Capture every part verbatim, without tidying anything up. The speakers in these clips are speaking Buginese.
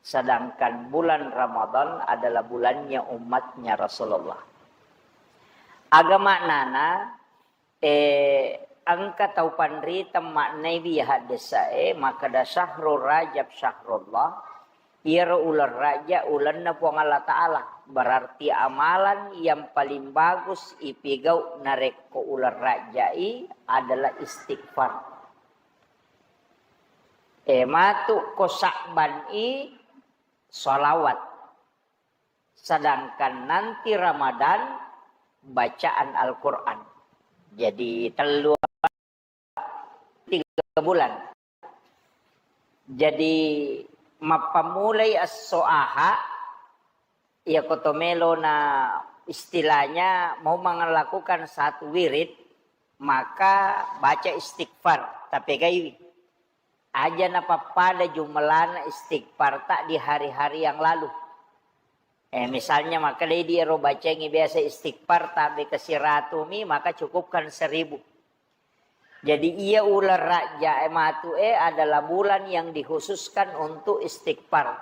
Sedangkan bulan Ramadan adalah bulannya umatnya Rasulullah. Aga maknana, eh, engka tau panrita maknai wi haddesa e, makkeda syahrul Rajab syahrullah, iyaro uleng Raja ulenna Puang Allah Ta'ala. Berarti amalan yang paling bagus ipigau narekko uleng Raja i adalah istighfar. Eh, matu ko Sya'ban i salawat. Sedangkan nanti Ramadan bacaan Al-Quran. Jadi tellu, tiga bulan. Jadi mappammulai esso aha, iya ko to melo na istilahnya mau melakukan satu wirid, maka baca istighfar, tapegaiwi. Aja napappada jumlana istighfar ta di hari-hari yang lalu. Eh, misalnya, maka di ero bacangi biasa istighfar tabe ke siratumi, maka cukupkan seribu. Jadi, iya uleng Raja e matu e adalah bulan yang dikhususkan untuk istighfar.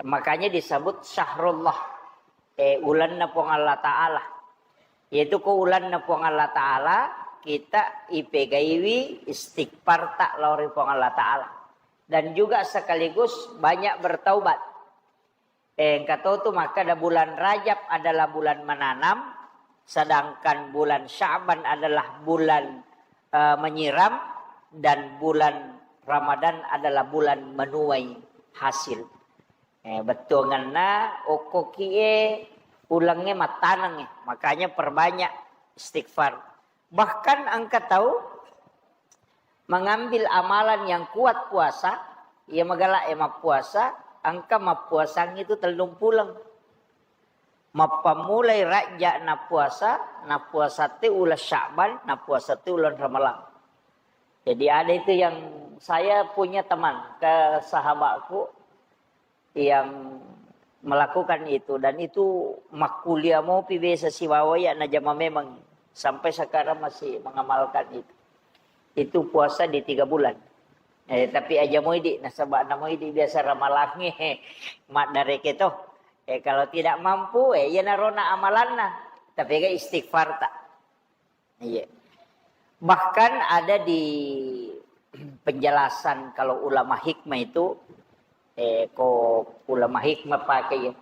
Makanya disebut syahrullah, eh, ulenna Puang Allah Ta'ala. Yaitu ko ulenna Puang Allah Ta'ala, kita ipegaiwi istighfar ta lao ri Puang Allah Ta'ala. Dan juga sekaligus banyak bertaubat. Eh, engka to tu makkeda bulan Rajab adalah bulan menanam, sedangkan bulan Sya'ban adalah bulan, eh, menyiram, dan bulan Ramadan adalah bulan menuai hasil. Eh, bettuangenna okko kie ulengnge mattanengnge, makanya perbanyak istighfar. Bahkan engka tau mengambil amalan yang kuat puasa, iya magala e mappuasa, engka mappuasang itu tellung puleng. Mappammulai Rajja nappuasa, nappuasa te uleng Sya'ban, nappuasa te uleng Ramalang. Jadi ada itu yang saya punya teman ke sahabatku, yang melakukan itu, dan itu makkuliah mopi biasa sibawa iya najama memang sampai sekarang masih mengamalkan itu. Itu puasa di tiga bulan. Eh, tapi aja moidi, nasaba namoidi biasa ramalangnge maddareke to. Eh, kalau tidak mampu, eh, iya narona amalanna. Tapi ga istighfar ta. Iya. Bahkan ada di penjelasan kalau ulama hikmah itu, eh, ko ulama hikmah pakai ya.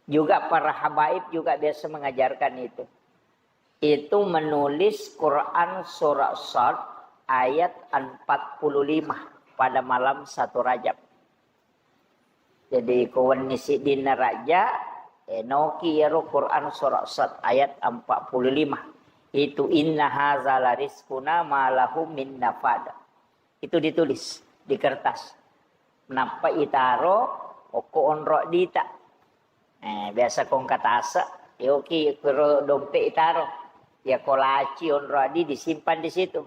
Juga para habaib juga biasa mengajarkan itu. Itu menulis Quran surah Sad ayat empat puluh lima pada malam satu Rajab. Jadi, ko wenni siddinna Rajja, eh, noki iyaro Quran surah Sad ayat empat puluh lima. Itu, "Inna haza la rizquna ma lahu min nafad." Itu ditulis di kertas. Nappa itaro okko onro dita. Eh, biasa kongka tase, yoki kuro dompet itaro. Ya, ko laci onro adi disimpan di situ.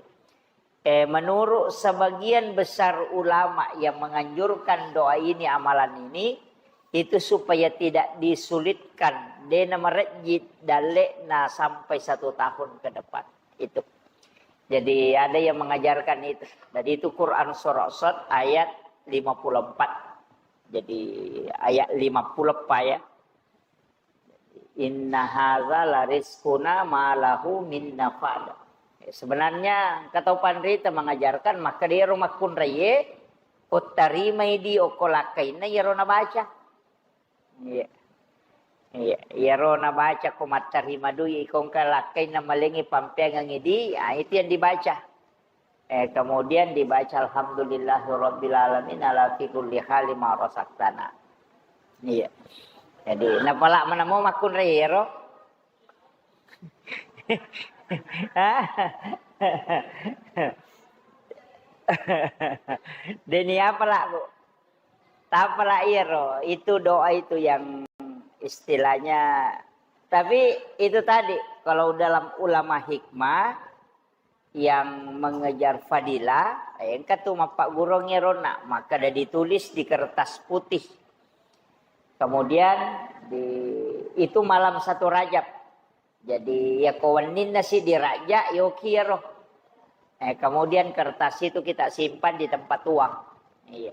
Eh, menurut sebagian besar ulama yang menganjurkan doa ini, amalan ini, itu supaya tidak disulitkan, dena merejit dalle'na sampai satu tahun ke depan. Itu. Jadi ada yang mengajarkan itu. Jadi itu Quran surah Sad ayat lima puluh empat. Jadi ayat lima puluh empat ya. "Inna haza la rizquna ma lahu min nafad." Sebenarnya, engka tau panrita mengajarkan, maka dia rumah kunraye, uttarimai di okko lakkainna iyaro nabaca. Iya. Iya, iyaro nabaca ko mattarima dui, ko engka lakkainna malengi pampeangengi di, ah, itu yang dibaca. Eh, kemudian dibaca, "Alhamdulillahirabbil alamin ala fi kulli hali ma razaqtana." Iya. Jadi, napala manamo makkunrairo. Deni apa lah, Bu? Tapala iyaro, itu doa itu yang istilahnya, tapi itu tadi, kalau dalam ulama hikmah yang mengejar fadilah, eh, engka tu mappaggurung iyarona, maka ada ditulis di kertas putih. Kemudian di, itu malam satu Rajab. Jadi, ya ko wenninna si dirajja, yoki iyaro. Eh, kemudian kertas itu kita simpan di tempat uang. Iya,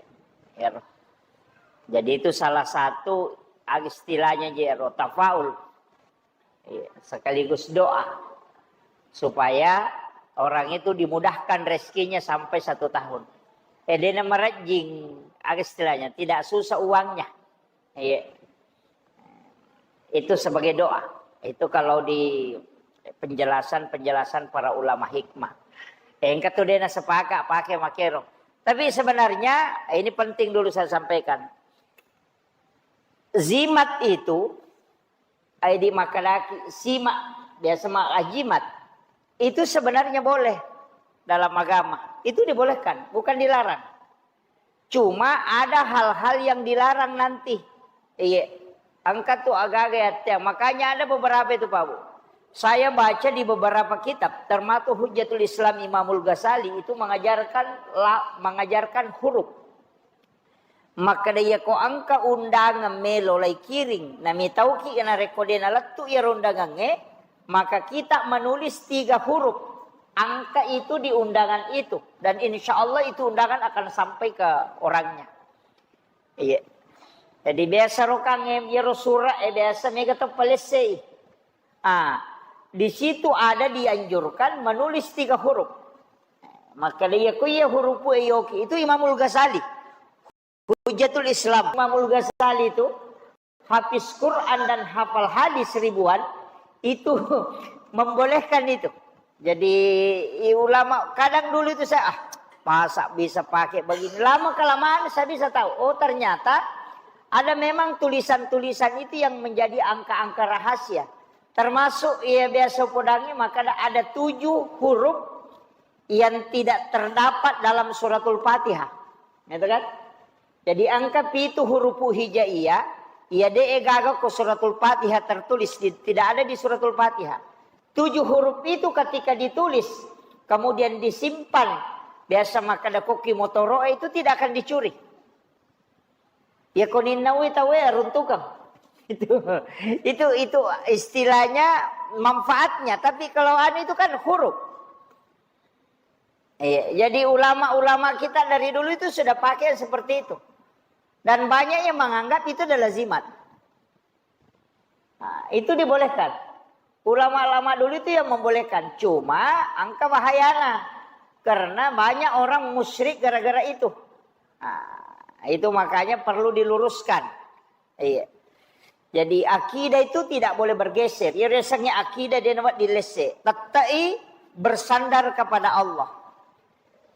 iyaro. Jadi itu salah satu istilahnya jero tafaul. Iya, sekaligus doa supaya orang itu dimudahkan rezekinya sampai satu tahun. Eh, dia marejjing, istilahnya tidak susah uangnya. Iya. Itu sebagai doa. Itu kalau di penjelasan-penjelasan para ulama hikmah. Eh, engka tu dena sepakat pakai makero. Tapi sebenarnya, eh, ini penting dulu saya sampaikan. Zimat itu, ai di makadaki, simak, biasa maka jimat. Itu sebenarnya boleh dalam agama. Itu dibolehkan, bukan dilarang. Cuma ada hal-hal yang dilarang nanti. Iya. Engka tu agaga ya, Teh. Makanya ada beberapa itu, Pak Bu. Saya baca di beberapa kitab, termasuk Hujjatul Islam Imamul Ghazali itu mengajarkan la-, mengajarkan huruf. Makkeda iyako engka undangan melo lai kiring, namitauki narekko de nalettu iyaro undangangnge, maka kita menulis tiga huruf angka itu di undangan itu, dan insya Allah itu undangan akan sampai ke orangnya. Iya. Jadi biasa rokang, eh, iyaro surat, eh, biasa mega to palessei. Ah, di situ ada dianjurkan menulis tiga huruf. Makkeda iyako iya hurupu e yoki itu Imamul Ghazali. Hujjatul Islam. Imamul Ghazali itu hafiz Quran dan hafal hadis ribuan, itu membolehkan itu. Jadi, i-, ulama kadang dulu itu saya, "Ah, masa bisa pakai begini?" Lama kelamaan saya bisa tahu, oh, ternyata ada memang tulisan-tulisan itu yang menjadi angka-angka rahasia. Termasuk, ya, biasa podangi, maka ada, ada tujuh huruf yang tidak terdapat dalam suratul Fatihah. Gitu kan? Jadi angka pitu hurufu hijaiyah, iya de gaga ko suratul Fatihah tertulis, di, tidak ada di suratul Fatihah. Tujuh huruf itu ketika ditulis, kemudian disimpan, biasa makkeda koki motoro itu tidak akan dicuri. Ya koninnawi tawe runtukang. Itu, itu, itu istilahnya manfaatnya. Tapi kalau anu itu kan huruf. Iya, jadi ulama-ulama kita dari dulu itu sudah pakai seperti itu. Dan banyak yang menganggap itu adalah zimat. Nah, itu dibolehkan. Ulama-ulama dulu itu yang membolehkan. Cuma angka bahayana. Karena banyak orang musyrik gara-gara itu. Nah, itu makanya perlu diluruskan. Iya. Jadi akidah itu tidak boleh bergeser. Ya, rasanya akidah dia nampak dilese. Tettai bersandar kepada Allah.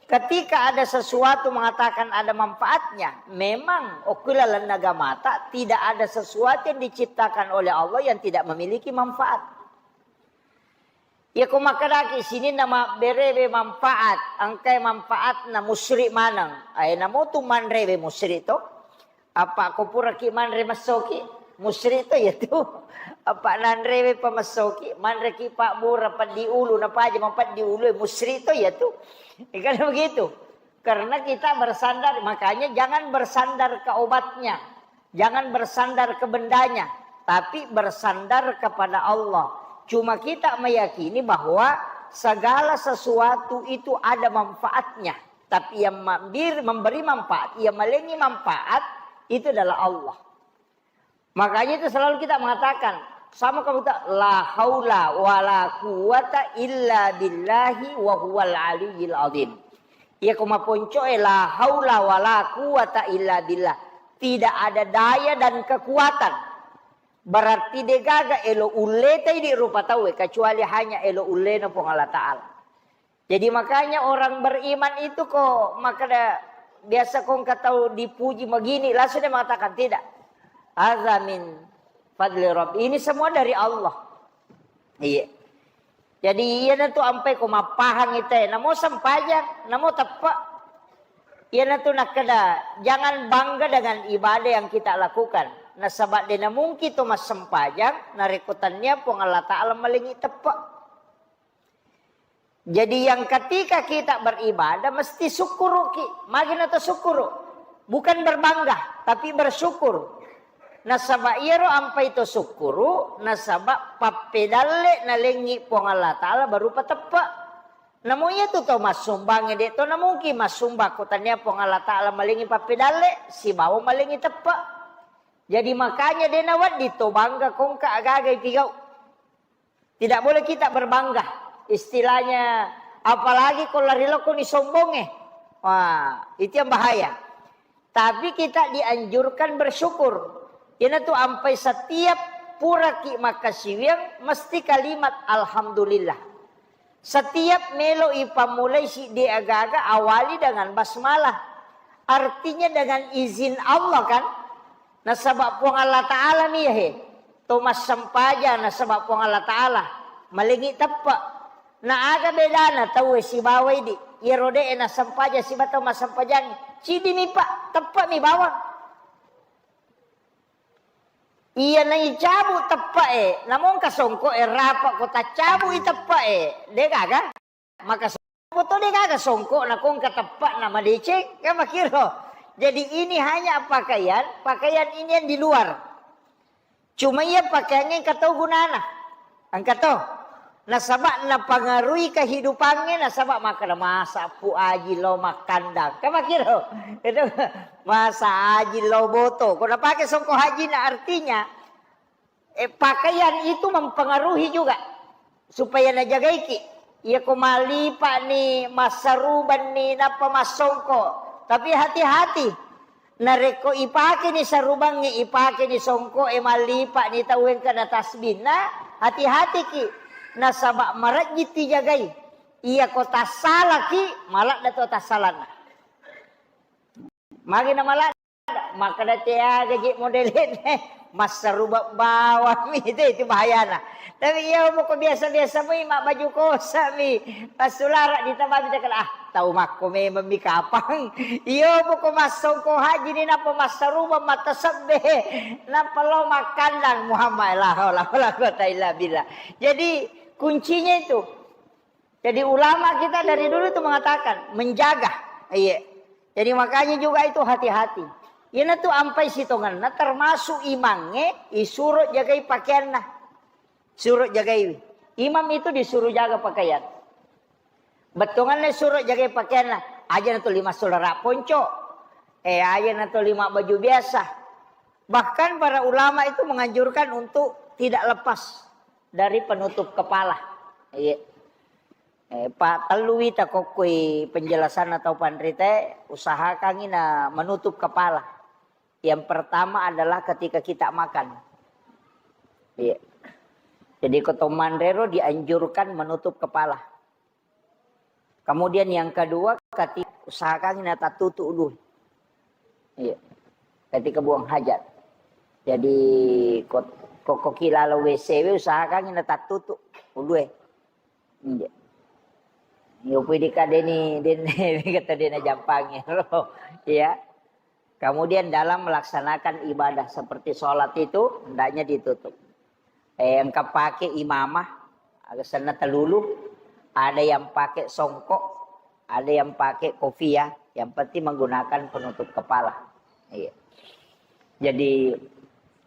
Ketika ada sesuatu mengatakan ada manfaatnya, memang okulalan nagamata tidak ada sesuatu yang diciptakan oleh Allah yang tidak memiliki manfaat. Iya ko makkedaki sininna mabberewe manfaat, engkai manfaatna musyrik maneng. Ae namotu manrewe musyrik to. Apa ko puraki manre messoki, musyrik to iya tu. Apa nanrewe pa messoki, manreki pabbura peddi ulu, napaja mapeddi ulu, musyrik to iya tu. Kan begitu. Karena kita bersandar, makanya jangan bersandar ke obatnya, jangan bersandar ke bendanya, tapi bersandar kepada Allah. Cuma kita meyakini bahwa segala sesuatu itu ada manfaatnya. Tapi yang mambir-, memberi manfaat, yang malengi manfaat, itu adalah Allah. Makanya itu selalu kita mengatakan, sama kamu tak, "La haula wa la quwwata illa billahi wa huwal aliyyil azim." Iya ko maponco e, "La haula wa la quwwata illa billah." Tidak ada daya dan kekuatan. Berarti degaga elo ulleta idi rupa tauwe, kecuali hanya elo ullena Puang Allah Ta'ala. Jadi makanya orang beriman itu ko makkeda biasa ko engka tau dipuji begini, langsung dia mengatakan, "Tidak. Hadza min fadli Rabbi." Ini semua dari Allah. Iya. Jadi iyanatu ampai ko mappahang ite, namo sempajang, namo teppe. Iyanatu nakkeda, jangan bangga dengan ibadah yang kita lakukan. Nasaba de namungki to massempajang narekko tennia Puang Allah Ta'ala malengi teppe. Jadi yang ketika kita beribadah mesti sukkuruki. Magi na to sukkuru? Bukan berbangga, tapi bersyukur. Nasaba iyaro ampai to sukkuru, nasaba pappedalle nalengi Puang Allah Ta'ala berupa teppe. Namo iya tu to massumbang de to na mungkin massumbang ko tania Puang Allah Ta'ala malengi pappedalle sibawa malengi teppe. Jadi makanya de nawedding to bangga kongka agaga ipigau. Tidak boleh kita berbangga. Istilahnya, apalagi ko lari lokoni sombongnge. Wah, itu yang bahaya. Tapi kita dianjurkan bersyukur. Iyanatu ampai setiap puraki makkasiwiang mesti kalimat alhamdulillah. Setiap melo ipammulai siddi agaga awali dengan basmalah. Artinya dengan izin Allah kan? Nasaba Puang Allah Ta'ala mi he. To massempajang nasaba Puang Allah Ta'ala. Malengi teppe. Na aga bedana tauwe sibawa idi. Iyaro de e nassempajang siba tau massempajang. Cidi mi pa, teppe mi bawang. Iya naicabu teppe e, namongka songko e rapa ko taccabu i teppe e. De gaga. Maka songko to de gaga songko na kongka teppe na madeceng, kan makiro. Jadi ini hanya pakaian, pakaian ini yang di luar. Cuma iya pakaiannya engka tau gunana. Engka to. Nasaba napangaruhi kehidupannya, nasaba makkeda masa pu aji lo makkandang. Kan makiro. Itu masa aji lo boto. Ko napake songko haji na artinya eh, pakaian itu mempengaruhi juga supaya najagaiki. Iya ko malipa ni, massaruban ni, nappa massongko. Tapi hati-hati. Narekko ipake ni sarubangnge, ipake ni songko e malipa ni tau engka na tasbihna, hati-hatiki. Nasaba marejji tijagai. Iya ko tassalaki, maladda to tassalanna. Magi na maladda? Makkeda teaga je modelene, massaruba bawang mi itu, itu bahayana. Tapi iya poko biasa-biasa mi mabbaju kosa mi, passulara ditamami cakala, ah, tau makko memang mi kapang. Iya poko massongko haji ni nappa massaruba matasebbe, nappa lo makkandang Muhammad, la haula wala quwata illa billah. Jadi kuncinya itu. Jadi ulama kita dari dulu itu mengatakan menjaga. Iya. Jadi makanya juga itu hati-hati. Iyana tu ampai sitongenna termasuk imangnge isuro jagai pakaianna. Suro jagai. Imam itu disuruh jaga pakaian. Bettuanna suro jagai pakaianna. Aja na tu lima sulara ponco. Eh, aja na tu lima baju biasa. Bahkan para ulama itu menganjurkan untuk tidak lepas dari penutup kepala. Iya. Eh, pa tellu wita kokkoi penjelasan atau panrita, usahakangi na menutup kepala. Yang pertama adalah ketika kita makan. Iya. Jadi ko to manrero dianjurkan menutup kepala. Kemudian yang kedua, ketika usahakan na tattutu ulue. Iya. Ketika buang hajat. Jadi ko, ko, ko ki lalo W C we usahakan na tattutu ulue. Iya. Yo pui dikadeni den kata dena jampangi. Iya. Kemudian dalam melaksanakan ibadah seperti sholat itu hendaknya ditutup. Eh, engka pake imamah, aga senna telulu, ada yang pakai songkok, ada yang pakai kopiah, yang penting menggunakan penutup kepala. Iya. Jadi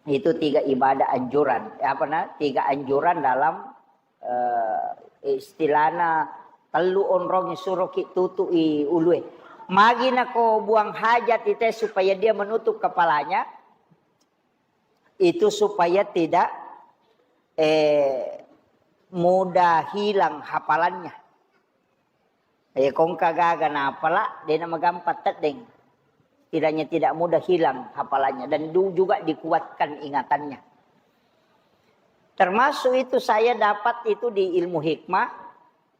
itu tiga ibadah anjuran, apa nah, tiga anjuran dalam eh, istilahna tellu onrong suroki tutu'i ulue. Magi nako buang hajat ite supaya dia menutup kepalanya, itu supaya tidak eh, mudah hilang hafalannya. Eh, kongka gaga napala, dena magampang teddeng. Kiranya tidak mudah hilang hafalannya dan du- juga dikuatkan ingatannya. Termasuk itu saya dapat itu di ilmu hikmah,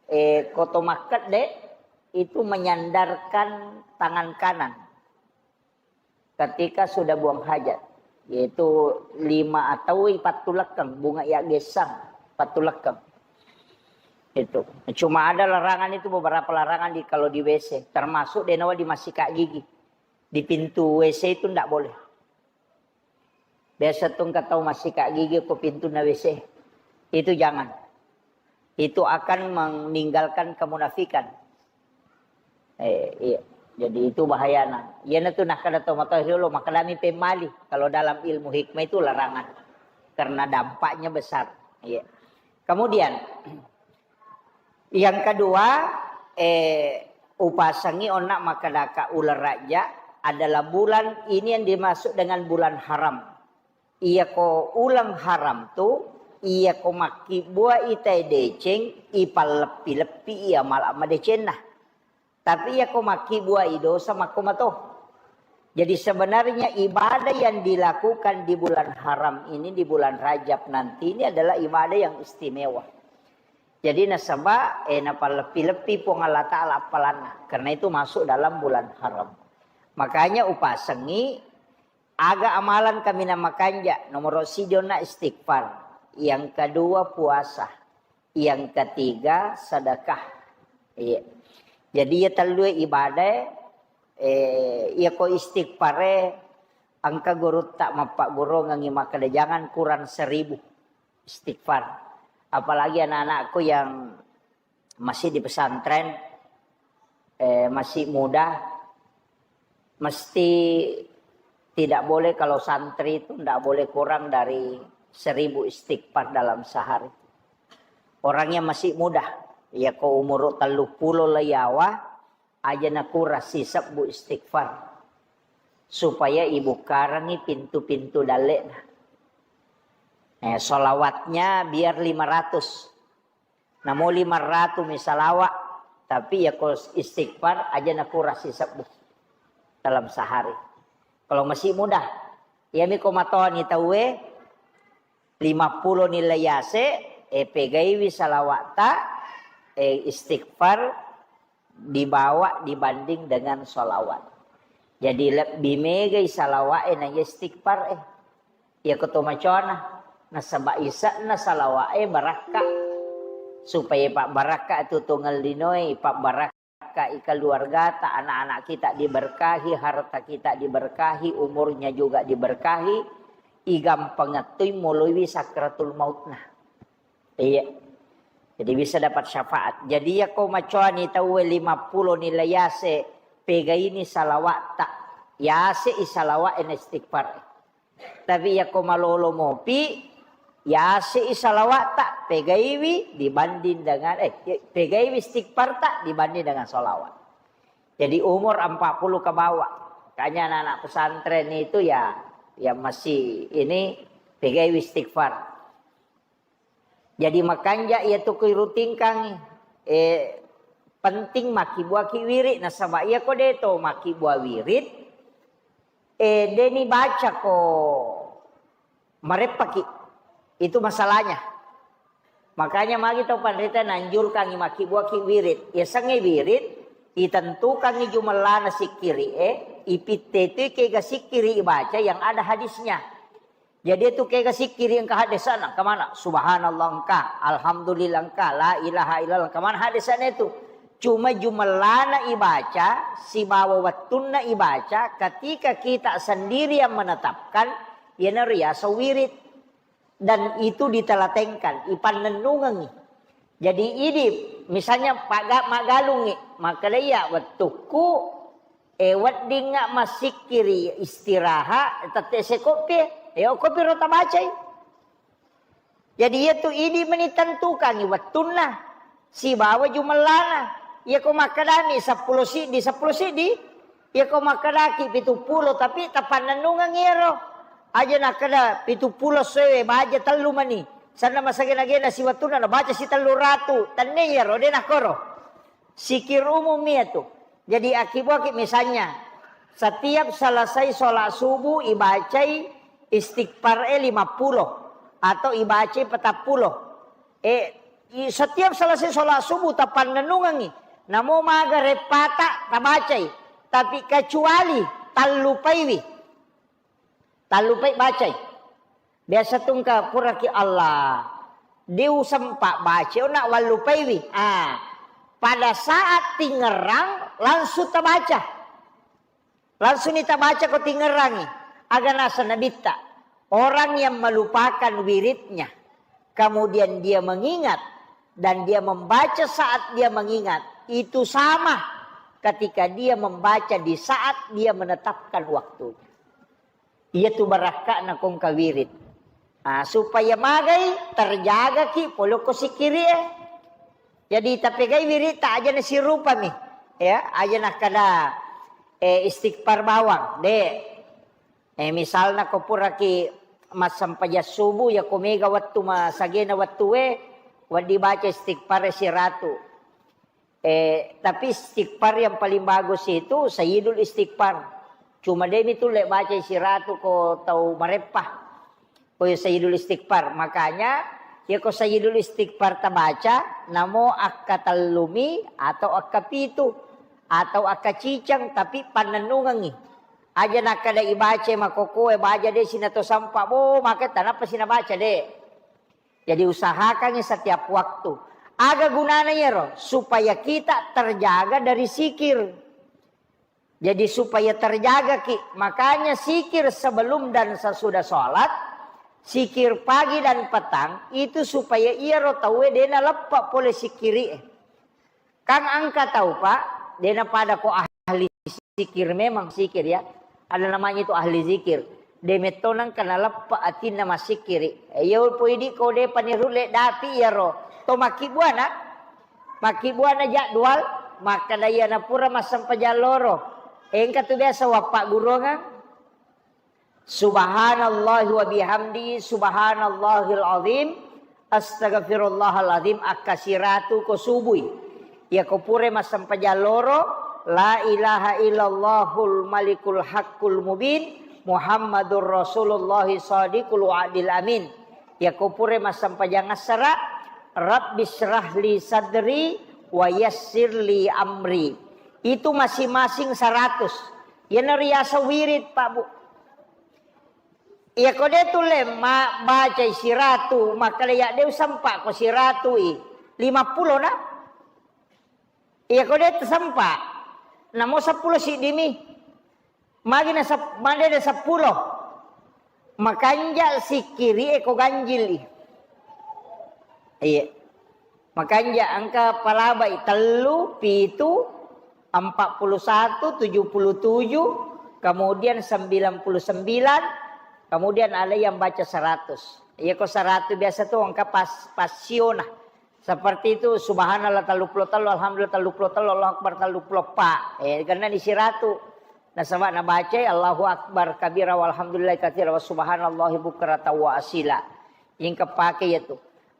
eh, koto makkedde itu menyandarkan tangan kanan ketika sudah buang hajat, yaitu lima atau pattulekkeng, bunga ya gesang, pattulekkeng. Itu. Cuma ada larangan itu, beberapa larangan di kalau di W C, termasuk denawa di masika gigi. Di pintu W C itu ndak boleh. Biasa tu engka tau massika gigi ko pintunna W C. Itu jangan. Itu akan meninggalkan kemunafikan. Eh, iya. Jadi itu bahayana. Iyana tu nakkada tau matoa riolo, makkadami pemmali. Kalau dalam ilmu hikmah itu larangan. Karena dampaknya besar. Iya. Kemudian, yang kedua, Eh, upasengngi onna makkedaka uleng Rajab adalah bulan ini yang dimaksud dengan bulan haram. Iyako uleng haram tu, iyako makkibbuai tae deceng, ipalleppi-leppi iya mala madecenna. Tapi iyako makkibbuai dosa makko mato. Jadi sebenarnya ibadah yang dilakukan di bulan haram ini, di bulan Rajab nanti ini adalah ibadah yang istimewa. Jadi nasaba, eh, napalleppi-leppi Puang Allah Ta'ala appalanna. Karena itu masuk dalam bulan haram. Makanya upasengngi aga amalan kaminang makanja, nomor siji onna istighfar, yang kedua puasa, yang ketiga sedekah. Iya. Jadi iya tellue ibadah, eh, iyako istighfare, engka gurutta mappaggurungengngi makkeda, "Jangan kurang seribu istighfar." Apalagi anak-anakku yang masih di pesantren, eh, masih muda, mesti tidak boleh, kalau santri itu ndak boleh kurang dari seribu istighfar dalam sehari. Orang yang masih muda, iyako umur tellu pulo le yawa, aja nakurang sisebbu istighfar, supaya ibukkarangngi pintu-pintu dalle'na. Eh, salawatnya biar lima ratus. Namo lima ratus mi salawa, tapi iyako istighfar aja nakurang sisebbu dalam sehari. Kalau masih muda, iyami ko matoni tauwe, lima pulo nilai yase, eh, pegaiwi salawata, eh, istighfar, dibawa dibanding dengan sholawat. Jadi lebbi megai salawa'e na istighfar e. Iyako to macona, nasaba ise'na salawa'e barakka. Supaya pabbarakka tu tongeng linoe, pabbarakka i keluargata, anak-anak kita diberkahi, harta kita diberkahi, umurnya juga diberkahi, igampangeng toi moloiwi sakratul mautna. Iya. Jadi bisa dapat syafaat. Jadi iyako macoani tauwe lima pulo nilai yase, pegaini salawatta. Yase i salawat ena istighfar. Tapi iyako malolo mopi, yase i salawatta, pegaiwi dibanding dengan, eh, pegaiwi istighfarta dibanding dengan salawat. Jadi umur empat puluh ke bawah. Makanya anak-anak pesantren itu ya, yang masih ini pegaiwi istighfar. Jadi makanja iyatu kui rutingkang, eh, penting makkibbuaki wirid. Nasaba iyako deto makkibbuaki wirid, eh, deni baca ko mareppaki. Itu masalahnya. Makanya magi tau panrita nanjurkangi makkibbuaki wirid. Yasengnge wirid, itentukangi jumellana sikkiri e, ipitte tu kega sikkiri ibaca yang ada hadisnya. Jadi itu kega sikkiri engka hadesana, engka mana? Subhanallah engka, alhamdulillah engka, la ilaha illallah engka, mana hadesana itu? Cuma jumellana ibaca, sibawa wettunna ibaca, ketika kita sendiri yang menetapkan, iyanaro riaseng wirid. Dan itu ditelatenkan, ipannennungengi. Jadi idi, misalnya paga-, maggalungi, makkedai iya wettukku, eh, weddingnga massikkiri istirahat, tette sekoppi, eh, okkopi ro tabacai. Jadi iyatu idi meni tentukangi wettunna sibawa jumellana. Iyako makkedami seppulo siddi, seppulo siddi, iyako makkedaki pitu pulo, tapi tapannennungeng iyaro. Aja nakkeda pitu pulo sewe, baja tellu mani. Sanna masagena-gena siwettunna nabaca sitellu ratu. Tenne iyaro, de nakkoro. Sikir umum iyatu. Jadi, akibuaki misalnya, setiap selesai sholat subuh ibacai istighfar e lima pulo atau ibacai petappulo. Eh, i-, setiap selesai sholat subuh tapannennungengi. Namo maga reppata tabacai. Tapi kecuali tallupaiwi. Tallupai bacai. Biasa tungka puraki Allah. Diusempa baca, ona wallupaiwi. Ah, pada saat tingerang langsung tabaca. Langsung ni tabaca ko tingerangi. Aga nasa nabitta. Orang yang melupakan wiridnya, kemudian dia mengingat dan dia membaca saat dia mengingat, itu sama ketika dia membaca di saat dia menetapkan waktu. Iyatu barakka'na kongka wirid. Ah, supaya magai terjagaki polokko sikkiri e. Jadi tapegai wiritta aja nasirupami. Ya, aja nakkada, eh, istighfar bawang, de. Eh, misalna ko puraki massempajang subuh, ya ko mega wettu masagena wettue, wedding baca istighfar siratu. Eh, tapi istighfar yang paling bagus itu Sayyidul Istighfar. Cuma demi tulle baca siratu ko tau mareppa. Ko iya Sayyidul Istighfar. Makanya, ya ko Sayyidul Istighfar tabaca, namo akkatellumi atau akkapitu atau akkaciceng, tapi pannennungengngi. Aja nakkada ibaca makokoe, baja de sinato sampa, bo, maka tanapa sinabaca de. Jadi usahakangi setiap waktu. Aga gunana iyaro? Supaya kita terjaga dari zikir. Jadi supaya terjaga ki. Makanya zikir sebelum dan sesudah sholat, zikir pagi dan petang, itu supaya iyaro tauwe dena leppa pole sikkiri. Kan engka tau, Pak, dena pada ko ahli zikir, memang zikir ya. Ada namanya itu ahli zikir. De metto nengka naleppa atinna massikkiri. Iya poi idi ko de panirulle dapi iyaro. To makkibbuana? Makkibbuana jadwal, makkada iyana pura massempajang loro. Engka tu biasa wappaggurungang. Subhanallahi wa bihamdi, subhanallahil azim, astaghfirullahal azim, akka siratu ko subui. Iya ko pura massempajang loro, la ilaha illallahul malikul haqqul mubin, Muhammadur Rasulullah sadiqul wa'dil amin. Iya ko pura massempajang assara, Rabbi syrahli sadri wa yassirli amri. Itu masing-masing seratus. Iyana riaseng wirid, Pak, Bu. Iya ko de tulle ma-, bacai siratu, makkada ya de usempa ko siratu i. Lima puluh na? Iya ko de tusempa. Namo seppulo siddimi. Magi na sep-, made de seppulo. Makanja sikkiri e ko ganjil i. Iya. Makanja engka palabai tellu, pitu, empat puluh satu, tujuh puluh tujuh, kemudian sembilan puluh sembilan, kemudian ada yang baca seratus. Iya ko seratus biasa tu engka pas, pasiona. Seperti itu, subhanallah tellu puluh tellu, alhamdulillah tellu puluh tellu, Allahu akbar tellu puluh empat. Eh, karena di siratu. Nasaba nabacai Allahu akbar kabira walhamdulillah katsira wa subhanallahi bukratan wa asila. Ingka pake ya tu.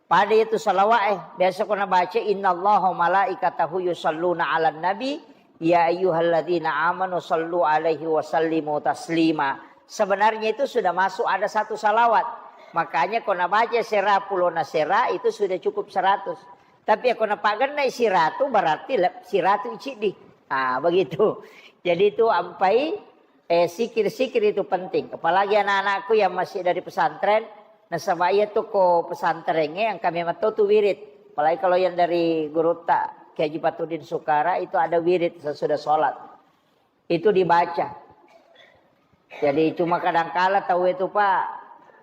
Pada itu salawat, eh, biasa ko nabaca, "Innallaha wa malaikatahu yusalluna 'alan nabi, ya ayyuhalladzina amanu sallu 'alaihi wa sallimu taslima." Sebenarnya itu sudah masuk ada satu salawat. Makanya ko nabaca sera pulona sera itu sudah cukup seratus. Tapi ko napagennai siratu berarti le-, siratu iciddi. Ah, begitu. Jadi itu ampai Eh, sikir-sikir itu penting. Apalagi anak-anakku yang masih dari pesantren, nasaba iya tu ko pesantren e, engka memang to tu wirid. Apalagi kalau yang dari gurutta, Kiai Haji Patudin Sukara, itu ada wirid sesudah sholat. Itu dibaca. Jadi cuma kadangkala tau itu, Pak,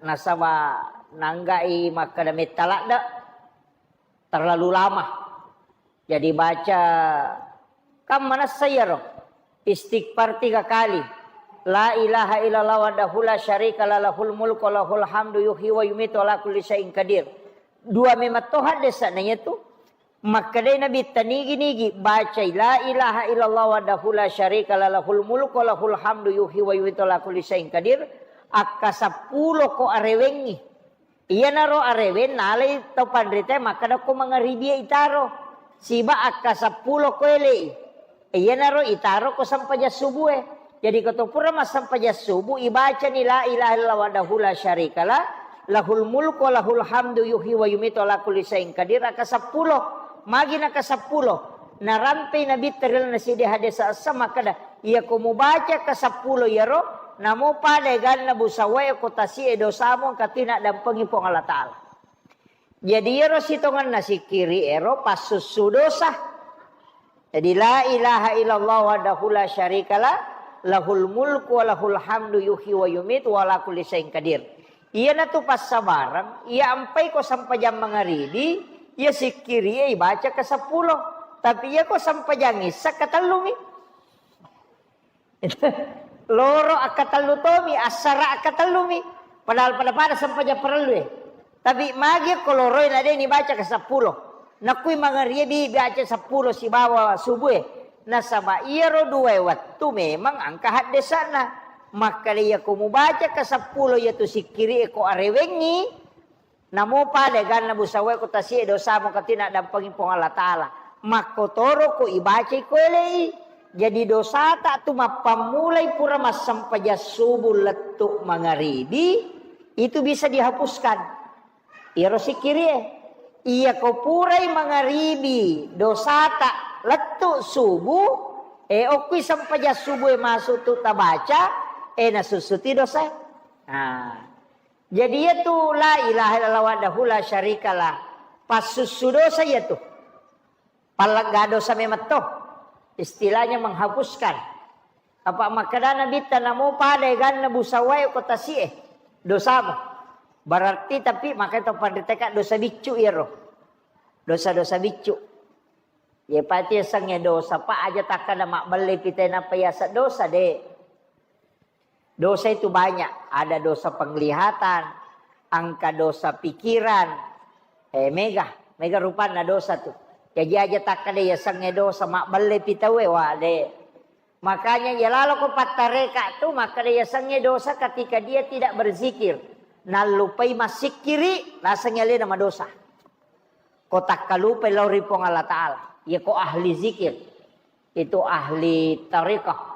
nasaba nanggai makkada metta ladde, terlalu lama. Jadi baca, kan manessa iyaro? Istighfar tiga kali. La ilaha illallah wahdahu la syarika la lahul mulku wa lahul hamdu yuhyi wa yumitu ala kulli syai'in qadir. Dua memang to haddesa na iyatu. Makkedai Nabi, tanigi-nigi bacai la ilaha illallah wahdahu la syarika la lahul mulku wa lahul hamdu yuhyi wa yumitu ala kulli syai'in qadir. Akka seppulo ko arewengngi. Iyanaro arewe nalai tau panritae makkeda ko mangaribie itaro, siba akka seppulo ko elei. Iyanaro itaro ko sempajang subue. Jadi ko to pura massempajang subu, ibacani la ilaha illallah wahdahu la syarikalah, lahul mulku wa lahul hamdu yuhyi wa yumitu ala kulli syai'in qadir, akka seppulo. Magi naka seppulo. Narampei Nabitta ri lalenna siddi hadis essa makkeda, iya ko mubaca ka seppulo iyaro, namo pada eganna busawae ko tasie dosamu engka tu naddampengi Puang Allah Ta'ala. Jadi iyaro sitongenna sikkiri ero passussu dosa. Jadi la ilaha illallah wahdahu la syarikalah, lahul mulku wa lahul hamdu yuhyi wa yumitu wa ala kulli syai'in qadir. Iyanatu passabareng, iya ampai ko sempajang mangaribi, iya sikkiri iya ibaca ka seppulo. Tapi iya ko sempajang issa katellumi. Loro akkatellu tomi, assara akkatellumi. Padahal pada-pada sempajang parellue. Tapi magi ko loroi na de nibaca ka seppulo. Nakkui mangaribi baca seppulo sibawa subue. Nasaba iyaro duae wettu memang engka haddesa'na. Makkeda iyako mubaca ke seppulo iyatu sikkiri e ko arewengngi, namo pada ganna busawae ko tasi'e dosamu katina dampengi Puang Allah Ta'ala. Makkotoro ko ibacai ko elei. Jadi dosata tu mappammulai pura massempajang subuh lettu mangaribi, itu bisa dihapuskan. Iyaro sikkirie. Iyako purai mangaribi dosata lettu subuh, e okkui sempajang subuh e masuk tu tabaca, e nasussuti dosa. Nah, jadi iyatu la ilaha illallah wahdahu la syarikalah. Passussu dosa iyatu. Pallegga dosa memetto. Istilahnya menghapuskan. Apa makkeda Nabitta, namo pada eganna busawae ko tasi'e dosamu. Berarti tapi makanya to panriteka dosa biccu iyaro. Dosa-dosa biccu. Ye pati yasengnge dosa, Pak, aja takkada mabbelle pite nappa yaseng dosa, de. Dosa itu banyak, ada dosa penglihatan, engka dosa pikiran, eh, mega, mega rupanna dosa tu. Jaji aja takkada yasengnge dosa, mabbelle pi tauwe, wa, de. Makanya ya laloko pattareka tu, makkada yasengnge dosa ketika dia tidak berzikir. Nallupai massikkiri, lasengngi alena madosa. Ko takkalupai lao ri Puang Allah Ta'ala. Ya ko ahli zikir, itu ahli tarekah.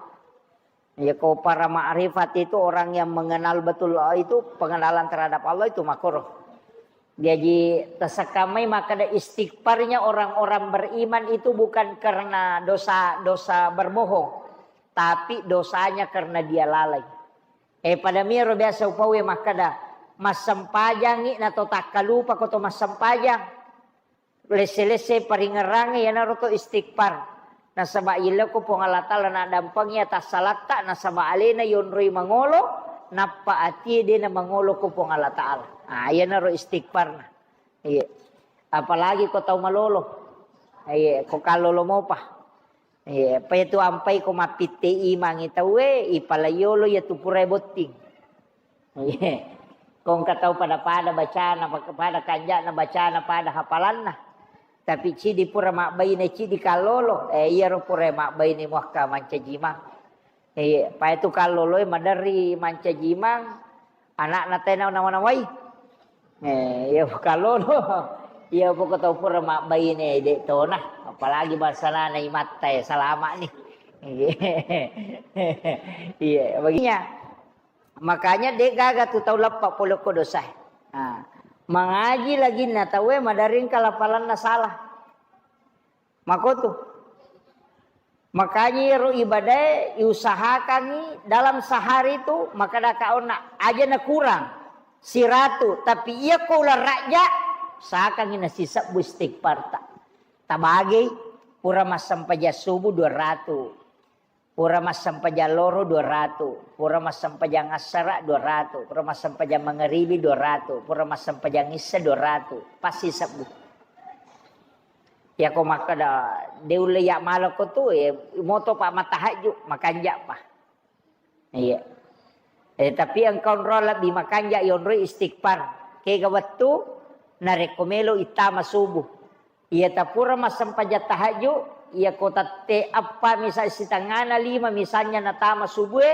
Ya, ko para ma'rifat itu orang yang mengenal betul, oh, itu pengenalan terhadap Allah itu makruh. Jadi, tasekkamai makkeda istighfarnya orang-orang beriman itu bukan karena dosa-dosa berbohong, tapi dosanya karena dia lalai. Eh, pada miro biasa upawe makkeda, massempajangi na to takkalupa ko to massempajang. Lesse-lesse paringerrangnge iyanaro to istighfar. Nasaba yelleko Puang Allah Ta'ala naddampengi atassalatta, nasaba alena yonroi mangolo, nappa atie de namangolo ko Puang Allah Ta'ala. Ah, iyanaro istighfarna. Iya. Apalagi ko tau malolo. Iya, ko kallolo mopa. Iya, apa itu ampai ko mappitte imangi tauwe, ipalayolo iya tu purai botting. Iya. Ko engka tau pada-pada bacana, pada kanja'na bacana, pada hafalanna. Tapi cidi pura mabbaine, cidi kallolo. Eh, iyaro pura mabbaine muakka mancaji imang. Iya, pa itu kalloloe maderri mancaji imang, anakna tena nawa-nawai. Eh, iya kallolo. Iya poko tau pura mabbaine de tona, apalagi bangsana imatta e, salama ni. Iya. Iya, baginya. Makanya de gaga tu tau leppa pole ko dosa. Nah, mangaji laginna tauwe maderri engka lapalanna salah. Makotu. Makanya iyaro ibadae iusahakangi dalam sehari tu, makkeda ka onna aja na kurang siratu, tapi iya ko uleng rajja, usahakangi nasisebbu istighfarta. Tabagei, pura massempajang subuh dua ratu, pura massempajang loro dua ratu, pura massempajang assara dua ratu, pura massempajang mangaribi dua ratu, pura massempajang issa dua ratu, pasti sebbu. Yako makkeda, de ulle ya malako tu, eh, moto pa matahajju, makanja pa. Iya. Eh, tapi engka onrong lebbi makanja yonroi istighfar. Kega wettu, narekko melo ittama subuh. Iya tapura massempajang tahajju, iya ko tette eppa misal sitengana lima misalnya natama subuh e,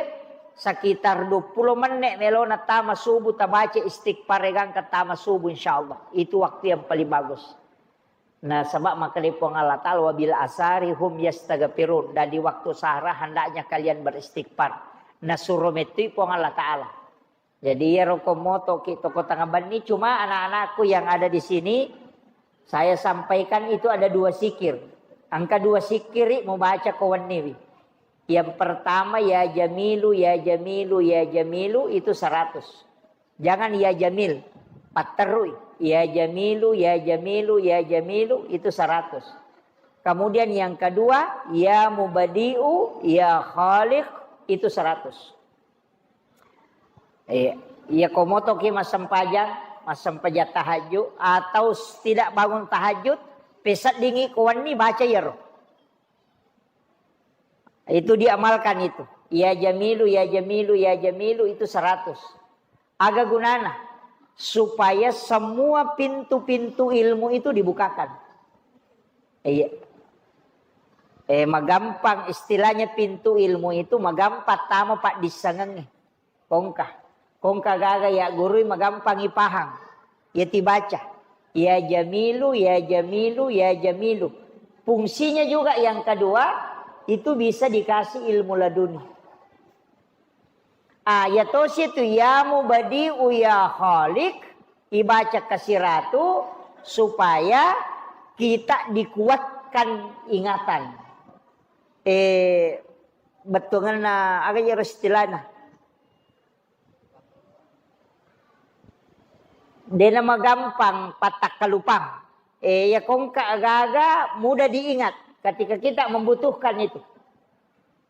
sekitar dua puluh menit melo natama subuh tabaca istighfar e gangka tama subuh insyaallah. Itu waktu yang paling bagus. Nasaba makkeda Puang Allah Ta'ala, "Wa bil asari hum yastaghfirun." Dan di waktu sahara hendaknya kalian beristighfar. Nasuro mettui Puang Allah Ta'ala. Jadi iyaro ko moto ki toko tengah benni, cuma anak-anakku yang ada di sini, saya sampaikan itu ada dua sikir. Engka dua sikiri mubaca ko wenniwi. Yang pertama, ya Jamilu, ya Jamilu, ya Jamilu, itu seratus. Jangan ya Jamil, patterui. Ya Jamilu, ya Jamilu, ya Jamilu, itu seratus. Kemudian yang kedua, ya Mubadi'u, ya Khaliq, itu seratus. Iya, iya ko moto ki massempajang, massempajang tahajud atau tidak bangun tahajud, peseddingi ko wenni baca iyaro. Itu diamalkan itu. Ya Jamilu, ya Jamilu, ya Jamilu itu seratus. Aga gunana? Supaya semua pintu-pintu ilmu itu dibukakan. Iya. Eh, magampang istilahnya pintu ilmu itu magampang tama paddissengengnge. Kongka. Kongka gaga ya gurui magampang ipahang. Ya tibaca. Ya Jamilu, ya Jamilu, ya Jamilu. Fungsinya juga yang kedua, itu bisa dikasih ilmu laduni. Ah, ya tosi itu ya Mubadi'u ya Khaliq, ibaca kasiratu supaya kita dikuatkan ingatan. Eh, bettuanna aga iyaro istilahna. Dena magampang pattakkalupang. Eh, ya kongka agaga mudah diingat ketika kita membutuhkan itu.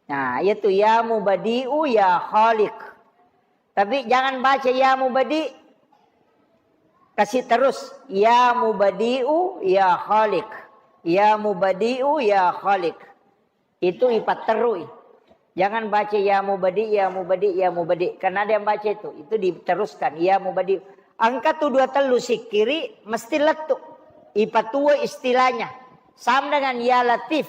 Nah, yaitu ya Mubadi'u ya Khaliq. Tapi jangan baca ya Mubadi'. Kasih terus ya Mubadi'u ya Khaliq. Ya Mubadi'u ya Khaliq. Itu ipatterui. Jangan baca ya Mubadi', ya Mubadi', ya Mubadi'. Karena ada yang baca itu. Itu diteruskan ya Mubadi'. Engka tu dua tellu sikkiri mesti lettu. Ipatua istilahnya. Sama dengan ya Latif.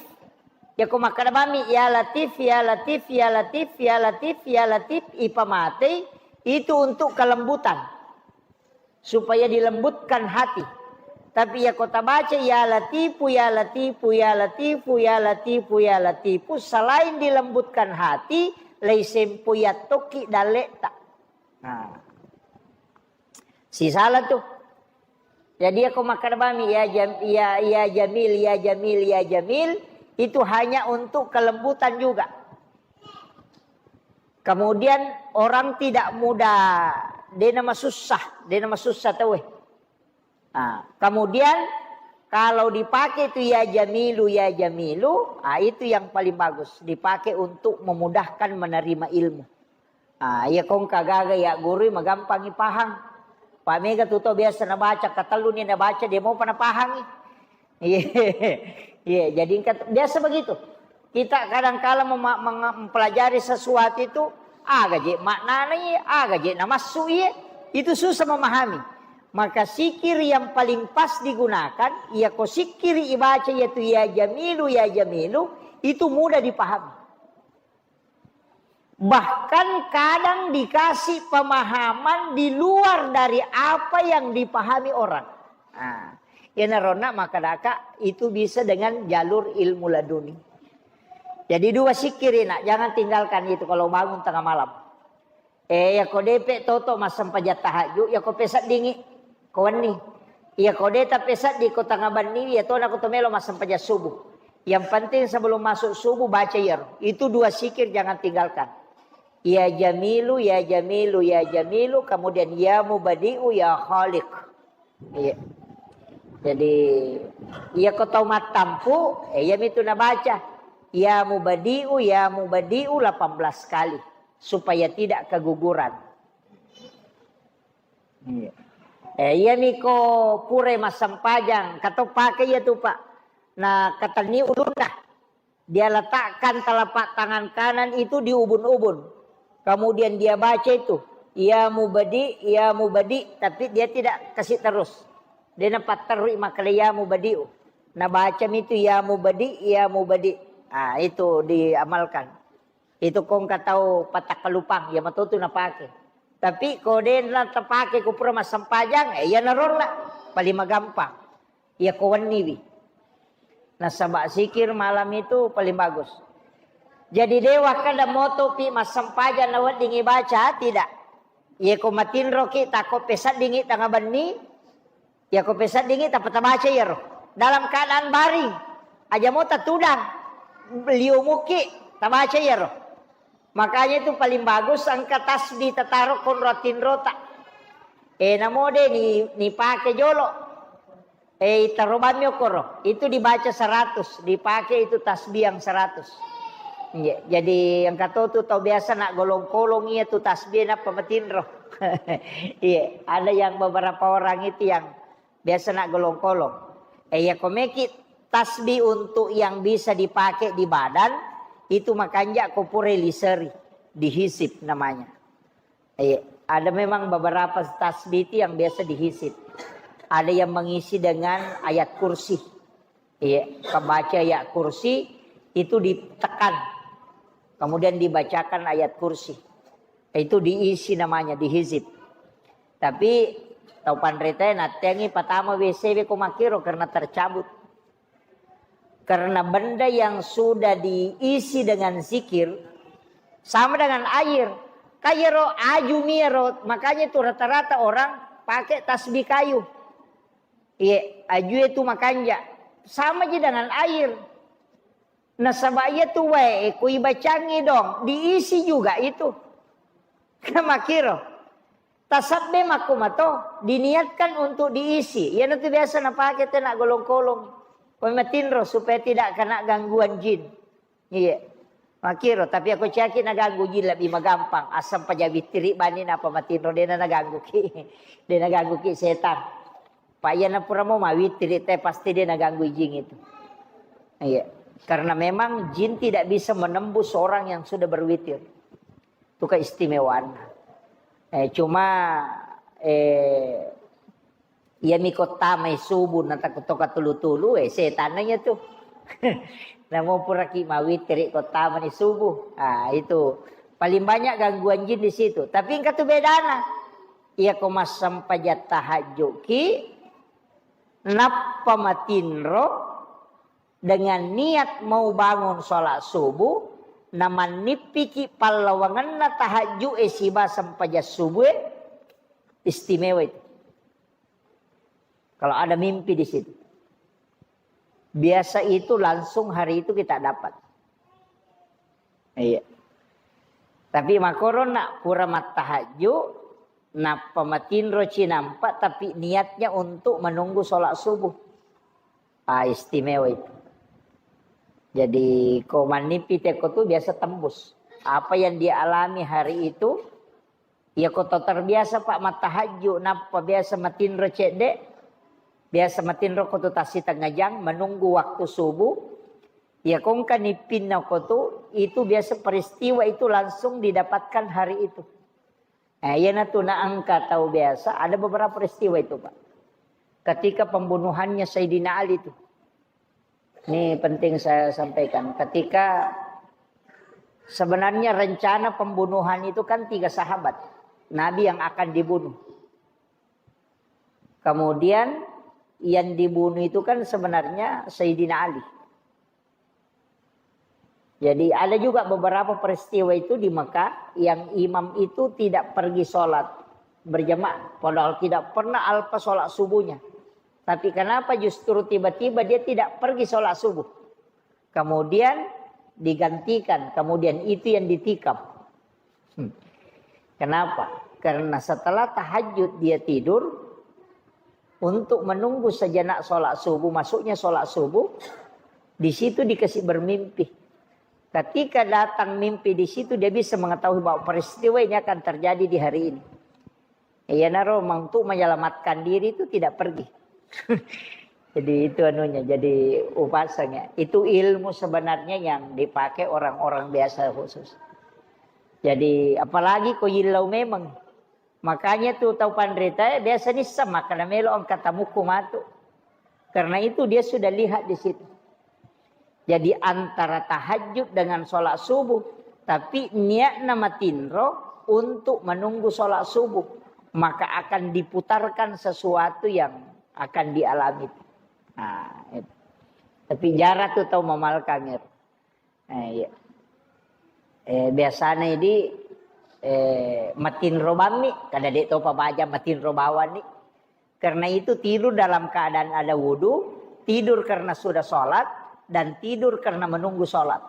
Ya ko makkeda bami ya Latif, ya Latif, ya Latif, ya Latif, ya Latif, ipamatei itu untuk kelembutan. Supaya dilembutkan hati. Tapi ya ko tabaca ya Latifu, ya Latifu, ya Latifu, ya Latifu, ya Latifu, selain dilembutkan hati, leisempuyattoki dalle'ta. Nah. Sisala tu. Jadi ya ko makkeda bami ya Jam, ya, ya Jamil, ya Jamil, ya Jamil, itu hanya untuk kelembutan juga. Kemudian orang tidak mudah, dena masussa, dena masussa tauwe. Nah, kemudian kalau dipakai itu ya Jamilu, ya Jamilu, ah, itu yang paling bagus. Dipakai untuk memudahkan menerima ilmu. Ah, iya kongka gaga ya guru magampangi pahang. Pak mega tu tau biasa nabaca, katellu ni nabaca, dia mau pernah pahangi. Iya, iya, jadi engka, biasa begitu. Kita kadangkala mema-, menga-, mempelajari sesuatu itu, aga je maknana iye, aga je namassu iye, itu susah memahami. Maka sikir yang paling pas digunakan, iya ko sikir ibaca yaitu ya Jamilu, ya Jamilu, itu mudah dipahami. Bahkan kadang dikasih pemahaman di luar dari apa yang dipahami orang. Nah, iyanaronna makkadaka itu bisa dengan jalur ilmu laduni. Jadi dua sikiri nak, jangan tinggalkan itu kalau bangun tengah malam. Eh, yako depe toto massempajang tahajud, yako peseddingi. Ko wenni. Iya ko de tapeseddi ko tengnga benni, iya tona ko to melo massempajang subuh. Yang penting sebelum masuk subuh baca iyaro. Itu dua sikir jangan tinggalkan. Ya Jamilu, ya Jamilu, ya Jamilu, kemudian ya Mubadi'u, ya Khaliq. Iya. Jadi, iya ko tau mattampu, eh, iya mitu nabaca. Ya Mubadi'u, ya Mubadi'u delapan belas kali supaya tidak keguguran. Iya. Eh, iya miko pura massempajang, kato pake iya tu, Pak. Nah, katenni ulunna. Dia letakkan telapak tangan kanan itu di ubun-ubun. Kemudian dia baca itu, "Ya Mubadi, ya Mubadi," tapi dia tidak kasih terus. Dia napatterui makkeda, "Ya Mubadi'u." Nah, baca itu, "Ya Mubadi, ya Mubadi." Ah, itu diamalkan. Itu kongka tau patakkalupang, ya matotu napake. Tapi ko de na tapake ko pura massempajang, eh, iya naronna paling magampang. Iya ko wenniwi. Nasaba sikir malam itu paling bagus. Jadi dewa kada moto pi massempajang na wedding ibaca, tidak. Iya ko matinroki tako pesaddingi tengah benni, iya ko pesaddingi tappa tabaca iyaro. Dalam keadaan baring, aja mo tatudang, liumuki tabaca iyaro. Makanya itu paling bagus engka tasbih tataro konro tinrota. Eh, namo de ni, ni pake jolo. Eh, itaro bammi okoro. Itu dibaca seratus, dipakai itu tasbih yang seratus. Iya, jadi engka to tu tau biasa nak golong-kolong iya tu tasbih nappa matinro. Iya, ada yang beberapa orang itu yang biasa nak golong-kolong. Eh, iya ko meki tasbih untuk yang bisa dipakai di badan, itu makanja ko pura liseri, dihisip namanya. Iya, ada memang beberapa tasbih itu yang biasa dihisip. Ada yang mengisi dengan ayat kursi. Iya, kebaca ayat kursi itu ditekan. Kemudian dibacakan ayat kursi. Itu diisi namanya, dihizib. Tapi tau panritae natteangngi patama W C we ko makkiro karena tercabut. Karena benda yang sudah diisi dengan zikir sama dengan air. Kayero aju miero, makanya itu rata-rata orang pakai tasbih kayu. Iya, ajue tu makanja. Sama ji dengan air. Nasaba iya tu wae ku ibacangi dong, diisi juga itu. Kan makkiro. Tasabbe makkumato, diniatkan untuk diisi. Iyana tu biasa napake tena golong-kolong. Ko matinro supaya tidak kena gangguan jin. Iya. Makkiro, tapi ako caki naganggu jin lebih magampang. Asam paja wittiri bani napa matinro dena naganggu ki. Dena ganggu ki setan. Pak iya napura mau mawittiri te pasti dia naganggu jin itu. Iya. Karena memang jin tidak bisa menembus orang yang sudah berwitir. Itu keistimewaan. Eh, cuma eh, Iyami ko tamai subuh natakuttoka tulu-tulu, eh, setanna iya tu. Namo puraki mawitiri ko tamani subuh. Ah, itu paling banyak gangguan jin di situ. Tapi engka tu bedana. Iya ko massempajang tahajud ki, nappa matinro dengan niat mau bangun sholat subuh, namannippiki pallawangenna tahajud e siba sempajang subuh e, istimewa itu. Kalau ada mimpi di situ. Biasa itu langsung hari itu kita dapat. Iya. Tapi makkoro na pura mattahajju, nappa matinro cinampa, tapi niatnya untuk menunggu sholat subuh. Ah, istimewa itu. Jadi, ko mannipi teko tu biasa tembus. Apa yang dia alami hari itu, Iya ko to terbiasa, Pak, mattahajju, nappa biasa matinro cedde, biasa matinro ko tu tassi tengah jang, menunggu waktu subuh. Iya ko engka nippinna ko tu, itu biasa peristiwa itu langsung didapatkan hari itu. Eh, iya na tu na engka tahu biasa, ada beberapa peristiwa itu, Pak. Ketika pembunuhannya Sayyidina Ali itu. Ini penting saya sampaikan. Ketika sebenarnya rencana pembunuhan itu kan tiga sahabat Nabi yang akan dibunuh. Kemudian yang dibunuh itu kan sebenarnya Sayyidina Ali. Jadi ada juga beberapa peristiwa itu di Mekah yang imam itu tidak pergi sholat berjamaah. Padahal tidak pernah alpa sholat subuhnya. Tapi kenapa justru tiba-tiba dia tidak pergi sholat subuh? Kemudian digantikan, kemudian itu yang ditikam. Hmm. Kenapa? Karena setelah tahajud dia tidur untuk menunggu sejenak sholat subuh, masuknya sholat subuh, di situ dikasih bermimpi. Ketika datang mimpi di situ, dia bisa mengetahui bahwa peristiwa ini akan terjadi di hari ini. Iyanaro untuk menyelamatkan diri itu tidak pergi. Jadi itu anunya, jadi upasangnya. Itu ilmu sebenarnya yang dipakai orang-orang biasa khusus. Jadi apalagi ko yillau memang. Makanya tu tau panrita, eh, biasa nissa maka namelo engka tamukku matu. Karena itu dia sudah lihat di situ. Jadi antara tahajud dengan sholat subuh, tapi niatna matinro untuk menunggu sholat subuh, maka akan diputarkan sesuatu yang akan dialami. Nah, itu. Tapi jarang tu tau mamalkang. Eh, iya. Eh, biasanya di eh, matinro bammi, kada dek topa baja matinro bawani. Karena itu tidur dalam keadaan ada wudhu, tidur karena sudah sholat, dan tidur karena menunggu sholat.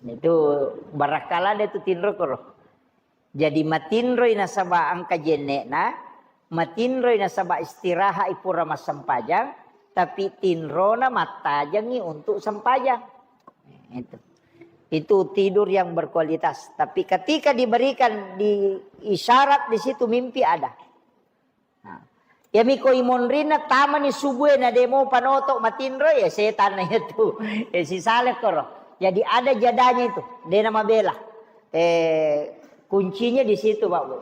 Itu barakala ada itu tinro koro. Jadi matinroi nasaba engka jennekna, matinroi nasaba istirahat pura massempajang, tapi tinrona mattajengi untuk sempajang. Itu. Itu tidur yang berkualitas. Tapi ketika diberikan di isyarat di situ mimpi ada. Nah, iyami ko imonrinna tamani subuh na demo panoto matinro ya setan na itu. Ya sisale koro. Jadi ada jadanya itu. Dena mabela. Eh, kuncinya di situ, Pak Bu.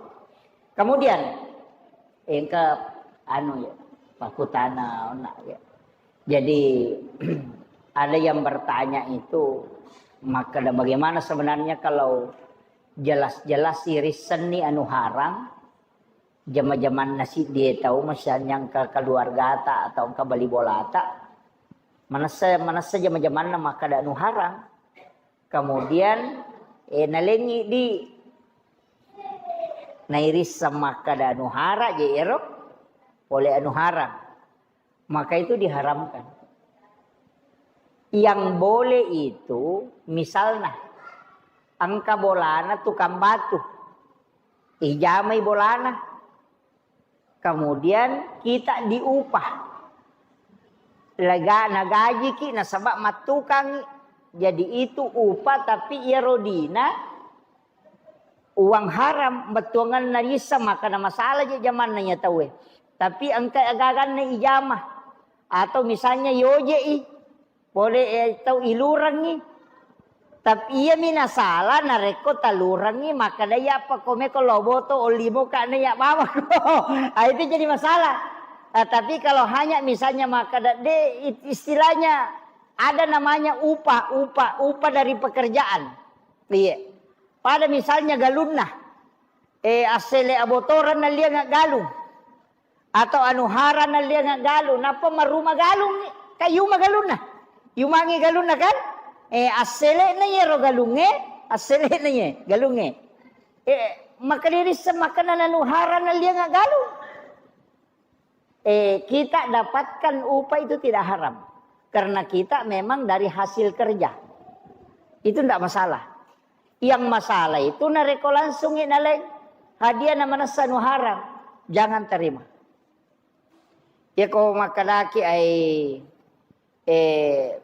Kemudian engka anu ya, pakutana ona ya. Jadi ada yang bertanya itu, makkeda bagaimana sebenarnya kalau jelas-jelas irissenni anu haram, jama-jamanna siddie tau, misalnya engka keluargata atau engka bali bolata, manessa, manessa jama-jamanna makkeda anu haram. Kemudian, eh, nalengi di nairisseng makkeda anu hara je ero pole anu haram. Maka itu diharamkan. Yang boleh itu, misalnya, engka bolana tukang batu, ijamai bolana, kemudian kita diupah. Lega-, nagajiki nasaba mattukangi. Jadi itu upah, tapi iyaro dina uang haram, bettuanganna rissa, makkeda masalah je jamanna iya tauwe. Tapi engka agaganna ijama. Atau misalnya yoje'i, pole, eh, tau ilurengngi. Tapi iyami nasala narekko talurengngi, makkeda iya apa komeko loboto ollimo kane iya bawako. Ah, itu jadi masalah. Ah, tapi kalau hanya misalnya makkeda de, it-, istilahnya ada namanya upah, upah, upah dari pekerjaan. Iya. Pada misalnya galunna, eh, assele abotoran nallianga galung. Atau anu hara nallianga galung, nappa maruma galung, kayuma galunna. Yumangi galunna kan? Eh, assele'na iyaro galungnge, assele'na iye galungnge. Eh, maka dirisseng makkeda anu hara nallianga galung. Eh, kita dapatkan upah itu tidak haram. Karena kita memang dari hasil kerja. Itu ndak masalah. Yang masalah itu narekko langsungi naleng hadiah na manessa nu haram, jangan terima. Iya ko makkedaki ai, eh,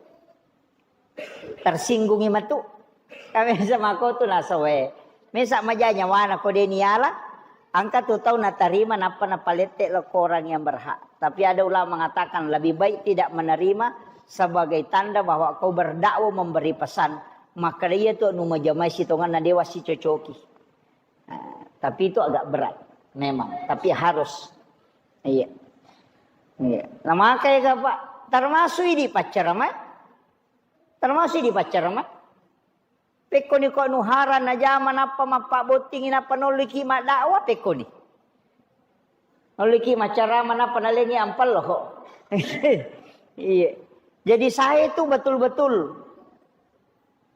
tersinggungi matu. Kami sama ko tu nasawe. Mesa maja nyawana ko deni ala, angka tu tau natarima nappa napalette lo ko orang yang berhak. Tapi ada ulama mengatakan lebih baik tidak menerima sebagai tanda bahwa kau berdakwah memberi pesan. Maka dia tu nu majamai sitonganna dewa sicocoki. Nah, tapi itu agak berat memang, tapi harus. Iya. Iya. Nah, makanya Pak, termasuk ini pacaran, Mak. Termasuk di pacaran, Mak. Pekkoni ko nuhara najama nappa mappabottingi nappa nolliki maddakwah pekkoni. Nolliki macarama nappa nalengi ampello. Iya. Jadi saya itu betul-betul,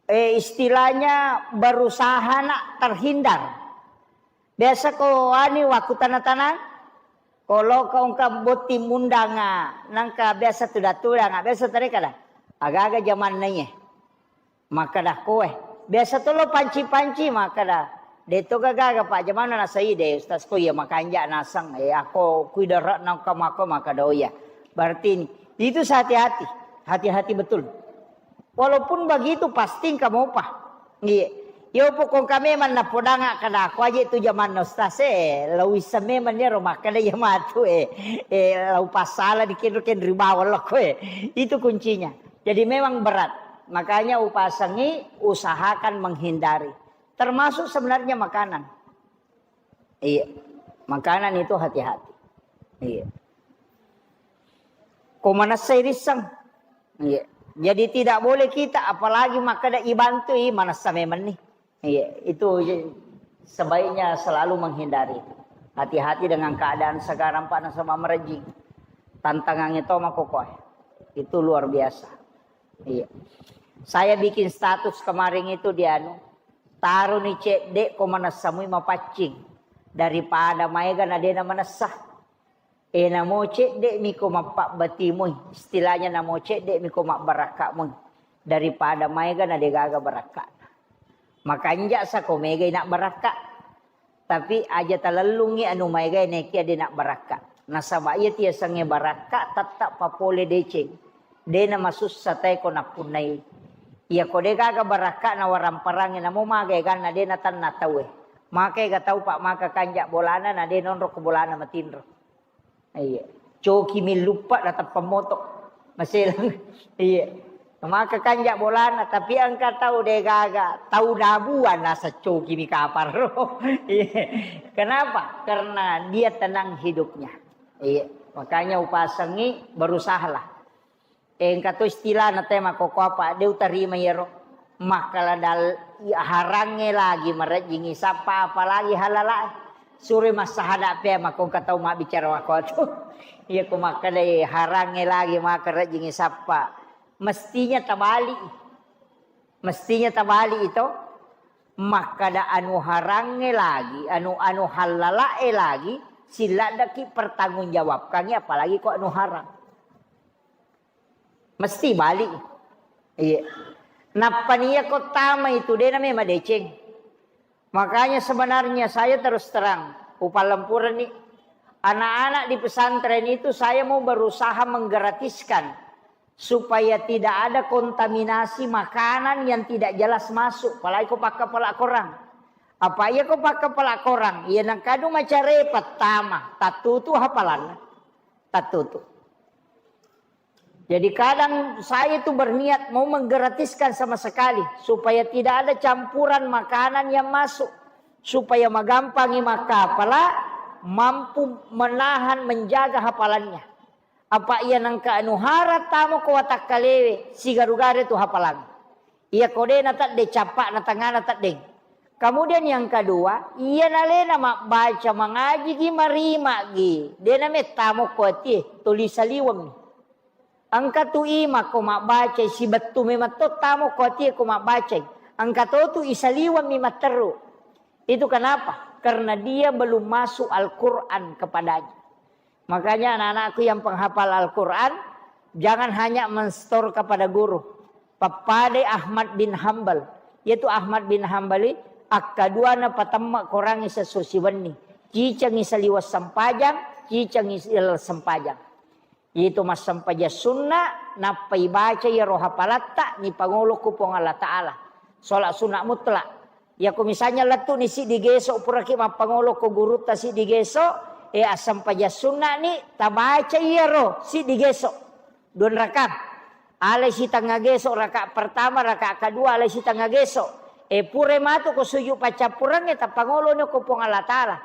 eh, istilahnya berusaha nak terhindar. Biasa ko ani waktu tanah-tanah, ko lo ko engka botting mundanga, nangka biasa tudang-tudang, biasa tadi kada. Aga-aga zaman naiye. Makkeda koe, biasa to lo panci-panci, makkeda, de to gaga, Pak, jamanna nasai de, Ustaz, ko iya makanja naseng, eh, ako kui darat nangka mako, makkeda, oh iya. Berarti ini, itu hati-hati, hati-hati betul. Walaupun begitu, pasti engka mopa. Iya. Yo pokok kami memang napodanga kada aku aja itu jamanna Ustaz, eh, lau issa memang iyaro makkeda iya matu, eh, eh, lau pasala di kenro kenri bawang lo koe. Itu kuncinya. Jadi memang berat. Makanya upasangi, usahakan menghindari. Termasuk sebenarnya makanan. Iya. Makanan itu hati-hati. Iya. Ko manessai risseng. Iya. Jadi tidak boleh kita, apalagi makkeda ibantu, i manessa memang nih. Iya, itu je-, sebaiknya selalu menghindari. Hati-hati dengan keadaan sekarang, Pak, nasaba merejing. Tantangannya to makokoe. Itu luar biasa. Iya. Saya bikin status kemarin itu di anu, taro ni cedde ko manessa mui mapaccing daripada maega na dena manessa. Eh, namo cedde miko mappabbati mui, istilahnya namo cedde miko mabbarakka mui daripada maega na degaga barakka. Makanja sako megai nak barakka. Tapi aja talellungngi anu maegae nekia de nak barakka. Nasaba iya tiasengnge barakka tetta papole deceng. De na masussa tae ko nappunnai. Iya ko de gaga barakka na waramparangnge namo maga eganna de na tanna tauwe. Maka ega tau pak maka kanja bolana na de nonro ko bolana matinro. Iya. Coki milluppa na tappa moto. Maselang. Iya. Maka kanja bolana, tapi engka tau de gaga, tau dabuan nasa coki mi kapar. Iya. Kenapa? Karena dia tenang hidupnya. Iya. Makanya upasangi berusahalah. Engka to istilahna te makkokko apa, de utarima iyaro. Makkala dal-, harangnge lagi marejjingi sappa, apalagi halalae. Sure massahada pe makkongka tau mabbicara makkotu. Iya ko makkadai harangnge lagi maka rejjingi sappa. Mestinya tabali. Mestinya tabali ito. Makkada anu harangnge lagi, anu, anu halalae lagi, silladdaki pertanggungjawabkangi, apalagi ko anu harang. Mesti balik. Iya. Nappa nia ko tama itu, de name madeceng. Makanya sebenarnya saya terus terang, upalempureni, anak-anak di pesantren itu saya mau berusaha menggratiskan supaya tidak ada kontaminasi makanan yang tidak jelas masuk, apalagi ko pakkapala korang. Apa iya ko pakkapala korang, iya nangkadu macare pertama, tattutu hafalanna. Tattutu. Jadi kadang saya itu berniat mau menggratiskan sama sekali supaya tidak ada campuran makanan yang masuk, supaya magampangi makkapala, mampu menahan, menjaga hafalannya. Apa iya nangka anu hara tamo ko watakkalewe, sigaru-garu tu hafalang. Iya ko de natedde, cappa'na tengngana teddeng. Kemudian yang kedua, iya nalena mabbaca, mangajigi, marimagi, de namettamo ko atie, tuli saliwemmi. Engka tu ima ko mabbacai, sibettu memang to tamo ko atie ko mabbacai. Engka to tu isaliwemmi matteru. Itu kenapa? Karena dia belum masuk Al-Quran kepadanya. Makanya anak-anakku yang penghafal Al-Quran, jangan hanya menstor kepada guru. Pappadai Ahmad bin Hambal. Yaitu Ahmad bin Hambali, akkaduana patemma korangi sesso siwenni. Cicengi saliweng sempajang, cicengi sempajang. Itu massempajang sunna, nappa ibaca iyaro hapalatta, nipangolo ku Puang Allah Ta'ala. Sholat sunat mutlak. Yako misalnya lettu ni siddi geso, puraki mappangolo ko gurutta siddi geso, e, assempajang sunna ni, tabaca iyaro siddi geso. Dua raka. Alai sitengnga geso, raka pertama, raka kedua, alai sitengnga geso. E, pura matu ko sujud paccappureng, e, tappangolo ni ko Puang Allah Ta'ala.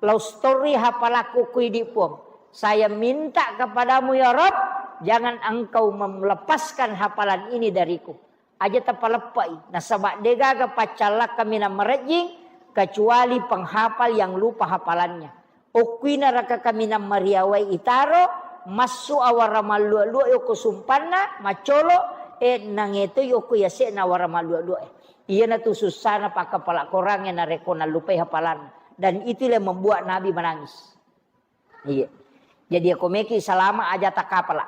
Lau stori hapalakku ku idi Puang. Saya minta kepadamu ya Rob, jangan engkau melepaskan hafalan ini dariku. Aja tapaleppai, nasaba degaga paccallakka minang marejjing kecuali penghafal yang lupa hafalannya. Okkuina raka kaminang mariawai itaro, massu awara mallua-lua yoko sumpanna, maccolo, e, nangetoi yoko yase'na awara mallua-lua e. Iyana tu sussana pakkapala korangnge narekko nallupai hafalanna. Dan itulah yang membuat Nabi menangis. Iya. Jadi, ako meki salama aja takapala.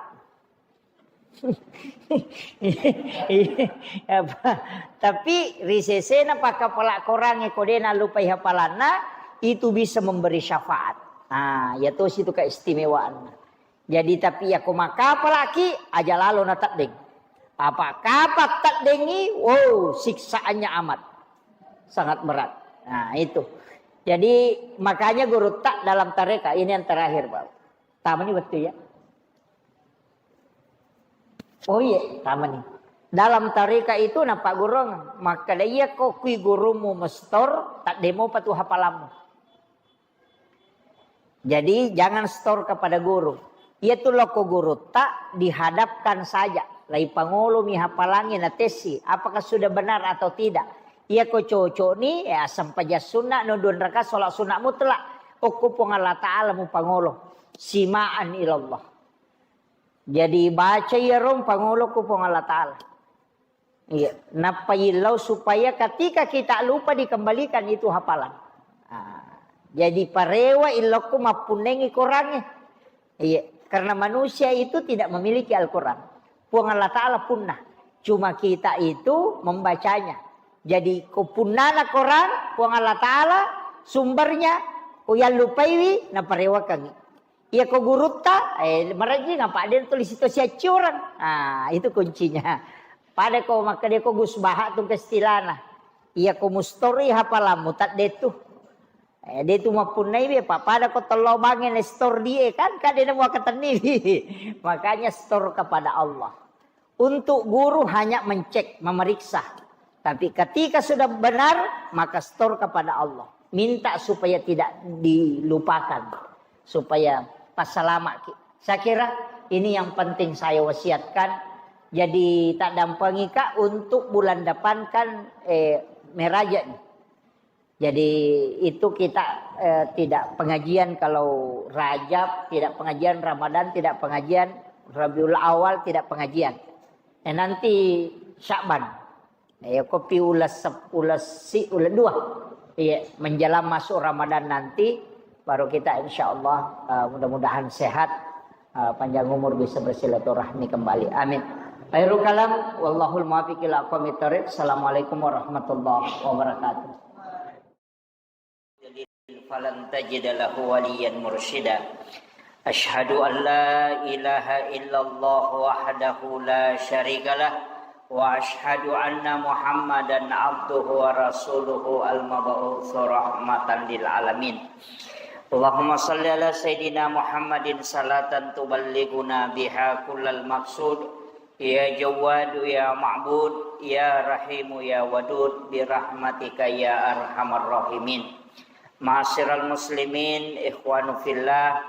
Apa? Tapi ri sesena pakkapala korangnge ko de nallupai hafalanna, itu bisa memberi syafaat. Nah, ya tosi tu keistimewaanna. Jadi, tapi yako makkapalaki, aja lalo nateddeng. Apa kapa teddengi, wow, siksaannya amat. Sangat berat. Nah, itu. Jadi, makanya gurutta dalam tareka, ini yang terakhir, Pak. Tamani wettu ya. Oh iya, tamani. Dalam tareka itu napa gurung, makkada iya ko kui gurumu mestor, tak demo patu hafalammu. Jadi jangan store kepada guru. Iya tu loko gurutta dihadapkan saja. Lai pangolomi hafalangi na tessi, apakah sudah benar atau tidak. Iya ko cocok ni, ya sempajang sunna, no dua raka sholat sunna mutlak. Okko Puang Allah Ta'ala mu pangolo. Simaan ilallah. Jadi baca iya rong pangolo ko Puang Allah Ta'ala. Iya, nappa illau supaya ketika kita lupa dikembalikan itu hafalan. Ah, jadi parewa illokku mappunnengi korangnge. Iya, karena manusia itu tidak memiliki Al-Quran. Puang Allah Ta'ala punna. Cuma kita itu membacanya. Jadi ko punnana korang, Puang Allah Ta'ala sumbernya, ko yallupaiwi, naparewakangi. Iya ko gurutta, eh, marejjing apa de tuli sito siacci orang. Ah, itu kuncinya. Pada ko makkeda ko Gus Baha tu kestilana. Iya ko mustori hafalammu tak de tu. Eh, de tu mappunnai be, pa pada ko tello bange ne store die kan, kan de nemu akatenni. Makanya store kepada Allah. Untuk guru hanya mencek, memeriksa. Tapi ketika sudah benar, maka store kepada Allah. Minta supaya tidak dilupakan. Supaya passalamaki. Saya kira ini yang penting saya wasiatkan. Jadi tak dampengika untuk bulan depan kan, eh, meraja nih. Jadi itu kita, eh, tidak pengajian kalau Rajab, tidak pengajian Ramadan, tidak pengajian Rabiul Awal, tidak pengajian. Eh, nanti Sya'ban. Eh, kopi ulas sep-, ulas si, ulas dua. Iya, menjelang masuk Ramadan nanti, baru kita insya Allah, eh, mudah-mudahan sehat, eh, panjang umur, bisa bersilaturahmi kembali. Amin. Khairul kalam, wallahul muwaffiq ila aqwamit thariq. Assalamualaikum warahmatullahi wabarakatuh. فلن تجد له وليا مرشدا. أشهد أن لا إله إلا الله وحده لا شريك له، وأشهد أن محمدا عبده ورسوله المبعوث رحمة للعالمين. اللهم صل على سيدنا محمد صلاة تبلغنا بها كل المقصود. Ya Jawwadu, ya Ma'bud, ya Rahimu, ya Wadud, birahmatika ya arhamar rahimin. Ma'asyiral muslimin, ikhwanu fillah,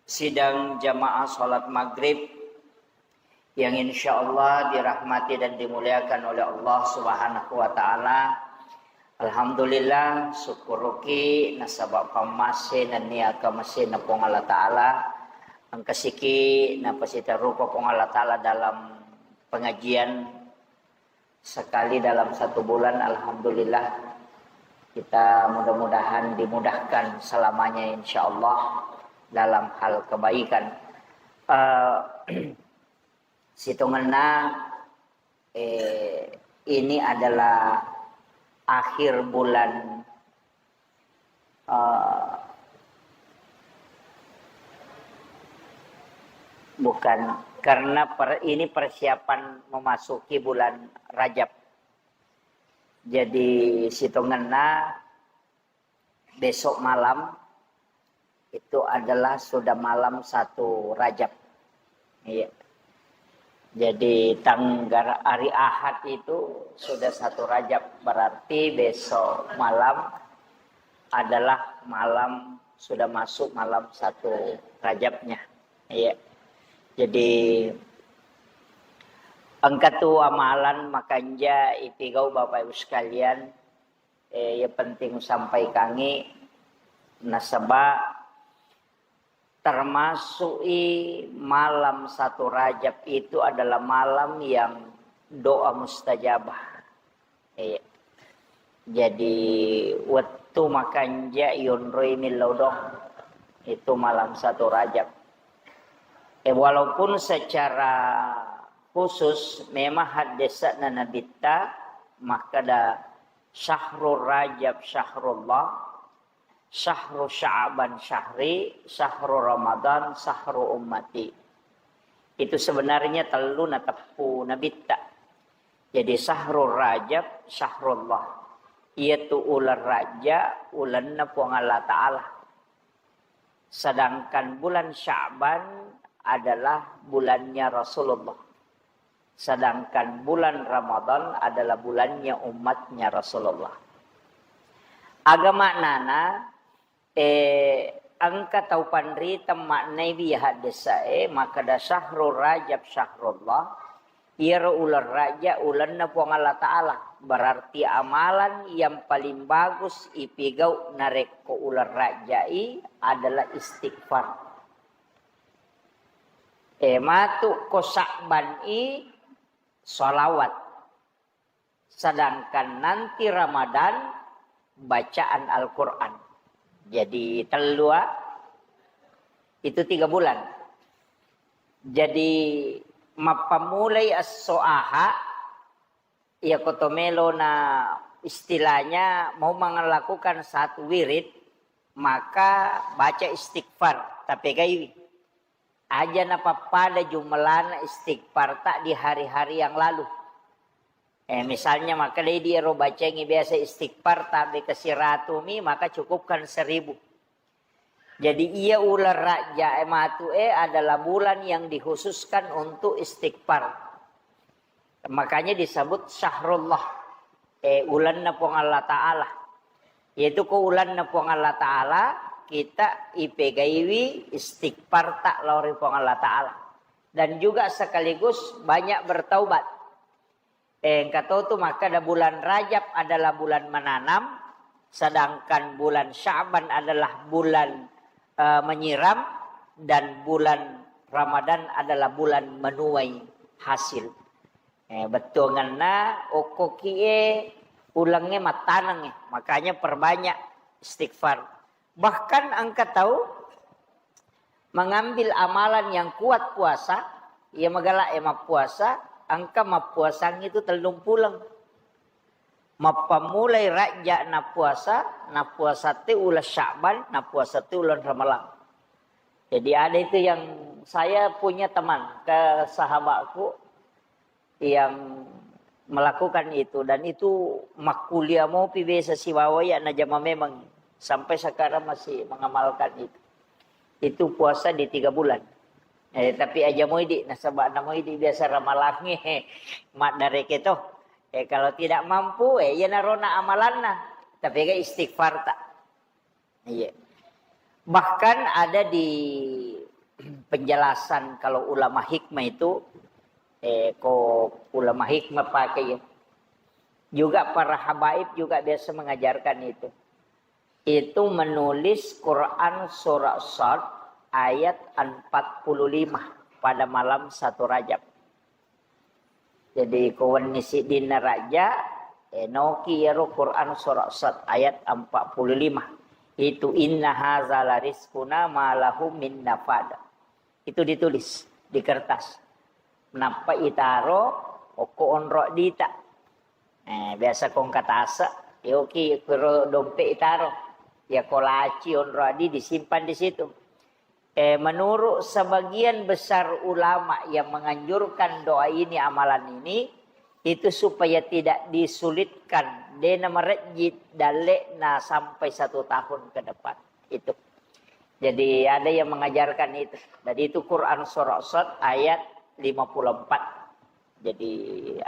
sidang jamaah salat maghrib yang insya Allah dirahmati dan dimuliakan oleh Allah Subhanahu wa Ta'ala. Alhamdulillah, syukuruki nasaba pammase nennia kamasena Puang Allah Ta'ala, engkasiki napasitarupa Puang Allah Ta'ala dalam pengajian sekali dalam satu bulan. Alhamdulillah, kita mudah-mudahan dimudahkan selamanya insya Allah dalam hal kebaikan. Eh, sitongenna, eh, ini adalah akhir bulan, eh, bukan, karena per-, ini persiapan memasuki bulan Rajab. Jadi sitongenna besok malam itu adalah sudah malam satu Rajab. Iya. Jadi tanggal hari Ahad itu sudah satu Rajab, berarti besok malam adalah malam, sudah masuk malam satu Rajabnya. Iya. Jadi engka tu amalan makanja ipigau Bapak Ibu sekalian, eh, ya penting sampaikangi nasaba termasuk i malam satu Rajab itu adalah malam yang doa mustajabah. Iya. Jadi wettu makanja yonroi millau doang itu malam satu Rajab. Eh, walaupun secara khusus memang haddesana Nabitta makkada, "Syahrul Rajab syahrullah, syahru Sya'ban syahri, syahru Ramadan syahru ummati." Itu sebenarnya tellu nateppu Nabitta. Jadi syahru Rajab syahrullah. Iyatu uleng Raja ulenna Puang Allah Ta'ala. Sedangkan bulan Sya'ban adalah bulannya Rasulullah. Sedangkan bulan Ramadan adalah bulannya umatnya Rasulullah. Aga maknana, eh, engka tau panriteng maknai biya haddesa e, makkada syahru Rajab syahrullah, iyaro uleng Raja ulenna Puang Allah Ta'ala. Berarti amalan yang paling bagus ipigau narekko uleng Raja i adalah istighfar. Eh, matu ko Sya'ban i salawat. Sedangkan nanti Ramadan bacaan Al-Quran. Jadi tellua, itu tiga bulan. Jadi mappamulai esso aha, iya koto melo na istilahnya mau melakukan satu wirid, maka baca istighfar, tapegaiwi. Aja napappada jumlana istighfar ta di hari-hari yang lalu. Eh, misalnya, maka dei di ero bacengi biasa istighfar tabe ke siratumi, maka cukupkan seribu. Jadi, iya uleng Raja e matu e adalah bulan yang dikhususkan untuk istighfar. Makanya disebut syahrullah, eh, ulenna Puang Allah Ta'ala. Yaitu ko ulenna Puang Allah Ta'ala, kita ipegaiwi istighfar ta lao ri Puang Allah Ta'ala. dan juga sekaligus banyak bertaubat. Eh, engka to tu makkeda bulan Rajab adalah bulan menanam, sedangkan bulan Sya'ban adalah bulan, eh, menyiram, dan bulan Ramadan adalah bulan menuai hasil. Eh, bettuangenna okkokie ulengnge mattanengnge, makanya perbanyak istighfar. Bahkan engka tau mengambil amalan yang kuat puasa, iya magala e mappuasa, engka mappuasang itu tellung puleng. Mappammulai Rajja nappuasa, nappuasa te uleng Sya'ban, nappuasa te uleng Ramalang. Jadi ada itu yang saya punya teman ke sahabatku, yang melakukan itu, dan itu makkuliah mopi biasa sibawa ya najama memang sampai sekarang masih mengamalkan itu. Itu puasa di tiga bulan. Eh, tapi aja moidi nasaba namoidi biasa ramalangnge maddareke to. Eh, kalau tidak mampu, eh, iya narona amalanna. Tapi ga istighfar tak. Iya. Bahkan ada di penjelasan kalau ulama hikmah itu, eh, ko ulama hikmah pakai ya. Juga para habaib juga biasa mengajarkan itu. Itu menulis Quran surah Sad ayat empat puluh lima pada malam satu Rajab. Jadi ko wenni siddinna Rajja, eh, noki iyaro Quran surah Sad ayat empat puluh lima. Itu inna haza la rizquna ma lahu min nafad. Itu ditulis di kertas. Nappa itaro okko onro dita. Eh, biasa kongka tase, yoki kuro dompet itaro. Ya kolaci onro adi disimpan di situ. Eh, menurut sebagian besar ulama yang menganjurkan doa ini, amalan ini, itu supaya tidak disulitkan, dena merejit dalekna sampai satu tahun ke depan. Itu. Jadi ada yang mengajarkan itu. Jadi itu Quran surah Sad ayat lima puluh empat. Jadi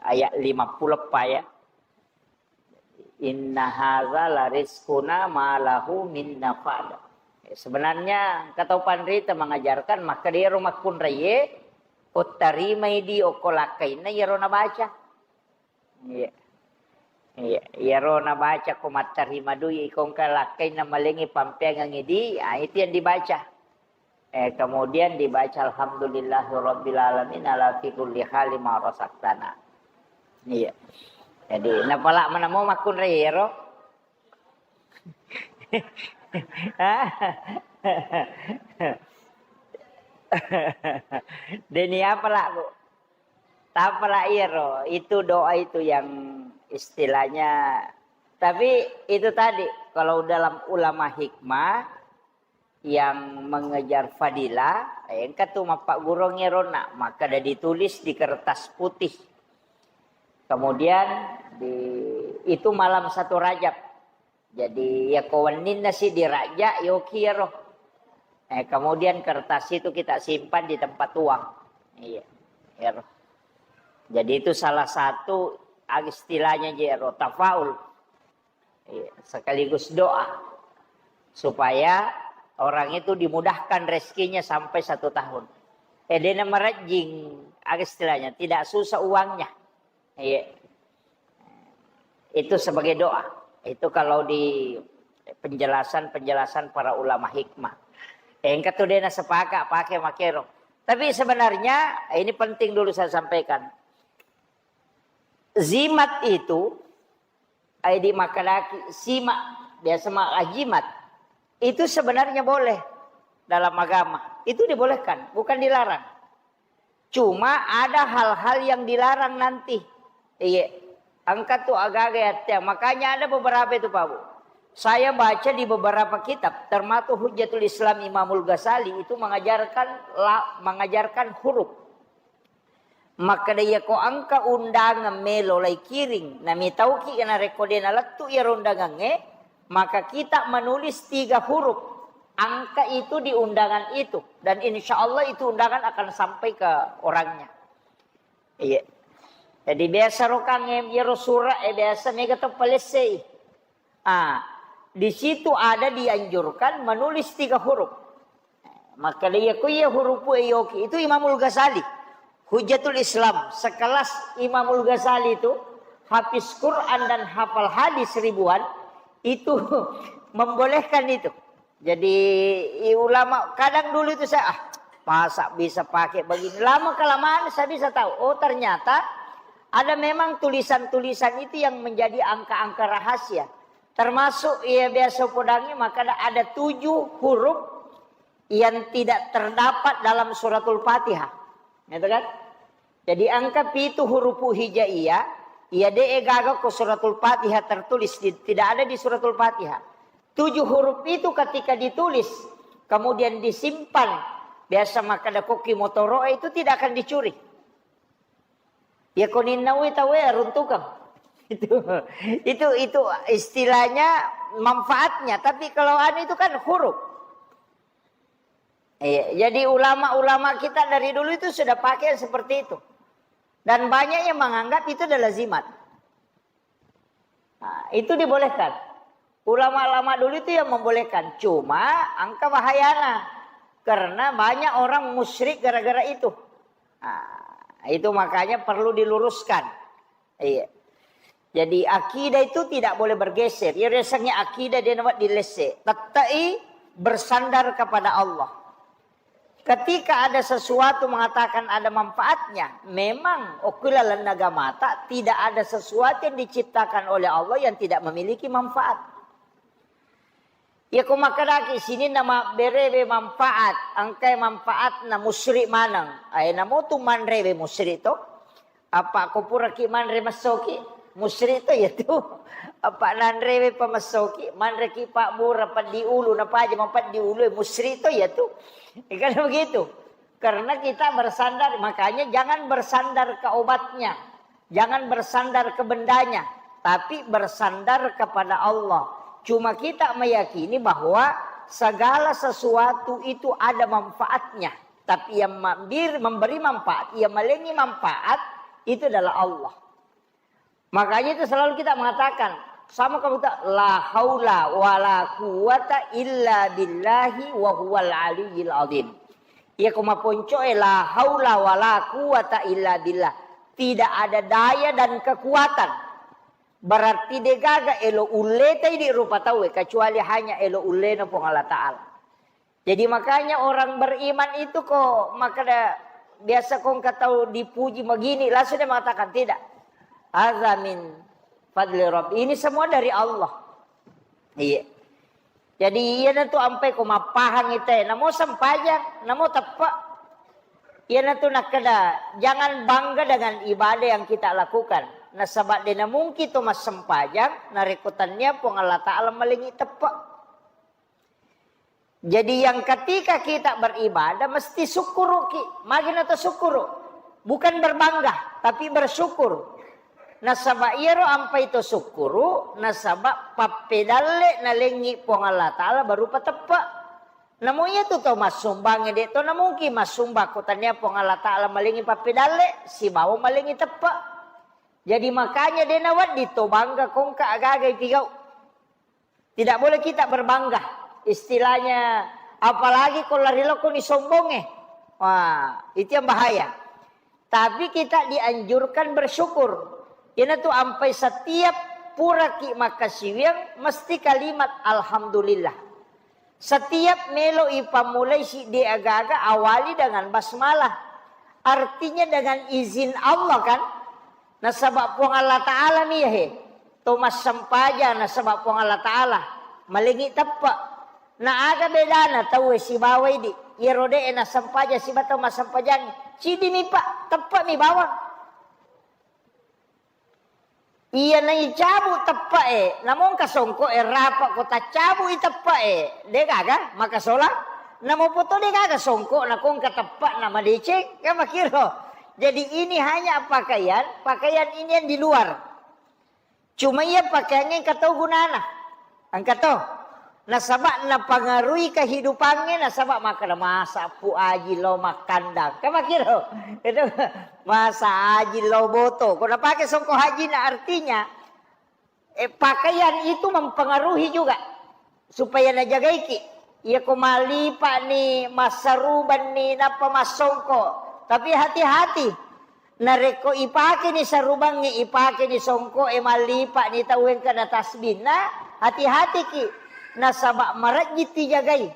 ayat lima puluh empat ya. Inna haza la rizquna ma lahu min nafad. Sebenarnya engka tau panrita mengajarkan maka dero makkunraie ottarimai di okko lakkainna iyaro nabaca. Iya. Iya, iyaro nabaca ko mattarima dui, iko engka lakkainna malengi pampeangengi di, ah, itu yang dibaca. Eh, kemudian dibaca alhamdulillahirabbil alamin ala fi kulli hali ma razaqtana. Iya. Jadi, napala manamo makkunrai ero. Deni apa lah, Bu? Tapala iyaro, itu doa itu yang istilahnya. Tapi itu tadi, kalau dalam ulama hikmah yang mengejar fadilah, engka tu mappaggurung iyarona, maka ada ditulis di kertas putih. Kemudian di, itu malam satu Rajab. Jadi, ya ko wenninna si dirajja, yoki iyaro. Eh, kemudian kertas itu kita simpan di tempat uang. Iya, iyaro. Jadi itu salah satu, ah, istilahnya je ero, tafaul. Iya, sekaligus doa. Supaya orang itu dimudahkan rezekinya sampai satu tahun. Eh, dena merejing, ah, istilahnya, tidak susah uangnya. Iya. Itu sebagai doa. Itu kalau di penjelasan-penjelasan para ulama hikmah. Engka tu dena sepakat pakai makero. Tapi sebenarnya, ini penting dulu saya sampaikan. Jimat itu, ai di makadaki, simak, biasa maka jimat. Itu sebenarnya boleh dalam agama. Itu dibolehkan, bukan dilarang. Cuma ada hal-hal yang dilarang nanti. Iya. Engka tu agaga ya. Makanya ada beberapa itu, Pak Bu. Saya baca di beberapa kitab, termasuk Hujjatul Islam Imamul Ghazali itu mengajarkan la-, mengajarkan huruf. Makkeda, iya ko engka undangan melo lai kiring, namitauki narekko de nalettu iyaro undangangnge, maka kita menulis tiga huruf angka itu di undangan itu, dan insya Allah itu undangan akan sampai ke orangnya. Iya. Jadi biasa rokang em, iyaro suraq e biasa mega to palessei. Ah, di situ ada dianjurkan menulis tiga huruf. Makkeda iya ko iya hurupu e yoki, itu Imamul Ghazali. Hujjatul Islam, sekelas Imamul Ghazali itu, hafiz Quran dan hafal hadis ribuan, itu membolehkan itu. Jadi, i-, ulama kadang dulu itu saya, "Ah, masa bisa pakai begini?" Lama kelamaan saya bisa tahu, oh, ternyata ada memang tulisan-tulisan itu yang menjadi angka-angka rahasia. Termasuk, iya, biasa podangi, maka ada, ada tujuh huruf yang tidak terdapat dalam Suratul Fatihah. Gitu kan? Jadi, angka pitu hurufu hijaiyah, iya, de' gaga ko Suratul Fatihah tertulis, di, tidak ada di Suratul Fatihah. Tujuh huruf itu ketika ditulis, kemudian disimpan, biasa makkeda koki motoro, itu tidak akan dicuri. Ya, ko ninnaui tauwe, runtukang. Itu, itu, itu istilahnya manfaatnya. Tapi kalau anu itu kan huruf. Iya, jadi ulama-ulama kita dari dulu itu sudah pakai seperti itu. Dan banyak yang menganggap itu adalah lazimat. Nah, itu dibolehkan. Ulama-ulama dulu itu yang membolehkan. Cuma angka bahayana. Karena banyak orang musyrik gara-gara itu. Nah, itu makanya perlu diluruskan. Iya. Jadi, akidah itu tidak boleh bergeser. Ya, rasanya akidah dia nampak dilese. Tettai bersandar kepada Allah. Ketika ada sesuatu mengatakan ada manfaatnya, memang okulalan nagamata tidak ada sesuatu yang diciptakan oleh Allah yang tidak memiliki manfaat. Iya, ko makkedaki sininna mabberewe manfaat, engkae manfaatna musyrik maneng. Ae, namotu manrewe musyrik to? Apa ko puraki manre messoki, musyrik to iya tu. Apa nanrewe pa messoki, manreki pabbura peddi ulu, napaja mapeddi ulu, musyrik to iya tu. Kan begitu. Karena kita bersandar, makanya jangan bersandar ke obatnya, jangan bersandar ke bendanya, tapi bersandar kepada Allah. Cuma kita meyakini bahwa segala sesuatu itu ada manfaatnya, tapi yang mambir-, memberi manfaat, yang malengi manfaat, itu adalah Allah. Makanya itu selalu kita mengatakan, sama kamu tak, "La haula wa la quwwata illa billahi wa huwal aliyyil azim." Iya, ko maponcoe, "La haula wa la quwwata illa billah." Tidak ada daya dan kekuatan. Berarti degaga elo ulleta idi rupa tauwe, kecuali hanya elo ullena Puang Allah Ta'ala. Jadi makanya orang beriman itu ko makkeda biasa ko engka tau dipuji magini, langsung dia mengatakan, "Tidak. Hadza min fadli Rabbi." Ini semua dari Allah. Iya. Jadi iyanatu ampai ko mappahang ite, namo sempajang, namo teppe. Iyanatu nakkeda, jangan bangga dengan ibadah yang kita lakukan. Nasaba de namungkin to massempajang, narekko tania Puang Allah Ta'ala malengi teppe. Jadi, yang ketika kita beribadah, mesti sukkuruki. Magi na to sukkuru? Bukan berbangga, tapi bersyukur. Nasaba iyaro ampai to sukkuru, nasaba pappedalle nalengi Puang Allah Ta'ala baru pateppe. Namo iya tu to massumbangnge, de to namungkin massumbang ko tania Puang Allah Ta'ala malengi pappedalle, sibawa malengi teppe. Jadi, makanya de nawedding to bangga kongka agaga ipigau. Tidak boleh kita berbangga. Istilahnya, apalagi ko lari lokoni sombongnge. Wah, itu yang bahaya. Tapi kita dianjurkan bersyukur. Iyanatu ampai setiap puraki makkasiwiang, mesti kalimat alhamdulillah. Setiap melo ipammulai siddi aga-aga, awali dengan basmalah. Artinya dengan izin Allah, kan? Nasaba Puang Allah Ta'ala mi, he. To massempajang nasaba Puang Allah Ta'ala. Malengi teppe. Na aga bedana tauwe sibawa idi? Iyaro de nassempajang siba tau massempajang. Ciddi mi, Pak, teppe mi bawang. Iya naicabu teppe'e, namongka songko'e rapa ko taccabu i teppe'e, de gaga makasola. Namo poto de gaga songko nakongka teppe'na madeceng, kan makiro. Jadi ini hanya pakaian, pakaian ini yang di luar. Cuma iya pakaiannya engka to gunana. Engka to. Nasaba napangaruhi kehidupannya, nasaba makkeda masa pu aji lo makkandang. Kan makiro. Itu masa aji lo boto. Ko napake songko hajina, artinya, eh, pakaian itu mempengaruhi juga supaya najagaiki. Iya ko mallipa'ni, massarubanni, nappa massongko. Tapi hati-hati. Narekko ipakeni sarubangnge, ipakeni songko'e mallipa'ni tau engka na tasbinna, hati-hatiki. Nasaba marejjitti jagai.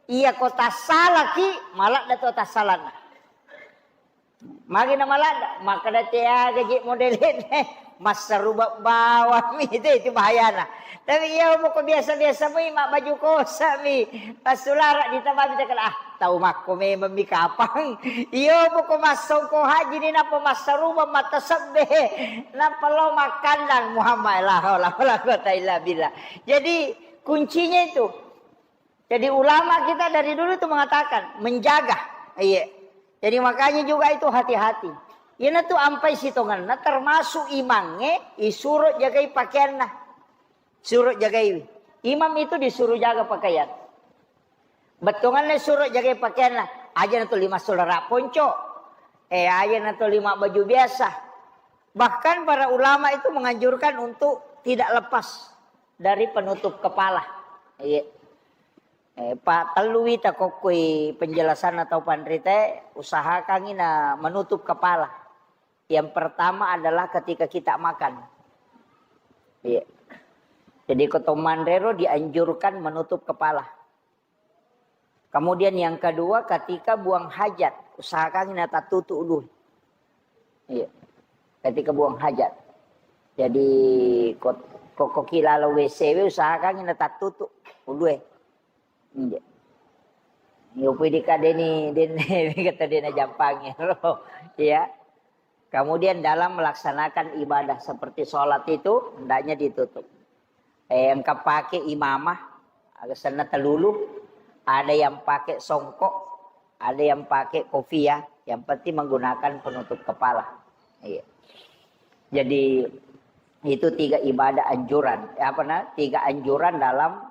Iya ko tassalaki, maladda to tassalanna. Magi na maladda, makkeda teaga je modelena, massaruba bawammi itu, itu bahayana. Tapi iya mo ko biasa-biasa mi mabbaju kosa mi, passulara ditamami cakala, ah, tau makko memang mi kapang. Iya mo ko massongko haji ni nappa massaruba matasebbe, nappa lo makkandang Muhammad, la haula wala quwata illa billah. Jadi kuncinya itu. Jadi ulama kita dari dulu itu mengatakan menjaga. Iya. Jadi makanya juga itu hati-hati. Iyana tu ampai sitongenna termasuk imangnge isuro jagai pakaianna. Suro jagai. Imam itu disuruh jaga pakaian. Bettuanganna suro jagai pakaianna. Aja na tuli massulara ponco. Eh, aja na tuli mabbaju biasa. Bahkan para ulama itu menganjurkan untuk tidak lepas dari penutup kepala. Iya. Eh, pa tellu wita kokkoi penjelasan atau panrita, usahakangi na menutup kepala. Yang pertama adalah ketika kita makan. Iya. Jadi ko to manrero dianjurkan menutup kepala. Kemudian yang kedua, ketika buang hajat, usahakangi na tattutu ulue. Iya. Ketika buang hajat. Jadi ko, ko, ko ki lalo W C we, usahakangi na tattutu ulue. Iya. Yo pui dikadeni den kata dena jampangi. Iya. Kemudian dalam melaksanakan ibadah seperti sholat itu, hendaknya ditutup. Eh, engka pake imamah, aga senna telulu, ada yang pakai songkok, ada yang pakai kopiah, yang penting menggunakan penutup kepala. Iya. Jadi itu tiga ibadah anjuran, apa na, tiga anjuran dalam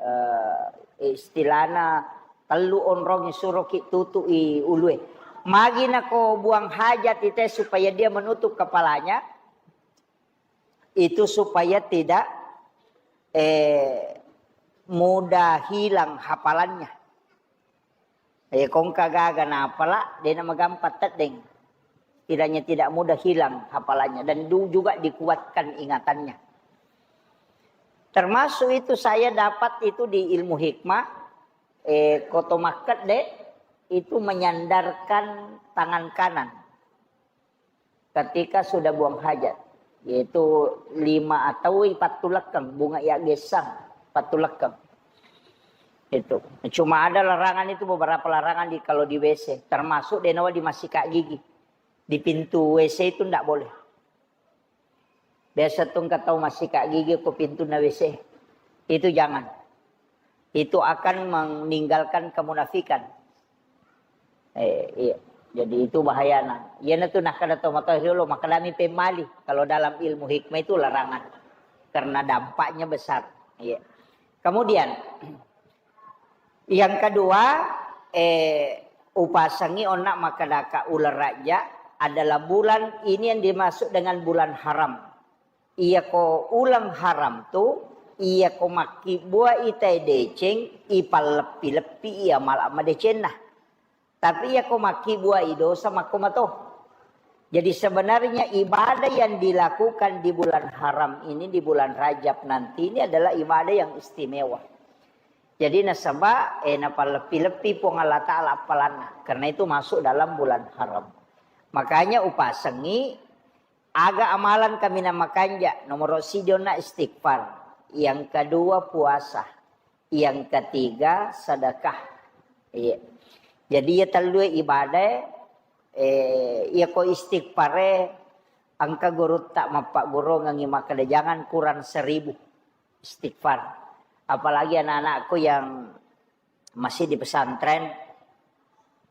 eh, istilahna tellu onrong suroki tutu'i ulue. Magi nako buang hajat ite supaya dia menutup kepalanya, itu supaya tidak, eh, mudah hilang hafalannya. Eh, kongka gaga napala, dena magampang teddeng. Kiranya tidak mudah hilang hafalannya dan du-, juga dikuatkan ingatannya. Termasuk itu saya dapat itu di ilmu hikmah, eh, koto makkedde itu menyandarkan tangan kanan ketika sudah buang hajat, yaitu lima atau pattulekkeng, bunga ya gesang, pattulekkeng. Itu. Cuma ada larangan itu, beberapa larangan di, kalau di W C, termasuk denawa di masika gigi. Di pintu W C itu ndak boleh. Biasa tu engka tau massika gigi ko pintunna W C. Itu jangan. Itu akan meninggalkan kemunafikan. Eh, iya. Jadi itu bahayana. Iyana tu nakkeda tau matoa riolo, makkedami pemmali. Kalau dalam ilmu hikmah itu larangan. Karena dampaknya besar. Iya. Kemudian, yang kedua, eh, upasengi onna makkedaka uleng Rajab adalah bulan ini yang dimaksud dengan bulan haram. Iyako uleng haram tu, iyako makkibbuai tae deceng, ipalleppi-leppi iya mala madecenna. Tapi iyako makkibbuai dosa makko mato. Jadi sebenarnya ibadah yang dilakukan di bulan haram ini, di bulan Rajab nanti ini adalah ibadah yang istimewa. Jadi nasaba, eh, napalleppi-leppi Puang Allah Ta'ala appalanna. Karena itu masuk dalam bulan haram. Makanya upasengi aga amalan kaminang makanja, nomoro siji onna istighfar, yang kedua puasa, yang ketiga sedekah. Iya. Jadi iya tellue ibadah, eh, iya ko istighfare, engka gurutta mappaggurungengi makkeda jangan kurang seribu istighfar. Apalagi anak-anakku yang masih di pesantren,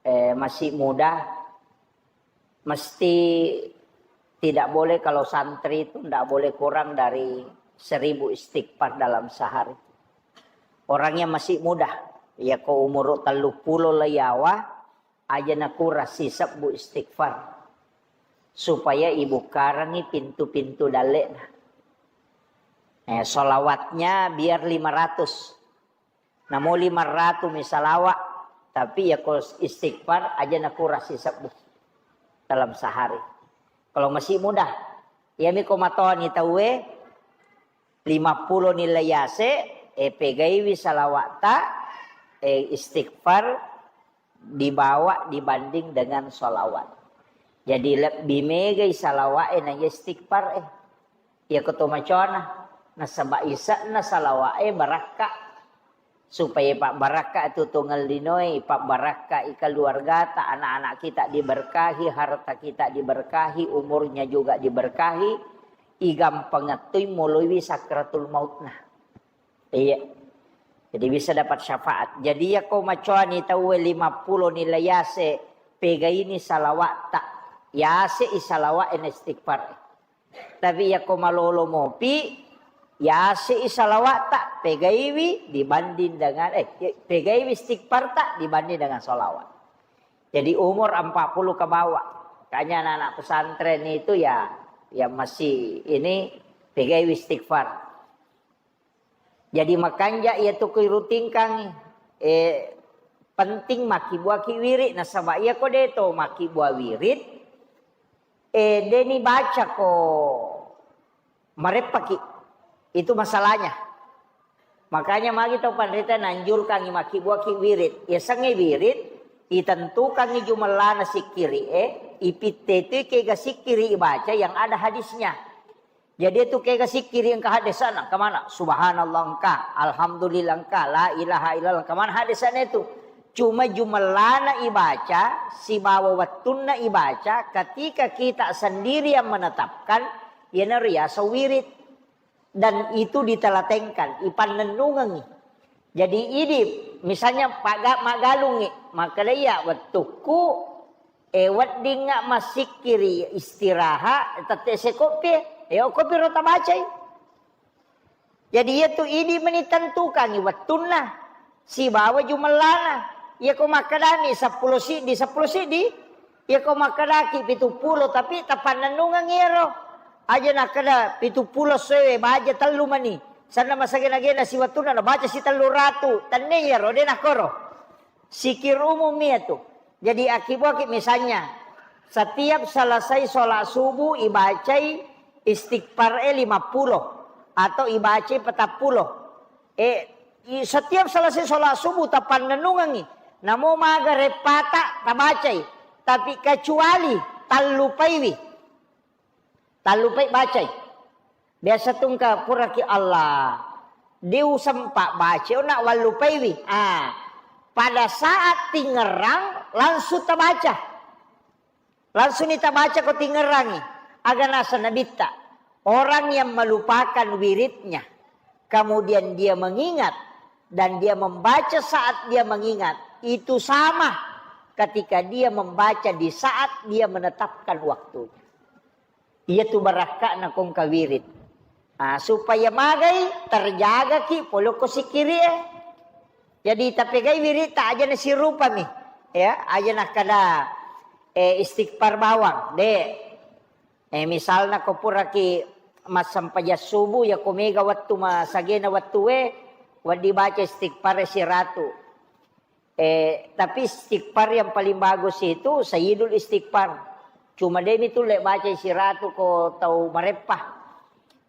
eh, masih muda, mesti tidak boleh kalau santri itu tidak boleh kurang dari seribu istighfar dalam sehari. Orangnya masih muda, ya ko umur tellu pulo le yawa, aja nakurang sisebbu istighfar. Supaya ibukkarangi pintu-pintu dalle'na. Eh, solawatnya biar lima ratus. Namo lima ratu mi salawa, tapi yako istighfar aja nakurang sisebbu dalam sehari. Kalau masih mudah, iyami ko matoni tauwe, lima pulo ni layase, e, pegaiwi salawata, e, istighfar dibawa dibanding dengan salawat. Jadi lebbi megai salawa'e na istighfar e. Iya ko to macona, nasaba ise'na salawa'e barakka. Supaya pabbarakka tu tongeng linoe, pabbarakka i keluargata, anak-anak kita diberkahi, harta kita diberkahi, umurnya juga diberkahi, igampangeng toi moloiwi sakratul mautna. Iya. Jadi bisa dapat syafaat. Jadi iya ko macoani tauwe lima pulo ni layase, pegaini salawa'ta. Yase i salawa'e na istighfar. Tapi iya ko malolo mopi, yase i salawa'ta, pegaiwi dibanding dengan, eh, pegaiwi istighfarta dibanding dengan salawat. Jadi umur empat puluh ke bawah. Makanya anak-anak pesantren itu ya, ya masih ini pegaiwi istighfar. Jadi makanja iya tu kui rutingkang, eh, penting makkibuaki wirid, nasaba iya ko deto makkibua wirid, eh, deni baca ko mareppaki. Itu masalahnya. Makanya magi tau panrita nanjurkangi makkibuaki wirid. Yasengnge wirid, itentukangi jumellana sikkiri e, ipitte tu kega sikkiri ibaca yang ada hadisnya. Jadi itu kega sikkiri engka hadesana, engka mana? Subhanallah engka, alhamdulillah engka, la ilaha illallah engka mana hadesana itu. Cuma jumellana ibaca, sibawa wettunna ibaca, ketika kita sendiri yang menetapkan, iyanaro riaseng wirid. Dan itu ditelatenkan, ipannennungengi. Jadi idi, misalnya paga-, maggalungi, makkeda iya wettukku, eh, weddingnga massikkiri istirahat, tette sekoppi, eh, okkopi ro tabacai. Jadi iya tu idi meni tentukangi wettunna sibawa jumellana. Iya ko makkedami seppulo siddi, seppulo siddi, iya ko makkedaki pitu pulo, tapi tapannennungeng iyaro. Aja nakkeda pitu pulo sewe, baja tellu mani. Sanna masagena-gena siwettunna nabaca si tellu ratu. Tenne iyaro, de nakkoro. Sikir umum iya tu. Jadi akibuaki misalnya, setiap selesai sholat subuh ibacai istighfar e lima pulo atau ibacai petappulo. Eh, i-, setiap selesai sholat subuh tapannennungengi. Namo maga reppata tabacai. Tapi kecuali tallupaiwi. Tallupai bacai. Biasa tungka puraki Allah. Diusempa baca, ona wallupaiwi. Ah, pada saat tingerang langsung tabaca. Langsung ni tabaca ko tingerangi. Aga nasa nabitta. Orang yang melupakan wiridnya, kemudian dia mengingat dan dia membaca saat dia mengingat, itu sama ketika dia membaca di saat dia menetapkan waktunya. Iya tu barakka'na kongka wirid. Ah, supaya magai terjagaki polokko sikkiri e. Jadi tapegai wirid ta aja nasirupami. Ya, aja nakkada, eh, istighfar bawang, de. Eh, misalna ko puraki massempajang subuh, ya ko mega wettu masagena wettue, wedding baca istighfar siratu. Eh, tapi istighfar yang paling bagus itu Sayyidul Istighfar. Cuma demi tulle baca siratu ko tau mareppa.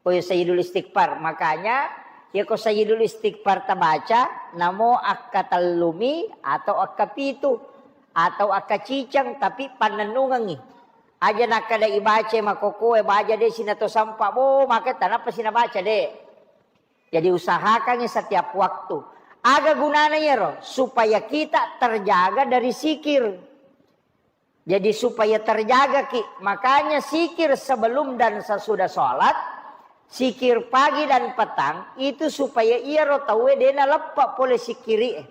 Ko Sayyidul Istighfar. Makanya, ya ko Sayyidul Istighfar tabaca, namo akka tellumi atau akka pitu atau akka ciceng, tapi pannennungengi. Aja nakkada ibaca makokoe baja de sinato sampa, bo, maka tanapa sinabaca de. Jadi usahakangi setiap waktu. Aga gunana iyaro? Supaya kita terjaga dari sikir. Jadi supaya terjagaki. Makanya sikir sebelum dan sesudah sholat, sikir pagi dan petang, itu supaya iyaro tauwe dena leppa pole sikiri.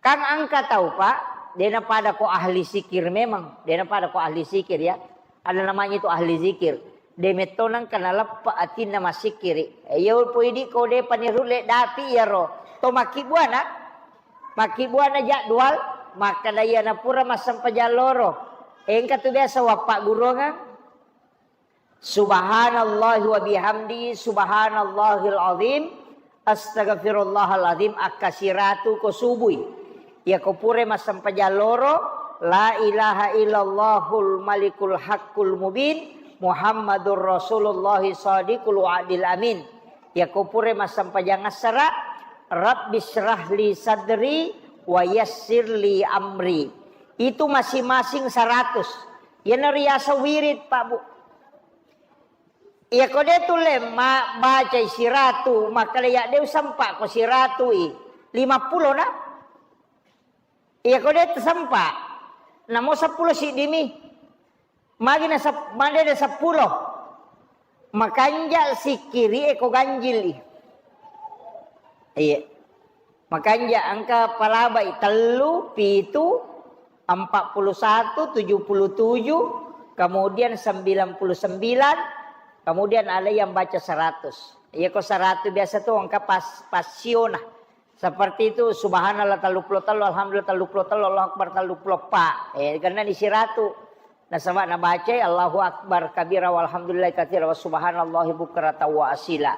Kan engka tau, Pak, dena pada ko ahli sikir memang, dena pada ko ahli sikir ya. Ada namanya itu ahli zikir. De metto nengka naleppe atinna massikkiri. Iya ulpo idi ko de panirulle dapi iyaro. To makkibbuana, makkibbuana jadwal, makkada iyana pura massempajang loro. Engka tu biasa wappaggurungang. Subhanallahi wa bihamdi, subhanallahil azim, Astagfirullahaladzim, akka siratu ko subui. Iya ko pura massempajang loro, la ilaha illallahul malikul haqqul mubin, Muhammadur Rasulullah sadiqul wa'dil amin. Iya ko pura massempajang assara, Rabbi syrah li sadri wa yassir li amri. Itu masing-masing seratus. Iyana riaseng wirid, Pak Bu. Iya ko de tu le ma-, bacai siratu, makkeda ya de usempa ko siratu i, lima puluh na. Iya ko de tu sempa, namo seppulo siddimi. Magi na sep-, made de seppulo. Makanja sikkiri e ko ganjil i. Iya. Makanja engka palabai tellu, pitu, empat puluh satu, tujuh puluh tujuh, kemudian sembilan puluh sembilan, kemudian ada yang baca seratus. Iya ko seratus biasa tu engka pas, pasiona. Seperti itu, subhanallah tellu puluh tellu, alhamdulillah tellu puluh tellu, Allahu Akbar tellu puluh empat. Eh, karena di siratu. Nasaba nabacai Allahu Akbar kabira walhamdulillah katsira wa subhanallahi bukratan wa asila.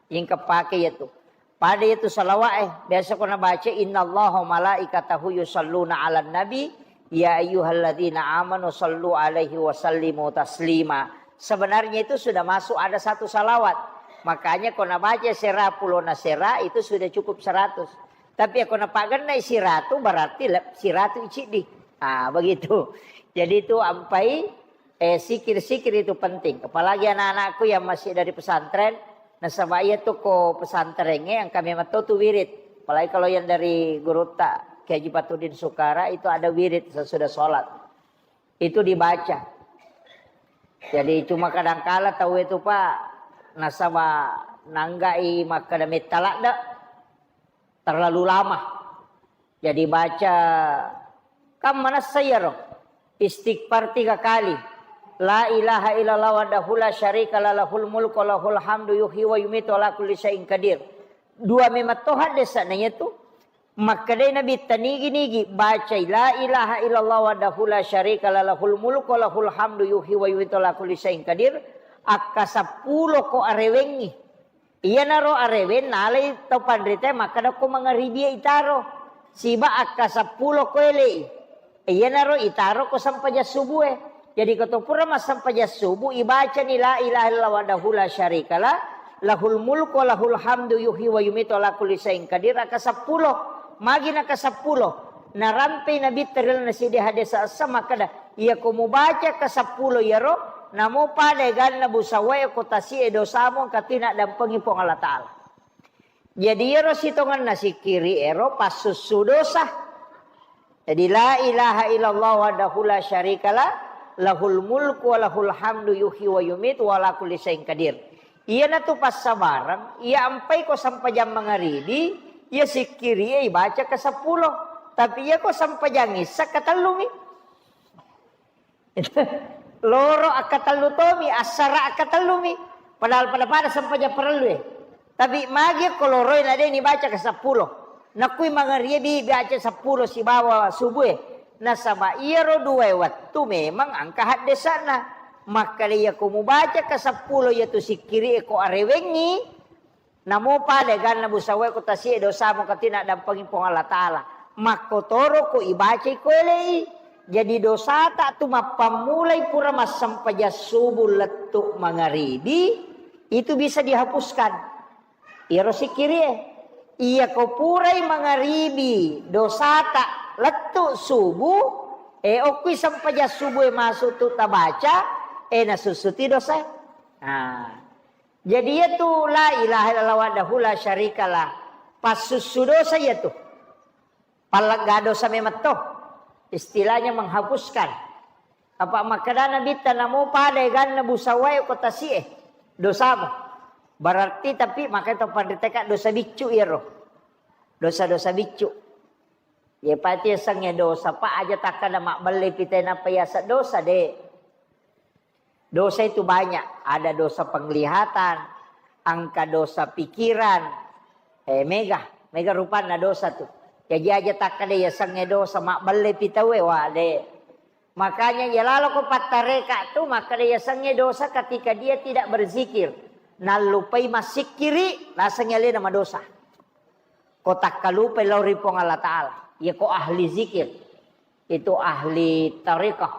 Yang kepake ya tu. Pada itu salawat eh, biasa ko nabaca, "Innallaha malaikatahu yusalluna 'alan nabi, ya ayyuhalladzina amanu sallu 'alaihi wa sallimu taslima." Sebenarnya itu sudah masuk ada satu salawat. Makanya ko nabaca sera pulona sera itu sudah cukup seratus. Tapi ko napagennai siratu berarti le-, siratu iciddi. Ah, begitu. Jadi itu ampai Eh, sikir-sikir itu penting. Apalagi anak-anakku yang masih dari pesantren, nasaba iya tu ko pesantrengnge engka memang to tu wirid. Apalagi kalau yang dari gurutta Kiai Haji Patudin Sukara itu ada wirid sesudah sholat. Itu dibaca. Jadi cuma kadangkala tau itu Pak, nasaba nanggai makkeda metta ladde. Terlalu lama. Jadi baca, kan manessa iyaro? Istighfar tiga kali. La ilaha illallah wahdahu la syarika la lahul mulku wa lahul hamdu yuhyi wa yumitu ala kulli syai'in qadir. Dua memang to haddesana iyatu. Makkedai Nabitta nigi-nigi bacai la ilaha illallah wahdahu la syarika la lahul mulku wa lahul hamdu yuhyi wa yumitu ala kulli syai'in qadir. Akka seppulo ko arewengngi. Iyanaro areweng nalai tau panritae makkeda ko mangaribie itaro. Siba akka seppulo ko elei. Iyanaro itaro ko sempajang subue. Jadi ko to pura massempajang subu ibacani la ilaha illallah wahdahu la syarikalah, lahul mulku wa lahul hamdu yuhyi wa yumitu ala kulli syai'in qadir akka seppulo. Magi naka seppulo. Narampei Nabitta ri lalenna siddi hadis essa makkeda, iya ko mubaca ka seppulo iyaro, namo pada eganna busawae ko tasi'e dosamu engka tu naddampengi Puang Allah Ta'ala. Jadi iyaro sitongenna sikkiri ero passussu dosa. Jadi la ilaha illallah wahdahu la syarikalah, lahul mulku wa lahul hamdu yuhyi wa yumitu wa ala kulli syai'in qadir. Iyanatu passabareng, iya ampai ko sempajang mangaribi, iya sikkiri iya ibaca ke seppulo. Tapi iya ko sempajang issa ke tellumi. Loro akka tellu tomi, assara akka tellumi. Padahal pada-pada sempajang parellue. Tapi magi ko loroi na de nibaca ke seppulo. Nakui mangaribi baca seppulo sibawa subue. Nasaba iyaro duae wettu memang engka haddesana. Makkeda iya ko mubaca ke seppulo iyatu sikkiri e ko arewengngi. Namo pada eganna busawae ko tasi'e dosamu engka tu naddampengi Puang Allah Ta'ala. Makkotoro ko ibacai ko elei. Jadi dosata tu mappammulai pura massempajang subuh lettu mangaribi, itu bisa dihapuskan. Iyaro sikkirie. Iya ko purai mangaribi dosata lettu subuh, e okkui sempajang subuh e masuk tu tabaca, e nasussuti dosa. Nah, jadi iyatu la ilaha illallah wahdahu la syarikalah. Passussu dosa iyatu. Pallegga dosa memetto. Istilahnya menghapuskan. Apa makkedana Nabitta namo pada eganna busawae ko tasi'e dosamu. Berarti tapi makanya to panriteka dosa biccu iyaro. Dosa-dosa biccu. Ye pati yasengnge dosa, Pak, aja takkada mabbelle pite nappa yaseng dosa, de. Dosa itu banyak, ada dosa penglihatan, engka dosa pikiran, eh, mega, mega rupanna dosa tu. Jaji aja takkada yasengnge dosa, mabbelle pitaue, wa, de. Makanya iya laloko pattareka tu makkada yasengnge dosa ketika dia tidak berzikir. nallupai massikkiri, lasengngi alena madosa. Ko takkalupai lao ri Puang Allah Ta'ala. Iya ko ahli zikir. Itu ahli tarekat.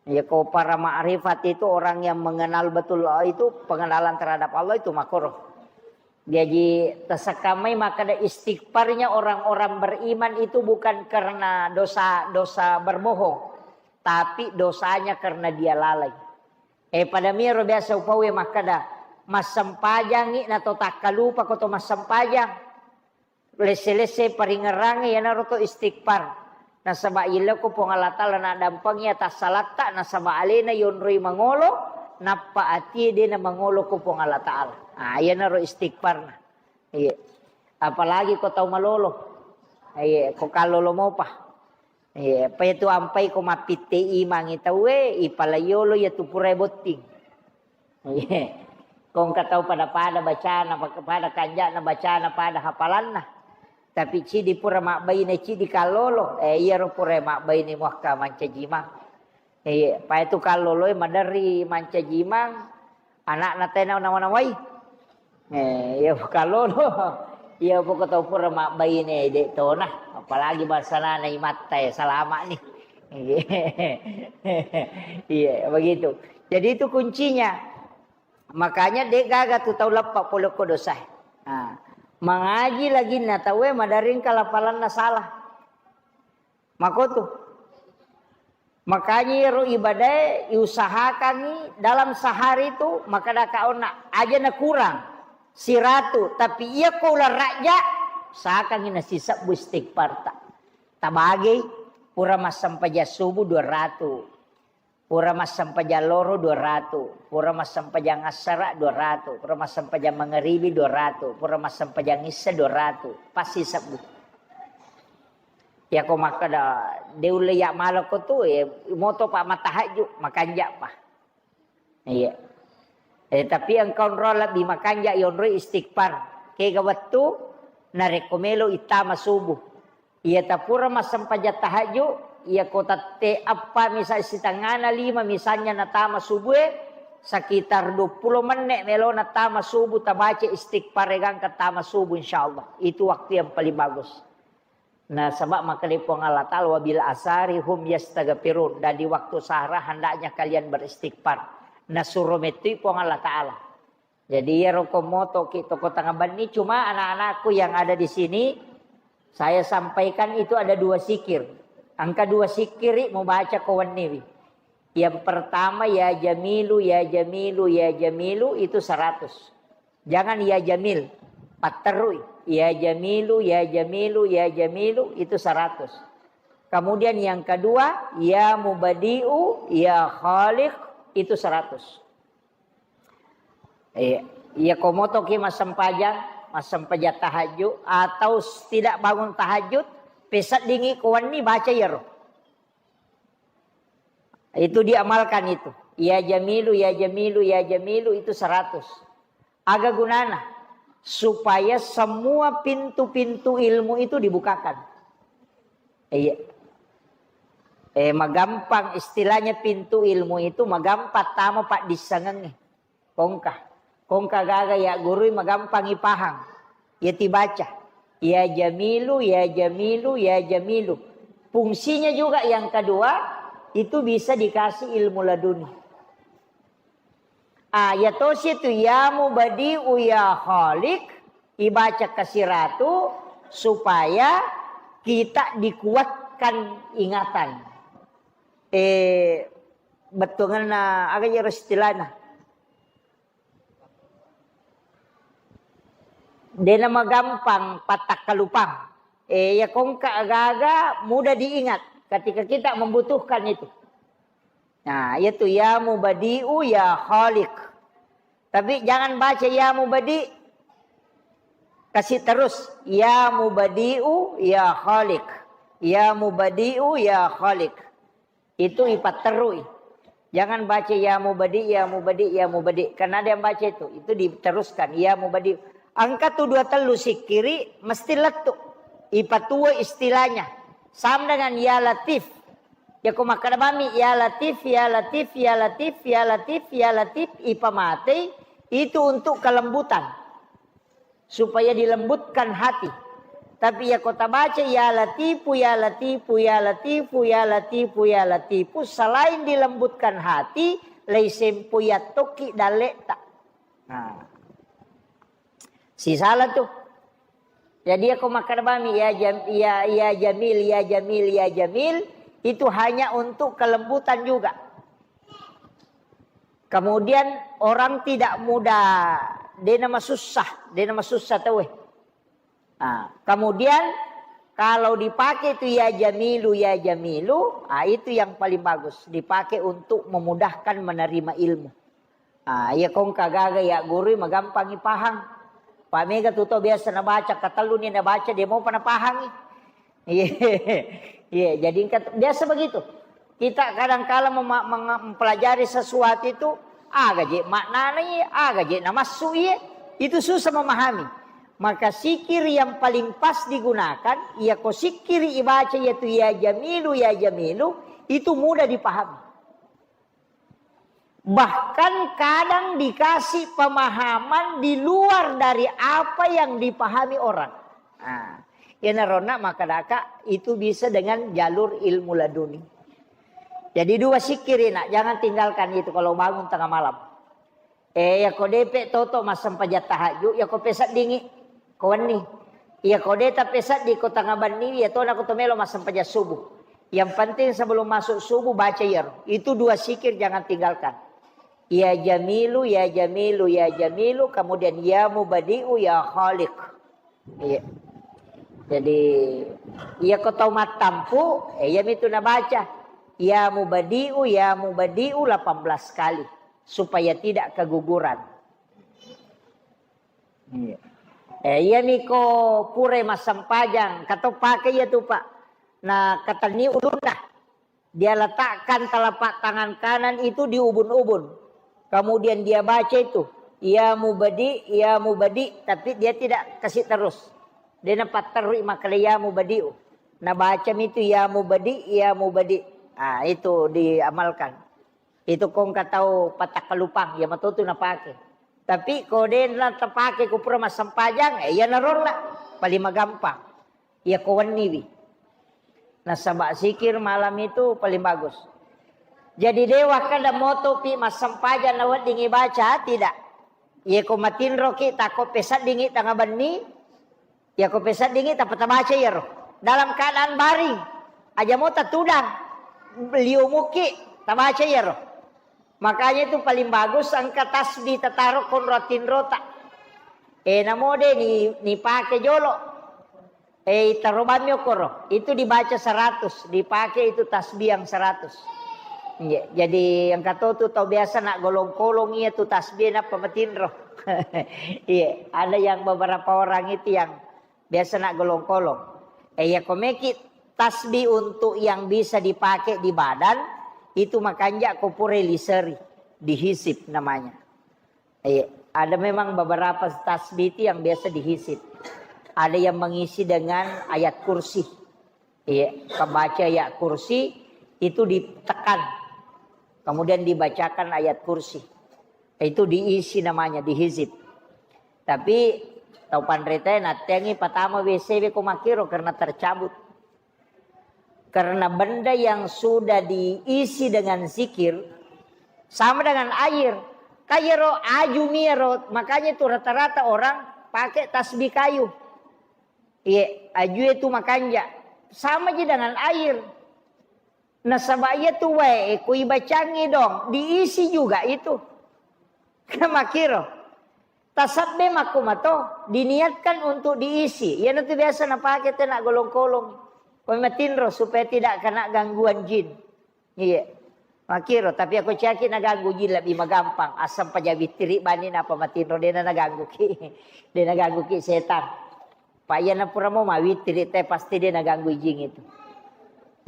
Iya ko para ma'rifat itu orang yang mengenal betul Allah itu, pengenalan terhadap Allah itu makoro. Jaji, tasekkamai makkeda istighfarnya orang-orang beriman itu bukan karena dosa, dosa berbohong, tapi dosanya karena dia lalai. Eh, pada miro biasa upauwe makkeda, massempajangngi na to takkalupa ko to massempajang. Lesse-lesse paringerrangnge iyanaro to istighfar. Nasaba yello ko Puang Allah Ta'ala naddampengi atassalatta, nasaba alena yonroi mangolo, nappa atie de namangolo ko Puang Allah Ta'ala. Ah, iyanaro istighfarna. Iya. Apalagi ko tau malolo. Iya, ko kallolo mopa. Iya, apa itu ampai ko mappitte imangi tauwe, ipala yolo ya tu purai botting. Iya. Ko engka tau pada-pada bacana, pada kanja'na bacana, pada hafalanna. Tapi cidi pura mabbaine, cidi kallolo. Eh, iyaro pura mabbaine muakka mancaji imang. Iya, pa itu kalloloe maderri mancaji imang, anakna tena nawa-nawai. Eh, iya kallolo. Iya poko tau pura mabbaine de tona, apalagi bangsana imatta ya salama ni. Iya, begitu. Jadi itu kuncinya. Makanya de gaga tu tau leppa pole ko dosa. Nah, mangaji lagi na tauwe maderri engka lapalanna salah. Makotu. Makanya iyaro ibadae iusahakangi dalam sehari itu, makkeda ka onna aja na kurang siratu, tapi iya ko ularajja usahakangi nasisebbu istighfarta. Tabagei, pura massempajang subuh dua ratu, pura massempajang loro dua ratu, pura massempajang assara dua ratu, pura massempajang mangaribi dua ratu, pura massempajang issa dua ratu, pasti sebbu. Iyako makkeda, de ulle iya malako tu, eh, moto pa matahajju, makanja pa. Iya. Eh, tapi engka onro lebbi makanja yonroi istighfar. Kega wettu, narekko melo ittama subuh. Iya tapura massempajang tahajju, iyako tette eppa misal sitengana lima misalnya natama subue, sekitar dua puluh menit melo natama subuh, tabaca istighfar gangka tama subuh, insyaallah. Itu waktu yang paling bagus. Nasaba makkeda Puang Allah Ta'ala, "Wabil asari hum yastaghfirun." Dan di waktu sahara hendaknya kalian beristighfar. Nasuro mettui Puang Allah Ta'ala. Jadi iyaro ko motoki toko tengah benni, cuma anak-anakku yang ada di sini, saya sampaikan itu ada dua sikir. Engka dua sikiri mubaca ko wenniwi. Yang pertama, ya Jamilu, ya Jamilu, ya Jamilu, itu seratus. Jangan ya Jamil, patterui. Ya Jamilu, ya Jamilu, ya Jamilu, itu seratus. Kemudian yang kedua, ya Mubadi'u, ya Khaliq, itu seratus. Iya, iya, ko motoki massempajang, massempajang tahajud, atau tidak bangun tahajud, peseddingi ko wenni baca iyaro. Itu diamalkan itu. Ya Jamilu, ya Jamilu, ya Jamilu, itu seratus. Aga gunana? Supaya semua pintu-pintu ilmu itu dibukakan. Iya. Eh, magampang istilahnya pintu ilmu itu, magampang tama paddissengengnge. Kongka. Kongka gaga ya gurui magampang ipahang. Ya tibaca. Ya Jamilu, ya Jamilu, ya Jamilu. Fungsinya juga yang kedua, itu bisa dikasih ilmu laduni. Ah, ya tosi itu, ya Mubadi'u, ya Khaliq, ibaca kasiratu supaya kita dikuatkan ingatan. Eh, bettuanna aga iyaro istilahna. Dena magampang pattakkalupang. Eh, ya kongka agaga mudah diingat ketika kita membutuhkan itu. Nah, yaitu ya Mubadi'u, ya Khaliq. Tapi jangan baca ya Mubadi'. Kasih terus, ya Mubadi'u, ya Khaliq. Ya Mubadi'u, ya Khaliq. Itu ipatterui. Jangan baca ya Mubadi', ya Mubadi', ya Mubadi'. Karena ada yang baca itu. Itu diteruskan, ya Mubadi'. Engka tu dua tellu sikkiri mesti lettu. Ipatua istilahnya. Sama dengan ya Latif. Yako makkeda bami, ya Latif, ya Latif, ya Latif, ya Latif, ya Latif, ipamatei, Itu untuk kelembutan, supaya dilembutkan hati. Tapi ya kota baca ya Latifu, ya Latifu, ya Latifu, ya Latifu, ya Latifu, selain dilembutkan hati, lei sempo ya toki dalekta. Nah. Sisala tuh. Jadi aku makkeda bami ya, jam, ya, ya Jamil, ya Jamil, ya Jamil, itu hanya untuk kelembutan juga. Kemudian orang tidak mudah, de namasussa, de namasussa tauwe. Nah, kemudian kalau dipakai itu ya Jamilu, ya Jamilu, ah, itu yang paling bagus. Dipakai untuk memudahkan menerima ilmu. Ah, iya kongka gaga ya guru magampangi pahang. Pak mega tuto biasa nabaca, katelluni nabaca, dia mau pada pahangi. Iya, iya. Jadi engka biasa begitu. Kita kadangkala mema- menga- mempelajari sesuatu itu, aga je maknana iya, aga je namassu iya, itu susah memahami. Maka sikir yang paling pas digunakan, iya ko sikir ibaca yaitu ya Jamilu, ya Jamilu, itu mudah dipahami. Bahkan kadang dikasih pemahaman di luar dari apa yang dipahami orang. Nah, iyanaronna makkedaka itu bisa dengan jalur ilmu laduni. Jadi dua sikiri nak, jangan tinggalkan itu kalau bangun tengah malam. Eh, yako depe toto massempajang tahajud, yako peseddingi. Ko wenni. Iya ko de tapesaddi ko tanga banni, iya tona ko to melo massempajang subuh. Yang penting sebelum masuk subuh baca iyaro. Itu dua sikir jangan tinggalkan. Ya Jamilu, ya Jamilu, ya Jamilu, kemudian ya Mubadi'u, ya Khaliq. Iya. Jadi iya ko tau mattampu, eh, iya mitu nabaca. Ya Mubadi'u, ya Mubadi'u delapan belas kali supaya tidak keguguran. Iya. Eh, iyami ko pura massempajang, kato pake iya tu, Pak. Na katenni ulunna. Dia letakkan telapak tangan kanan itu di ubun-ubun. Kemudian dia baca itu, "Ya Mubadi, ya Mubadi," tapi dia tidak kasih terus. Dia napatterui makkeda, "Ya Mubadi'u." Nah, baca itu, "Ya Mubadi, ya Mubadi." Ah, itu diamalkan. Itu kongka tau patakkalupang, ya matotu napake. Tapi ko de na tapake ko pura massempajang, eh, iya narolla paling magampang. Iya ko wenniwi. Nasaba sikir malam itu paling bagus. Jadi dewa kada moto pi massempajang na weddingi baca, tidak. Iya ko matinroki tako pesaddingi tanga benni, Yako pesaddingi tappa tabaca iyaro. Dalam keadaan baring, aja mo tatudang, liumuki tabaca iyaro. Makanya itu paling bagus engka tasbih tataro konro tinrota. Eh, namo de ni, ni pake jolo. Eh, itaro bammi okoro. Itu dibaca seratus, dipakai itu tasbih yang seratus. Iya, jadi yang katotu tau biasa nak golong-kolong iya tu tasbih nappa matinro. Iya, ada yang beberapa orang itu yang biasa nak golong-kolong. Eh, ya, ko meki tasbih untuk yang bisa dipakai di badan, itu makanja ko pura liseri, dihisip namanya. Eh, ada memang beberapa tasbih itu yang biasa dihisip. Ada yang mengisi dengan ayat kursi. Iya, pembaca ayat kursi itu ditekan, kemudian dibacakan ayat kursi. Itu diisi namanya, dihizib. Tapi tau panritae natteangi patama W C W ko makkiro karena tercabut. Karena benda yang sudah diisi dengan zikir sama dengan air. Kayero aju miero, makanya itu rata-rata orang pakai tasbih kayu. Iya, ajue tu makanja. Sama ji dengan air. Nasaba iya tu wae, eh, ku ibacangi dong, diisi juga itu. Makiro. Tasabbe makkumato, diniatkan untuk diisi. Iya tu biasa napake tena golong-kolong. Ko matinro supaya tidak kena gangguan jin. Iya. Makiro, tapi aku caki naganggu ji lebih magampang. Asam paja witiri bani napa matinro dena naganggu ki. Dena ganggu ki setan. Pak iya napura mau mawitiri te pasti dia naganggu jin itu.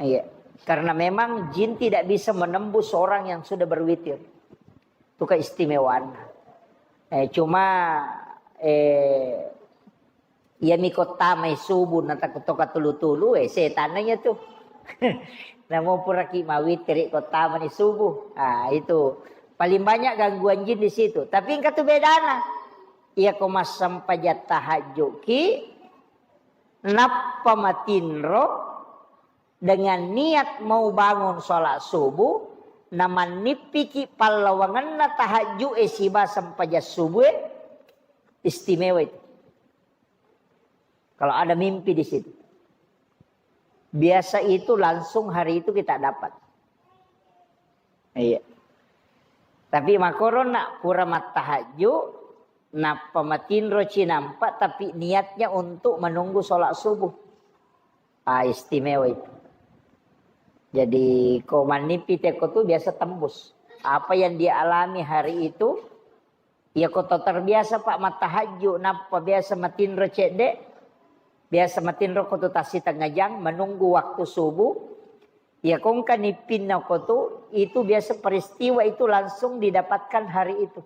Iya. Karena memang jin tidak bisa menembus orang yang sudah berwitir. Itu keistimewaan. Eh, cuma eh, Iyami ko tamai subuh na takuttoka tulu-tulu, eh, setanna iya tu. Namo puraki mawitiri ko tamani subuh. Ah, itu Paling banyak gangguan jin di situ. Tapi engka tu bedana. Iya ko massempajang tahajud ki, nappa matinro dengan niat mau bangun sholat subuh, na mannippiki pallawangenna tahajud e siba sempajang subuh e, istimewa itu. Kalau ada mimpi di situ. Biasa itu langsung hari itu kita dapat. Iya. Tapi makkoro na pura mattahajju, nappa matinro cinampa, tapi niatnya untuk menunggu sholat subuh. Ah, istimewa itu. Jadi, ko mannipi teko tu biasa tembus. Apa yang dia alami hari itu, iya ko to terbiasa, Pak, mattahajju, nappa biasa matinro cedde, biasa matinro ko tu tassi tengah jang, menunggu waktu subuh. Iya ko engka nippinna ko tu, itu biasa peristiwa itu langsung didapatkan hari itu.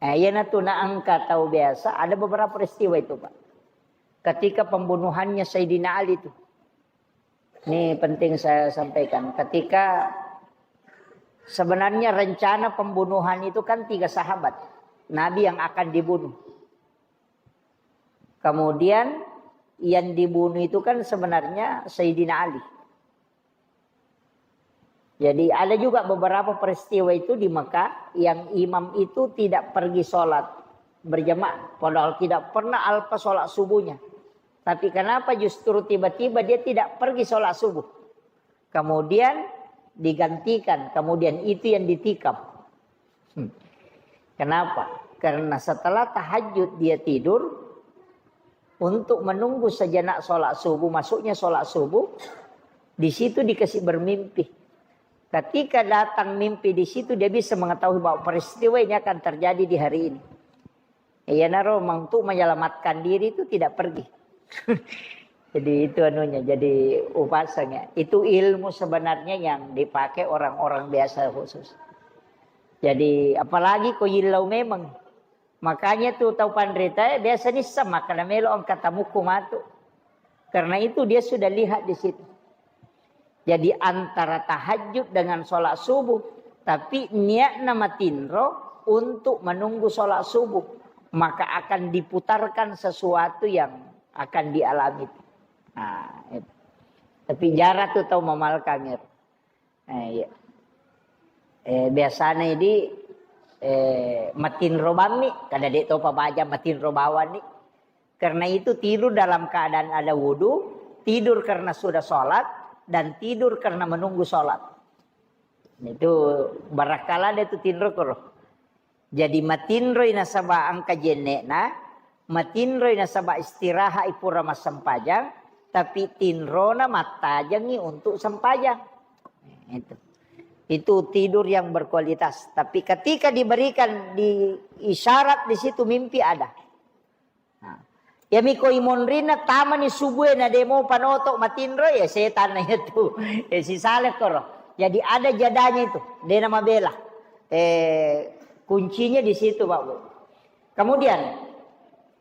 Eh, iyanatu na engka tau biasa, ada beberapa peristiwa itu, Pak. Ketika pembunuhannya Sayyidina Ali itu. Ini penting saya sampaikan. Ketika sebenarnya rencana pembunuhan itu kan tiga sahabat Nabi yang akan dibunuh. Kemudian yang dibunuh itu kan sebenarnya Sayyidina Ali. Jadi ada juga beberapa peristiwa itu di Mekah yang imam itu tidak pergi sholat berjamaah, padahal tidak pernah alpa sholat subuhnya. Tapi kenapa justru tiba-tiba dia tidak pergi sholat subuh? Kemudian digantikan, kemudian itu yang ditikam. Hmm. Kenapa? Karena setelah tahajud dia tidur untuk menunggu sejenak sholat subuh, masuknya sholat subuh, di situ dikasih bermimpi. Ketika datang mimpi di situ, dia bisa mengetahui bahwa peristiwa ini akan terjadi di hari ini. Iyanaro untuk menyelamatkan diri itu tidak pergi. Jadi itu anunya, jadi upasanya. Itu ilmu sebenarnya yang dipakai orang-orang biasa khusus. Jadi apalagi ko yillau memang. Makanya tu tau panrita biasa nissa maka namelo engka tamukku matu. Karena itu dia sudah lihat di situ. Jadi antara tahajud dengan sholat subuh, tapi niatna matinro untuk menunggu sholat subuh, maka akan diputarkan sesuatu yang akan dialami. Nah, itu. Tapi jarang tu tau mamalkangir. Eh, iya. Eh, biasanya di eh, matinro bammi, kada dek topa baja matinro bawani. Karena itu tidur dalam keadaan ada wudhu, tidur karena sudah sholat, dan tidur karena menunggu sholat. Itu barakala ada itu tinro koro. Jadi matinroi nasaba engka jennekna, matinroi nasaba istirahat pura massempajang, tapi tinrona mattajangi untuk sempajang. Itu. Itu tidur yang berkualitas. Tapi ketika diberikan di isyarat di situ mimpi ada. Nah, iyami ko imonrinna tamani subue na demo panoto matinro, ya setan na itu. Ya sisale koro. Jadi ada jadanya itu, dena mabela. Eh, kuncinya di situ, Pak Bu. Kemudian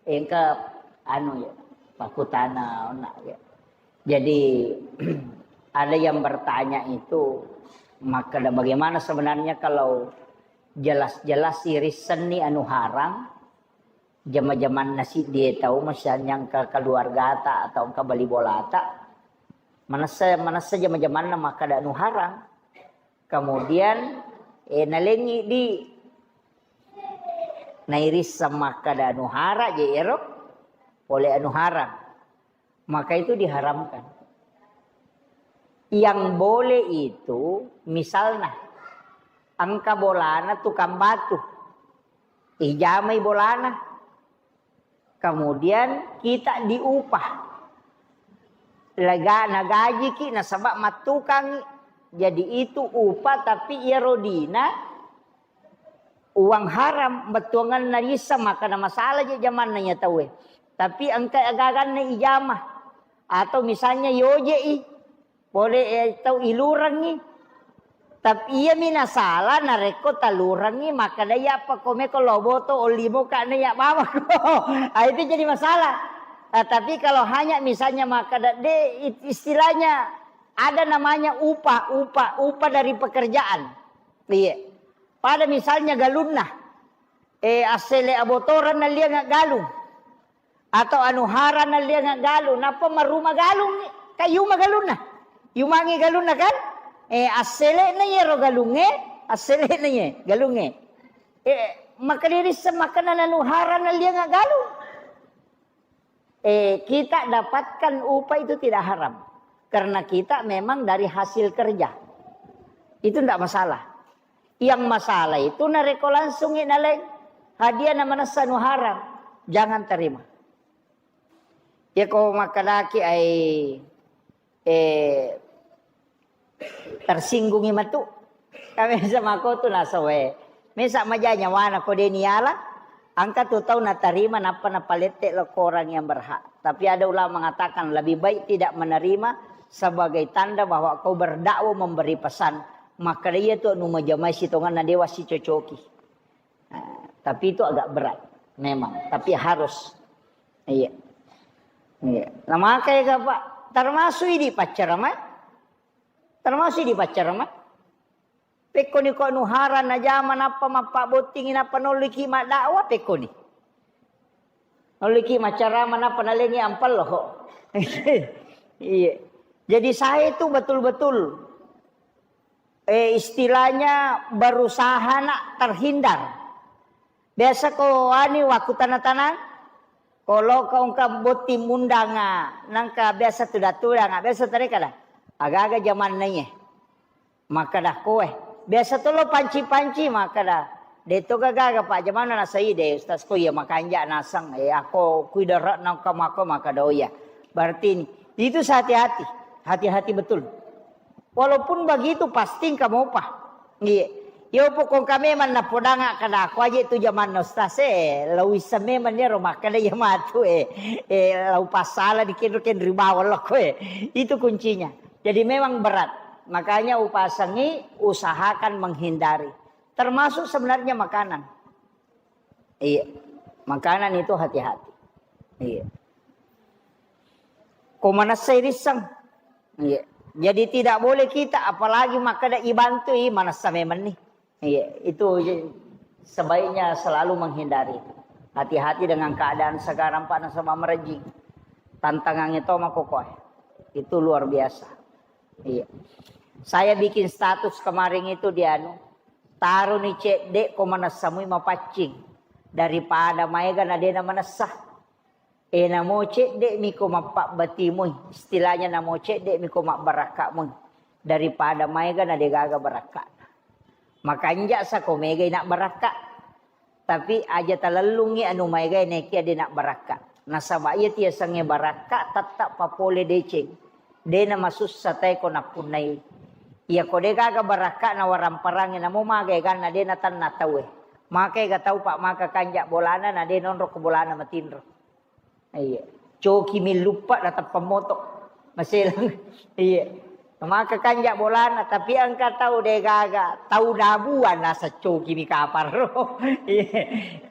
engka anu ya, pakutana ona ya. Jadi ada yang bertanya itu, maka bagaimana sebenarnya kalau jelas-jelas irisenni anu haram, jama-jamanna siddi tau, misalnya engka keluargata atau engka bali bolata, manessa, manessa jama-jamanna makkada anu haram. Kemudian, eh, nalengi di nairisseng makkada anu haram je ero, pole anu haram. Maka itu diharamkan. Yang boleh itu, misalnya, engka bolana tukang batu, ijamai bolana, kemudian kita diupah, lega nagajiki nasaba mattukangi, jadi itu upah, tapi iyaro dina uang haram, bettuanganna rissa, maka na masalah je jamanna iya tauwe. Tapi engka agaganna ijama, atau misalnya yoje'i, pole, eh, tau ilurengngi. Tapi iyami nasala narekko talurengngi, maka dai apa komeko loboto ollimo ka na iya bawako. Ah, itu jadi masalah. Ah, tapi kalau hanya misalnya maka de, istilahnya ada namanya upah, upah, upah dari pekerjaan. Iya. Pada misalnya galunna, eh, assele abotoran nalliang galung. Atau anu hara nalliang galung, nappa maruma galung, kan yuma galunna. Yumangi galunna kan? Eh, assele'na yero galungnge, assele'na ye galungnge. Eh, maka dirisseng makkeda nanu hara nalliang galung. Eh, kita dapatkan upah itu tidak haram. Karena kita memang dari hasil kerja. Itu ndak masalah. Yang masalah itu narekko langsungngi naleng hadiah na manessa nu haram, jangan terima. Yako makkedaki ai, eh, tersinggungi matu. Kami sama ko tu nasawe. Mesa maja nyawana ko deni ala, angka tu tau natarima nappa napalette lo ko orang yang berhak. Tapi ada ulama mengatakan lebih baik tidak menerima sebagai tanda bahwa kau berdakwah memberi pesan. Maka dia tu nu majamai sitongan na dewa sicocoki. Nah, tapi itu agak berat memang, tapi harus. Iya. Iya. Nah, makanya Pak, termasuk ini pacaran, termasuk di pacaran. Pekkoni ko nuhara najama nappa mappabottingi nappa nolliki maddakwah pekkoni. Nolliki macarama nappa nalengi ampello. Iya. Jadi saya itu betul-betul, eh, istilahnya berusaha nak terhindar. Biasa ko ani waktu tanah-tanah, kalau kau engka botting mundanga, nangka biasa tuda-tudanga, biasa tadi kada. Aga-aga zaman naiye. Makkeda koe, biasa to lo panci-panci, makkeda, de to gaga Pak, jamanna nasai de Ustaz ko iya makanja naseng, eh, ako kuidara nangka mako, makkeda, oh iya. Berarti ini, itu hati-hati, hati-hati betul. Walaupun begitu pasti engka mopa. Iya. Yo pokok kami memang napodanga kada aku aja itu jamanna Ustaz, eh, lau issa memang dia ro makkeda iya matu, eh, eh, lau pasala di kenro kenri bawang lo koe. Itu kuncinya. Jadi memang berat. Makanya upasangi, usahakan menghindari. Termasuk sebenarnya makanan. Iya. Makanan itu hati-hati. Iya. Ko manessai risseng. Iya. Jadi tidak boleh kita, apalagi makkeda ibantui, manessa memang nih. Iya, itu je-, sebaiknya selalu menghindari. Hati-hati dengan keadaan sekarang, Pak, nasaba merejing. Tantangannya to makokoe. Itu luar biasa. Iya. Saya bikin status kemarin itu di anu, taro ni cedde ko manessa mui mapaccing daripada maega na dena manessa. E namo cedde miko mappabbati mui, istilahnya namo cedde miko mabbarakka mui daripada maega na degaga barakka. Makanja sako mega ina barakka. Tapi aja talellungngi anu maegae nekia de nabbarakka. Nasaba iya tiasengnge barakka tetta papole deceng. De namasussa tae ko nappunnai. Iya ko de gaga barakka na waramparangnge namo maga eganna de natanna tauwe. Maka ega tau pak maka kanja bolana na de nonro ko bolana matinro. Iya. Coki milluppa na teppa moto. Maselang. Iya. Maka kanja bolana, tapi engka tau degaga, tau dabuan nasa coki mi kapar. Iya.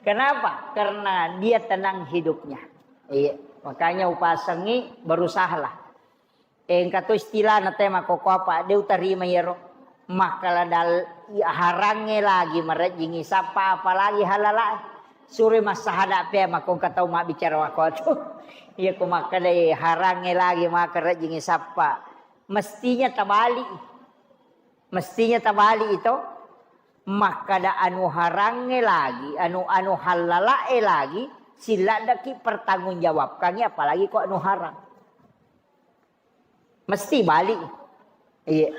Kenapa? Karena dia tenang hidupnya. Iya. Makanya upasengi berusahalah. Engka to istilahna te makkokko apa, de utarima iyaro. Makkala dal-, harangnge lagi marejjingi sappa, apalagi halalae. Sure massahada pe makkongka tau mabbicara makkotu. Iya ko makkadai harangnge lagi maka rejjingi sappa. Mestinya tabali. Mestinya tabali itu. Makkada anu harangnge lagi, anu, anu halalae lagi, siladdaki pertanggungjawabkangi apalagi ko anu harang. Mesti balik. Iya.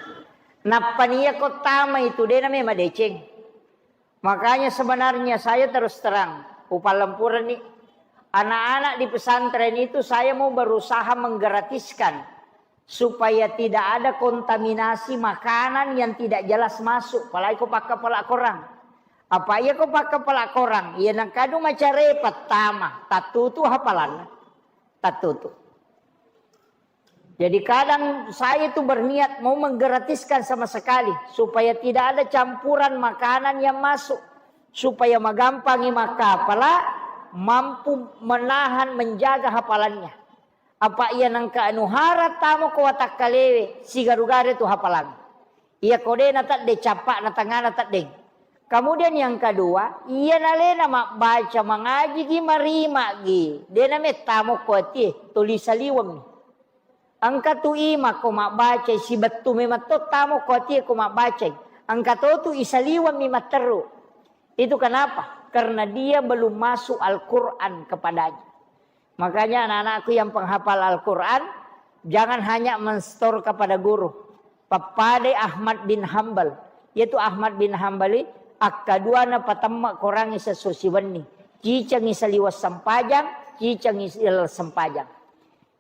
Nappani iya ko tama itu de name madeceng. Makanya sebenarnya saya terus terang, upalempureni anak-anak di pesantren itu saya mau berusaha menggratiskan supaya tidak ada kontaminasi makanan yang tidak jelas masuk. Apalagi ko pakkapala korang. Apa iya ko pakkapala korang? Iya nangkadu macare pertama, tattutu hafalanna. Tattutu. Jadi kadang saya itu berniat mau menggratiskan sama sekali supaya tidak ada campuran makanan yang masuk, supaya magampangi makkapala mampu menahan, menjaga hafalannya. Apa iya nangka anu hara tamo ko watakkalewe sigaru-garu tu hafalang. Iya ko de na tedde cappa na tengana tedde. Kemudian yang kedua, iya nalena mabbaca mangajigi marimagi, dena mettamo ko atie, tuli saliwemmi. Engka tu ima ko mabbacai, sibettu memang to tamo ko atie ko mabbacai. Engka to tu isaliwemmi matteru. Itu kenapa? Karena dia belum masuk Al-Quran kepadanya. Makanya anak-anakku yang penghafal Al-Quran, jangan hanya menstor kepada guru. Pappadai Ahmad bin Hambal. Yaitu Ahmad bin Hambali, akkaduana patemma korangi sesso siwenni. Cicengi saliweng sempajang, cicengi saliweng sempajang.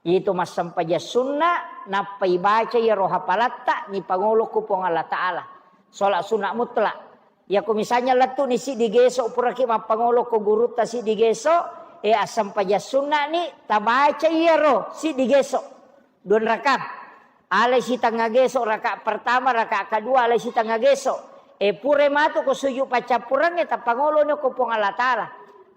Itu massempajang sunna, nappa ibaca iyaro hapalatta, nipangolo ku Puang Allah Ta'ala. Sholat sunat mutlak. Yako misalnya lettu'ni siddi geso, puraki mappangolo ko gurutta siddi geso, e, assempajang sunna'ni, tabaca iyaro siddi geso, dua rakang. Alai sitengnga geso, raka pertama, raka kedua, alai sitengnga geso. E, pura matu ko sujud paccappurengnge, tappangoloni ko Puang Allah Ta'ala.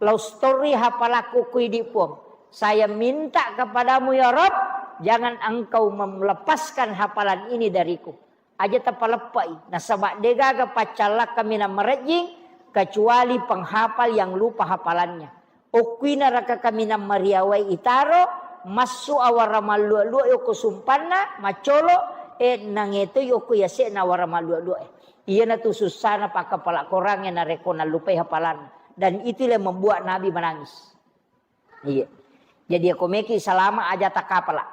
Lau stori hapalakku ku idi Puang. Saya minta kepadamu ya Rob, jangan engkau melepaskan hafalan ini dariku. Aja tapaleppai, nasaba degaga paccallakka minang marejjing kecuali penghafal yang lupa hafalannya. Okkuina raka kaminang mariawai itaro, massu awara mallua-lua okko sumpanna, maccolo, e, nangetoi okko yase'na awara mallua-lua e. Iyanatu sussana pakkapala Korangnge narekko nallupai hafalanna. Dan itulah yang membuat Nabi menangis. Iya. Jadi, ako meki salama aja takapala.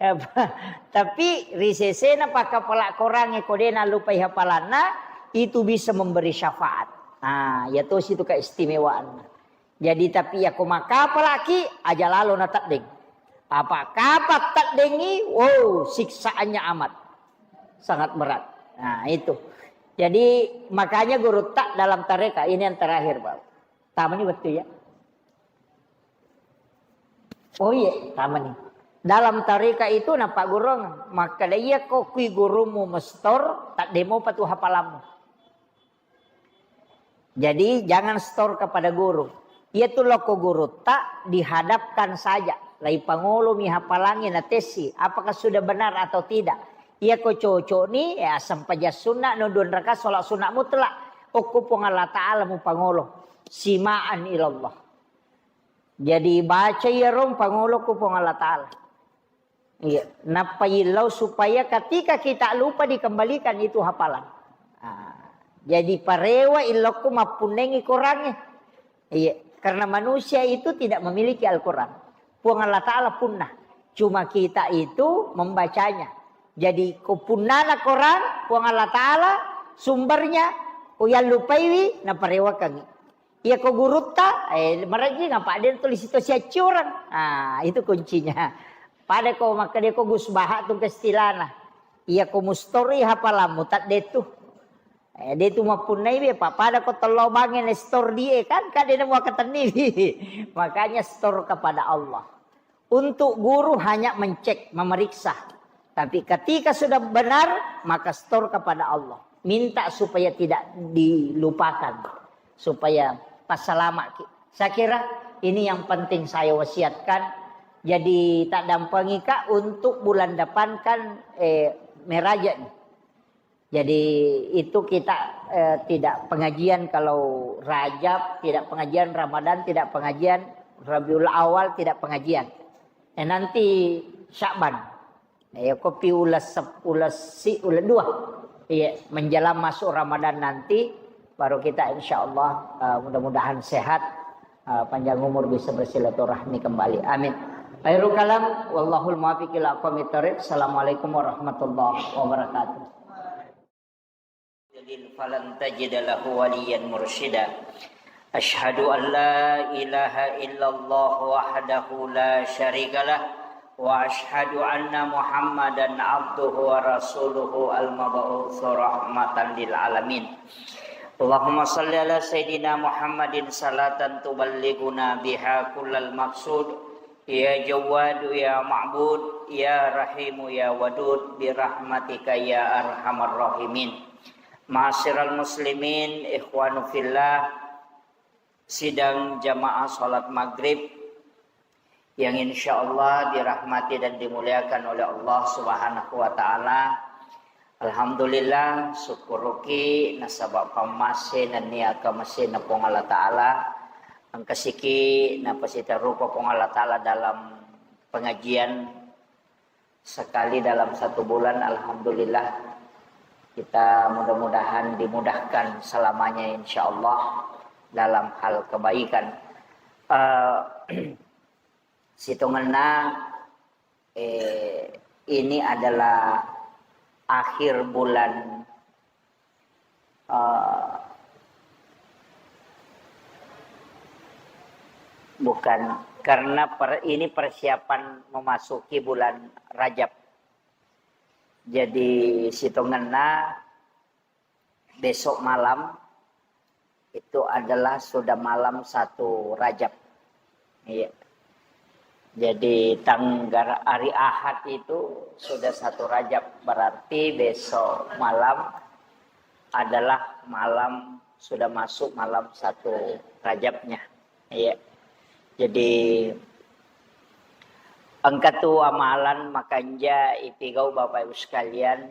Apa? Tapi ri sesena pakkapala Korangnge ko de nallupai hafalanna, itu bisa memberi syafaat. Nah, ya tosi itu keistimewaanna. Jadi, tapi yako makkapalaki, aja lalo nateddeng. Apa kapa teddengi, wow, siksaannya amat. Sangat berat. Nah, itu. Jadi, makanya gurutta dalam tarekat, ini yang terakhir, Pak. Tamani wettu ya. Oh iya, tamani. Dalam tarekat itu napaggurung, makkeda iyako kui gurumu mestor, teddemopa tu hafalammu. Jadi jangan stor kepada guru. Iyatu lokko gurutta dihadapkan saja. Laipangolomi hafalangnge natessi, apakah sudah benar atau tidak. Iyako cocokni, ya, sempajang sunna, no dua rakaat sholat sunat mutlak. Okko Puang Allah Ta'ala mupangolo. Simaan ilallah. Jadi baca iyaro pangolo ku Puang Allah Ta'ala. Iya, nappa illau supaya ketika kita lupa dikembalikan itu hafalan. Ah, jadi parewa illokku mappunnengi Korangnge. Iya, karena manusia itu tidak memiliki Al-Quran. Puang Allah Ta'ala punna. Cuma kita itu membacanya. Jadi ko punnana Korang, Puang Allah Ta'ala sumbernya, ko yallupaiwi, naparewakangngi. Iya ko gurutta, eh, marejjing apa de tuli sito siaccioreng. Ah, itu kuncinya. Pada ko makkeda ko Gus Baha tu kestilana. Iya ko mustori hafalammu tadde tu. Eh, de tu mappunnai be, pa pada ko tello bange ne stor die kan, kade nemu akatenni. Makanya stor kepada Allah. Untuk guru hanya mencek, memeriksa. Tapi ketika sudah benar, maka stor kepada Allah. Minta supaya tidak dilupakan. Supaya passalamaki. Saya kira ini yang penting saya wasiatkan. Jadi tak dampengika untuk bulan depan kan, eh, meraja nih. Jadi itu kita, eh, tidak pengajian kalau Rajab, tidak pengajian Ramadan, tidak pengajian Rabiul Awal, tidak pengajian. Eh, nanti Sya'ban. Eh, kopi ulas sep-, ulas si-, ulas dua. Iya, menjelang masuk Ramadan nanti, baru kita insya Allah, eh, mudah-mudahan sehat, eh, panjang umur bisa bersilaturahmi kembali. Amin. Khairul kalam, wallahul muwaffiq ila aqwamit thariq. Assalamualaikum warahmatullahi wabarakatuh. يضلل فلن تجد له وليا مرشدا. أشهد أن لا إله إلا الله وحده لا شريك له، وأشهد أن محمدا عبده ورسوله المبعوث رحمة للعالمين. اللهم صل على سيدنا محمد صلاة تبلغنا بها كل المقصود، يا جواد يا معبود، يا رحيم يا ودود، برحمتك يا أرحم الراحمين. Ma'asyiral muslimin, ikhwanu fillah, sidang jamaah salat maghrib yang insya Allah dirahmati dan dimuliakan oleh Allah Subhanahu wa Ta'ala. Alhamdulillah, sukkuruki nasaba pammase nennia kamasena Puang Allah Ta'ala, engkasiki napasitarupa Puang Allah Ta'ala dalam pengajian sekali dalam satu bulan, alhamdulillah. Kita mudah-mudahan dimudahkan selamanya, insya Allah, dalam hal kebaikan. Eh, sitongenna, eh, ini adalah akhir bulan, eh, bukan, karena per-, ini persiapan memasuki bulan Rajab. Jadi, sitongenna besok malam itu adalah sudah malam satu Rajab. Iya. Jadi, tanggal hari Ahad itu sudah satu Rajab, berarti besok malam adalah malam, sudah masuk malam satu Rajabnya. Iya. Jadi, engka tu amalan makanja ipigau Bapak Ibu sekalian,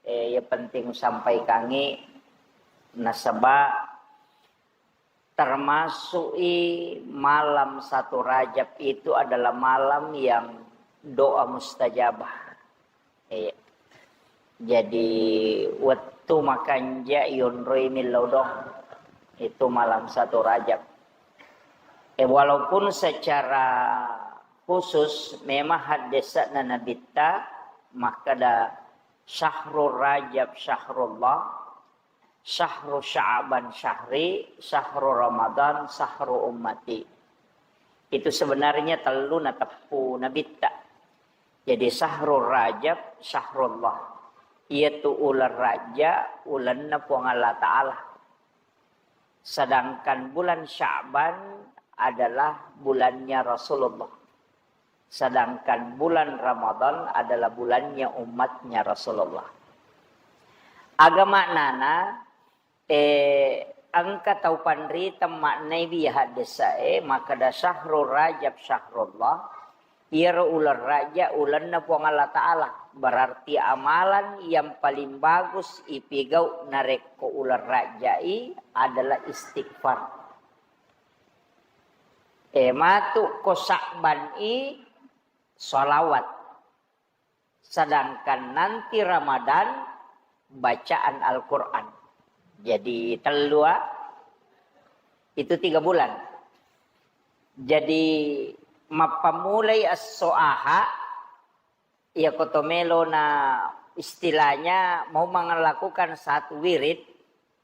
eh, yang penting sampaikangi nasaba termasuk i malam satu Rajab itu adalah malam yang doa mustajabah. Iya. Jadi, wettu makanja yonroi millau doang. Itu malam satu Rajab. Eh, walaupun secara khusus memang haddesana Nabitta makkada, "Syahrul Rajab syahrullah, syahru Sya'ban syahri, syahru Ramadan syahru ummati." Itu sebenarnya tellu nateppu Nabitta. Jadi, syahrul Rajab syahrullah. Iyatu uleng Rajab, ulenna Puang Allah Ta'ala. Sedangkan bulan Sya'ban adalah bulannya Rasulullah. Sedangkan bulan Ramadan adalah bulannya umatnya Rasulullah. Aga maknana, eh, engka tau panrita maknai wi haddesa e, makkada, "Syahrul Rajab syahrullah." Iyaro uleng Rajab ulenna Puang Allah Ta'ala. Berarti amalan yang paling bagus ipigau narekko uleng Rajab i adalah istighfar. Eh, matu ko Sya'ban i salawat. Sedangkan nanti Ramadan bacaan Al-Quran. Jadi tellu, ah, itu tiga bulan. Jadi mappammulai esso Aha, iya koto melo na istilahnya mau melakukan satu wirid,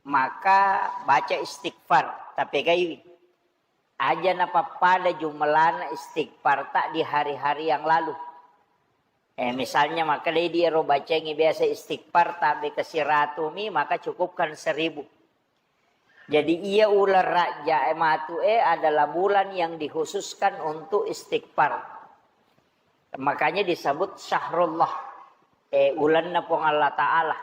maka baca istighfar, tapegaiwi. Aja napappada jumlana istighfar tak di hari-hari yang lalu. Eh, misalnya, maka dei di ero bacengi biasa istighfar tak beka siratu mi, maka cukupkan seribu. Jadi, iya uleng Rajab e matu e adalah bulan yang dikhususkan untuk istighfar. Makanya disebut syahrullah, eh, ulenna Puang Allah Ta'ala.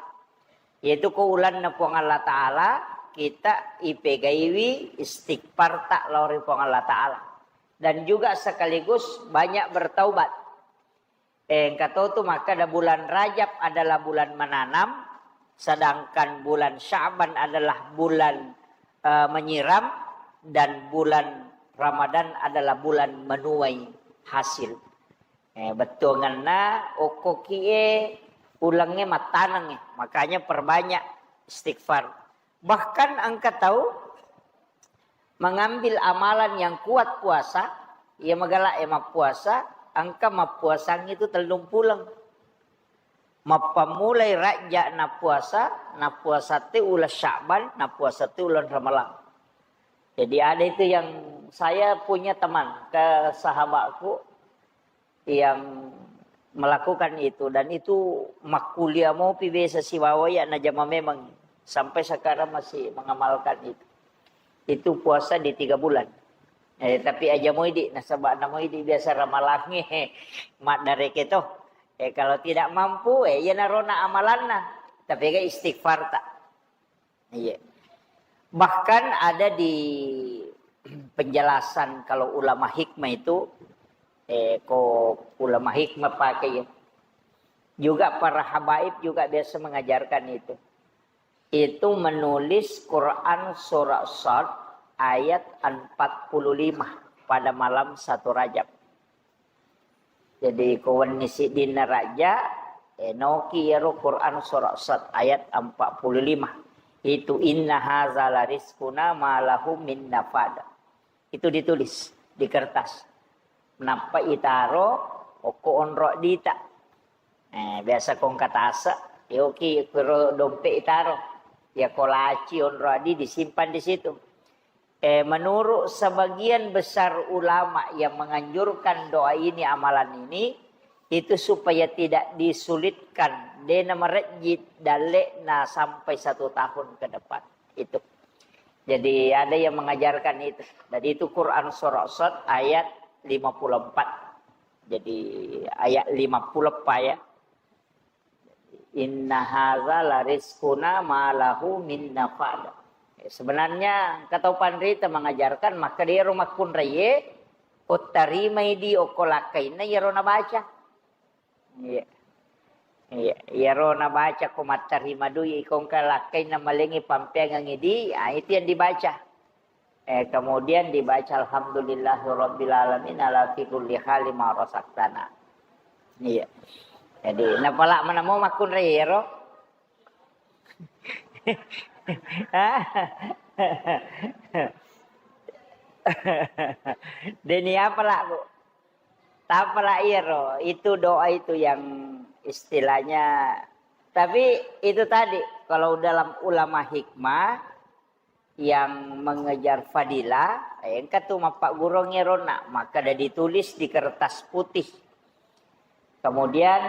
Yaitu ko ulenna Puang Allah Ta'ala, kita ipegaiwi istighfar tak lao ri Puang Allah Ta'ala. Dan juga sekaligus banyak bertaubat. Eh, engka to tu makkada bulan Rajab adalah bulan menanam, sedangkan bulan Sya'ban adalah bulan, eh, menyiram, dan bulan Ramadan adalah bulan menuai hasil. Eh, bettuangenna okkokie ulengnge mattanengnge, makanya perbanyak istighfar. Bahkan engka tau mengambil amalan yang kuat puasa, iya magala e mappuasa, engka mappuasang itu tellung puleng. Mappammulai Rajab nappuasa, nappuasa te uleng Sya'ban, nappuasa te uleng Ramalang. Jadi ada itu yang saya punya teman, ke sahabatku, yang melakukan itu, dan itu makkuliah mopi biasa sibawa ya najama memang sampai sekarang masih mengamalkan itu. Itu puasa di tiga bulan. Eh, tapi aja moidi, nasaba namoidi biasa ramalangnge maddareke to. Eh, kalau tidak mampu, eh, iya narona amalanna. Tapi ga istighfar tak. Iya. Bahkan ada di penjelasan kalau ulama hikmah itu, eh, ko ulama hikmah pakai ya. Juga para habaib juga biasa mengajarkan itu. Itu menulis Quran surah Sad ayat empat puluh lima pada malam satu Rajab. Jadi, ko wenni siddinna Rajab, eh, noki iyaro Quran surah Sad ayat empat puluh lima. Itu, "Inna haza la rizquna ma lahu min nafad." Itu ditulis di kertas. Nappa itaro okko onro dita. Eh, biasa kongka tase, yoki kuro dompet itaro. Ya ko laci onro adi disimpan di situ. Eh, menurut sebagian besar ulama yang menganjurkan doa ini, amalan ini, itu supaya tidak disulitkan, dena marejji dalle'na sampai satu tahun ke depan. Itu. Jadi ada yang mengajarkan itu. Jadi itu Quran surah Sad ayat lima puluh empat. Jadi ayat lima puluh empat ya. "Inna haza la rizquna ma lahu min nafad." Sebenarnya engka tau panrita mengajarkan, maka dero makkunraie ottarimai di okko lakkainna iyaro nabaca. Iya. Iya, iyaro nabaca ko mattarima dui, iko engka lakkainna malengi pampeangengi di, ah, itu yang dibaca. Eh, kemudian dibaca, "Alhamdulillahirabbil alamin ala fi kulli hali ma razaqtana." Iya. Jadi, napala manamo makkunrai ero. Deni apa lah, Bu? Tapala iyaro, itu doa itu yang istilahnya, tapi itu tadi, kalau dalam ulama hikmah yang mengejar fadilah, eh, engka tu mappaggurung iyarona, maka ada ditulis di kertas putih. Kemudian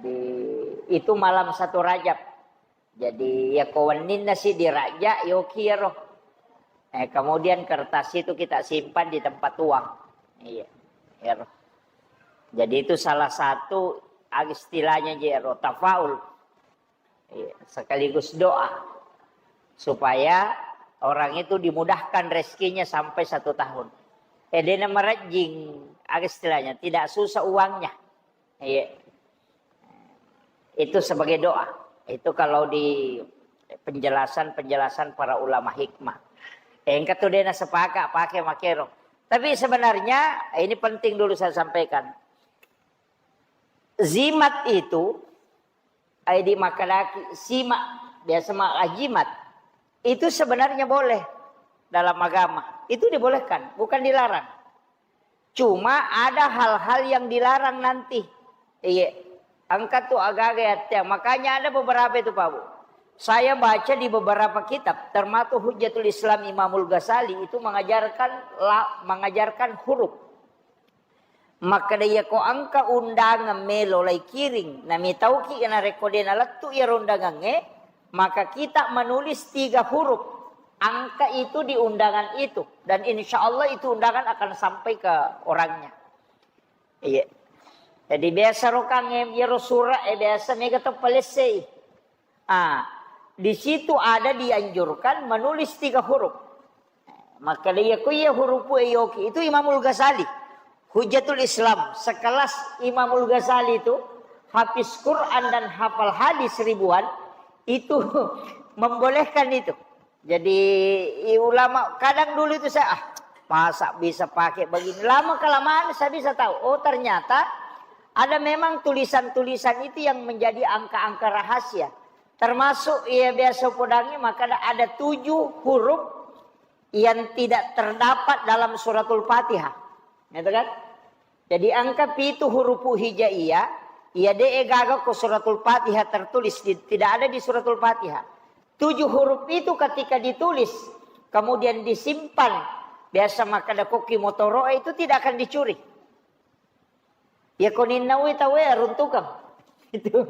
di, itu malam satu Rajab. Jadi, ya ko wenninna si dirajja, yoki iyaro. Eh, kemudian kertas itu kita simpan di tempat uang. Iya, iyaro. Jadi itu salah satu, ah, istilahnya je ero, tafaul. Iya, sekaligus doa. Supaya orang itu dimudahkan rezekinya sampai satu tahun. Eh, dena marejjing, ah, istilahnya, tidak susah uangnya. Iya. Itu sebagai doa. Itu kalau di penjelasan-penjelasan para ulama hikmah. Eh, engka tu dena sepakat pakai makero. Tapi sebenarnya, eh, ini penting dulu saya sampaikan. Zimat itu, ai di makadaki, simak, biasa maka jimat. Itu sebenarnya boleh dalam agama. Itu dibolehkan, bukan dilarang. Cuma ada hal-hal yang dilarang nanti. Iya. Engka tu agaga yatte. Makanya ada beberapa itu, Pak Bu. Saya baca di beberapa kitab, termasuk Hujjatul Islam Imamul Ghazali itu mengajarkan la-, mengajarkan huruf. Makkeda, iya ko engka undangan melo lai kiring, namitauki narekko de nalettu iyaro undangangnge, maka kita menulis tiga huruf angka itu di undangan itu, dan insya Allah itu undangan akan sampai ke orangnya. Iya. Jadi biasa rokangnge iyaro sura'e biasa mega to palessei. Ah, di situ ada dianjurkan menulis tiga huruf. Makkeda iya ko iya hurupu e yoki, itu Imamul Ghazali. Hujjatul Islam, sekelas Imamul Ghazali itu, hafiz Quran dan hafal hadis ribuan, itu membolehkan itu. Jadi, i-, ulama kadang dulu itu saya, "Ah, masa bisa pakai begini?" Lama kelamaan saya bisa tahu, oh, ternyata ada memang tulisan-tulisan itu yang menjadi angka-angka rahasia. Termasuk iya biasa podangi, maka ada, ada tujuh huruf yang tidak terdapat dalam suratul Fatihah. Gitu kan? Jadi angka pitu hurufu hijaiyah, iya de gaga ko suratul Fatihah tertulis, di, tidak ada di suratul Fatihah. Tujuh huruf itu ketika ditulis, kemudian disimpan, biasa makkeda koki motoro itu tidak akan dicuri. Ya koninnaui tauwe runtukang. Itu,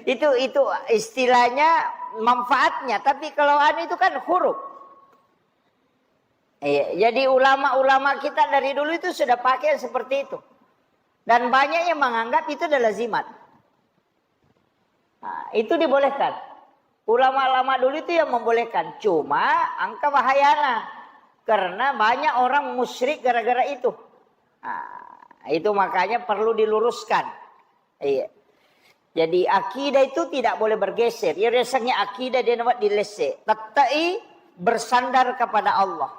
itu, itu istilahnya manfaatnya. Tapi kalau anu itu kan huruf. Iya, jadi ulama-ulama kita dari dulu itu sudah pakai yang seperti itu. Dan banyak yang menganggap itu adalah zimat. Nah, itu dibolehkan. Ulama-ulama dulu itu yang membolehkan. Cuma angka bahayana. Karena banyak orang musyrik gara-gara itu. Nah, itu makanya perlu diluruskan. Iya. Jadi akidah itu tidak boleh bergeser. Ya, rasanya akidah dia nampak dilese. Tettai bersandar kepada Allah.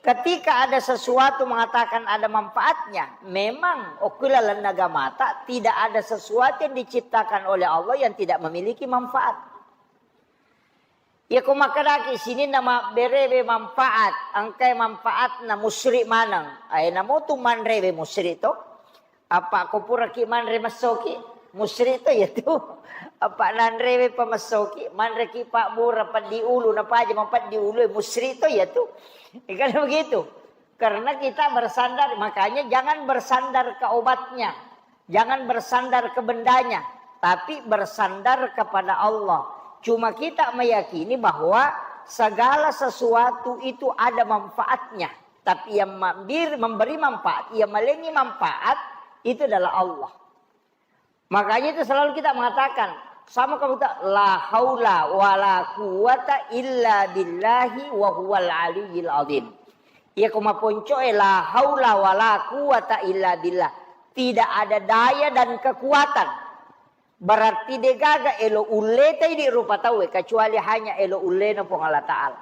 Ketika ada sesuatu mengatakan ada manfaatnya, memang okulalan nagamata tidak ada sesuatu yang diciptakan oleh Allah yang tidak memiliki manfaat. Iyako makkedaki sininna mabberewe manfaat, engkai manfaatna musri maneng. Ae namotu manrewe musri to. Apa ko puraki manre messoki, musri to iyatu. Apa nanrewe pamessoki, manreki pabbura peddi ulu, napaja mapeddi ulu, musri to iyatu. Kan begitu. Karena kita bersandar, makanya jangan bersandar ke obatnya, jangan bersandar ke bendanya, tapi bersandar kepada Allah. Cuma kita meyakini bahwa segala sesuatu itu ada manfaatnya. Tapi yang mambir-, memberi manfaat, yang malengi manfaat, itu adalah Allah. Makanya itu selalu kita mengatakan, sama kamu tak, "La haula wa la quwwata illa billahi wa huwal aliyyil azim." Iya, ko maponcoe, "La haula wa la quwwata illa billah." Tidak ada daya dan kekuatan. Berarti degaga elo ulletai di rupa tauwe, kecuali hanya elo ullena Puang Allah Ta'ala.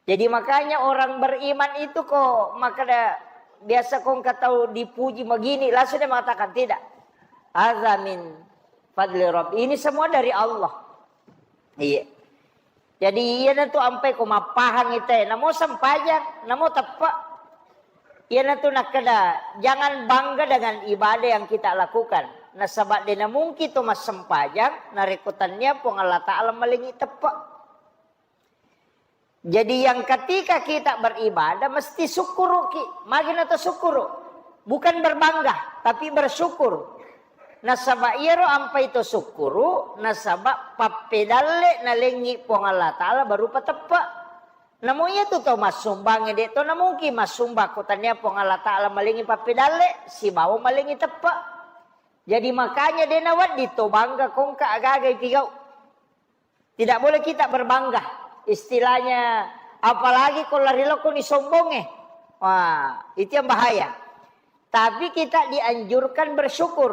Jadi makanya orang beriman itu ko makkeda biasa ko engka tau dipuji magini, langsung dia mengatakan, "Tidak. Hadza min fadli Rabbi." Ini semua dari Allah. Iya. Jadi iyanatu ampai ko mappahang ite, namo sempajang, namo teppe. Iyanatu nakkeda, jangan bangga dengan ibadah yang kita lakukan. Nasaba de namungki to massempajang, narekko tannia Puang Allah Ta'ala malengi teppe. Jadi yang ketika kita beribadah mesti sukkuruki. Magi nato sukkuru? Bukan berbangga, tapi bersyukur. Nasaba iyaro ampai to sukkuru, nasaba pappedalle nalengi Puang Allah Ta'ala berupa teppe. Namo iyatu to massumbangnge de to namungkin massumba ko tannia Puang Allah Ta'ala malengi pappedalle sibawa malengi teppe. Jadi makanya de nawedding to bangga ko engka agaga ipigau. Tidak boleh kita berbangga. Istilahnya, apalagi ko lari lokoni sombongnge. Wah, itu yang bahaya. Tapi kita dianjurkan bersyukur.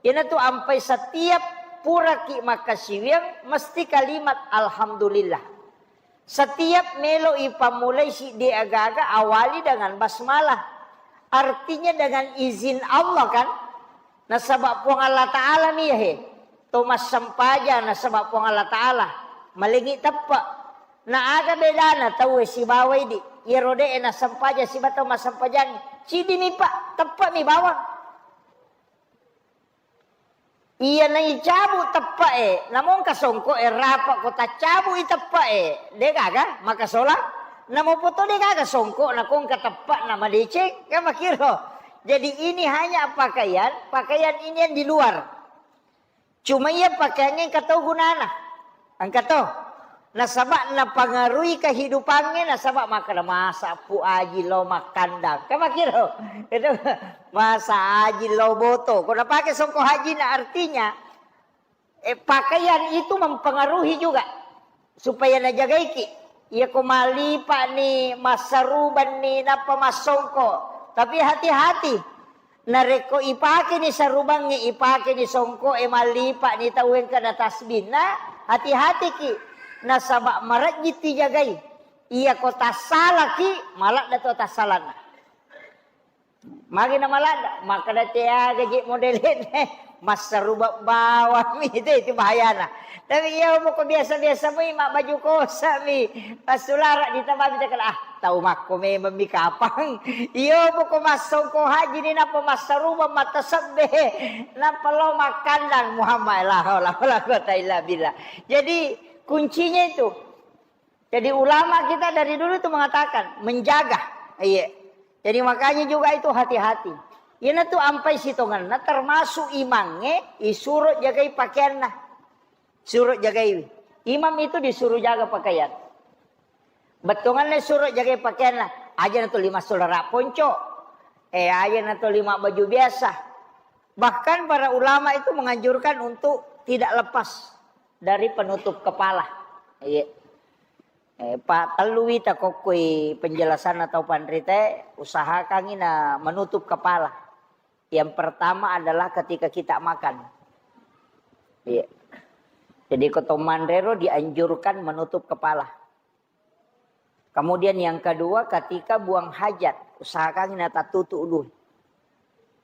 Iyanatu ampai setiap puraki makkasiwiang mesti kalimat alhamdulillah. Setiap melo ipammulai siddi agaga awali dengan basmalah. Artinya dengan izin Allah kan? Nasaba Puang Allah Ta'ala mi he. To massempajang nasaba Puang Allah Ta'ala. Malengi teppe. Na aga bedana tauwe sibawa idi. Iyaro de e nassempajang siba tau massempajang. Ciddi mi pa, teppe mi bawang. Iya naicabu teppe e, namongka songko e rapa ko taccabu i teppe e. De gaga makasola. Namo poto de gaga songko na kongka teppe na madeceng, kan makiro. Jadi ini hanya pakaian, pakaian ini yang di luar. Cuma iya pakaiannya engka to gunana. Engka to. Nasaba napangaruhi kehidupannya, nasaba makkeda masa pu aji lo makkandang. Kan makiro. Itu masa aji lo boto. Ko napake songko hajina artinya, eh, pakaian itu mempengaruhi juga. Supaya najagaiki. Iya ko malipa ni, massaruban ni, nappa massongko. Tapi hati-hati. Narekko ipakeni sarubangnge, ipakeni songko'e, mallipa ni tau engka na tasbihna, hati-hatiki. Nasaba marejji tijagai. Iyako tassalaki, maladda to tassalanna. Magi na maladda, makkeda teaga je modelene, massaruba bawang mi, itu, itu bahayana. Tapi iya poko biasa-biasa mui, mabbaju kosa mi, passulara ditambabi, ah, tau makko memang mi kapang. Iyo, poko massongko haji ni, nappa massarubang, mattasebbe, nappa lao makkandang Muhammad, la haula wala quwata illa billah. Jadi, kuncinya itu. Jadi, ulama kita dari dulu itu mengatakan, menjaga. Iya. Jadi, makanya juga itu hati-hati. Iyana tu ampai sitongenna, termasuk imangnge, isuro jagai pakaianna. Suro jagai. Imam itu disuruh jaga pakaian. Bettuanganna suro jagai pakaianna. Aja na tuli massulara ponco. Eh, aja na tuli mabbaju biasa. Bahkan para ulama itu menganjurkan untuk tidak lepas dari penutup kepala. Iya. Eh, pa tellu wita kokkoi penjelasan atau panrite, usahakangi na menutup kepala. Yang pertama adalah ketika kita makan. Iya. Jadi ko to manrero dianjurkan menutup kepala. Kemudian yang kedua, ketika buang hajat, usahakan natattutu ulu.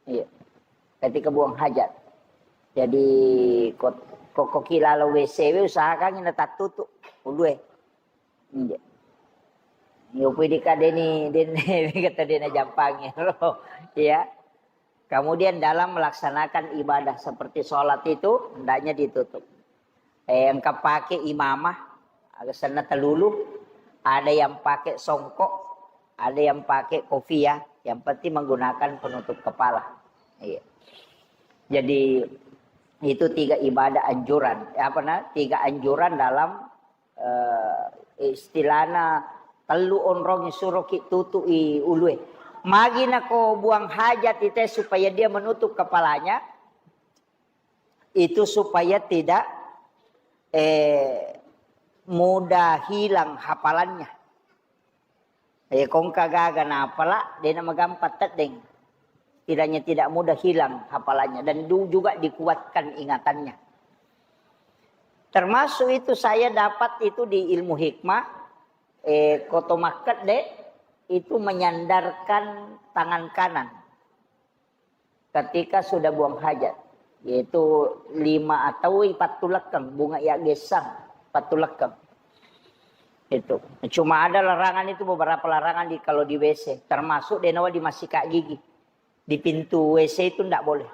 Iya. Ketika buang hajat. Jadi ko ko kilalo W C W, usahakan natattutu ulu. Iya. Yo pui dikadeni den kata dena jampangi. Iya. Kemudian dalam melaksanakan ibadah seperti sholat itu hendaknya ditutup. Eh, engka pakai imamah, aga senna telulu, ada yang pakai songkok, ada yang pakai kopiah, yang penting menggunakan penutup kepala. Iya. Jadi itu tiga ibadah anjuran, apa nah, tiga anjuran dalam eh, istilahna tellu onrong suroki tutu'i ulue. Magi nako buang hajat ite supaya dia menutup kepalanya, itu supaya tidak eh, mudah hilang hafalannya. Eh, kongka gaga napala, dena magampang teddeng. Kiranya tidak mudah hilang hafalannya dan du- juga dikuatkan ingatannya. Termasuk itu saya dapat itu di ilmu hikmah, eh, koto makkedde itu menyandarkan tangan kanan ketika sudah buang hajat, yaitu lima atau pattulekkeng, bunga ya gesang, pattulekkeng. Itu. Cuma ada larangan itu, beberapa larangan di kalau di W C, termasuk denawa di masika gigi. Di pintu W C itu ndak boleh.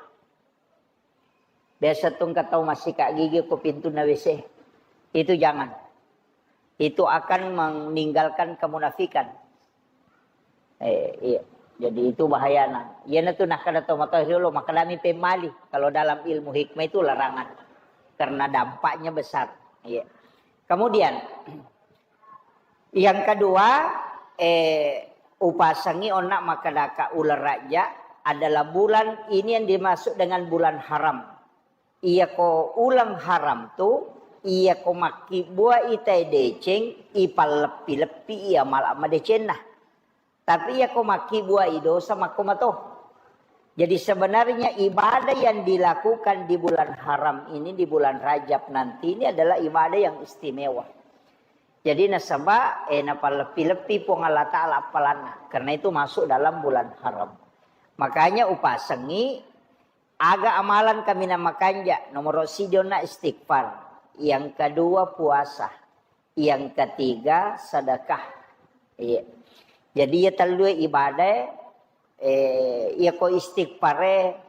Biasa tu engka tau masika gigi ko pintu na W C. Itu jangan. Itu akan meninggalkan kemunafikan. Eh, iya. Jadi itu bahayana. Iyana tu nakkeda tau matoa riolo, makkedami pemmali. Kalau dalam ilmu hikmah itu larangan. Karena dampaknya besar. Iya. Kemudian, yang kedua, eh, upasengi onna makkedaka uleng Rajab adalah bulan ini yang dimaksud dengan bulan haram. Iyako uleng haram tu, iyako makkibbuai tae deceng, ipalleppi-leppi iya mala madecenna. Tapi iyako makkibbuai dosa makko mato. Jadi sebenarnya ibadah yang dilakukan di bulan haram ini, di bulan Rajab nanti ini adalah ibadah yang istimewa. Jadi nasaba, eh, napalleppi-leppi Puang Allah Ta'ala appalanna. Karena itu masuk dalam bulan haram. Makanya upasengi aga amalan kaminang makanja, nomor siji onna istighfar, yang kedua puasa, yang ketiga sedekah. Iya. Jadi iya tellue ibadah, eh, iya ko istighfare,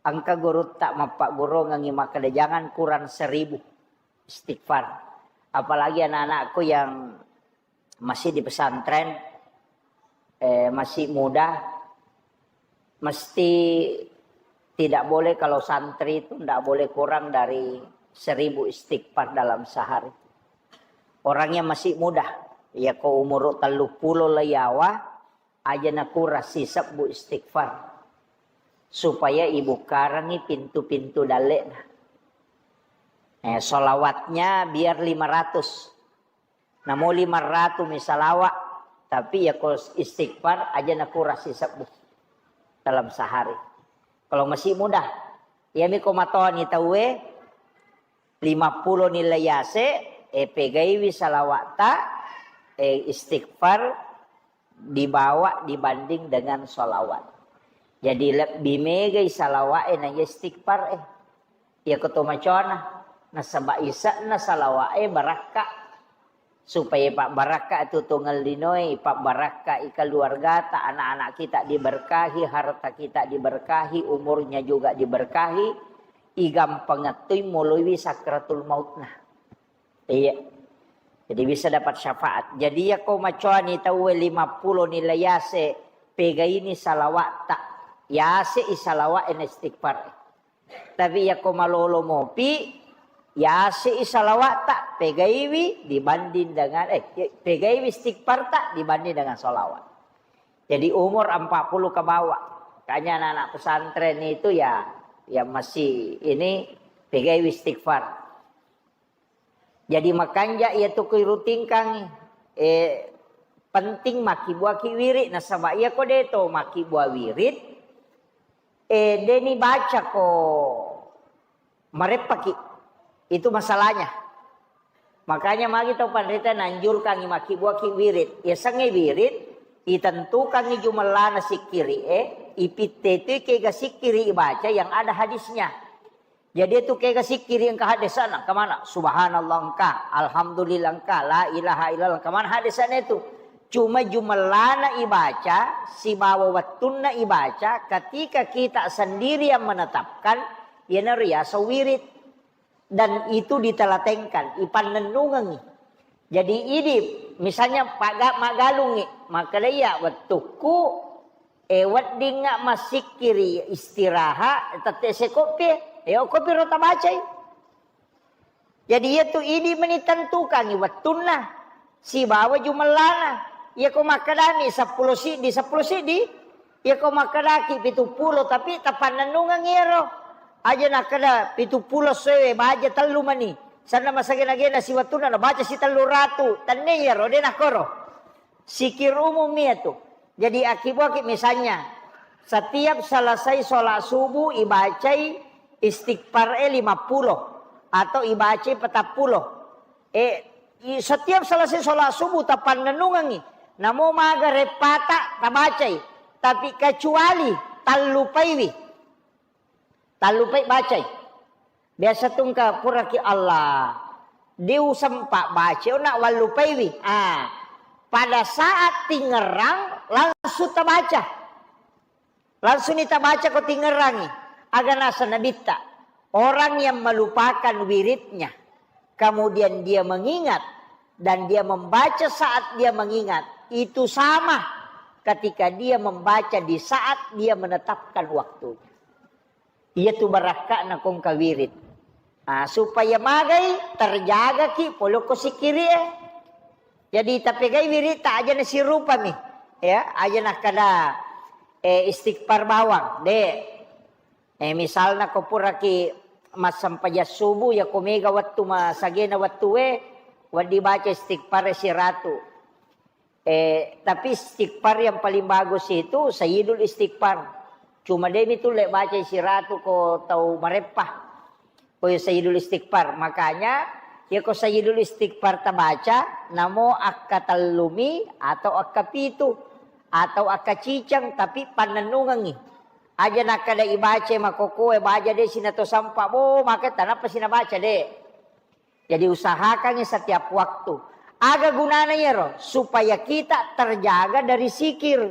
engka gurutta mappaggurungengi makkeda jangan kurang seribu istighfar. Apalagi anak-anakku yang masih di pesantren, eh, masih muda, mesti tidak boleh kalau santri itu tidak boleh kurang dari seribu istighfar dalam sehari. Orangnya masih muda, ya ko umur tellu pulo le yawa, aja nakura sisebbu istighfar. Supaya ibukarangi pintu-pintu dalle'na. Eh, salawatnya biar lima ratus. Namo lima ratus mi salawa, tapi ya ko istighfar aja nakura sisebbu dalam sehari. Kalau masih muda, ya mi ko matoni tauwe lima pulo nilai yase, eh, pegaiwi salawata, eh, istighfar dibawa dibanding dengan salawat. Jadi lebih megai salawat eh, na istighfar eh. Iya ko to macoana, nasaba ise'na salawa'e barakka. Supaya pabbarakka tu tongeng linoe, pabbarakka i keluargata, anak-anak kita diberkahi, harta kita diberkahi, umurnya juga diberkahi, igampang ettui moloiwi sakratul mautna. Iya. Jadi bisa dapat syafaat. Jadi iya ko macoani tauwe lima pulo nilai yase, pegaini salawa'ta. Yase i salawa'e na istighfar. Tapi iya ko malolo mopi, yase i salawa'ta, pegaiwi dibanding dengan, eh, pegaiwi istighfarta dibanding dengan salawat. Jadi umur empat puluh ke bawah. Makanya anak-anak pesantren itu ya, yang masih ini pegaiwi istighfar. Jadi makanja iya tu kuirutingkang, eh, penting makkibuaki wirid, nasaba iya ko de to makkibua wirid, eh, deni baca ko, mareppaki. Itu masalahnya. Makanya magi tau panrita nanjurkangi makkibbuaki wirid. Yasengnge wirid, itentukangi jumellana sikkiri'e, ipittetui kega sikkiri ibaca yang ada hadisnya. Jadi itu kega sikkiri engka hadesana, engka mana? Subhanallah engka, alhamdulillah engka, la ilaha illallah engka mana hadesana itu. Cuma jumellana ibaca, sibawa wettunna ibaca, ketika kita sendiri yang menetapkan, iyanaro riaseng wirid. Dan itu ditelatenkan, ipannennungengi. Jadi idi, misalnya paga-, maggalungi, makkeda iya wettukku, eh, weddingnga massikkiri istirahat, tette sekoppi, eh, okkopi ro tabacai. Jadi iyatu idi meni tentukangi wettunna sibawa jumellana. Iyako makkedami seppulo siddi, seppulo siddi. Iyako makkedaki pitu pulo, tapi tapannennungeng iyaro. Aja nakkeda pitu pulo sewe, baja tellu mani. Sanna masagena-gena siwettunna nabaca si tellu ratu. Tenne iyaro, de nakkoro. Sikir umum iyatu. Jadi, akibuaki misalnya, setiap selesai sholat subuh ibacai istighfar e lima puluh atau ibacai petappulo. Eh, i-, setiap selesai sholat subuh tapannennungengi. Namo maga reppata tabacai. Tapi kecuali tallupaiwi. Tallupai bacai. Biasa tu engka puraki Allah. Diusempa baca, oh, nak wallupaiwi. Ah, pada saat tingerang langsung tabaca. Langsung ni tabaca ko tingerangi. Aga nasa nabitta. Orang yang melupakan wiridnya, kemudian dia mengingat dan dia membaca saat dia mengingat, itu sama ketika dia membaca di saat dia menetapkan waktunya. Iyatu barakka'na kongka wirid. Ah, supaya magai terjagaki polokko sikkiri'e. Jadi tapegai wiritta aja nasirupami. Ya, aja nakkada, eh, istighfar bawang, de. Eh, misalna ko puraki massempajang subuh, ya ko mega wettu masagena wettue, wedding baca istighfar siratu. Eh, tapi istighfar yang paling bagus itu Sayyidul Istighfar. Cuma demi tulle baca siratu ko tau mareppa. Ko Sayyidul Istighfar. Makanya, ya ko Sayyidul Istighfar tabaca, namo akka tellumi atau akka pitu atau akka ciceng, tapi pannennungengi. Aja nakkada ibaca makokoe, baja de sinato sampa, bo, maka tanapa sinabaca de. Jadi usahakangi setiap waktu. Aga gunana iyaro? Supaya kita terjaga dari sikir.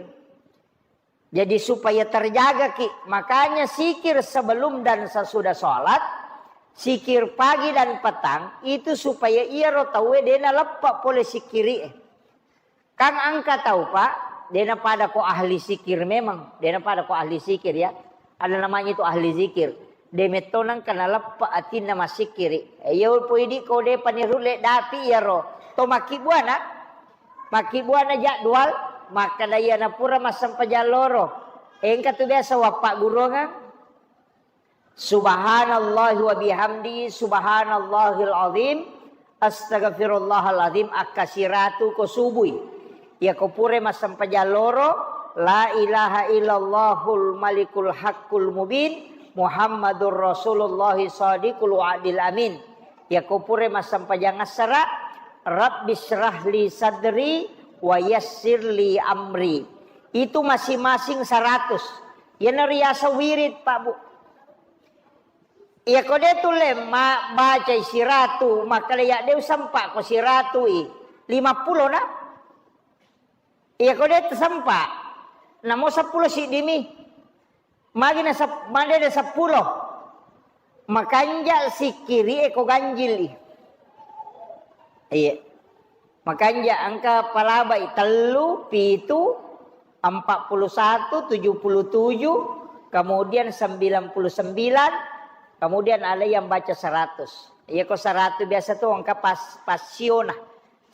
Jadi supaya terjagaki. Makanya sikir sebelum dan sesudah sholat, sikir pagi dan petang, itu supaya iyaro tauwe dena leppa pole sikiri'e. Kan engka tau, Pak, dena pada ko ahli sikir memang, dena pada ko ahli sikir ya. Ada namanya itu ahli zikir. De metto nengka naleppe atinna massikkiri. Iya poi idi ko de panirulle dapi iyaro. To makkibbuana, makkibbuana jadwal, makkada iyana pura massempajang loro. Engka tu biasa wappaggurungang. Subhanallahi wa bihamdi, subhanallahil azim, astagfirullahal azim, akka siratu ko subui. Iya ko pura massempajang loro, la ilaha illallahul malikul haqqul mubin, Muhammadur Rasulullah sadiqul wa'dil amin. Iya ko pura massempajang assara, Rabbi syrah li sadri wa yassir li amri. Itu masing-masing seratus. Iyana riaseng wirid, Pak, Bu. Iya ko de tulle ma-, bacai siratu, makkada ya de usempa ko siratu i. Lima pulo na. Iya ko de tusempa. Namo seppulo siddimi. Magi na sep-, made de seppulo. Makanja sikkiri e ko ganjil i. Iya. Makanja engka palabai tellu, pitu, empat puluh satu, tujuh puluh tujuh, kemudian sembilan puluh sembilan, kemudian ada yang baca seratus. Iya ko seratus biasa tu engka pas, pasiona.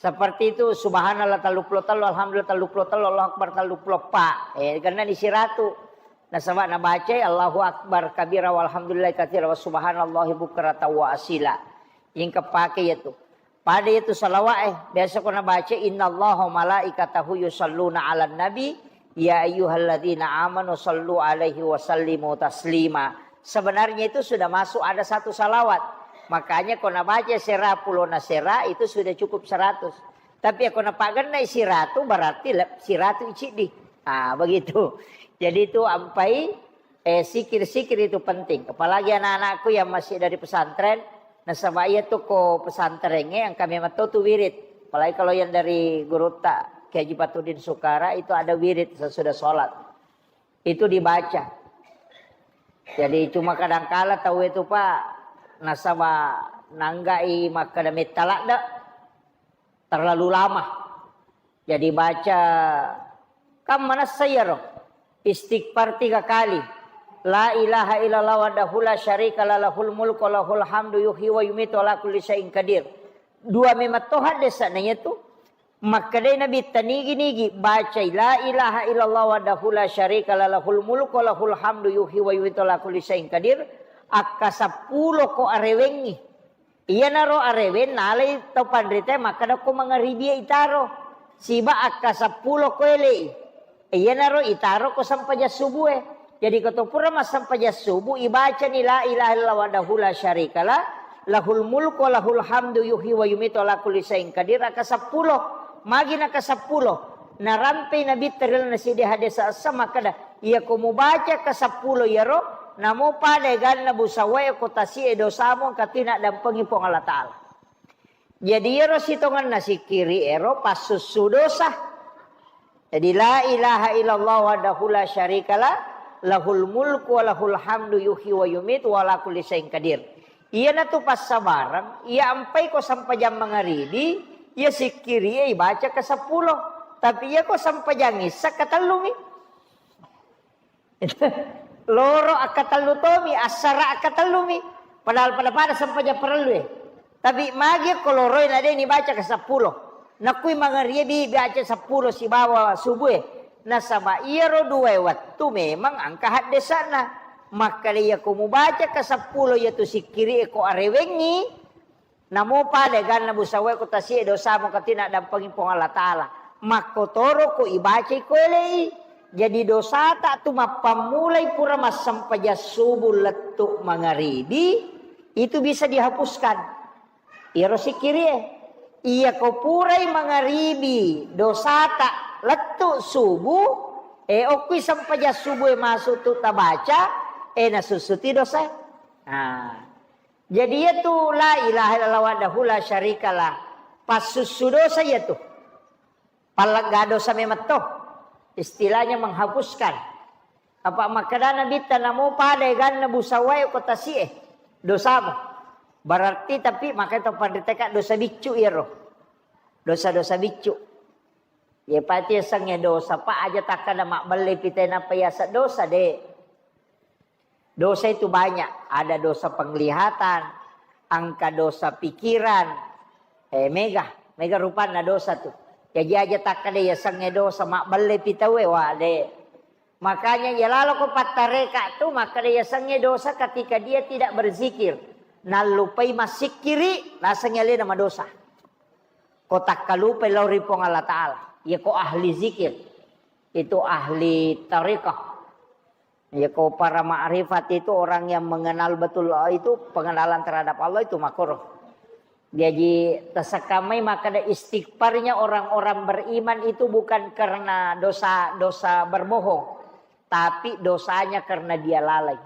Seperti itu, subhanallah tellu puluh tellu, alhamdulillah tellu puluh tellu, Allahu Akbar tellu puluh empat. Eh, karena di siratu. Nasaba nabacai Allahu Akbar kabira walhamdulillahi katsira wa subhanallahi bukratan wa asila. Engka pake iya tu. Pada itu salawat, eh, biasa ko nabaca, "Innallaha wa malaikatahu yusalluna 'alan nabi, ya ayyuhalladzina amanu sallu 'alaihi wa sallimu taslima." Sebenarnya itu sudah masuk ada satu salawat. Makanya ko nabaca sera pulona sera itu sudah cukup seratus. Tapi ko napagennai siratu berarti le-, siratu iciddi. Ah, begitu. Jadi itu ampai, eh, sikir-sikir itu penting. Apalagi anak-anakku yang masih dari pesantren, nasaba iya tu ko pesantrengnge engka memang to tu wirid. Apalagi kalau yang dari gurutta Kiai Haji Patudin Sukara itu ada wirid sesudah sholat. Itu dibaca. Jadi cuma kadangkala tau itu, Pak, nasaba nanggai makkeda metta ladde, terlalu lama. Jadi baca, kan manessa iyaro istighfar tiga kali. La ilaha illallah wahdahu la syarika la lahul mulku wa lahul hamdu yuhyi wa yumitu ala kulli syai'in qadir. Dua memang to haddesana iyatu. Makkedai Nabitta nigi-nigi, bacai la ilaha illallah wahdahu la syarika la lahul mulku wa lahul hamdu yuhyi wa yumitu ala kulli syai'in qadir, akka seppulo ko arewengngi. Iyanaro areweng nalai tau panrita makkeda ko mangaribie itaro, siba akka seppulo ko elei. Iyanaro itaro ko sempajang subue. Jadi ko to pura massempajang subuh, ibacani la ilaha illallah wahdahu la syarikalah, lahul mulku wa lahul hamdu yuhyi wa yumitu ala kulli syai'in qadir, raka seppulo. Magi naka seppulo? Narampei Nabitta ri lalenna siddi hadis essa makkeda, iya ko mubaca ka seppulo iyaro, namo pada eganna busawae ko tasi'e dosamu engka tu naddampengi Puang Allah Ta'ala. Jadi iyaro sitongenna sikkiri ero passussu dosa. Jadi la ilaha illallah wahdahu la syarikalah, lahul mulku wa lahul hamdu yuhyi wa yumitu wa ala kulli syai'in qadir. Iyanatu passabareng, iya ampai ko sempajang mangaribi, iya sikkiri iya ibaca ka seppulo. Tapi iya ko sempajang issa katellumi. Loro akkatellu tomi, assara akkatellumi. Padahal pada-pada sempajang parellue. Tapi magi ko loroi na de nibaca ka seppulo. Nakui mangaribi baca seppulo sibawa subue. Nasaba iyaro duae wettu memang engka haddesana. Makkeda iya ko mubaca ka seppulo iyatu sikkiri e ko arewengngi, namo pada eganna busawae ko tasi'e dosamu engka tu naddampengi Puang Allah Ta'ala. Makkotoro ko ibacai ko elei. Jadi dosata tu mappammulai pura massempajang subuh lettu mangaribi, itu bisa dihapuskan. Iyaro sikkirie. Iya ko purai mangaribi dosata lettu subuh, e okkui sempajang subuh e masuk tu tabaca, e nasussuti dosa. Nah, jadi iyatu la ilaha illallah wahdahu la syarikalah, passussu dosa iyatu. Pallegga dosa memetto. Istilahnya menghapuskan. Apa makkedana Nabitta namo pada eganna busawae ko tasi'e dosamu. Berarti tapi makanya to panriteka dosa biccu iyaro. Dosa-dosa biccu. Iya pati yasengnge dosa, Pak, aja takkada mabbelle pite nappa yaseng dosa, de. Dosa itu banyak, ada dosa penglihatan, engka dosa pikiran, eh, mega, mega rupanna dosa tu. Jaji aja takkada yasengnge dosa, mabbelle pi tauwe, wa, de. Makanya iya laloko pattareka tu makkada yasengnge dosa ketika dia tidak berzikir. Nallupai massikkiri, lasengngi alena madosa. Ko takkalupai lao ri Puang Allah Ta'ala. Iya ko ahli zikir. Itu ahli tarekah. Ya, ko para ma'rifat itu orang yang mengenal betul Allah itu, pengenalan terhadap Allah itu makruh. Jadi, tasekkamai makkada istighfarnya orang-orang beriman itu bukan karena dosa, dosa berbohong, tapi dosanya karena dia lalai.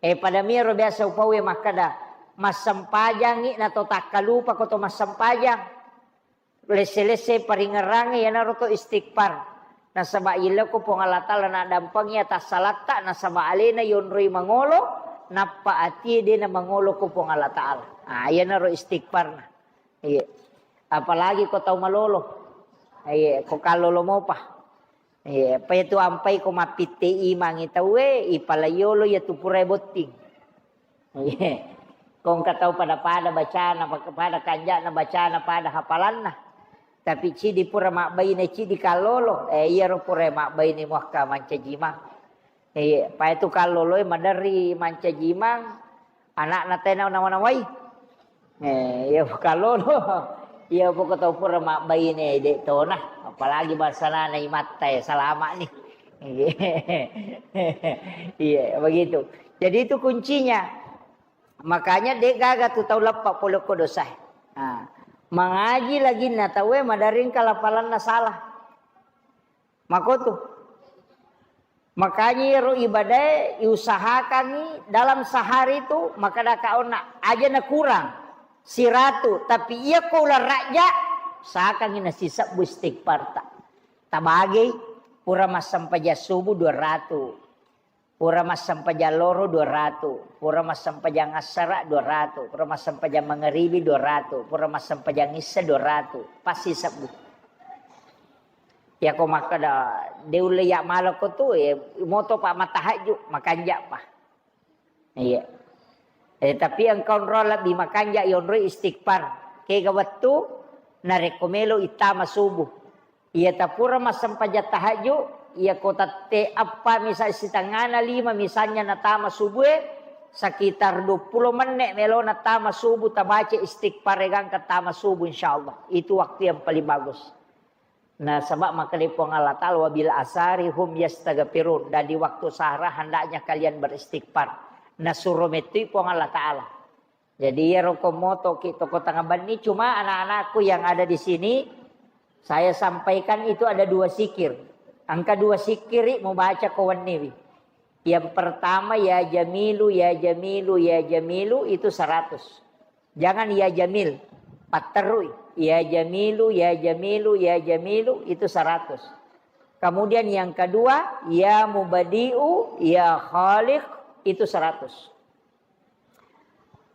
Eh, pada miro biasa upauwe makkada, massempajangi na to takkalupa ko to massempajang. Lesse-lesse paringerrangnge iyanaro to istighfar. Nasaba yello ko Puang Allah Ta'ala naddampengi atassalatta, nasaba alena yonroi mangolo, nappa atie de namangolo ko Puang Allah Ta'ala. Ah, iyanaro istighfarna. Iya. Apalagi ko tau malolo. Iya, ko kallolo mopa. Iya, pa itu ampai ko mappitte imangi tauwe, ipala yolo iya tu purai botting. Iya. Ko engka tau pada-pada bacana, pada kanja'na bacana, pada hafalanna. Tapi cidi pura mabbaine, cidi kallolo. Eh, iyaro pura mabbaine muakka mancaji imang. Iya, pa itu kalloloe maderri mancaji imang, anakna tena nawa-nawai. Eh, iya kallolo. Iya poko tau pura mabbaine de tona, apalagi bangsana imatta e, salama ni. Iya, begitu. Jadi itu kuncinya. Makanya de' gaga tu tau leppa pole ko dosae. Nah, mangaji lagi na tauwe maderri engka lapalanna salah. Makotu. Makanya iyaro ibadae iusahakangngi dalam sehari itu makkadaka onna aja na kurang siratu, tapi iya ko ulang rajja usahakangngi nasisebbu istighfarta. Tabagei, pura massempajang subuh dua ratu, pura massempajang loro dua ratu, pura massempajang assara dua ratu, pura massempajang mangaribi dua ratu, pura massempajang issa dua ratu, pasti sebbu. Iyako makkeda, de ulle iya malako tu, eh, moto pa matahajju, makanja pa. Iya. Eh, tapi engka onrong lebbi makanja yonroi istighfar. Kega wettu narekko melo ittama subuh. Iya tapura massempajang tahajju, iyako tette eppa misal sitengana lima misalnya natama subuh, eh, sekitar dua puluh menit melo natama subuh tabaca istighfar egangka tama subuh insyaallah. Itu waktu yang paling bagus. Nasaba makkeda Puang Allah Ta'ala, "Wa bil asari hum yastaghfirun." Dan di waktu sahara hendaknya kalian beristighfar. Nasuro mettui Puang Allah Ta'ala. Jadi iyaro ko motoki toko tengah benni, cuma anak-anakku yang ada di sini, saya sampaikan itu ada dua sikir. Engka dua sikiri mubaca ko wenniwi. Yang pertama, ya Jamilu, ya Jamilu, ya Jamilu, itu seratus. Jangan ya Jamil, patterui. Ya Jamilu, ya Jamilu, ya Jamilu, itu seratus. Kemudian yang kedua, ya Mubadi'u, ya Khaliq, itu seratus.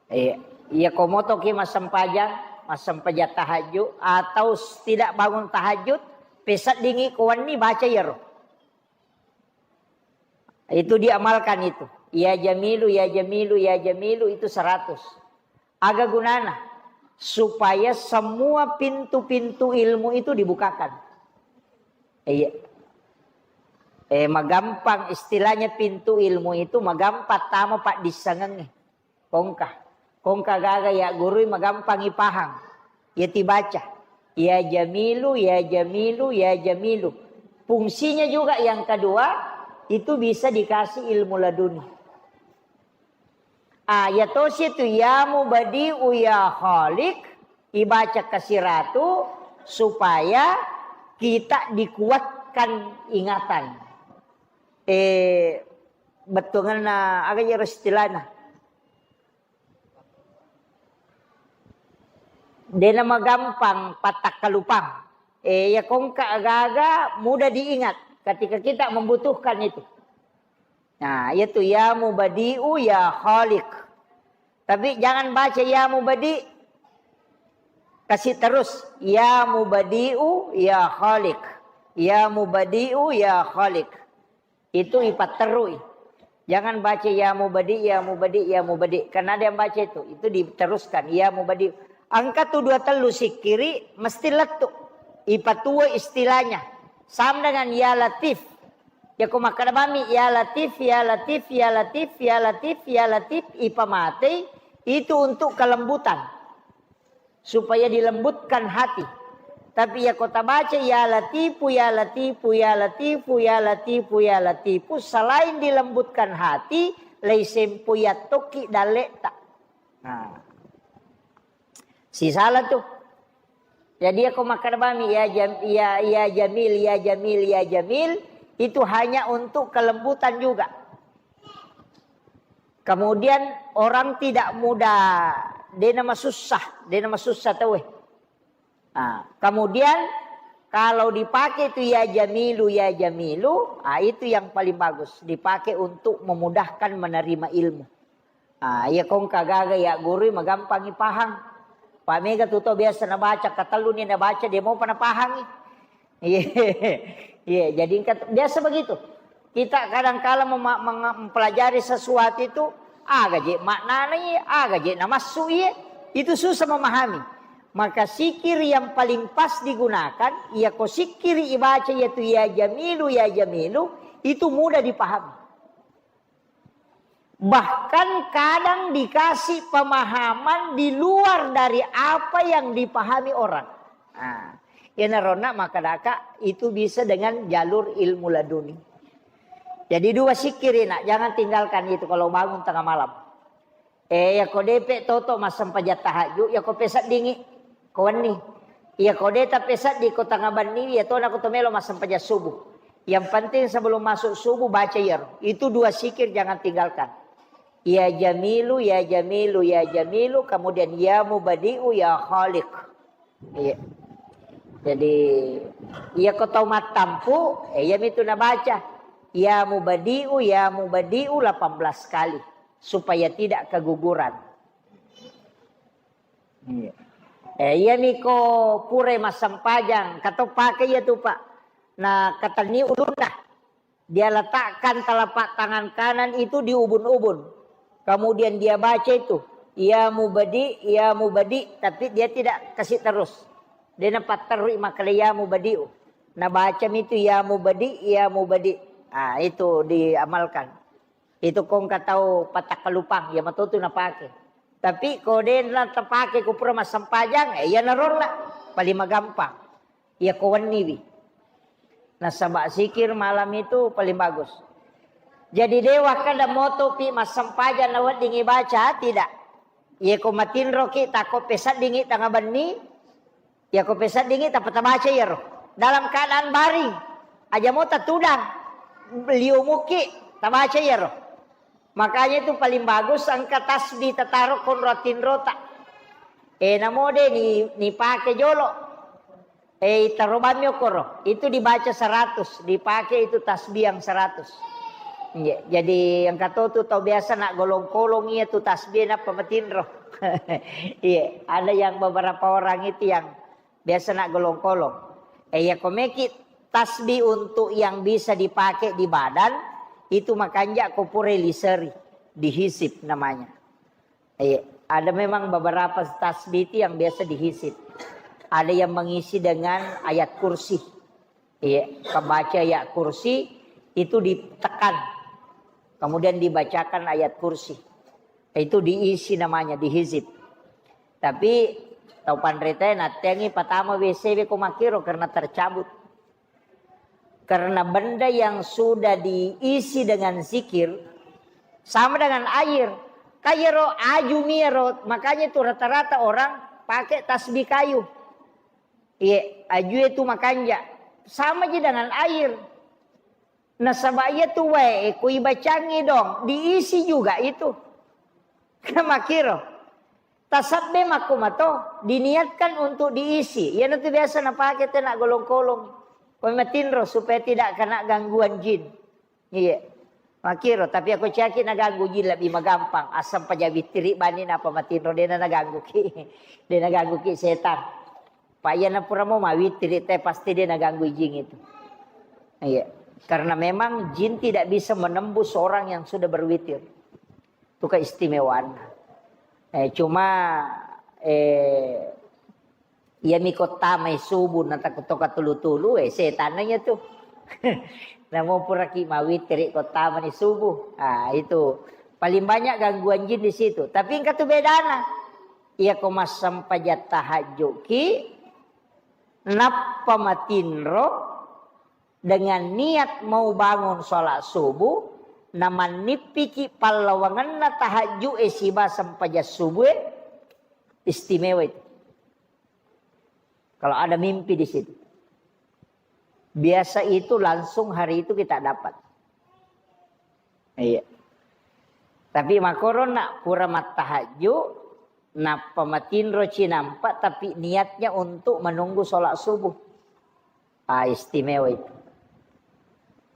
Iya, iya ko motoki massempajang, massempajang tahajud, atau tidak bangun tahajud, peseddingi ko wenni baca iyaro. Itu diamalkan itu. Ya Jamilu, ya Jamilu, ya Jamilu itu seratus. Aga gunana? Supaya semua pintu-pintu ilmu itu dibukakan. Iya. Eh, magampang istilahnya pintu ilmu itu magampang tama paddissengengnge. Kongka. Kongka gaga ya gurui magampang ipahang. Ya tibaca. Ya Jamilu, ya Jamilu, ya Jamilu. Fungsinya juga yang kedua, itu bisa dikasih ilmu laduni. Ah, ya tosi itu ya Mubadi'u ya Khaliq, ibaca kasiratu supaya kita dikuatkan ingatan. Eh, bettuanna aga iyaro istilahna. Dena magampang pattakkalupang. Eh, ya kongka agaga mudah diingat ketika kita membutuhkan itu. Nah, yaitu ya Mubadi'u ya Khaliq. Tapi jangan baca ya Mubadi'. Kasih terus ya Mubadi'u ya Khaliq. Ya Mubadi'u ya Khaliq. Itu ipatterui. Jangan baca ya Mubadi', ya Mubadi', ya Mubadi'. Karena ada yang baca itu. Itu diteruskan ya Mubadi'. Engka tu dua tellu sikkiri mesti lettu. Ipatuo istilahnya. Sama dengan ya Latif. Yako makkeda bami ya Latif, ya Latif, ya Latif, ya Latif, ya Latif, ipamatei, itu untuk kelembutan. Supaya dilembutkan hati. Tapi yako tabaca ya Latifu, ya Latifu, ya Latifu, ya Latifu, ya Latifu, selain dilembutkan hati, lei sempo yattoki dalle'ta. Nah. Sisala tu. Jadi aku makkeda bami ya Jam, ya, ya Jamil, ya Jamil, ya Jamil, itu hanya untuk kelembutan juga. Kemudian orang tidak mudah, dena masussa, dena masussa tauwe. Nah, kemudian kalau dipakai itu ya Jamilu, ya Jamilu, ah, itu yang paling bagus. Dipakai untuk memudahkan menerima ilmu. Ah, iya kongka gaga ya gurui magampangi pahang. Pa mega tu to biasa nabaca, katelluni nabaca, de mopa napahangi. Iya, iya, jadi engka biasa begitu. Kita kadangkala mema-, menga-, mempelajari sesuatu itu, aga je maknana iya, aga je namassu iya, itu susah memahami. Maka sikir yang paling pas digunakan, iya ko sikir ibaca yaitu ya Jamilu, ya Jamilu, itu mudah dipahami. Bahkan kadang dikasih pemahaman di luar dari apa yang dipahami orang. Nah, iyanaronna makkadaka itu bisa dengan jalur ilmu laduni. Jadi dua sikiri nak, jangan tinggalkan itu kalau bangun tengah malam. Eh, iyako depe toto massempajang tahajud, iyako peseddingi ko wenni. Iyako de tapeseddi ko tanga benni, iya tona ko to melo massempajang subuh. Yang penting sebelum masuk subuh baca iyaro. Itu dua zikir jangan tinggalkan. Ya Jamilu, ya Jamilu, ya Jamilu, kemudian ya Mubadi'u, ya Khaliq. Iya. Jadi, iya ko tau mattampu, eh, iya mitu nabaca. Ya Mubadi'u, ya Mubadi'u delapan belas kali. Supaya tidak keguguran. Iya. Eh, iya miko pure massempajang, kato pake iya tu, Pak. Na katenni ulunna. Dia letakkan telapak tangan kanan itu di ubun-ubun. Kemudian dia baca itu, "Ya Mubadi, ya Mubadi," tapi dia tidak kasih terus. Dia napatterui makkeda, "Ya Mubadi'u." Nah, baca itu, "Ya Mubadi, ya Mubadi." Ah, itu diamalkan. Itu kongka tau patakkalupang, ya matotu napake. Tapi ko de na tapake ko pura massempajang, eh, iya narolla. Paling magampang. Iya ko wenniwi. Nasaba zikir malam itu paling bagus. Jadi dewa kada moto pi massempajang na weddingi baca, tidak. Iya ko matinroki tako peseddingi tanga benni, iya ko peseddingi tappa tabaca iyaro. Dalam keadaan baring, aja mo tatudang, liumuki tabaca iyaro. Makanya itu paling bagus engka tasbih tataro konro tinrota. Eh, namo de ni, ni pake jolo. Eh, itaro bammi okoro. Itu dibaca seratus, dipakai itu tasbih yang seratus. Iya, jadi engka to tu tau biasa nak golong-kolong iya tu tasbih nappa matinro. Iya, ada yang beberapa orang itu yang biasa nak golong-kolong. Eh, iya ko meki tasbih untuk yang bisa dipakai di badan, itu makanja ko pura liseri, dihisip namanya. Iya, ada memang beberapa tasbih itu yang biasa dihisip. Ada yang mengisi dengan ayat kursi. Iya, pembaca ayat kursi itu ditekan. Kemudian dibacakan ayat kursi. Itu diisi namanya, dihisip. Tapi tau panrita nattengi patama W C we ko makkiro karena tercabut. Karena benda yang sudah diisi dengan zikir sama dengan air. Kayero aju miero, makanya itu rata-rata orang pakai tasbih kayu. Iya, aju itu makanja. Sama aja dengan air. Nasaba iya tu wae, eh, ku ibacangi dong, diisi juga itu. Makiro. Tasabbe makkumato, diniatkan untuk diisi. Iya natu biasa napake tena golong-kolong. Ko matinro supaya tidak kena gangguan jin. Iya. Makiro, tapi aku caki naganggu jin lebih magampang. Asam paja witiri bani napa matinro dena naganggu ki. Dena ganggu ki setan. Pak iya napura mau mawitiri te pasti dia naganggu jin itu. Iya. Karena memang jin tidak bisa menembus orang yang sudah berwitir. Itu keistimewaan. Eh, cuma eh, iya miko tamai subuh na takuttoka tulu-tulu, eh, setan iya tu. Namo puraki mawitiri ko tamani subuh. Ah, itu paling banyak gangguan jin di situ. Tapi engka tu bedana. Iya ko massempajang tahajud ki, nappa matinro, dengan niat mau bangun sholat subuh, namannippiki pallawangenna tahajju'e siba sempajang subuhe, istimewa itu. Kalau ada mimpi di situ. Biasa itu langsung hari itu kita dapat. Iya. Tapi makorona pura mattahajju, nappa matinro cinampa, tapi niatnya untuk menunggu sholat subuh. Ah, istimewa itu.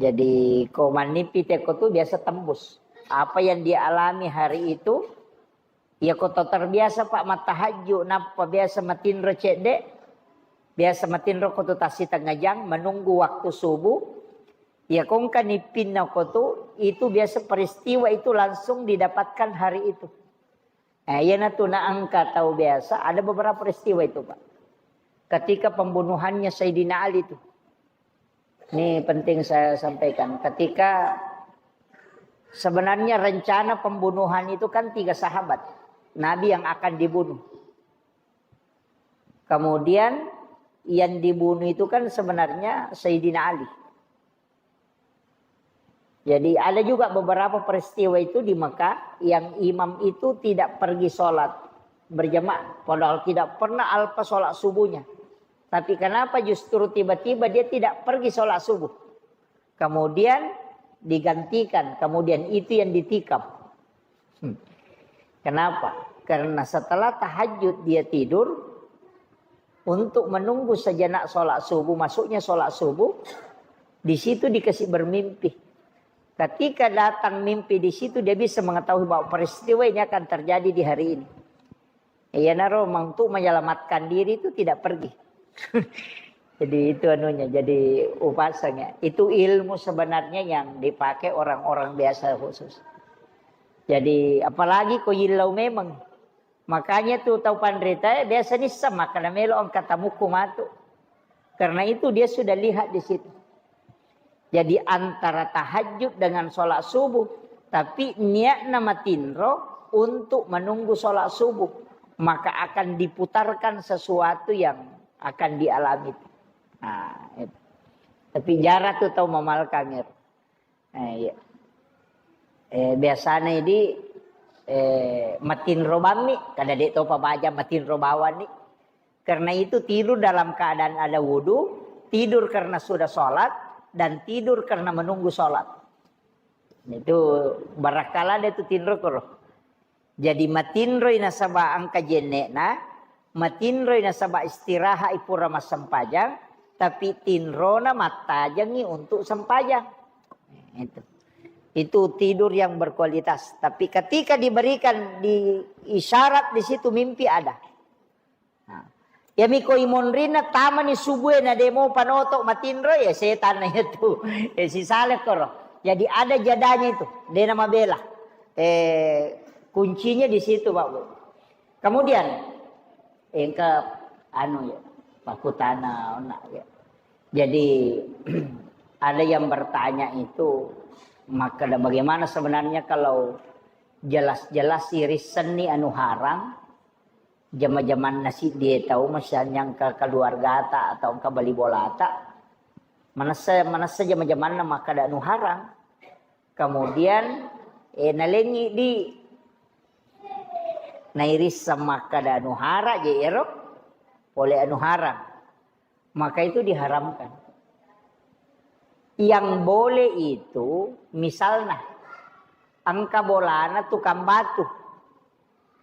Jadi, ko mannipi teko tu biasa tembus. Apa yang dia alami hari itu, ya ko to terbiasa, Pak, mattahajju, nappa biasa matinro cedde, biasa matinro ko tu tassi tengah jang, menunggu waktu subuh, ya ko engka nippinna ko tu, itu biasa peristiwa itu langsung didapatkan hari itu. Eh, iyanatu na engka tau biasa, ada beberapa peristiwa itu, Pak. Ketika pembunuhannya Sayyidina Ali itu. Ini penting saya sampaikan. Ketika sebenarnya rencana pembunuhan itu kan tiga sahabat Nabi yang akan dibunuh. Kemudian yang dibunuh itu kan sebenarnya Sayyidina Ali. Jadi ada juga beberapa peristiwa itu di Mekah yang imam itu tidak pergi sholat berjamaah, padahal tidak pernah alpa sholat subuhnya. Tapi kenapa justru tiba-tiba dia tidak pergi sholat subuh? Kemudian digantikan, kemudian itu yang ditikam. Hmm. Kenapa? Karena setelah tahajud dia tidur untuk menunggu sejenak sholat subuh, masuknya sholat subuh, di situ dikasih bermimpi. Ketika datang mimpi di situ, dia bisa mengetahui bahwa peristiwa ini akan terjadi di hari ini. Iyanaro mantu menyelamatkan diri itu tidak pergi. Jadi itu anunya, jadi upasanya. Itu ilmu sebenarnya yang dipakai orang-orang biasa khusus. Jadi apalagi ko yillau memang. Makanya tu tau panrita biasa nissa makkeda melo engka tamukku matu. Karena itu dia sudah lihat di situ. Jadi antara tahajud dengan sholat subuh, tapi niatna matinro untuk menunggu sholat subuh, maka akan diputarkan sesuatu yang akan dialami. Nah, itu. Tapi jarang tu tau mamalkangir. Eh, iya. Eh, biasanya di eh, matinro bammi, kada dek topa baja matinro bawani. Karena itu tidur dalam keadaan ada wudhu, tidur karena sudah sholat, dan tidur karena menunggu sholat. Itu barakala ada itu tinro koro. Jadi matinroi nasaba engka jennekna, matinroi nasaba istirahat pura massempajang, tapi tinrona mattajangi untuk sempajang. Itu. Itu tidur yang berkualitas. Tapi ketika diberikan di isyarat di situ mimpi ada. Nah, iyami ko imonrinna tamani subuh na demo panoto matinro ya setan na itu. Ya sisale koro. Jadi ada jadanya itu. Dena mabela. Eh, kuncinya di situ, Pak Bu. Kemudian engka anu ya, pakutana ona ya. Jadi ada yang bertanya itu, maka bagaimana sebenarnya kalau jelas-jelas irissenni anu haram, jama-jamanna siddie tau, misalnya engka keluargata atau engka bali bolata, manessa, manessa jama-jamanna makkeda anu haram. Kemudian eh, nalengi di nairisseng makkeda anu haram je ero pole anu haram. Maka itu diharamkan. Yang boleh itu misalnya engka bolana tukang batu,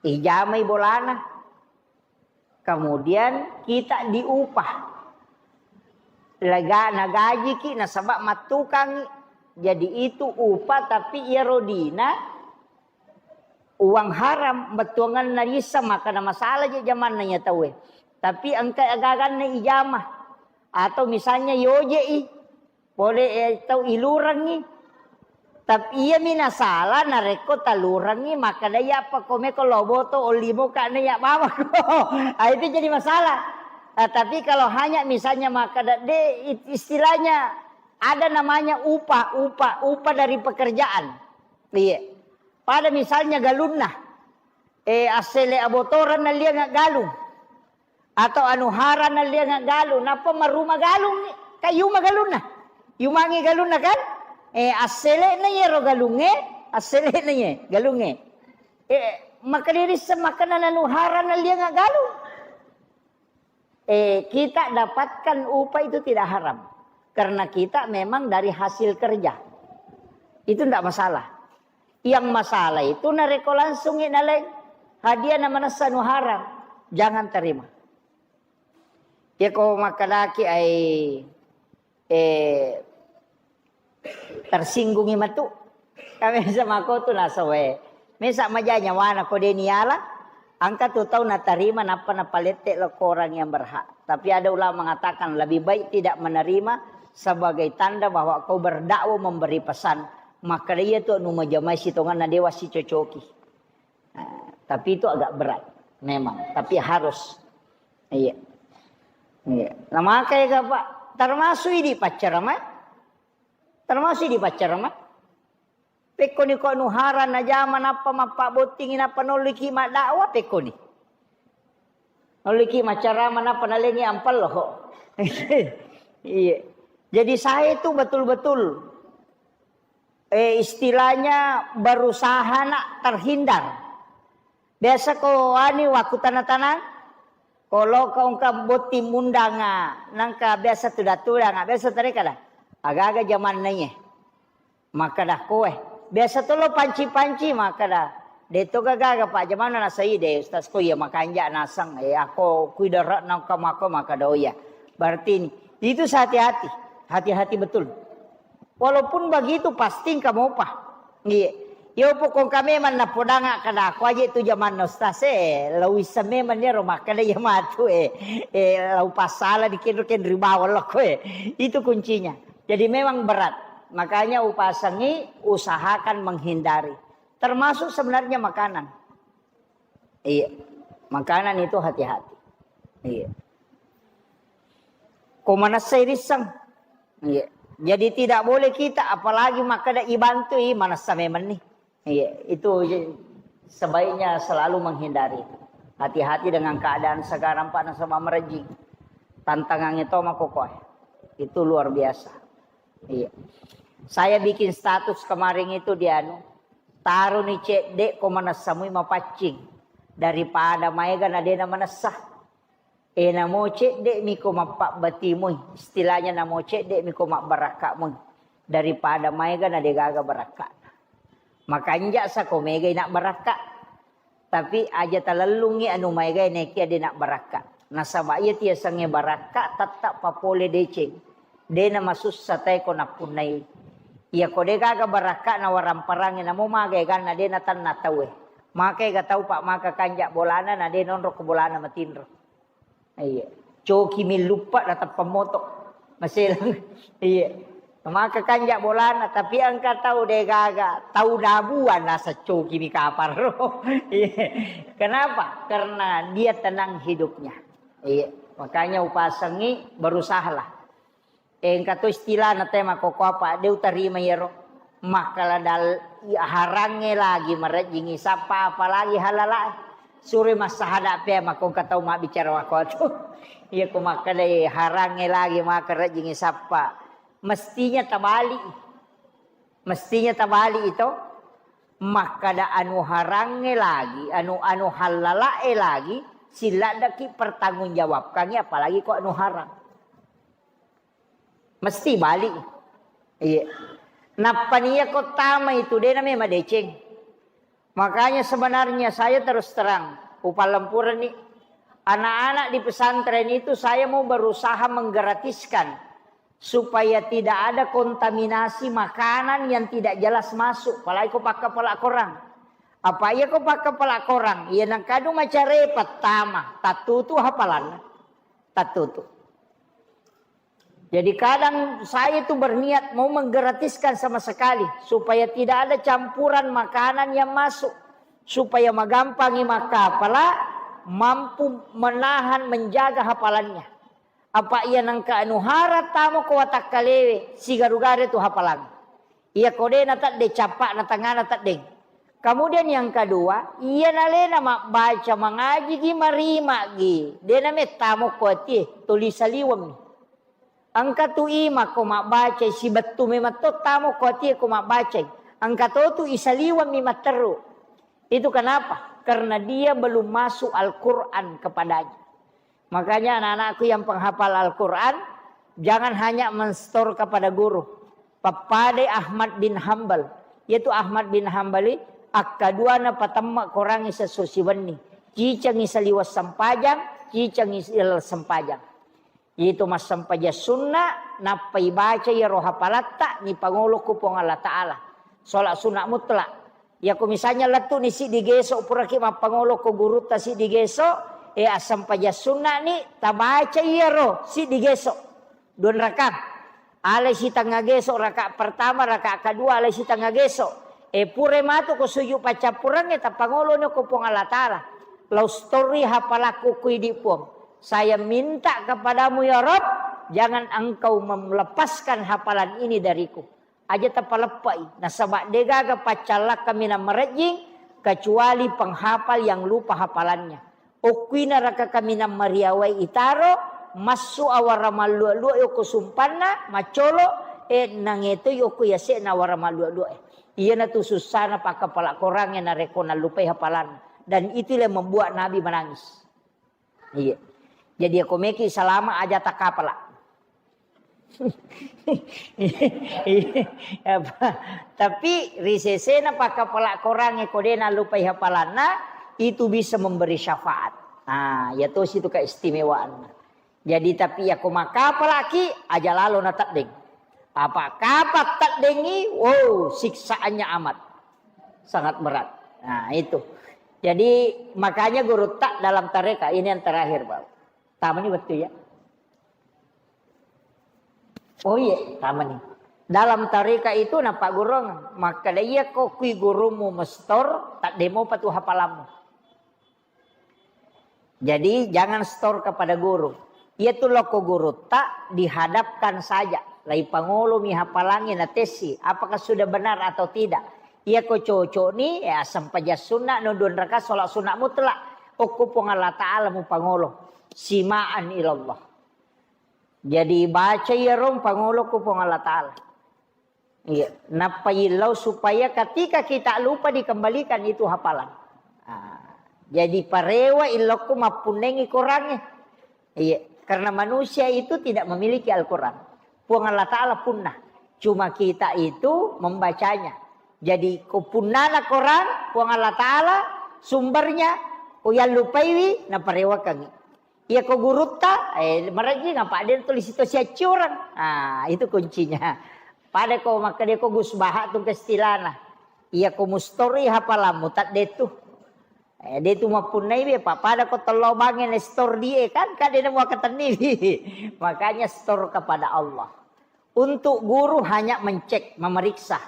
ijamai bolana. Kemudian kita diupah. Lega nagajiki nasaba mattukangi. Jadi itu upah tapi iyaro dina uang haram bettuanganna rissa maka na masalah je jamanna iya tauwe. Tapi engka agaganna ijama atau misalnya yoje'i pole eh, tau ilurengngi. Tapi iyami nasala narekko talurengngi makkeda iya apa komeko lo boto ollimo ka na iya bawako. Ah, itu jadi masalah. Ah, tapi kalau hanya misalnya makkeda de istilahnya ada namanya upah, upah, upah dari pekerjaan. Iya. Pada misalnya galunna, eh, assele abotoran nalianga galung. Atau anu hara nalianga galung, nappa maruma galung, kan yuma galunna. Yumangi galunna kan? Eh, asselena yero galunge, asselena ye galunge. Eh, maka diri semakan anu hara nalianga galung. Eh, kita dapatkan upah itu tidak haram. Karena kita memang dari hasil kerja. Itu tidak masalah. Yang masalah itu narekko langsung naleng hadiah na manessa nu haram, jangan terima. Ya ko makkedaki ai eh tersinggungi matu. Kami sama ko tu nasawe. Mesa maja nyawana ko deni ala. Engka tu tau natarima nappa napalette lo ko orang yang berhak. Tapi ada ulama mengatakan lebih baik tidak menerima sebagai tanda bahwa kau berdakwah memberi pesan. Maka dia tu nu majamai sitongan na dewa si cocoki. Nah, tapi itu agak berat memang, tapi harus. Iya. Iya. Nah, makanya Pak, termasuk ini pacar mah. Termasuk di pacar mah. Pekkoni ko nuhara najama nappa mappabottingi nappa nolliki maddakwah pekkoni. Nolliki maccarama nappa nalengi ampello. Iya. Jadi saya itu betul-betul Eh, istilahnya berusaha nak terhindar. Biasa ko ani waktu tanah-tanah, kalau kau engka botting mundanga, nangka biasa tudang-tudanga, biasa tadi kada. Aga-aga zaman naiye. Makkada koe. Biasa to lo panci-panci makkada. De to gaga Pak jamanna nasai de Ustaz ko iya makanja nasang. Eh, ako kuidara nangka mako makkada oh iya. Berarti ini. Itu hati-hati. Hati-hati betul. Walaupun begitu pasti engka mopa. Iya. Yo pokok kami memang napodanga kada aku aja itu zaman ustaz eh lau issa memang dia rumah kada ya matu eh eh lau pasala di kenro kenri bawang lo eh. Itu kuncinya. Jadi memang berat. Makanya upasangi usahakan menghindari. Termasuk sebenarnya makanan. Iya. Makanan itu hati-hati. Iya. Ko manessai risseng. Iya. Jadi tidak boleh kita apalagi makkada ibantu i manessa memang nih. Iya, itu je- sebaiknya selalu menghindari. Hati-hati dengan keadaan sekarang Pak nasaba merejing. Tantangannya to makokoe. Itu luar biasa. Iya. Saya bikin status kemarin itu di anu, taro ni cedde ko manessa mui mapaccing daripada maega na dena manessa. E namo cedde miko mappabbati mui, istilahnya namo cedde miko mabbarakka mui daripada maega na degaga barakka. Makanja sako mega ina barakka. Tapi aja talellungngi anu maegae nekia de nabbarakka. Nasaba iya tiasengnge barakka tette papole deceng. De namasussa tae ko nappunnai. Iya ko de gaga barakka na waramparangnge namo maga eganna de natanna tauwe. Maka ega tau pak maka kanja bolana na de nonro ko bolana matinro. Iya. Coki milluppe na teppa moto. Maselang. Iya. Maka kanja bolana, tapi engka tau degaga, tau dabuan nasa coki mi kaparo. Iya. Kenapa? Karena dia tenang hidupnya. Iya. Makanya upasengi berusahalah. Engka to istilahna te makkokko apa, de utarima iyaro. Makkala dal-, harangnge lagi marejjingi sappa, apalagi halalae. Sure massahada pe makkongka tau mabbicara makkotu. Iya ko makkadai harangnge lagi maka rejjingi sappa. Mestinya tabali. Mestinya tabali itu. Makkada anu harangnge lagi, anu, anu halalae lagi, silladdaki pertanggungjawabkangi apalagi ko anu harang. Mesti balik. Iya. Nappa nia ko tama itu de name madeceng. Makanya sebenarnya saya terus terang, upalempureni anak-anak di pesantren itu saya mau berusaha menggratiskan supaya tidak ada kontaminasi makanan yang tidak jelas masuk. Apalagi ko pakkapala korang. Apa iya ko pakkapala korang? Iya nangkadu macare pertama, tattutu hafalanna. Tattutu. Jadi kadang saya itu berniat mau menggratiskan sama sekali supaya tidak ada campuran makanan yang masuk, supaya magampangi makkapala mampu menahan, menjaga hafalannya. Apa iya nangka anu hara tamo ko watakkalewe sigaru-garu tu hafalang. Iya ko de na tedde cappa'na tangana teddeng. Kemudian yang kedua, iya nalena mabbaca mangajigi marimagi, de na mettamo ko atie, tuli saliwemmi. Engka tu ima ko mabbacai sibettu memang to tamo ko atie ko mabbacai. Engka to tu isaliwemmi matteru. Itu kenapa? Karena dia belum masuk Al-Quran kepadanya. Makanya anak-anakku yang penghafal Al-Quran, jangan hanya menstor kepada guru. Pappadai Ahmad bin Hambal. Yaitu Ahmad bin Hambali, akkaduana patemme korangi sesso siwenni. Cicengi saliweng sempajang, cicengi silal sempajang. Yaitu massempajang sunna, nappa ibaca iyaro hapalatta, nipangolo ku Puang Allah Ta'ala. Sholat sunat mutlak. Yako misalnya lettu'ni siddi geso, puraki mappangolo ko gurutta siddi geso, e, assempajang sunna'ni, tabaca iyaro siddi geso. Dua rakaat. Alai sitengnga geso, rakaat pertama, rakaat kedua, alai sitengnga geso. E, pura matu ko sujud paccappurengnge, tappangoloni ko Puang Allah Ta'ala. Lau stori hapalakku ku idi Puang. Saya minta kepadamu ya Rabb, jangan engkau melepaskan hafalan ini dariku. Aja tapaleppai, nasaba degaga paccallakka minang marejjing kecuali penghafal yang lupa hafalannya. Okkuina raka kaminang mariawai itaro, massu awara mallua-lua yoko sumpanna, maccolo, Eh, nangeto yoko yase na wara malua-lua eh. Iya na tu susana pakapala korangnge narekko nallupai hapalan. Dan itu yang membuat Nabi menangis. Iya. Jadi ako meki salama aja takapala. Iya, apa? Tapi ri sesena pakkapala korangnge ko de nallupai hapalanna, itu bisa memberi syafaat. Nah, ya tosi itu keistimewaanna. Jadi tapi ya ko makkapalaki aja lalo na teddeng. Apa kapa teddengi, wow, siksaannya amat. Sangat berat. Nah, itu. Jadi makanya guru tak dalam tarekat ini yang terakhir, Pak. Tamani betul ya. Oh iya, tamani. Dalam tarika itu napa gurung, maka iya ko kui gurumu mestor, tak demo patu hapalammu. Jadi jangan store kepada guru. Iya tu loko guru tak dihadapkan saja. Lai pangolo mi hapalangi na tesi, apakah sudah benar atau tidak. Iya ko cocok ni, ya sempaja sunnah, no dua rakaat sholat sunnah mutlak. Okko Puang Allah Ta'ala mu pangolo. Simaan ilallah. Jadi baca iya rong pangolo ku Puang Allah Ta'ala. Iya, nappa illau supaya ketika kita lupa dikembalikan itu hafalan. Ah, jadi parewa illokku mappunnengi korangnge. Iya, karena manusia itu tidak memiliki Al-Quran. Puang Allah Ta'ala punna. Cuma kita itu membacanya. Jadi ko punnana Quran, Puang Allah Ta'ala sumbernya, ko yallupaiwi naparewakangi. Iya ko gurutta, eh, marejjing apa de tulis itu siacciorang. Ah, itu kuncinya. Pada ko makkeda ko Gus Baha tu kestilana. Iya ko mustori hapalammu tak de tu. Eh, de tu mappunnai be, pa pada ko tello bange ne store die kan, kade nemu akatenni. Makanya store kepada Allah. Untuk guru hanya mencek, memeriksa.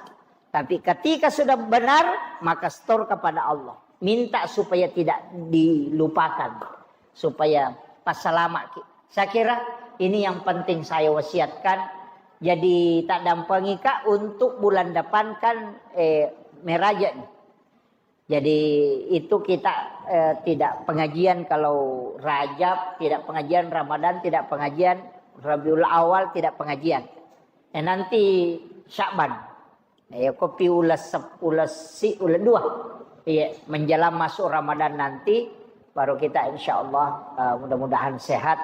Tapi ketika sudah benar, maka store kepada Allah. Minta supaya tidak dilupakan, supaya pasalama ki. Saya kira ini yang penting saya wasiatkan. Jadi tak dampengi kak untuk bulan depan kan eh, meraja nih. Jadi itu kita eh, tidak pengajian kalau Rajab, tidak pengajian Ramadan, tidak pengajian Rabiul Awal, tidak pengajian. Eh, nanti Sya'ban. Eh, kopi ulas sep- ulas si ulas dua. Iya, menjelang masuk Ramadan nanti baru kita insya Allah eh, mudah-mudahan sehat,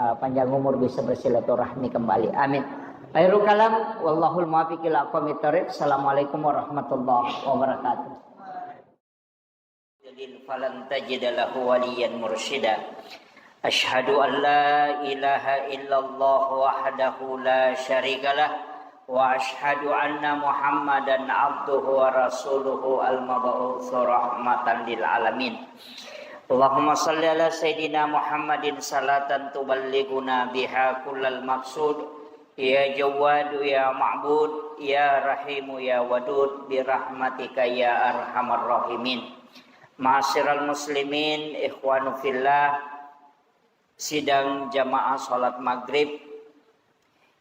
eh, panjang umur bisa bersilaturahmi kembali. Amin. Akhirul kalam, wallahul muwaffiq ila aqwamit thariq. Assalamualaikum warahmatullahi wabarakatuh. Yudlil falan tajida lahu waliyan mursyida. Asyhadu an la ilaha illallah wahdahu la syarikalah, wa asyhadu anna Muhammadan abduhu wa rasuluhu al-mab'utsu rahmatan lil alamin. Allahumma shalli ala sayyidina Muhammadin salatan tuballighuna biha kullal maqsud. Ya Jawwadu ya Ma'bud, ya Rahimu ya Wadud, birahmatika ya arhamar rahimin. Ma'asyiral muslimin, ikhwanu fillah, sidang jamaah salat maghrib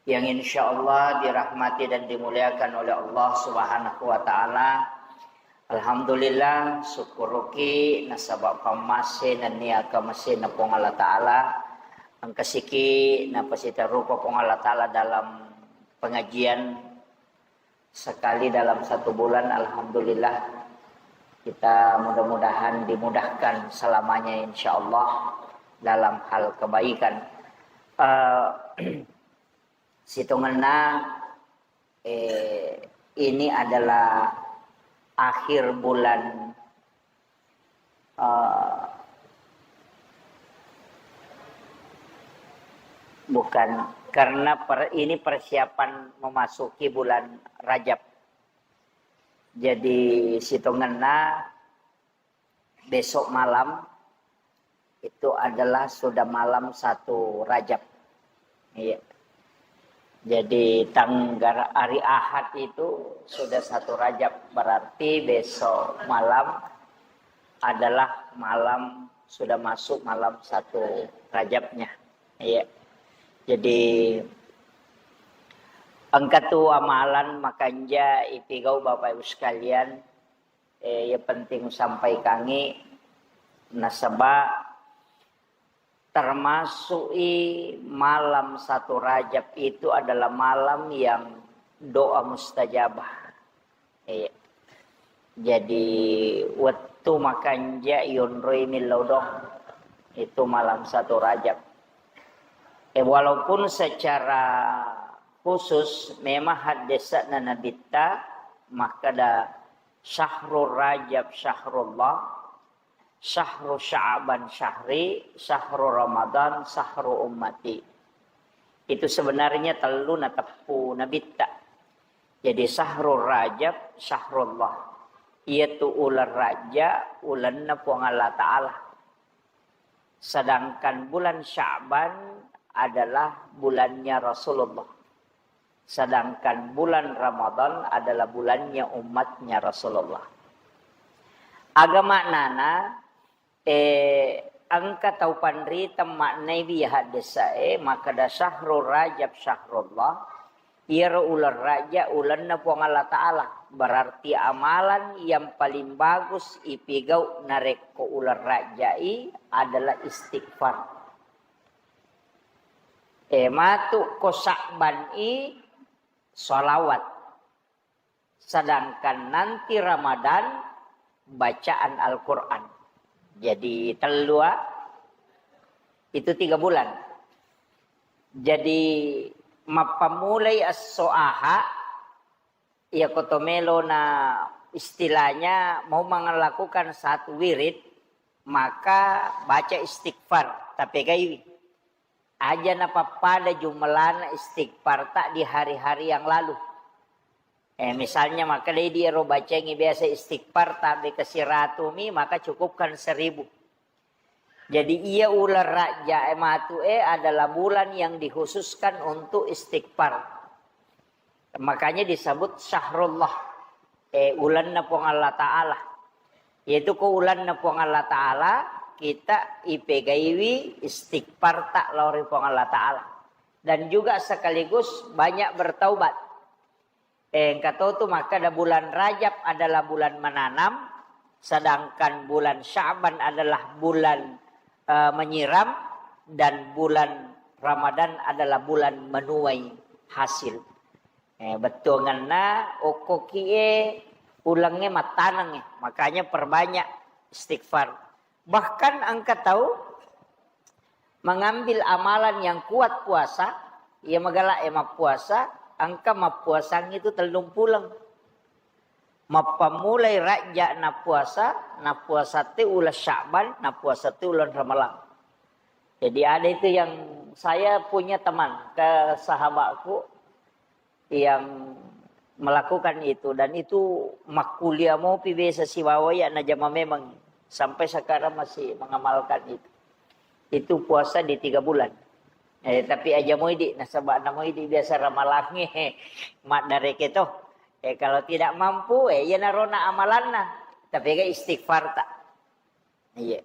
yang insya Allah dirahmati dan dimuliakan oleh Allah Subhanahu wa Ta'ala. Alhamdulillah, syukuruki nasaba pammase nennia kamasena Puang Allah Ta'ala. Engkasiki napasitarupa Puang Allah Ta'ala dalam pengajian sekali dalam satu bulan. Alhamdulillah, kita mudah-mudahan dimudahkan selamanya insya Allah dalam hal kebaikan. Eh, sitongenna eh, ini adalah akhir bulan eh, bukan, karena per- ini persiapan memasuki bulan Rajab. Jadi sitongenna besok malam itu adalah sudah malam satu Rajab. Iya. Jadi tanggal hari Ahad itu sudah satu Rajab, berarti besok malam adalah malam sudah masuk malam satu Rajabnya. Iya. Jadi engka tu amalan makanja ipigau Bapak Ibu sekalian, eh, ya penting sampaikangi nasaba Termasuk i malam satu Rajab itu adalah malam yang doa mustajabah. Iya. Jadi, wettu makanja yonroi millau doang. Itu malam satu Rajab. Eh, walaupun secara khusus memang haddesana Nabitta makkeda, "Syahrul Rajab syahrullah, syahru Sya'ban syahri, syahru Ramadan syahru ummati." Itu sebenarnya tellu nateppu Nabitta. Jadi, syahrul Rajab syahrullah. Iyatu uleng Rajja, ulenna Puang Allah Ta'ala. Sedangkan bulan Sya'ban adalah bulannya Rasulullah. Sedangkan bulan Ramadan adalah bulannya umatnya Rasulullah. Aga maknana, eh, engka tau panrita maknaiwi iya haddesa'e, makkeda, "Syahrul Rajab syahrullah." Iyaro uleng Rajja ulenna Puang Allah Ta'ala. Berarti amalan yang paling bagus ipigau narekko uleng Rajja'i adalah istighfar. Eh, matu ko Sya'ban i sholawat. Sedangkan nanti Ramadan bacaan Al-Quran. Jadi tellu, ah, itu tiga bulan. Jadi mappammulai esso aha, iya koto melo na istilahnya mau melakukan satu wirid, maka baca istighfar, tapegaiwi. Aja napappada jumlahna istighfar ta di hari-hari yang lalu. Eh, misalnya, maka dei di ero bacengi biasa istighfar tabe ke siratu mi, maka cukupkan seribu. Jadi, iya uleng Rajja e matu e adalah bulan yang dikhususkan untuk istighfar. Makanya disebut syahrullah, eh, ulenna Puang Allah Ta'ala. Yaitu ko ulenna Puang Allah Ta'ala, kita ipegaiwi istighfar ta lao ri Puang Allah Ta'ala. Dan juga sekaligus banyak bertaubat. Eh, engka to tu makkeda bulan Rajab adalah bulan menanam, sedangkan bulan Sya'ban adalah bulan, eh, menyiram, dan bulan Ramadan adalah bulan menuai hasil. Eh, bettuangenna okko kie ulengnge mattanengnge, makanya perbanyak istighfar. Bahkan engka tau mengambil amalan yang kuat puasa, iya magala e mappuasa, engka mappuasang itu tellung puleng. Mappammulai Rajja nappuasa, nappuasa te uleng Sya'ban, nappuasa te uleng Ramalang. Jadi ada itu yang saya punya teman, ke sahabatku, yang melakukan itu, dan itu makkuliah mopi biasa sibawa ya najama memang sampai sekarang masih mengamalkan itu. Itu puasa di tiga bulan. Eh, tapi aja moidi, nasaba namoidi biasa ramalangnge maddareke to. Eh, kalau tidak mampu, eh, iya narona amalanna. Tapi ga istighfar ta. Iya.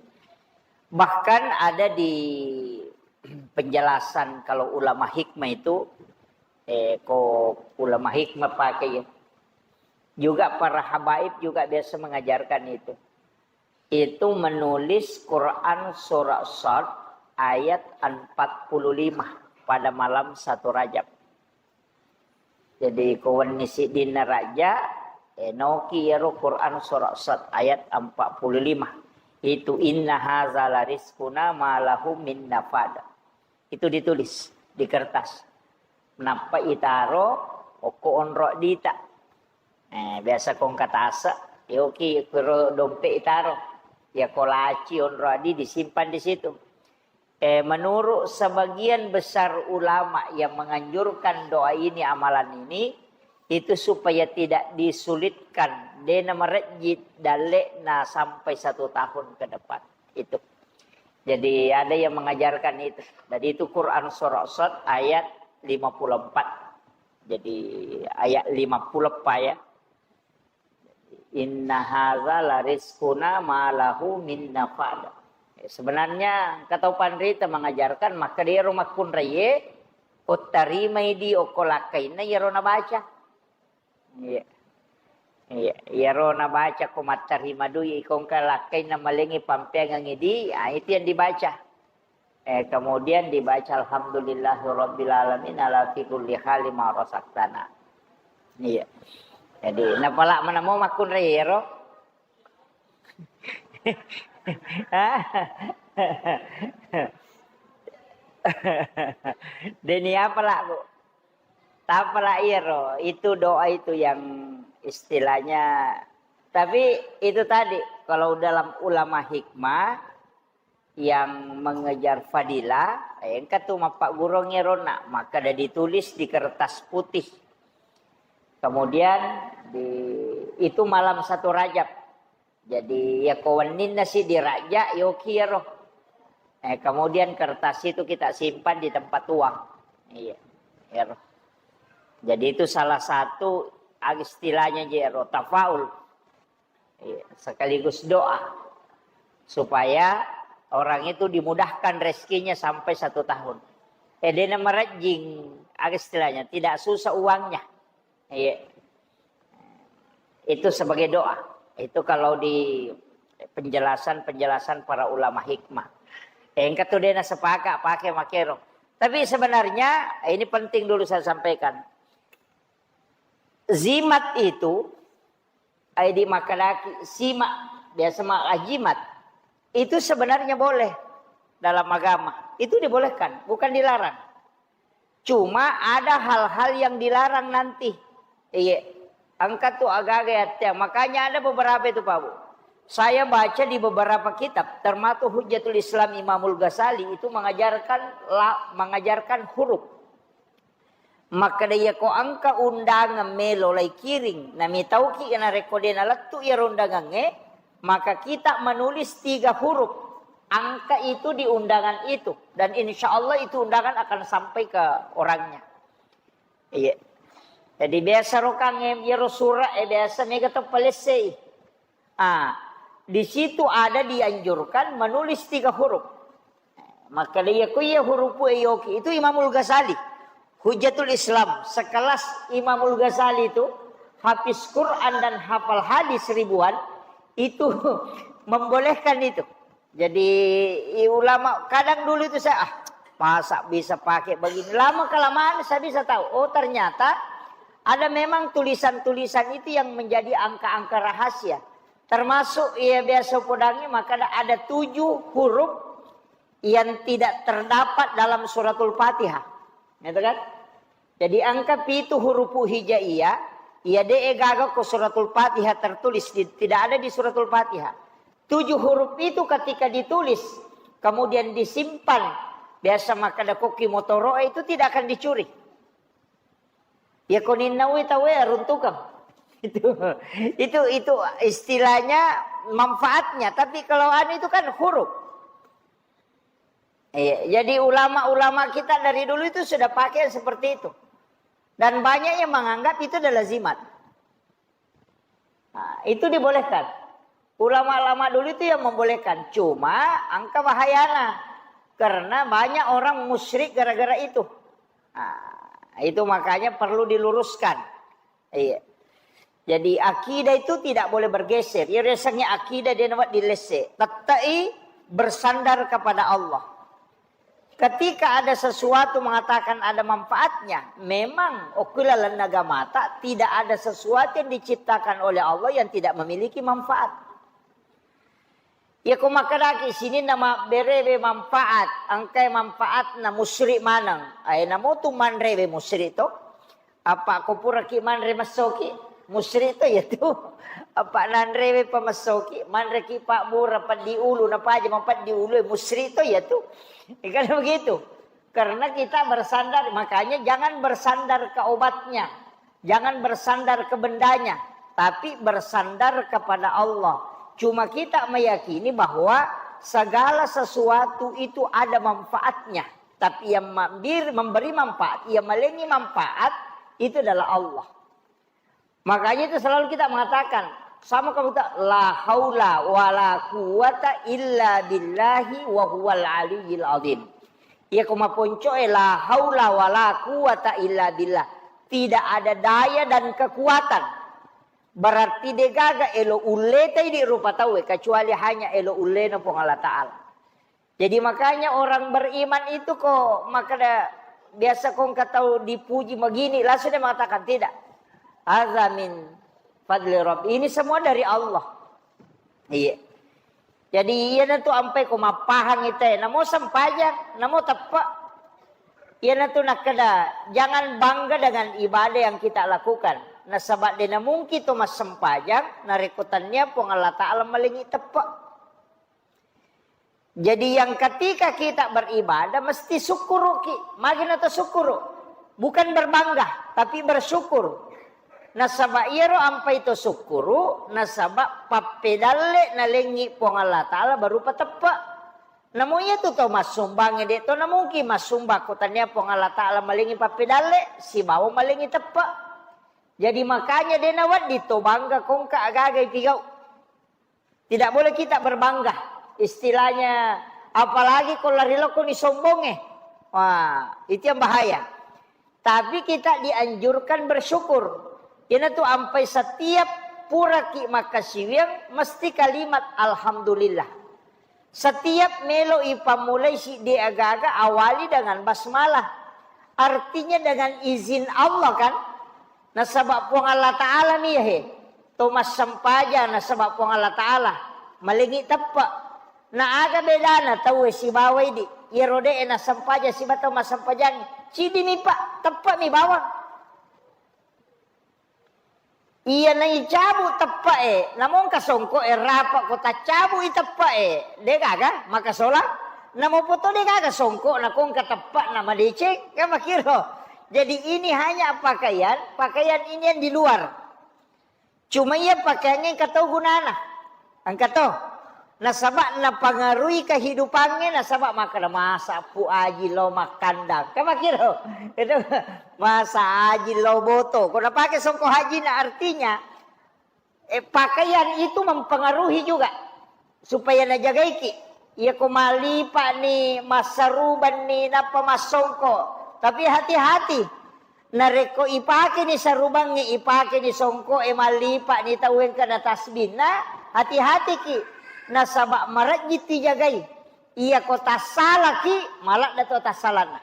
Bahkan ada di penjelasan kalau ulama hikmah itu, eh, ko ulama hikmah pakai ya. Juga para habaib juga biasa mengajarkan itu. Itu menulis Quran surah Sad ayat empat puluh lima pada malam satu Rajab. Jadi, ko wenni siddinna Rajja, eh, noki iyaro Quran surah Sad ayat empat puluh lima. Itu, "Inna haza la rizquna ma lahu min nafad." Itu ditulis di kertas. Nappa itaro okko onro dita. Eh, biasa kongka tase, yoki kuro dompet itaro. Ya ko laci onro adi disimpan di situ. Eh, menurut sebagian besar ulama yang menganjurkan doa ini, amalan ini, itu supaya tidak disulitkan, dena merejit dalekna sampai satu tahun ke depan. Itu. Jadi ada yang mengajarkan itu. Jadi itu Quran surah Sad ayat lima puluh empat. Jadi ayat lima puluh empat ya. "Inna haza la rizquna ma lahu min nafad." Sebenarnya, engka tau panrita mengajarkan, maka dero makkunraie, ottarimai di okko lakkainna iyaro nabaca. Iya. Iya, iyaro nabaca ko mattarima dui, iko engka lakkainna malengi pampeangengi di, ah, itu yang dibaca. Eh, kemudian dibaca alhamdulillahirabbil alamin ala fi kulli hali ma razaqtana. Iya. Jadi, napala manamo makkunrai ero. Deni apa lah, Bu? Tapala iyaro, itu doa itu yang istilahnya, tapi itu tadi, kalau dalam ulama hikmah yang mengejar fadilah, eh, engka tu mappaggurung iyaro na, maka ada ditulis di kertas putih. Kemudian di, itu malam satu Rajab. Jadi, ya ko wenninna si dirajja, yoki iyaro. Eh, kemudian kertas itu kita simpan di tempat uang. Iya, iyaro. Jadi itu salah satu, ah, istilahnya je ro, tafaul. Iya, sekaligus doa. Supaya orang itu dimudahkan rezekinya sampai satu tahun. Eh, dena merejing, ah, istilahnya, tidak susah uangnya. Iya. Itu sebagai doa. Itu kalau di penjelasan-penjelasan para ulama hikmah. Eh, engka tu dena sepakat pakai makero. Tapi sebenarnya, eh, ini penting dulu saya sampaikan. Zimat itu, ai di makadaki, simak, biasa maka jimat. Itu sebenarnya boleh dalam agama. Itu dibolehkan, bukan dilarang. Cuma ada hal-hal yang dilarang nanti. Iya. Engka tu agaga yatte. Makanya ada beberapa itu, Pak Bu. Saya baca di beberapa kitab, termasuk Hujjatul Islam Imamul Ghazali itu mengajarkan la-, mengajarkan huruf. Makkeda, iya ko engka undangan melo lai kiring, namitauki narekko de nalettu iyaro undangangnge, maka kita menulis tiga huruf angka itu di undangan itu, dan insya Allah itu undangan akan sampai ke orangnya. Iya. Jadi biasa rokang, eh, iyaro surat, eh, biasa mega to palessei. Ah, di situ ada dianjurkan menulis tiga huruf. Maka iya ku iya huruf e yoki itu Imamul Ghazali. Hujjatul Islam, sekelas Imamul Ghazali itu, hafiz Quran dan hafal hadis ribuan, itu membolehkan itu. Jadi, i-, ulama kadang dulu itu saya, "Ah, masa bisa pakai begini?" Lama kelamaan saya bisa tahu, oh, ternyata ada memang tulisan-tulisan itu yang menjadi angka-angka rahasia. Termasuk, iya, biasa podangi, maka ada, ada tujuh huruf yang tidak terdapat dalam Suratul Fatihah. Gitu kan? Jadi, angka pitu hurufu hijaiyah, iya de gaga ko Suratul Fatihah tertulis, di, tidak ada di Suratul Fatihah. Tujuh huruf itu ketika ditulis, kemudian disimpan, biasa makkeda koki motoro itu tidak akan dicuri. Ya, ko ninnaui tauwe, runtukang. Itu, itu, itu istilahnya manfaatnya. Tapi kalau anu itu kan huruf. Iya, jadi ulama-ulama kita dari dulu itu sudah pakai yang seperti itu. Dan banyak yang menganggap itu adalah zimat. Nah, itu dibolehkan. Ulama-ulama dulu itu yang membolehkan. Cuma angka bahayana. Karena banyak orang musyrik gara-gara itu. Nah, itu makanya perlu diluruskan. Iya. Jadi, akidah itu tidak boleh bergeser. Ya, rasanya akidah dia nampak dilese. Tettai bersandar kepada Allah. Ketika ada sesuatu mengatakan ada manfaatnya, memang okula lenna gamata tidak ada sesuatu yang diciptakan oleh Allah yang tidak memiliki manfaat. Iya, ko makkedaki sininna mabberewe manfaat, engkai manfaatna musyrik maneng. Ae, namotu manrewe musyrik to. Apa ko puraki manre messoki, musyrik to iya tu. Apa nanrewe pa messoki, manreki pabbura peddi ulu, napaja mapeddi ulu, musyrik to iya tu. Kan begitu. Karena kita bersandar, makanya jangan bersandar ke obatnya, jangan bersandar ke bendanya, tapi bersandar kepada Allah. Cuma kita meyakini bahwa segala sesuatu itu ada manfaatnya. Tapi yang mambir-, memberi manfaat, yang malengi manfaat, itu adalah Allah. Makanya itu selalu kita mengatakan, sama kamu tak, "La haula wa la quwwata illa billahi wa huwal aliyyil azim." Iya, ko maponco e, "La haula wa la quwwata illa billah." Tidak ada daya dan kekuatan. Berarti degaga elo ulleta idi rupa tauwe, kecuali hanya elo ullena Puang Allah Ta'ala. Jadi makanya orang beriman itu kok makkeda biasa kong katau dipuji begini, langsung dia mengatakan, "Tidak. Hadza min fadli Rabb." Ini semua dari Allah. Iya. Jadi iyanatu ampai ko mappahang ite, namo sempajang, namo teppe. Iyanatu nakkeda, jangan bangga dengan ibadah yang kita lakukan. Nasaba de namungki to massempajang narekko tania Puang Allah Taala malengi teppe. Jadi yang ketika kita beribadah mesti sukkuruki. Magi nato sukkuru? Bukan berbangga, tapi bersyukur. Nasaba iyaro ampai to sukkuru, nasaba pappedalle nalengi Puang Allah Taala berupa teppe. Namo iyatu to massumbangnge de to namungki massumbang ko tania Puang Allah Taala malengi pappedalle sibawa malengi teppe. Jadi makanya de nawedding to bangga kongka agaga ipigau. Tidak boleh kita berbangga. Istilahnya, apalagi ko lari lokoni sombongnge. Wah, itu yang bahaya. Tapi kita dianjurkan bersyukur. Iyanatu ampai setiap puraki makkasiwiang mesti kalimat alhamdulillah. Setiap melo ipammulai siddi agaga awali dengan basmalah. Artinya dengan izin Allah kan? Nasaba Puang Allah Taala mi he. To massempajang nasaba Puang Allah Taala. Malengi teppe. Na aga bedana tauwe sibawa idi. Iyaro de e nassempajang siba tau massempajang. Cidi mi pa, teppe mi bawang. Iya naicabu teppe e, namongka songko e rapa ko taccabu i teppe e. De gaga makasola. Namo poto de gaga songko na kongka teppe na madeceng. Kan makiro. Jadi ini hanya pakaian, pakaian ini yang di luar. Cuma iya pakaiannya engka to gunana. Engka to. Nasaba napangaruhi kehidupannya, nasaba makkeda masa pu aji lo makkandang. Kan makiro. Itu masa aji lo boto. Ko napake songko hajina artinya, eh, pakaian itu mempengaruhi juga. Supaya najagaiki. Iya ko malipa ni, massaruban ni, nappa massongko. Tapi hati-hati. Narekko ipake ni sarubangnge, ipake ni songko e, malipa ni tau engka na tasbihna, hati-hatiki. Nasaba marejji tijagai. Iya ko tassalaki, maladda to tassalanna.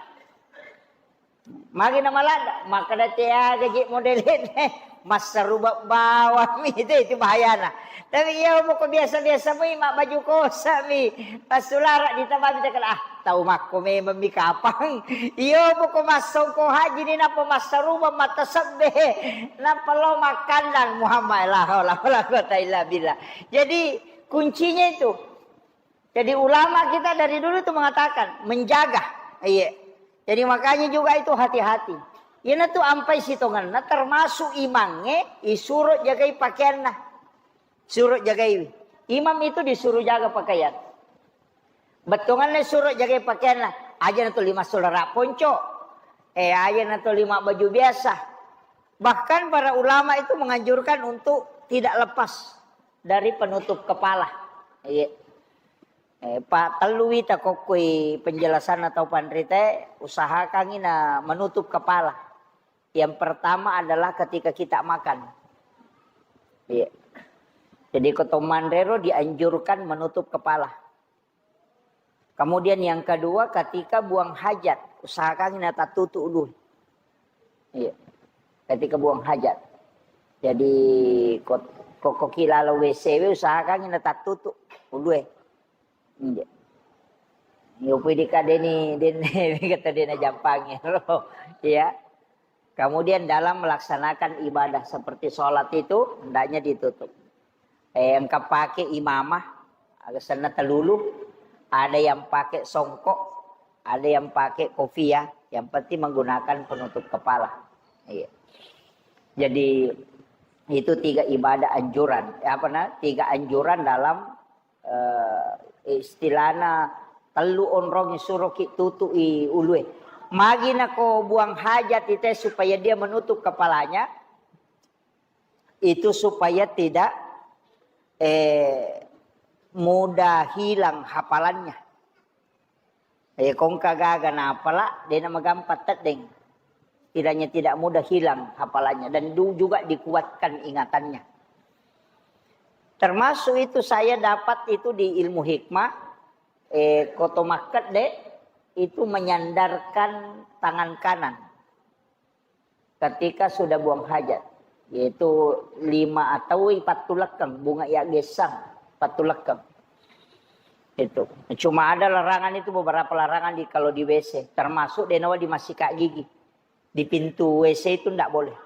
Magi na maladda, makkeda teaga je modelene, massaruba bawang mi, itu, itu bahayana. Tapi iya poko biasa-biasa mi, mabbaju kosa mi, passulara ditambabi takala, ah, tau makko memang mi kapang. Iya poko massongko haji ni nappa massaruba, mattasebbe, nappa lo makkandang Muhammad, la haula wala quwata illa billah. Jadi kuncinya itu, jadi ulama kita dari dulu itu mengatakan, menjaga. Iya. Jadi makanya juga itu hati-hati. Iyanatu ampai sitongenna termasuk imangnge isuro jagai pakaianna. Suro jagai. Imam itu disuruh jaga pakaian. Bettuanna suro jagai pakaianna. Aja natu lima sulara ponco. Eh, aja natu lima baju biasa. Bahkan para ulama itu menganjurkan untuk tidak lepas dari penutup kepala. Iya. Eh, pa tellu wita kokkoi penjelasan atau panrita, usahakangi na menutup kepala. Yang pertama adalah ketika kita makan. Iya. Jadi ko to manrero dianjurkan menutup kepala. Kemudian yang kedua, ketika buang hajat, usahakan na tattutu ulu. Iya. Ketika buang hajat. Jadi ko, ko, ko kilalo W C W, usahakan na tattutu ulu. Iya. Yo pui dikadeni den kata dena jampangi. Iya. Kemudian dalam melaksanakan ibadah seperti sholat itu hendaknya ditutup. Eh, engka pakai imamah, aga senna telulu, ada yang pakai songkok, ada yang pakai kopiah, yang penting menggunakan penutup kepala. Iya. Jadi itu tiga ibadah anjuran, apa nah, tiga anjuran dalam eh, istilahna tellu onrong suroki tutu'i ulue. Magi nako buang hajat ite supaya dia menutup kepalanya, itu supaya tidak eh, mudah hilang hafalannya. Eh, kongka gaga napala, dena magampang teddeng. Kiranya tidak mudah hilang hafalannya dan du-, juga dikuatkan ingatannya. Termasuk itu saya dapat itu di ilmu hikmah, Eh, ko to makkedde itu menyandarkan tangan kanan ketika sudah buang hajat, yaitu lima atau pattulekkeng, bunga ya gesang, pattulekkeng. Itu. Cuma ada larangan itu, beberapa larangan di, kalau di W C, termasuk denawa di masih gigi. Di pintu W C itu ndak boleh.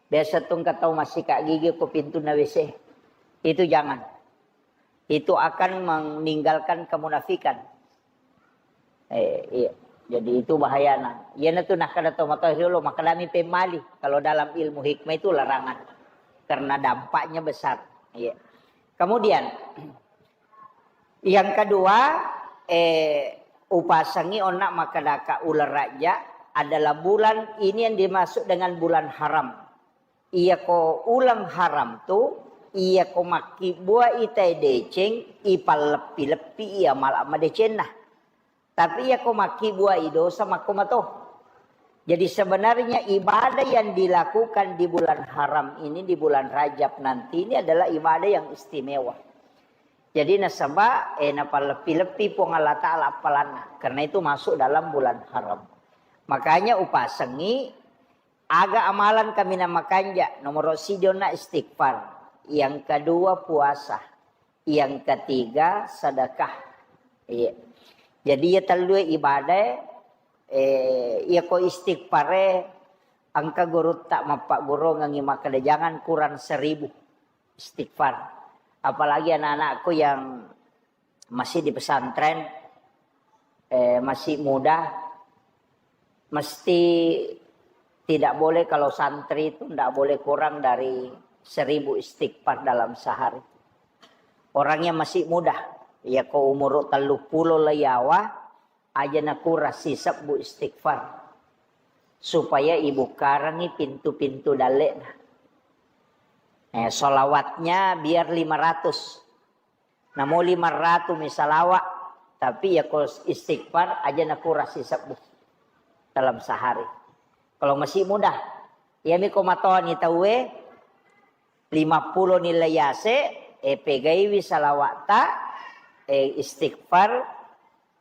Biasa tu engka tau massikat gigi ko pintunna W C. Itu jangan. Itu akan meninggalkan kemunafikan. Eh, iya. Jadi itu bahayana. Iyana tu nakkeda tau matoa riolo, makkedami pemmali. Kalau dalam ilmu hikmah itu larangan. Karena dampaknya besar. Iya. Kemudian, yang kedua, eh, upasengi onna makkedaka uleng Rajab adalah bulan ini yang dimaksud dengan bulan haram. Iyako uleng haram tu, iyako makkibbuai tae deceng, ipalleppi-leppi iya mala madecenna. Tapi iyako makkibbuai dosa makko mato. Jadi sebenarnya ibadah yang dilakukan di bulan haram ini, di bulan Rajab nanti ini adalah ibadah yang istimewa. Jadi nasaba, eh, napalleppi-leppi Puang Allah Ta'ala appalanna. Karena itu masuk dalam bulan haram. Makanya upasengi aga amalan kaminang makanja, nomor siji onna istighfar, yang kedua puasa, yang ketiga sedekah. Iya. Jadi iya tellue ibadah, eh, iya ko istighfare, engka gurutta mappaggurongengi makkeda jangan kurang seribu istighfar. Apalagi anak-anakku yang masih di pesantren, eh, masih muda, mesti tidak boleh, kalau santri itu tidak boleh kurang dari seribu istighfar dalam sehari. Orangnya masih muda, ya ko umur tellu pulo le yawa, aja nakura sisebbu istighfar. Supaya ibukkarangi pintu-pintu dalle'na. Eh, salawatnya biar lima ratus. Namo lima ratu mi salawa, tapi ya ko istighfar aja nakura sisebbu dalam sehari. Kalau masih muda, iya mi ko matoni tauwe, lima pulo nilai yase, eh, pegaiwi salawata, eh, istighfar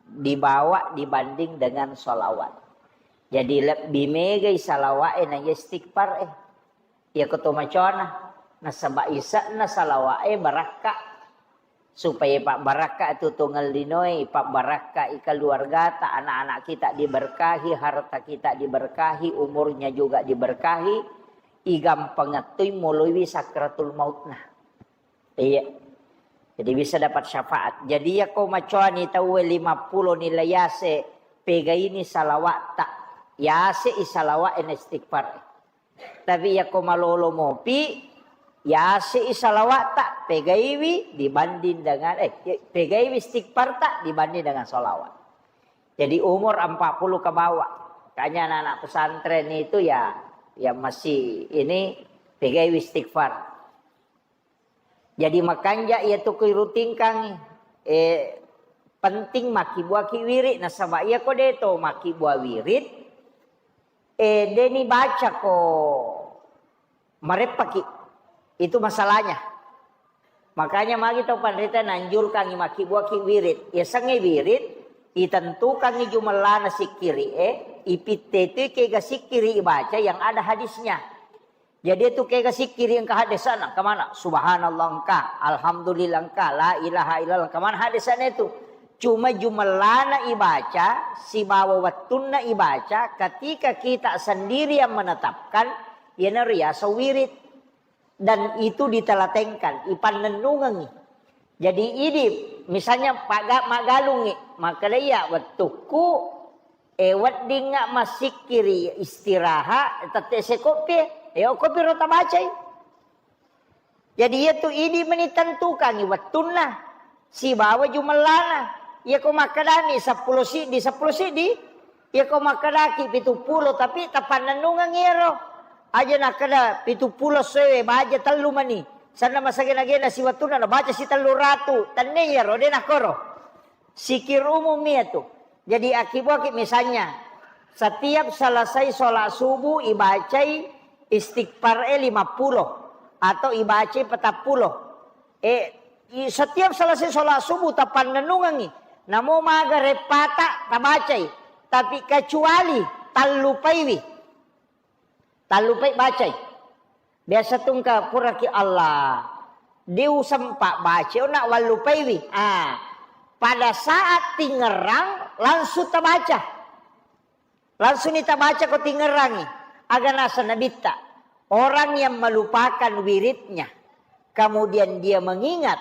dibawa dibanding dengan salawat. Jadi lebbi megai salawa'e na istighfar e. Iya ko to macoana, nasaba ise'na salawa'e barakka. Supaya pabbarakka tu tongeng linoe, pabbarakka i keluargata, anak-anak kita diberkahi, harta kita diberkahi, umurnya juga diberkahi, igampangeng toi moloiwi sakratul mautna. Iya. Jadi bisa dapat syafaat. Jadi iya ko macoani tauwe lima pulo nilai yase, pegaini salawatta. Yase i salawat ena istighfar. Tapi iya ko malolo mopi, yase i salawatta, pegaiwi dibanding dengan, eh, pegaiwi istighfarta dibanding dengan salawat. Jadi umur empat puluh ke bawah. Makanya anak-anak pesantren itu ya, yang masih ini pegaiwi istighfar. Jadi makanja iya tu kuirutingkangi. Eh, penting makkibbuaki wirid, nasaba iya ko deto makkibua wirid, eh, deni baca ko mareppaki. Itu masalahnya. Makanya magi tau panrita nanjurkangi makkibbuaki wirid. Yasengnge wirid, itentukangi jumellana sikkiri e, ipittetui kega sikkiri ibaca yang ada hadisnya. Jadi itu kega sikkiri engka hadesana, engka mana? Subhanallah engka, alhamdulillah engka, la ilaha illallah engka mana hadesana itu. Cuma jumellana ibaca, sibawa wettunna ibaca, ketika kita sendiri yang menetapkan, iyanaro riaseng wirid. Dan itu ditelatenkan, ipannennungengi. Jadi idi, misalnya paga-, maggalungi, makkeda iya wettukku, eh, weddingnga massikkiri istirahat, tette sekoppi, eh, okkopi ro tabacai. Jadi iya tu idi meni tentukangi wettunna sibawa jumellana. Iya ko makkedami seppulo siddi, seppulo siddi, iya ko makkedaki pitu pulo, tapi tapannennungeng iyaro. Aja nakkeda pitu pulo sewe, baja tellu mani. Sanna masagena-gena siwettunna nabaca si tellu ratu. Tenne iyaro, de nakkoro. Sikir umum iya tu. Jadi akibuaki misalnya, setiap selesai sholat subuh ibacai istighfar e lima pulo atau ibacai petappulo. Eh, I-, setiap selesai sholat subuh tapannennungengngi. Namo maga reppata tabacai. Tapi kecuali tallupaiwi. Tallupai bacai. Biasa tungka puraki Allah. Diusempa baca, oh, nak wallupaiwi. Ah, pada saat tingerang langsung tabaca. Langsung ni tabaca ko tingerangi. Aga nasa nabitta. Orang yang melupakan wiridnya, kemudian dia mengingat,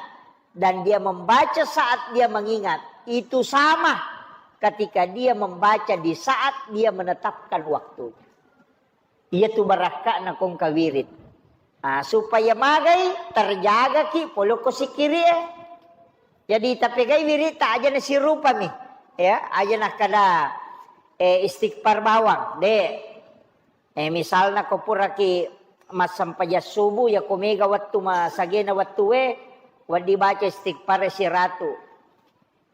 dan dia membaca saat dia mengingat, itu sama ketika dia membaca di saat dia menetapkan waktunya. Iya tu barakka'na kongka wirid. Ah, supaya magai terjagaki polokko sikkiri'e. Jadi tapegai wiritta aja nasirupami. Ya, aja nakkada, eh, istighfar bawang, de. Eh, misalna ko puraki massempajang subuh, ya ko mega wettu masagena wettue, wedding baca istighfar siratu.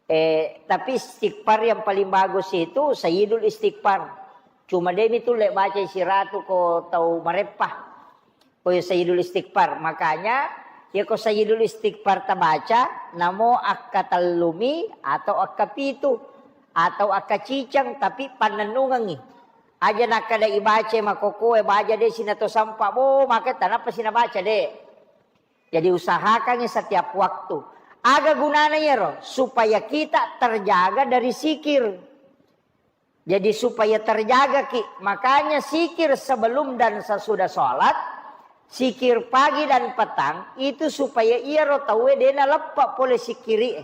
Eh, tapi istighfar yang paling bagus itu Sayyidul Istighfar. Cuma demi tulle baca siratu ko tau mareppa. Ko ya Sayyidul Istighfar. Makanya, ya ko Sayyidul Istighfar tabaca, namo akkatellumi atau akkapitu atau akkaciceng, tapi pannennungengngi. Aja nakkada ibaca makokoe, baja de sinato sampa, bo, maka tanapa sinabaca de. Jadi usahakangi setiap waktu. Aga gunana iyaro? Supaya kita terjaga dari sikir. Jadi supaya terjagaki. Makanya sikir sebelum dan sesudah sholat, sikir pagi dan petang, itu supaya iyaro tauwe dena leppa pole sikiri'e.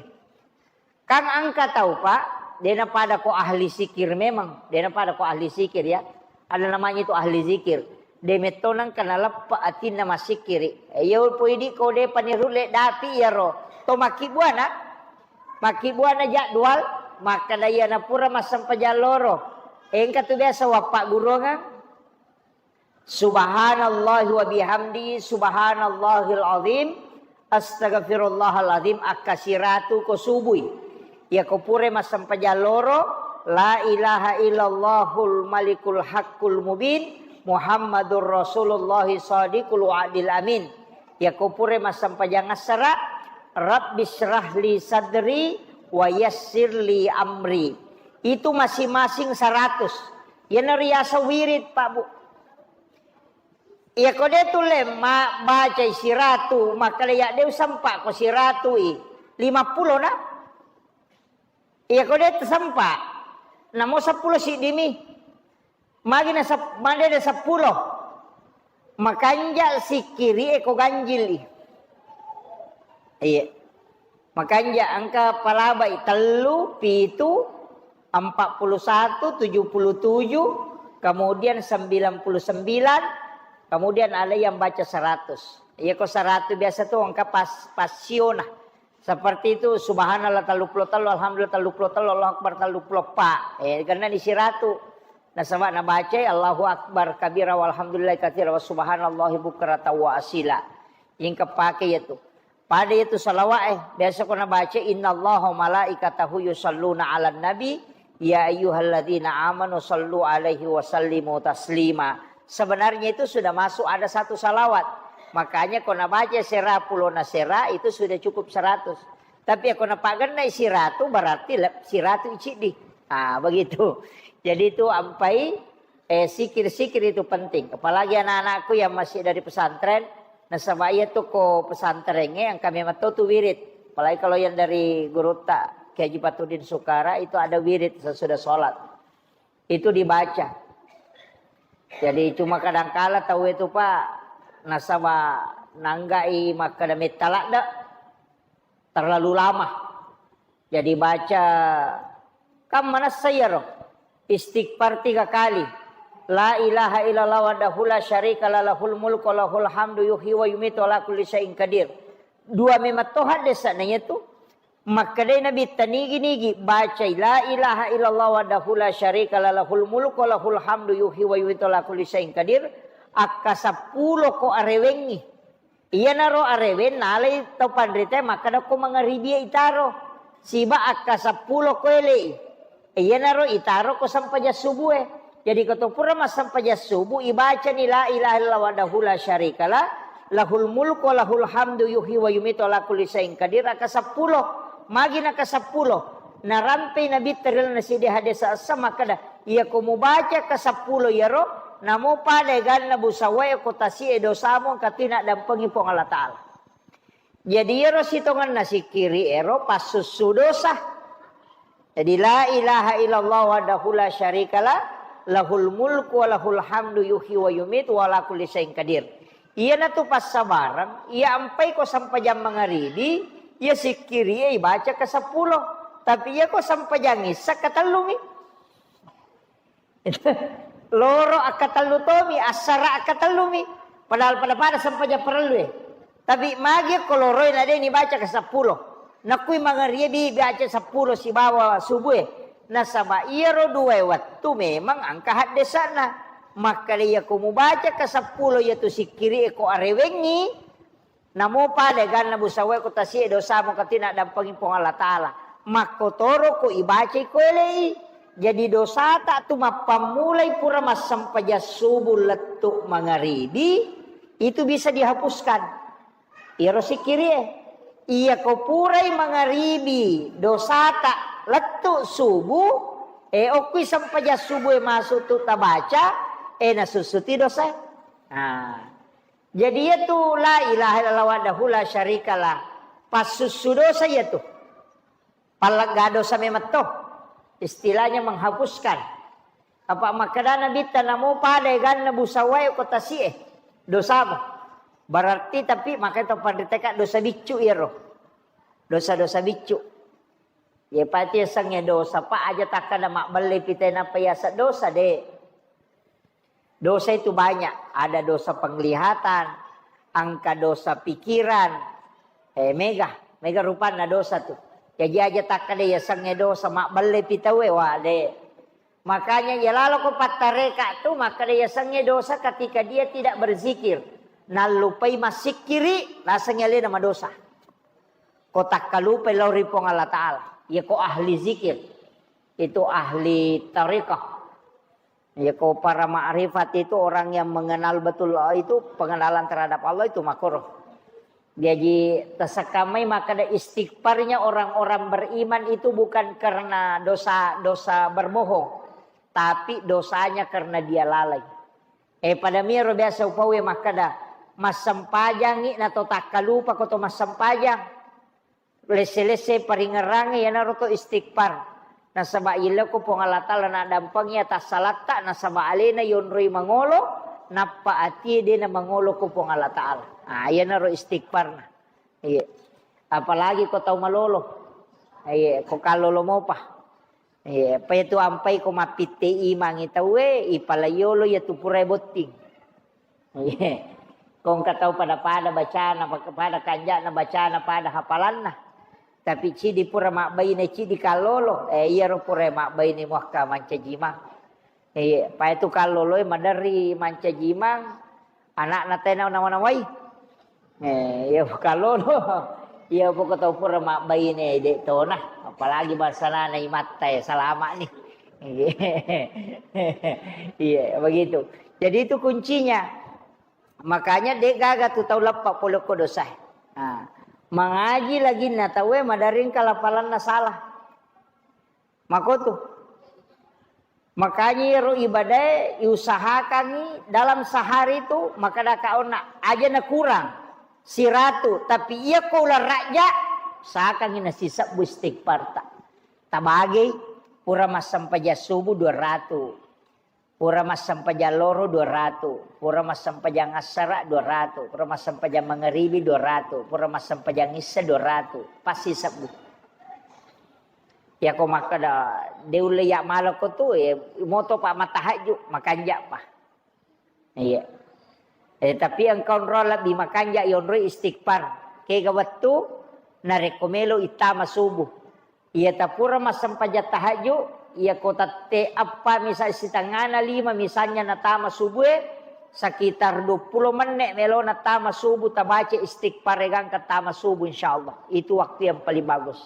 Kan engka tau, Pak, dena pada ko ahli sikir memang, dena pada ko ahli sikir ya. Ada namanya itu ahli zikir. De metto nengka naleppa atinna massikkiri. Iya poidi ko de panirulle dapi iyaro. To makkibuana, makkibuana jadwal, makkada iyana pura massempajang loro. Engka tu biasa wappa gurungang. Subhanallahi wa bihamdi, subhanallahil azim, astaghfirullahal azim, akka siratu ko subui. Iya ko pura massempajang loro, la ilaha illallahul malikul haqqul mubin, Muhammadur Rasulullah shadiqul wa'dil amin. Iya ko pura massempajang assara, Rabbi syrahli sadri wa yassirli amri. Itu masing-masing seratus. Iyana riaseng wirid, Pak, Bu. Iya ko de tulle ma-, bacai siratu, makkada ya de usempa ko siratu i. Lima pulo na. Iya ko de tasempa. Namo seppulo siddimi. Magi na sep-, magi de seppulo. Makanja sikkiri e ko ganjil i. Iya. Makanja engka palabai tellu, pitu, empat puluh satu, tujuh puluh tujuh, kemudian sembilan puluh sembilan, kemudian ada yang baca seratus. Iya ko seratus biasa tu engka pas, pasiona. Seperti itu, subhanallah tellu puluh tellu, alhamdulillah tellu puluh tellu, Allahu akbar tellu puluh empat. Eh, karena ni siratu. Nasaba nabacai Allahu akbar kabira walhamdulillahi katsira wa subhanallahi bukratan wa asila. Engka pake iya tu. Pada itu salawat, eh, biasa ko nabaca, "Innallaha wa malaikatahu yusalluna 'alan nabi, ya ayyuhalladzina amanu sallu 'alaihi wa sallimu taslima." Sebenarnya itu sudah masuk ada satu salawat. Makanya ko nabaca sera pulona sera itu sudah cukup seratus. Tapi ko napagennai siratu berarti le-, siratu iciddi. Ah, begitu. Jadi itu ampai Eh, sikir-sikir itu penting. Apalagi anak-anakku yang masih dari pesantren, nasaba iya tu ko pesantrengnge engka memang to tu wirid. Apalagi kalau yang dari gurutta Kiai Haji Patudin Sukara itu ada wirid sesudah sholat. Itu dibaca. Jadi cuma kadangkala tau itu, Pak, nasaba nanggai makkada metta ladde. Terlalu lama. Jadi baca, kan manessa iyaro. Istighfar tiga kali. La ilaha illallah wahdahu la syarika la lahul mulku wa lahul hamdu yuhyi wa yumitu ala kulli syai'in qadir. Dua memang to hadde'na iyatu. Makkedai Nabi tanigi-nigi bacai la ilaha illallah wahdahu la syarika la lahul mulku wa lahul hamdu yuhyi wa yumitu ala kulli syai'in qadir. Akka seppulo ko arewengngi. Iyanaro arewe nalai tau panritae makkeda ko mangaribi itaro. Siba akka seppulo ko elei. Iyanaro itaro ko sempajang subue. Jadi ko to pura massempajang subu ibacani la ilaha illallah wahdahu la syarikalah, Lahul mulku wa lahul hamdu yuhyi wa yumitu ala kulli syai'in qadir, aka seppulo. Magi naka seppulo? Narampei Nabitta ri lalenna siddi hadis essa makkeda, iyako mubaca ka seppulo iyaro, namo pada eganna busawae ko tasi'e dosamu engka tu naddampengi Puang Allah Ta'ala. Jadi iyaro sitongenna sikkiri ero passussu dosa. Jadi, la ilaha illallah wahdahu la syarikalah, lahul mulku wa lahul hamdu yuhyi wa yumitu wa ala kulli syai'in qadir. Iyanatu passabareng, iya ampai ko sempajang mangaribi, iya sikkiri iya ibaca ka seppulo. Tapi iya ko sempajang issa katellumi. Loro akkatellu tomi, assara akkatellumi. Padahal pada-pada sempajang parellue. Tapi magi ko loroi na de nibaca ka seppulo. Nakui mangaribi baca seppulo sibawa subue. Nasaba iyaro duae wettu memang engka haddesa'na. Makkeda iyako mubaca ka seppulo iyatu sikkiri e ko arewengngi, namo pada eganna busawae ko tasi'e dosamu engka tu naddampengi Puang Allah Ta'ala. Makkotoro ko ibacai ko elei. Jadi dosata tu mappammulai pura massempajang subuh lettu mangaribi, itu bisa dihapuskan. Iyaro sikkirie. Iyako purai mangaribi dosata lettu subuh, e okkui sempajang subuh e masuk tu tabaca, e nasussuti dosa. Nah, jadi iyatu la ilaha illallah wahdahu la syarikalah, passussu dosa iyatu. Pallegga dosa memang to. Istilahnya menghapuskan. Apa makkedana Nabitta, namo pada eganna busawae ko tasi'e dosamu. Berarti tapi makanya to panriteka dosa biccu iyaro. Dosa-dosa biccu. Iya pati yasengnge dosa, Pak, aja takkada mabbelle pite nappa yaseng dosa, de. Dosa itu banyak, ada dosa penglihatan, engka dosa pikiran, eh, mega, mega rupanna dosa tu. Jaji aja takkada yasengnge dosa, mabbelle pi tauwe, wa, de. Makanya iya laloko pattareka tu makkada yasengnge dosa ketika dia tidak berzikir. Nallupai massikkiri, lasengngi alena madosa. Ko takkalupai lao ri Puang Allah Ta'ala. Iya ko ahli zikir. Itu ahli tarekah. Iya ko para ma'rifat itu orang yang mengenal betul Allah itu, pengenalan terhadap Allah itu makruh. Jadi, tasekkamai makkada istighfarnya orang-orang beriman itu bukan karena dosa-dosa berbohong, tapi dosanya karena dia lalai. Eh, pada miro biasa upawe makkada, massempajangi na to takkalupa ko to massempajang. Lesse-lesse paringerrangnge iyanaro to istighfar. Nasaba yelleko Puang Allah Ta'ala naddampengi atassalatta, nasaba alena yonroi mangolo, nappa atie de na mangolo ko Puang Allah Ta'ala. Ah, iyanaro istighfarna. Iya. Apalagi ko tau malolo. Iya, ko kallolo mopa. Iya, pa itu ampai ko mappitte imangi tauwe, ipalaiolo iya tu purai botting. Iya. Ko engka tau pada-pada bacana, pada kanja'na bacana, pada hafalanna. Tapi cidi pura mabbaine, cidi kallolo. Eh, iyaro pura mabbaine muakka mancaji imang. Iya, pa itu kalloloe maderri mancaji imang, anakna tena nawa-nawai. Eh, iya kallolo. Iya poko tau pura mabbaine de tona, apalagi bangsana imatta e salama ni. Iya, begitu. Jadi itu kuncinya. Makanya de gaga tu tau leppa pole ko dosa. Nah, mangaji laginna tauwe maderri engka lapalanna salah. Makotu. Makanya iyaro ibadae iusahakangi dalam sehari itu, makkadaka onna aja na kurang siratu, tapi iya ko uleng rajja, usahakangi nasisebbu istighfarta. Tabagei, pura massempajang subuh dua ratu, pura massempajang loro dua ratu, pura massempajang assara dua ratu, pura massempajang mangaribi dua ratu, pura massempajang issa dua ratu, pasti sebbu. Yako makkeda, de ulle ya malako tu, eh, moto pa matahajju, makanja pa. Iya. Eh, tapi engka onro lebbi makanja yonroi istighfar. Kega wettu, narekko melo ittama subuh. Iya tapura massempajang tahajju, iya ko tette eppa misal sitengana lima misalnya natama subuh, eh, sekitar dua puluh menit melo natama subuh, tabaca istighfar egangka tama subuh, insyaallah. Itu waktu yang paling bagus.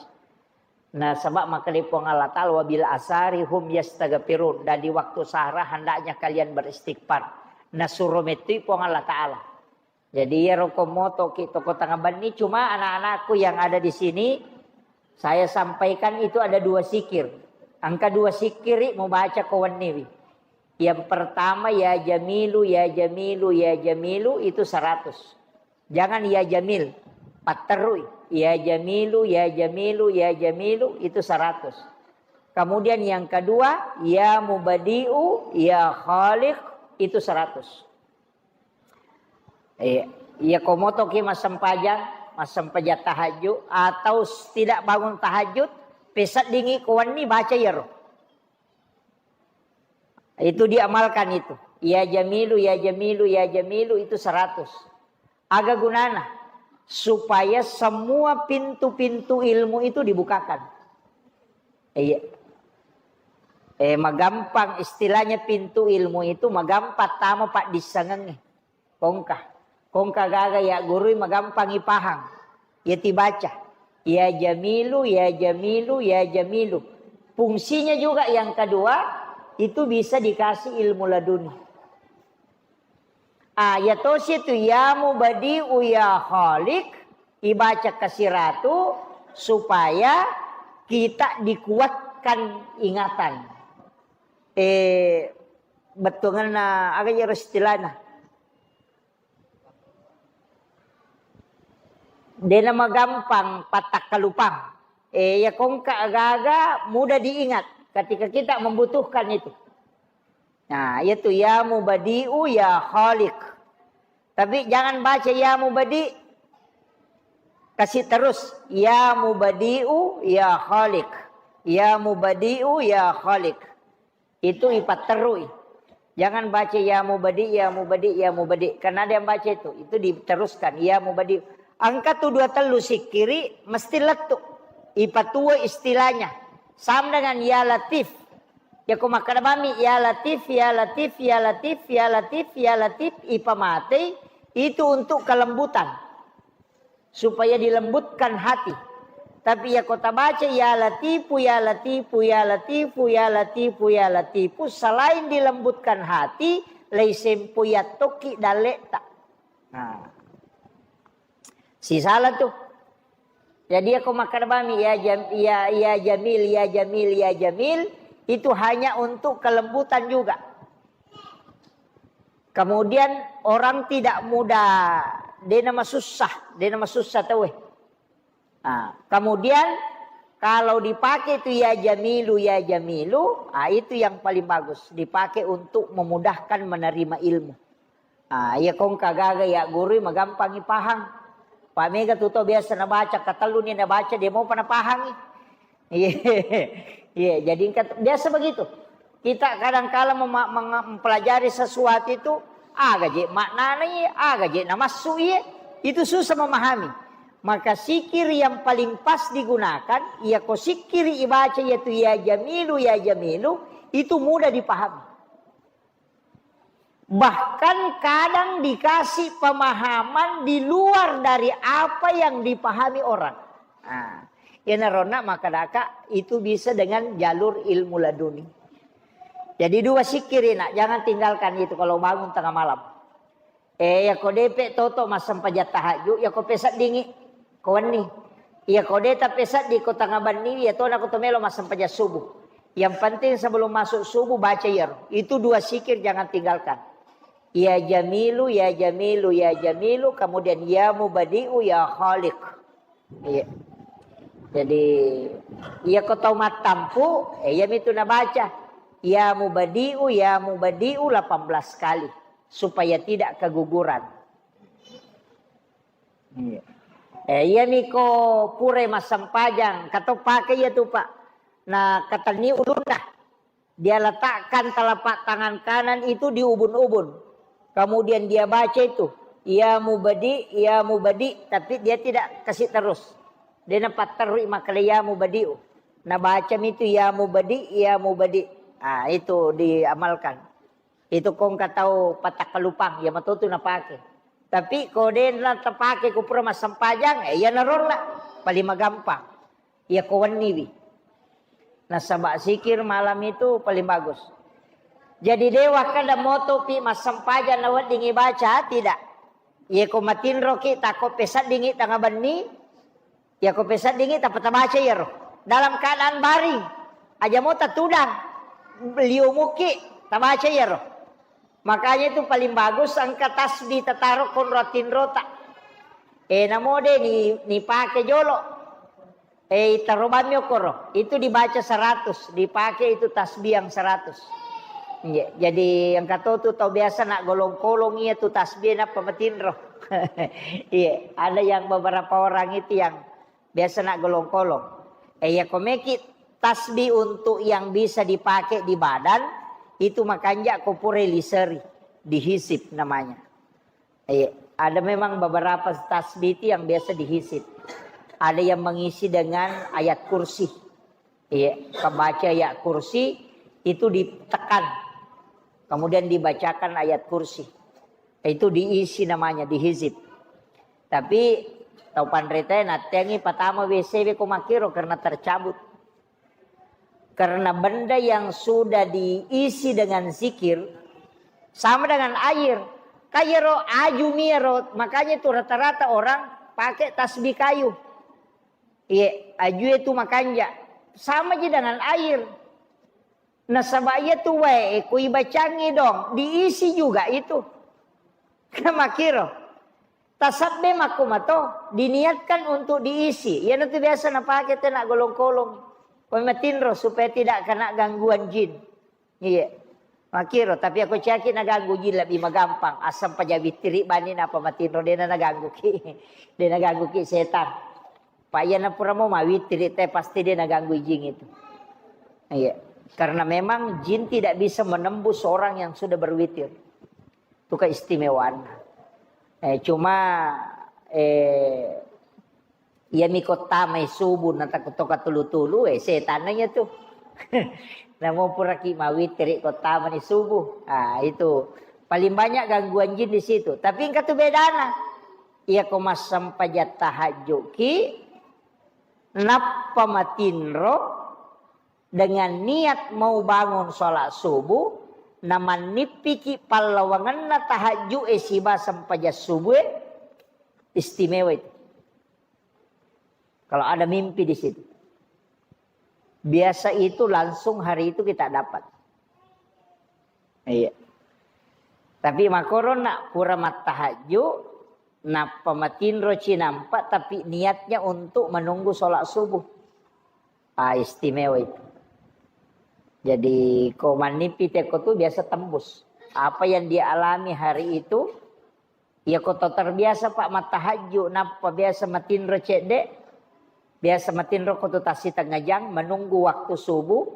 Nasaba makkeda Puang Allah Ta'ala, "Wa bil asari hum yastaghfirun." Dan di waktu sahara hendaknya kalian beristighfar. Nasuro mettui Puang Allah Ta'ala. Jadi iyaro ko motoki toko tanga benni, cuma anak-anakku yang ada di sini, saya sampaikan itu ada dua sikir. Engka dua sikiri mubaca ko wenniwi. Yang pertama, ya Jamilu, ya Jamilu, ya Jamilu, itu seratus. Jangan ya Jamil, patterui. Ya Jamilu, ya Jamilu, ya Jamilu, itu seratus. Kemudian yang kedua, ya Mubadi'u, ya Khaliq, itu seratus. Iya, iya, ko motoki massempajang, massempajang tahajud atau s-, tidak bangun tahajud, peseddingi ko wenni baca iyaro. Itu diamalkan itu. Ya Jamilu, ya Jamilu, ya Jamilu itu seratus. Aga gunana? Supaya semua pintu-pintu ilmu itu dibukakan. Iya. Eh, magampang istilahnya pintu ilmu itu magampang tama paddissengengnge. Kongka. Kongka gaga ya gurui magampang ipahang. Ya tibaca. Ya Jamilu, ya Jamilu, ya Jamilu. Fungsinya juga yang kedua, itu bisa dikasih ilmu laduni. Ah, ya tosi itu ya Mubadi'u ya Khaliq, ibaca kasiratu supaya kita dikuatkan ingatan. Eh, bettuanna aga iyaro istilahna. Dena magampang pattakkalupang. Eh, ya kongka agaga mudah diingat ketika kita membutuhkan itu. Nah, itu ya Mubadi'u ya Khaliq. Tapi jangan baca ya Mubadi'. Kasih terus ya Mubadi'u ya Khaliq. Ya Mubadi'u ya Khaliq. Itu ipatterui. Jangan baca ya Mubadi', ya Mubadi', ya Mubadi'. Karena ada yang baca itu. Itu diteruskan ya Mubadi'. Engka tu dua tellu sikkiri mesti lettu. Ipatua istilahnya. Sama dengan ya Latif. Ya ko makkeda bami ya Latif, ya Latif, ya Latif, ya Latif, ya Latif, ipamatei itu untuk kelembutan. Supaya dilembutkan hati. Tapi ya ko tabaca ya Latifu, ya Latifu, ya Latifu, ya Latifu, ya Latifu, selain dilembutkan hati, leisempoi yattoki dalle'ta. Nah. Sisala tu. Jadi ya ko makkeda bami ya Jam-, ya, ya Jamil, ya Jamil, ya Jamil, itu hanya untuk kelembutan juga. Kemudian orang tidak mudah, dena masussa, dena masussa tauwe. Nah, kemudian kalau dipakai itu ya Jamilu, ya Jamilu, ah, itu yang paling bagus. Dipakai untuk memudahkan menerima ilmu. Ah, iya kongka gaga ya gurui magampangi pahang. Pak mega tuto biasa nabaca, katelluni nabaca, dia mau pernah pahangi. Iya, iya, jadi engka-, biasa begitu. Kita kadangkala mema-, menga-, mempelajari sesuatu itu, aga je maknana iye, aga je namassu iye, itu susah memahami. Maka sikir yang paling pas digunakan, iya ko sikiri ibaca yaitu ya Jamilu, ya Jamilu, itu mudah dipahami. Bahkan kadang dikasih pemahaman di luar dari apa yang dipahami orang. Nah, iyanaronna makkadaka itu bisa dengan jalur ilmu laduni. Jadi dua sikiri nak, jangan tinggalkan itu kalau bangun tengah malam. Eh, ya ko depe toto massempajang tahajud, ya ko peseddingi. Ko wenni. Iya ko de tapeseddi ko tanga benni, iya tona ko to melo massempajang subuh. Yang penting sebelum masuk subuh baca iyaro. Itu dua sikir jangan tinggalkan. Ya Jamilu, ya Jamilu, ya Jamilu, kemudian ya Mubadi'u, ya Khaliq. Iya. Jadi iya ko tau mattampu, eh, iya mitu nabaca. Ya Mubadi'u, ya Mubadi'u delapan belas kali supaya tidak keguguran. Iya. Eh, iyami ko pura massempajang, kato pake iya tu, Pak. Nah, katenni ulunna. Dia letakkan telapak tangan kanan itu di ubun-ubun. Kemudian dia baca itu, "Ya Mubadi, ya Mubadi," tapi dia tidak kasih terus. Dia napatterui makkeda, "Ya Mubadi'u." Nah, baca itu, "Ya Mubadi, ya Mubadi." Ah, itu diamalkan. Itu ko engka tau patakkalupang, iya matotu napake. Tapi ko de na tapake ko pura massempajang, eh, iya naronna paling magampang. Iya ko wenniwi. Nasaba sikir malam itu paling bagus. Jadi de wakkeda motopi massempajang na weddingi baca, tidak. Iya ko matinroki, tako peseddingi tengah benni, iya ko peseddingi tappa tabaca iyaro. Dalam keadaan baring, aja mo tatudang, liumuki tabaca iyaro. Makanya itu paling bagus engka tasbih tataro konro tinrota. Eh, namo de ni, ni pake jolo. Eh, tarobammi okoro. Itu dibaca seratus, dipakai itu tasbih yang seratus. Iya, jadi engka to tu tau biasa nak golong-kolong iya tu tasbih nappa matinro. Iya, ada yang beberapa orang itu yang biasa nak golong-kolong. Eh, iya komeki tasbih untuk yang bisa dipakai di badan, itu makanja ko pura liseri, dihisip namanya. Iya, ada memang beberapa tasbih itu yang biasa dihisip. Ada yang mengisi dengan ayat kursi. Iya, kebaca ayat kursi itu ditekan. Kemudian dibacakan ayat kursi. Itu diisi namanya, dihisip. Tapi tau panrita natteangi patama W C we ko makkiro karena tercabut. Karena benda yang sudah diisi dengan zikir sama dengan air. Kayero aju miero, makanya itu rata-rata orang pakai tasbih kayu. Iya, aju itu makanja. Sama aja dengan air. Nasaba iya tu wae ku ibacangi dong, diisi juga itu. Kan makkiro. Tasabbe makkumato, diniatkan untuk diisi. Iyanatu biasa napake tena golong-kolong. Ko matinro supaya tidak kena gangguan jin. Iya. Makkiro, tapi aku caki naganggu jin lebih magampang. Asam paja wittiri bani napa matinro dena naganggu ki. Dena ganggu ki setan. Pak iya napura mau mawittiri te pasti dia naganggu jin itu. Iya. Karena memang jin tidak bisa menembus orang yang sudah berwitir. Itu keistimewaan. Eh, cuma eh, iya mi kota mai subuh na takut toka tulu-tulu, eh, setan aja tuh. Namo pura ki mawittiri kota mani subuh. Ah, itu paling banyak gangguan jin di situ. Tapi engka tu bedana. Iya ko massempajang tahajud ki, nappa matinro, dengan niat mau bangun sholat subuh, namannippiki pallawangenna tahajju'e siba sempajang subuhe, istimewa itu. Kalau ada mimpi di situ. Biasa itu langsung hari itu kita dapat. Iya. Tapi makorona pura mattahajju, nappa matinro cinampa, tapi niatnya untuk menunggu sholat subuh. Ah, istimewa itu. Jadi, ko mannipi teko tu biasa tembus. Apa yang dia alami hari itu, ya ko to terbiasa, Pak, mattahajju, nappa biasa matinro cedde, biasa matinro ko tu tasi tengah jang, menunggu waktu subuh,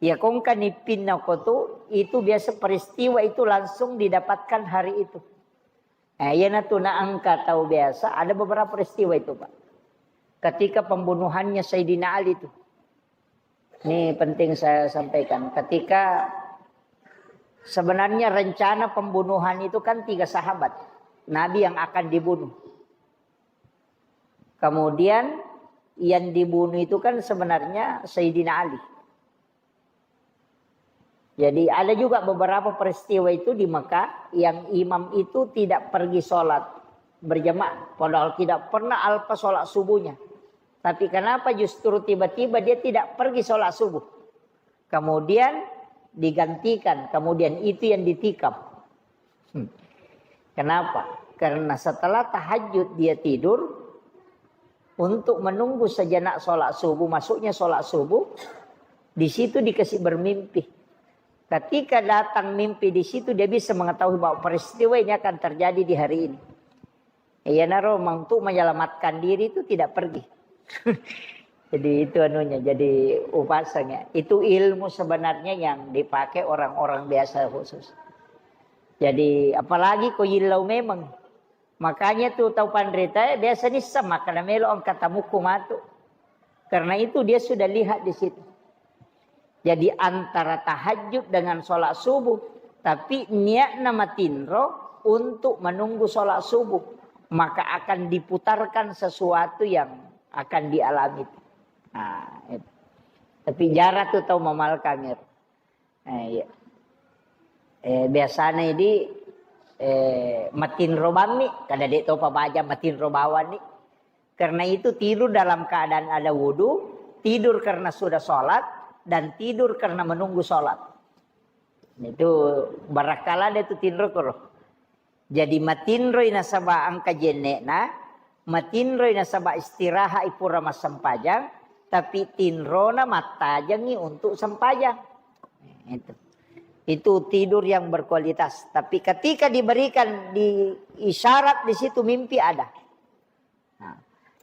ya ko engka nippinna ko tu, itu biasa peristiwa itu langsung didapatkan hari itu. Eh, iyanatu na engka tau biasa, ada beberapa peristiwa itu, Pak. Ketika pembunuhannya Sayyidina Ali itu. Ini penting saya sampaikan. Ketika sebenarnya rencana pembunuhan itu kan tiga sahabat Nabi yang akan dibunuh. Kemudian yang dibunuh itu kan sebenarnya Sayyidina Ali. Jadi ada juga beberapa peristiwa itu di Mekah yang imam itu tidak pergi sholat berjamaah, padahal tidak pernah alpa sholat subuhnya. Tapi kenapa justru tiba-tiba dia tidak pergi sholat subuh? Kemudian digantikan, kemudian itu yang ditikam. Hmm. Kenapa? Karena setelah tahajud dia tidur untuk menunggu sejenak sholat subuh, masuknya sholat subuh, di situ dikasih bermimpi. Ketika datang mimpi di situ, dia bisa mengetahui bahwa peristiwa ini akan terjadi di hari ini. Iyanaro untuk menyelamatkan diri itu tidak pergi. Jadi itu anunya, jadi upasanya. Itu ilmu sebenarnya yang dipakai orang-orang biasa khusus. Jadi apalagi ko yillau memang. Makanya tu tau panrita, eh, biasa nissa maka namelo engka tamuku matu. Karena itu dia sudah lihat di situ. Jadi antara tahajud dengan sholat subuh, tapi niatna matinro untuk menunggu sholat subuh, maka akan diputarkan sesuatu yang akan dialami. Nah, itu. Tapi jarang tu tau mamalkangir. Eh, iya. Eh, biasanya di eh, matinro bammi, kada de' topa baja matinro bawanni. Karena itu tidur dalam keadaan ada wudu, tidur karena sudah sholat, dan tidur karena menunggu sholat. Itu barakala de' tu tinro koro. Jadi matinroi nasaba engka jenne'na, matinroi nasaba istirahat pura massempajang, tapi tinrona mattajengi untuk sempajang. Itu. Itu tidur yang berkualitas. Tapi ketika diberikan di isyarat di situ mimpi ada. Nah,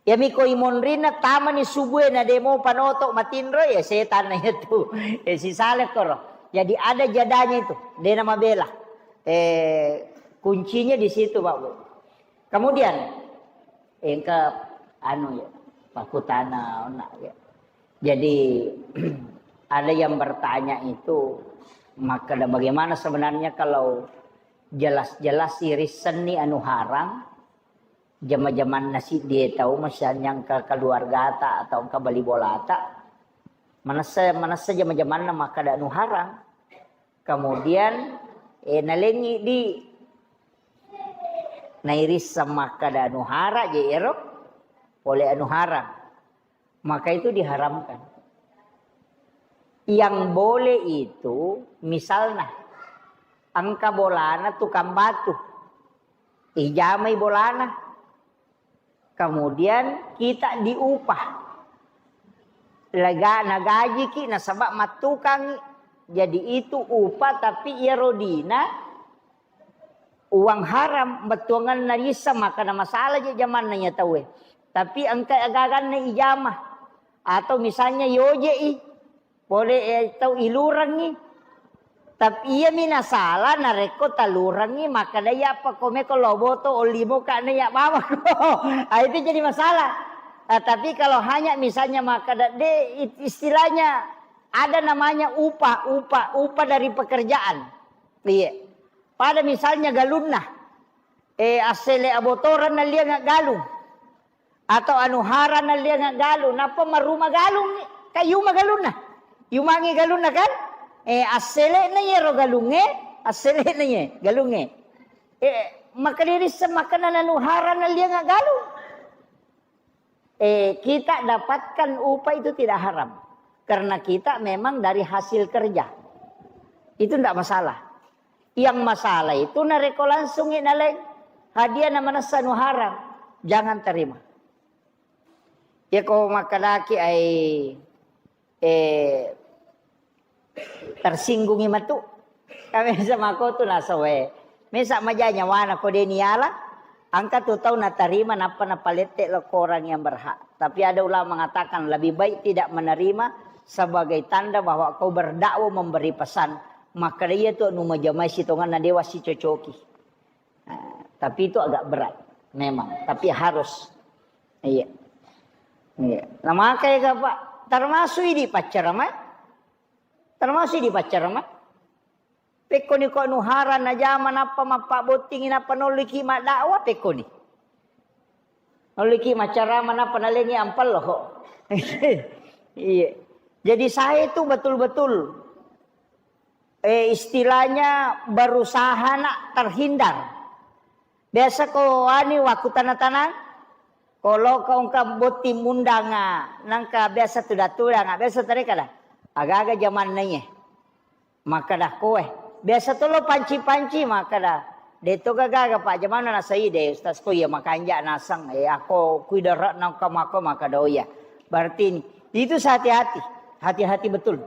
iyami ko imonrinna tamani subue na demo panoto matinro, ya setan na itu. Eh, sisale koro. Jadi ada jadanya itu, dena mabela. Eh, kuncinya di situ, Pak Bu. Kemudian, engka anu ya, pakutana ona ya. Jadi ada yang bertanya itu, maka bagaimana sebenarnya kalau jelas-jelas irissenni anu haram, jama-jamanna siddie tau, misalnya engka keluargata atau engka bali bolata, manessa, manessa jama-jamanna makkada anu haram. Kemudian, eh, nalengi di nairisseng makkada anu haram je ero, pole anu haram. Maka itu diharamkan. Yang boleh itu, misalnya, engka bolana tukang batu, ijamai bolana, kemudian kita diupah. Lega-, nagajiki nasaba mattukangi. Jadi itu upah, tapi iyaro dina uang haram, bettuanganna rissa, maka na masalah je jamanna iya tauwe. Tapi engka agaganna ijama. Atau misalnya yoje'i, pole, eh, tau ilurengngi. Tapi iyami nasala narekko talurengngi, makkada iya apa komeko loboto, ollimo kane iya bawako. Ah, itu jadi masalah. Ah, tapi kalau hanya misalnya makkada de, it-, istilahnya ada namanya upah, upah, upah dari pekerjaan. Iya. Pada misalnya galunna, eh, assele abotoran nalianga galung. Atau anu hara nalianga galung, nappa maruma galung, kayuma galunna. Yumangi galunna kan? Eh, assele'na iyaro galungnge, assele'na iye galungnge. Eh, maka dirisseng makkada anu hara nalianga galung. Eh, kita dapatkan upah itu tidak haram. Karena kita memang dari hasil kerja. Itu ndak masalah. Yang masalah itu narekko langsungi naleng hadiah na manessa anu haram, jangan terima. Yako makkadaki ai, eh, tersinggungi matu. Kami sama aku tu nasawe. Mesa maja nyawana ko deni ala, angka tu tau natarima nappa napalette lo ko orang yang berhak. Tapi ada ulama mengatakan lebih baik tidak menerima sebagai tanda bahwa kau berdakwah memberi pesan. Maka dia tu anu majamai sitongan na dewa si cocoki. Nah, tapi itu agak berat memang, tapi harus. Iya. Iya. Nah, makanya Pak, termasuk ini pacar, Mak. Termasuk di pacara, ma? Pekkoni ko anu hara najama nappa mappabbottingi nappa nolliki maddakwah, pekkoni. Nolliki maccarama nappa nalengi ampello. Iya. Jadi saya itu betul-betul, eh, istilahnya berusaha nak terhindar. Biasa ko ani waktu tanah-tanah, ko lo ko engka botting mundanga, nangka biasa tudang-tudanga, biasa tadi kada. Aga-aga jamanna iye. Makkada koe. Biasa to lo panci-panci, makkada, de to gaga, Pak, jamanna nasai de, Ustaz, ko iya makanja nasang, eh, ako kui darat nangka mako, makkada, oh iya. Berarti ini, itu hati-hati. Hati-hati betul.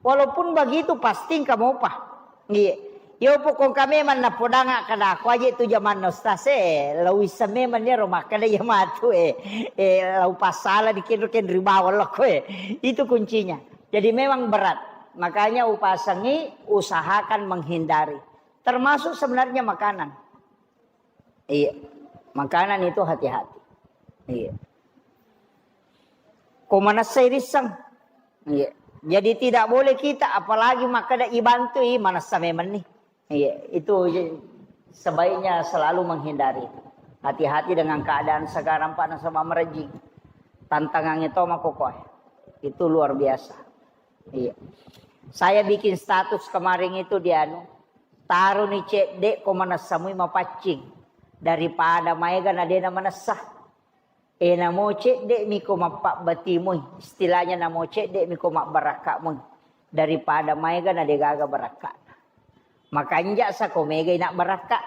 Walaupun begitu, pasti engka mopa. Iya. Yo pokok kami memang napodanga kada aku aja itu jamanna Ustaz, eh, lo wisseng memang iyaro makkada iya matu, eh, eh, lo pasala di kenro-kenro bawang lo, eh. Itu kuncinya. Jadi memang berat. Makanya upasangi, usahakan menghindari. Termasuk sebenarnya makanan. Iya. Makanan itu hati-hati. Iya. Ko manessai risseng. Iya. Jadi tidak boleh kita, apalagi makkada ibantu, ih, manessa memang nih. Iya, itu je-, sebaiknya selalu menghindari. Hati-hati dengan keadaan sekarang, Pak, nasaba merejing. Tantangannya to makokoe. Itu luar biasa. Iya. Saya bikin status kemarin itu di anu, Taroni cedde ko manessa mui mapaccing daripada maega na de na manessa. E, namo cedde mi ko mappabbatimui, istilahnya namo cedde mi ko mabbarakka mui daripada maega na de gaga barakka. Makanja sa ko megai na barakka.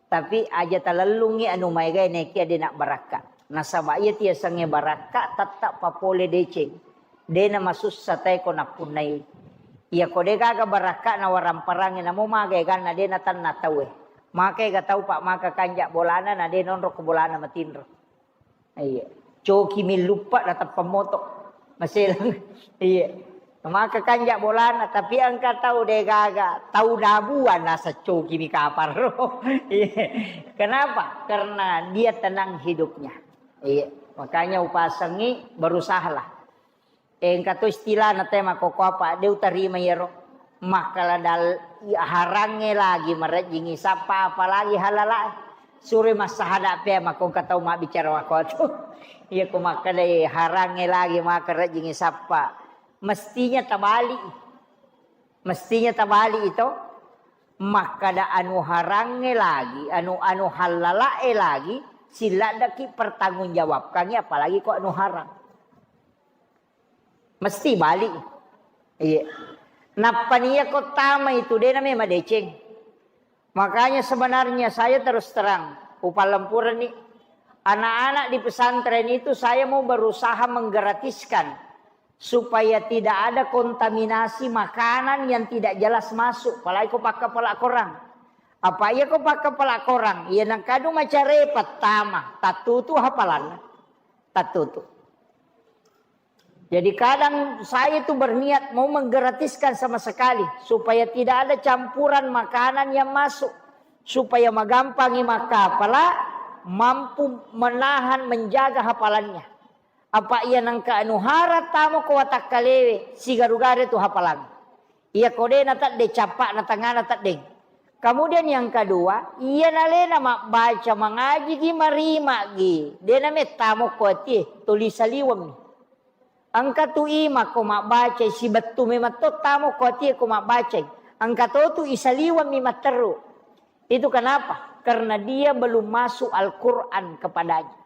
Tapi aja talellungngi anu maegae nekia de na barakka. Nasaba iya tiasengnge barakka tetta papole deceng. De na masussa tae ko nappunnai. Iya ko de gaga barakka na waramparangnge namo maga eganna de na tanna tauwe. Maka ega tau pa maka kanja bolana na de nonro ko bolana matinro. Iya. Coki milluppa na tappa moto. Maselang. Iya. Maka kanja bolana, tapi engka tau de gaga, tau dabuan nasa coki mi kaparo. Iya. Kenapa? Karena dia tenang hidupnya. Iya. Makanya upasengi berusahalah. Engka to istilahna te makkokko apa, de utarima iyaro. Makkala dal-, harangnge lagi marejjingi sappa, apalagi halalae. Sure massahada pe makkongka tau mabbicara makkotu. Iya ko makkadai harangnge lagi maka rejjingi sappa. Mestinya tabali. Mestinya tabali itu. Makkada anu harangnge lagi, anu, anu halalae lagi, silladdaki pertanggungjawabkangi apalagi ko anu harang. Mesti balik. Iya. Nappa nia ko tama itu de na memang deceng. Makanya sebenarnya saya terus terang, upalempurani anak-anak di pesantren itu saya mau berusaha menggratiskan supaya tidak ada kontaminasi makanan yang tidak jelas masuk, apalagi ko pakkapala korang. Apa iya ko pakkapala korang, iya nangkadu macare pertama, tattutu hafalanna. Tattutu. Jadi kadang saya itu berniat mau menggratiskan sama sekali supaya tidak ada campuran makanan yang masuk, supaya magampangi makkapala mampu menahan, menjaga hafalannya. Apa iya nangka anu hara tamo ko watakkalewe sigaru-garu tu hafalang. Iya ko de na tedde cappa'na tengana teddeng. Kemudian yang kedua, iya nalena mabbaca mangajigi marimagi, de na mettamo ko atie, tuli saliweng. Engka tu ima ko mabbacai sibettu memang to tamo ko atie ko mabbacai. Engka to tu isaliweng mi matteru. Itu kenapa? Karena dia belum masuk Al-Quran kepadanya.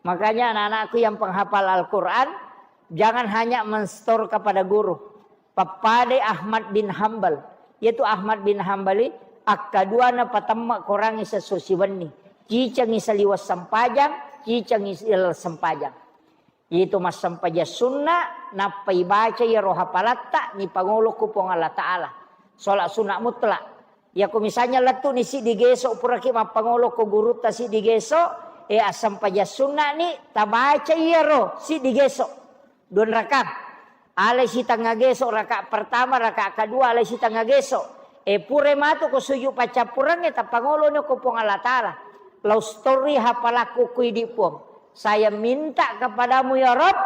Makanya anak-anakku yang penghafal Al-Quran, jangan hanya menstor kepada guru. Pappadai Ahmad bin Hambal. Yaitu Ahmad bin Hambali, akkadua na patemma korangi sesso siwenni. Cicengi saliweng sempajang, cicengi sempajang. Itu massempajang sunna, nappa ibaca iyaro hapalatta, nipangolo ku Puang Allah Ta'ala. Sholat sunat mutlak. Iyako misalnya lettu'ni siddi geso, puraki mappangolo ko gurutta siddi geso, e, assempajang sunna'ni, tabaca iyaro siddi geso. Dua raka. Alai sitengnga geso, raka pertama, raka kedua, alai sitengnga geso. E, pura matu ko sujud paccappurengnge, tappangoloni ko Puang Allah Ta'ala. Lau stori hapalakku ku idi Puang. Saya minta kepadamu ya Rabb,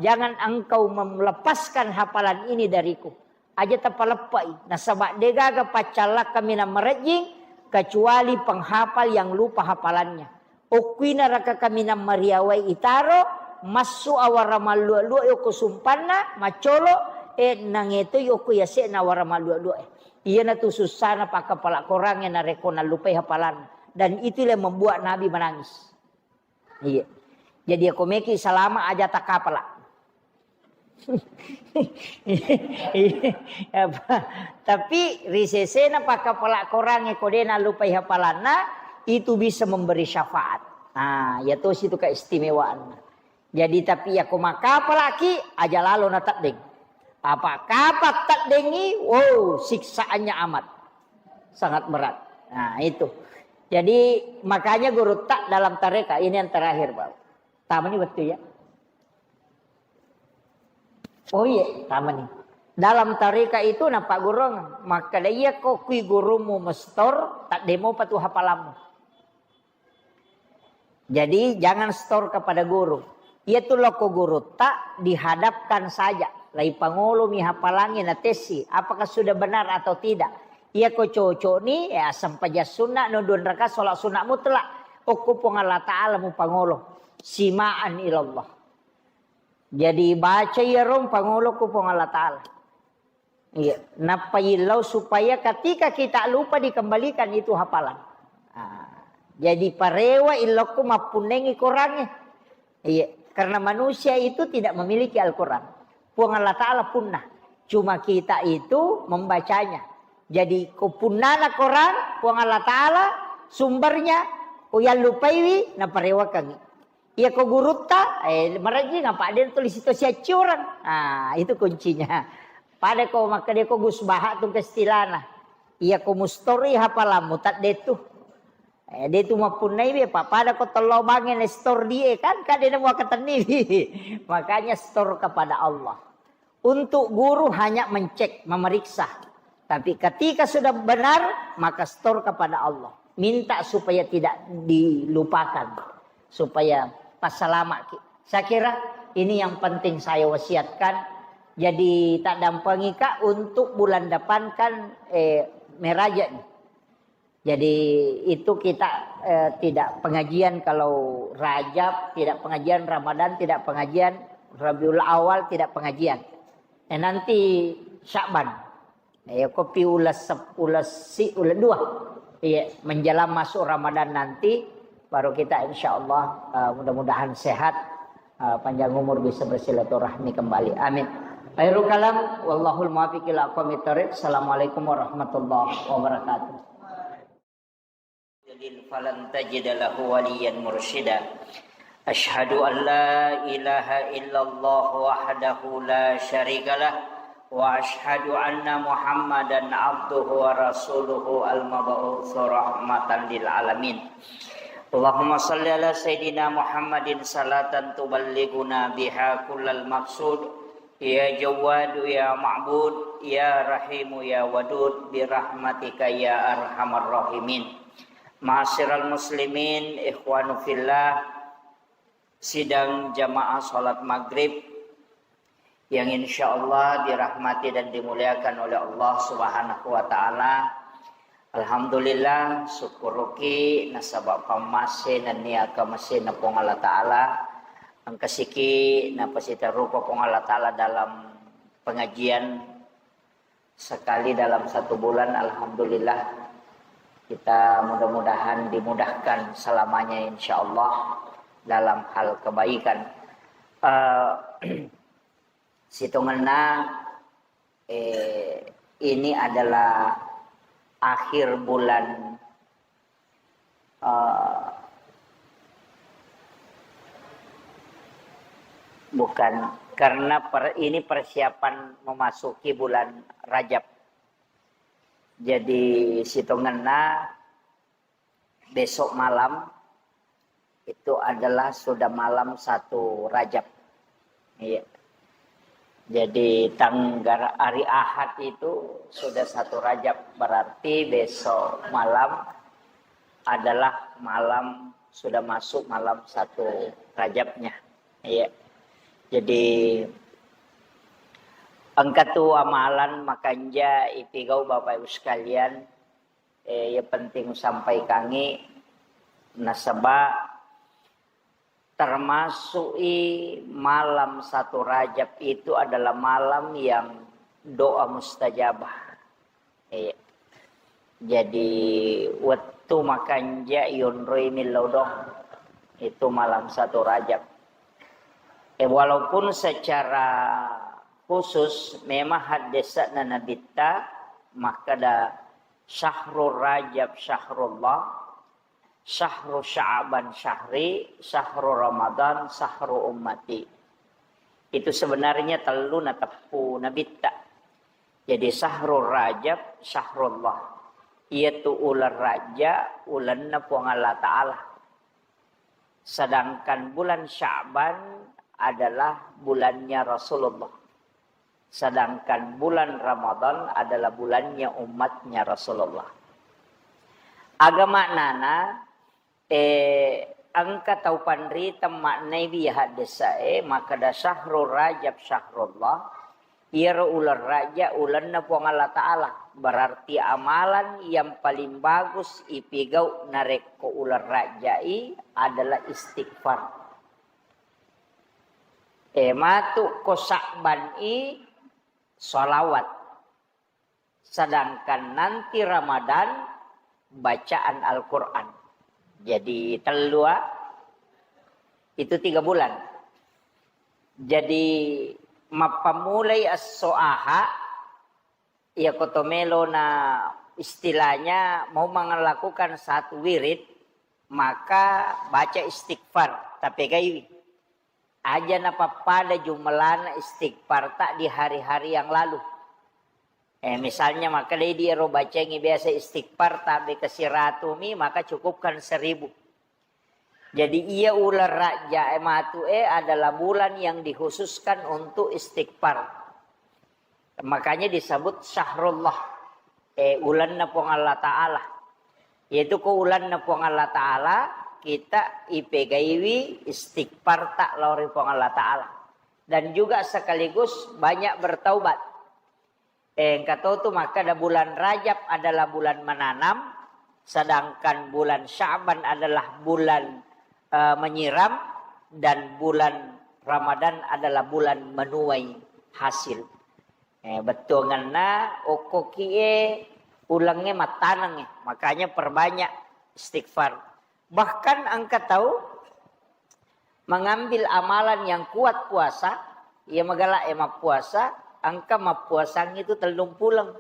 jangan engkau melepaskan hafalan ini dariku. Aja tapaleppai, nasaba degaga paccallakka minang marejjing kecuali penghafal yang lupa hafalannya. Okkuina raka kaminang mariawai itaro, massu awara mallua-lua okko sumpanna, maccolo, e, nangetoi okko yase'na awara mallua-lua e. Iyanatu sussana pakkapala korangnge narekko nallupai hafalanna. Dan itulah yang membuat Nabi menangis. Iya. Jadi, ako meki salama aja takapala. Apa? Tapi ri sesena pakkapala korangnge ko de nallupai hafalanna, itu bisa memberi syafaat. Nah, ya tosi itu keistimewaanna. Jadi, tapi ya ko makkapalaki aja lalo na teddeng. Apa kapa teddengi, wow, siksaannya amat. Sangat berat. Nah, itu. Jadi, makanya gurutta dalam tareka, ini yang terakhir, Pak. Tamani betul ya. Oh iya, tamani. Dalam tareka itu napa gurung, maka iya ko kui gurumu mestor, tak demo patu hafalammu. Jadi, jangan stor kepada guru. Iya tu loko gurutta dihadapkan saja. Lai pangolo mi hafalangi na tessi, apakah sudah benar atau tidak. Iya ko cocok ni, ya sempajang sunna no dua raka sholat sunat mutlak. Okko Puang Allah Ta'ala mu pangolo. Simaan ilallah. Jadi baca iya rong pangolo ko Puang Allah Ta'ala. Iya, nappa yillau supaya ketika kita lupa dikembalikan itu hafalan. Ah, jadi parewa illokku mappunnengi Korangnge. Iya, karena manusia itu tidak memiliki Al-Quran. Puang Allah Ta'ala punna. Cuma kita itu membacanya. Jadi ko punnana Koran, Puang Allah Ta'ala sumbernya, ko yallupaiwi, naparewakangi. Iya ko gurutta, eh, marejjing apa dia tulis itu siaciorang. Ah, itu kuncinya. Pada ko makkeda ko Gus Baha tu kestilana. Iya ko mustori hafalammu tadde tu. Eh, de tu mappunnai be, pa-, pada ko tello bange ne stor die kan, kan de nemu akatenni. Makanya store kepada Allah. Untuk guru hanya mencek, memeriksa. Tapi ketika sudah benar, maka store kepada Allah. Minta supaya tidak dilupakan. Supaya passalamaki. Saya kira ini yang penting saya wasiatkan. Jadi tak dampengi Kak untuk bulan depan kan, eh, meraja nih. Jadi itu kita, eh, tidak pengajian kalau Rajab, tidak pengajian Ramadan, tidak pengajian Rabiul Awal, tidak pengajian. Eh, nanti Sya'ban. Eh, kopi ulas sep-, ulas si-, ulas dua. Iya, menjelang masuk Ramadan nanti, baru kita insya Allah, eh, mudah-mudahan sehat, eh, panjang umur bisa bersilaturahmi kembali. Amin. Khairul kalam, wallahul muwaffiq ila aqwamit thariq. Assalamualaikum warahmatullahi wabarakatuh. يضلل فلن تجد له وليا مرشدا. أشهد أن لا إله إلا الله وحده لا شريك له، وأشهد أن محمدا عبده ورسوله المبعوث رحمة للعالمين. اللهم صل على سيدنا محمد صلاة تبلغنا بها كل المقصود، يا جواد يا معبود، يا رحيم يا ودود، برحمتك يا أرحم الراحمين. معاشر المسلمين، إخوان في الله, sidang jamaah salat maghrib yang insya Allah dirahmati dan dimuliakan oleh Allah Subhanahu wa Ta'ala. Alhamdulillah, syukuruki nasaba pammase nennia kamasena Puang Allah Ta'ala. Engkasiki napasitarupa Puang Allah Ta'ala dalam pengajian sekali dalam satu bulan. Alhamdulillah, kita mudah-mudahan dimudahkan selamanya insya Allah dalam hal kebaikan. Eh, sitongenna, eh, ini adalah akhir bulan, eh, bukan, karena per-, ini persiapan memasuki bulan Rajab. Jadi, sitongenna besok malam itu adalah sudah malam satu Rajab. Iya. Jadi, tanggal hari Ahad itu sudah satu Rajab, berarti besok malam adalah malam, sudah masuk malam satu Rajabnya. Iya. Jadi, engka tu amalan makanja ipigau Bapak Ibu sekalian, eh, yang penting sampaikangi nasaba termasuk i malam satu Rajab itu adalah malam yang doa mustajabah. Iya. Jadi, wettu makanja yonroi millau doang. Itu malam satu Rajab. Eh, walaupun secara khusus memang haddesana Nabitta makkada, "Syahrul Rajab syahrullah, syahru Sya'ban syahri, syahru Ramadan syahru ummati." Itu sebenarnya tellu nateppu Nabitta. Jadi, syahrul Rajab syahrullah. Iyatu uleng Raja, ulenna Puang Allah Ta'ala. Sedangkan bulan Sya'ban adalah bulannya Rasulullah. Sedangkan bulan Ramadan adalah bulannya umatnya Rasulullah. Aga maknana, eh, engka tau panriteng maknai wi haddesa'e, makkeda syahrul Rajab syahrullah, iyaro uleng Raja ulenna Puang Allah Ta'ala. Berarti amalan yang paling bagus ipigau narekko uleng Raja'i adalah istighfar. Eh, matu ko Sa'ban i, salawat. Sedangkan nanti Ramadan bacaan Al-Quran. Jadi tellu, ah, itu tiga bulan. Jadi mappammulai esso aha, iya koto melo na istilahnya mau melakukan satu wirid, maka baca istighfar, tapegaiwi. Aja napappada jumlahna istighfar tak di hari-hari yang lalu. Eh, misalnya maka dei di ero bacengi biasa istighfar tabe ke siratumi, maka cukupkan seribu. Jadi iya ulang Rajja e matu e adalah bulan yang dikhususkan untuk istighfar. Makanya disebut syahrullah, eh, ulanna Puang Allah Ta'ala. Yaitu ko ulanna Puang Allah Ta'ala, kita ipegaiwi istighfar tak lao ri Puang Allah Ta'ala. Dan juga sekaligus banyak bertaubat. Eh, engka to tu makkeda bulan Rajab adalah bulan menanam, sedangkan bulan Sya'ban adalah bulan, eh, menyiram, dan bulan Ramadan adalah bulan menuai hasil. Eh, bettuangenna okko kie ulengnge mattanengnge, makanya perbanyak istighfar. Bahkan engka tau mengambil amalan yang kuat puasa, iya magala e mappuasa, engka mappuasang itu tellung puleng.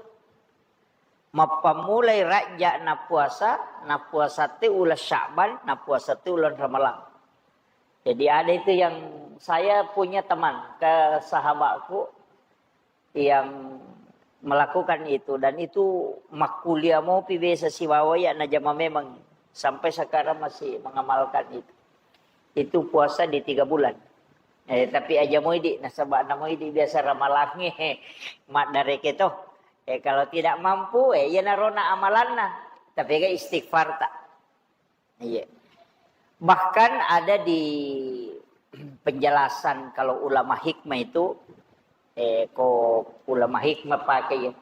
Mappammulai Rajja nappuasa, nappuasa te ulang Sya'ban, nappuasa te ulang Ramalang. Jadi ada itu yang saya punya teman ke sahabatku yang melakukan itu, dan itu makkuliah mopi biasa sibawa ya najama memang sampai sekarang masih mengamalkan itu. Itu puasa di tiga bulan. Eh, tapi aja moidi nasaba namoidi biasa ramalangnge maddareke to. Eh, kalau tidak mampu, eh, iya narona amalanna. Tapi ga istighfar tak. Iya. Bahkan ada di penjelasan kalau ulama hikmah itu, eh, ko ulama hikmah pakai ya.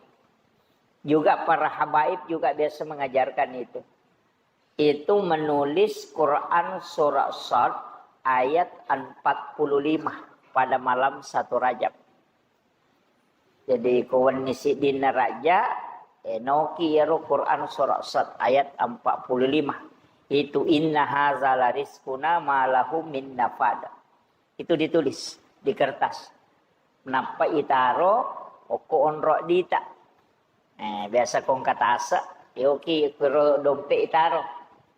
Juga para habaib juga biasa mengajarkan itu. Itu menulis Quran surah Sad ayat empat puluh lima pada malam satu Rajab. Jadi ko wenni siddinna Rajja, eh, noki iyaro Quran surah Sad ayat empat puluh lima. Itu inna haza la rizquna ma lahu min nafad. Itu ditulis di kertas. Nappa itaro okko onro dita. Eh, biasa kongka tase, yoki kuro dompet itaro.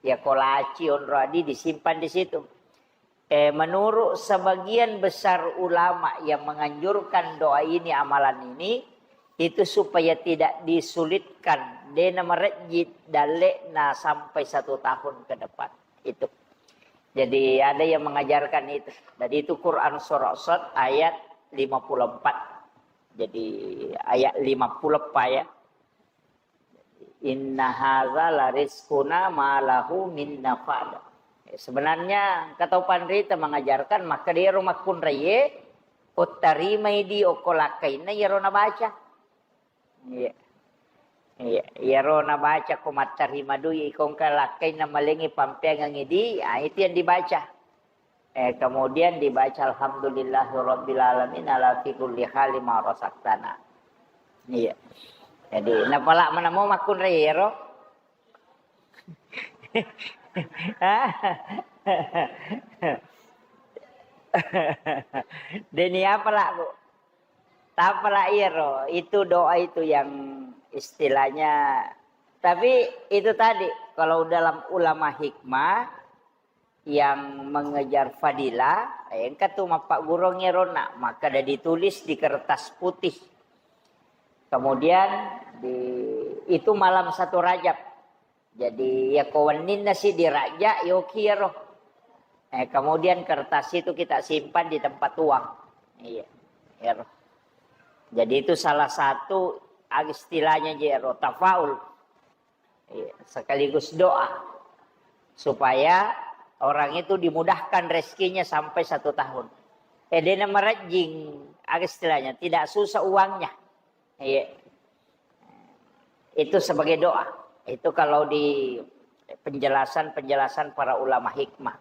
Ya kolaci onro adi disimpan di situ. Eh, menurut sebagian besar ulama yang menganjurkan doa ini, amalan ini, itu supaya tidak disulitkan, dena merejit dalekna sampai satu tahun ke depan. Itu. Jadi ada yang mengajarkan itu. Jadi itu Quran surah Sad ayat lima puluh empat. Jadi ayat lima puluh empat ya. Inna haza la rizquna ma lahu min nafad. Sebenarnya engka tau panrita mengajarkan maka dero makkunraie ottarimai di okko lakkainna iyaro nabaca. Iya. Iya, iyaro nabaca ko mattarima dui, ko engka lakkainna malengi pampeangengi di, ah, itu yang dibaca. Eh, kemudian dibaca alhamdulillahirabbil alamin ala fi kulli hali ma razaqtana. Iya. Jadi napala mana mau makkunrai ero. Deni apa lah, Bu? Tapala iyaro, itu doa itu yang istilahnya, tapi itu tadi, kalau dalam ulama hikmah yang mengejar fadilah, eh, engka tu mappaggurung iyarona, maka ada ditulis di kertas putih. Kemudian di, itu malam satu Rajab. Jadi, ya ko wenninna si dirajja, yoki iyaro. Eh, kemudian kertas itu kita simpan di tempat uang. Iya, iyaro. Jadi itu salah satu istilahnya jero tafaul. Iya, sekaligus doa supaya orang itu dimudahkan rezekinya sampai satu tahun. Eh, dena merejing, istilahnya tidak susah uangnya. Iya. Itu sebagai doa. Itu kalau di penjelasan-penjelasan para ulama hikmah.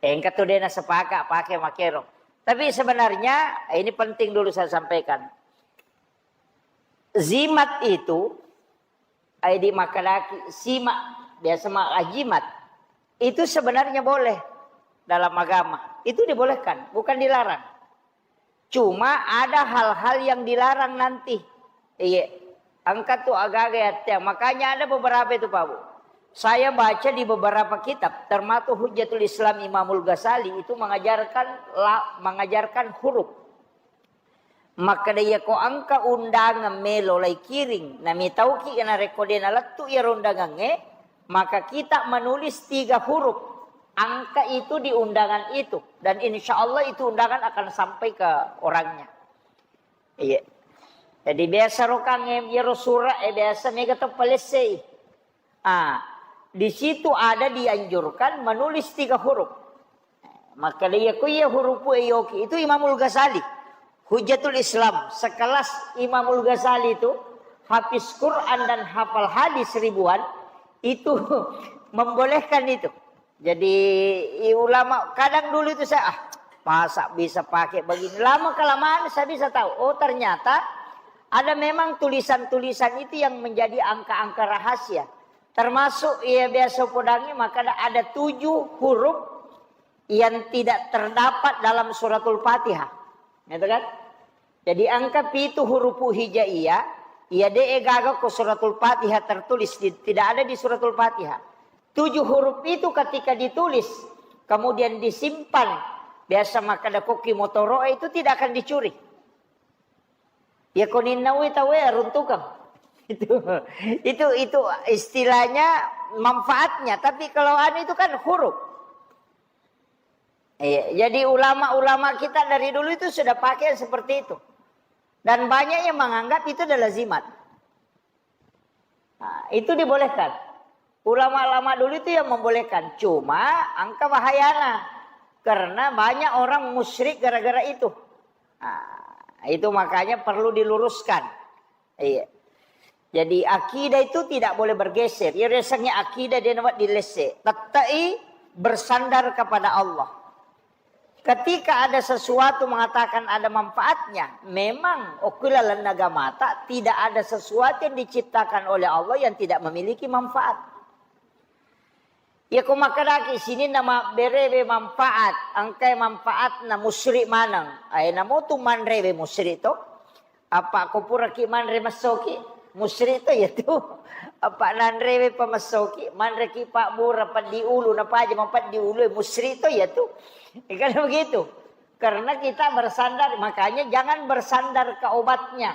Eh, engka tu dena sepakat pakai makero. Tapi sebenarnya, eh, ini penting dulu saya sampaikan. Zimat itu, ai di makkedaki simak, biasa maka jimat. Itu sebenarnya boleh dalam agama. Itu dibolehkan, bukan dilarang. Cuma ada hal-hal yang dilarang nanti. Iya. Engka tu agaga ya, Teh. Makanya ada beberapa itu, Pak Bu. Saya baca di beberapa kitab, termasuk Hujjatul Islam Imamul Ghazali itu mengajarkan la-, mengajarkan huruf. Makkeda, iya ko engka undangan melo lai kiring, namitauki narekko de nalettu iyaro undangangnge, maka kita menulis tiga huruf angka itu di undangan itu, dan insya Allah itu undangan akan sampai ke orangnya. Iya. Jadi biasa rokangnge iyaro sura'e biasa mega to palessei. Ah, di situ ada dianjurkan menulis tiga huruf. Maka iya ku iya hurupu e yoki itu Imamul Ghazali. Hujjatul Islam, sekelas Imamul Ghazali itu, hafiz Quran dan hafal hadis ribuan, itu membolehkan itu. Jadi, i-, ulama kadang dulu itu saya, "Ah, masa bisa pakai begini?" Lama kelamaan saya bisa tahu, oh, ternyata ada memang tulisan-tulisan itu yang menjadi angka-angka rahasia. Termasuk, ya, biasa podangi, maka ada, ada tujuh huruf yang tidak terdapat dalam Suratul Fatihah. Gitu kan? Jadi, angka pitu hurupu hijaiyah, iya de gaga ko Suratul Fatihah tertulis, di, tidak ada di Suratul Fatihah. Tujuh huruf itu ketika ditulis, kemudian disimpan, biasa makkeda koki motoro itu tidak akan dicuri. Ya, koninnaui tauwe runtukang. Itu, itu, itu istilahnya manfaatnya. Tapi kalau anu itu kan huruf. Iya, jadi ulama-ulama kita dari dulu itu sudah pakai seperti itu. Dan banyak yang menganggap itu adalah zimat. Nah, itu dibolehkan. Ulama-ulama dulu itu yang membolehkan. Cuma angka bahayana. Karena banyak orang musyrik gara-gara itu. Nah, itu makanya perlu diluruskan. Iya. Jadi akidah itu tidak boleh bergeser. Ya, rasanya akidah dia nampak dilese. Tettai bersandar kepada Allah. Ketika ada sesuatu mengatakan ada manfaatnya, memang okula lennagamata tidak ada sesuatu yang diciptakan oleh Allah yang tidak memiliki manfaat. Ya, ko makkedaki sininna mabberewe manfaat, engkai manfaatna, musyrik maneng. Ae, namotu manrewe musyrik to. Apa ko puraki manre messoki, musyrik to ya tu. Apa nanrewe pa messoki, manreki pabbura peddi ulu, napaja mapeddi ulu, eh, musyrik to ya tu. Eh, kan begitu. Karena kita bersandar, makanya jangan bersandar ke obatnya.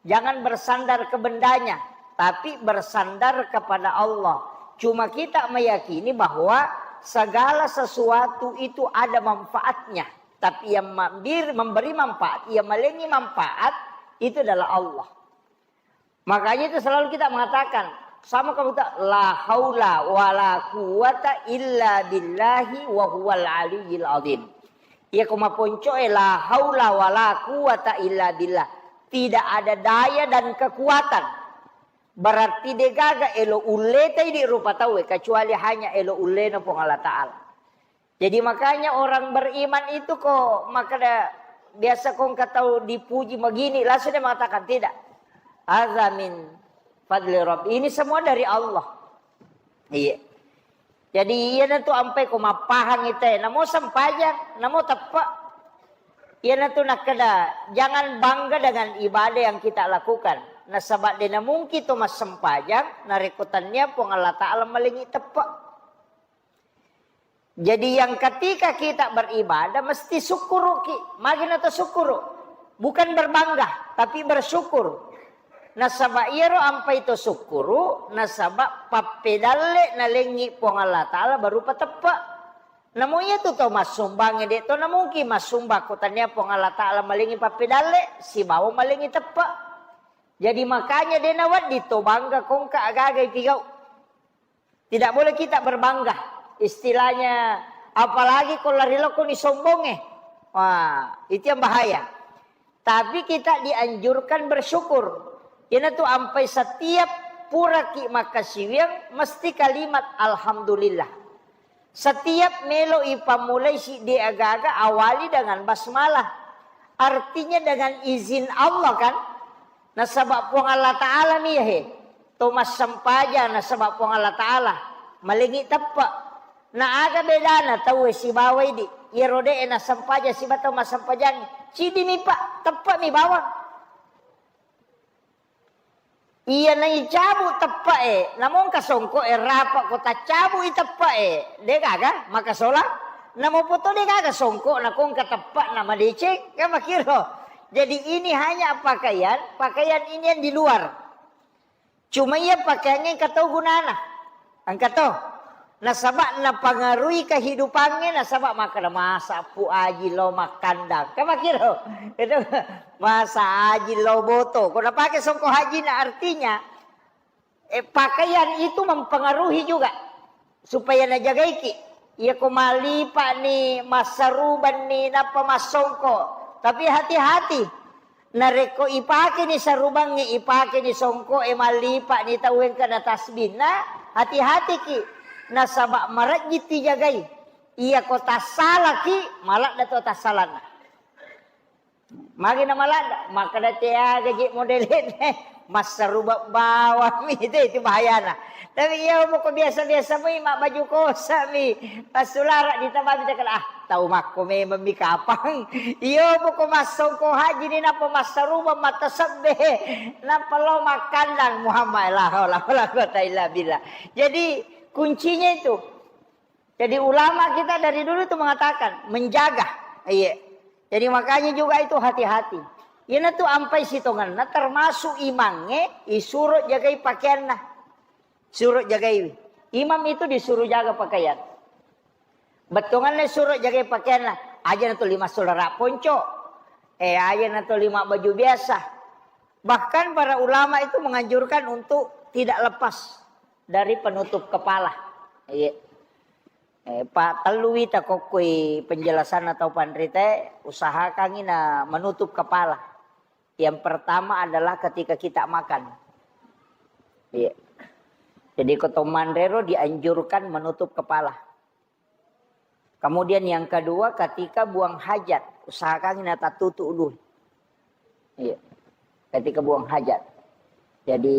Jangan bersandar ke bendanya, tapi bersandar kepada Allah. Cuma kita meyakini bahwa segala sesuatu itu ada manfaatnya. Tapi yang mambir-, memberi manfaat, yang malengi manfaat, itu adalah Allah. Makanya itu selalu kita mengatakan, sama kamu tak, "La haula wa la quwwata illa billahi wa huwal aliyyil azim." Iya, ko maponcoe, "La haula wa la quwwata illa billah." Tidak ada daya dan kekuatan. Berarti degaga elo ulletai di rupa tauwe, kecuali hanya elo ullena Puang Allah Ta'ala. Jadi makanya orang beriman itu kok makkeda biasa kong katau dipuji begini, langsung dia mengatakan, "Tidak. Hadza min fadli Rabbi." Ini semua dari Allah. Iya. Jadi, iyanatu ampai ko mappahang ite, namo sempajang, namo teppe. Iyanatu nakkeda, jangan bangga dengan ibadah yang kita lakukan. Nasaba de namungki to massempajang, narekko tannia Puang Allah Ta'ala malengi teppe. Jadi, yang ketika kita beribadah, mesti sukkuruki. Magi nato sukkuru? Bukan berbangga, tapi bersyukur. Nasaba iyaro ampai to sukkuru, nasaba pappedalle nalengi Puang Allah Ta'ala berupa teppe. Namo iyatu to massumbangnge, de to namungki massumbang ko tania Puang Allah Ta'ala malengi pappedalle, sibawa malengi teppe. Jadi, makanya de nawedding to bangga kongka agaga ipigau. Tidak boleh kita berbangga. Istilahnya, apalagi ko lari lokoni sombongnge. Wah, itu yang bahaya. Tapi kita dianjurkan bersyukur. Iyanatu ampai setiap puraki makkasiwiang mesti kalimat alhamdulillah. Setiap melo ipammulai siddi aga-aga awali dengan basmalah. Artinya dengan izin Allah kan? Nasaba Puang Allah Ta'ala mi yahe to massempajang, nasaba Puang Allah Ta'ala malengi teppe. Na aga bedana tauwe sibawa idi? Iyaro de' e nassempajang siba tau massempajang, ciddi mi, Pak, teppe mi bawang. Iya naicabu teppe e, namongka songko e, rapa ko taccabu i teppe e, de' gaga makasola. Namo poto de' gaga songko, nakongka teppe na madeceng, kan makiro. Jadi ini hanya pakaian, pakaian ini yang di luar. Cuma iya pakaiannya engka to gunana. Engka to. Nasaba napangaruhi kehidupannya, nasaba makkeda masa pu aji lo makkandang. Kan makiro. Itu masa aji lo boto. Ko napake songko haji na artinya, eh, pakaian itu mempengaruhi juga. Supaya najagaiki. Iya ko malipa ni, massarubang ni, nappa massongko. Tapi hati-hati. Narekko ipake ni sarubangnge, ipake ni songko e, malipa ni tau engka na tasbihna, hati-hatiki. Nasaba marejji tijagai. Iya ko tassalaki, maladda to tassalanna. Magi na maladda, makkeda te aga je modelene, massarubang bawang mi, itu, itu bahayana. Tapi iya poko biasa-biasa mi, mabbaju kosa mi, passulara ditambabi, cakala, ah, tau makko memang mi kapang. Iya poko massongko haji ni, nappa massarubang, mattasebbe, nappa lo makkandang, Muhammad, la haula wala quwata illa billah. Jadi kuncinya itu. Jadi ulama kita dari dulu itu mengatakan, menjaga. Iya. Jadi makanya juga itu hati-hati. Iyana tu ampai sitongenna, termasuk imangnge, isuro jagai pakaianna. Suro jagai. Imam itu disuruh jaga pakaian. Bettuanganna suro jagai pakaianna. Aja na tuli massulara ponco. Eh, aja na tuli mabbaju biasa. Bahkan para ulama itu menganjurkan untuk tidak lepas dari penutup kepala. Iya. Eh, pa tellu wita kokkoi penjelasan atau panrita, usahakangi na menutup kepala. Yang pertama adalah ketika kita makan. Iya. Jadi ko to manrero dianjurkan menutup kepala. Kemudian yang kedua, ketika buang hajat, usahakan na tattutu ulu. Iya. Ketika buang hajat. Jadi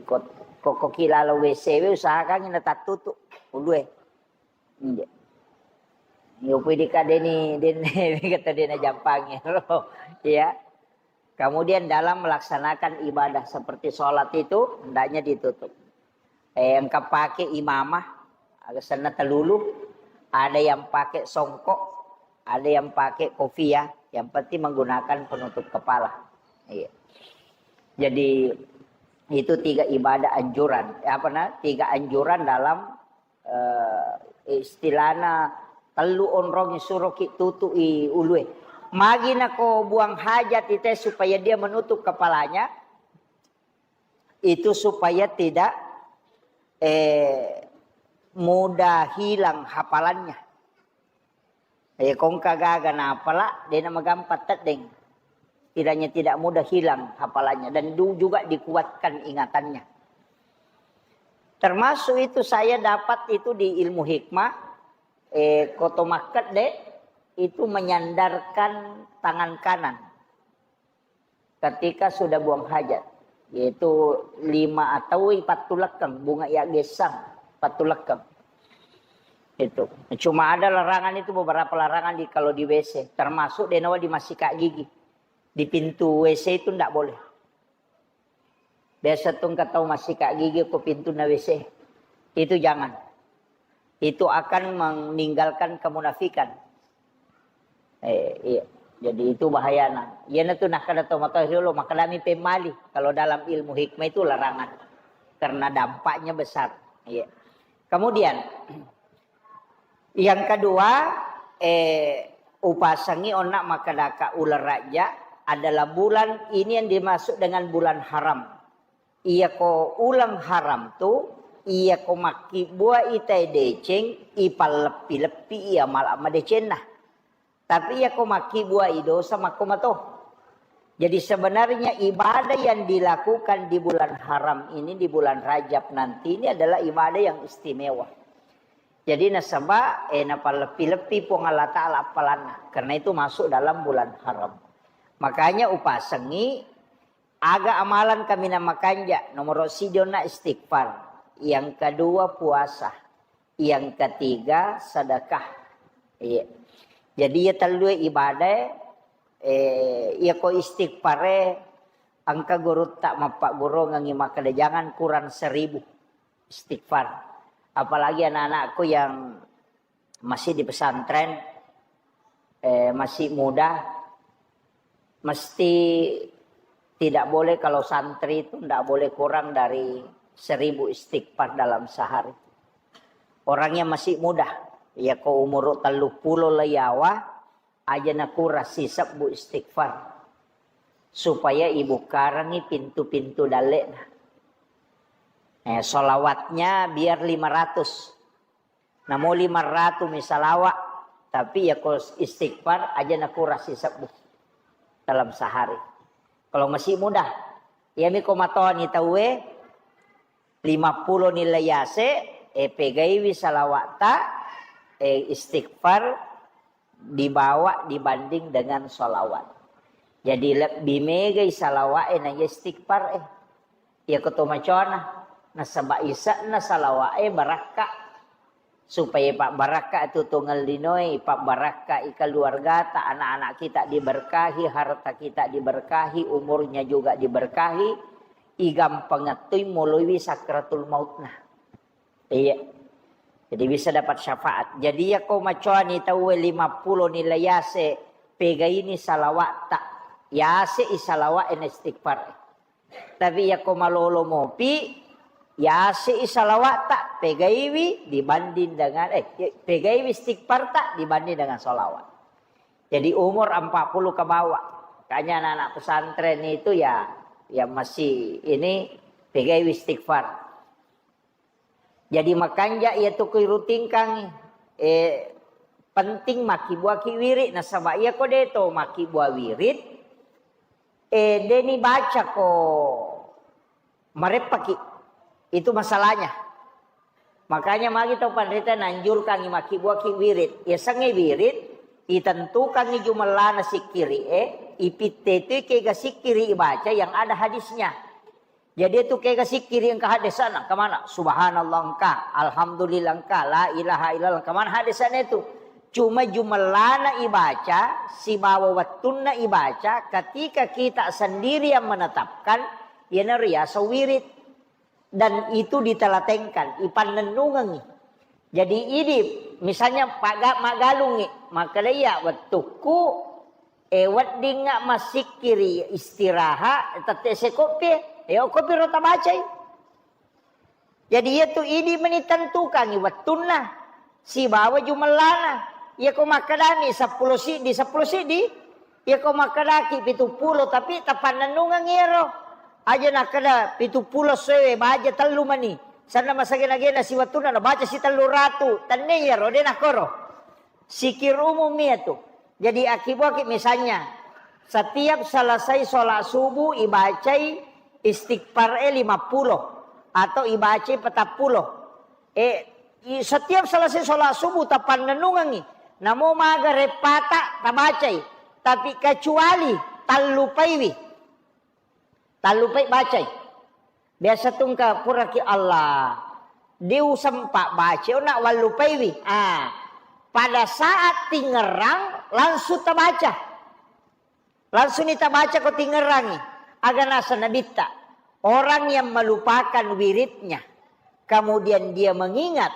ko, ko, ko kilalo W C we, usahakan na tattutu ulu. Iya. Yo pui dikadeni den kata dena jampangi. Iya. Kemudian dalam melaksanakan ibadah seperti sholat itu, hendaknya ditutup. Eh, engka pake imamah, aga senna telulu, ada yang pakai songkok, ada yang pakai kopiah, yang penting menggunakan penutup kepala. Iya. Jadi itu tiga ibadah anjuran. Eh, apa na? Tiga anjuran dalam eh, istilahna tellu onrong suroki tutu'i ulue. Magi nako buang hajat ite supaya dia menutup kepalanya, itu supaya tidak, eh, mudah hilang hafalannya. Eh, kongka gaga napala, dena magampang teddeng. Kiranya tidak mudah hilang hafalannya dan du-, juga dikuatkan ingatannya. Termasuk itu saya dapat itu di ilmu hikmah, eh, koto makkedde itu menyandarkan tangan kanan ketika sudah buang hajat, yaitu lima atau pattulekkeng, bunga ya gesang, pattulekkeng. Itu. Cuma ada larangan itu, beberapa larangan di, kalau di W C, termasuk denawa di masika gigi. Di pintu W C itu ndak boleh. Biasa tu engka tau massika gigi ko pintunna W C. Itu jangan. Itu akan meninggalkan kemunafikan. Eh, iya. Jadi itu bahayana. Iyana tu nakkeda tau matoa riolo, makkedami pemmali. Kalau dalam ilmu hikmah itu larangan. Karena dampaknya besar. Iya. Kemudian, yang kedua, eh, upasengi onna makkedaka uleng Rajab adalah bulan ini yang dimaksud dengan bulan haram. Iyako uleng haram tu, iyako makkibbuai tae deceng, ipalleppi-leppi iya mala madecenna. Tapi iyako makkibbuai dosa makko mato. Jadi sebenarnya ibadah yang dilakukan di bulan haram ini, di bulan Rajab nanti ini adalah ibadah yang istimewa. Jadi nasaba, eh, napalleppi-leppi Puang Allah Ta'ala appalanna. Karena itu masuk dalam bulan haram. Makanya upasengi Aga amalan kaminang makanja? Nomoro siji onna istighfar, yang kedua puasa, yang ketiga sedekah. Iya. Jadi iya tellue ibadah, eh, iya ko istighfare, engka gurutta mappaggurungengi makkeda jangan kurang seribu istighfar. Apalagi anak-anakku yang masih di pesantren, eh, masih muda, mesti tidak boleh kalau santri itu tidak boleh kurang dari seribu istighfar dalam sehari. Orang yang masih muda, ya ko umur tellu pulo layawa, aja nakura sisebbu istighfar. Supaya ibukkarangi pintu-pintu dalle'na. Eh, salawatnya biar lima ratus. Namo lima ratu mi salawa, tapi ya ko istighfar aja nakura sisebbu dalam sehari. Kalau masih muda, iya mi ko matoni tauwe, lima pulo ni layase, eh, pegaiwi salawata, eh, istighfar dibawa dibanding dengan salawat. Jadi lebbi megai salawa'e na istighfar e. Iya ko to macona, nasaba ise'na salawa'e barakka. Supaya pabbarakka tu tongeng linoe, pabbarakka i keluargata, anak-anak kita diberkahi, harta kita diberkahi, umurnya juga diberkahi, igampang ettui moloiwi sakratul mautna. Iya. Jadi bisa dapat syafaat. Jadi iya ko macoani tauwe lima pulo ni layase, pegaini salawatta. Yase i salawat ena istighfar. Tapi iya ko malolo mopi, yase i salawatta, pegaiwi dibanding dengan, eh, pegaiwi istighfarta dibanding dengan salawat. Jadi umur empat puluh ke bawah. Makanya anak-anak pesantren itu ya, yang masih ini pegaiwi istighfar. Jadi makanja iya tu kuirutingkang, eh, penting makkibbuaki wirid, nasaba iya ko de to makkibbuaki wirid, eh, de ni baca ko mareppaki. Itu masalahnya. Makanya magi tau panrita nanjurkangi makkibbuaki wirid. Yasengnge wirid, itentukangi jumellana sikkiri e, ipitte tu kega sikkiri ibaca yang ada hadisnya. Jadi itu kega sikkiri engka hadesana, engka mana? Subhanallah engka, alhamdulillah engka, la ilaha illallah engka mana hadesana itu. Cuma jumellana ibaca, sibawa wettunna ibaca, ketika kita sendiri yang menetapkan, iyanaro riaseng wirid. Dan itu ditelatenkan, ipannennungengi. Jadi idi, misalnya paga-, maggalungi, makkeda iya wettukku, eh, weddingnga massikkiri istirahat, tette sekoppi, eh, okkopi ro tabacai. Jadi iya tu idi meni tentukangi wettunna sibawa jumellana. Iya ko makkedami seppulo siddi, seppulo siddi, iya ko makkedaki pitu pulo, tapi tapannennungeng iyaro. Aja nakkeda pitu pulo sewe, baja tellu mani. Sanna masagena-gena siwettunna nabaca si tellu ratu. Tenne iyaro, de nakkoro. Sikir umum iya tu. Jadi akibuaki misalnya, setiap selesai sholat subuh ibacai istighfar e lima pulo atau ibacai petappulo. Eh, i-, setiap selesai sholat subuh tapannennungengi. Namo maga reppata tabacai. Tapi kecuali tallupaiwi. Tallupai bacai. Biasa tungka puraki Allah. Diusempa baca, nak wallupaiwi. Ah, pada saat tingerang langsung tabaca. Langsung ni tabaca ko tingerangi. Aga nasa nabitta. Orang yang melupakan wiridnya, kemudian dia mengingat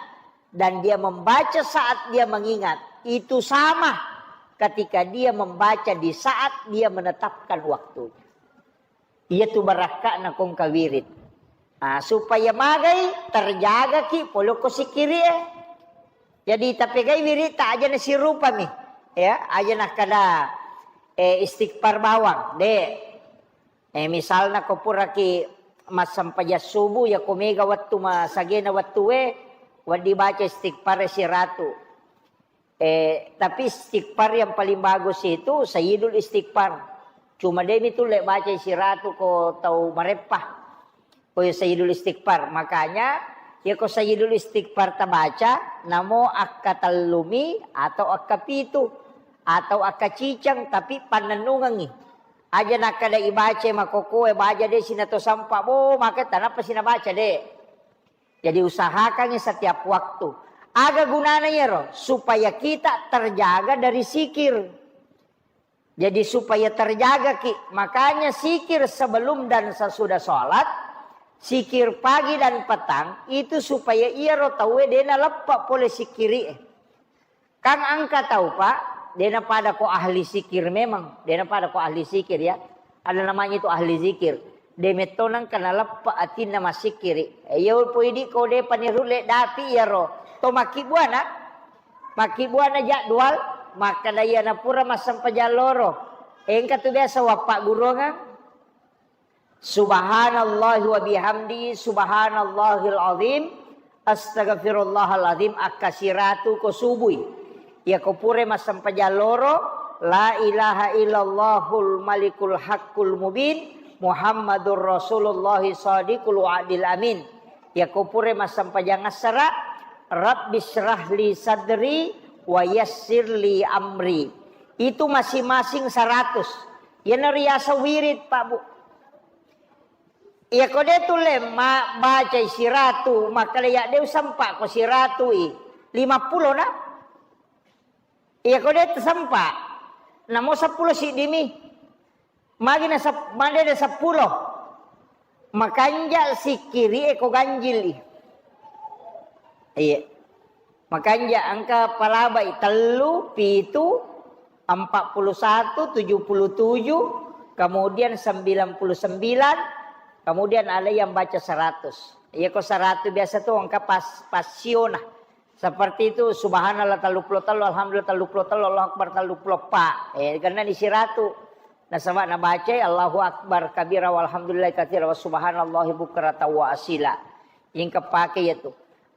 dan dia membaca saat dia mengingat, itu sama ketika dia membaca di saat dia menetapkan waktunya. Iya tu barakka'na kongka wirid. Ah, supaya magai terjagaki polokko sikkiri e. Jadi tapegai wirid ta aja nasirupami. Ya, aja nakkada, eh, istighfar bawang. De. Eh, misalna ko puraki massempajang subuh, ya ko mega wettu masagena wettu e, wedding baca istighfar siratu. Eh, tapi istighfar yang paling bagus itu Sayyidul Istighfar. Cuma demi tulle baca siratu ko tau mareppa. Ko Sayyidul Istighfar. Makanya, ya ko Sayyidul Istighfar tabaca, namo akka tellumi atau akka pitu atau akka cicang, tapi pannennungengi. Aja nakkeda ibaca makokoe, baja de sinato sampa, bo, maka tanappa sinabaca de. Jadi usahakangi setiap waktu. Aga gunana iyaro? Supaya kita terjaga dari sikir. Jadi supaya terjaga ki, makanya sikir sebelum dan sesudah sholat, sikir pagi dan petang, itu supaya iyaro tauwe dena leppa pole sikiri. Kang engka tau, Pak, dena pada ko ahli sikir memang, dena pada ko ahli sikir ya. Ada namanya itu ahli zikir. De metto nengka naleppa atinna massikkiri. Iya poi di ko de pani rulle dapi iyaro. To makkibbuana, makkibbuana jadwal, makkeda iyana pura massempajang loro. Engka tu biasa wappaggurungang. Subhanallahi wa bihamdi, subhanallahil azim, astagfirullahal azim, akka siratu ko subui. Iya ko pura massempajang loro, la ilaha illallahul malikul haqqul mubin, Muhammadur Rasulullah sadiqul wa'dil amin. Iya ko pura massempajang assara, Rabbi syrahli sadri wa yassirli amri. Itu masing-masing seratus. Iyana riaseng wirid, Pak, Bu. Iya ko de tulle ma-, bacai siratu, makkeda ya de usempa ko siratu i. Lima pulo na. Iya ko de tesempa. Namo seppulo siddimi. Magi na sep-, made na seppulo. Makanja sikkiri e ko ganjil i. Iya. Makanja engka palabai tellu, pitu, empat puluh satu, tujuh puluh tujuh, kemudian sembilan puluh sembilan, kemudian ada yang baca seratus. Iya ko seratus biasa tu engka pas, pasiona. Seperti itu, subhanallah tellu puluh tellu, alhamdulillah tellu puluh tellu, Allahu Akbar tellu puluh empat. Eh, karena di siratu. Nasaba nabacai Allahu Akbar kabira walhamdulillahi katsira wa subhanallahi bukratan wa asila. Ingka pake iya tu.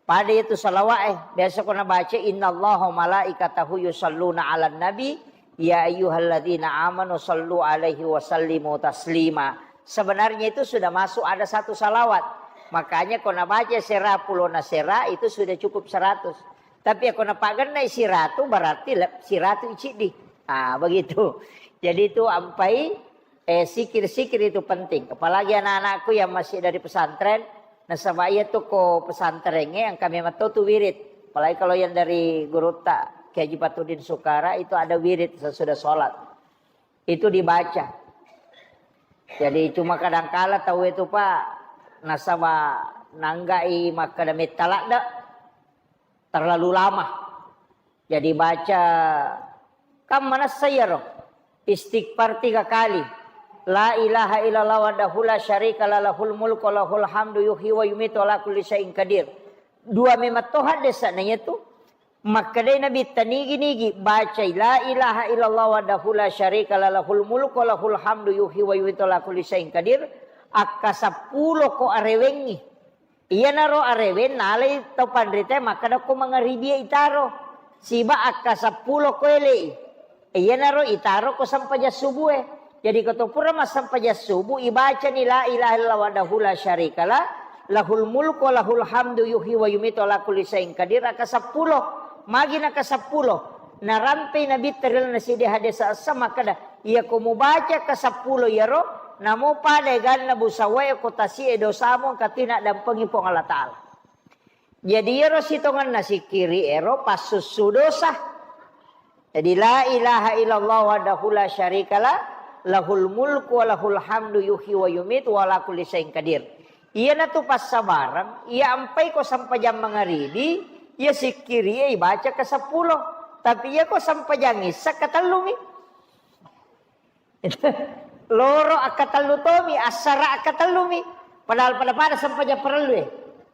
Pada itu salawat, eh, biasa ko nabaca, "Innallaha malaikatahu yusalluna 'alan nabi, ya ayyuhalladzina amanu sallu 'alaihi wa sallimu taslima." Sebenarnya itu sudah masuk ada satu salawat. Makanya ko nabaca sera pulo na sera itu sudah cukup seratus. Tapi ko napagennai siratu berarti le-, siratu iciddi. Ah, begitu. Jadi itu ampai Eh, sikir-sikir itu penting. Apalagi anak-anakku yang masih dari pesantren, nasaba iya tu ko pesantrengnge engka memang to tu wirid. Apalagi kalau yang dari gurutta Kiai Haji Patudin Sukara itu ada wirid sesudah sholat. Itu dibaca. Jadi cuma kadangkala tau itu, Pak, nasaba nanggai makkeda metta ladde. Terlalu lama. Jadi baca, kan manessa iyaro? Istighfar tiga kali. La ilaha illallah wahdahu la syarika la lahul mulku wa lahul hamdu yuhyi wa yumitu ala kulli syai'in qadir. Dua memang to haddesana iyatu. Makkedai Nabitta nigi-nigi bacai la ilaha illallah wahdahu la syarika la lahul mulku wa lahul hamdu yuhyi wa yumitu ala kulli syai'in qadir. Akka seppulo ko arewengngi. Iyanaro arewe nalai tau panritae makkeda ko mangaribi itaro. Siba akka seppulo ko elei. Iyanaro itaro ko sempajang subue. Jadi ko to pura massempajang subu ibacani la ilaha illallah wahdahu la syarikalah, lahul mulku wa lahul hamdu yuhyi wa yumitu ala kulli syai'in qadir akka seppulo. Magi naka seppulo. Narampei Nabitta ri lalenna siddi hadis essa makkeda, iya ko mubaca ka seppulo iyaro, namo pada eganna busawae ko tasi'e dosamu engka tu naddampengi Puang Allah Ta'ala. Jadi iyaro sitongenna sikkiri ero passussu dosa. Jadi la ilaha illallah wahdahu la syarikalah, lahul mulku wa lahul hamdu yuhyi wa yumitu wa ala kulli syai'in qadir. Iyanatu passabareng, iya ampai ko sempajang mangaribi, iya sikkiri e ibaca ka seppulo. Tapi iya ko sempajang issa ka tellumi. Loro akka tellu tomi, assara akka tellumi. Padahal pada-pada sempajang parellu e.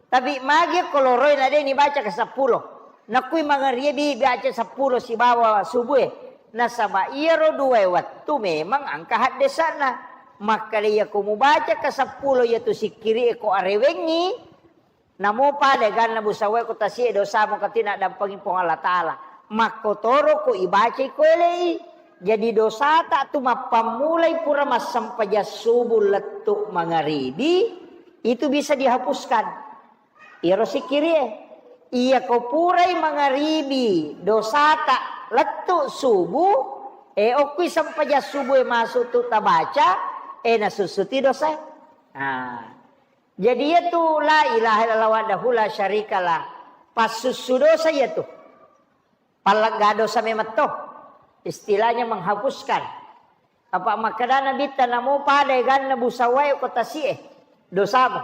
Tapi magi ko loroi na de nibaca ka seppulo. Nakui mangaribi baca seppulo sibawa subue. Nasaba iyaro dua wettu memang engka haddesana. Makkeda iya ko mubaca ka seppulo iyatu sikkiri e ko arewengngi, namo pada eganna busawae ko tasi'e dosamu engka tu naddampengi Puang Allah Ta'ala. Makkotoro ko ibacai ko elei. Jadi dosata tu mappammulai pura massempajang subuh lettu mangaribi, itu bisa dihapuskan. Iyaro sikkiri e. Iya ko purai mangaribi dosata lettu subuh, Eh, okkui sempajang subuh e masuk tu tabaca, eh, nasussuti dosa. Nah, jadi iya tu la ilaha illallah wahdahu la syarikalah. Passussu dosa iya tu. Pallegga dosa memang to. Istilahnya menghapuskan. Apa makkeda Nabitta, namo pada eganna busa wae ko tasi'e, dosamu.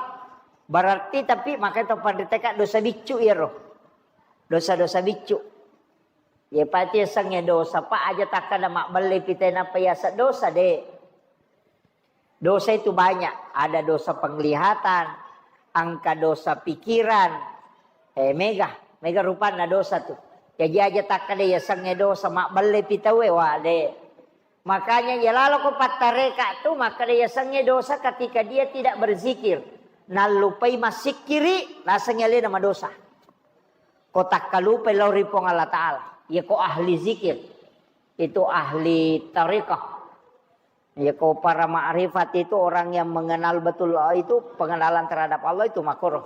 Berarti tapi makanya to panriteka dosa biccu iyaro. Dosa-dosa biccu. Iya pati yasengnge dosa, Pak, aja takkada mabbelle pite nappa yaseng dosa, de. Dosa itu banyak, ada dosa penglihatan, engka dosa pikiran, eh, mega, mega rupanna dosa tu. Jaji aja takkada yasengnge dosa, mabbelle pi tauwe, wa, de. Makanya iya laloko pattareka tu makkada yasengnge dosa ketika dia tidak berzikir. Nallupai massikkiri, nasengngi alena madosa. Ko takkalupai lao ri Puang Allah Ta'ala. Iya ko ahli zikir. Itu ahli tarekah. Iya ko para ma'rifat itu orang yang mengenal betul Allah itu, pengenalan terhadap Allah itu makoro.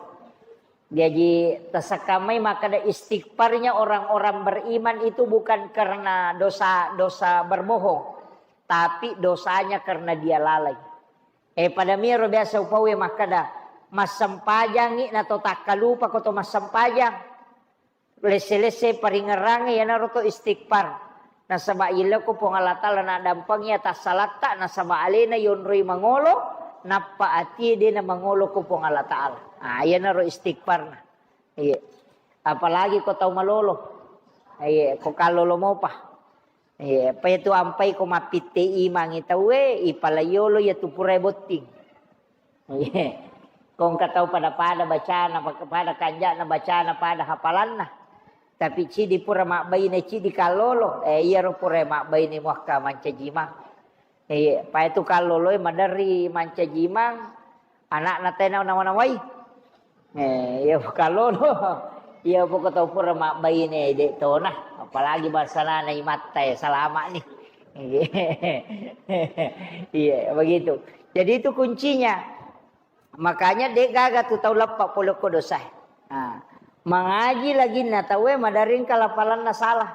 Jaji, tasekkamai makkeda istighfarnya orang-orang beriman itu bukan karena dosa, dosa berbohong, tapi dosanya karena dia lalai. Eh, pada miro biasa upawe makkeda, massempajangi na to takkalupa ko to massempajang. Lesse-lesse paringerrangnge iyanaro to istighfar. Nasaba yelleko Puang Allah Ta'ala naddampengi atassalatta, nasaba alena yonroi mangolo, nappa atie de namangolo ko Puang Allah Ta'ala. Ah, iyanaro istighfarna. Iya. Apalagi ko tau malolo. Iya, ko kallolo mopa. Iya, apa itu ampai ko mappitte imangi tauwe, ipala yolo iya tu purai botting. Iya. Ko engka tau pada-pada bacana, pada kanja'na bacana, pada hafalanna. Tapi cidi pura mabbaine, cidi kallolo. Eh, iyaro pura mabbaine muakka mancaji imang. Iya, pa itu kalloloe maderri mancaji imang, anakna tena nawa-nawai. Eh, iya kallolo. Iya poko tau pura mabbaine de tona, apalagi bangsana imatta, eh, salama ni. Iya, begitu. Jadi itu kuncinya. Makanya de gaga tu tau leppa pole ko dosa. Nah, mangaji lagi na tauwe maderri engka lapalanna salah.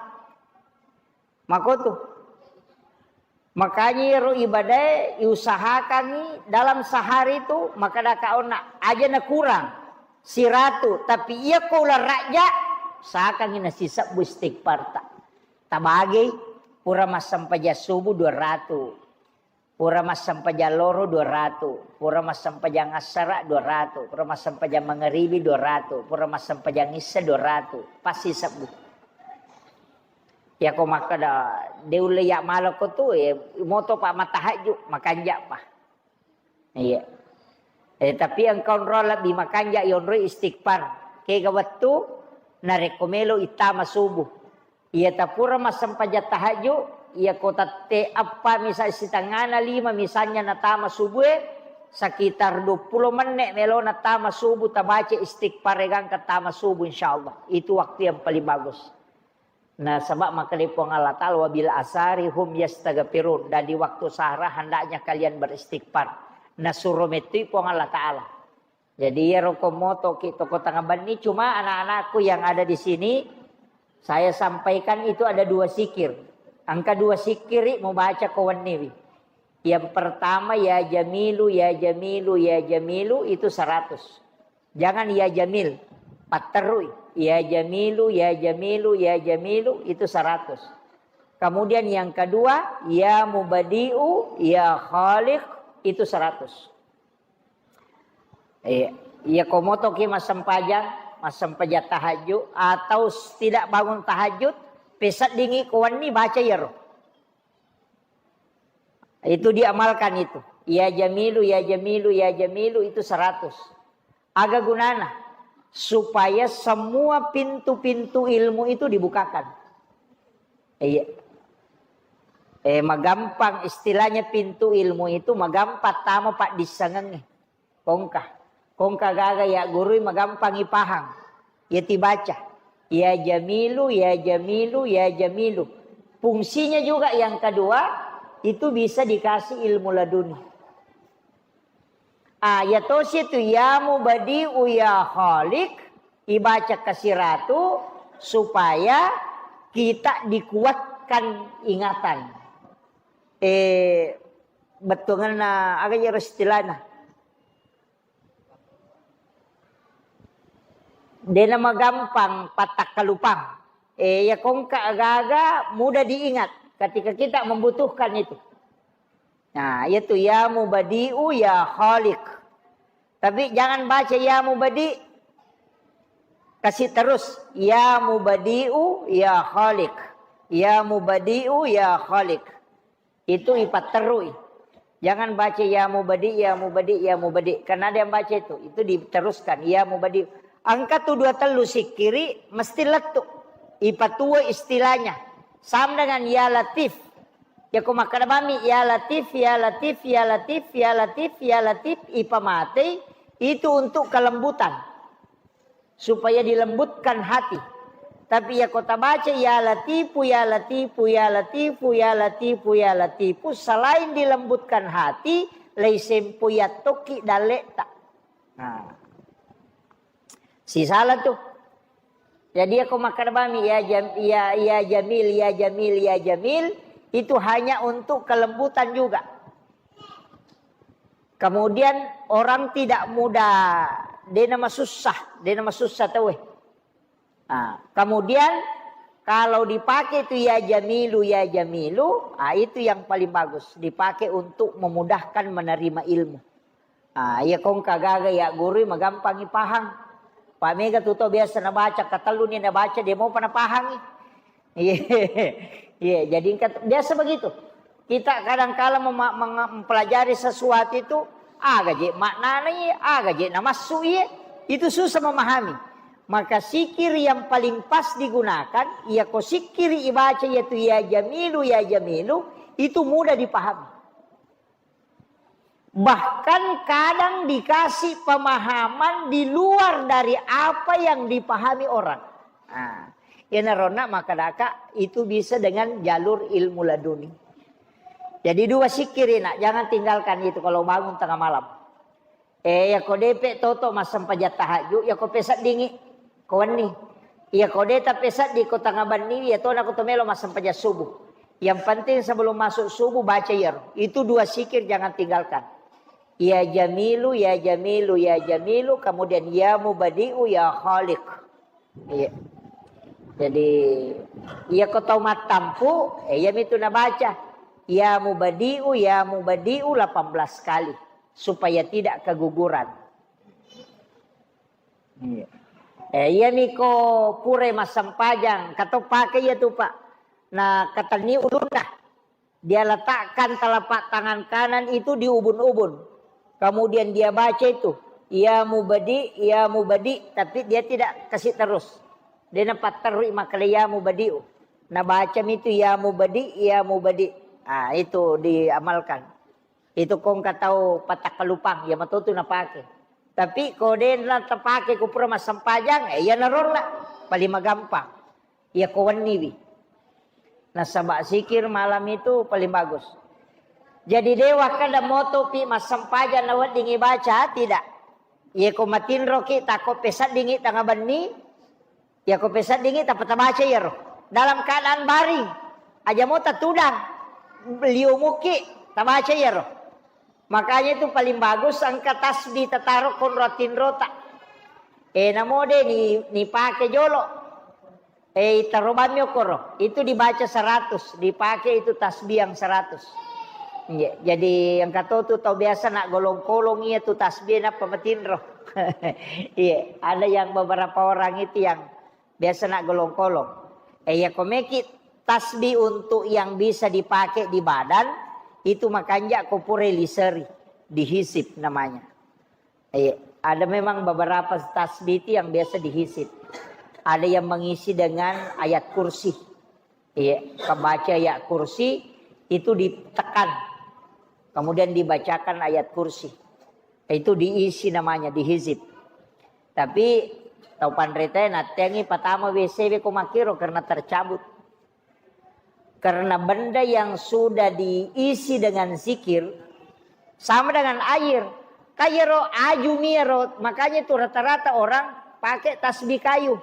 Makotu. Makanya iyaro ibadae iusahakangi dalam sehari tu, makkeda ka onna, aja na kurang siratu, tapi iya ko uleng rajja, usahakangi nasisebbu istighfarta. Tabagei, pura massempajang subuh dua ratu, pura massempajang loro dua ratu, pura massempajang assara dua ratu, pura massempajang mangaribi dua ratu, pura massempajang issa dua ratu, pasti sebbu. Yako makkeda, de ulle ya malako tu, eh, moto pa matahajju, makanja pa. Iya. Eh, tapi engka onro lebbi makanja yonroi istighfar. Kega wettu narekko melo ittama subuh. Iya tapura massempajang tahajju, iya ko tette eppa misal sitengana lima misalnya natama subue, sekitar dua puluh menit melo natama subuh, tabaca istighfar egangka tama subuh, insyaallah. Itu waktu yang paling bagus. Nasaba makkeda Puang Allah Ta'ala, "Wa bil asari hum yastaghfirun." Dan di waktu sahara hendaknya kalian beristighfar. Nasuro mettui Puang Allah Ta'ala. Jadi iyaro ko motoki toko tengah benni, cuma anak-anakku yang ada di sini, saya sampaikan itu ada dua zikir. Engka dua zikiri mubaca ko wenniwi. Yang pertama, ya Jamilu, ya Jamilu, ya Jamilu, itu seratus. Jangan ya Jamil, patterui. Ya Jamilu, ya Jamilu, ya Jamilu, itu seratus. Kemudian yang kedua, ya Mubadi'u, ya Khaliq, itu seratus. Iya, iya, ko motoki massempajang, massempajang tahajud atau tidak bangun tahajud, peseddingi ko wenni baca iyaro. Itu diamalkan itu. Ya Jamilu, ya Jamilu, ya Jamilu itu seratus. Aga gunana? Supaya semua pintu-pintu ilmu itu dibukakan. Iya. Eh, magampang istilahnya pintu ilmu itu magampang tama paddissengengnge. Kongka. Kongka gaga ya gurui magampang ipahang. Ya tibaca. Ya Jamilu, ya Jamilu, ya Jamilu. Fungsinya juga yang kedua, itu bisa dikasih ilmu laduni. Ah, ya tosi tu ya Mubadi'u ya Khaliq, ibaca kasiratu supaya kita dikuatkan ingatan. Eh, bettuangenna aga iyaro istilahna. Dena magampang pattakkalupang. Eh, ya kongka agaga mudah diingat ketika kita membutuhkan itu. Nah, yaitu ya mubadi'u, ya khaliq. Tapi jangan baca ya mubadi, kasih terus ya mubadi'u, ya khaliq. Ya mubadi'u, ya khaliq. Itu ipatterui. Jangan baca ya mubadi, ya mubadi, ya mubadi. Karena ada yang baca itu, itu diteruskan ya mubadi. Engka tu dua tellu sikkiri mesti lettu. Ipatua istilahnya. Sama dengan ya latif. Ya ko makkeda bami ya latif, ya latif, ya latif, ya latif, ya latif, ipamatei itu untuk kelembutan. Supaya dilembutkan hati. Tapi ya ko tabaca ya latifu, ya latifu, ya latifu, ya latifu, ya latifu, selain dilembutkan hati, leisempo yattoki dalle'ta. Nah. Sisala tu. Jadi ya ko makkeda bami ya jam, ya, ya jamil, ya jamil, ya jamil, itu hanya untuk kelembutan juga. Kemudian orang tidak mudah, dena masussa, dena masussa tauwe. Nah, kemudian kalau dipakai itu ya jamilu, ya jamilu, ah, itu yang paling bagus. Dipakai untuk memudahkan menerima ilmu. Ah, iya kongka gaga ya guru, magampangi pahang. Pak mega tu to biasa nabaca, katelluni nabaca, dia mau pada pahangi. Iya, iya, jadi engka biasa begitu. Kita kadangkala mema-, menga-, mempelajari sesuatu itu, aga je maknana iye, aga je namassu iye, itu susah memahami. Maka sikir yang paling pas digunakan, iya ko sikir ibaca yaitu ya jamilu, ya jamilu, itu mudah dipahami. Bahkan kadang dikasih pemahaman di luar dari apa yang dipahami orang. Nah, iyanaronna makkedaka itu bisa dengan jalur ilmu laduni. Jadi dua sikir, nak, jangan tinggalkan itu kalau bangun tengah malam. Eh, iya ko depe toto massempajang tahajud, iya ko peseddingi. Ko wenni. Iya ko de tapeseddi ko tengnga benni, iya tona ko to melo massempajang subuh. Yang penting sebelum masuk subuh baca iyaro. Itu dua sikir jangan tinggalkan. Ya Jamilu, ya Jamilu, ya Jamilu, kemudian ya Mubadi'u, ya Khaliq. Iya. Jadi, iya ko tau mattampu, eh, iya mitu nabaca. Ya Mubadi'u, ya Mubadi'u delapan belas kali. Supaya tidak keguguran. Iya. Eh, iyami ko pura massempajang, kato pake iya tu, Pak. Na katenni ulunna. Dia letakkan telapak tangan kanan itu di ubun-ubun. Kemudian dia baca itu, "Ya Mubadi, ya Mubadi," tapi dia tidak kasih terus. Dia napatterui makkeda, "Ya Mubadi'u." Nah, baca itu, "Ya Mubadi, ya Mubadi." Ah, itu diamalkan. Itu ko engka tau patakkalupang, iya matotu napake. Tapi ko de na tapake ko pura massempajang, eh, iya naronna paling magampang. Iya ko wenniwi. Nasaba sikir malam itu paling bagus. Jadi de wakkeda motopi massempajang na weddingi baca, tidak. Iya ko matinroki, tako peseddingi tengnga benni, iya ko peseddingi, tappa tabaca iyaro. Dalam keadaan baring, aja mo tatudang, liu muki, tabaca iyaro. Makanya itu paling bagus engka tasbih tataro konro tinrota. Eh, namo de ni, ni pake jolo. Eh, itaro bammi okoro. Itu dibaca seratus, dipakai itu tasbih yang seratus. Iya, jadi engka to tu tau biasa nak golong-kolong iya tu tasbih nappa matinro. Iya, ada yang beberapa orang itu yang biasa nak golong-kolong. Eh, iya ko meki tasbih untuk yang bisa dipakai di badan, itu makanja ko pura liseri, dihisip namanya. Iya, ada memang beberapa tasbih itu yang biasa dihisip. Ada yang mengisi dengan ayat kursi. Iya, pembaca ayat kursi itu ditekan. Kemudian dibacakan ayat kursi. Itu diisi namanya, dihisip. Tapi tau panritae natteangi patama W C we ko makkiro karena tercabut. Karena benda yang sudah diisi dengan zikir sama dengan air. Kayero aju miero, makanya itu rata-rata orang pakai tasbih kayu.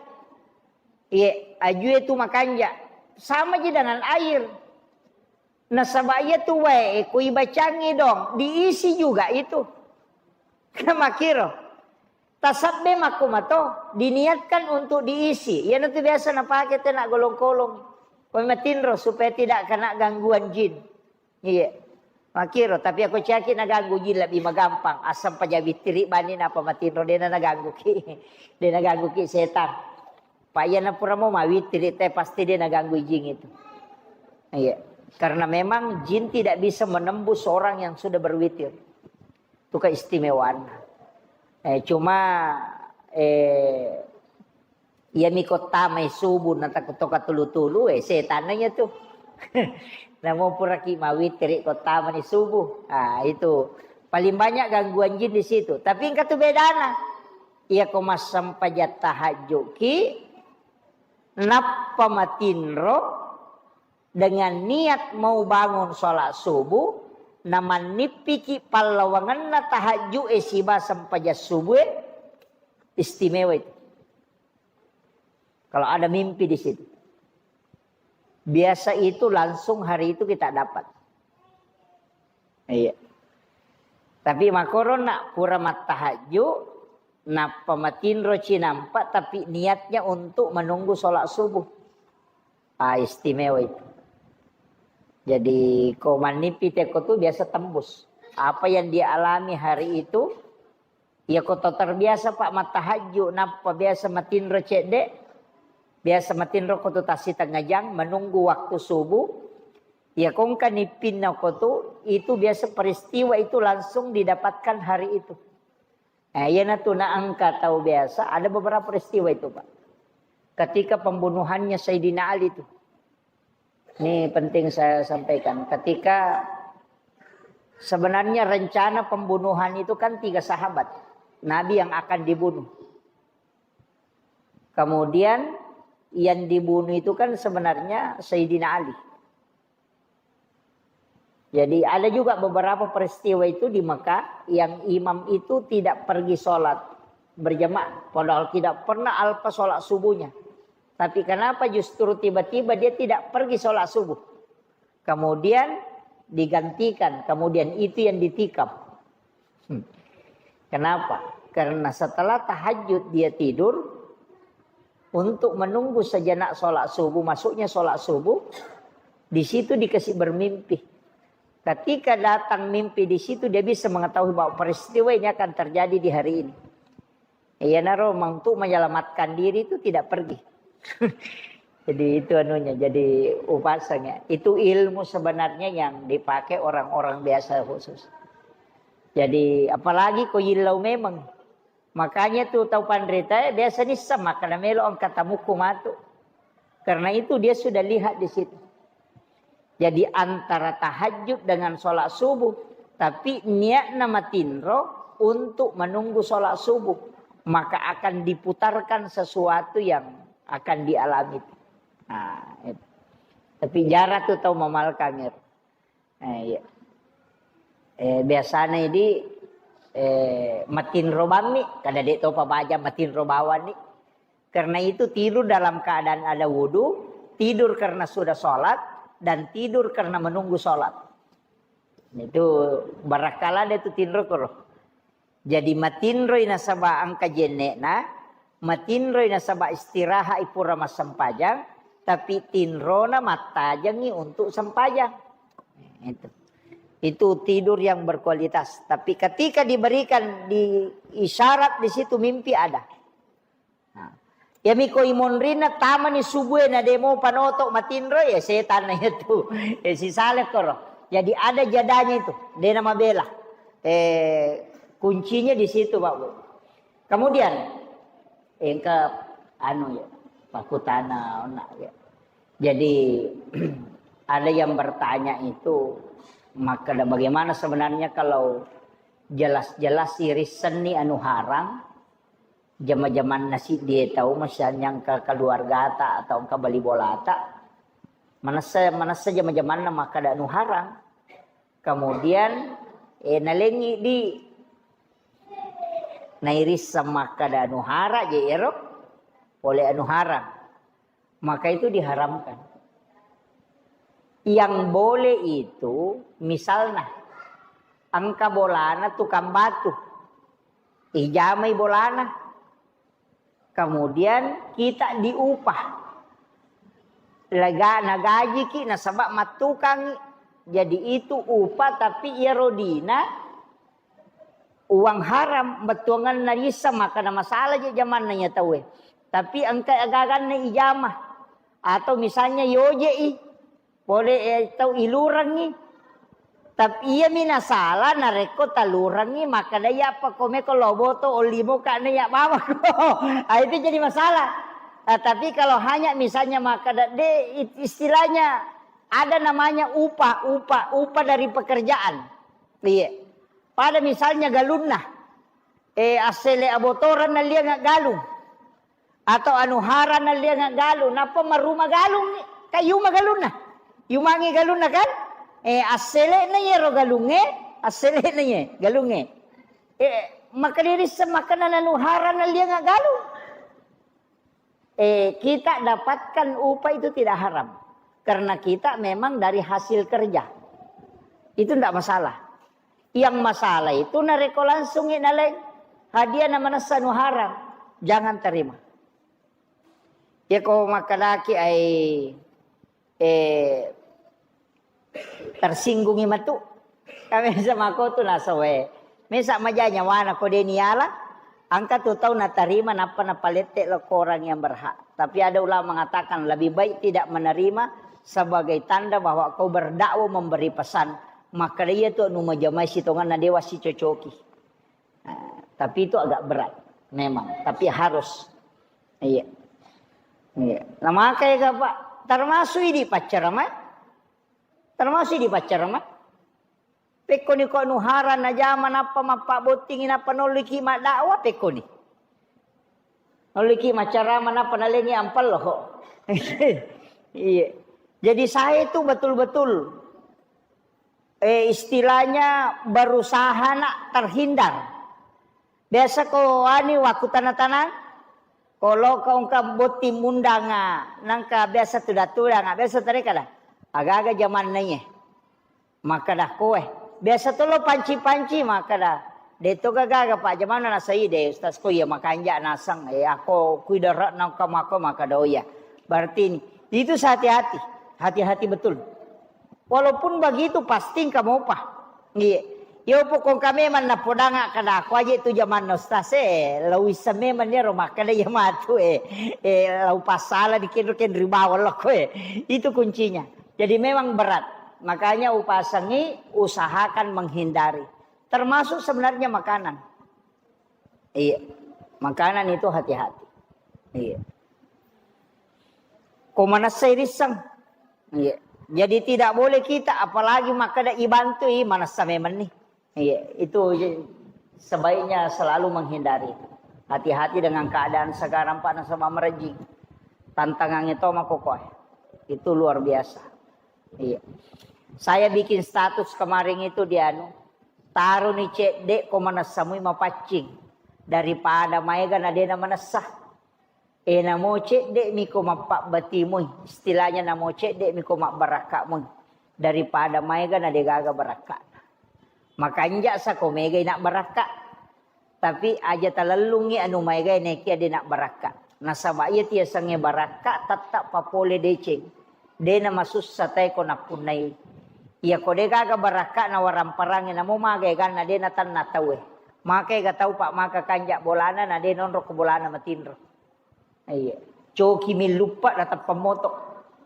Iya, aju itu makanja. Sama aja dengan air. Nasaba iya tu wae ko ibacangi dong, diisi juga itu. Makiro. Tasabbe makkumato, diniatkan untuk diisi. Iyana tu biasa napake tena golong-kolong. Ko matinro supaya tidak kena gangguan jin. Iya. Makiro, tapi aku caki naganggu jin lebih magampang. Asam paja witiri bani napa matinro dena naganggu ki. Dena ganggu ki setan. Pak iya napura mau mawitiri te pasti dia naganggu jin itu. Iya. Karena memang jin tidak bisa menembus orang yang sudah berwitir. Itu keistimewaan. Eh, cuma eh iya mi kota mai subuh na takut toka tulu-tulu eh setan nanya tu. Namo pura ki mawitiri kota mani subuh. Ah, itu paling banyak gangguan jin di situ. Tapi engka tu bedana. Iya ko massempajang tahajud ki, nappa matinro dengan niat mau bangun sholat subuh, namannippiki pallawangenna tahajud e siba sempajang subuh e, istimewa itu. Kalau ada mimpi di situ. Biasa itu langsung hari itu kita dapat. Iya. Tapi makoro nak pura mattahajju, nappa matinro cinampa, tapi niatnya untuk menunggu sholat subuh. Ah, istimewa itu. Jadi, ko mannipi teko tu biasa tembus. Apa yang dia alami hari itu, iya ko to terbiasa, Pak, mattahajju, nappa biasa matinro cedde, biasa matinro ko tu tassi tengah jang, menunggu waktu subuh, iya ko engka nippinna ko tu, itu biasa peristiwa itu langsung didapatkan hari itu. Eh, iyana tu na engka tau biasa, ada beberapa peristiwa itu, Pak. Ketika pembunuhannya Sayyidina Ali itu. Ini penting saya sampaikan. Ketika sebenarnya rencana pembunuhan itu kan tiga sahabat Nabi yang akan dibunuh. Kemudian yang dibunuh itu kan sebenarnya Sayyidina Ali. Jadi ada juga beberapa peristiwa itu di Mekah yang imam itu tidak pergi sholat berjamaah, padahal tidak pernah alpa sholat subuhnya. Tapi kenapa justru tiba-tiba dia tidak pergi sholat subuh? Kemudian digantikan, kemudian itu yang ditikam. Hmm. Kenapa? Karena setelah tahajud dia tidur untuk menunggu sejenak sholat subuh, masuknya sholat subuh, di situ dikasih bermimpi. Ketika datang mimpi di situ, dia bisa mengetahui bahwa peristiwa ini akan terjadi di hari ini. Iyanaro untuk menyelamatkan diri itu tidak pergi. Jadi itu anunya, jadi upasanya. Itu ilmu sebenarnya yang dipakai orang-orang biasa khusus. Jadi apalagi ko yillau memang. Makanya tu tau panrita biasa nissa makkada melo engka tamukku matu. Karena itu dia sudah lihat di situ. Jadi antara tahajud dengan sholat subuh, tapi niatna matinro untuk menunggu sholat subuh, maka akan diputarkan sesuatu yang akan dialami. Nah, itu. Tapi jarang tu tau mamal kamera. Eh, iya. Eh, biasanya di eh, matinro bammi, kada dek topa baja matinro bawani. Karena itu tidur dalam keadaan ada wudhu, tidur karena sudah sholat, dan tidur karena menunggu sholat. Itu barakala ada itu tinro koro. Jadi matinroi nasaba engka jenne'na, matinroi nasaba istirahat ipura massempajang, tapi tinrona mattajengi untuk sempajang. Itu. Itu tidur yang berkualitas. Tapi ketika diberikan di isyarat di situ mimpi ada. Nah, iyami ko imonrinna tamani subuh na demo panoto matinro ya setan na itu. Eh, sisale koro. Jadi ada jadanya itu. Dena mabela. Eh, kuncinya di situ, Pak Bu. Kemudian engka anu ya, pakutana ona ya. Jadi ada yang bertanya itu, maka bagaimana sebenarnya kalau jelas-jelas irissenni anu harang, jama-jamanna siddi tau, misalnya engka keluargata atau engka bali bolata, manessa manessa jama-jamanna makkada anu harang. Kemudian eh, nalengi di nairisseng makkada anu harang je ero pole anu harang. Maka itu diharamkan. Yang boleh itu, misalnya, engka bolana tukang batu, ijamai bolana, kemudian kita diupah, lega nagajiki nasaba mattukangi. Jadi itu upah, tapi iyaro dina uang haram, bettuanganna rissa, maka na masalah je jamanna iya tauwe. Tapi engka agaganna ijama, atau misalnya yoje'i, pole, eh, tau ilurengngi. Tapi iyami nasala narekko talurengngi, makkeda iya apa komeko loboto ollimo kane iya bawako. Ah, itu jadi masalah. Ah, tapi kalau hanya misalnya makkeda de, it-, istilahnya ada namanya upah, upah, upah dari pekerjaan. Iya. Pada misalnya galunna, eh, assele abotoran nalliang galung. Atau anu hara nalliang galung, nappa maruma galung, ka yuma galunna. Yumangi galunna kan? Eh, assele'na iyaro galungnge, assele'na iye galungnge. Eh, maka dirisseng makkeda nanu hara nalliang galung. Eh, kita dapatkan upah itu tidak haram. Karena kita memang dari hasil kerja. Itu ndak masalah. Yang masalah itu narekko langsungi naleng hadiah na manessa nu haram, jangan terima. Yako makkedaki ai, eh, tersinggungi matu. Kami sama ko tu nasawe. Mesa maja nyawana ko deni ala, angka tu tau natarima nappa napalette lo ko orang yang berhak. Tapi ada ulama mengatakan lebih baik tidak menerima sebagai tanda bahwa kau berdakwah memberi pesan. Maka dia tu nu majamai sitonganna dewa sicocoki. Nah, tapi itu agak berat memang, tapi harus. Iya. Iya. Nah, makanya Pak, termasuk ini pacar, Mak. Termasuk di paccaramme. Pekkoni ko anu hara najama nappa mappabottingi nappa nolliki maddakwah, pekkoni. Nolliki maccarama nappa nalengi ampello. Iya. Jadi saya itu betul-betul, eh, istilahnya berusaha nak terhindar. Biasa ko ani wakku tanang-tanang, ko loka engka botting mundanga, nangka biasa tudang-tudanga, biasa tarekada. Aga-aga jamanna iye. Makkada koe. Biasa to lo panci-panci makkada. De to gaga-gaga, Pak, jamanna nasai de, Ustaz, ko iya makanja naseng. Eh, ako kui darat nangka mako makkada, oh iya. Berarti ini, itu hati-hati. Hati-hati betul. Walaupun begitu, pasti engka mopa. Iya. Yo pokok memang napodanga kada aku aja itu zaman ustaz, eh, lau issa memang dia ro makkada iya matu, eh, eh, lau pasala di kenro kenri bawang lo, eh. Itu kuncinya. Jadi memang berat. Makanya upasangi, usahakan menghindari. Termasuk sebenarnya makanan. Iya. Makanan itu hati-hati. Iya. Ko manessai risseng. Iya. Jadi tidak boleh kita, apalagi makkada ibantu, i manessa memang nih. Iya, itu je-, sebaiknya selalu menghindari. Hati-hati dengan keadaan sekarang, Pak, nasaba merejing. Tantangannya to makokoe. Itu luar biasa. Iya. Saya bikin status kemarin itu di anu, taroni cedde ko manessa mui mapaccing daripada maega na dena manessa. E, namo cedde miko mappabbati mui, istilahnya namo cedde miko mabbarakka mui daripada maega na degaga barakka. Makanja sa ko mega ina barakka. Tapi aja talellungngi anu maegae nekia de nabbarakka. Nasaba iya tiasengnge barakka tetta papole deceng. De namasussa tae ko nappunnai. Iya ko de gaga barakka na waramparangnge namo maga eganna de natanna tauwe. Maka ega tau pak maka kanja bolana na de nonro ko bolana matinro. Iya. Coki mi luppa na teppa moto.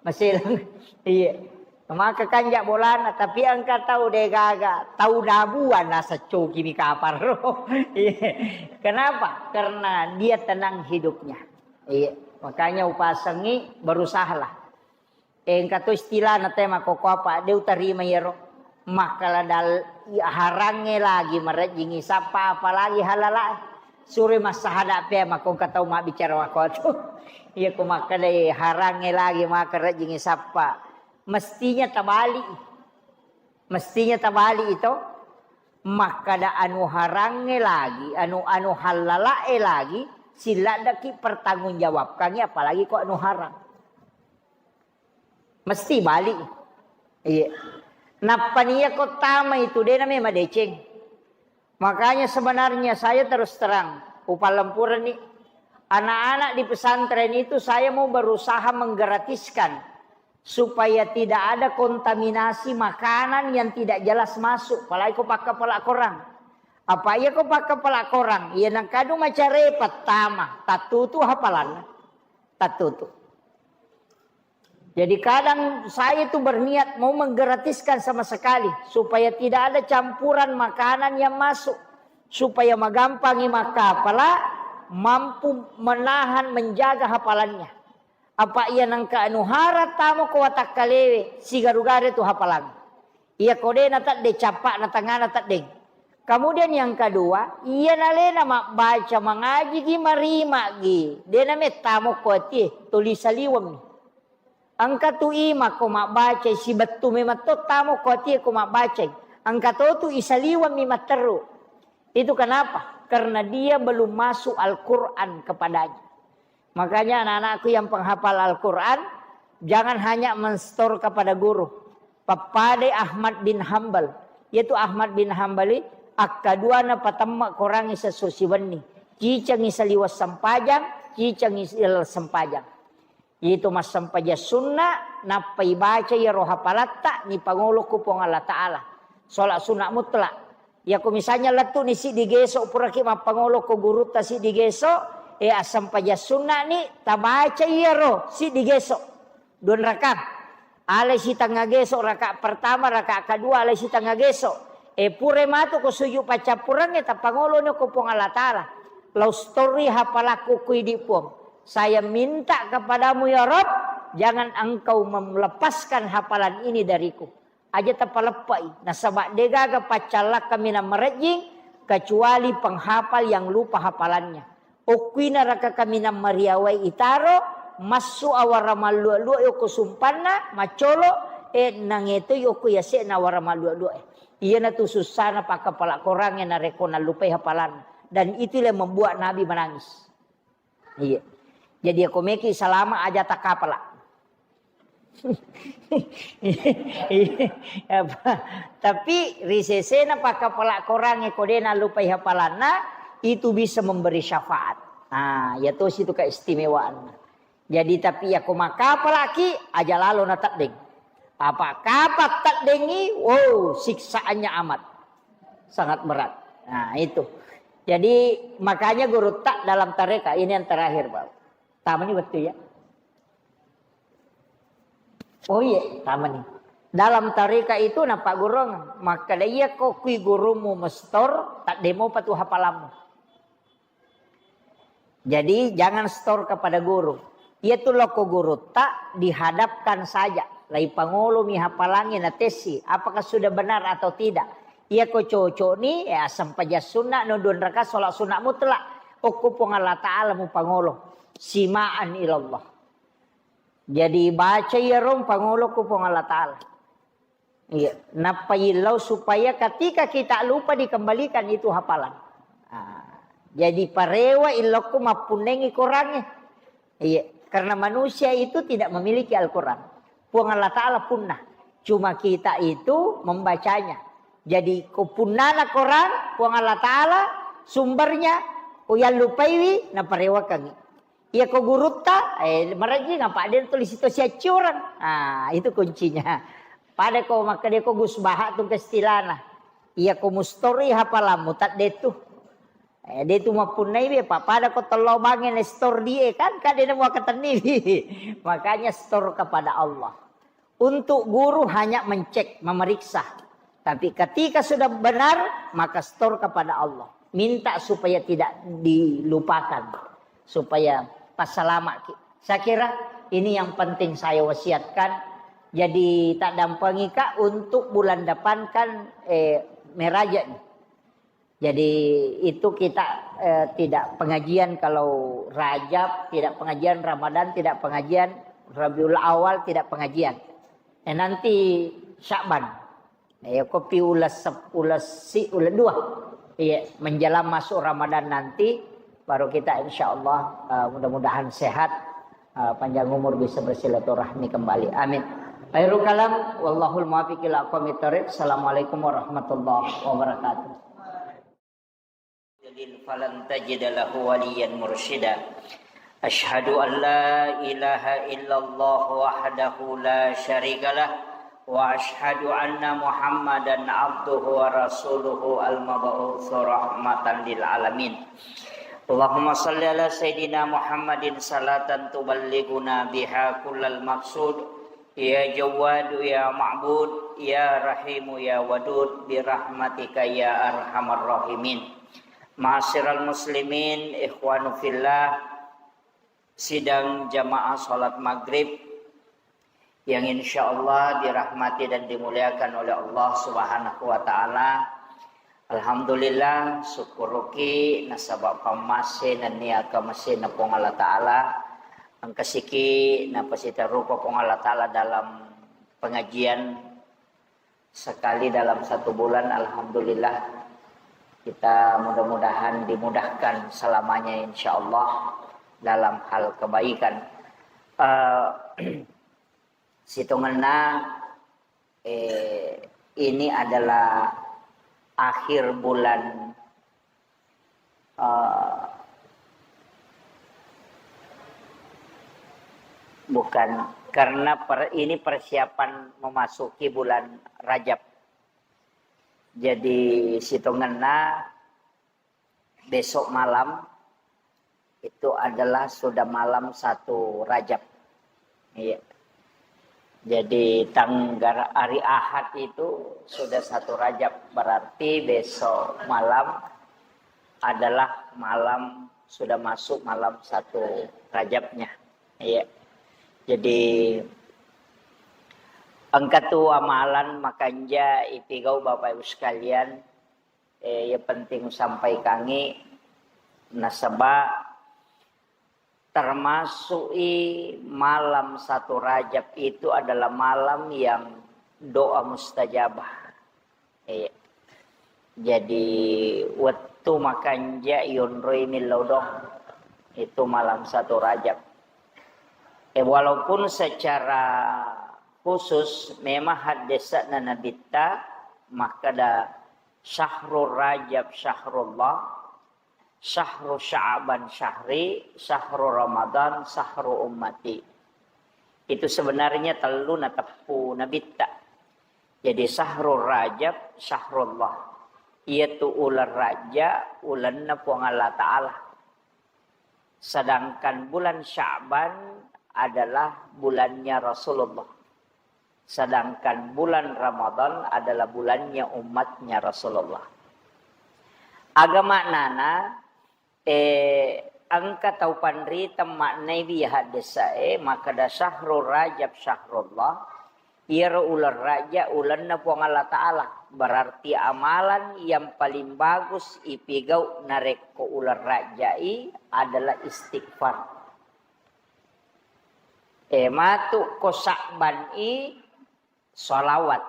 Maselang. Iya. Maka kanja bolana, tapi engka tau degaga, tau dabuan nasa coki mi kapar. Iya. Kenapa? Karena dia tenang hidupnya. Iya. Makanya upasangi berusahalah. Engka to istilahna te makkokko apa, de utarima iyaro. Makkala dal-, harangnge lagi marejjingi sappa, apalagi halalae. Sure massahada pe makkongka tau mabbicara makkotu. Iya ko makkadai harangnge lagi maka rejjingi sappa. Mestinya tabali. Mestinya tabali itu. Makkada anu harangnge lagi, anu, anu halalae lagi, siladdaki pertanggungjawabkangi apalagi ko anu harang. Mesti bali. Iya. Nappa nia ko tama itu, de' name madeceng. Makanya sebenarnya saya terus terang, upalempureni anak-anak di pesantren itu saya mau berusaha menggratiskan supaya tidak ada kontaminasi makanan yang tidak jelas masuk, apalagi ko pakkapala korang. Apa iya ko pakkapala korang, iya nangkadu macarepa tama, tattutu hafalanna. Tattutu. Jadi kadang saya itu berniat mau menggratiskan sama sekali supaya tidak ada campuran makanan yang masuk, supaya magampangi makkapala mampu menahan, menjaga hafalannya. Apa iya nangka anu hara tamo ko watakkalewe sigaru-garu tu hafalang. Iya ko de' natedde cappa'na tangngana teddeng. Kemudian yang kedua, iya nalena mabbaca, mangajigi, marima'gi. De' namettamo ko atie, tuli saliwemmi. Engka tu ima ko mabbacai, sibettu memang to tamo ko atie ko mabbacai. Engka to tu isaliwemmi matteru. Itu kenapa? Karena dia belum masuk Al-Quran kepadanya. Makanya anak-anakku yang penghafal Al-Quran, jangan hanya menstor kepada guru. Pappadai Ahmad bin Hambal. Yaitu Ahmad bin Hambali, akkaduana patemma korangi sesso siwenni. Cicangi saliweng sempajang, cicangi silal sempajang. Itu massempajang sunna, nappa ibaca iyaro hapalatta, nipangolo ku Puang Allah Ta'ala. Sholat sunat mutlak. Yako misalnya lettu ni siddi geso, puraki mappangolo ko gurutta siddi geso, e, assempajang sunna ni, tabaca iyaro siddi geso. Dua raka. Alai sitengnga geso, raka pertama, raka kedua, alai sitengnga geso. E, pura matu ko sujud paccappureng, e, tappangolo ni ko Puang Allah Ta'ala. Lau stori hapalakku ku idi Puang. Saya minta kepadamu ya Rob, jangan engkau melepaskan hafalan ini dariku. Aja tapaleppai, nasaba degaga paccallakka minang marejjing kecuali penghafal yang lupa hafalannya. Okkuina raka kaminang mariawai itaro, massu awara mallua-lua yoko sumpanna, maccolo, e, nangetoi yoko yase'na awara mallua-lua e. Iyana tu sussana pakkapala korangnge narekko nallupai hafalanna. Dan itulah yang membuat Nabi menangis. Iya. Jadi, ako meki salama aja takapala. Iya, apa? Tapi ri sesena pakkapala korangnge ko de nallupai hafalanna, itu bisa memberi syafaat. Nah, ya tosi itu keistimewaanna. Jadi, tapi yako makkapalaki, aja lalo nateddeng. Apa kapa teddengi, wow, siksaannya amat. Sangat berat. Nah, itu. Jadi, makanya gurutta dalam tareka, ini yang terakhir, Pak. Tamani betul ya? Oh iya, tamani. Dalam tareka itu, napa gurung, maka iya ko kui gurumu mestor, tak demo patu hafalammu. Jadi, jangan store kepada guru. Iya tu loko gurutta dihadapkan saja. Lai pangolomi hafalangi na tessi, apakah sudah benar atau tidak. Iya ko cocok ni, ya, sempajang sunna, no dua raka sholat sunna mutlak. Okko Puang Allah Ta'ala mu pangolo. Simaan ilallah. Jadi, baca iya rong pangolo ko Puang Allah Ta'ala. Iya, nappa illau supaya ketika kita lupa dikembalikan itu hafalan. Ah, jadi parewa illokku mappunnengi korangnge. Iya, karena manusia itu tidak memiliki Al-Quran. Puang Allah Ta'ala punna. Cuma kita itu membacanya. Jadi ko punnana Quran, Puang Allah Ta'ala sumbernya, uyallupaiwi, naparewakangi. Iya ko gurutta, eh, marejjing apa de tuli sito siaccureng. Ah, itu kuncinya. Pada ko makkeda ko Gus Baha tu kestilana. Iya ko mustori hafalammu tadde tu. Eh, de tu mappunnai be, pa pada ko tello bange ne stor die kan, kade nemu akatenni. Makanya store kepada Allah. Untuk guru hanya mencek, memeriksa. Tapi ketika sudah benar, maka store kepada Allah. Minta supaya tidak dilupakan. Supaya passalamaki. Saya kira ini yang penting saya wasiatkan. Jadi tak dampengika untuk bulan depan kan, eh, meraja nih. Jadi itu kita, eh, tidak pengajian kalau Rajab, tidak pengajian Ramadan, tidak pengajian Rabiul Awal, tidak pengajian. Eh, nanti Sya'ban. Eh, kopi ulas sep-, ulas si-, ulas dua. Iya, menjelang masuk Ramadan nanti, baru kita insya Allah, eh, mudah-mudahan sehat, eh, panjang umur, bisa bersilaturahmi kembali. Amin. Khairul kalam, wallahul muwaffiq ila aqwamit thariq. Assalamualaikum warahmatullahi wabarakatuh. يضلل فلن تجد له وليا مرشدا. أشهد أن لا إله إلا الله وحده لا شريك له، وأشهد أن محمدا عبده ورسوله المبعوث رحمة للعالمين. اللهم صل على سيدنا محمد صلاة تبلغنا بها كل المقصود. Ya Jawwadu, ya Ma'bud, ya Rahimu, ya Wadud, birahmatika ya arhamar rahimin. Ma'asyiral muslimin, ikhwanu fillah, sidang jamaah salat maghrib yang insyaallah dirahmati dan dimuliakan oleh Allah Subhanahu wa Ta'ala. Alhamdulillah, syukuruki nasaba pammase nennia kamasena Puang Allah Ta'ala, engkasiki napasitarupa Puang Allah Ta'ala dalam pengajian sekali dalam satu bulan. Alhamdulillah, kita mudah-mudahan dimudahkan selamanya insyaallah dalam hal kebaikan. Eh, sitongenna, eh, ini adalah akhir bulan, eh, bukan, karena per-, ini persiapan memasuki bulan Rajab. Jadi sitongenna besok malam itu adalah sudah malam satu Rajab. Iya. Jadi tanggal hari Ahad itu sudah satu Rajab, berarti besok malam adalah malam, sudah masuk malam satu Rajabnya. Iya. Jadi engka tu amalan makanja ipigau Bapak Ibu sekalian, eh, yang penting usampaikangi nasaba termasuk i malam satu Rajab itu adalah malam yang doa mustajabah. Iya. Jadi wettu makanja yonroi millau doang. Itu malam satu Rajab. Eh, walaupun secara khusus memang haddesana Nabitta makkada, "Syahrul Rajab syahrullah, syahru Sya'ban syahri, syahru Ramadan syahru ummati." Itu sebenarnya tellu nateppu Nabitta. Jadi syahrul Rajab syahrullah. Iyatu uleng Rajab ulenna Puang Allah Ta'ala. Sedangkan bulan Sya'ban adalah bulannya Rasulullah. Sedangkan bulan Ramadan adalah bulannya umatnya Rasulullah. Aga maknana, eh, engka tau panrita maknaiwi haddesa'e, makkada syahrul Rajab syahrullah, iyaro uleng Rajab ulenna Puang Allah Ta'ala. Berarti amalan yang paling bagus ipigau narekko uleng Rajab i adalah istighfar. Eh, matu ko Sya'ban i salawat.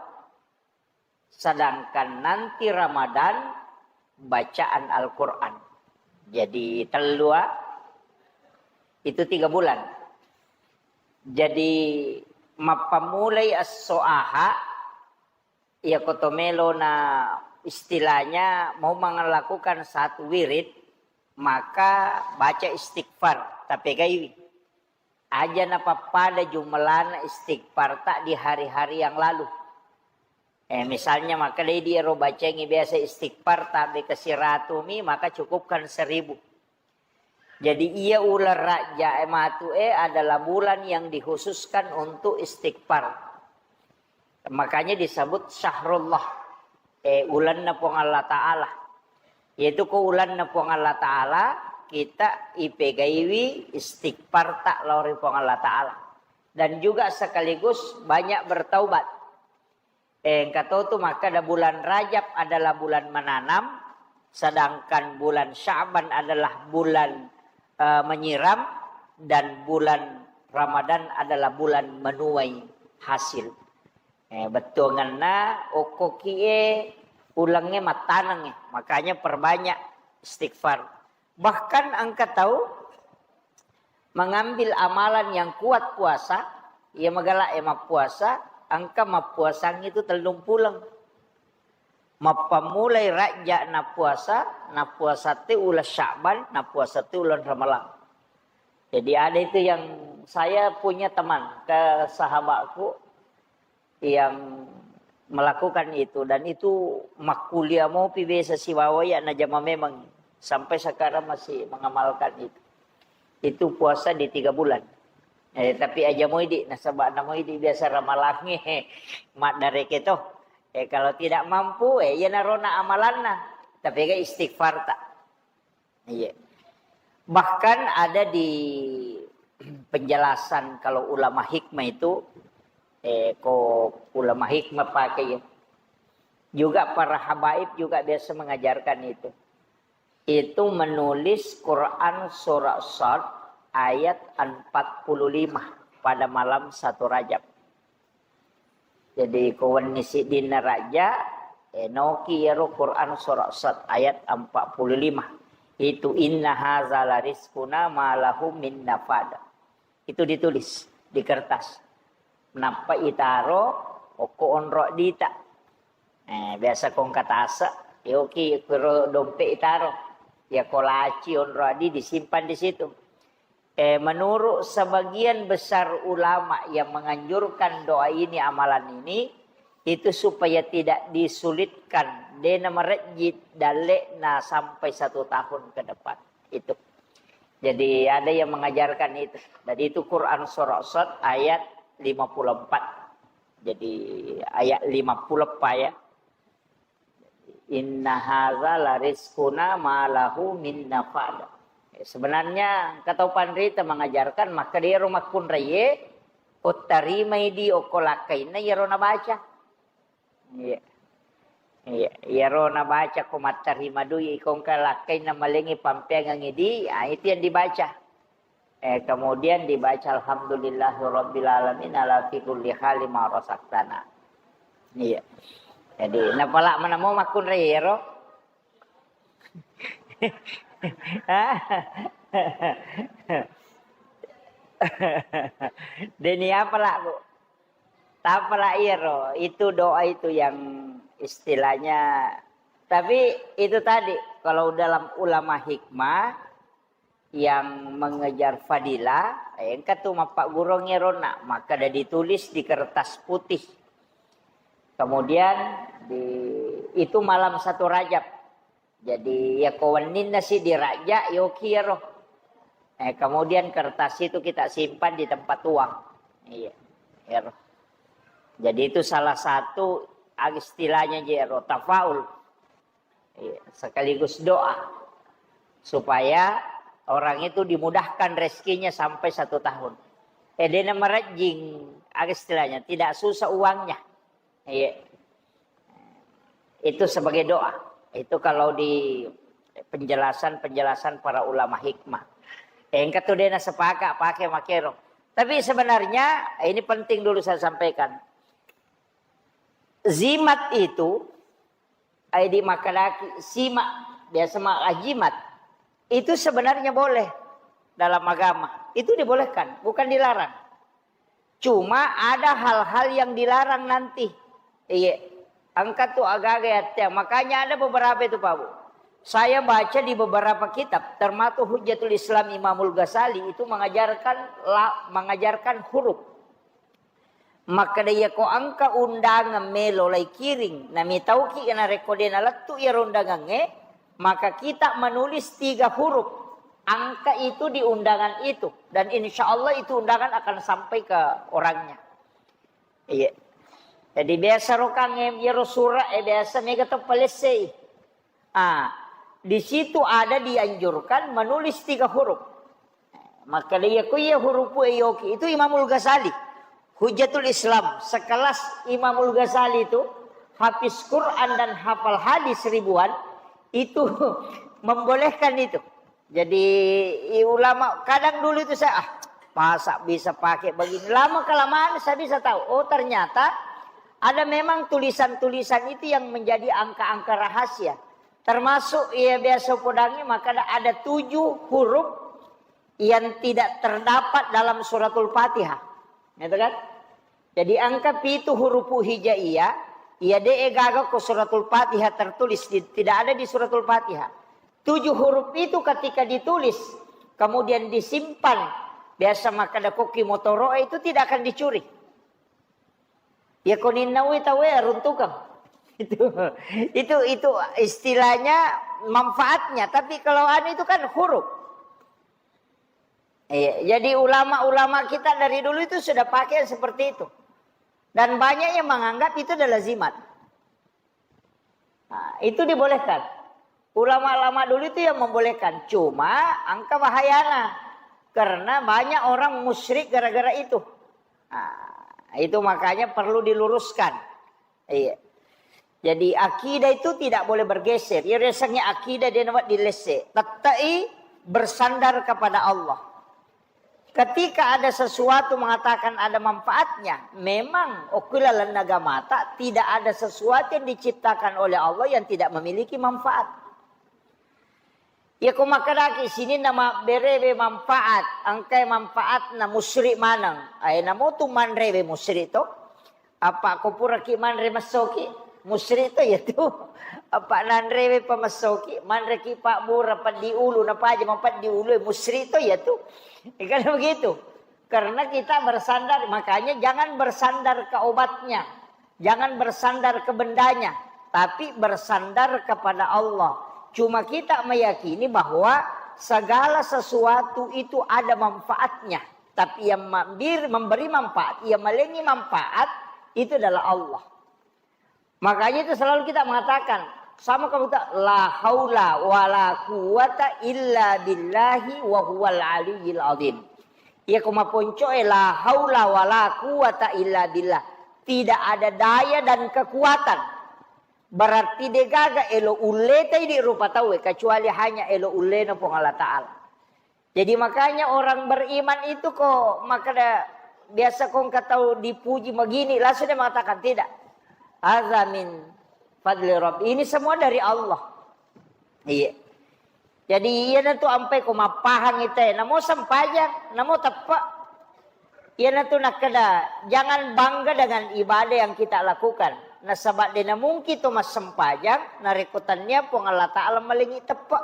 Sedangkan nanti Ramadan bacaan Al-Quran. Jadi tellua, itu tiga bulan. Jadi mappammulai esso Aha, iya ko to melo na istilahnya mau melakukan satu wirid, maka baca istighfar, tapegaiwi. Aja napappada jumlana istighfar ta di hari-hari yang lalu. Eh, misalnya, maka dei di ero bacengi biasa istighfar tabe ke siratumi, maka cukupkan seribu. Jadi iya uleng Rajab e matu e adalah bulan yang dikhususkan untuk istighfar. Makanya disebut syahrullah, eh, ulenna Puang Allah Ta'ala. Yaitu ko ulenna Puang Allah Ta'ala, kita ipegaiwi istighfar ta lao ri Puang Allah Ta'ala. Dan juga sekaligus banyak bertaubat. Eh, engka to tu makkada bulan Rajab adalah bulan menanam, sedangkan bulan Sya'ban adalah bulan, eh, menyiram, dan bulan Ramadan adalah bulan menuai hasil. Eh, bettuangenna okkokie ulengnge mattanengnge, makanya perbanyak istighfar. Bahkan engka tau mengambil amalan yang kuat puasa, Iya magala e mappuasa, engka mappuasangngi tu tellung puleng. Mappammulai Rajja nappuasa, nappuasa te uleng Sya'ban, nappuasa te uleng Ramalang. Jadi ada itu yang saya punya teman ke sahabatku yang melakukan itu, dan itu makkuliah mopi biasa sibawa ya najama memang sampai sekarang masih mengamalkan itu. Itu puasa di tiga bulan. Eh, tapi aja moidi nasaba namoidi biasa ramalangnge maddareke to. Eh, kalau tidak mampu, eh, iya narona amalanna. Tapi ga istighfar tak. Iya. Bahkan ada di penjelasan kalau ulama hikmah itu, eh, ko ulama hikmah pakai ya. Juga para habaib juga biasa mengajarkan itu. Itu menulis Quran surah Sad ayat empat puluh lima pada malam satu Rajab. Jadi ko wenni siddinna Rajja, eh, noki iyaro Quran surah Sad ayat empat puluh lima. Itu inna haza la rizquna ma lahu min nafad. Itu ditulis di kertas. Nappa itaro okko onro dita. Eh, biasa kongka tase, yoki kuro dompet itaro. Ya kolaci onro adi disimpan di situ. Eh, menurut sebagian besar ulama yang menganjurkan doa ini, amalan ini, itu supaya tidak disulitkan, dena merejit dalekna sampai satu tahun ke depan. Itu. Jadi ada yang mengajarkan itu. Jadi itu Quran surah Sad ayat lima puluh empat. Jadi ayat lima puluh empat ya. Inna haza la rizquna ma lahu min nafad. Sebenarnya kata panrita mengajarkan maka dia rumah kunraye ottarimai di okko lakkainna iyaro nabaca. Iya. Iya, iyaro nabaca ko mattarima dui ikongka lakkainna malengi pampeangengi di, ah, itu yang dibaca. Eh, kemudian dibaca alhamdulillahirabbil alamin ala fi kulli hali ma razaqtana. Iya. Jadi napala mana mau makkunrai ero. Deni apa lah, Bu? Tapala iyaro, itu doa itu yang istilahnya, tapi itu tadi, kalau dalam ulama hikmah yang mengejar fadilah, eh, engka tu mappaggurung iyarona, maka ada ditulis di kertas putih. Kemudian di, itu malam satu Rajab. Jadi, ya ko wenninna si dirajja, yoki iyaro. Eh, kemudian kertas itu kita simpan di tempat uang. Iya, iyaro. Jadi itu salah satu istilahnya je ero tafaul. Iya, sekaligus doa supaya orang itu dimudahkan rezekinya sampai satu tahun. Eh, dena merejing, istilahnya tidak susah uangnya. Iya. Itu sebagai doa. Itu kalau di penjelasan-penjelasan para ulama hikmah. Engka tu dena sepakat pakai makero. Tapi sebenarnya, eh, ini penting dulu saya sampaikan. Zimat itu, ai di makadaki, simak, biasa maka jimat. Itu sebenarnya boleh dalam agama. Itu dibolehkan, bukan dilarang. Cuma ada hal-hal yang dilarang nanti. Iya. Engka tu agaga ya. Makanya ada beberapa itu, Pak Bu. Saya baca di beberapa kitab, termasuk Hujjatul Islam Imamul Ghazali itu mengajarkan la, mengajarkan huruf. Makkeda iya ko engka undangan melo lai kiring, namitauki narekko de nalettu iyaro undangangnge, maka kita menulis tiga huruf. Angka itu di undangan itu, dan insya Allah itu undangan akan sampai ke orangnya. Iya. Jadi biasa rokang iyaro surat e biasa mega to palessei. Ah, di situ ada dianjurkan menulis tiga huruf. Maka iya ku iya huruf e yoki itu Imamul Ghazali. Hujjatul Islam, sekelas Imamul Ghazali itu, hafiz Quran dan hafal hadis ribuan, itu membolehkan itu. Jadi, i-, ulama kadang dulu itu saya, "Ah, masa bisa pakai begini?" Lama kelamaan saya bisa tahu, oh, ternyata ada memang tulisan-tulisan itu yang menjadi angka-angka rahasia. Termasuk, iya, biasa podangi, maka ada, ada tujuh huruf yang tidak terdapat dalam suratul Fatihah. Gitu kan? Jadi engka pitu hurufu hijaiyah, iya de' gaga ko suratul Fatihah tertulis, di, tidak ada di suratul Fatihah. Tujuh huruf itu ketika ditulis, kemudian disimpan, biasa makkeda koki motoro itu tidak akan dicuri. Ya koninnaui tauwe runtukeng. Itu, itu, itu istilahnya manfaatnya. Tapi kalau anu itu kan huruf. Iya, jadi ulama-ulama kita dari dulu itu sudah pakai yang seperti itu. Dan banyak yang menganggap itu adalah lazimat. Nah, itu dibolehkan. Ulama-ulama dulu itu yang membolehkan. Cuma engka bahayana. Karena banyak orang musyrik gara-gara itu. Nah, itu makanya perlu diluruskan. Iya. Jadi akidah itu tidak boleh bergeser. Ya, rasanya akidah dia nampak dilese. Tettai bersandar kepada Allah. Ketika ada sesuatu mengatakan ada manfaatnya, memang okula lalenna agamata tidak ada sesuatu yang diciptakan oleh Allah yang tidak memiliki manfaat. Ya, ko makkedaki sininna mabberewe manfaat, engkai manfaatna musyrik maneng. Ae, namo tu manrewe musyrik to? Apa ko puraki manre messoki, musyrik to ya tu. Apa nanrewe pa messoki, manreki pabbura peddi ulu, napaja mapeddi ulu, musyrik to ya tu. Ya kan begitu. Karena kita bersandar, makanya jangan bersandar ke obatnya. Jangan bersandar ke bendanya, tapi bersandar kepada Allah. Cuma kita meyakini bahwa segala sesuatu itu ada manfaatnya. Tapi yang mambir-, memberi manfaat, yang malengi manfaat, itu adalah Allah. Makanya itu selalu kita mengatakan, sama kamu tak, "La haula wa la quwwata illa billahi wa huwal aliyyil azim." Iya, ko maponco'e, "La haula wa la quwwata illa billah." Tidak ada daya dan kekuatan. Berarti degaga elo ulleta idi rupa tauwe, kecuali hanya elo ullena Puang Allah Ta'ala. Jadi makanya orang beriman itu ko makkeda biasa ko engka tau dipuji begini, langsung dia mengatakan, "Tidak. Hadza min fadli Rabbi." Ini semua dari Allah. Iya. Jadi iyanatu ampai ko mappahang ite, namo sempajang, namo teppe. Iyanatu nakkeda, jangan bangga dengan ibadah yang kita lakukan. Nasaba de namungki to massempajang, narekko tannia Puang Allah Ta'ala malengi teppe.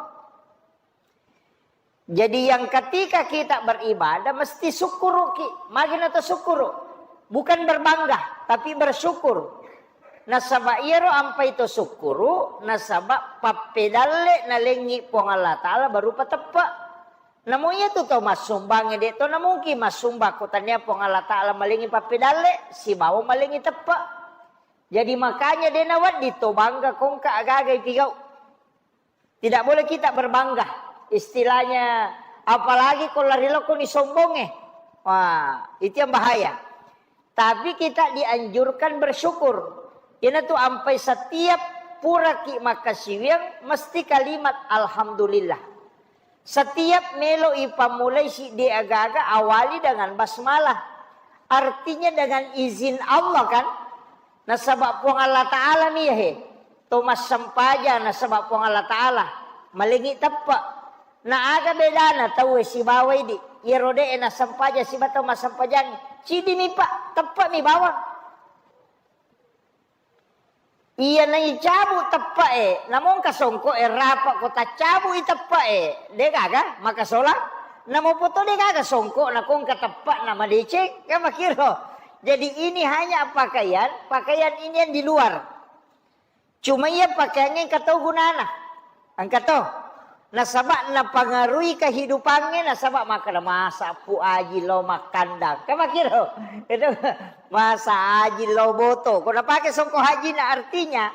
Jadi yang ketika kita beribadah mesti sukkuruki. Magi na to sukkuru? Bukan berbangga, tapi bersyukur. Nasaba iyaro ampai to sukkuru, nasaba pappedalle nalengi Puang Allah Ta'ala berupa teppe. Namo iyatu tau massumbangnge de to namungkin massumbang ko tania Puang Allah Ta'ala malengi pappedalle sibawa malengi teppe. Jadi makanya de nawedding to bangga ko engka agaga ipigau. Tidak boleh kita berbangga. Istilahnya, apalagi ko lari lokoni sombongnge. Wah, itu yang bahaya. Tapi kita dianjurkan bersyukur. Iyanatu ampai setiap puraki makkasiwiang mesti kalimat alhamdulillah. Setiap melo ipammulai siddi agaga awali dengan basmalah. Artinya dengan izin Allah kan? Nasaba Puang Allah Ta'ala mi he. To massempajang nasaba Puang Allah Ta'ala. Malengi teppe. Na aga bedana tauwe sibawa idi. Iyaro de nassempajang siba tau massempajang. Cidi mi pa, teppe mi bawang. Iya naicabu teppe'e, namongka songko'e rapa ko taccabu i teppe'e, de gaga makasola. Namo poto de gaga songko nakongka teppe na madeceng, kan makiro. Jadi ini hanya pakaian, pakaian ini yang di luar. Cuma iya pakaiannya engka to gunana. Engka to. Nasaba napangarui kehidupannya, nasaba makkeda masa pu aji lo makkandang. Kan makiro. Itu masa aji lo boto. Ko napake songko haji na artinya,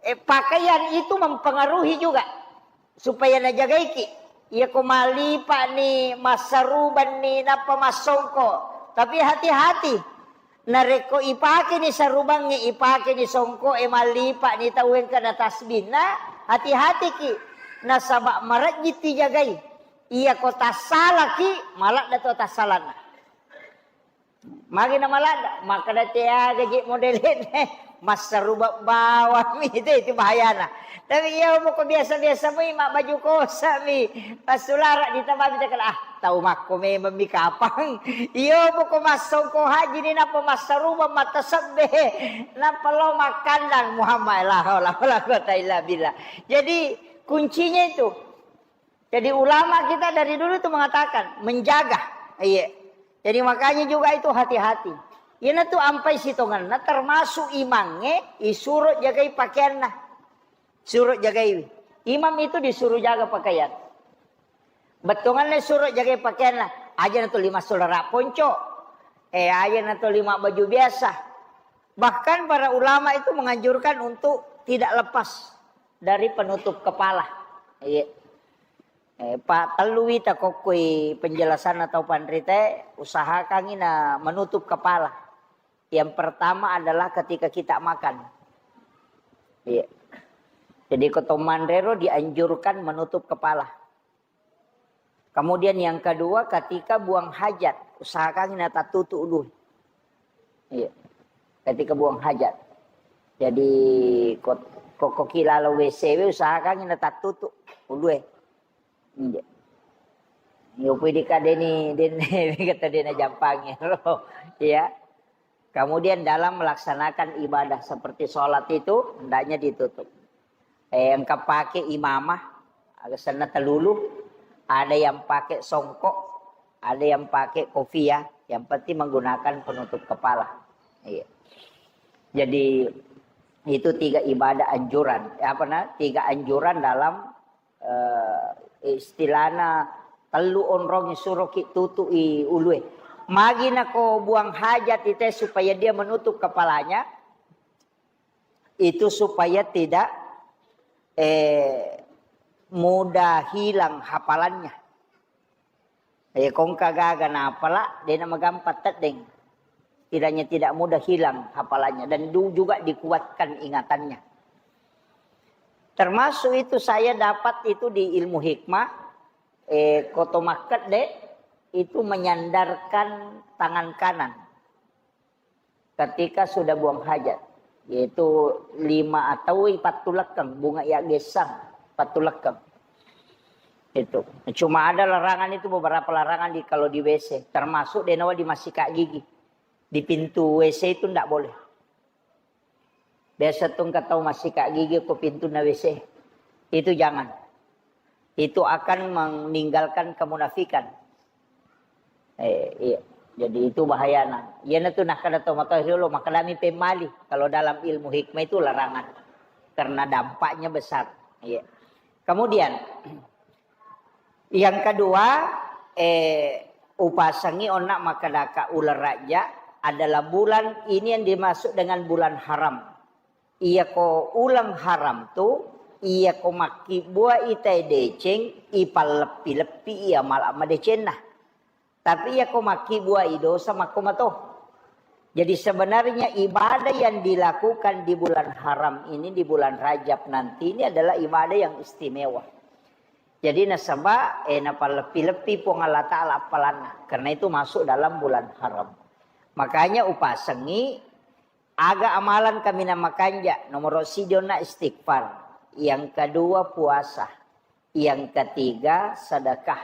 eh, pakaian itu mempengaruhi juga. Supaya najagaiki. Iya ko malipa ni, massaruban ni, nappa massongko. Tapi hati-hati. Narekko ipakeni sarubangnge, ipakeni songko'e, mallipa'ni tau engkana tasbinna, hati-hatiki, nasaba marejji tijagai. Iyako tassalaki, maladda to tassalanna. Magi na maladda, makkeda te aga je modelena, massaruba bawang mi itu, itu bahayana. Tapi iya moko biasa-biasa mi mabbaju kosa mi, passulara ditamami, takala, ah, tau makko memang mi kapang. Iya moko massongko haji ni, nappa massaruba, matasebbe, nappa lo makkandang Muhammad, la haula wala quwata illa billah. Jadi kuncinya itu. Jadi ulama kita dari dulu itu mengatakan, menjaga. Iya. Jadi makanya juga itu hati-hati. Iyana tu ampai sitongenna, termasuk imangnge, isuro jagai pakaianna. Suro jagai. Imam itu disuruh jaga pakaian. Bettuanna suro jagai pakaianna. Aja na tuli massulara ponco. Eh, aja na tuli mabbaju biasa. Bahkan para ulama itu menganjurkan untuk tidak lepas dari penutup kepala. Iya. Eh, pa tellu wita kokkoi penjelasan atau panrita, usahakangi na menutup kepala. Yang pertama adalah ketika kita makan. Iya. Jadi ko to manrero dianjurkan menutup kepala. Kemudian yang kedua, ketika buang hajat, usahakan na tattutu ulu. Iya. Ketika buang hajat. Jadi ko, ko, ko ki lalo W C we, usahakan na tattutu ulu. Iya. Yo pui dikadeni, den kata dena jampangi. Iya. Kemudian dalam melaksanakan ibadah seperti sholat itu, hendaknya ditutup. Eh, engka pake imamah, aga senna telulu, ada yang pakai songkok, ada yang pakai kopiah, yang penting menggunakan penutup kepala. Iya. Jadi itu tiga ibadah anjuran. Apa na? Tiga anjuran dalam eh, istilahna tellu onrong suroki tutu'i ulue. Magi nako buang hajat ite supaya dia menutup kepalanya, itu supaya tidak, eh, mudah hilang hafalannya. Eh, kongka gaga napala, dena magampang teddeng. Setidaknya tidak mudah hilang hafalannya dan du-, juga dikuatkan ingatannya. Termasuk itu saya dapat itu di ilmu hikmah, eh, koto makkedde itu menyandarkan tangan kanan ketika sudah buang hajat, yaitu lima atau pattulekkeng, bunga ya gesang, pattulekkeng. Itu. Cuma ada larangan itu, beberapa larangan di, kalau di W C, termasuk denawa di masika gigi. Di pintu W C itu ndak boleh. Biasa tu engka tau masika gigi ko pintu na W C. Itu jangan. Itu akan meninggalkan kemunafikan. Eh, iya. Jadi itu bahayana. Iyana tu nakkeda to matoa riolo, makkedami pemmali. Kalau dalam ilmu hikmah itu larangan. Karena dampaknya besar. Iya. Kemudian, yang kedua, eh, upasengi onna makkedaka uleng Rajab adalah bulan ini yang dimaksud dengan bulan haram. Iyako uleng haram tu, iyako makkibbuai tae deceng, ipalleppi-leppi iya mala madecenna. Tapi iyako makkibbuai dosa makko mato. Jadi sebenarnya ibadah yang dilakukan di bulan haram ini, di bulan Rajab nanti ini adalah ibadah yang istimewa. Jadi nasaba, eh, napalleppi-leppi Puang Allah Ta'ala appalanna. Karena itu masuk dalam bulan haram. Makanya upasengi aga amalan kaminang makanja, nomoro siji onna istighfar, yang kedua puasa, yang ketiga sedekah.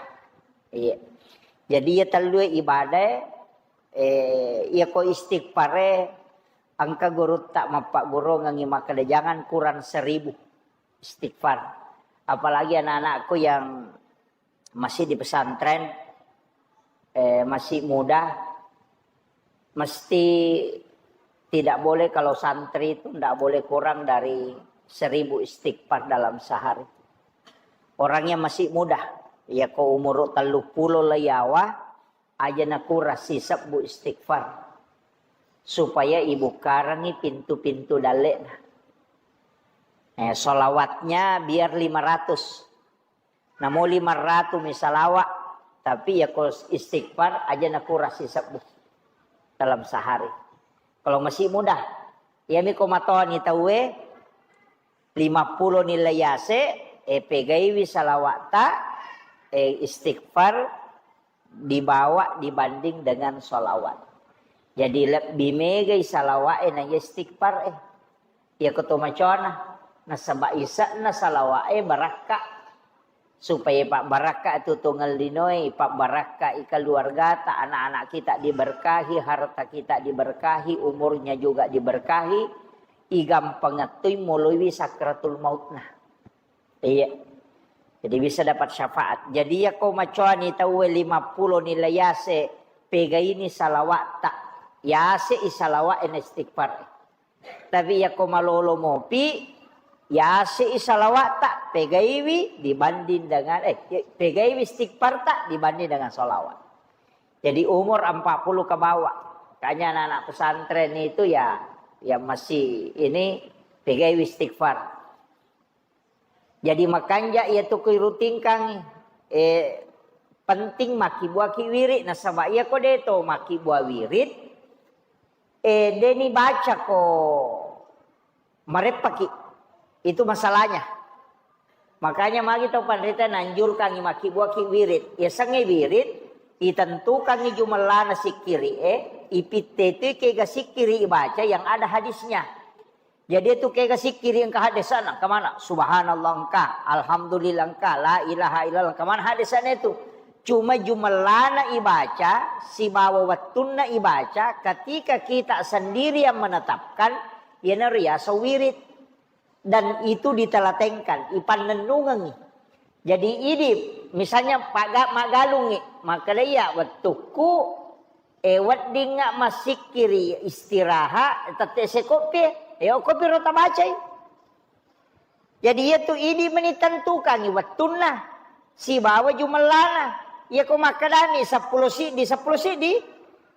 Iya. Jadi ya tellue ibadah, eh, iya ko istighfare, engka gurutta mappaggurungengi makkeda jangan kurang seribu istighfar. Apalagi anak-anakku yang masih di pesantren, eh, masih muda, mesti tidak boleh kalau santri itu tidak boleh kurang dari seribu istighfar dalam sehari. Orangnya masih muda, ya ko umur tellu pulo le yawa, aja nakura sisebbu istighfar. Supaya ibukkarangi pintu-pintu dalle'na. Eh, salawatnya biar lima ratus. Namo lima ratus mi salawat, tapi ya ko istighfar aja nakura sisebbu dalam sehari. Kalau masih muda, ya mi ko matoni tauwe, lima pulo nilai yase, eh, pegaiwi salawatta, eh, istighfar dibawa dibanding dengan salawat. Jadi lebbi megai salawa'e na istighfar e. Iyako to macoana, nasaba ise'na salawa'e barakka. Supaya pabbarakka tu tongeng linoe, pabbarakka i keluargata, anak-anak kita diberkahi, harta kita diberkahi, umurnya juga diberkahi, igampangettui moloiwi sakratul mautna. Iya. Jadi bisa dapat syafaat. Jadi iyako macoani tauwe lima pulo nilai yase, pegaini salawa'ta. Yase i salawa'e na istighfar. Tapi iyako malolo mopi, yase i salawa'ta, pegaiwi dibanding dengan, eh, pegaiwi istighfarta dibanding dengan salawat. Jadi umur empat puluh ke bawah. Makanya anak-anak pesantren itu ya, ya masih ini pegaiwi istighfar. Jadi makanja iya tu kui rutingkang, eh, penting makkibbuaki wirid, nasaba iyako de to makkibbuaki wirid, eh, deni baca ko mareppaki. Itu masalahnya. Makanya magi tau panrita nanjurkangi makkibbuaki wirid. Yasengnge wirid, itentukangi jumellana sikkiri e, ipitte tu kega sikkiri ibaca yang ada hadisnya. Jadi itu kega sikkiri engka hadesana, engka mana? Subhanallah engka, alhamdulillah engka, la ilaha illallah engka mana hadesana itu. Cuma jumellana ibaca, sibawa wettunna ibaca, ketika kita sendiri yang menetapkan, iyanaro riaseng wirid. Dan itu ditelatenkan, ipannennungengi. Jadi idi, misalnya paga-, maggalungngi, makkeda iya wettukku, eh, weddingnga massikkiri istirahat, tette sekoppi, eh, okkopi ro tabacai. Jadi iyatu idi meni tentukangi wettunna sibawa jumellana. Iyako makkedami seppulo siddi, seppulo siddi,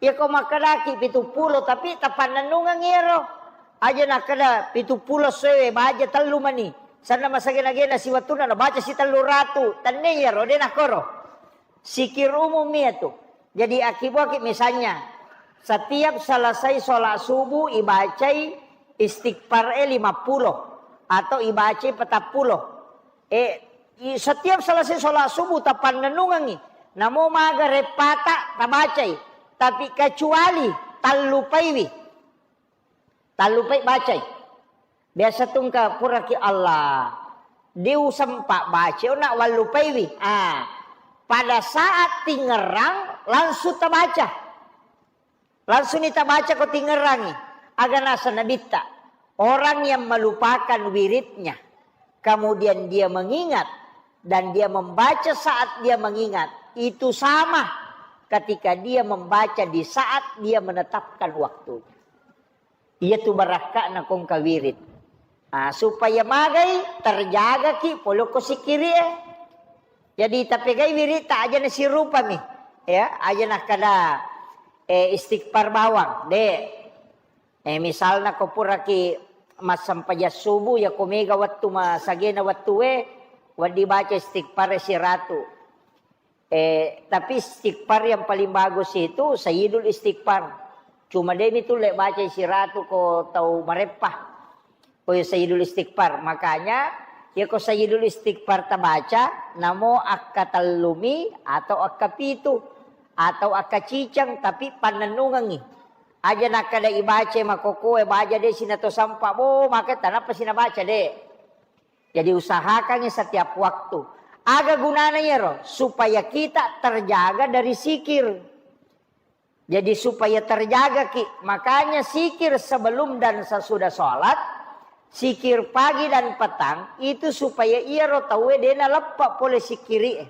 iyako makkedaki pitu pulo, tapi tapannennungengi iyaro. Aja nakkeda pitu pulo sewe, baja tellu mani. Sanna masagena-gena siwettunna nabaca si tellu ratu. Tenne iyaro, de nakkoro. Sikir umum iyatu. Jadi akibuaki misalnya, setiap selesai sholat subuh ibacai istighfar e lima pulo atau ibacai petappulo. Eh, i-, setiap selesai sholat subuh tapannennungengi. Namo maga reppata tabacai. Tapi kecuali tallupaiwi. Tallupai bacai. Biasa tungka puraki Allah. Diusempa baca, oh, nak wallupaiwi. Ah, pada saat tingerang langsung tabaca. Langsung ni tabaca ko tingerangi. Aga nasa nabitta. Orang yang melupakan wiridnya, kemudian dia mengingat dan dia membaca saat dia mengingat, itu sama ketika dia membaca di saat dia menetapkan waktunya. Iyatu barakka'na kongka wirid. Ah, supaya magai terjagaki polokko sikkiri'e. Jadi tapegai wirid ta aja nasirupami. Ya, aja nakkada, eh, istighfar bawang, de. Eh, misalna ko puraki massempajang subuh, ya ko mega wettu masagena wettue, wedding baca istighfar siratu. Eh, tapi istighfar yang paling bagus itu Sayyidul Istighfar. Cuma demi tulle baca siratu ko tau mareppa. Ko Sayyidul Istighfar. Makanya, ya ko Sayyidul Istighfar tabaca, namo akka tellumi atau akka pitu atau akka ciceng, tapi pannennungengi. Aja nakkada ibaca makokoe, baja de sinato sampa, bo, maka tanapa sinabaca de. Jadi usahakangi setiap waktu. Aga gunana iyaro? Supaya kita terjaga dari sikir. Jadi supaya terjagaki. Makanya sikir sebelum dan sesudah sholat, sikir pagi dan petang, itu supaya iyaro tauwe dena leppa pole sikiri'e.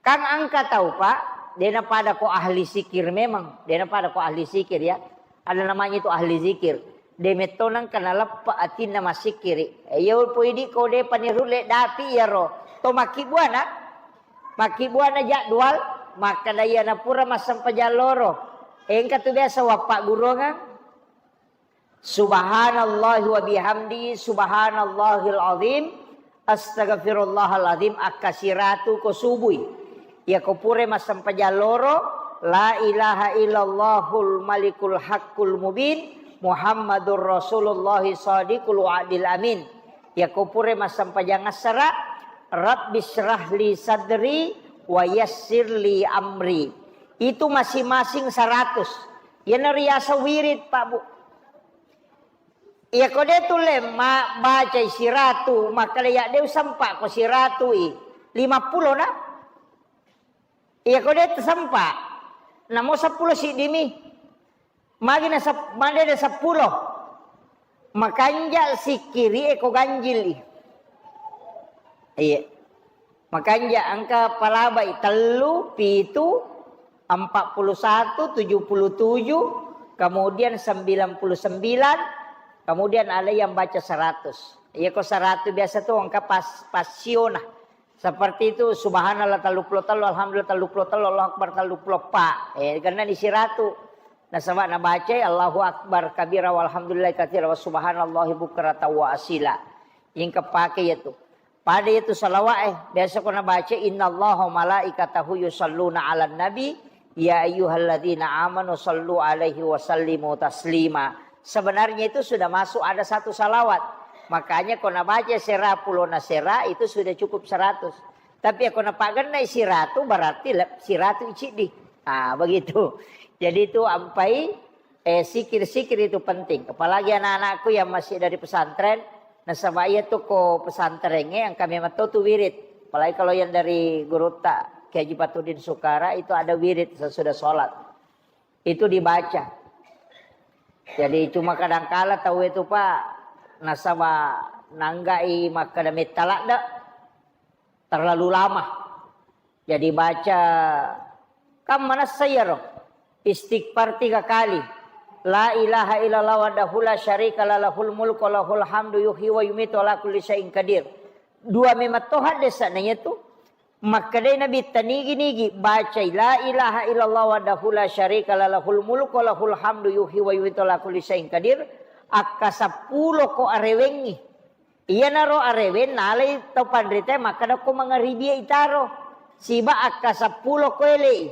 Kan engka tau, Pak, dena pada ko ahli sikir memang, dena pada ko ahli sikir ya. Ada namanya itu ahli zikir. De metto nengka naleppa atinna massikkiri. Eh, iya poi di ko de panirulle dapi iyaro. To makkibbuana, makkibbuana jadwal, makkada iyana pura massempajang loro. Engka tu biasa wappaggurungang. Subhanallahi wa bihamdi, subhanallahil azim, astaghfirullahal azim, akka siratu ko subui. Iya ko pura massempajang loro, la ilaha illallahul malikul haqqul mubin, Muhammadur Rasulullah sadiqul wa'dil amin. Iya ko pura massempajang assara, Rabbi syrahli sadri wa yassirli amri. Itu masing-masing seratus. Iyana riaseng wirid, Pak, Bu. Iya ko de tulle ma-, bacai siratu, makkeda ya de usempa ko siratu i, lima puluh na. Iya ko de tusempa, namo seppulo siddimi. Magi na sep-, made de seppulo. Makanja sikkiri e ko ganjil i. Iya. Makanja engka palabai tellu, pitu, empat puluh satu, tujuh puluh tujuh, kemudian sembilan puluh sembilan, kemudian ada yang baca seratus. Iya ko seratus biasa tu engka pas-, pasiona. Seperti itu, subhanallah tellu puluh tellu, alhamdulillah tellu puluh tellu, Allahu akbar tellu puluh empat. Eh, karena di siratu. Nasaba nabacai Allahu akbar kabira walhamdulillah katsira wa subhanallahi bukratan wa asila. Yang kepake yaitu. Pada itu salawat, eh, biasa ko nabaca, "Innallaha wa malaikatahu yusalluna 'alan nabi, ya ayyuhalladzina amanu sallu 'alaihi wa sallimu taslima." Sebenarnya itu sudah masuk ada satu salawat. Makanya ko nabaca sera pulona sera itu sudah cukup seratus. Tapi ko napagennai siratu berarti le-, siratu iciddi. Ah, begitu. Jadi itu ampai Eh, sikir-sikir itu penting. Apalagi anak-anakku yang masih dari pesantren, nasaba iya tu ko pesantren, eh, engka memang to tu wirid. Apalagi kalau yang dari gurutta, Kiai Haji Patudin Sukara, itu ada wirid sesudah sholat. Itu dibaca. Jadi cuma kadangkala tau itu, Pak, nasaba nanggai makkeda metta ladde, terlalu lama. Jadi baca, kan manessa iyaro? Istighfar tiga kali. La ilaha illallah wahdahu la syarika la lahul mulku wa lahul hamdu yuhyi wa yumitu ala kulli syai'in qadir. Dua memang to haddesana iyatu. Makkedai Nabitta nigi-nigi bacai la ilaha illallah wahdahu la syarika la lahul mulku wa lahul hamdu yuhyi wa yumitu ala kulli syai'in qadir. Akka seppulo ko arewengngi. Iyanaro arewe nalai tau panrita makkeda ko mangaribi itaro, siba akka seppulo ko elei.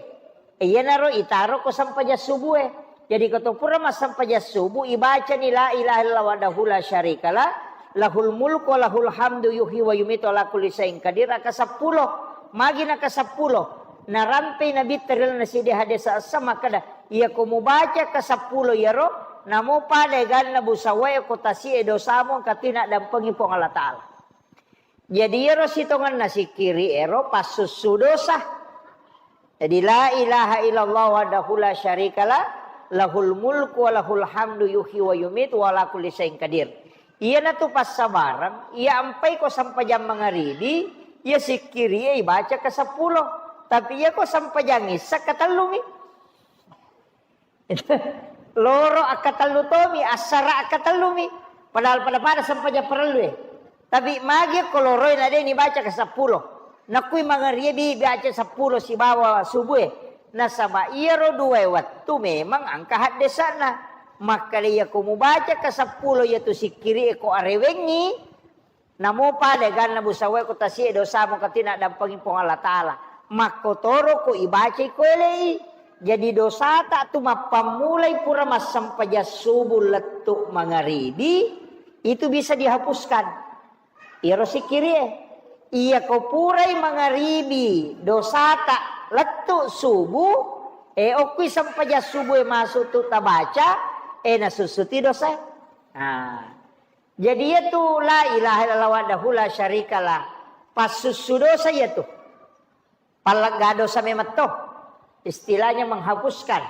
Iyanaro itaro ko sempajang subue. Jadi ko to pura massempajang subu, ibacani la ilaha illallah wahdahu la syarikalah, lahul mulku wa lahul hamdu yuhyi wa yumitu ala kulli syai'in qadir, akka seppulo. Magi naka seppulo. Narampei Nabitta ri lalenna siddi hadis essa makkeda, iya ko mubaca ka seppulo iyaro, namo pada eganna busawae ko tasi'e dosamu engka tu naddampengi Puang Allah Ta'ala. Jadi iyaro sitongenna sikkiri ero passussu dosa. Jadi la ilaha illallah wahdahu la syarikalah, lahul mulku wa lahul hamdu yuhyi wa yumitu wa ala kulli syai'in qadir. Iyanatu passabareng, iya ampai ko sempajang mangaribi, iya sikkiri e ibaca ka seppulo. Tapi iya ko sempajang issa katellumi. Loro akkatellu tomi, assara akkatellumi. Padahal pada-pada sempajang parellu e. Tapi magi ko loroi na de nibaca ka seppulo. Nakui mangaribi baca seppulo sibawa subu e. Nasaba iyaro dua e wettu memang engka haddesana. Makkeda iya ko mubaca ka seppulo iyatu sikkiri e ko arewengngi, namo pada eganna busawae ko tasi'e dosamu engka tu naddampengi Puang Allah Ta'ala. Makkotoro ko ibacai ko elei. Jadi dosata tu mappammulai pura massempajang subu lettu mangaribi, itu bisa dihapuskan. Iyaro sikkiri e. Iya ko purai mangaribi dosata lettu subu, e okkui sempajang subu e masuk tu tabaca, e nasussuti dosa. Nah, jadi iyatu la ilaha illallah wahdahu la syarikalah. Passussu dosa iyatu. Pallegga dosa memang to. Istilahnya menghapuskan.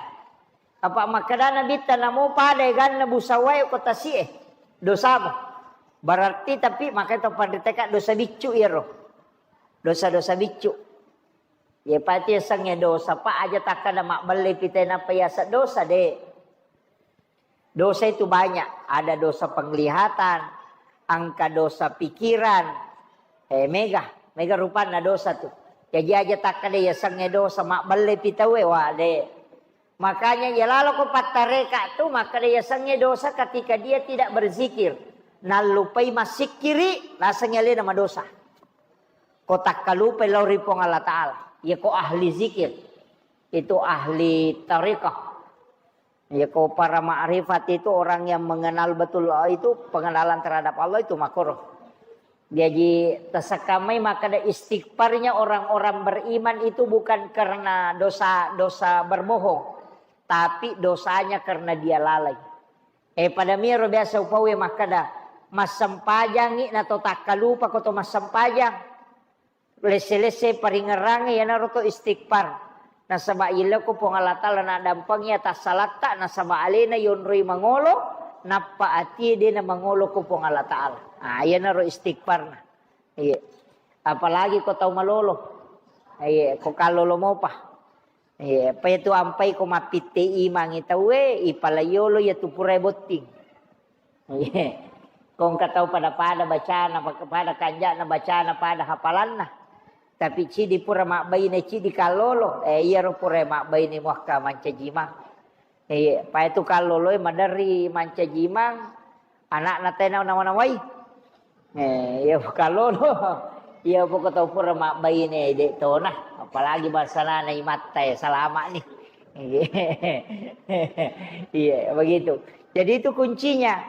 Apa makkedana Nabitta namo pada eganna busawae ko tasi'e dosamu. Berarti tapi makanya to panriteka dosa biccu iyaro. Dosa-dosa biccu. Ye pati yasengnge dosa, Pak, aja takkada mabbelle pite nappa yaseng dosa, de. Dosa itu banyak, ada dosa penglihatan, engka dosa pikiran, eh, mega, mega rupanna dosa tu. Jaji aja takkada yasengnge dosa, mabbelle pi tauwe, wa, de. Makanya ya lalo ko pattareka tu, makkada yasengnge dosa ketika dia tidak berzikir. Nallupai massikkiri, lasengngi alena madosa. Ko takkalupai lao ri Puang Allah Ta'ala. Ya ko ahli zikir, itu ahli tarekah. Ya, ko para ma'rifat itu orang yang mengenal betul Allah itu, pengenalan terhadap Allah itu makruh. Jaji, tasekkamai makkada istighfarnya orang-orang beriman itu bukan karena dosa-dosa berbohong, tapi dosanya karena dia lalai. Eh, pada miro biasa upaue makkeda, massempajangngi na to takkalupa ko to massempajang. Lesse-lesse paringerrangnge iyanaro to istighfar. Nasaba yelleko Puang Allah Ta'ala naddampengi atassalatta, nasaba alena yonroi mangolo, nappa atie de na mangolo ko Puang Allah Ta'ala. Ah, iyanaro istighfarna. Iya. Apalagi ko tau malolo. Iya, ko kallolo mopa. Iya, apa itu ampai ko mappitte imangi tauwe, ipala yolo iya tu purai botting. Iya. Ko engka tau pada-pada bacana, pada kanja'na bacana, pada hafalanna. Tapi cidi pura mabbaine, cidi kallolo. Eh, iyaro pura mabbaine muakka mancaji imang. Iya, pa itu kalloloe maderri mancaji imang, anakna tena nawa-nawai. Eh, iya kallolo. Iya poko tau pura mabbaine de tona, apalagi bangsana na imatta ya salama ni. Iya. Iya, begitu. Jadi itu kuncinya.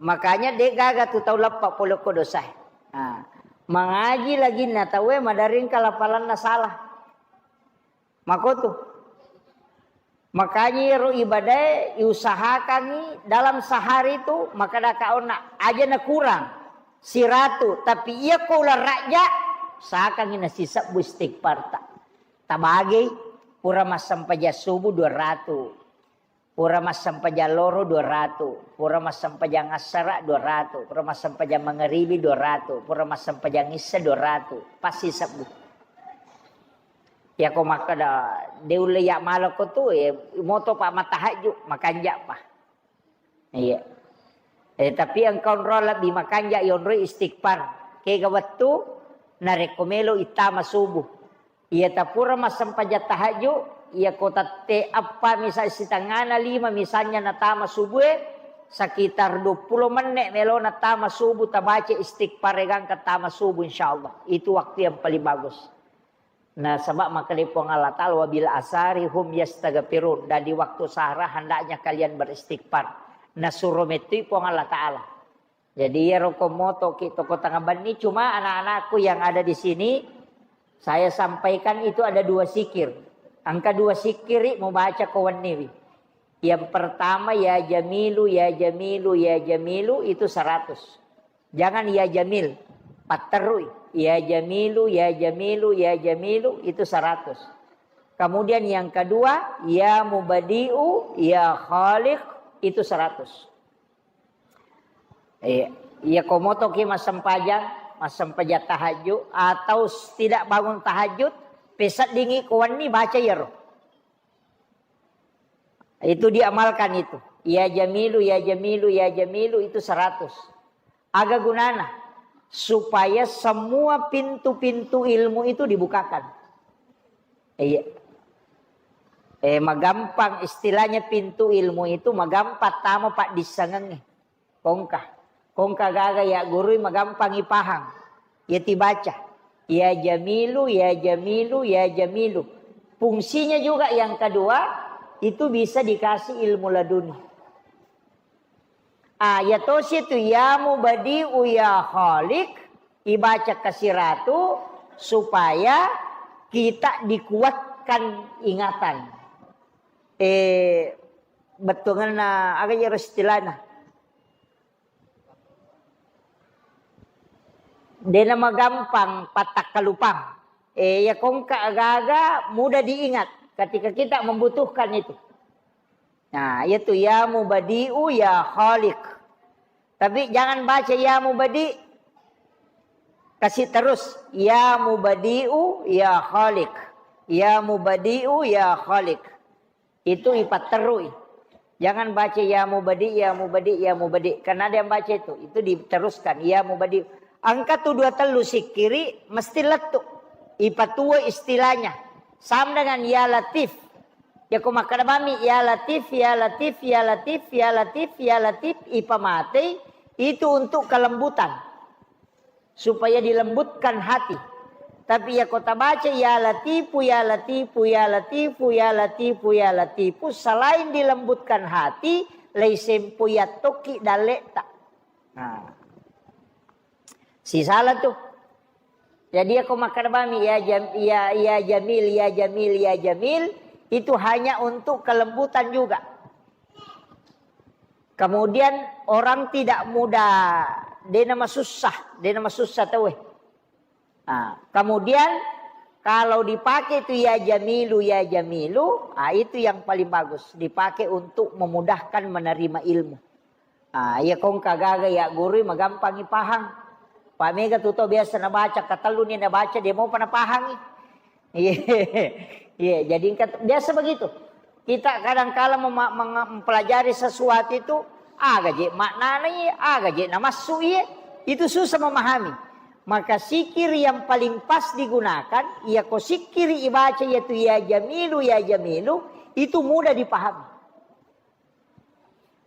Makanya de gaga tu tau leppa pole ko dosa. Nah, mangaji lagi na tauwe maderri engka lapalanna salah. Makotu. Makanya iyaro ibadae iusahakangi dalam sehari itu, maka daka onna aja na kurang siratu, tapi iya ko ulang rajja, sakangi nasisebbu istighfarta. Tabagei, pura massempajang subuh dua ratu, pura massempajang loro dua ratu, pura massempajang assara dua ratu, pura massempajang mangaribi dua ratu, pura massempajang issa dua ratu, pasti sebbu. Yako makkeda, de ulle ya malako tu, eh, moto pa matahajju, makanja pa. Iya. Eh, tapi engka onro lebbi makanja yonroi istighfar. Kega wettu, narekko melo ittama subuh. Iya tapura massempajang tahajju, iya ko tette appa misal sitengana lima misalnya natama subuh, sekitar dua puluh menit melo natama subuh, tabaca istighfar gangka tama subuh, insyaallah. Itu waktu yang paling bagus. Nasaba makkeda Puang Allah Ta'ala, "Wabil asari hum yastaghfirun." Dan di waktu sahara hendaknya kalian beristighfar. Nasuro mettui Puang Allah Ta'ala. Jadi iyaro ko motoki toko tengah benni, cuma anak-anakku yang ada di sini, saya sampaikan itu ada dua sikir. Engka dua sikiri mubaca ko wenniwi. Yang pertama, ya Jamilu, ya Jamilu, ya Jamilu, itu seratus. Jangan ya Jamil, patterui. Ya Jamilu, ya Jamilu, ya Jamilu, itu seratus. Kemudian yang kedua, ya Mubadi'u, ya Khaliq, itu seratus. Iya, iya ko motoki massempajang, massempajang tahajud atau tidak bangun tahajud, peseddingi ko wenni baca iyaro. Itu diamalkan itu. Ya Jamilu, ya Jamilu, ya Jamilu itu seratus. Aga gunana? Supaya semua pintu-pintu ilmu itu dibukakan. Iya. Eh, magampang istilahnya pintu ilmu itu magampang tama paddissengengnge. Kongka. Kongka gaga ya gurui magampang ipahang. Ya tibaca. Ya Jamilu, ya Jamilu, ya Jamilu. Fungsinya juga yang kedua, itu bisa dikasih ilmu laduni. Ah, ya tosi itu ya Mubadi'u ya Khaliq, ibaca kasiratu supaya kita dikuatkan ingatan. Eh, bettuanna aga iyaro istilahna. Dena magampang pattakkalupang. Eh, ya kongka agaga mudah diingat ketika kita membutuhkan itu. Nah, itu ya Mubadi'u ya Khaliq. Tapi jangan baca ya Mubadi'. Kasih terus ya Mubadi'u ya Khaliq. Ya Mubadi'u ya Khaliq. Itu ipatterui. Jangan baca ya Mubadi', ya Mubadi', ya Mubadi'. Karena ada yang baca itu. Itu diteruskan ya Mubadi'. Engka tu dua tellu sikkiri mesti lettu. Ipatuo istilahnya. Sama dengan ya Latif. Ya ko makkeda bami ya Latif, ya Latif, ya Latif, ya Latif, ya Latif, ipamatei itu untuk kelembutan. Supaya dilembutkan hati. Tapi ya ko tabaca ya Latifu, ya Latifu, ya Latifu, ya Latifu, ya Latifu, selain dilembutkan hati, leisempo yattoki dalle'ta. Nah. Sisala tu. Jadi ya ko makkeda bami ya Jam-, ya, ya Jamil, ya Jamil, ya Jamil, Itu hanya untuk kelembutan juga. Kemudian orang tidak mudah, dena masussa, dena masussa tauwe. Nah, kemudian kalau dipakai itu ya jamilu, ya jamilu, ah, itu yang paling bagus. Dipakai untuk memudahkan menerima ilmu. Ah, iya kongka gaga ya guru magampangi pahang. Pak mega tu tau biasa nabaca, katelluni nabaca dia mau pana pahangi. Iya, iya, jadi engka biasa begitu. Kita kadangkala mema-, menga-, mempelajari sesuatu itu, aga je maknana iya, aga je namassu iya, itu susah memahami. Maka sikir yang paling pas digunakan, iya ko sikir ibaca yaitu ya jamilu, ya jamilu, itu mudah dipahami.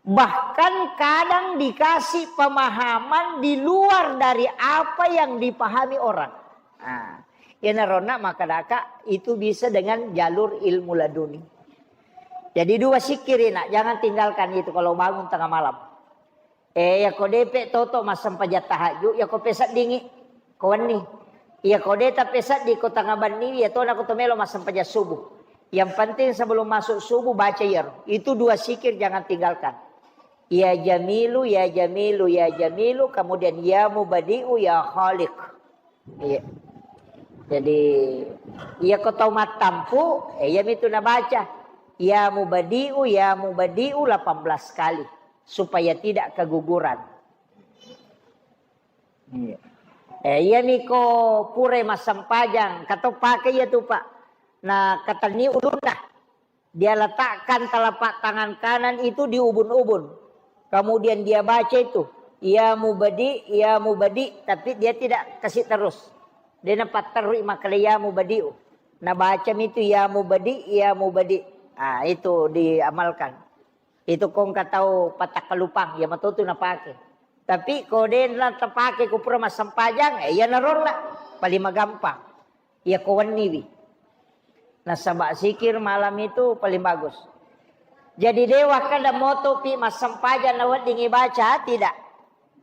Bahkan kadang dikasih pemahaman di luar dari apa yang dipahami orang. Nah, iyanaronna makkedaka itu bisa dengan jalur ilmu laduni. Jadi dua sikir, nak, jangan tinggalkan itu kalau bangun tengah malam. Eh, yako depe toto massempajang tahajud, yako peseddingi ko wenni. Iya ko de tapeseddi ko tengah benni, iya tona ko to melo massempajang subuh. Yang penting sebelum masuk subuh baca iyaro. Itu dua sikir jangan tinggalkan. Ya Jamilu, ya Jamilu, ya Jamilu, kemudian ya Mubadi'u, ya Khaliq. Iya. Jadi, iya ko tau mattampu, eh, iya mitu nabaca. Ya Mubadi'u, ya Mubadi'u delapan belas kali. Supaya tidak keguguran. Iya. Eh, iya miko pura massempajang, kato pake iya tu, Pak. Na katenni ulunna. Dia letakkan telapak tangan kanan itu di ubun-ubun. Kemudian dia baca itu, "Ya Mubadi, ya Mubadi," tapi dia tidak kasih terus. Dia napatterui makkeda, "Ya Mubadi'u." Nabaca mitu, "Ya Mubadi, ya Mubadi." Ah, itu diamalkan. Itu ko engka tau patakkalupang, iya matotu napake. Tapi ko de na tapake ko pura massempajang, eh, iya naronna paling magampang. Iya ko wenniwi. Nasaba sikir malam itu paling bagus. Jadi de wakkeda motopi massempajang naweddingi baca, tidak.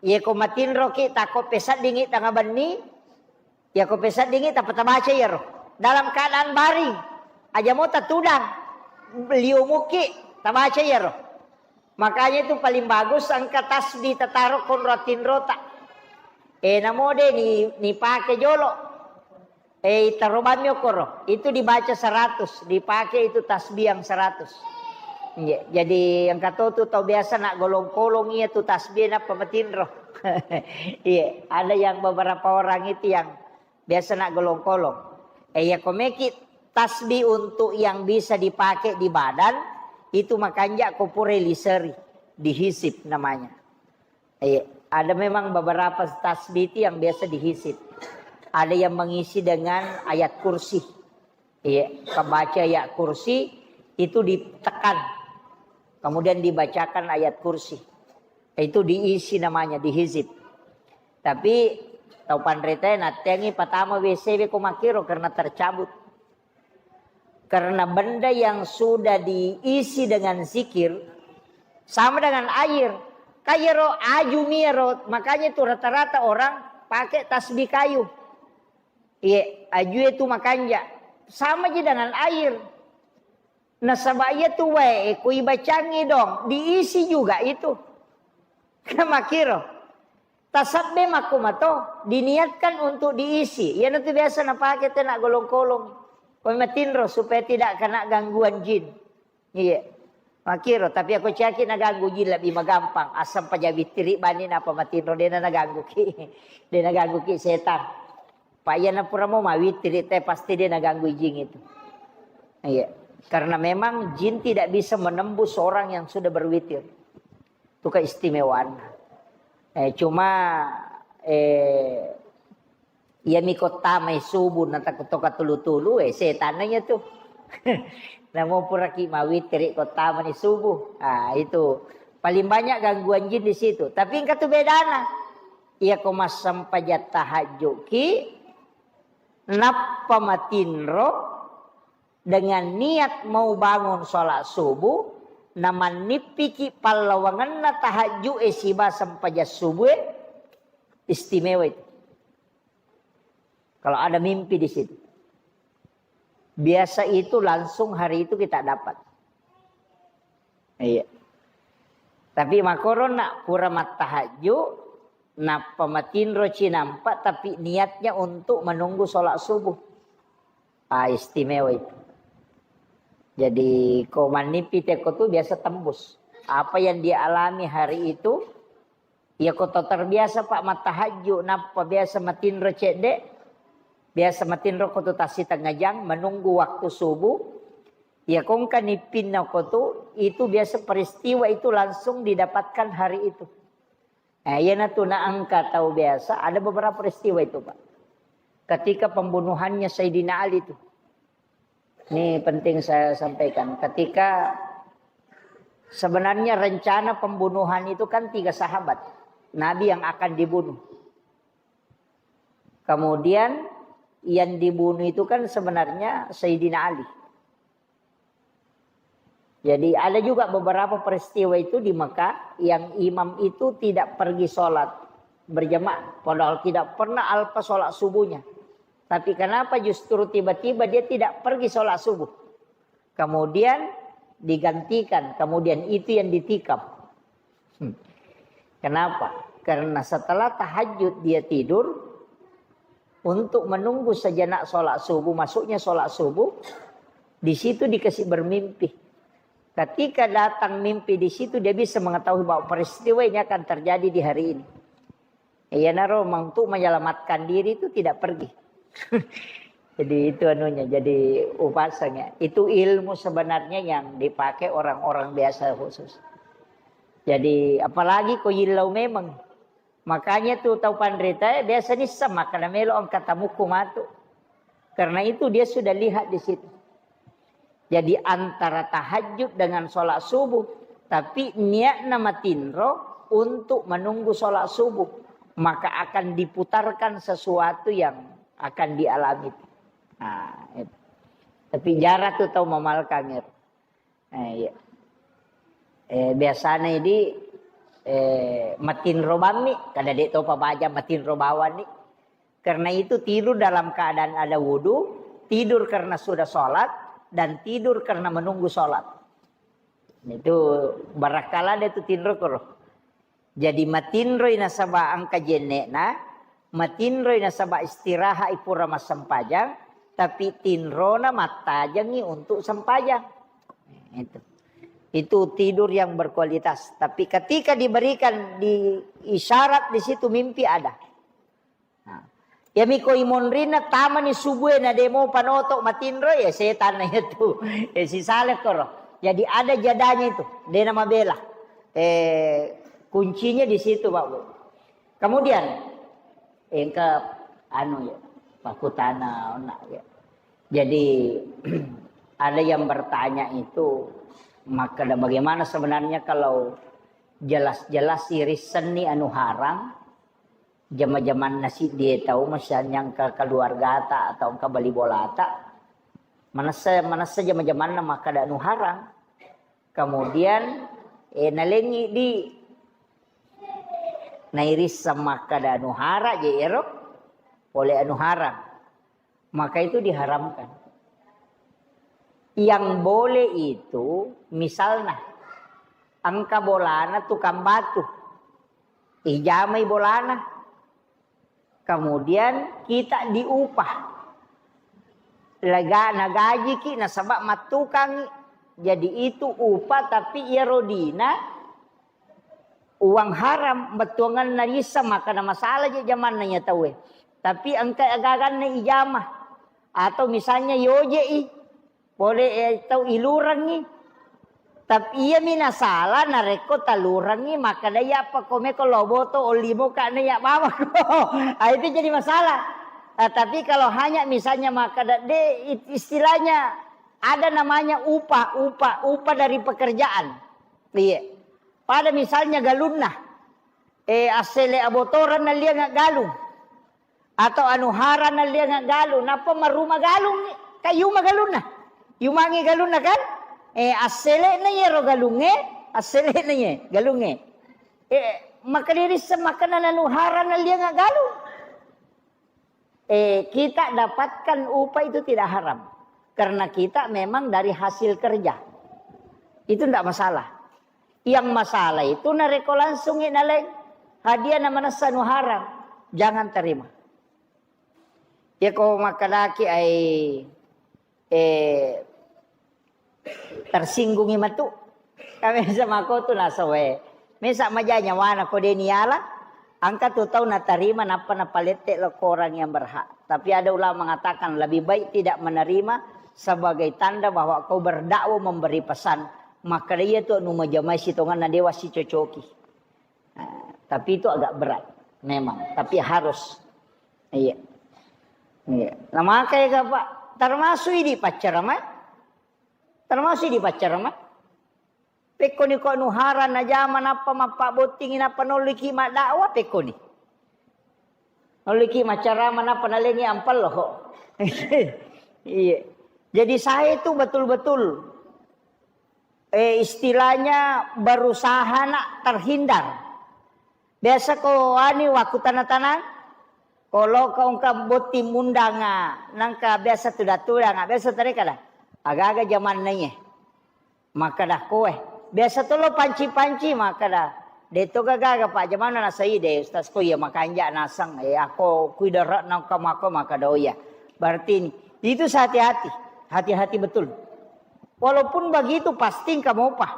Iya ko matinroki, tako peseddingi tengah benni, iya ko peseddingi tappa tabaca iyaro. Dalam keadaan baring, aja mo tatudang, liumuki, tabaca iyaro. Makanya itu paling bagus engka tasbih tataro konro atinrota. Eh, namo de ni, nipake jolo. Eh, itaro bammi okoro. Itu dibaca seratus, dipake itu tasbih yang seratus. Iya, jadi engka to tu tau biasa nak golong-kolong iya tu tasbih nappa matinro. Iya, ada yang beberapa orang itu yang biasa nak golong-kolong. Eh, iya ko meki tasbih untuk yang bisa dipakai di badan, itu makanja ko pura liseri, dihisip namanya. Iya, ada memang beberapa tasbih itu yang biasa dihisip. Ada yang mengisi dengan ayat kursi. Iya, kebaca ayat kursi itu ditekan. Kemudian dibacakan ayat kursi. Itu diisi namanya, dihisip. Tapi tau panritae natteangi patama W C we ko makkiro karena tercabut. Karena benda yang sudah diisi dengan zikir sama dengan air. Kayero aju miero, makanya itu rata-rata orang pakai tasbih kayu. Iya, aju itu makanja. Sama aja dengan air. Nasaba iya tu wae ko ibacangi dong, diisi juga itu. Makiro. Tasabbe makkumato, diniatkan untuk diisi. Iyanatu biasa napake tena golong-kolong. Ko matinro supaya tidak kena gangguan jin. Iya. Makiro, tapi ako caki naganggu jin lebih magampang. Asam paja witiri bani napa matinro dena naganggu ki. Dena ganggu ki setan. Pak iya napura mau mawitir te pasti dia naganggu jin itu. Iya. Karena memang jin tidak bisa menembus orang yang sudah berwitir. Itu keistimewaan. Eh, cuma eh iya miko tamai subuh na takuttoka tulu-tulu eh setannya tuh. Namo puraki mawitiri ko tamani subuh. Ah, itu paling banyak gangguan jin di situ. Tapi engka tu bedana. Iya ko massempajang tahajud ki, nappa matinro dengan niat mau bangun sholat subuh, namannippiki pallawangenna tahajud e siba sempajang subuh e, istimewa itu. Kalau ada mimpi di situ. Biasa itu langsung hari itu kita dapat. Iya. Tapi makkoro na pura mattahajju, nappa matinro cinampa, tapi niatnya untuk menunggu sholat subuh. Ah, istimewa itu. Jadi, ko mannipi tekko tu biasa tembus. Apa yang dia alami hari itu, iya ko to terbiasa, Pak, mattahajju, nappa biasa matinro cedde, biasa matinro ko tu tassi tengnga jang, menunggu waktu subuh, iya ko engka nippinna ko tu, itu biasa peristiwa itu langsung didapatkan hari itu. Eh, iyanatu na engka tau biasa, ada beberapa peristiwa itu, Pak. Ketika pembunuhannya Sayyidina Ali itu. Ini penting saya sampaikan. Ketika sebenarnya rencana pembunuhan itu kan tiga sahabat Nabi yang akan dibunuh. Kemudian yang dibunuh itu kan sebenarnya Sayyidina Ali. Jadi ada juga beberapa peristiwa itu di Mekah yang imam itu tidak pergi sholat berjamaah. Padahal tidak pernah alpa sholat subuhnya. Tapi kenapa justru tiba-tiba dia tidak pergi sholat subuh? Kemudian digantikan, kemudian itu yang ditikam. Hmm. Kenapa? Karena setelah tahajud dia tidur untuk menunggu sejenak sholat subuh, masuknya sholat subuh, di situ dikasih bermimpi. Ketika datang mimpi di situ, dia bisa mengetahui bahwa peristiwa ini akan terjadi di hari ini. Iyanaro untuk menyelamatkan diri itu tidak pergi. Jadi itu anunya, jadi upasanya. Itu ilmu sebenarnya yang dipakai orang-orang biasa khusus. Jadi apalagi ko yillau memang. Makanya tu tau panrita, eh, biasa nisseng makkeda melo engka tamukku matu. Karena itu dia sudah lihat di situ. Jadi antara tahajud dengan sholat subuh, tapi niatna matinro untuk menunggu sholat subuh, maka akan diputarkan sesuatu yang akan dialami. Nah, itu. Tapi jarang tu tau mamalkang. Eh, iya. Eh, biasanya di, eh, matinro bammi, kada dek topa baja matinro bawang ni. Karena itu tidur dalam keadaan ada wudu, tidur karena sudah sholat, dan tidur karena menunggu sholat. Itu barakala ada itu tinro koro. Jadi matinroi nasaba engka jenne'na, matinroi nasaba istirahat ipura massempajang, tapi tinrona mattajengi untuk sempajang. Itu. Itu tidur yang berkualitas. Tapi ketika diberikan di isyarat di situ mimpi ada. Nah, iyami ko imonrinna tamani subue na demo panoto matinro, ya setan na itu. Ya sisale koro. Jadi ada jadanya itu, dena mabela. Eh, kuncinya di situ, Pak Bu. Kemudian engka anu ya, pakutana ona ya. Jadi ada yang bertanya itu, maka bagaimana sebenarnya kalau jelas-jelas irissenni anu harang, jama-jamanna siddi tau, misalnya engka keluargata atau engka bali bolata, manessa, manessa jama-jamanna makkeda anu harang. Kemudian, eh, nalengi di nairisseng makkeda anu harang je ero pole anu harang. Maka itu diharamkan. Yang boleh itu, misalnya, engka bolana tukang batu, ijamai bolana, kemudian kita diupah, lega nagajiki nasaba mattukangi, jadi itu upah, tapi iyaro dina uang haram, bettuanganna rissa, maka na masalah je jamanna iya tauwe. Tapi engka agaganna ijama. Atau misalnya yoje'i, pole, eh, tau ilurengngi. Tapi iyami nasala narekko talurengngi, maka dai apa komeko loboto ollimo ka na iya bawako. Ah, itu jadi masalah. Ah, tapi kalau hanya misalnya maka de, istilahnya ada namanya upah, upah, upah dari pekerjaan. Iya. Pada misalnya galunna, eh, assele abotoran nallianga galung, atau anu hara nallianga galung, nappa maruma galung, ka yuma galunna, yumangi galunna kan, eh, assele na yero galunge, assele na ye galunge, eh, maka dirissa makana nanu hara nallianga galung. Eh, kita dapatkan upah itu tidak haram. Karena kita memang dari hasil kerja. Itu ndak masalah. Yang masalah itu narekko langsung naleng hadiah na manessa nu haram, jangan terima. Yako makkedaki ai, eh, tersinggungi matu. Kami sama kau tu nasawe. Mesa maja nyawana ko deni ala, angka tu tau natarima nappa napalette lo ko orang yang berhak. Tapi ada ulama mengatakan lebih baik tidak menerima sebagai tanda bahwa kau berdakwah memberi pesan. Maka dia tu nu majamai sitonganna dewa sicocoki. Nah, tapi itu agak berat memang, tapi harus. Iya. Iya. Nah, makanya Pak, termasuk di paccarama. Termasuk di paccarama. Pekkoni ko nuhara najama nappa mappabottingi nappa nolliki maddakwah pekkoni. Nolliki maccarama nappa nalengi ampello. Iya. Jadi saya itu betul-betul, eh, istilahnya berusaha nak terhindar. Biasa ko ani waktu tanah-tanah, ko lo ko engka botting mundanga, nangka biasa tuda-tudanga, biasa tadi kada. Aga-aga jamanna iye. Makkeda koe. Biasa to lo panci-panci makkeda. De to gaga Pak jamanna nasai de Ustaz ko iya makanja naseng. Eh, ako kui darat nangka mako makkeda oh iya. Berarti ini, itu hati-hati. Hati-hati betul. Walaupun begitu pasti engka mopa.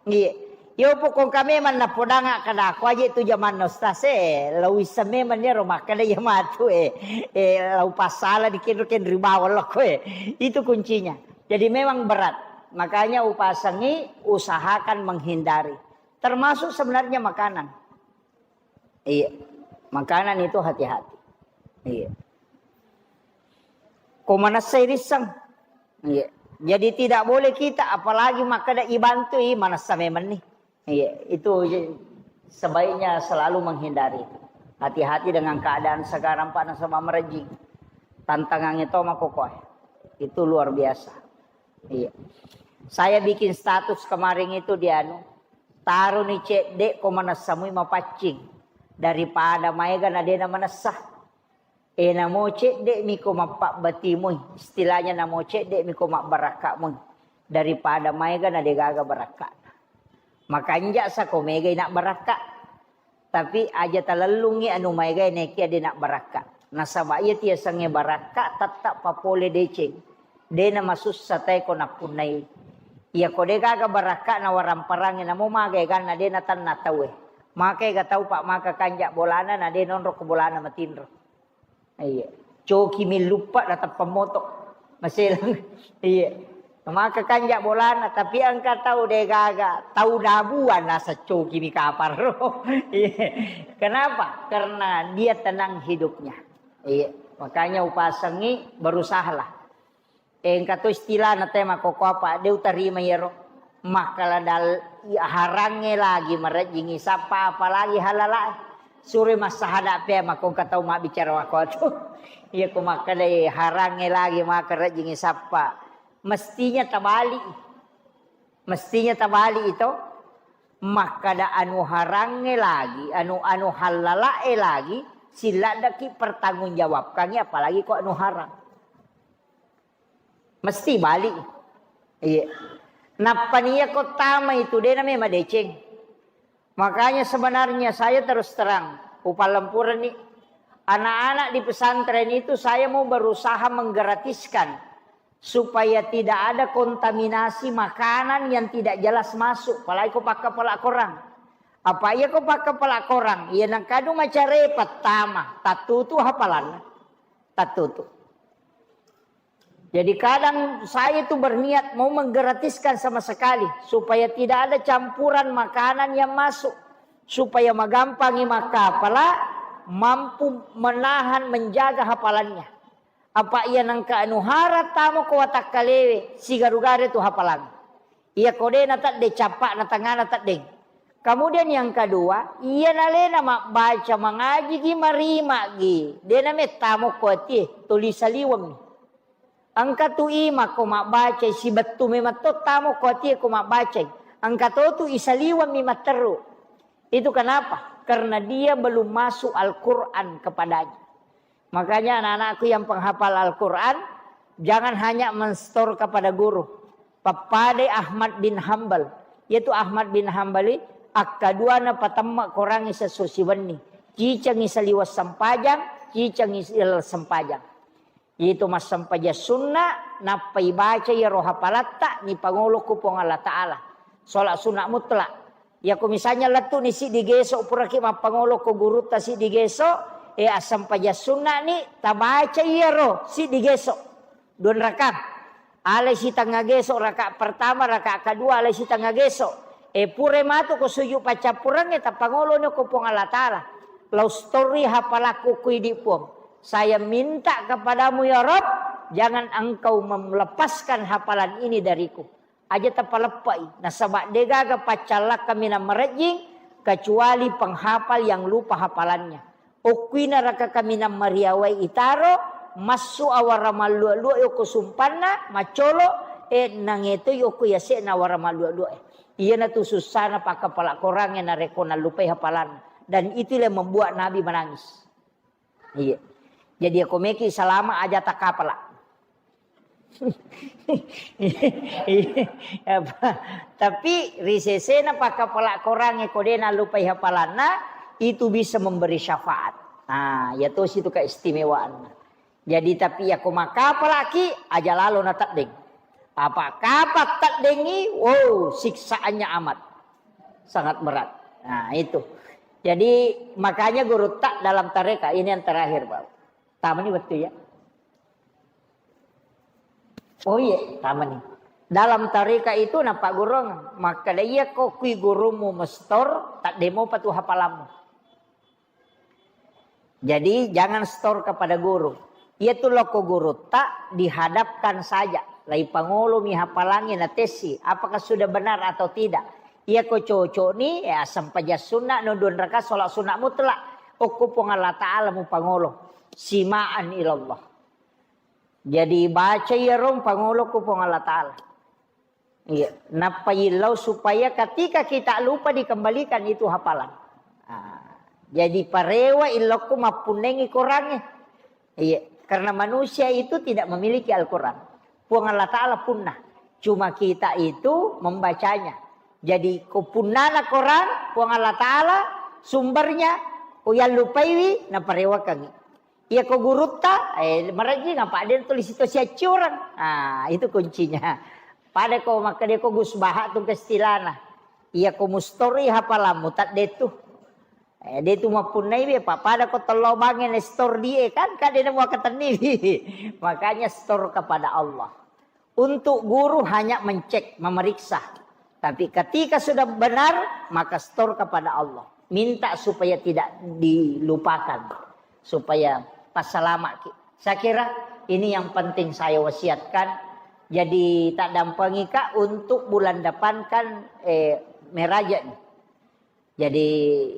Iya. Yo pokok kami memang napodanga kada aku aja itu jamanna Ustaz eh. Lau issa memang dia rumah kada ya matu eh. Eh, lau pasala di kendro kendri bawah lo koe. Itu kuncinya. Jadi memang berat. Makanya upasangi usahakan menghindari. Termasuk sebenarnya makanan. Iya. Makanan itu hati-hati. Iya. Ko manessai risseng. Iya. Jadi tidak boleh kita apalagi makkeda ibantui manessa memang nih. Iya, itu je-, sebaiknya selalu menghindari. Hati-hati dengan keadaan sekarang Pak nasaba merejing. Tantangannya to makokoe. Itu luar biasa. Iya. Saya bikin status kemarin itu di anu, taruh ni cedde ko manessa mui mapaccing daripada maega na dena manessa. Eh, namo cedde mi ko mappabbatimui, istilahnya namo cedde mi ko mabbarakka mui daripada maega na degaga barakka. Makanja sa ko mega ina barakka. Tapi aja talellungi anu maega nekia de nak barakka. Nasaba iya tiasengnge barakka tetap papole deceng. De na masussa tae ko nappunnai. Iya ko de gaga barakka na waramparangnge namo maga eganna de na tanna tauwe. Maka ega tau pak maka kanja bolana na de nonro ko bolana matinro. Iya. Coki milluppa na tappa moto. Maselang. Iya. Maka kanja bolana, tapi engka tau degaga, tau dabuan nasa coki mi kaparo. Iya. Kenapa? Karena dia tenang hidupnya. Iya. Makanya upasengi berusahalah. Engka to istilahna te makkokko apa, de utarima iyaro. Makkala dal-, harangnge lagi marejjingi sappa, apalagi halalae. Suroi massahada pe makkongka tau mabbicara makkotu. Iya ko makkadai harangnge lagi maka rejjingi sappa. Mestinya tabali. Mestinya tabali itu. Makkada anu harangnge lagi, anu, anu halalae lagi, siladdaki pertanggungjawabkangi apalagi ko anu harang. Mesti balik. Iya. Nappa nia ko tama itu de name madeceng. Makanya sebenarnya saya terus terang, upalempureni anak-anak di pesantren itu saya mau berusaha menggratiskan supaya tidak ada kontaminasi makanan yang tidak jelas masuk, apalagi ko pakkapala korang. Apa iya ko pakkapala korang, iya nangkadu macare pattama, tattutu hapalanna. Tattutu. Jadi kadang saya itu berniat mau menggratiskan sama sekali supaya tidak ada campuran makanan yang masuk, supaya magampangi makkapala mampu menahan, menjaga hafalannya. Apa iya nengka anu hara tamo ko watakkalewe sigaru-garu tu hafalang. Iya ko de na tedde cappa'na tangana teddeng. Kemudian yang kedua, iya nalena mabbaca mangajigi marimagi, de na mettamo ko atie, tuli saliweng. Engka tu ima ko mabbaca sibettu memang to tamo ko atie ko mabbaca. Engka to tu isaliweng mi matteru. Itu kenapa? Karena dia belum masuk Al-Quran kepadanya. Makanya anak-anakku yang penghafal Al-Quran, Jangan hanya menstor kepada guru. Pappadai Ahmad bin Hambal. Yaitu Ahmad bin Hambali, akkadua na patemma korangi sesso siwenni. Cicengi saliweng sempajang, cicengi saliweng sempajang. Yaitu massempajang sunna, nappa ibaca iyaro hapalatta, nipangolo ku Puang Allah Ta'ala. Sholat sunat mutlak. Yako misalnya lettu ni siddi geso, puraki mappangolo ko gurutta siddi geso, e, assempajang sunna ni, tabaca iyaro siddi geso. Dua rakaat. Alai sitengnga geso, rakaat pertama, rakaat kedua, alai sitengnga geso. E, pura matu ko sujud paccappureng, e, tappangolo ni ko Puang Allah Ta'ala. Lau stori hapalakku ku idi Puang. Saya minta kepadamu ya Rabb, jangan engkau melepaskan hafalan ini dariku. Aja tapaleppai, nasaba degaga paccallakka minang marejjing kecuali penghafal yang lupa hafalannya. Okkuina raka kaminang mariawai itaro, massu awara mallua-lua yoko sumpanna, maccolo, e, nangetoi yoko yase'na awara mallua-lua e. Iyanatu sussana pakkapala Korangnge narekko nallupai hafalanna. Dan itulah yang membuat Nabi menangis. Iya. Jadi, ako meki salama aja takapala. Iya, apa? Tapi ri sesena pakkapala Korangnge ko de nallupai hafalanna, itu bisa memberi syafaat. Nah, ya tosi itu keistimewaanna. Jadi, tapi ya ko makapalaki aja lalo na teddeng. Apa kapa teddengi, wow, siksaannya amat. Sangat berat. Nah, itu. Jadi, makanya guru tak dalam tareka ini yang terakhir, Pak. Tamani betul ya. Oh iya, tamani. Dalam tarika itu napa gurung, maka iya ko kui gurumu mestor, tak demo patu hafalanmu. Jadi jangan store kepada guru. Iya tu loko guru tak dihadapkan saja. Lai pangolo mi hafalangi na tesi, apakah sudah benar atau tidak. Iya ko cocok ni, ya sempajang sunat no dua rakaat sholat sunat mutlak. Okko Puang Allah Ta'ala mu pangolo. Simaan ilallah. Jadi baca iyaro pangolo ku Puang Allah Ta'ala. Iya, nappa illau supaya ketika kita lupa dikembalikan itu hafalan. Ah, jadi parewa illokku mappunnengi Korangnge. Iya, karena manusia itu tidak memiliki Al-Quran. Puang Allah Ta'ala punna. Cuma kita itu membacanya. Jadi ko punnana Koran, Puang Allah Ta'ala sumbernya, ko yallupaiwi, naparewakangi. Iya ko gurutta, eh, marejjing apa de tulis itu siaccurang. Ah, itu kuncinya. Pada ko makkeda ko Gus Baha tu kestilana. Iya ko mustori hafalammu tak de tu. Eh, de tu mappunnai bi apa pada ko tello bange ne store die kan, kan de nemu akatenni. Makanya store kepada Allah. Untuk guru hanya mencek, memeriksa. Tapi ketika sudah benar, maka store kepada Allah. Minta supaya tidak dilupakan. Supaya passalamaki. Saya kira ini yang penting saya wasiatkan. Jadi tak dampengi Kak untuk bulan depan kan, eh, meraja nih. Jadi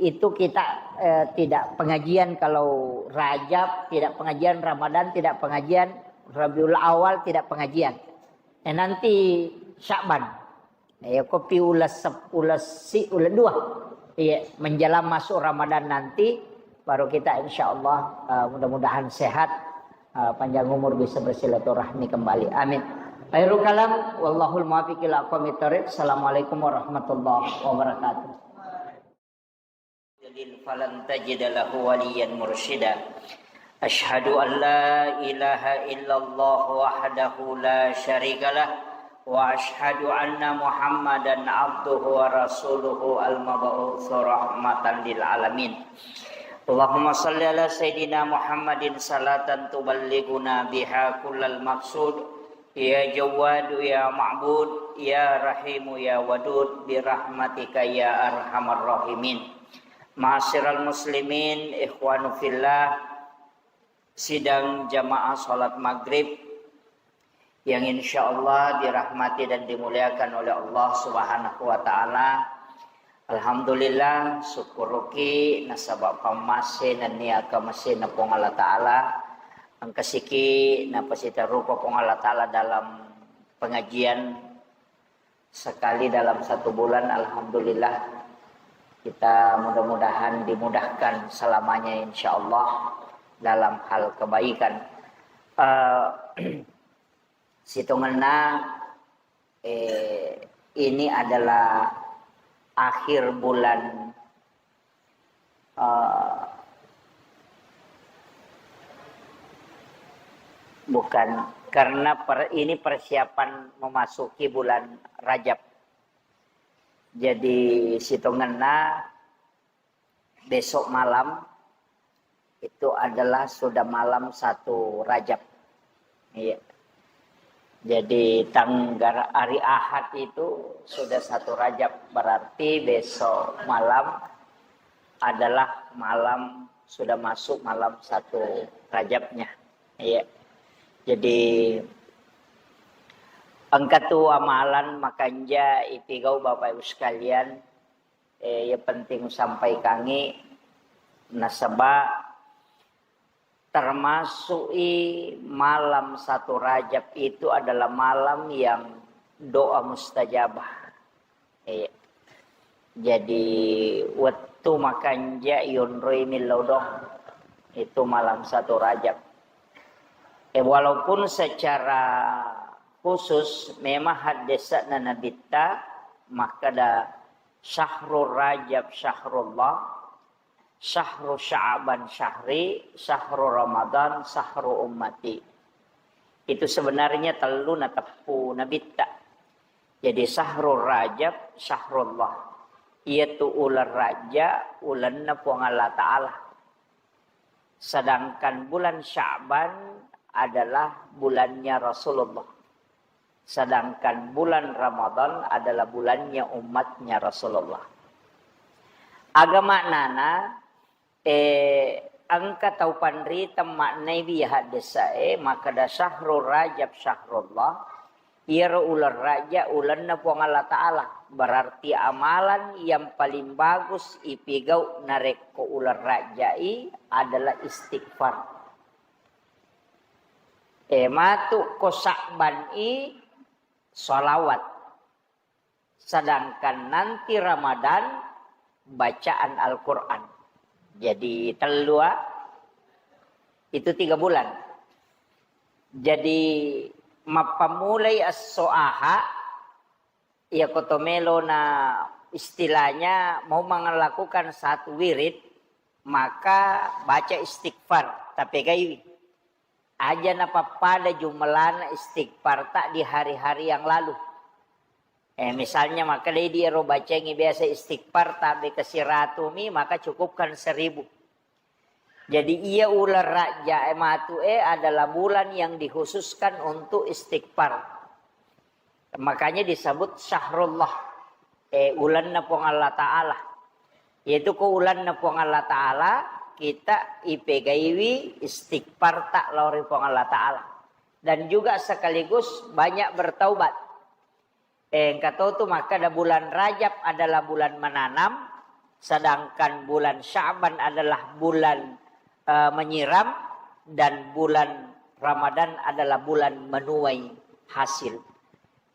itu kita, eh, tidak pengajian kalau Rajab, tidak pengajian Ramadan, tidak pengajian Rabiul Awal, tidak pengajian. Eh, nanti Sya'ban. Eh, kopi ulas sep-, ulas si-, ulas dua. Iya, menjelang masuk Ramadan nanti baru kita insya Allah, eh, mudah-mudahan sehat, eh, panjang umur bisa bersilaturahmi kembali. Amin. Khairul kalam, wallahul muwaffiq ila aqwamit thariq. Assalamualaikum warahmatullahi wabarakatuh. يضلل فلن تجد له وليا مرشدا. أشهد أن لا إله إلا الله وحده لا شريك له، وأشهد أن محمدا عبده ورسوله المبعوث رحمة للعالمين. اللهم صل على سيدنا محمد صلاة تبلغنا بها كل المقصود يا جواد يا معبود يا رحيم يا ودود برحمتك يا أرحم الراحمين. Ma'asyiral muslimin, ikhwanu fillah, sidang jamaah salat maghrib yang insyaallah dirahmati dan dimuliakan oleh Allah Subhanahu wa Ta'ala. Alhamdulillah, sukkuruki nasaba pammase nennia kamasena Puang Allah Ta'ala, engkasiki napasitarupa Puang Allah Ta'ala dalam pengajian sekali dalam satu bulan. Alhamdulillah, kita mudah-mudahan dimudahkan selamanya insyaallah dalam hal kebaikan. Eh, Sitongenna, eh, ini adalah akhir bulan, eh, bukan, karena per-, ini persiapan memasuki bulan Rajab. Jadi, sitongenna besok malam itu adalah sudah malam satu Rajab. Iya. Jadi, tanggal hari Ahad itu sudah satu Rajab, berarti besok malam adalah malam, sudah masuk malam satu Rajabnya. Iya. Jadi, engka tu amalan makanja ipigau Bapak Ibu sekalian, eh, yang penting sampaikangi, nasaba termasuk i malam satu Rajab itu adalah malam yang doa mustajabah. Iya. Jadi, wettu makanja yonroi millau doang. Itu malam satu Rajab. Eh, walaupun secara khusus memang haddesa'na Nabitta makkada, "Syahrul Rajab syahrullah, syahru Sya'ban syahri, syahru Ramadan syahru ummati." Itu sebenarnya tellu nateppu Nabitta. Jadi, syahrul Rajab syahrullah. Iyatu uleng Raja, ulenna Puang Allah Ta'ala. Sedangkan bulan Sya'ban adalah bulannya Rasulullah. Sedangkan bulan Ramadan adalah bulannya umatnya Rasulullah. Aga maknana, eh, engka tau panrita maknai wi haddesa'e, makkada syahrul Rajab syahrullah, iyaro uleng Raja ulenna Puang Allah Ta'ala. Berarti amalan yang paling bagus ipigau narekko uleng Raja i adalah istighfar. Eh, matu ko Sya'ban i, salawat. Sedangkan nanti Ramadan, bacaan Al-Quran. Jadi, tellua, itu tiga bulan. Jadi, mappammulai esso Aha, iya ko to melo na istilahnya mau melakukan satu wirid, maka baca istighfar, tapegaiwi. Aja napappada jumlana istighfar ta di hari-hari yang lalu. Eh, misalnya, maka dei di ero bacengi biasa istighfar tabe ke siratu mi, maka cukupkan seribu. Jadi, iya uleng Raja e matu e adalah bulan yang dikhususkan untuk istighfar. Makanya disebut syahrullah, eh, ulenna Puang Allah Ta'ala. Yaitu ko ulenna Puang Allah Ta'ala, kita ipegaiwi istighfar ta lao ri Puang Allah Ta'ala. Dan juga sekaligus banyak bertaubat. Eh, engka to tu makkada bulan Rajab adalah bulan menanam, sedangkan bulan Sya'ban adalah bulan, eh, menyiram, dan bulan Ramadan adalah bulan menuai hasil.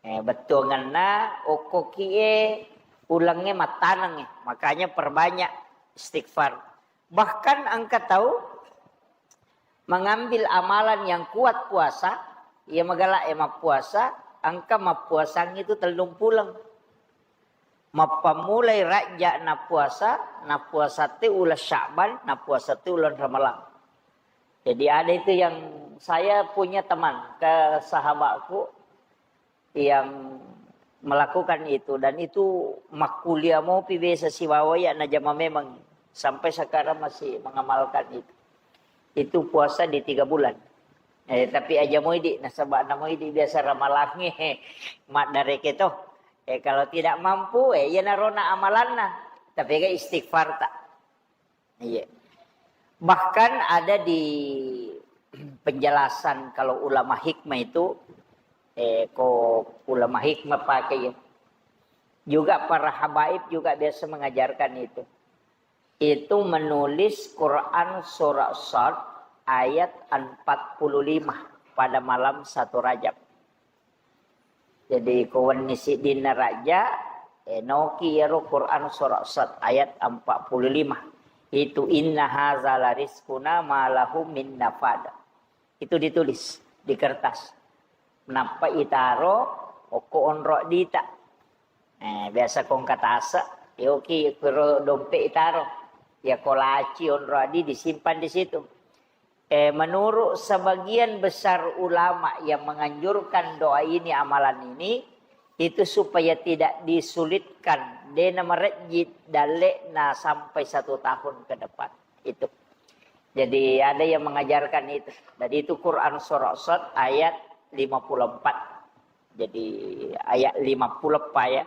Eh, bettuangenna okko kie ulengnge mattanengnge, makanya perbanyak istighfar. Bahkan engka tau mengambil amalan yang kuat puasa, iya magala e mappuasa, engka mappuasang itu tellung puleng. Mappammulai Rajja nappuasa, nappuasa te uleng Sya'ban, nappuasa te uleng Ramalang. Jadi ada itu yang saya punya teman ke sahabatku, yang melakukan itu, dan itu makkuliah mopi biasa sibawa iya najama memang sampai sekarang masih mengamalkan itu. Itu puasa di tiga bulan. Eh, tapi aja moidi, nasaba na moidi biasa ramalangnge maddareke to. Eh, kalau tidak mampu, eh, iya narona amalanna. Tapi ga istighfar ta. Iya. Bahkan ada di penjelasan kalau ulama hikmah itu, eh, ko ulama hikmah pakai ya. Juga para habaib juga biasa mengajarkan itu. Itu menulis Quran surah Sad ayat empat puluh lima pada malam satu Rajab. Jadi, ko wenni siddinna Rajja, eh, noki iyaro Quran surah Sad ayat empat puluh lima. Itu, "Inna haza la rizquna ma lahu min nafad." Itu ditulis di kertas. Nappa itaro okko onro dita. Eh, biasa kongka tase, yoki kuro dompe itaro. Ya kolaci onro adi disimpan di situ. Eh, menurut sebagian besar ulama yang menganjurkan doa ini, amalan ini, itu supaya tidak disulitkan, dena merejit dalekna sampai satu tahun ke depan. Itu. Jadi ada yang mengajarkan itu. Jadi itu Quran surah Sad ayat lima puluh empat. Jadi ayat lima puluh empat ya.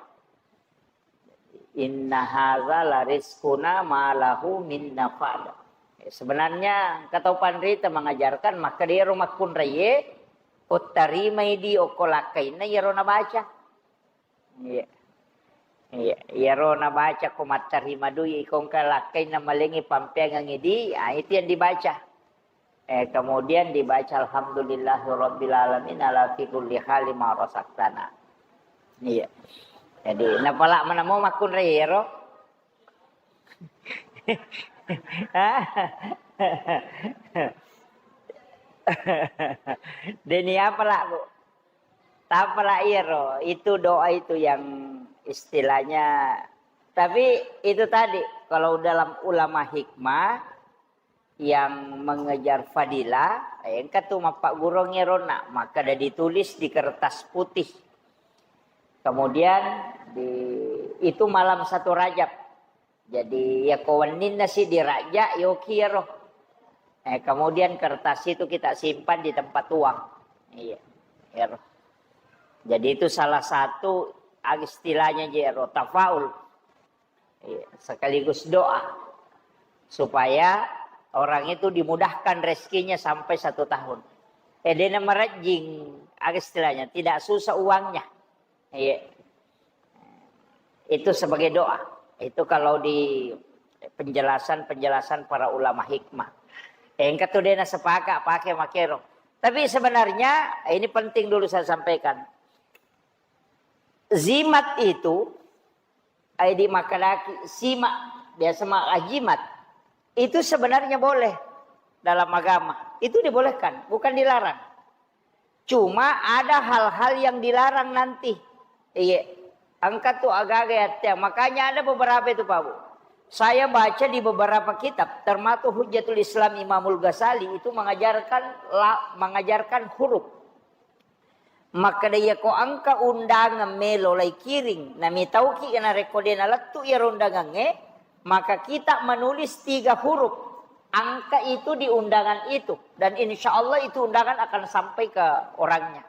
Inna hadza la rizquna ma lahu min nafad. Sebenarnya kata panrita mengajarkan maka dia rumah kunraye ottarimai di okko lakkainna iyaro nabaca. Iya. Iya, iyaro nabaca ko mattarima dui ikongka lakkainna malengi pampeangengi di, ah, itu yang dibaca. Eh, kemudian dibaca alhamdulillahirabbil alamin ala fi kulli hali ma razaqtana. Iya. Jadi, napala mana mau makkunrai ero? Deni apa lah, Bu? Tapala iyaro, itu doa itu yang istilahnya, tapi itu tadi, kalau dalam ulama hikmah yang mengejar fadilah, eh, engka tu mappaggurung iyarona, maka ada ditulis di kertas putih. Kemudian di, itu malam satu Rajab. Jadi, ya ko wenninna si dirajja, yoki iyaro. Eh, kemudian kertas itu kita simpan di tempat uang. Iya, iyaro. Jadi itu salah satu istilahnya je ero tafaul. Iya, sekaligus doa supaya orang itu dimudahkan rezekinya sampai satu tahun. Eh, dena merejing, istilahnya tidak susah uangnya. Iya. Itu sebagai doa. Itu kalau di penjelasan-penjelasan para ulama hikmah. Engka tu dena sepakat pakai makero. Tapi sebenarnya ini penting dulu saya sampaikan. Zimat itu, ai di makadaki, simak, biasa maka jimat. Itu sebenarnya boleh dalam agama. Itu dibolehkan, bukan dilarang. Cuma ada hal-hal yang dilarang nanti. Iya. Engka tu agaga ya, Teh. Makanya ada beberapa itu, Pak Bu. Saya baca di beberapa kitab, termasuk Hujjatul Islam Imamul Ghazali itu mengajarkan la-, mengajarkan huruf. Makkeda, iya ko engka undangan melo lai kiring, namitauki narekko de nalettu iyaro undangangnge, maka kita menulis tiga huruf angka itu di undangan itu, dan insya Allah itu undangan akan sampai ke orangnya.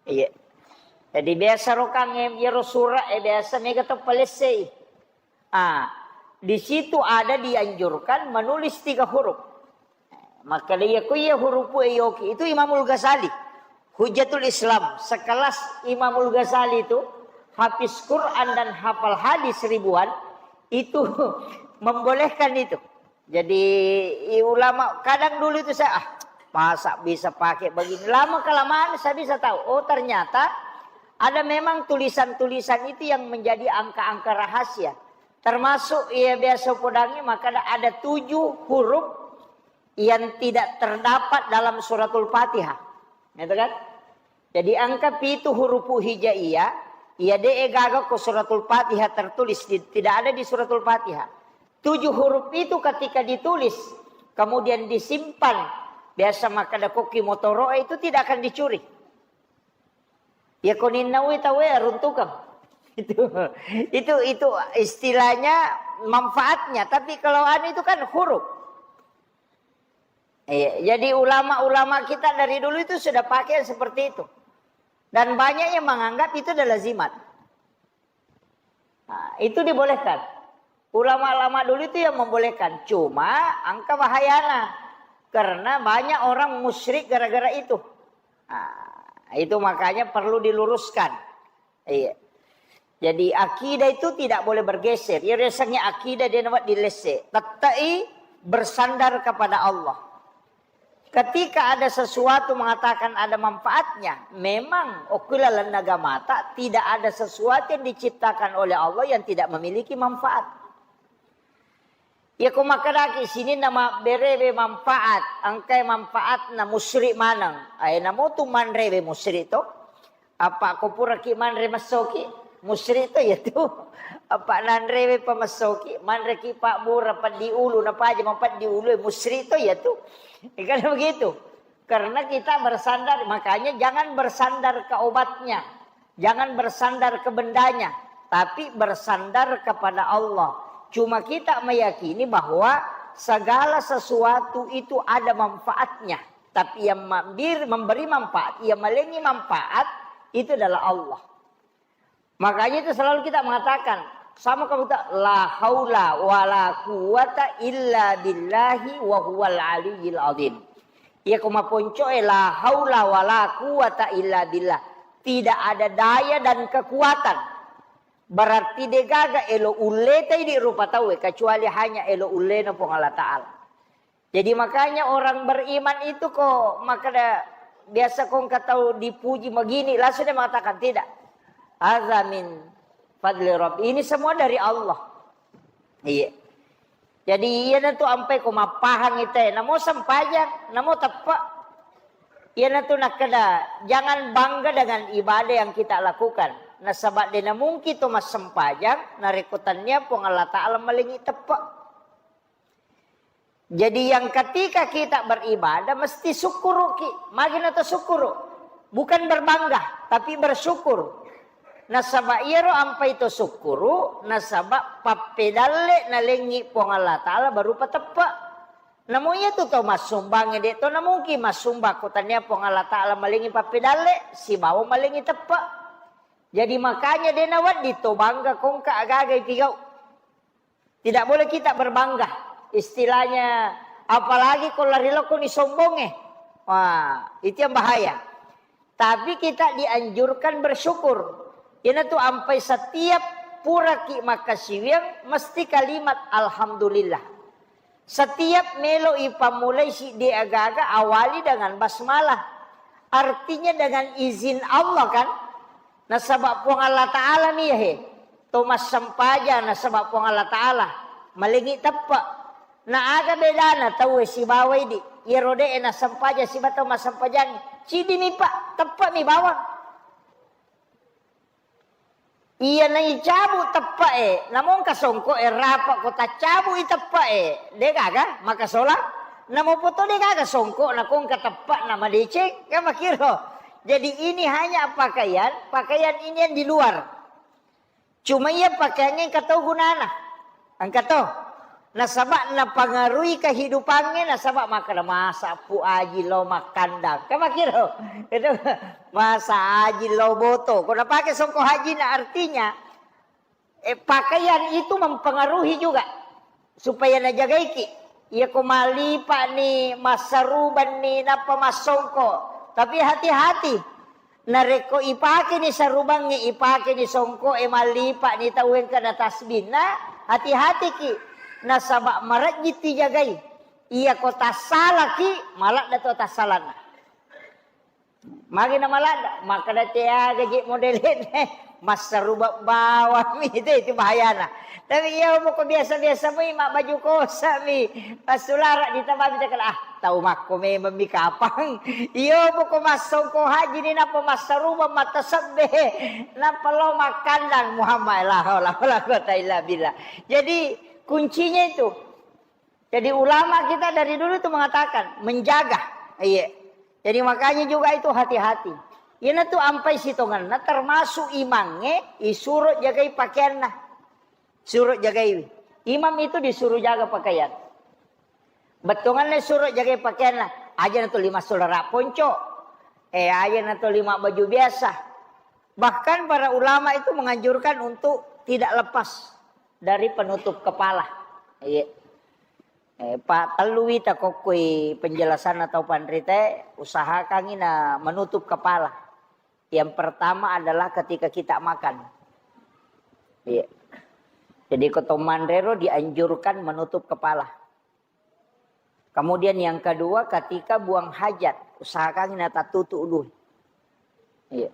Iya. Jadi biasa rokang iyaro surat e biasa mega to palessei. Ah, di situ ada dianjurkan menulis tiga huruf. Maka iya ku iya huruf e yoki itu Imamul Ghazali. Hujjatul Islam, sekelas Imamul Ghazali itu, hafiz Quran dan hafal hadis ribuan, itu membolehkan itu. Jadi, i-, ulama kadang dulu itu saya, "Ah, masa bisa pakai begini?" Lama kelamaan saya bisa tahu, oh, ternyata ada memang tulisan-tulisan itu yang menjadi angka-angka rahasia. Termasuk, iya, biasa podangi, maka ada, ada tujuh huruf yang tidak terdapat dalam Suratul Fatihah. Gitu kan? Jadi angka pitu hurufu hijaiyah, iya de gaga ko Suratul Fatihah tertulis, di, tidak ada di Suratul Fatihah. Tujuh huruf itu ketika ditulis, kemudian disimpan, biasa makkeda koki motoro itu tidak akan dicuri. Ya koninnawi tawe runtukang. Itu, itu, itu istilahnya manfaatnya. Tapi kalau anu itu kan huruf. Iya, jadi ulama-ulama kita dari dulu itu sudah pakai yang seperti itu. Dan banyak yang menganggap itu adalah zimat. Nah, itu dibolehkan. Ulama-ulama dulu itu yang membolehkan. Cuma angka bahayana. Karena banyak orang musyrik gara-gara itu. Nah, itu makanya perlu diluruskan. Iya. Jadi akidah itu tidak boleh bergeser. Ya, rasanya akidah dia nampak dilese. Tettai bersandar kepada Allah. Ketika ada sesuatu mengatakan ada manfaatnya, memang okulalan nagamata tidak ada sesuatu yang diciptakan oleh Allah yang tidak memiliki manfaat. Iya ko makkedaki sininna mabberewe manfaat, engkae manfaatna musri maneng. Ae namotu manrewe musri to. Apa ko puraki manre messoki, musri to iya tu. Apa nanrewe pa messoki, manreki pabbura peddi ulu, napaja mapeddi ulu, musri to iya tu. Kan begitu. Karena kita bersandar, makanya jangan bersandar ke obatnya, jangan bersandar ke bendanya, tapi bersandar kepada Allah. Cuma kita meyakini bahwa segala sesuatu itu ada manfaatnya. Tapi yang mambir-, memberi manfaat, yang malengi manfaat, itu adalah Allah. Makanya itu selalu kita mengatakan, sama kamu tak, "La haula wa la quwwata illa billahi wa huwal aliyyil azim." Iya ko maponcoe, "La haula wa la quwwata illa billah." Tidak ada daya dan kekuatan. Berarti degaga elo ulleta idi rupa tauwe, kecuali hanya elo ullena Puang Allah Ta'ala. Jadi makanya orang beriman itu ko makkeda biasa ko engka tau dipuji begini, langsung dia mengatakan, "Tidak. Hadza min fadli Rabb." Ini semua dari Allah. Iya. Jadi iyanatu ampai ko mappahang ite, namo sempajang, namo teppe. Iyanatu nakkeda, jangan bangga dengan ibadah yang kita lakukan. Nasaba de namungki to massempajang, narekko tannia Puang Allah Ta'ala malengi teppe. Jadi yang ketika kita beribadah mesti syukuruki. Magi nato syukuru? Bukan berbangga, tapi bersyukur. Nasaba iyaro ampai to syukuru, nasaba pappedalle nalengi Puang Allah Ta'ala baru pateppe. Namo iya tu tau massumbangnge de to namungkin massumbang ko tania Puang Allah Ta'ala malengi pappedalle, sibawa malengi teppe. Jadi makanya de nawedding to bangga kongka agaga ipigau. Tidak boleh kita berbangga. Istilahnya, apalagi ko lari lokoni sombongnge. Wah, itu yang bahaya. Tapi kita dianjurkan bersyukur. Iyanatu ampai setiap puraki makkasiwiang mesti kalimat alhamdulillah. Setiap melo ipammulai siddi agaga awali dengan basmalah. Artinya dengan izin Allah kan? Nasaba Puang Allah Ta'ala mi he. To massempajang nasaba Puang Allah Ta'ala. Malengi teppe. Na aga bedana tauwe sibawa idi. Iyaro de e nassempajang siba tau massempajang. Cidi mi pa, teppe mi bawang. Iya naicabu teppe e, namongka songko e rapa ko taccabu i teppe e. De gaga makasola. Namo poto de gaga songko nakongka teppe na madeceng. Kan makiro. Jadi ini hanya pakaian, pakaian ini yang di luar. Cuma iya pakaiannya engka tau gunana. Engka to. Nasaba napangarui kehidupannya, nasaba makkeda masa pu aji lo makkandang. Kan makiro. Itu masa aji lo boto. Ko napake songko hajina artinya, eh, pakaian itu mempengaruhi juga. Supaya najagaiki. Iya ko malipa ni, massaruban ni, nappa massongko. Tapi hati-hati. Narekko ipakeni sarubangnge, ipakeni songko'e, mallipa ni tau engka na tasbinna, hati-hatiki. Nasaba marejjitti jagai. Iyako tassalaki, maladda to tassalanna. Magi na maladda, makkeda teaga je modelene, massaruba bawang mi, itu, itu bahayana. Tapi iya moko biasa-biasa mi, mabbaju kosa mi, passulara ditamami cakala, ah, tau makko memang mi kapang. Iya moko massongko haji ni, nappa massaruba, matasebbe, nappa lo makkandang, Muhammad, la haula wala quwata illa billah. Jadi kuncinya itu. Jadi ulama kita dari dulu itu mengatakan, menjaga. Iya. Jadi makanya juga itu hati-hati. Iyanatu ampai sitongenna termasuk imangnge isuro jagai pakaianna. Suro jagai. Imam itu disuruh jaga pakaian. Bettuanna suro jagai pakaianna. Aja natu lima sulara ponco. Eh, aja natu lima baju biasa. Bahkan para ulama itu menganjurkan untuk tidak lepas dari penutup kepala. Iya. Eh, pa tellui takokkoi penjelasan atau panrite, usahakangi na menutup kepala. Yang pertama adalah ketika kita makan. Iya. Jadi ko to manrero dianjurkan menutup kepala. Kemudian yang kedua, ketika buang hajat, usahakan na tattutu ulu. Iya.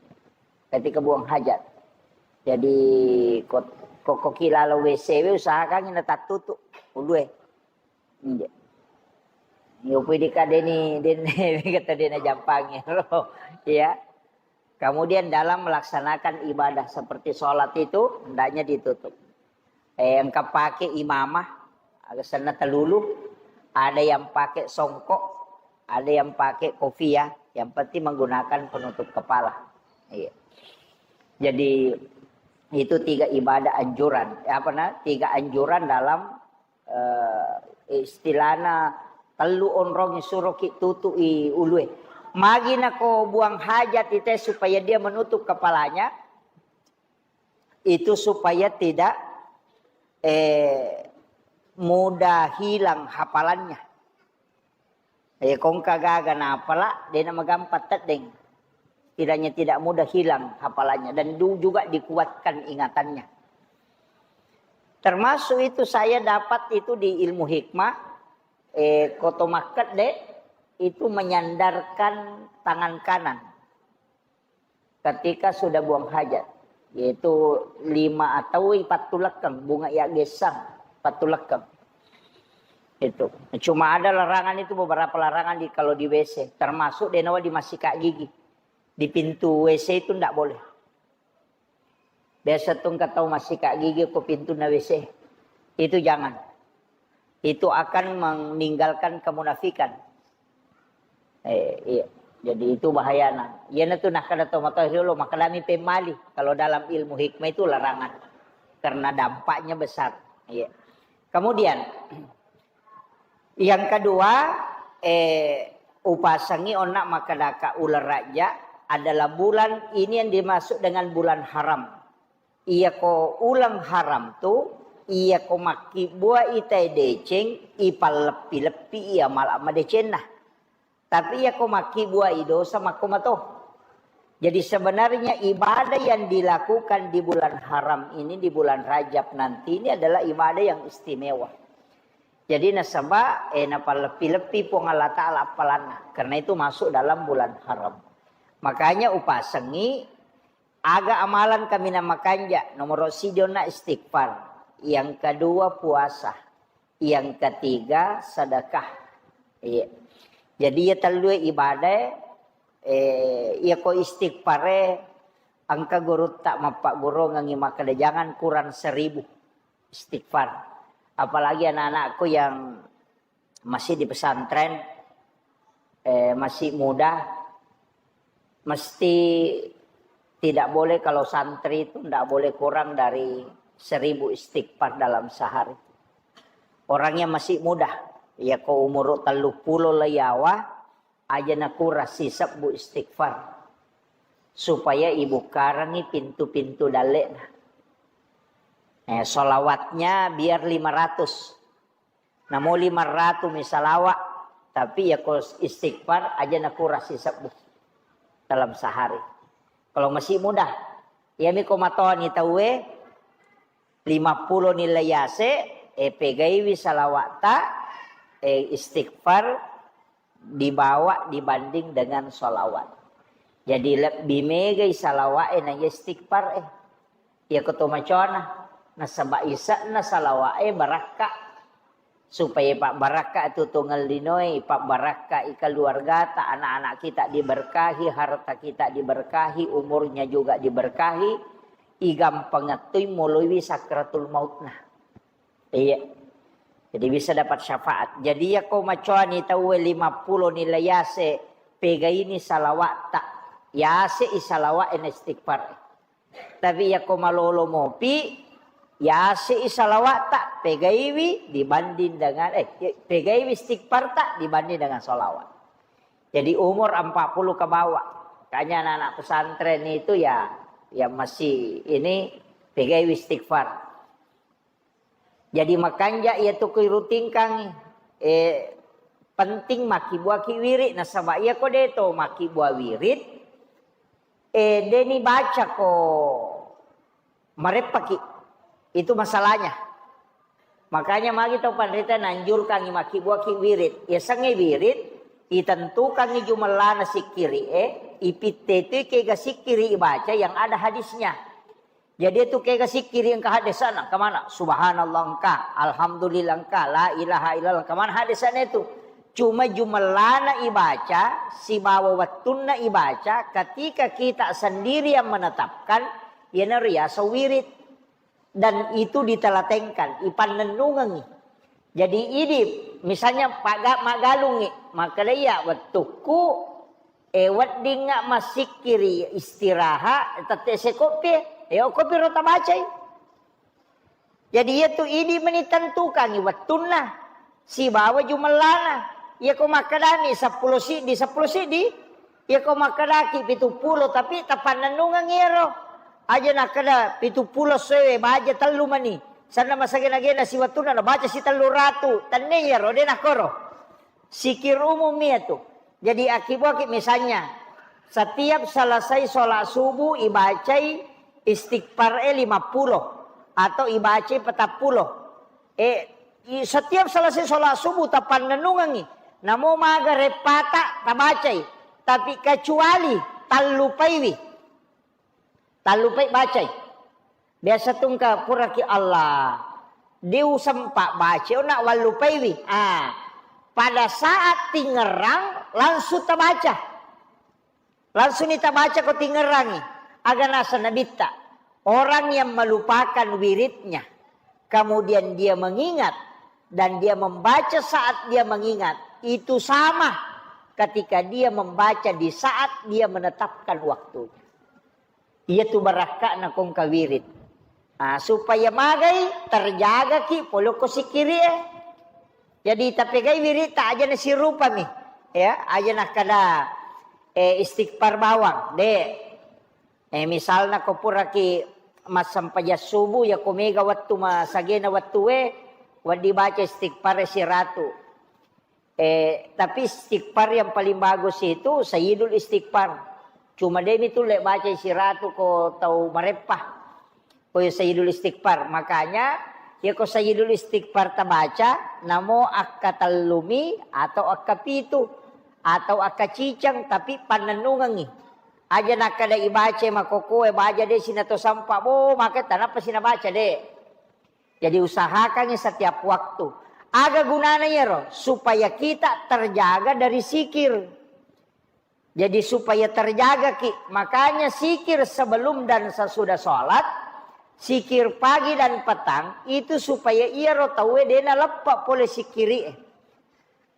Ketika buang hajat. Jadi ko, ko, ko ki lalo W C we, usahakan na tattutu ulu. Iya. Yo pui dikadeni dene kata dena jampangi ro. Ya. Kemudian dalam melaksanakan ibadah seperti sholat itu hendaknya ditutup. Eh, engka pakai imamah, aga senna telulu, ada yang pakai songkok, ada yang pakai kopiah, yang penting menggunakan penutup kepala. Iya. Jadi itu tiga ibadah anjuran. Apa na? Tiga anjuran dalam eh, istilahna tellu onrong suroki tutu'i ulue. Magi nako buang hajat ite supaya dia menutup kepalanya, itu supaya tidak eh, mudah hilang hafalannya. Eh, kongka gaga napala, dena magampang teddeng. Kiranya tidak mudah hilang hafalannya dan du- juga dikuatkan ingatannya. Termasuk itu saya dapat itu di ilmu hikmah, eh, koto makkedde itu menyandarkan tangan kanan ketika sudah buang hajat, yaitu lima atau pattulekkeng, bunga ya gesang pattulekkeng. Itu. Cuma ada larangan itu, beberapa larangan di kalau di W C, termasuk denawa di masika gigi. Di pintu W C itu ndak boleh. Biasa tuh engka tau masika gigi ko pintu na W C. Itu jangan. Itu akan meninggalkan kemunafikan. Eh, iya. Jadi itu bahayana. Iyana tuh nah kada tau mata riolo, makadami pemali. Kalau dalam ilmu hikmah itu larangan. Karena dampaknya besar. Iya. Kemudian yang kedua, eh, upasengi onna makadaka uleng Rajab adalah bulan ini yang dimaksud dengan bulan haram. Iyako uleng haram tu, iyako makkibbuai tae deceng, ipalleppi-leppi iya mala madecenna. Tapi iyako makkibbuai dosa makko mato. Jadi sebenarnya ibadah yang dilakukan di bulan haram ini, di bulan Rajab nanti ini adalah ibadah yang istimewa. Jadi nasaba eh, napalleppi-leppi Puang Allah Ta'ala appalanna. Karena itu masuk dalam bulan haram. Makanya upasengi aga amalan kami na makanja, nomor siji onna istighfar, yang kedua puasa, yang ketiga sedekah. Iya. Jadi ya tellue ibadah eh, iya ko istighfare engka gurutta mappaggurungengi makkeda jangan kurang seribu istighfar. Apalagi anak-anakku yang masih di pesantren, eh, masih muda, mesti tidak boleh kalau santri itu tidak boleh kurang dari seribu istighfar dalam sehari. Orangnya masih muda, ya ko umur tellu pulo le yawa, aja nakura sisebbu istighfar supaya ibukkarangi pintu-pintu dalle'na. Eh, salawatnya biar lima ratus. Namo lima ratus mi salawat, tapi ya ko istighfar aja nakura sisebbu dalam sehari. Kalau masih muda, ya mi ko matoni tauwe lima pulo nilai yase, eh, pegaiwi salawatta, eh, istighfar dibawa dibanding dengan salawat. Jadi lebbi megai salawat eh na istighfar eh. Iya ko to macona, nasaba ise'na salawat eh barakka. Supaya pabbarakka tu tongeng linoe, pabbarakka i keluargata, anak-anak kita diberkahi, harta kita diberkahi, umurnya juga diberkahi, igampang ettui moloiwi sakratul mautna. Iya. Jadi bisa dapat syafaat. Jadi ya ko macoani tauwe lima pulo nilai yase pegaini salawatta. Yase i salawat ena istighfar. Tapi ya ko malolo mopi, yase i salawatta pegaiwi dibanding dengan eh pegaiwi istighfarta dibanding dengan salawat. Jadi umur empat puluh ke bawah. Makanya anak-anak pesantren itu ya yang masih ini pegaiwi istighfar. Jadi makanja iya tu kuirutingkangi. Eh, penting makkibuaki wirid nasaba iya ko deto makkibua wirid, eh, deni baca ko mareppaki. Itu masalahnya. Makanya magi tau panrita nanjurkangi makkibuaki wirid. Iya sengnge wirid, itentukangi jumellana sikkiri e, ipitte tu kega sikkiri ibaca yang ada hadisnya. Jadi itu kega sikkiri engka haddesana, engka mana? Subhanallah engka, alhamdulillah engka, la ilaha illallah engka mana haddesana itu. Cuma jumellana ibaca, sibawa wettunna ibaca, ketika kita sendiri yang menetapkan, iyanaro riaseng wirid. Dan itu ditelatenkan, ipannennungengi. Jadi idi, misalnya paga-, maggalungngi, makkeda iya wettukku, eh, weddingnga massikkiri istirahat, tette sekoppi, eh, okkopi ro tabacai. Jadi iyatu idi meni tentukangi wettunna sibawa jumellana. Iyako makkedami seppulo siddi, seppulo siddi, iyako makkedaki pitu pulo, tapi tapannennungeng iyaro. Aja nakkeda pitu pulo sewe, baja tellu mani. Sanna masagena-gena siwettunna, nabaca si tellu ratu. Tenne iyaro, de nakkoro. Sikir umum iyatu. Jadi, akibuaki misalnya, setiap selesai sholat subuh ibacai istighfar e lima puluh atau ibacai petappulo. Eh, i-, setiap selesai sholat subuh tapannennungengi. Namo maga reppata tabacai. Tapi kecuali tallupaiwi. Tallupai bacai. Biasa tungka puraki Allah. Diusempa baca, ona wallupaiwi. Ah, pada saat tingerang langsung tabaca. Langsung ni tabaca ko tingerangi. Aga nasa nabitta. Orang yang melupakan wiridnya, kemudian dia mengingat dan dia membaca saat dia mengingat, itu sama ketika dia membaca di saat dia menetapkan waktunya. Iyatu barakka'na kongka wirid. Ah, supaya magai terjagaki polokko sikkiri'e. Jadi tapegai wiridta aja nasirupami. Ya, aja nakkeda, eh, istighfar bawang, de. Eh, misalna ko puraki massempajang subuh, ya ko mega wettu masagena wettue, wedding baca istighfar siratu. Eh, tapi istighfar yang paling bagus itu Sayyidul Istighfar. Cuma demi tulle baca siratu ko tau mareppa. Ko Sayyidul Istighfar. Makanya, ya ko Sayyidul Istighfar tabaca, namo akka tellumi atau akka pitu atau akka ciceng, tapi pannennungengi. Aja nakkeda ibaca makokoe, baja de sinato sampa, bo, maka tanapa sinabaca de. Jadi usahakangi setiap waktu. Aga gunana iyaro? Supaya kita terjaga dari sikir. Jadi supaya terjagaki. Makanya sikir sebelum dan sesudah sholat, sikir pagi dan petang, itu supaya iyaro tauwe dena leppa pole sikiri'e.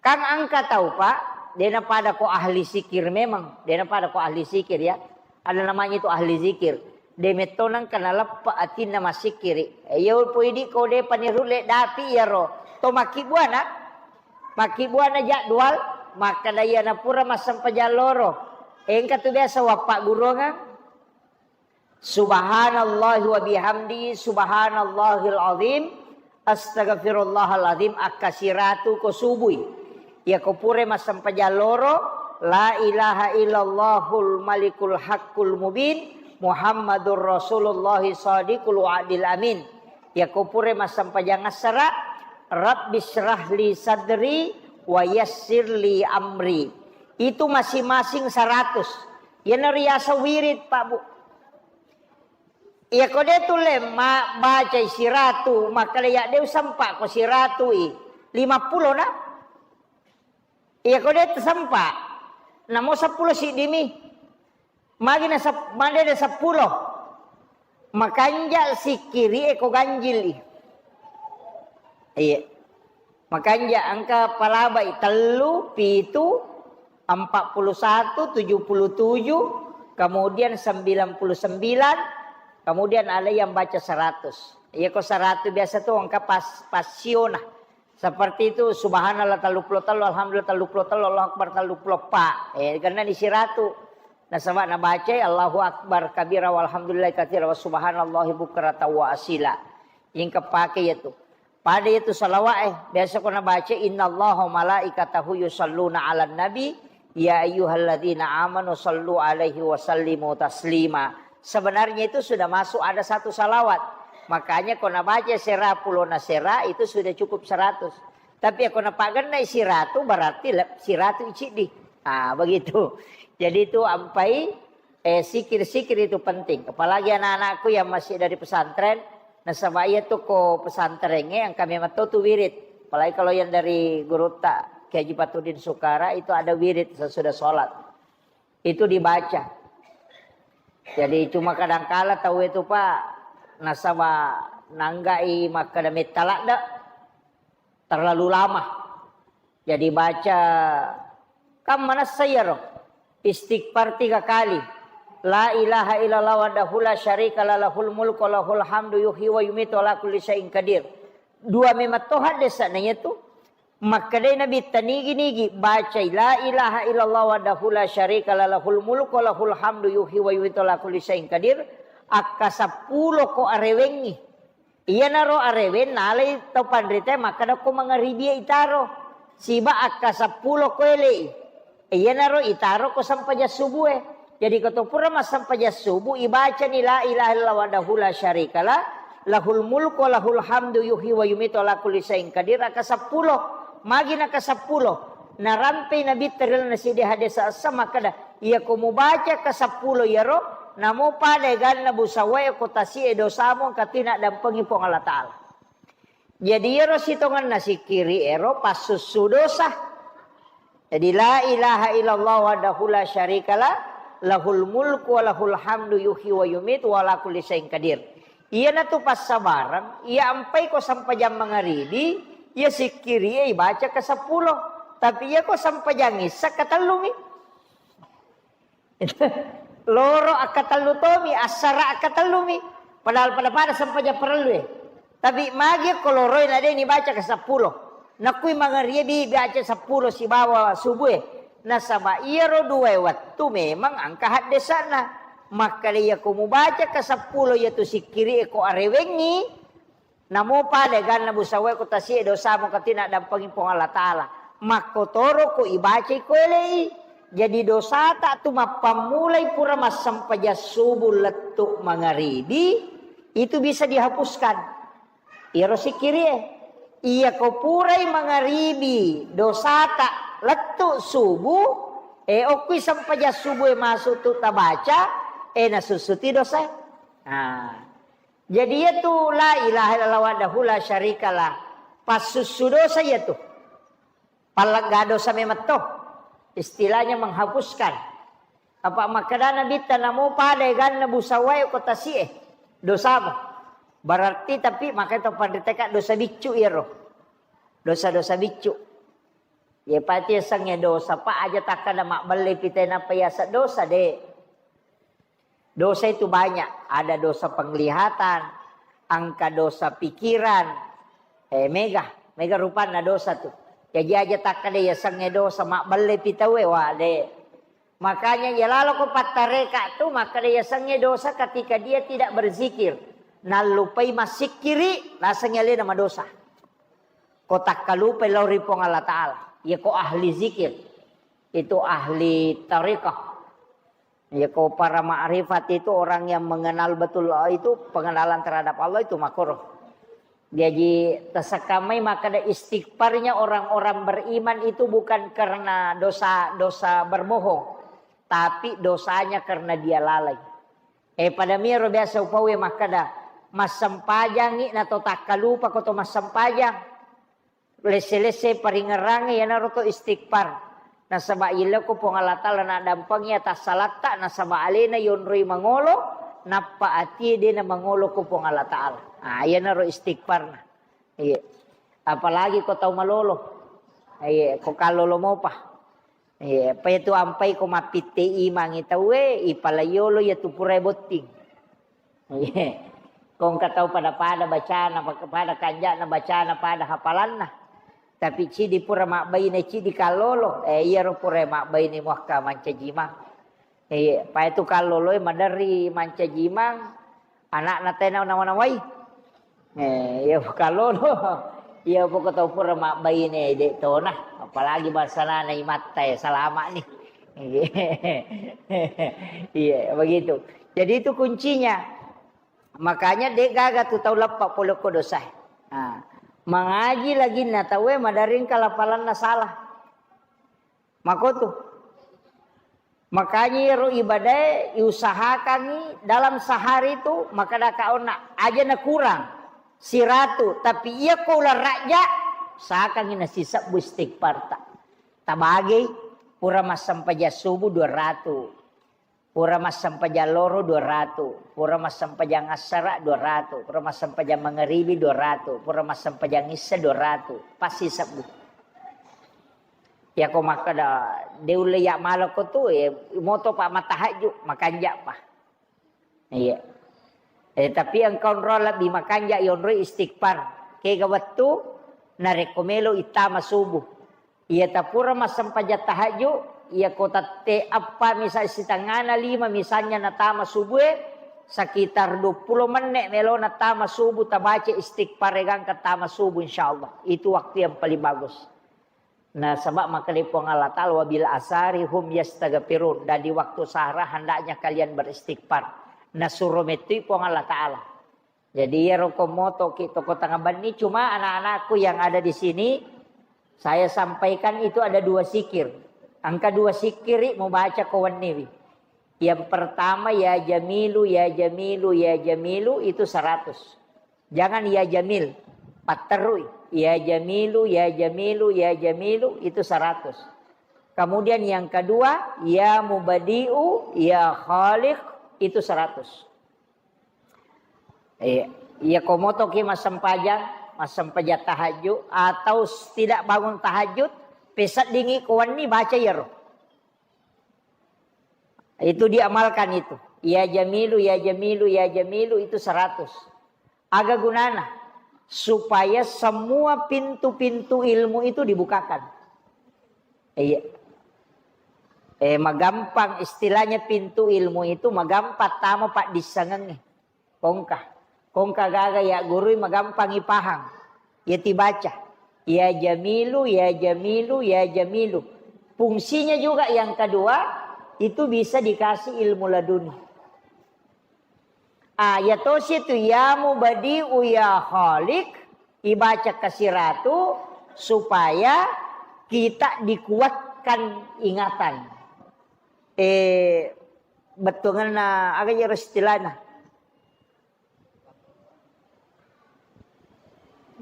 Kan engka tau, Pak, dena pada ko ahli sikir memang, dena pada ko ahli sikir ya. Ada namanya itu ahli zikir. De metto nengka naleppa atinna massikkiri. Iya poi idi ko de panirulle dapi iyaro. To makkibbuana, makkibbuana jadwal, makkeda iyana pura massempajang loro. Engka tu biasa wappaggurungang. Subhanallahi wa bihamdi, subhanallahil azim, astaghfirullahal azim, akka siratu ko subui. Iya ko pura massempajang loro, la ilaha illallahul malikul haqqul mubin, Muhammadur Rasulullah sadiqul wa'dil amin. Iya ko pura massempajang assara, Rabbi syrahli sadri wa yassirli amri. Itu masing-masing seratus. Iyana riaseng wirid, Pak, Bu. Iya ko de tulle ma-, bacai siratu, makkeda ya de usempa ko siratu i, lima pulo na. Iya ko de tusempa, namo seppulo siddimi. Magi na sep-, made de seppulo. Makanja sikkiri e ko ganjil i. Iya. Makanja engka palabai tellu, pitu, empat puluh satu, tujuh puluh tujuh, kemudian sembilan puluh sembilan, kemudian ada yang baca seratus. Iya ko seratus biasa tu engka pas-, pasiona. Seperti itu, subhanallah tellu puluh tellu, alhamdulillah tellu puluh tellu, Allahu akbar tellu puluh empat. Eh, karena di siratu. Nasaba nabacai Allahu akbar kabira walhamdulillah katsira wa subhanallahi bukratan wa asila. Engka pake iya tu. Pada itu salawat, eh, biasa ko nabaca, "Innallaha wa malaikatahu yusalluna 'alan nabi, ya ayyuhalladzina amanu sallu 'alaihi wa sallimu taslima." Sebenarnya itu sudah masuk ada satu salawat. Makanya ko nabaca sera pulona sera itu sudah cukup seratus. Tapi ko napagennai siratu berarti le-, siratu iciddi. Ah, begitu. Jadi itu ampai Eh, sikir-sikir itu penting. Apalagi anak-anakku yang masih dari pesantren, nasaba iya tu ko pesantren, eh, engka memang to tu wirid. Apalagi kalau yang dari gurutta Kiai Haji Patudin Sukara itu ada wirid sesudah sholat. Itu dibaca. Jadi cuma kadangkala tau itu, Pak, nasaba nanggai makkeda metta ladde, terlalu lama. Jadi baca, kan manessa iyaro, istighfar tiga kali. La ilaha illallah wahdahu la syarika la lahul mulku wa lahul hamdu yuhyi wa yumitu ala kulli syai'in qadir. Dua memang to haddesana iyatu. Makkedai Nabitta nigi-nigi, bacai la ilaha illallah wahdahu la syarika la lahul mulku wa lahul hamdu yuhyi wa yumitu ala kulli syai'in qadir. Akka seppulo ko arewengngi. Iyanaro areweng nalai tau panritae makkeda ko mangaribi itaro. Siba akka seppulo ko elei. Iyanaro itaro ko sempajang subue. Jadi ko to pura massempajang subu, ibacani la ilaha illallah wahdahu la syarikalah, lahul mulku wa lahul hamdu yuhyi wa yumitu ala kulli syai'in qadir, akka seppulo. Magi naka seppulo. Narampei Nabitta ri lalenna siddi hadis essa makkeda, iya ko mubaca ka seppulo iyaro, namo pada eganna busawae ko tasi'e dosamu engka tu naddampengi Puang Allah Ta'ala. Jadi iyaro sitongenna sikkiri ero passussu dosa. Jadi la ilaha illallah wahdahu la syarikalah, lahul mulku wa lahul hamdu yuhyi wa yumitu wa ala kulli syai'in qadir. Iyanatu passabareng, iya ampai ko sempajang mangaribi, iya sikkiri e ibaca ka seppulo. Tapi iya ko sempajang issa katellumi. Loro akkatellu tomi, assara akkatellumi. Padahal pada-pada sempajang parellue. Tapi magi ko loroi na de nibaca ka seppulo. Nakui mangaribi baca seppulo sibawa subue. Nasaba iyaro dua wettu memang engka haddesana. Makkeda iya ko mubaca ka seppulo iyatu sikkiri e ko arewengngi, namo pada eganna busawae ko tasi'e dosamu engka tu naddampengi Puang Allah Ta'ala. Makkotoro ko ibacai ko elei. Jadi dosata tu mappammulai pura massempajang subuh lettu mangaribi, itu bisa dihapuskan. Iyaro sikkiri e. Iya ko purai mangaribi dosata lettu subuh, e okkui sempajang subuh e masuk tu tabaca, e nasussuti dosa. Nah, jadi iyatu la ilaha illallah wahdahu la syarikalah. Passussu dosa iyatu. Pallegga dosa memetto. Istilahnya menghapuskan. Apa makkedana Nabitta namo pada eganna busawae ko tasi'e dosamu. Berarti tapi makanya to panriteka dosa biccu iyaro. Dosa-dosa biccu. Ye pati yasengnge dosa, Pak, aja takkada mabbelle pite nappa yaseng dosa, de. Dosa itu banyak, ada dosa penglihatan, engka dosa pikiran, eh, mega, mega rupanna dosa tu. Jaji aja takkada yasengnge dosa, mabbelle pi tauwe, wa, de. Makanya iya laloko pattareka tu makkada yasengnge dosa ketika dia tidak berzikir. Nallupai massikkiri, lasengngi alena madosa. Ko takkalupai lao ri Puang Allah Ta'ala. Iya ko ahli zikir, itu ahli tarekah. Iya ko para ma'rifat itu orang yang mengenal betul Allah itu, pengenalan terhadap Allah itu makoro. Jadi, tasekkamai makkada istighfarnya orang-orang beriman itu bukan karena dosa-dosa berbohong, tapi dosanya karena dia lalai. Eh, pada miro biasa upauwe makkada, massempajangngi na to takkalupa ko to massempajang. Lesse-lesse paringerrangnge iyanaro to istighfar. Nasaba yello ko Puang Allah Ta'ala naddampengi atassalatta, nasaba alena yonroi mangolo, nappa atie de na mangolo ko Puang Allah Ta'ala. Ah, iyanaro istighfarna. Iya. Apalagi ko tau malolo. Iya, ko kallolo mopa. Iya, apa itu ampai ko mappitte imangi tauwe, ipalayolo iya tu purai botting. Iya. Ko engka tau pada-pada bacana, pada kanja'na bacana, pada hafalanna. Tapi cidi pura mabbaine, cidi kallolo. Eh, iyaro pura mabbaine muakka mancaji imang. Iya, pa itu kalloloe maderri mancaji imang, anakna tena nawa-nawai. Eh, iya kallolo. Iya poko tau pura mabbaine de tona, apalagi bangsana imatta ya salama ni. Iya, begitu. Jadi itu kuncinya. Makanya de gaga tu tau leppa pole ko dosa. Nah, mangaji lagi na tauwe maderri engka lapalanna salah. Makotu. Makanya iyaro ibadae iusahakangi dalam sehari itu, makkadaka onna aja nakurang siratu, tapi iya ko uleng rajja, usahakangi nasisebbu istighfarta. Tabagei, pura massempajang subuh dua ratu, pura massempajang loro dua ratu, pura massempajang assara dua ratu, pura massempajang mangaribi dua ratu, pura massempajang issa dua ratu, pasti sebbu. Yako makkeda, de ulle ya malako tu, eh, moto pa matahajju, makanja pa. Iya. Eh, tapi engka onro lebbi makanja yonroi istighfar. Kega wettu, narekko melo ittama subuh. Iya tapura massempajang tahajju, iya ko tette eppa misal sitengana lima misalnya natama subue, sekitar dua puluh menit melo natama subuh, tabaca istighfar gangka tama subuh, insyaallah. Itu waktu yang paling bagus. Nasaba makkeda Puang Allah Ta'ala, "Wabil asari hum yastaghfirun." Dan di waktu sahara hendaknya kalian beristighfar. Nasuro mettui Puang Allah Ta'ala. Jadi iyaro ko motoki toko tengah benni, cuma anak-anakku yang ada di sini, saya sampaikan itu ada dua sikir. Engka dua sikiri mubaca ko wenniwi. Yang pertama, ya Jamilu, ya Jamilu, ya Jamilu, itu seratus. Jangan ya Jamil, patterui. Ya Jamilu, ya Jamilu, ya Jamilu, itu seratus. Kemudian yang kedua, ya Mubadi'u, ya Khaliq, itu seratus. Iya, iya ko motoki massempajang, massempajang tahajud, atau tidak bangun tahajud, peseddingi ko wenni baca iyaro. Itu diamalkan itu. Ya Jamilu, ya Jamilu, ya Jamilu itu seratus. Aga gunana? Supaya semua pintu-pintu ilmu itu dibukakan. Iya. Eh, magampang istilahnya pintu ilmu itu magampang tama paddissengengnge. Kongka. Kongka gaga ya gurui magampang ipahang. Ya tibaca. Ya Jamilu, ya Jamilu, ya Jamilu. Fungsinya juga yang kedua, itu bisa dikasih ilmu laduni. Ah, ya tosi itu ya Mubadi'u ya Khaliq, ibaca kasiratu supaya kita dikuatkan ingatan. Eh, bettuanna aga iyaro istilahna.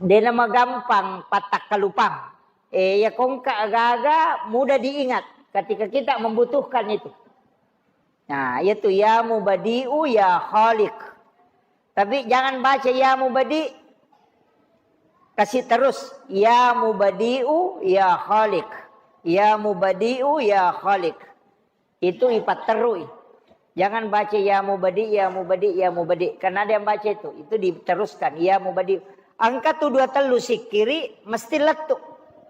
Dena magampang pattakkalupang. Eh, ya kongka agaga mudah diingat ketika kita membutuhkan itu. Nah, yaitu ya Mubadi'u ya Khaliq. Tapi jangan baca ya Mubadi. Kasih terus ya Mubadi'u ya Khaliq. Ya Mubadi'u ya Khaliq. Itu ipatterui. Jangan baca ya Mubadi, ya Mubadi, ya Mubadi. Karena ada yang baca itu. Itu diteruskan. Ya Mubadi. Engka tu dua tellu sikkiri mesti lettu.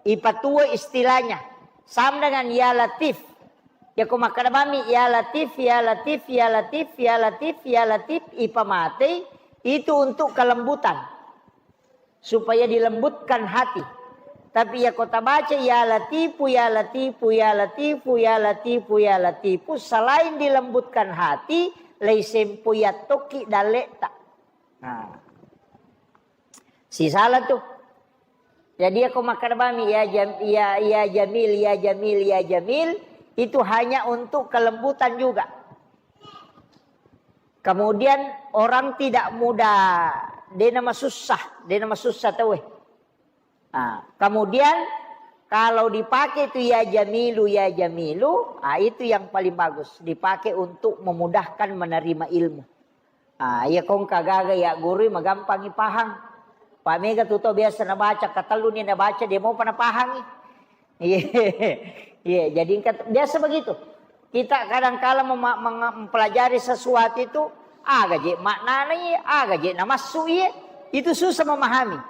Ipatuo istilahnya. Sama dengan ya Latif. Ya ko makkeda bami ya Latif, ya Latif, ya Latif, ya Latif, ya Latif. Ipamatei. Itu untuk kelembutan. Supaya dilembutkan hati. Tapi ya ko tabaca ya Latifu, ya Latifu, ya Latifu, ya Latifu, ya Latifu, selain dilembutkan hati, lei sempo ya tokki dalle'ta. Nah. Sisala tu. Jadi ya ko makkeda bami ya Jam-, ya, ya Jamil, ya Jamil, ya Jamil, itu hanya untuk kelembutan juga. Kemudian orang tidak mudah, de namasussa, de namasussa tauwe. Nah, kemudian kalau dipakai itu ya Jamilu, ya Jamilu, ah, itu yang paling bagus. Dipakai untuk memudahkan menerima ilmu. Ah, iya kongka gaga ya guru, magampangi pahang. Pak mega tu tau biasa nabaca, katellu ni nabaca, dia mau pernah pahangi. Iya, iya, jadi engka-, biasa begitu. Kita kadangkala mema-, menga-, mempelajari sesuatu itu, aga je maknana iye, aga je namassu iye, itu susah memahami.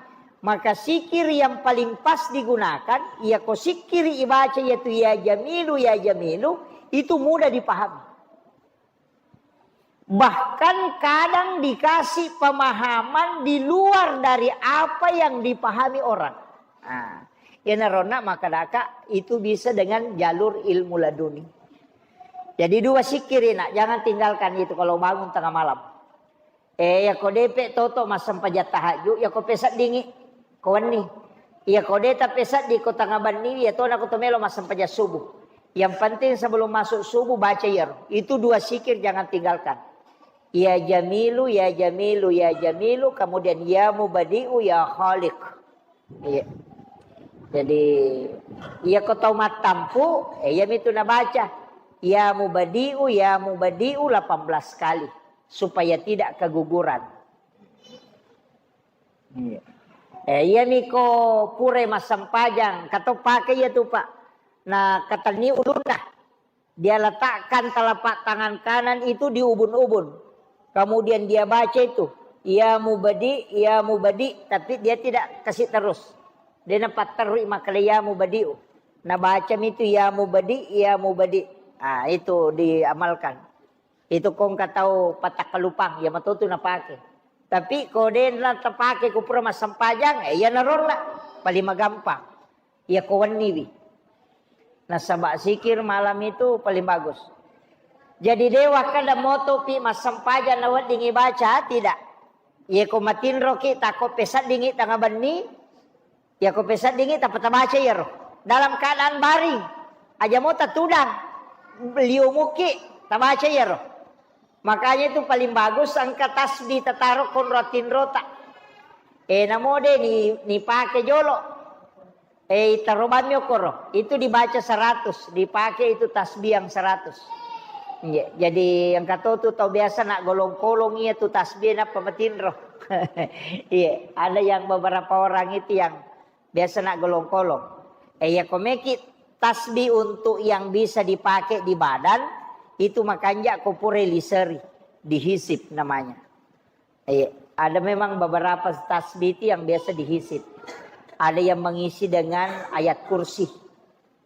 Maka sikir yang paling pas digunakan, iya ko sikir ibaca yaitu ya Jamilu, ya Jamilu, itu mudah dipahami. Bahkan kadang dikasih pemahaman di luar dari apa yang dipahami orang. Nah, iyanaro nak makkedaka itu bisa dengan jalur ilmu laduni. Jadi dua sikiri nak, jangan tinggalkan itu kalau bangun tengah malam. Eh, ya ko depe toto massempajang tahajud, ya ko peseddingi ko wenni. Iya ko de tapeseddi ko tengah benni, iya tona ko to melo massempajang subuh. Yang penting sebelum masuk subuh baca iyaro. Itu dua zikir jangan tinggalkan. Ya Jamilu, ya Jamilu, ya Jamilu, kemudian ya Mubadi'u, ya Khaliq. Iya. Jadi, iya ko tau mattampu, eh, iya mitu nabaca. Ya Mubadi'u, ya Mubadi'u delapan belas kali. Supaya tidak keguguran. Iya. Eh, iya miko pura massempajang, kato pake iya tu, Pak. Na katenni ulunna. Dia letakkan telapak tangan kanan itu di ubun-ubun. Kemudian dia baca itu, "Ya Mubadi, ya Mubadi," tapi dia tidak kasih terus. Dia napatterui makkeda, "Ya Mubadi'u." Nah, baca itu, "Ya Mubadi, ya Mubadi." Ah, itu diamalkan. Itu kongka tau patakkalupang, ya matotu napake. Tapi ko de na tapake ko pura massempajang, eh, iya narolla. Paling magampang. Iya ko wenniwi. Nasaba zikir malam itu paling bagus. Jadi dewa kada moto pi massempajang na weddingi baca, tidak. Iya ko matinroki tako pesaddingi tengah benni, iya ko pesaddingi tappa tabaca iyaro. Dalam keadaan baring, aja mo tatudang, liumuki tabaca iyaro. Makanya itu paling bagus engka tasbih tataro konro tinrota. Eh, namo de ni, ni pake jolo. Eh, itaro bammi okoro. Itu dibaca seratus, dipake itu tasbih yang seratus. Iya, jadi yang katotu tau biasa nak golong-kolong iya tu tasbih nappa matinro. Iya, ada yang beberapa orang itu yang biasa nak golong-kolong. Eh, ya komeki tasbih untuk yang bisa dipakai di badan, itu makanja ko pura liseri, dihisip namanya. Iya, ada memang beberapa tasbih itu yang biasa dihisip. Ada yang mengisi dengan ayat kursi.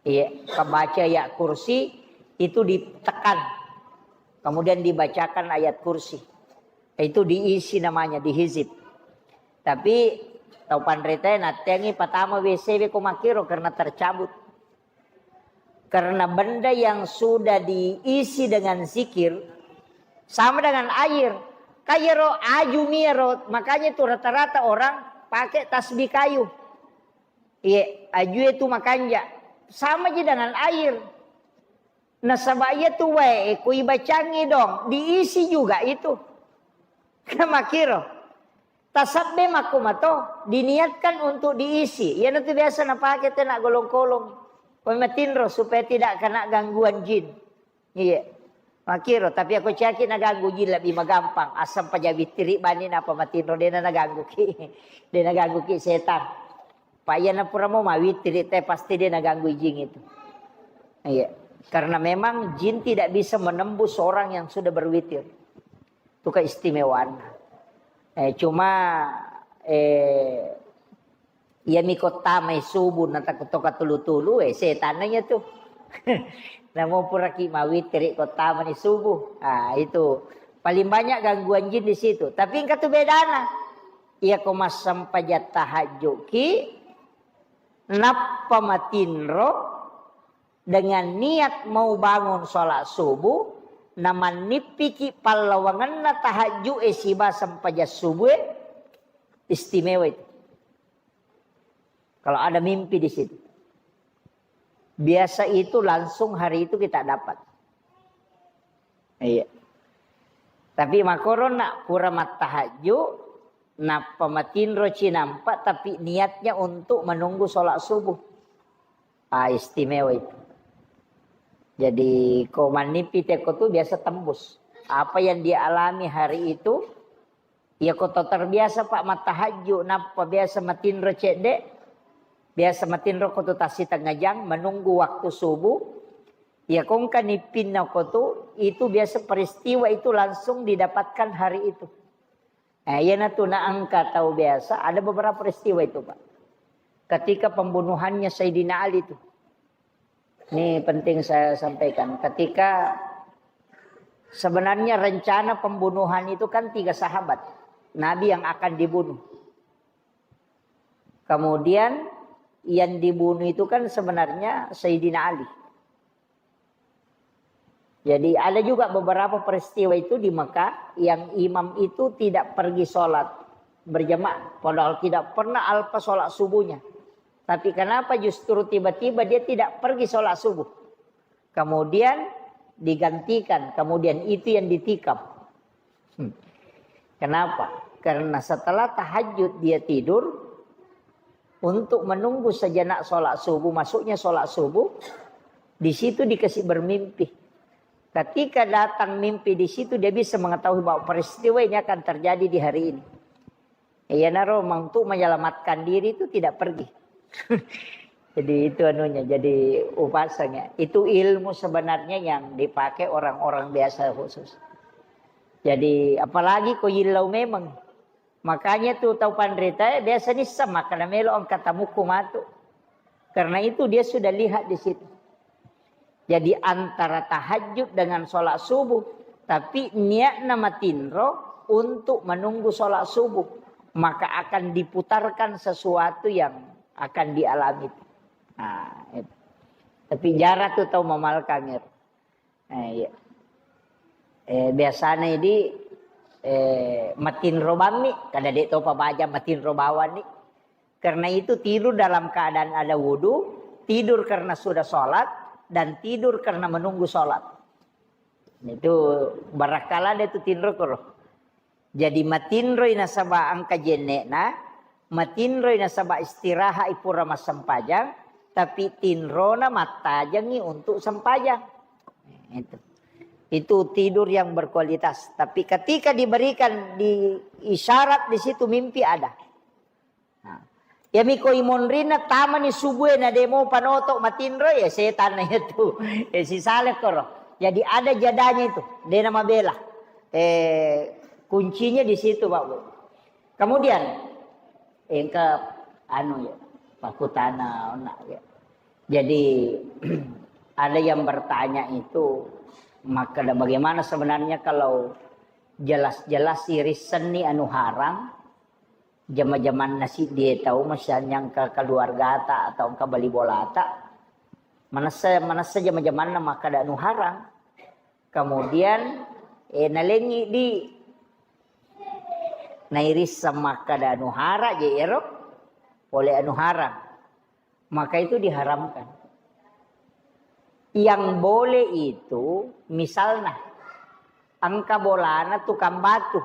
Iya, kebaca ayat kursi itu ditekan. Kemudian dibacakan ayat kursi. Itu diisi namanya, dihizib. Tapi tau panritae natteangi patama W C we ko makkiro karena tercabut. Karena benda yang sudah diisi dengan zikir sama dengan air. Kayero aju miero, makanya itu rata-rata orang pakai tasbih kayu. Iya, aju itu makanja. Sama aja dengan air. Nasaba iya tu wae, eh, ku ibacangi dong, diisi juga itu. Makiro. Tasabbe makkumato, diniatkan untuk diisi. Iyanatu biasa napake tena golong-kolong. Pematinro supaya tidak kena gangguan jin. Iya. Makiro, tapi aku caki naganggu jin lebih magampang. Asam paja witiri bani napa matinro dena naganggu ki. Dena ganggu ki setan. Pak, iya na pura mau mawitiri te pasti dia naganggu jin itu. Iya. Karena memang jin tidak bisa menembus orang yang sudah berwitir. Itu keistimewaan. Eh, cuma eh iya mi kota mai subuh na takut toka tulu-tulu eh setan nanya tuh. Namo pura ki mawitiri kota mani subuh. Ah, itu paling banyak gangguan jin di situ. Tapi engka tu bedana. Iya ko massempajang tahajud ki, nappa matinro dengan niat mau bangun sholat subuh, namannippiki pallawangenna tahajud e siba sempajang subuh e, istimewa itu. Kalau ada mimpi di situ. Biasa itu langsung hari itu kita dapat. Iya. Tapi makoro nak pura mattahajju, nappa matinro cinampa, tapi niatnya untuk menunggu sholat subuh. Ah, istimewa itu. Jadi, ko mannipi teko tu biasa tembus. Apa yang dia alami hari itu, iya ko to terbiasa, Pak, mattahajju, nappa biasa matinro cedde, biasa matinro ko tu tassi tengah jang, menunggu waktu subuh, iya ko engka nippinna ko tu, itu biasa peristiwa itu langsung didapatkan hari itu. Eh, iyanatu na engka tau biasa, ada beberapa peristiwa itu, Pak. Ketika pembunuhannya Sayyidina Ali itu. Ini penting saya sampaikan. Ketika sebenarnya rencana pembunuhan itu kan tiga sahabat Nabi yang akan dibunuh. Kemudian yang dibunuh itu kan sebenarnya Sayyidina Ali. Jadi ada juga beberapa peristiwa itu di Mekah yang imam itu tidak pergi sholat berjamaah. Padahal tidak pernah alpa sholat subuhnya. Tapi kenapa justru tiba-tiba dia tidak pergi sholat subuh? Kemudian digantikan, kemudian itu yang ditikam. Hmm. Kenapa? Karena setelah tahajud dia tidur untuk menunggu sejenak sholat subuh, masuknya sholat subuh, di situ dikasih bermimpi. Ketika datang mimpi di situ, dia bisa mengetahui bahwa peristiwa ini akan terjadi di hari ini. Iyanaro untuk menyelamatkan diri itu tidak pergi. Jadi itu anunya, jadi upasanya. Itu ilmu sebenarnya yang dipakai orang-orang biasa khusus. Jadi apalagi ko yillau memang. Makanya tu tau panrita biasa nisseng makkeda melo engka tamukku matu. Karena itu dia sudah lihat di situ. Jadi antara tahajud dengan sholat subuh, tapi niatna matinro untuk menunggu sholat subuh, maka akan diputarkan sesuatu yang akan dialami. Nah, itu. Tapi jarang tu tau mamalkang. Eh, iya. Eh, biasanya di eh, matinro bammi, kada dek topa baja matinro bawanni. Karena itu tidur dalam keadaan ada wudhu, tidur karena sudah sholat, dan tidur karena menunggu sholat. Itu barakala ada itu tinro koro. Jadi matinroi nasaba engka jenne'na, matinroi nasaba istirahat pura massempajang, tapi tinrona mattajengi untuk sempajang. Itu. Itu tidur yang berkualitas. Tapi ketika diberikan di isyarat di situ mimpi ada. Nah, iyami ko imonrinna tamani subuh na demo panoto matinro ya setan na itu. Eh, sisale koro. Jadi ada jadanya itu. Dena mabela. Eh, kuncinya di situ, Pak Bu. Kemudian engka anu ya, pakutana ona ya. Jadi ada yang bertanya itu, maka bagaimana sebenarnya kalau jelas-jelas irissenni anu haram, jama-jamanna siddie tau, misalnya engka keluargata atau engka bali bolata, manessa, manessa jama-jamanna makkada anu haram. Kemudian eh, nalengi di nairisseng makkada anu haram je ero pole anu haram, maka itu diharamkan. Yang boleh itu misalnya engka bolana tukang batu,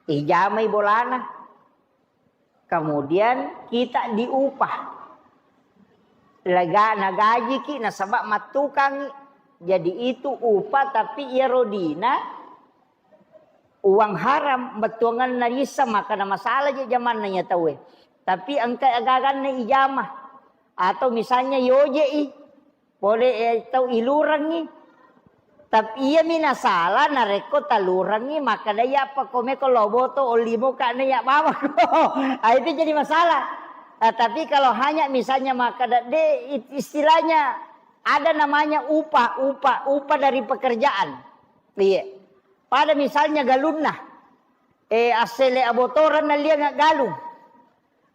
ijamai bolana, kemudian kita diupah. Lega nagajiki nasaba mattukangi. Jadi itu upah, tapi iyaro dina uang haram, bettuanganna rissa, maka na masalah je jamanna iya tauwe. Tapi engka agaganna ijama atau misalnya yoje'i pole eh, tau ilurengngi. Tapi iyami nasala narekko talurengngi makkeda iya apa komeko loboto ollimo kane iya bawako. Ah, itu jadi masalah. Ah, tapi kalau hanya misalnya makkeda de istilahnya ada namanya upah, upah, upah dari pekerjaan. Iya. Pada misalnya galunna, eh, assele abotoran nalliang galung.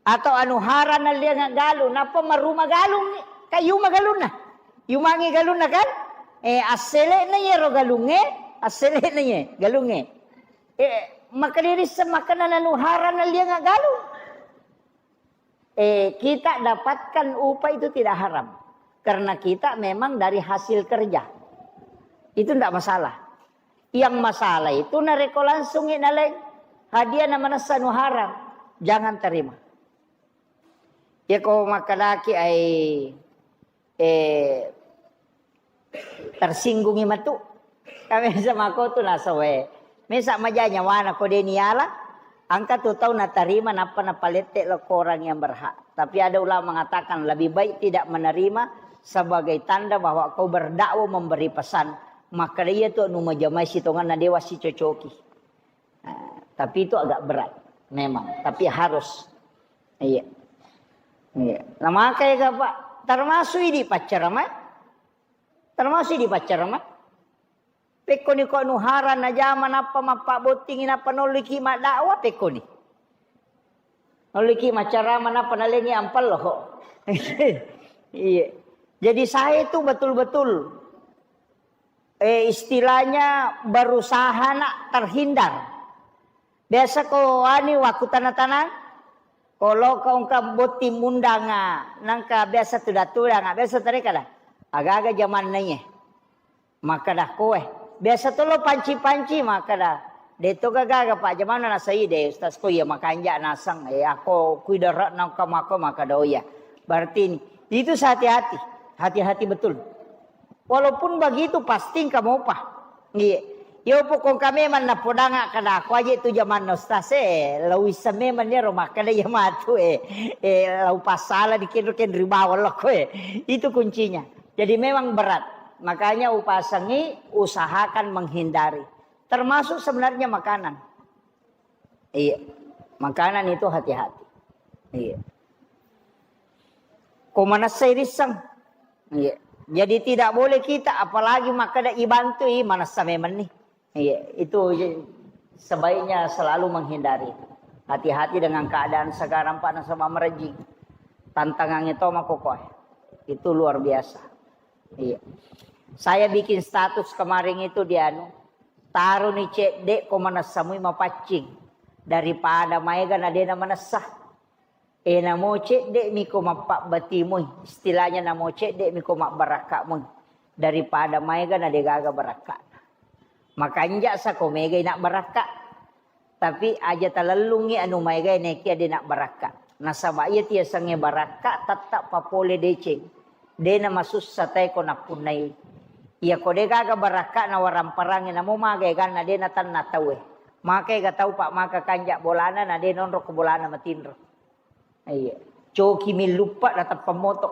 Atau anu hara nalliang galung, nappa maruma galung, kan yuma galunna. Yumangi galunna kan? Eh, assele'na iyaro galungnge, assele'na iye galungnge. Eh, maka dirisseng makkeda anu hara nalliang galung. Eh, kita dapatkan upah itu tidak haram. Karena kita memang dari hasil kerja. Itu ndak masalah. Yang masalah itu narekko langsung naleng hadiah na manessa nu haram, jangan terima. Ya ko makkedaki ai eh tersinggungi matu. Kami sama ko tu nasawe. Mesa maja nyawana ko deni ala. Angka tu tau natarima nappa napalette lo korang yang berhak. Tapi ada ulama mengatakan lebih baik tidak menerima sebagai tanda bahwa kau berdakwah memberi pesan. Maka dia tu nu majamai sitongan na dewa si cocoki. Nah, tapi itu agak berat memang, tapi harus. Iya. Iya. Nah, makanya Pak, termasuk ini pacaran, termasuk di pacaran, Pekkoni ko nuhara najama nappa mappabottingi nappa nolliki maddakwah, pekkoni. Nolliki maccarama nappa nalengi ampello. Iya. Jadi saya itu betul-betul eh, istilahnya berusaha nak terhindar. Biasa ko ani waktu tanah-tanah, kalau kau engka botting mundanga, nangka biasa tuda-tudanga, biasa tadi kada. Aga-aga jamanna iye. Makkeda koe. Biasa to lo panci-panci makkeda. De to gaga, Pak, jamanna nasai de, Ustaz, ko iya makanja naseng. Eh, ako kuidara nangka mako makkeda, oh iya. Berarti ini. Itu sehati-hati. Hati-hati betul. Walaupun begitu pasti engka mopa. Iya. Yo pokokka memang napodanga kada ko aja itu jamanna Ustaz, eh, lau issa memang nero makkeda iya matu, eh, eh, lau pasala di kenro kenri bawang lokko, eh. Itu kuncinya. Jadi memang berat. Makanya upasangi usahakan menghindari. Termasuk sebenarnya makanan. Iya. Makanan itu hati-hati. Iya. Ko manessai risseng. Iya. Jadi tidak boleh kita apalagi makkeda ibantui manessa memang nih. Iya, itu je-, sebaiknya selalu menghindari. Hati-hati dengan keadaan sekarang, Pak, nasaba merejing. Tantangannya to makokoe. Itu luar biasa. Iya. Saya bikin status kemarin itu di anu, taro ni cedde ko manessa mui mapaccing daripada maega na dena manessa. E namo cedde mi ko mappabbati mui, istilahnya namo cedde mi ko mabbarakka mui daripada maega na degaga barakka. Makanja sa ko mega ina barakka. Tapi aja talellungngi anu maegae nekia de nabbarakka. Nasaba iya tiasengnge barakka tetta papole deceng. De namasussa tae ko nappunnai. Iya ko de gaga barakka na waramparangnge namo maga eganna de natanna tauwe. Maka ega tau pak maka kanja bolana na de nonro ko bolana matinro. Iya. Coki milluppa na tappa moto.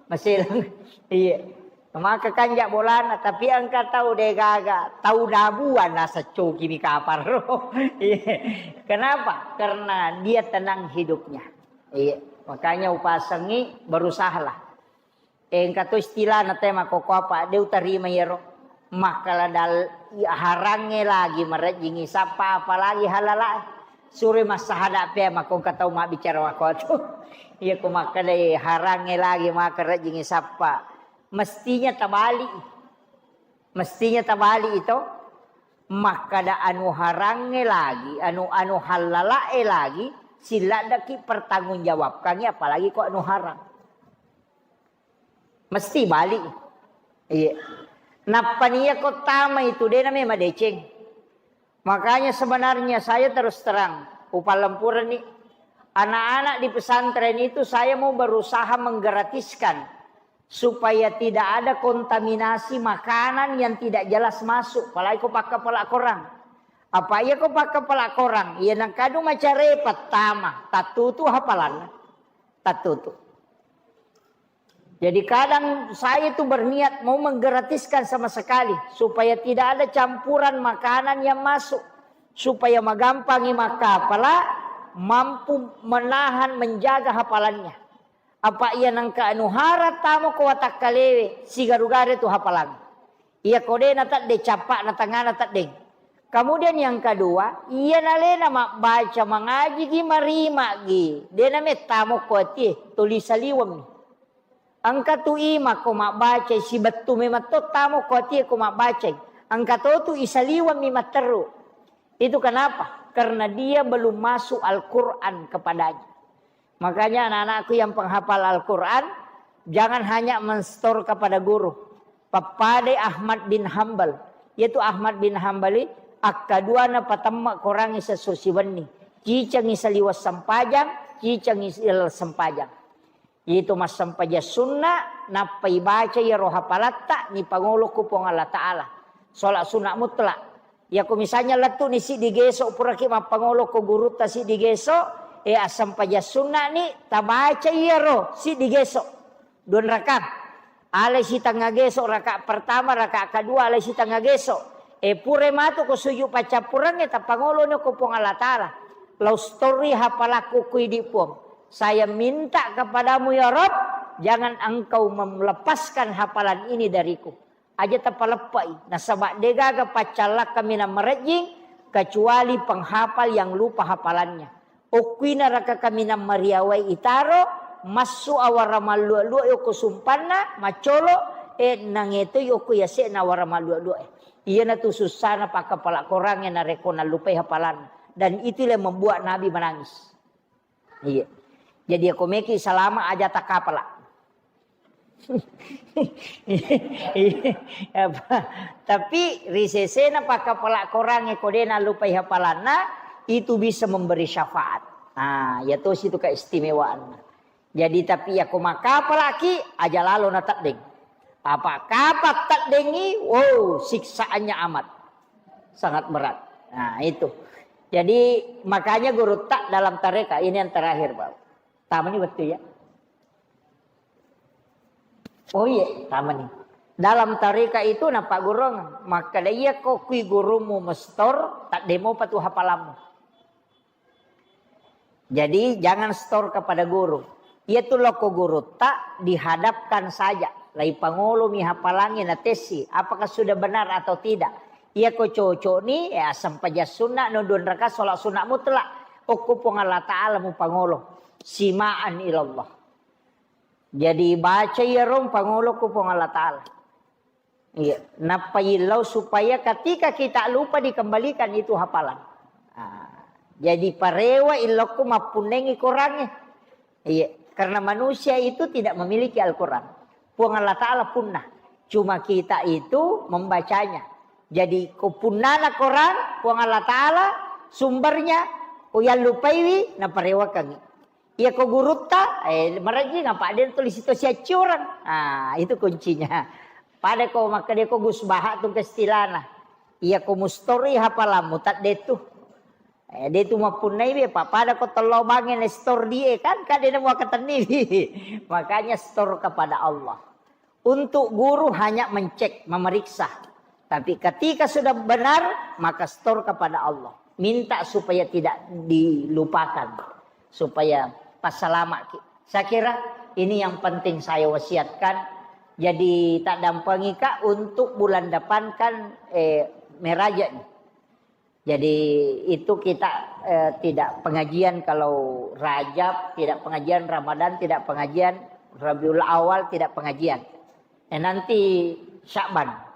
Maselang. Iya. Maka kanja bolana, tapi engka tau degaga, tau dabuan nasa coki mi kapar. Iya. Kenapa? Karena dia tenang hidupnya. Iya. Makanya upasangi berusahalah. Engka to istilahna te makkokko apa, de utarima iyaro. Makkala dal-, harangnge lagi marejjingi sappa, apalagi halalae. Sure massahada pe makkongka tau mabbicara makkotu. Iya ko makkadai harangnge lagi maka rejjingi sappa. Mestinya tabali. Mestinya tabali itu. Makkada anu harangnge lagi, anu, anu halalae lagi, silladdaki pertanggungjawabkangi apalagi ko anu harang. Mesti balik. Iya. Nappa nia ko tama itu de namai madeceng. Makanya sebenarnya saya terus terang, upalempureni anak-anak di pesantren itu saya mau berusaha menggratiskan supaya tidak ada kontaminasi makanan yang tidak jelas masuk, apalagi ko pakkapala korang. Apa iya ko pakkapala korang, iya nangkadu macare pertama, tattutu hafalanna. Tattutu. Jadi kadang saya itu berniat mau menggratiskan sama sekali supaya tidak ada campuran makanan yang masuk, supaya magampangi makkapala mampu menahan, menjaga hafalannya. Apa iya nangka anu hara tamo ko watakkalewe sigaru-garu tu hafalang. Iya ko de na tedde cappa'na tangana teddeng. Kemudian yang kedua, iya nalena mabbaca mangajigi marimagi, de na mettamo ko atie, tuli saliwemmi. Engka tu ima ko mabbacai sibettu memang to tamo ko atie ko mabbacai. Engka to tu isaliwemmi matteru. Itu kenapa? Karena dia belum masuk Al-Quran kepadanya. Makanya anak-anakku yang penghafal Al-Quran, jangan hanya menstor kepada guru. Pappadai Ahmad bin Hambal. Yaitu Ahmad bin Hambali, akkaduana patemma korangi sesso siwenni. Cicengi saliweng sempajang, cicengi silal sempajang. Itu massempajang sunna, nappa ibaca iyaro hapalatta, nipangolo ku Puang Allah Ta'ala. Sholat sunat mutlak. Yako misalnya lettu ni siddi geso, puraki mappangolo ko gurutta siddi geso, e assempajang sunna ni, tabaca iyaro siddi geso. Dua raka. Alai sitengnga geso, raka pertama, raka kedua, alai sitengnga geso. E pura matu ko sujud paccappurengnge, tappangolo ni ko Puang Allah Ta'ala. Lau stori hapalakku ku idi Puang. Saya minta kepadamu ya Rob, jangan engkau melepaskan hafalan ini dariku. Aja tapaleppai, nasaba degaga paccallakka minang marejjing kecuali penghafal yang lupa hafalannya. Okkuina raka kaminang mariawai itaro, massu awara mallua-lua yoko sumpanna, maccolo, e nangetoi yoko yase'na awara mallua-lua e. Iyanatu sussana pakkapala korangnge narekko nallupai hafalanna. Dan itulah yang membuat Nabi menangis. Iya. Jadi, ako meki salama aja takapala. Apa? Tapi ri sesena pakkapala Korangnge ko de nallupai hafalanna, itu bisa memberi syafaat. Nah, ya tosi itu keistimewaanna. Jadi, tapi ya ko makkapalaki, aja lalo nateddeng. Apa kapa teddengi, wow, siksaannya amat. Sangat berat. Nah, itu. Jadi, makanya gurutta dalam tareka, ini yang terakhir, Pak. Tamani betul ya. Oh iya, tamani. Dalam tareka itu napa gurung, maka iya ko kui gurumu mestor, tak demo patu hafalammu. Jadi jangan store kepada guru. Iya tu loko gurutta dihadapkan saja. Lai pangolo mi hafalangi na tesi, apakah sudah benar atau tidak. Iya ko cocok ni, ya sempaja sunna, no dua raka sholat sunna mutlak. Okko Puang Allah Ta'ala mu pangolo. Simaan ilallah. Jadi baca iya rong pangolo ku Puang Allah Ta'ala. Iya, nappa illau supaya ketika kita lupa dikembalikan itu hafalan. Ah, jadi parewa illokku mappunnengi Korangnge. Iya, karena manusia itu tidak memiliki Al-Quran. Puang Allah Ta'ala punna. Cuma kita itu membacanya. Jadi ko punnana Koran, Puang Allah Ta'ala sumbernya, ko yallupaiwi, naparewakangi. Iya ko gurutta, eh, marejjing apa de tulis itu siacciorang. Ah, itu kuncinya. Pada ko makkeda ko Gus Baha tu kestilana. Iya ko mustori hafalammu tak de tu. Eh, de tu mappunnai be, pa pada ko tello bange ne store die kan, kade nemu akatenni. Makanya store kepada Allah. Untuk guru hanya mencek, memeriksa. Tapi ketika sudah benar, maka store kepada Allah. Minta supaya tidak dilupakan. Supaya passalamaki. Saya kira ini yang penting saya wasiatkan. Jadi tak dampengi Kak untuk bulan depan kan, eh, meraja nih. Jadi itu kita, eh, tidak pengajian kalau Rajab, tidak pengajian Ramadan, tidak pengajian Rabiul Awal, tidak pengajian. Eh, nanti Sya'ban.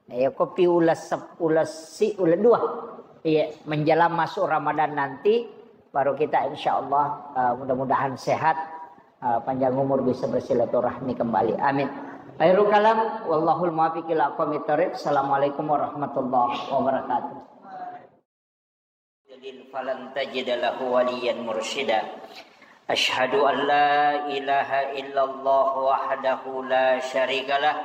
Ya, kopi ulas sep-, ulas si, ulas dua. Iya, menjelang masuk Ramadan nanti, baru kita insya Allah, eh, mudah-mudahan sehat, eh, panjang umur bisa bersilaturahmi kembali. Amin. Khairul kalam, wallahul muwaffiq ila aqwamit thariq. Assalamualaikum warahmatullahi wabarakatuh. يضلل فلن تجد له وليا مرشدا. أشهد أن لا إله إلا الله وحده لا شريك له،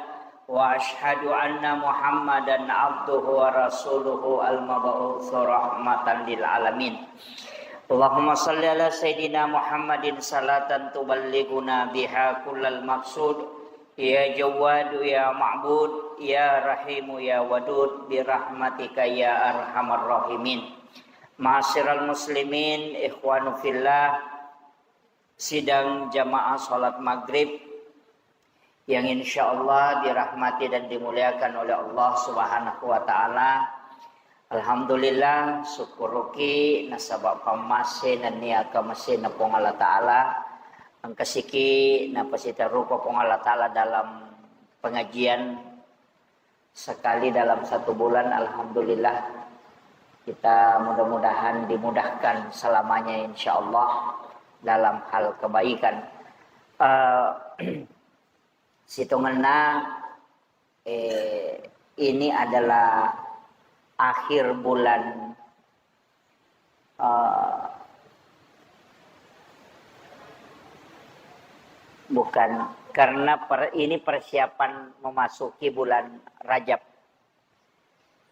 وأشهد أن محمدا عبده ورسوله المبعوث رحمة للعالمين. اللهم صل على سيدنا محمد صلاة تبلغنا بها كل المقصود، يا جواد يا معبود يا رحيم يا ودود برحمتك يا أرحم الراحمين. معاشر المسلمين، إخوان في الله, sidang jamaah salat maghrib yang insya Allah dirahmati dan dimuliakan oleh Allah Subhanahu wa Ta'ala. Alhamdulillah, syukuruki nasaba pammase nennia kamasena Puang Allah Ta'ala. Engkasiki napasitarupa Puang Allah Ta'ala dalam pengajian sekali dalam satu bulan. Alhamdulillah, kita mudah-mudahan dimudahkan selamanya insya Allah dalam hal kebaikan. Eh, sitongenna, eh, ini adalah akhir bulan, eh, bukan, karena per-, ini persiapan memasuki bulan Rajab.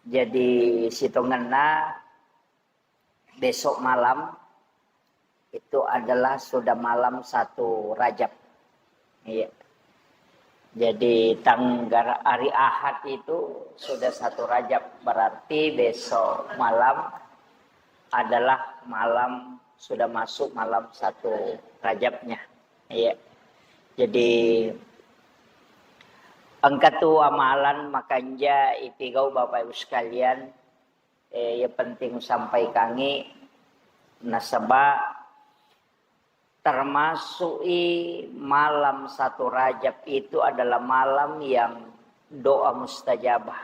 Jadi sitongenna besok malam itu adalah sudah malam satu Rajab. Iya. Jadi tanggal hari Ahad itu sudah satu Rajab, berarti besok malam adalah malam, sudah masuk malam satu Rajabnya. Iya. Jadi engka tu amalan makanja ipigau Bapak Ibu sekalian, eh, ya penting sampaikangi nasaba termasuk i malam satu Rajab itu adalah malam yang doa mustajabah.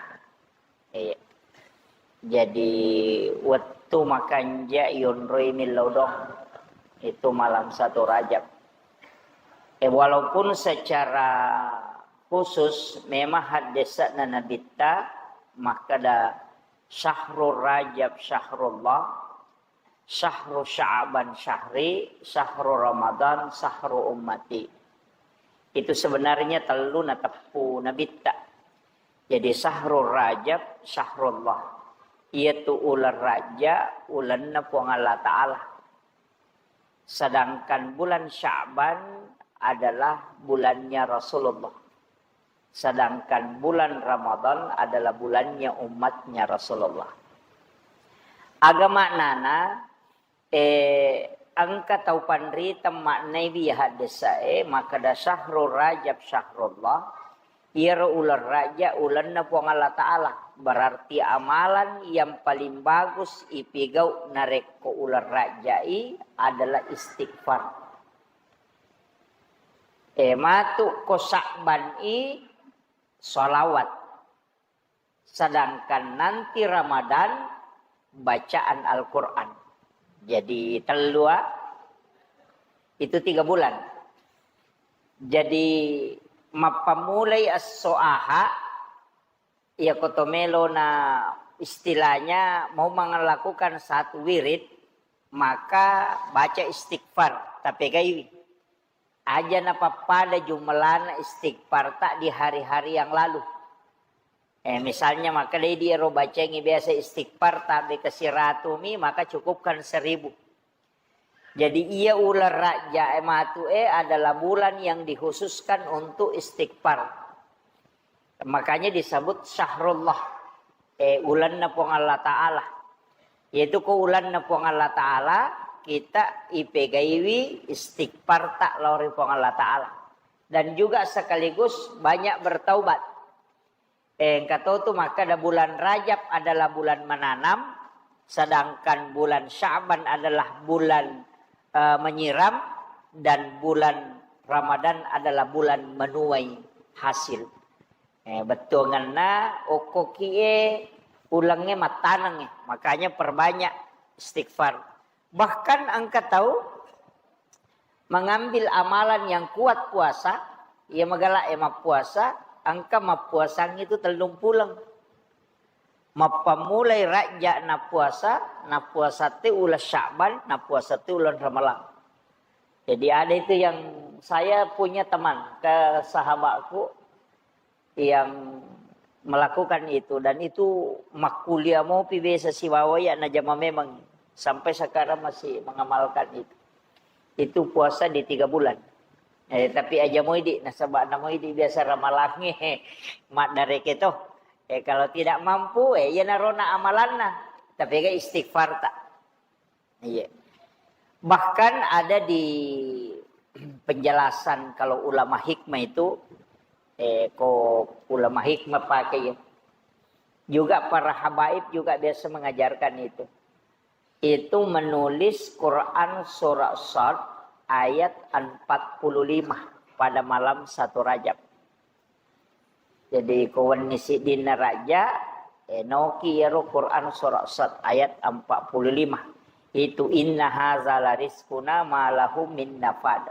Iya. Jadi wettu makanja yonroi millau doang. Itu malam satu Rajab. Eh, walaupun secara khusus memang haddesa'na Nabitta makkeda, "Syahrul Rajab syahrullah, syahru Sya'ban syahri, syahru Ramadan syahru ummati." Itu sebenarnya tellu nateppu Nabitta. Jadi, syahrul Rajab syahrullah, iyatu uleng Rajja ulenna Puang Allah Ta'ala. Sedangkan bulan Sya'ban adalah bulannya Rasulullah. Sedangkan bulan Ramadan adalah bulannya umatnya Rasulullah. Aga maknana, eh, engka tau panrita maknaiwi iya haddesa'e, makkeda, "Syahrul Rajab syahrullah." Iyaro uleng Rajja ulenna Puang Allah Ta'ala. Berarti amalan yang paling bagus ipigau narekko uleng Rajja'i adalah istighfar. Eh, matu ko Sya'ban i, salawat. Sedangkan nanti Ramadan, bacaan Al-Quran. Jadi, tellua, itu tiga bulan. Jadi, mappammulai esso aha, iya ko to melo na istilahnya mau melakukan satu wirid, maka baca istighfar, tapegaiwi. Aja napappada jumlana istighfar ta di hari-hari yang lalu. Eh, misalnya, maka dei di ero bacengi biasa istighfar tabe ke siratumi, maka cukupkan seribu. Jadi, iya uleng Rajja e matu e adalah bulan yang dikhususkan untuk istighfar. Makanya disebut syahrullah, eh, ulenna Puang Allah Ta'ala. Yaitu ko ulenna Puang Allah Ta'ala, kita ipegaiwi istighfar ta lao ri Puang Allah Ta'ala. Dan juga sekaligus banyak bertaubat. Eh, engka to tu makkeda bulan Rajab adalah bulan menanam, sedangkan bulan Sya'ban adalah bulan, eh, menyiram, dan bulan Ramadan adalah bulan menuai hasil. Eh, bettuangenna okko kie ulengnge mattanengnge, makanya perbanyak istighfar. Bahkan engka tau mengambil amalan yang kuat puasa, iya magala e mappuasa, engka mappuasang itu tellung puleng. Mappammulai Rajja nappuasa, nappuasa te uleng Sya'ban, nappuasa te uleng Ramalang. Jadi ada itu yang saya punya teman, ke sahabatku, yang melakukan itu, dan itu makkuliah mopi biasa sibawa iya najama memang sampai sekarang masih mengamalkan itu. Itu puasa di tiga bulan. Eh, tapi aja moidi, nasaba namoidi biasa ramalangnge maddareke to. Eh, kalau tidak mampu, eh, iya narona amalanna. Tapi ga istighfar ta. Iya. Bahkan ada di penjelasan kalau ulama hikmah itu, eh, ko ulama hikmah pakai ya. Juga para habaib juga biasa mengajarkan itu. Itu menulis Quran surah Sad ayat empat puluh lima pada malam satu Rajab. Jadi, ko wenni siddinna Rajja, eh, noki iyaro Quran surah Sad ayat empat puluh lima. Itu, "Inna haza la rizquna ma lahu min nafad."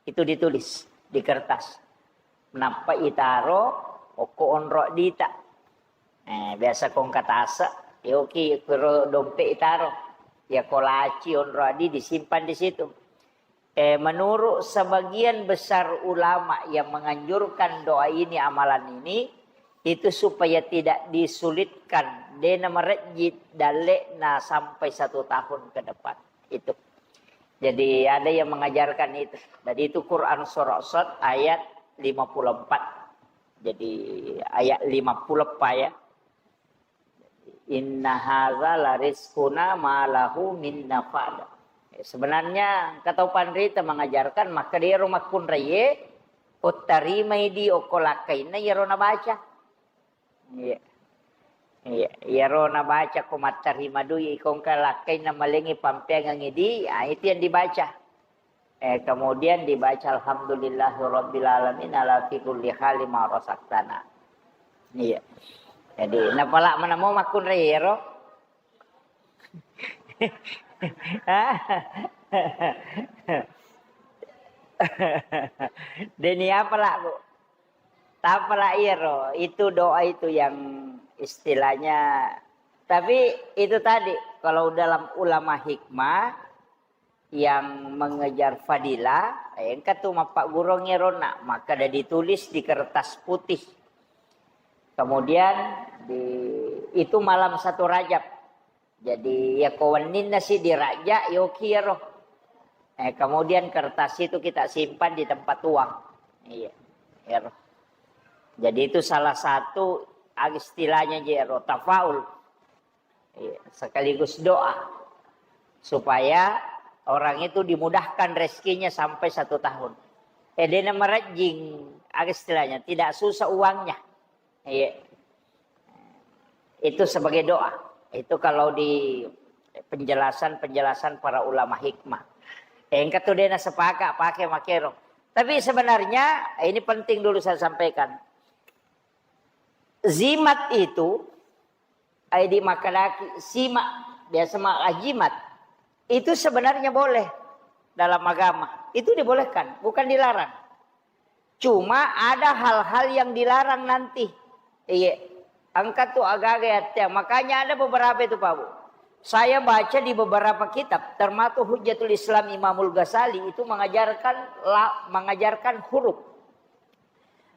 Itu ditulis di kertas. Nappa itaro okko onro dita. Eh, biasa kongka tase, yoki kuro dompet itaro. Ya, ko laci onro adi disimpan di situ. Eh, menurut sebagian besar ulama yang menganjurkan doa ini, amalan ini, itu supaya tidak disulitkan, dena merejit dalekna sampai satu tahun ke depan. Itu. Jadi ada yang mengajarkan itu. Jadi itu Quran surah Sad ayat lima puluh empat. Jadi ayat lima puluh empat ya. "Inna haza la rizquna ma lahu min nafad." Sebenarnya, engka tau panrita mengajarkan, maka dero makkunraie, ottarimai di okko lakkainna iyaro nabaca. Iya. Iya, iyaro nabaca ko mattarima dui, ko engka lakkainna malengi pampeangengi di, ah, itu yang dibaca. Eh, kemudian dibaca, "Alhamdulillahirabbil alamin ala fi kulli hali ma razaqtana." Iya. Jadi, napala mana mau makkunrai ero? Deni apa lah, Bu? Tapala iyaro, itu doa itu yang istilahnya, tapi itu tadi, kalau dalam ulama hikmah yang mengejar fadilah, eh, engka tu mappaggurung iyaro na, maka ada ditulis di kertas putih. Kemudian di, itu malam satu Rajab. Jadi, ya ko wenninna si dirajja, yoki iyaro. Eh, kemudian kertas itu kita simpan di tempat uang. Iya, iyaro. Jadi itu salah satu, ah, istilahnya je ro, tafaul. Iya, sekaligus doa. Supaya orang itu dimudahkan rezekinya sampai satu tahun. Eh, dena merajing, ah, istilahnya, tidak susah uangnya. Iya. Itu sebagai doa. Itu kalau di penjelasan-penjelasan para ulama hikmah. Engka tu dena sepakat pakai makero. Tapi sebenarnya, ini penting dulu saya sampaikan. Zimat itu, ai di makadaki, simak, biasa maka jimat. Itu sebenarnya boleh dalam agama. Itu dibolehkan, bukan dilarang. Cuma ada hal-hal yang dilarang nanti. Iya. Engka tu agaga ya, Teh. Makanya ada beberapa itu, Pak Bu. Saya baca di beberapa kitab, termasuk Hujjatul Islam Imamul Ghazali itu mengajarkan la-, mengajarkan huruf.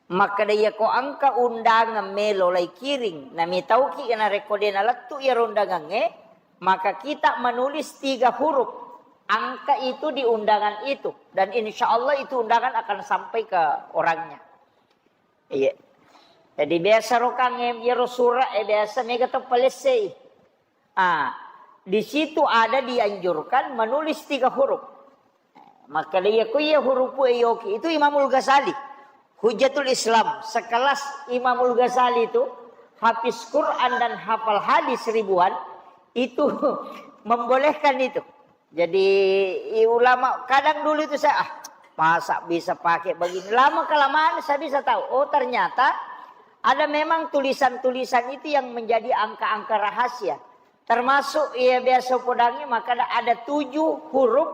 Makkeda, iya ko engka undangan melo lai kiring, namitauki narekko de nalettu iyaro undangangnge, maka kita menulis tiga huruf angka itu di undangan itu, dan insya Allah itu undangan akan sampai ke orangnya. Iya. Jadi biasa rokang, eh, iyaro sura'e biasa mega to palessei. Ah, di situ ada dianjurkan menulis tiga huruf. Maka iya ku iya hurupu e yoki. Itu Imamul Ghazali. Hujjatul Islam. Sekelas Imamul Ghazali itu, hafiz Quran dan hafal hadis ribuan, itu membolehkan itu. Jadi, i-, ulama kadang dulu itu saya, "Ah, masa bisa pakai begini?" Lama kelamaan saya bisa tahu, oh, ternyata ada memang tulisan-tulisan itu yang menjadi angka-angka rahasia. Termasuk, iya, biasa podangi, maka ada, ada tujuh huruf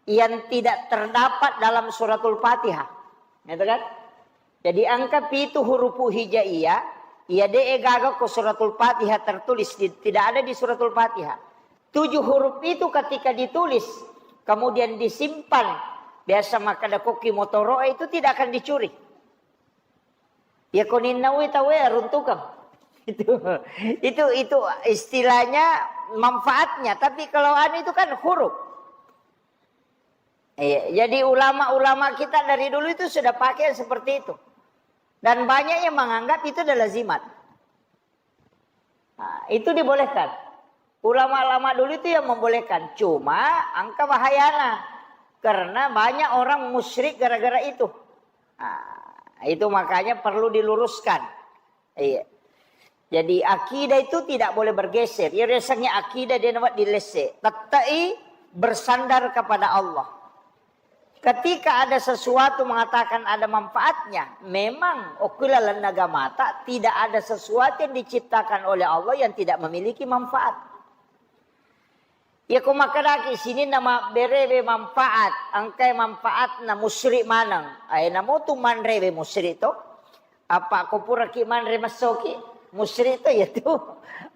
yang tidak terdapat dalam Suratul Fatihah. Gitu kan? Jadi angka pitu hurufu hijaiyah, iya de'e gaga ko Suratul Fatihah tertulis, di, tidak ada di Suratul Fatihah. Tujuh huruf itu ketika ditulis, kemudian disimpan, biasa makkeda koki motoro'e itu tidak akan dicuri. Ya koninnaui tauwe runtukang. Itu, itu, itu istilahnya manfaatnya. Tapi kalau anu itu kan huruf. Iya, jadi ulama-ulama kita dari dulu itu sudah pakai seperti itu. Dan banyak yang menganggap itu adalah zimat. Nah, itu dibolehkan. Ulama-ulama dulu itu yang membolehkan. Cuma angka bahayana. Karena banyak orang musyrik gara-gara itu. Nah, itu makanya perlu diluruskan. Iya. Jadi akidah itu tidak boleh bergeser. Ya, rasanya akidah dia nampak dilese. Tettai bersandar kepada Allah. Ketika ada sesuatu mengatakan ada manfaatnya, memang okula lenna gamata tidak ada sesuatu yang diciptakan oleh Allah yang tidak memiliki manfaat. Iya ko makkedaki sininna mabberewe manfaat, engkai manfaatna musyrik maneng. Ae namotu manrewe musyrik to. Apa ko puraki manre messoki, musyrik to iya tu.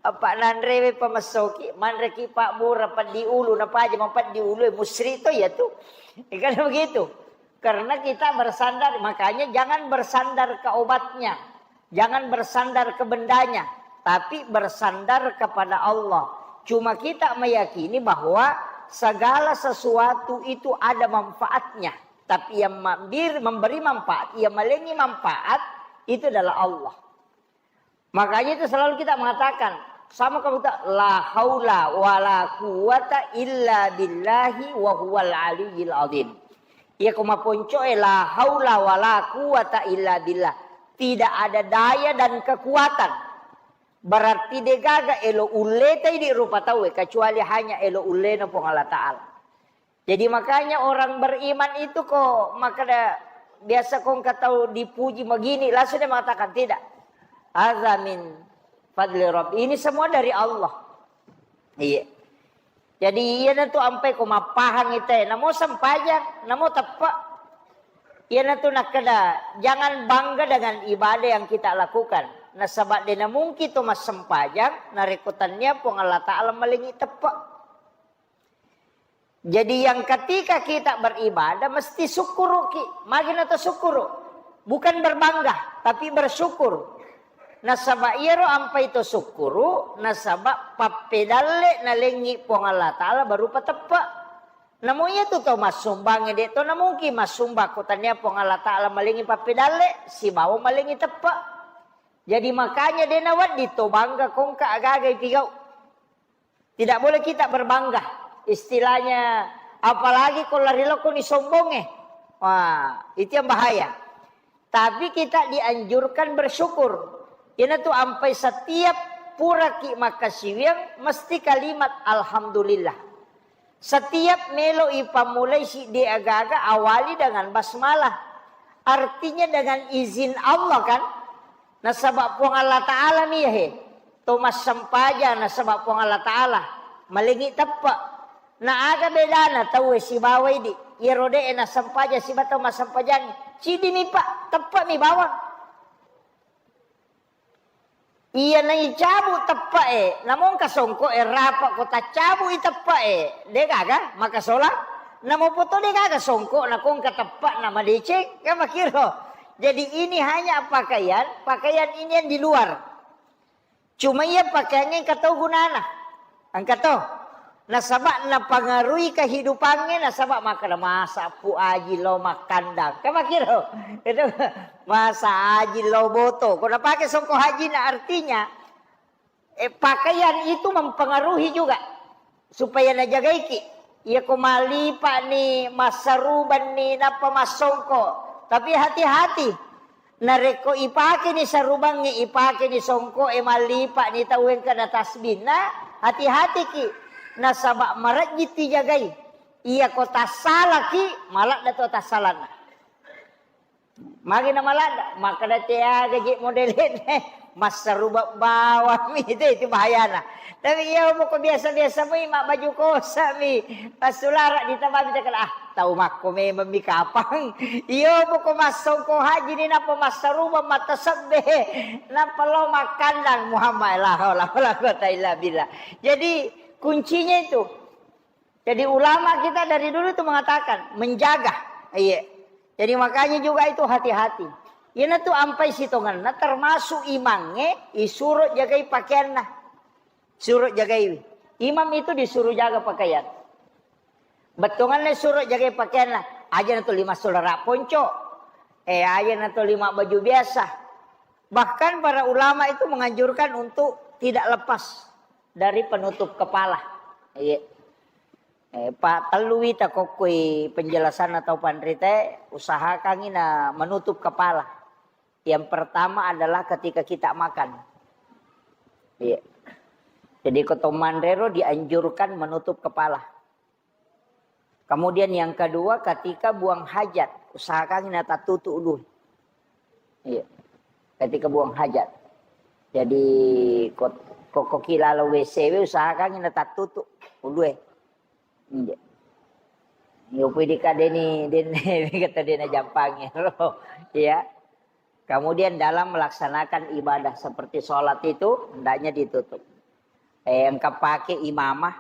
Apa nanrewe pamessoki, manreki pabbura peddi ulu, napaja mapeddi ulu, musyrik to iya tu. Kan begitu. Karena kita bersandar, makanya jangan bersandar ke obatnya, jangan bersandar ke bendanya, tapi bersandar kepada Allah. Cuma kita meyakini bahwa segala sesuatu itu ada manfaatnya. Tapi yang mambir-, memberi manfaat, yang malengi manfaat, itu adalah Allah. Makanya itu selalu kita mengatakan, sama kamu tak, "La haula wa la quwwata illa billahi wa huwal aliyyil azim." Iya, ko maponcoe, "La haula wa la quwwata illa billah." Tidak ada daya dan kekuatan. Berarti degaga elo ulletai di rupa tauwe, kecuali hanya elo ullena Puang Allah Ta'ala. Jadi makanya orang beriman itu ko makkeda biasa ko engka tau dipuji begini, langsung dia mengatakan, "Tidak. Hadza min fadli Rabbi." Ini semua dari Allah. Iya. Jadi iya na tu ampai ko mappahang ite, namo sempajang, namo teppe. Iyanatu nakkeda, jangan bangga dengan ibadah yang kita lakukan. Nasaba de namungki to massempajang narekko tannia Puang Allah Ta'ala malengi teppe. Jadi yang ketika kita beribadah mesti syukuruki. Magi nato syukuru? Bukan berbangga, tapi bersyukur. Nasaba iyaro ampai to syukuru, nasaba pappedalle nalengi Puang Allah Ta'ala baru pateppe. Namo iyatu to massumbangnge, de to namungki massumbang ko tania Puang Allah Ta'ala malengi pappedalle sibawa malengi teppe. Jadi makanya de nawedding to bangga kongka agaga ipigau. Tidak boleh kita berbangga. Istilahnya, apalagi ko lari lokoni sombongnge. Wah, itu yang bahaya. Tapi kita dianjurkan bersyukur. Iyanatu ampai setiap puraki makkasiwiang mesti kalimat alhamdulillah. Setiap melo ipammulai siddi agaga awali dengan basmalah. Artinya dengan izin Allah kan? Nasaba Puang Allah Ta'ala mi he. To massempajang nasaba Puang Allah Ta'ala. Malengi teppe. Na aga bedana tauwe sibawa idi. Iyaro de e nassempajang siba tau massempajang. Siddi mi pa, teppe mi bawang. Iya naicabu teppe e, namongka songko e rapa ko taccabu i teppe e. De gaga makasola. Namo poto de gaga songko na kongka teppe na madeceng, kan makiro. Jadi ini hanya pakaian, pakaian ini yang di luar. Cuma iya pakaiannya engka to gunana. Engka to. Nasaba napangaruhi kehidupannya, nasaba makkeda masa pu aji lo makkandang. Kan makiro. Itu masa aji lo boto. Ko napake songko haji na artinya eh, pakaian itu mempengaruhi juga. Supaya najagaiki. Iya ko malipa ni, massaruban ni, nappa massongko. Tapi hati-hati. Narekko ipake ni sarubangnge, ipake ni songko e, malipa ni tau engka na tasbihna, hati-hatiki. Nasaba marejji tijagai. Iya ko tassalaki, maladda to tassalanna. Magi na maladda, makkeda teaga je modelene, massaruba bawang mi itu, itu bahayana. Tapi iya moko biasa-biasa mi, mabbaju kosa mi, passulara ditambabi takala, ah, tau makko memang mi kapang. Iya moko massongko haji ni nappa massaruba matasebbe, nappa lo makkandang Muhammad, la haula wala quwata illa billah. Jadi kuncinya itu. Jadi ulama kita dari dulu itu mengatakan menjaga. Iya. Jadi makanya juga itu hati-hati. Iyana tu ampai sitongenna termasuk imangnge isuro jagai pakaianna. Suro jagai. Imam itu disuruh jaga pakaian. Bettuanna suro jagai pakaianna. Aja na tuli massulara ponco. Eh, aja na tuli mabbaju biasa. Bahkan para ulama itu menganjurkan untuk tidak lepas dari penutup kepala. Iya. Eh, pa tellu wita kokkoi penjelasan atau panrita, usahakangi na menutup kepala. Yang pertama adalah ketika kita makan. Iya. Jadi ko to manrero dianjurkan menutup kepala. Kemudian yang kedua, ketika buang hajat, usahakan na tattutu ulue. Iya. Ketika buang hajat. Jadi ko, ko, ko ki lalo W C we, usahakan na tattutu ulue. Iya. Yo pui dikadeni den kata dena jampangi. Iya. Kemudian dalam melaksanakan ibadah seperti sholat itu hendaknya ditutup. Eh, engka pake imamah,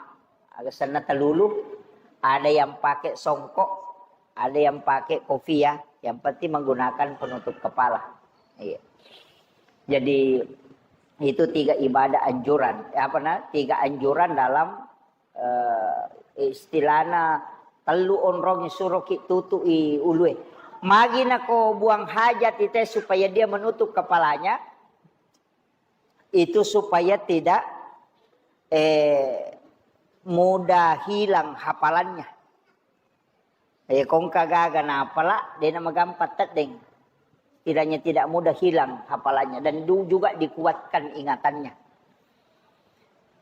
aga senna telulu, ada yang pakai songkok, ada yang pakai kopiah, yang penting menggunakan penutup kepala. Iya. Jadi itu tiga ibadah anjuran, eh, apa na, tiga anjuran dalam eh, istilahna tellu onrong suroki tutu'i ulue. Magi nako buang hajat ite supaya dia menutup kepalanya, itu supaya tidak eh, mudah hilang hafalannya. Eh, kongka gaga napala, dena magampang teddeng. Kiranya tidak mudah hilang hafalannya dan du- juga dikuatkan ingatannya.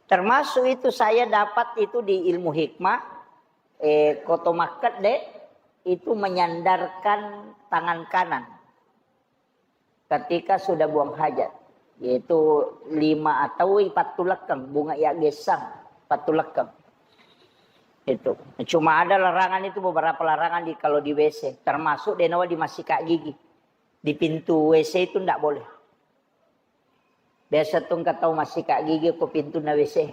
Termasuk itu saya dapat itu di ilmu hikmah, eh, koto makkedde itu menyandarkan tangan kanan ketika sudah buang hajat, yaitu lima atau pattulekkeng, bunga ya gesang, pattulekkeng. Itu. Cuma ada larangan itu, beberapa larangan di, kalau di W C, termasuk denawa di massikat gigi. Di pintu W C itu ndak boleh. Biasa tu engka tau massikat gigi ko pintunna W C.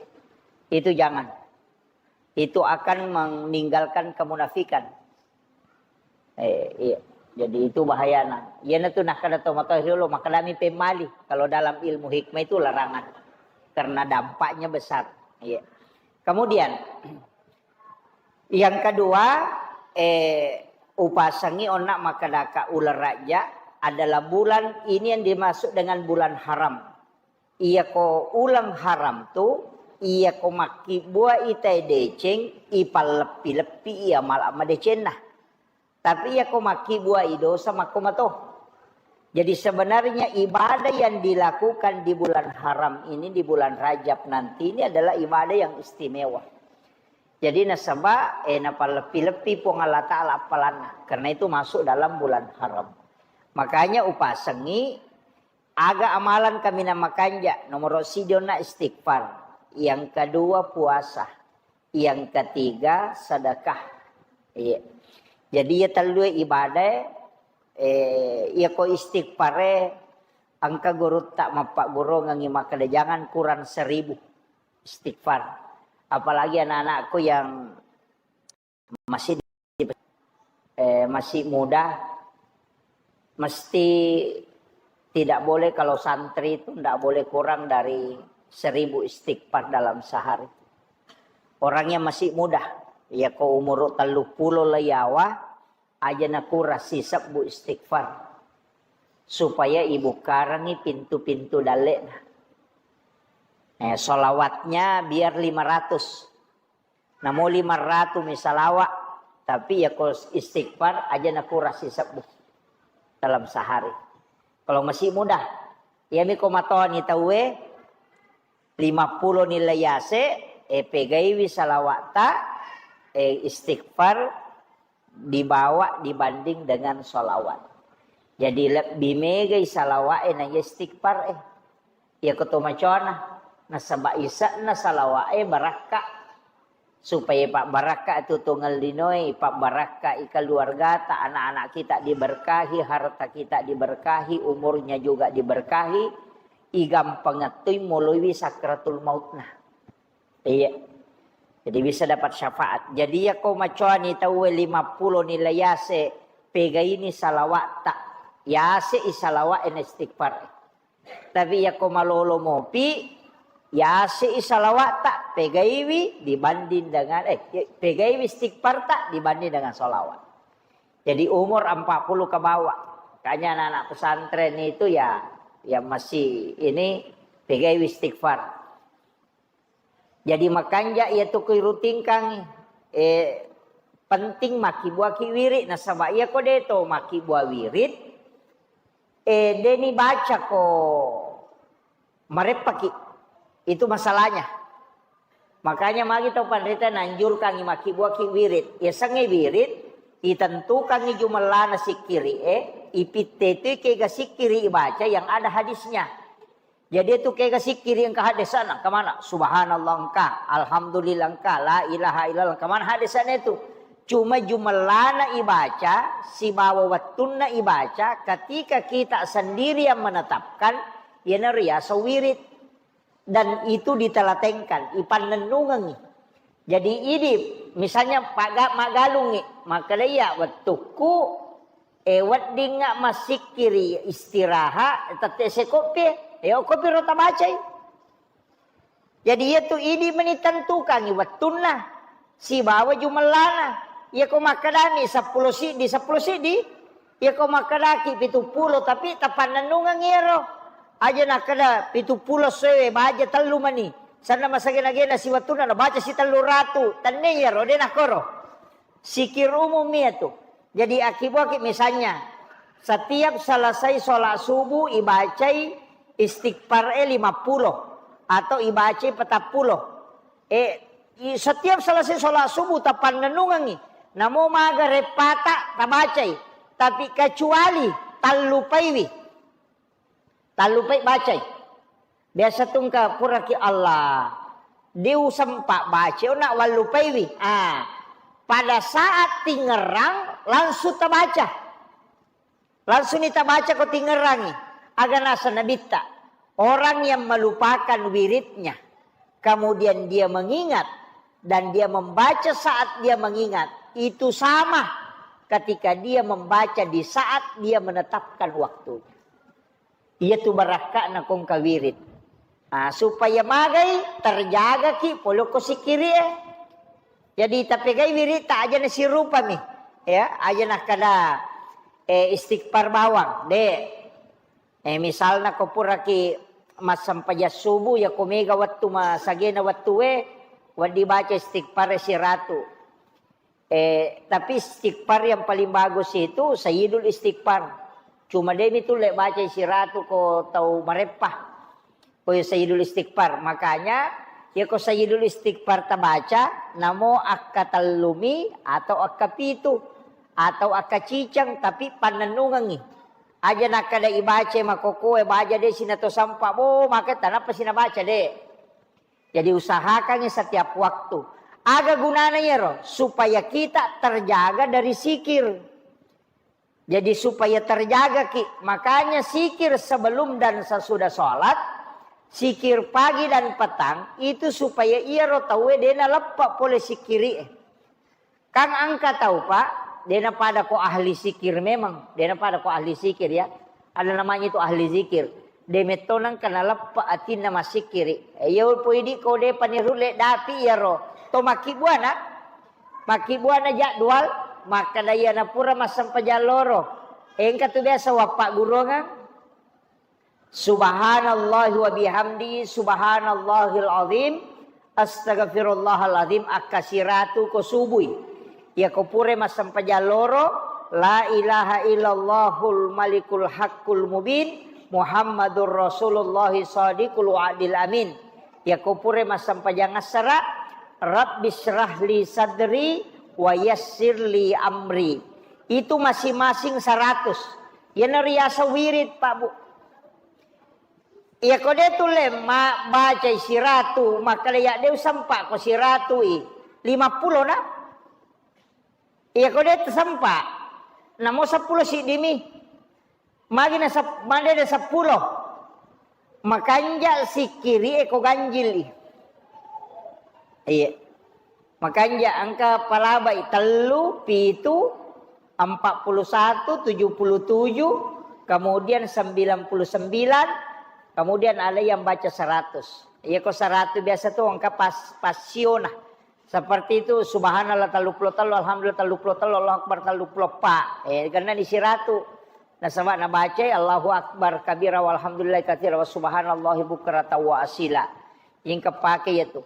Itu jangan. Itu akan meninggalkan kemunafikan. Eh, iya. Jadi itu bahayana. Iyana tu nakkeda tau matoa riolo, makkedami pemmali. Kalau dalam ilmu hikmah itu larangan. Karena dampaknya besar. Iya. Kemudian, yang kedua, eh, upasengi onna makkedaka uleng Rajab adalah bulan ini yang dimaksud dengan bulan haram. Iyako uleng haram tu, iyako makkibbuai tae deceng, ipalleppi-leppi iya mala madecenna. Tapi iyako makkibbuai dosa makko mato. Jadi sebenarnya ibadah yang dilakukan di bulan haram ini, di bulan Rajab nanti ini adalah ibadah yang istimewa. Jadi nasaba, eh, napalleppi-leppi Puang Allah Ta'ala appalanna. Karena itu masuk dalam bulan haram. Makanya upasengi, aga amalan kaminang makanja, nomor siji onna istighfar. Yang kedua puasa. Yang ketiga sedekah. Iya. Jadi iya tellue ibadah, eh, iya ko istighfare, engka gurutta mappaggurungengi makkeda jangan kurang seribu istighfar. Apalagi anak-anakku yang masih di, eh, masih muda, mesti tidak boleh kalau santri itu tidak boleh kurang dari seribu istighfar dalam sehari. Orangnya masih muda, ya ko umur tellu pulo le yawa, aja nakura sisebbu istighfar. Supaya ibukkarangi pintu-pintu dalle'na. Eh, salawatnya biar lima ratus. Namo lima ratus mi salawa, tapi ya ko istighfar aja nakura sisebbu dalam sehari. Kalau masih muda, iyami ko matoni tauwe, lima pulo nilai yase, eh, pegaiwi salawata, eh, istighfar dibawa dibanding dengan salawat. Jadi lebih megai salawat eh, na istighfar eh. Iya ko to macona, nasaba ise'na salawa'e barakka. Supaya pabbarakka tu tongeng linoe, pabbarakka i keluargata, anak-anak kita diberkahi, harta kita diberkahi, umurnya juga diberkahi, igampengettui moloiwi sakratul mautna. Iya. Jadi bisa dapat syafaat. Jadi iya ko macoani tauwe lima pulo nilai yase, pegaini salawa'ta. Yase i salawa'e na istighfar. Tapi iya ko malolo mopi, yase i salawa'ta, pegaiwi dibanding dengan, eh, pegaiwi istighfarta dibanding dengan salawat. Jadi umur empat puluh ke bawah. Makanya anak-anak pesantren itu ya, ya masih ini pegaiwi istighfar. Jadi makanja iya tu kui rutingkang, eh, penting makkibbuaki wirid, nasaba iya ko de to makkibbuai wirid, eh, deni baca ko mareppaki. Itu masalahnya. Makanya magi tau panrita nanjurkangi makkibbuaki wirid. Yasengnge wirid, itentukangi jumellana sikkiri e, ipittetui kega sikkiri ibaca yang ada hadisnya. Jadi itu kega sikkiri engka hadesana, engka mana? Subhanallah engka, alhamdulillah engka, la ilaha illallah engka mana hadesana itu. Cuma jumellana ibaca, sibawa wettunna ibaca, ketika kita sendiri yang menetapkan, iyanaro riaseng wirid. Dan itu ditelatenkan, ipannennungengi. Jadi idi, misalnya paga-, maggalungngi, makkeda iya wettukku, eh, weddingnga massikkiri istirahat, tette sekoppi, eh, okkopi ro tabacai. Jadi iya tu idi meni tentukangi wettunna. Sibawa jumellana. Iya ko makkedani seppulo siddi, seppulo siddi. Iya ko makkedaki pitu pulo, tapi tapannennungeng iyaro. Aja nakkeda pitu pulo sewe, baja tellu mani. Sanna masagena-gena siwettunna nabaca si tellu ratu. Tenne iyaro, de nakkoro. Sikir umum iya tu. Jadi akibuaki misalnya, setiap selesai sholat subuh ibacai istighfar e lima pulo atau ibacai petappulo. Eh, i-, setiap selesai sholat subuh tapannennungengi. Namo maga reppata tabacai. Tapi kecuali tallupaiwi. Tallupai bacai. Biasa tungka puraki Allah. Diusempa baca, nak wallupaiwi. Ah, pada saat tingerang langsung tabaca. Langsung ni tabaca ko tingerangi. Aga naseng Nabitta, orang yang melupakan wiridnya, kemudian dia mengingat, dan dia membaca saat dia mengingat, itu sama ketika dia membaca di saat dia menetapkan waktunya. Iyatu barakka'na kongka wirid. Ah, supaya magai terjagaki polokko sikkiri'e. Jadi tapegai wiritta aja nasirupami. Ya, aja nakkada, eh, istighfar bawang, de. Eh, misalna ko puraki massempajang subuh, ya ko mega wettu masagena wettue, wedding baca istighfar siratu. Eh, tapi istighfar yang paling bagus itu Sayyidul Istighfar. Cuma demi tulle baca siratu ko tau mareppa. Ko Sayyidul Istighfar. Makanya, ya ko Sayyidul Istighfar tabaca, namo akkatellumi atau akkapitu atau akkaciceng, tapi pannennungengi. Aja nakkada ibaca makokoe, baja de sinato sampa, bo, maka tanapa sinabaca de. Jadi usahakangi setiap waktu. Aga gunana iyaro? Supaya kita terjaga dari sikir. Jadi supaya terjaga ki. Makanya sikir sebelum dan sesudah sholat, sikir pagi dan petang, itu supaya iyaro tauwe dena leppa pole sikiri'e. Kan engka tau, Pak, dena pada ko ahli sikir memang, dena pada ko ahli sikir ya. Ada namanya itu ahli zikir. De metto nengka naleppa atinna massikiri. Eh, iya poi di ko de panirulle dapi iyaro. To makkibbuana, makkibbuana jadwal, makkada iyana pura massempajang loro. Engka tu biasa wappaggurungang. Subhanallahi wa bihamdi, subhanallahil azim, astagfirullahal azim, akka siratu ko subui. Iya ko pura massempajang loro, la ilaha illallahul malikul haqqul mubin, Muhammadur Rasulullah sadiqul wa'dil amin. Iya ko pura massempajang assara, Rabbi syrah li sadri wa yassir li amri. Itu masing-masing seratus. Iyana riaseng wirid, Pak, Bu. Iya ko de tulle ma-, bacai siratu, makkada ya de usempa ko siratu i, lima puluh na. Iya ko de tasempa, namo seppulo siddimi. Magi na sep-, made de seppulo. Makanja sikkiri e ko ganjil i. Iya. Makanja engka palabai tellu, pitu, empat puluh satu, tujuh puluh tujuh, kemudian sembilan puluh sembilan, kemudian ada yang baca seratus. Iya ko seratus biasa tu engka pas-, pasiona. Seperti itu, subhanallah tellu puluh tellu, alhamdulillah tellu puluh tellu, Allahu akbar tellu puluh empat. Eh, karena di siratu. Nasaba nabacai Allahu akbar kabira walhamdulillahi katsira wa subhanallahi bukratan wa asila. Ingka pake iya tu.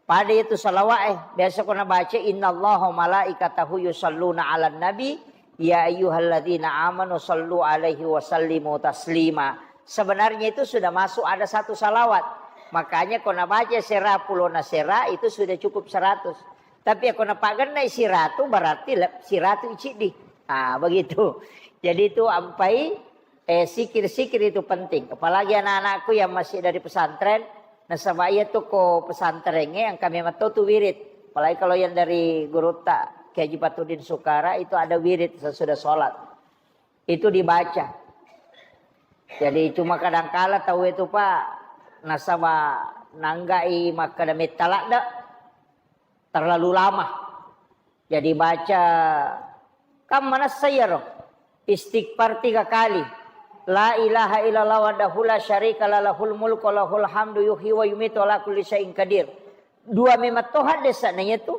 Pada itu salawat, eh, biasa ko nabaca, "Innallaha wa malaikatahu yusalluna 'alan nabi, ya ayyuhalladzina amanu sallu 'alaihi wa sallimu taslima." Sebenarnya itu sudah masuk ada satu salawat. Makanya ko nabaca sera pulona sera itu sudah cukup seratus. Tapi ko napagennai siratu berarti le-, siratu iciddi. Ah, begitu. Jadi itu ampai Eh, sikir-sikir itu penting. Apalagi anak-anakku yang masih dari pesantren, nasaba iya tu ko pesantrengnge engka memang to tu wirid. Apalagi kalau yang dari gurutta Kiai Haji Patudin Sukara itu ada wirid sesudah sholat. Itu dibaca. Jadi cuma kadangkala tau itu, Pak, nasaba nanggai makkada metta ladde. Terlalu lama. Jadi baca, kan manessa iyaro? Istighfar tiga kali. La ilaha illallah wahdahu la syarika lah, lahul mulku wa lahul hamdu, yuhyi wa yumitu, ala kulli syai'in qadir. Dua memang to haddesana iyatu.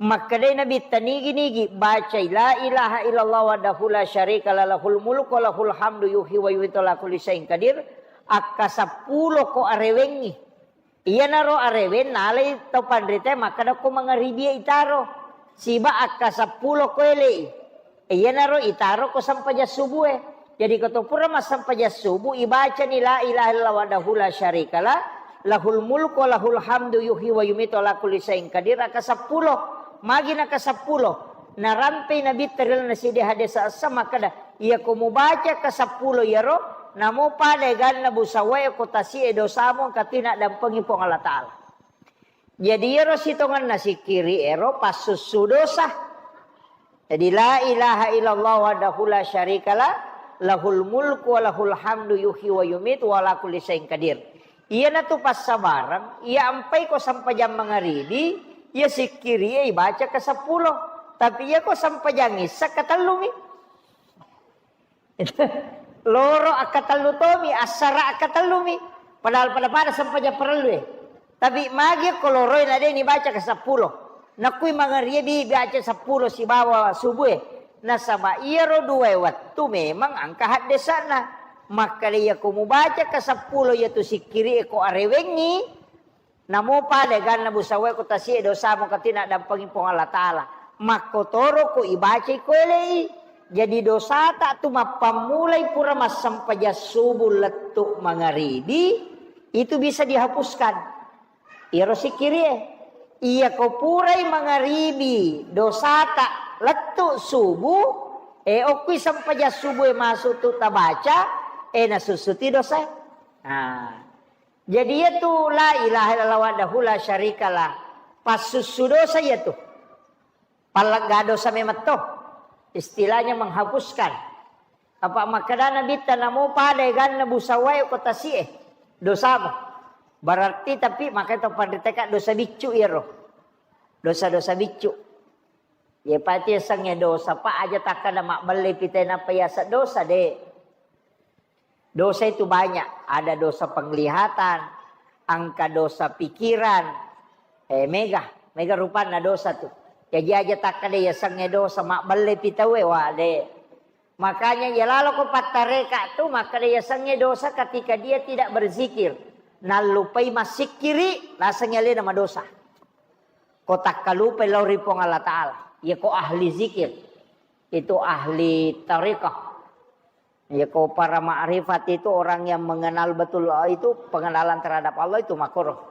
Makkedai Nabitta nigi-nigi bacai la ilaha illallah wahdahu la syarika lah, lahul mulku wa lahul hamdu, yuhyi wa yumitu, ala kulli syai'in qadir. Akka seppulo ko arewengngi. Iyanaro arewe nalai tau panrita makkeda ko mangaribi itaro. Siba akka seppulo ko elei. Iyanaro itaro ko sempajang subuh e. Jadi ko to pura massempajang subuh ibacani la ilaha illallah wahdahu la syarikalah, lahul mulku wa lahul hamdu yuhyi wa yumitu ala kulli syai'in qadir akka seppulo. Magi naka seppulo. Narampei Nabitta ri lalenna siddi hadis essa makkeda, iya ko mubaca ka seppulo iyaro, namo pada eganna busawae ko tasi'e dosamu engka tu naddampengi Puang Allah Ta'ala. Jadi iyaro sitongenna sikkiri ero passussu dosa. Jadi la ilaha illallah wahdahu la syarikalah, lahul mulku wa lahul hamdu yuhyi wa yumitu wa ala kulli syai'in qadir. Iyanatu passabareng, iya ampai ko sempajang mangaribi, iya sikkiri e ibaca ke seppulo. Tapi iya ko sempajang issa ketellumi. Loro akkatellu tomi, assara akkatellumi. Padahal pada-pada sempajang parellu e. Tapi magi ko loroi na de nibaca ke seppulo. Nakui mangaribi baca seppulo sibawa subuh e. Nasaba iyaro dua wettu memang engka haddesana. Makkeda iya ko mubaca ke seppulo iyatu sikkiri e ko arewengngi, namo pada ganna busawai ko tasi'e dosamu katina dampengi Puang Allah Ta'ala. Makkotoro ko ibacai ko elei. Jadi dosata tu mappammulai pura massempajang subuh lettu mangaribi, itu bisa dihapuskan. Iyaro sikkirie. Iya ko purai mangaribi dosata lettu subuh, e okkui sempajang subuh e masuk tu tabaca, e nasussuti dosa. Nah, jadi iyatu la ilaha illallah wahdahu la syarikalah. Passussu dosa iyatu. Pallegga dosa memang to. Istilahnya menghapuskan. Apa makkedana bitta namo pada ganna busawai ko tasi'e. Dosamu. Berarti tapi makanya to panriteka dosa biccu iyaro. Dosa-dosa biccu. Ye pati yasengnge dosa, Pak, aja takkada mabbelle pita napa yaseng dosa, de. Dosa itu banyak, ada dosa penglihatan, engka dosa pikiran, eh, mega, mega rupanna dosa tu. Jaji aja takkada yasengnge dosa, mabbelle pitawe, wa, de. Makanya iya laloko pattareka tu makkada yasengnge dosa ketika dia tidak berzikir. Nallupai massikkiri, nasengngi alena madosa. Ko takkalupai lao ri Puang Allah Ta'ala. Iya ko ahli zikir. Itu ahli tarekah. Iya ko para ma'rifat itu orang yang mengenal betul Allah itu, pengenalan terhadap Allah itu makoro.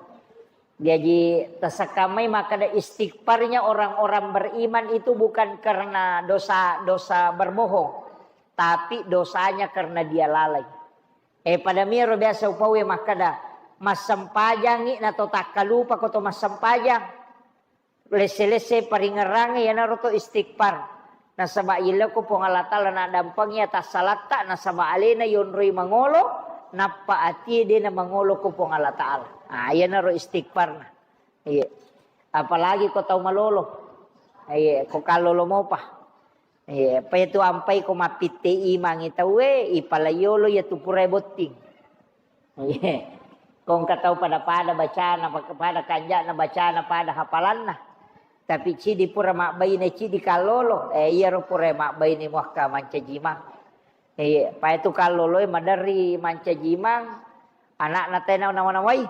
Jadi, tasekkamai makkada istighfarnya orang-orang beriman itu bukan karena dosa-dosa berbohong, tapi dosanya karena dia lalai. Eh, pada miro biasa upawe makkada, massempajangi na to takkalupa ko to massempajang. Lesse-lesse paringerrangnge iyanaro to istighfar. Nasaba yelleko Puang Allah Ta'ala naddampengi atassalatta, nasaba alena yonroi mangolo, nappa atie de na mangolo ko Puang Allah Ta'ala. Ah, iyanaro istighfarna. Iya. Apalagi ko tau malolo. Iya, ko kallolo mopa. Iya, apa itu ampai ko mappitte imangi tauwe, ipala yolo iya tu purai botting. Iya. Ko engka tau pada-pada bacana, pada kanjana bacana, pada hafalanna. Tapi cidi pura mabbaine, cidi kallolo. Eh, iyaro pura mabbaine muakka mancaji imang. Iya, pa itu kalloloe maderri mancaji imang, anakna tena nawa-nawai.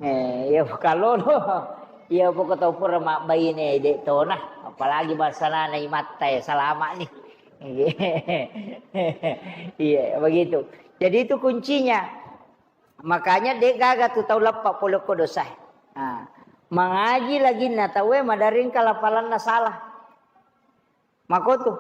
Eh, iya kallolo. Iya poko tau pura mabbaine de tona, apalagi basanana imatta ya salama ni. Iya, begitu. Jadi itu kuncinya. Makanya de gaga tu tau leppa pole ko dosa. Nah, mangaji lagi na tauwe madaring kalapalanna salah. Makotu.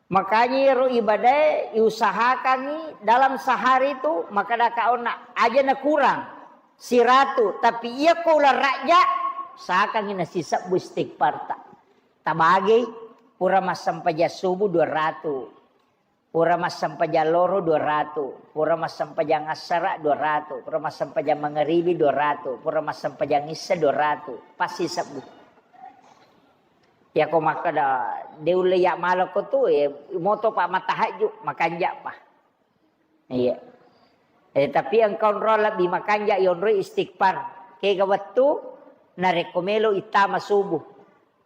Makanya iyaro ibadae iusahakangi dalam sehari tu, makkadaka onna aja na kurang siratu, tapi iya ko uleng rajja, usahakangi nasisebbu istighfarta. Tabagei, pura massempajang subuh dua ratu, pura massempajang loro dua ratu, pura massempajang assara dua ratu, pura massempajang mangaribi dua ratu, pura massempajang issa dua ratu, pasti sebbu. Yako makkeda, de ulle ya malako tu, eh, moto pa matahajju, makanja pa. Iya. Eh, tapi engka onro lebbi makanja yonroi istighfar. Kega wettu, narekko melo ittama subuh.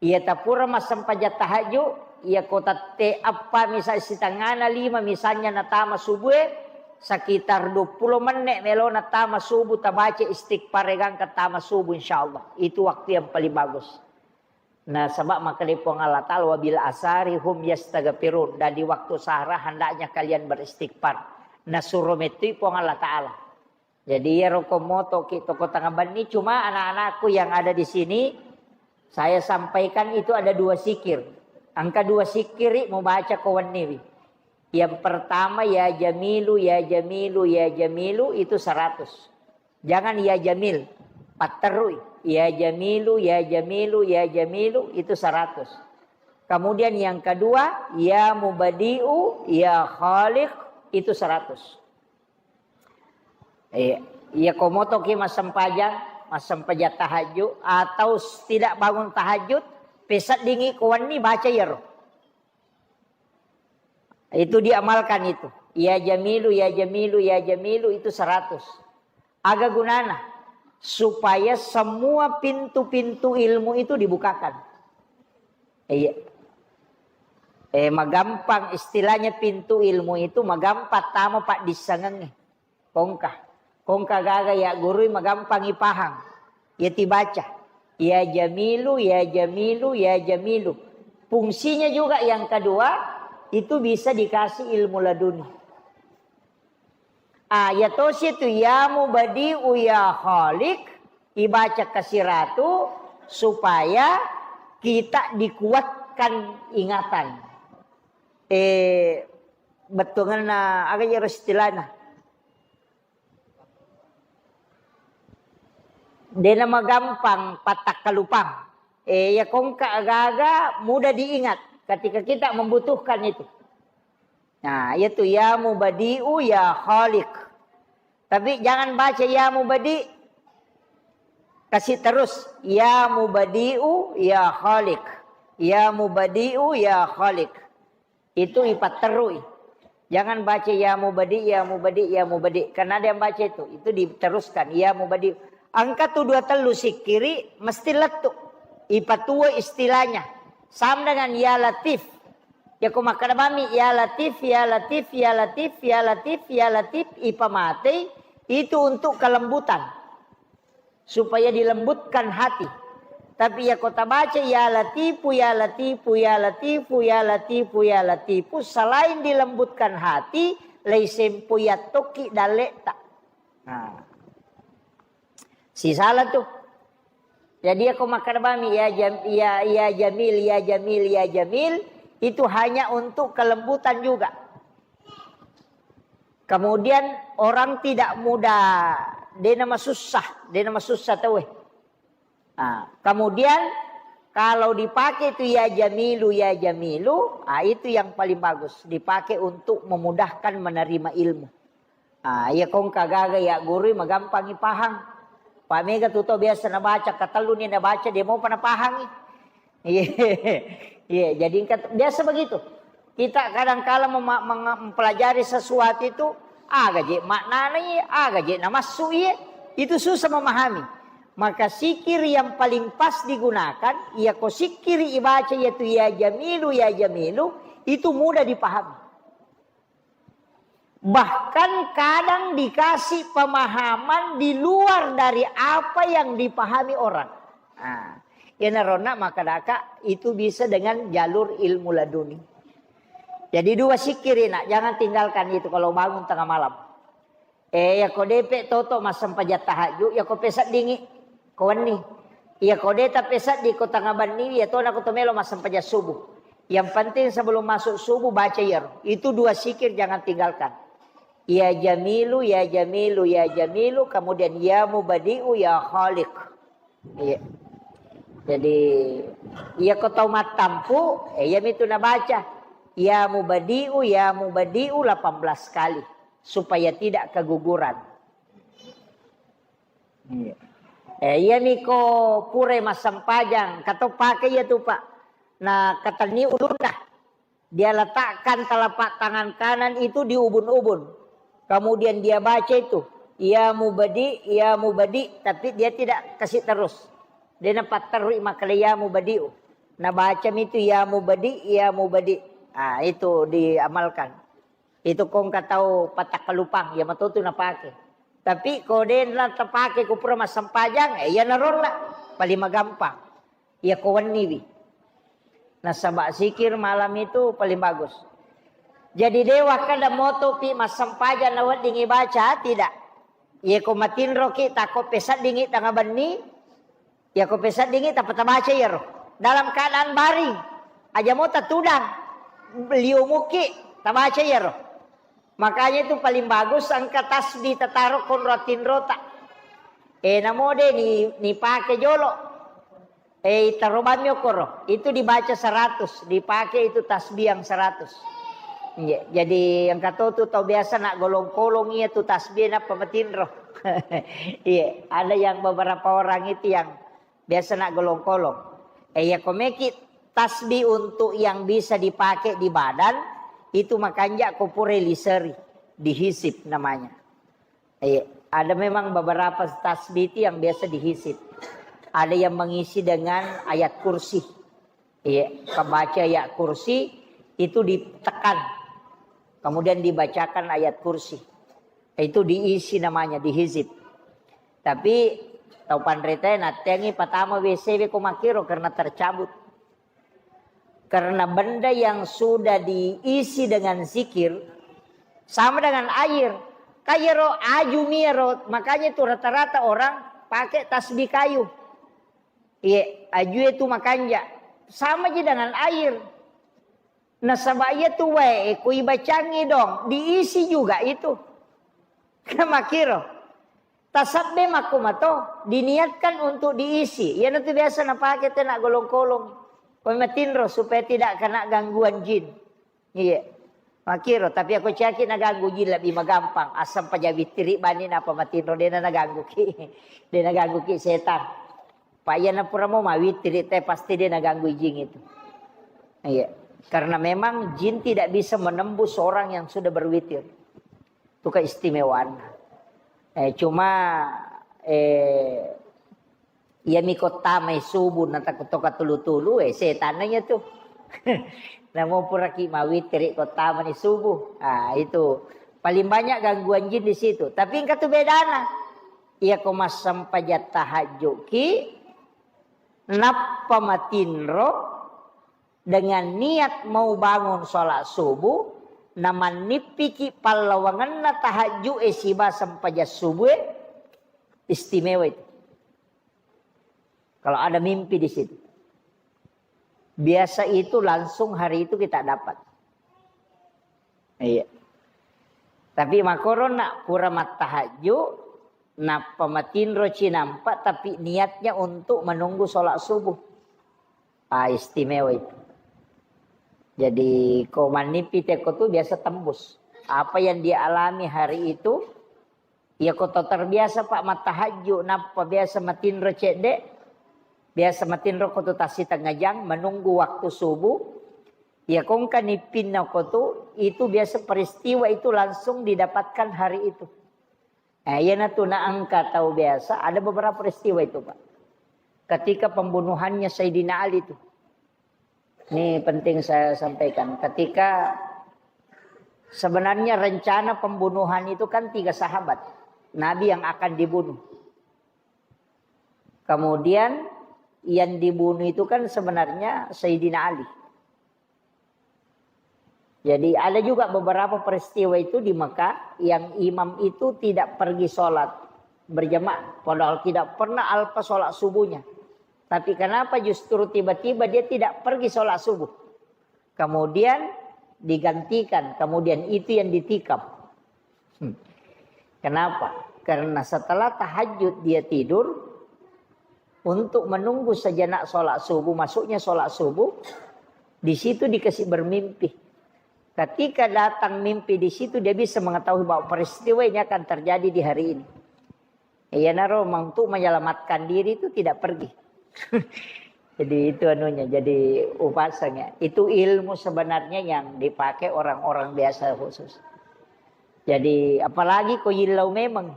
Iya tapura massempajang tahajju, iya ko tette eppa misal sitengana lima misalnya natama subuh e, sekitar dua puluh menit melo natama subuh tabaca istighfar e gangka tama subuh insyaallah. Itu waktu yang paling bagus. Nasaba makkeda Puang Allah Ta'ala, "Wa bil asari hum yastaghfirun." Dan di waktu sahara hendaknya kalian beristighfar. Nasuro mettui Puang Allah Ta'ala. Jadi iyaro ko motoki toko tengah benni, cuma anak-anakku yang ada di sini, saya sampaikan itu ada dua zikir. Engka dua zikiri mubaca ko wenniwi. Yang pertama, ya Jamilu, ya Jamilu, ya Jamilu, itu seratus. Jangan ya Jamil. Patterui. Ya Jamilu, ya Jamilu, ya Jamilu, itu seratus. Kemudian yang kedua, ya Mubadi'u, ya Khaliq, itu seratus. Iya, iya, ko motoki massempajang, massempajang tahajud, atau s-, tidak bangun tahajud, peseddingi ko wenni baca iyaro. Itu diamalkan itu. Ya Jamilu, ya Jamilu, ya Jamilu, itu seratus. Aga gunana? Supaya semua pintu-pintu ilmu itu dibukakan. Iya. Eh, magampang istilahnya pintu ilmu itu, magampang tama paddissengengnge. Kongka. Kongka gaga ya gurui, magampang ipahang. Ya tibaca. Ya Jamilu, ya Jamilu, ya Jamilu. Fungsinya juga yang kedua, itu bisa dikasih ilmu laduni. Ah, ya tosi itu ya Mubadi'u ya Khaliq, ibaca kasiratu supaya kita dikuatkan ingatan. Eh, bettuanna aga iyaro istilahna. Dena magampang pattakkalupang. Eh, ya kongka gaga mudah diingat ketika kita membutuhkan itu. Nah, yaitu ya Mubadi'u ya Khaliq. Tapi jangan baca ya Mubadi', kasih terus ya Mubadi'u ya Khaliq. Ya Mubadi'u ya Khaliq. Itu ipatterui. Jangan baca ya Mubadi', ya Mubadi', ya Mubadi'. Karena ada yang baca itu, itu diteruskan ya Mubadi'. Engka tu dua tellu sikkiri mesti lettu. Ipatua istilahnya. Sama dengan ya Latif. Ya ko makkeda bami, ya Latif, ya Latif, ya Latif, ya Latif, ya Latif, ipamatei, itu untuk kelembutan. Supaya dilembutkan hati. Tapi ya ko tabaca ya Latifu, ya Latifu, ya Latifu, ya Latifu, ya Latifu, selain dilembutkan hati, leisempo yattoki dalle'ta. Nah. Sisala tu. Jadi ya ko makkeda bami, ya Jam-, ya, ya Jamil, ya Jamil, ya Jamil, itu hanya untuk kelembutan juga. Kemudian orang tidak mudah, dena masussa, dena masussa tauwe. Nah, kemudian kalau dipakai itu ya Jamilu, ya Jamilu, ah, itu yang paling bagus. Dipakai untuk memudahkan menerima ilmu. Ah, iya kongka gaga ya gurui, magampangi pahang. Pa mega tu to biasa nabaca, katelluni nabaca, de mopa napahangi. Iya. Iya, jadi engka, biasa begitu. Kita kadangkala mema-, menga-, mempelajari sesuatu itu, aga je maknana iye, aga je namassu iye, itu susah memahami. Maka sikir yang paling pas digunakan, iya ko sikir ibaca yaitu ya Jamilu, ya Jamilu, itu mudah dipahami. Bahkan kadang dikasih pemahaman di luar dari apa yang dipahami orang. Nah, iyanaronna makkedaka itu bisa dengan jalur ilmu laduni. Jadi dua sikiri, nak, jangan tinggalkan itu kalau bangun tengah malam. Eh, yako depe toto massempajang tahajud, yako peseddingi. Ko wenni. Iya, ko de tapeseddi, ko tengnga benni, iya tona ko to melo massempajang subuh. Yang penting sebelum masuk subuh baca iyaro. Itu dua sikir jangan tinggalkan. Ya Jamilu, ya Jamilu, ya Jamilu, kemudian ya Mubadi'u, ya Khaliq. Iya. Jadi, iya ko tau mattampu, eh, iya mitu nabaca. Ya Mubadi'u, ya Mubadi'u delapan belas kali. Supaya tidak keguguran. Iya. Eh, iyami ko pura massempajang, kato pake iya tu, Pak. Na katenni ulunna. Dia letakkan telapak tangan kanan itu di ubun-ubun. Kemudian dia baca itu, "Ya Mubadi, ya Mubadi," tapi dia tidak kasih terus. Dia napatterui makkeda, "Ya Mubadi'u." Nabaca mi itu, "Ya Mubadi, ya Mubadi." Ah, itu diamalkan. Itu ko engka tau patakkalupang, iya matotu napake. Tapi ko de na tapake, ko pura massempajang, eh, iyanaronna paling magampang. Iya ko wenniwi. Nasaba sikir malam itu paling bagus. Jadi de wakkeda motopi massempajang naweddingi baca, tidak. Iya ko matinroki, takko peseddingi tengnga benni, Yako peseddingi tappa tabaca iyaro. Dalam keadaan baring. Aja mo tatudang. Liu muki tabaca iyaro. Makanya itu paling bagus engka tasbih tataro konro tinrota. Eh, namo de ni, ni pake jolo. Eh, itaro bammi okkoro. Itu dibaca seratus, dipakai itu tasbih yang seratus. Iya, jadi engka to tu tau biasa nak golong-kolong iya tu tasbih nappa matinro. Iya, ada yang beberapa orang itu yang biasa nak golong-kolong. Eh, iya komeki tasbih untuk yang bisa dipakai di badan, itu makanja ko pura liseri, dihisip namanya. Iya, ada memang beberapa tasbih itu yang biasa dihisip. Ada yang mengisi dengan ayat kursi. Iya, pembaca ayat kursi itu ditekan. Kemudian dibacakan ayat kursi. Itu diisi namanya, dihisip. Tapi tau panritae natteangi patama W C we ko makkiro karena tercabut. Karena benda yang sudah diisi dengan zikir sama dengan air. Kayero aju miero, makanya itu rata-rata orang pakai tasbih kayu. Iya, aju itu makanja. Sama aja dengan air. Nasaba iya tu wae, eh, ku ibacangi dong, diisi juga itu. Makiro. Tasabbe makkumato, diniatkan untuk diisi. Iyanatu biasa napake tena golong-kolong. Pematinro supaya tidak kena gangguan jin. Iya. Makiro, tapi aku caki naganggu jin lebih magampang. Asam paja witiri bani napa matinro dena naganggu ki. Dena ganggu ki setan. Pak iya napura mau mawitiri te pasti dia naganggu jin itu. Iya. Karena memang jin tidak bisa menembus orang yang sudah berwitir. Itu keistimewaan. Eh, cuma eh iya miko tamai subuh na takuttoka tulu-tulu eh setan nanya tuh. Namo puraki mawitiri ko tamani subuh. Ah, itu paling banyak gangguan jin di situ. Tapi engka tu bedana. Iya ko massempajang tahajud ki, nappa matinro dengan niat mau bangun sholat subuh, namannippiki pallawangenna tahajud e siba sempajang subuh e, istimewa itu. Kalau ada mimpi di situ. Biasa itu langsung hari itu kita dapat. Iya. Tapi makorona pura mattahajju, nappa matinro cinampa, tapi niatnya untuk menunggu sholat subuh. Ah, istimewa itu. Jadi, ko mannipi teko tu biasa tembus. Apa yang dia alami hari itu, iya ko to terbiasa, Pak, mattahajju, nappa biasa matinro cedde, biasa matinro ko tu tassi tengah jam, menunggu waktu subuh, iya ko engka nippinna ko tu, itu biasa peristiwa itu langsung didapatkan hari itu. Eh, iyanatu na engka tau biasa, ada beberapa peristiwa itu, Pak. Ketika pembunuhannya Sayyidina Ali itu. Ini penting saya sampaikan. Ketika sebenarnya rencana pembunuhan itu kan tiga sahabat Nabi yang akan dibunuh. Kemudian yang dibunuh itu kan sebenarnya Sayyidina Ali. Jadi ada juga beberapa peristiwa itu di Mekah yang imam itu tidak pergi sholat berjamaah. Padahal tidak pernah alpa sholat subuhnya. Tapi kenapa justru tiba-tiba dia tidak pergi sholat subuh? Kemudian digantikan, kemudian itu yang ditikam. Hmm. Kenapa? Karena setelah tahajud dia tidur untuk menunggu sejenak sholat subuh, masuknya sholat subuh, di situ dikasih bermimpi. Ketika datang mimpi di situ, dia bisa mengetahui bahwa peristiwa ini akan terjadi di hari ini. Iyanaro untuk menyelamatkan diri itu tidak pergi. Jadi itu anunya, jadi upasanya. Itu ilmu sebenarnya yang dipakai orang-orang biasa khusus. Jadi apalagi ko yillau memang.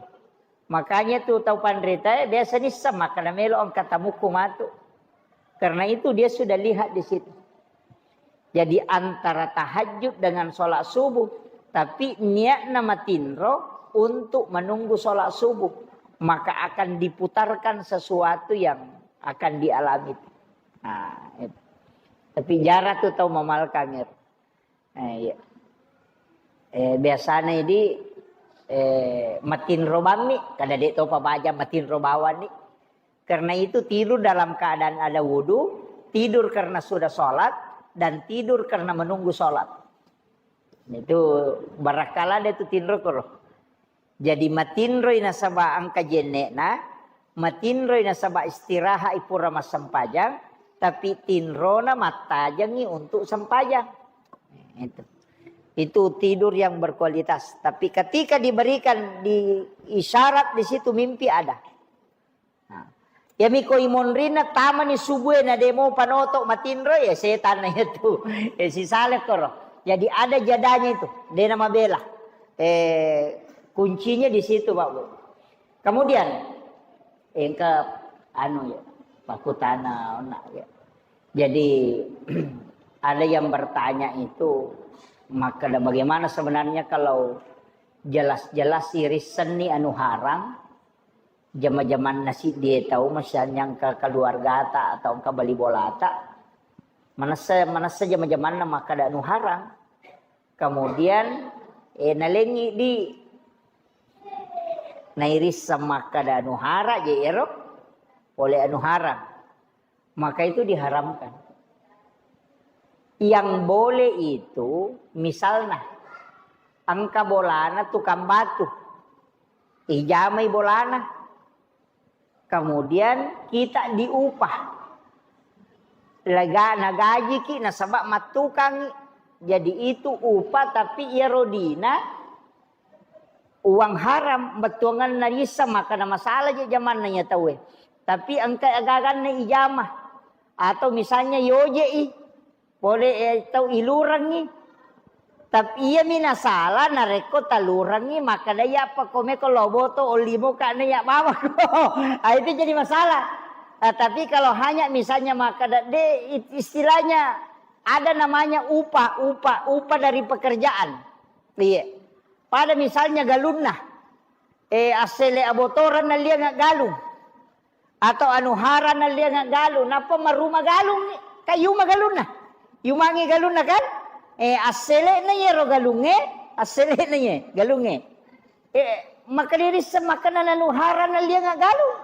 Makanya tu tau panrita, eh, biasa nissa maka na melo engka tamukku matu. Karena itu dia sudah lihat di situ. Jadi antara tahajud dengan sholat subuh, tapi niatna matinro untuk menunggu sholat subuh, maka akan diputarkan sesuatu yang akan dialami. Nah, itu. Tapi jarang tu tau mamalkan itu. Eh, iya. Eh, biasanya di eh, matinro bammi, kada dek topa baja matinro bawani. Karena itu tidur dalam keadaan ada wudhu, tidur karena sudah sholat, dan tidur karena menunggu sholat. Itu barakala ada itu tinro koro. Jadi matinroi nasaba engka jenne'na, Matinroi nasaba istirahat i pura massempajang, tapi tinrona mattajengi untuk sempajang. Itu. Itu tidur yang berkualitas. Tapi ketika diberikan di isyarat di situ mimpi ada. Nah, iyami ko imonrinna tamani subue na demo panoto matinro, ya setan na itu. Eh, sisale koro. Jadi ada jadanya itu, dena mabela. Eh, kuncinya di situ, Pak Bu. Kemudian, engka anu ya, pakutana ona ya. Jadi ada yang bertanya itu, maka bagaimana sebenarnya kalau jelas-jelas irissenni anu haram, jama-jamanna siddi tau, misalnya engka keluargata atau engka bali bolata, manessa, manessa jama-jamanna makkada anu haram. Kemudian, eh, nalengi di nairisseng makkada anu haram, je ero pole anu haram. Maka itu diharamkan. Yang boleh itu, misalnya, engka bolana tukang batu, ijamai bolana, kemudian kita diupah. Lega-, nagajiki nasaba mattukangi. Jadi itu upah, tapi iyaro dina uang haram, bettuanganna rissa, maka na masalah je jamanna iya tauwe. Tapi engka agaganna ijama. Atau misalnya yoje'i, pole, eh, tau ilurengngi. Tapi iyami nasala narekko talurengngi, makkada iya apa komeko loboto ollimo ka na iya bawako. Ah, itu jadi masalah. Ah, tapi kalau hanya misalnya makkada de, it-, istilahnya ada namanya upah, upah, upah dari pekerjaan. Iya. Pada misalnya galunna, eh, assele abotoran nallianga galung. Atau anu haram nallianga galung, nappa maruma galung, kan yuma galunna. Yumangi galunna kan? Eh, assele'na yero galungnge, assele'na ye galungnge. Eh, maka dirisseng makkada anu haram nallianga galung.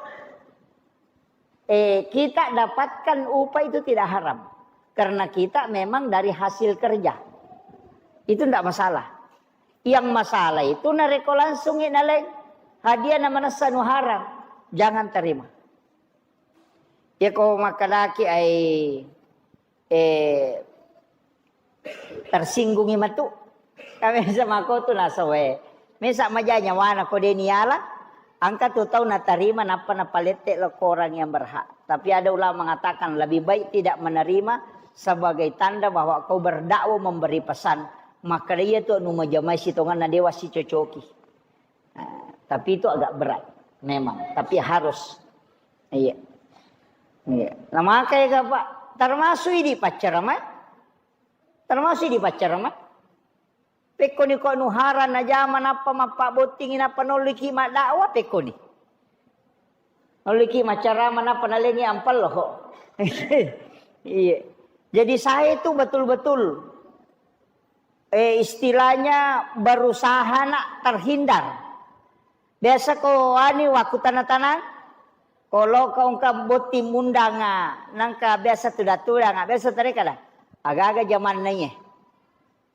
Eh, kita dapatkan upah itu tidak haram. Karena kita memang dari hasil kerja. Itu ndak masalah. Yang masalah itu narekko langsungi naleng hadiah na manessa nu haram, jangan terima. Yako makkadaki ai, eh, tersinggungi matu. Kami sama ko tu nasawe. Mesa maja nyawana ko deni yala, angka tu tau natarima nappa napalette lo ko orang yang berhak. Tapi ada ulama mengatakan lebih baik tidak menerima sebagai tanda bahwa kau berdakwah memberi pesan. Maka dia tu nu majamai sitonganna dewa sicocoki. Nah, tapi itu agak berat memang, tapi harus. Iya. Iya. Nah, makanya Pak, termasuk ini pacar, Mak. Termasuk di pacar, Mak. Pekkoni ko anu haram najama nappa mappabottingi nappa nolliki maddakwah, pekkoni. Nolliki maccarama nappa nalengi ampello. Iya. Jadi saya itu betul-betul, eh, istilahnya berusaha nak terhindar. Biasa ko ani waktu tanah-tanah, ko lo ko engka botting mundanga, nangka biasa tuda-tudanga, biasa tarekada. Aga-aga jamanna iye.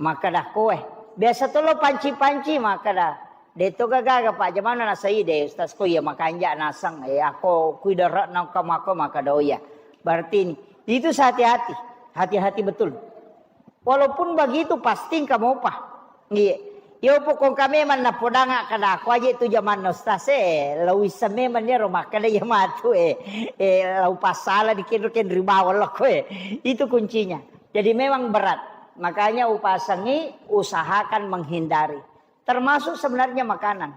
Makkada koe. Biasa to lo panci-panci makkada. De to gaga-gaga, Pak, jamanna nasai de, Ustaz, ko iya makanja naseng. Eh, ako kui dara nangka mako makkada, oh iya. Berarti ini, itu sehati-hati. Hati-hati betul. Walaupun begitu, pasti engka mopa. Iya. Yo pokok kami memang napodanga kada aku aja itu jamanna Ustaz, eh, lau issa memang iyaro makkada iya matu, eh. Eh, lau pasala dikenro-kenro bawang lo ko, eh. Itu kuncinya. Jadi memang berat. Makanya upasangi usahakan menghindari. Termasuk sebenarnya makanan.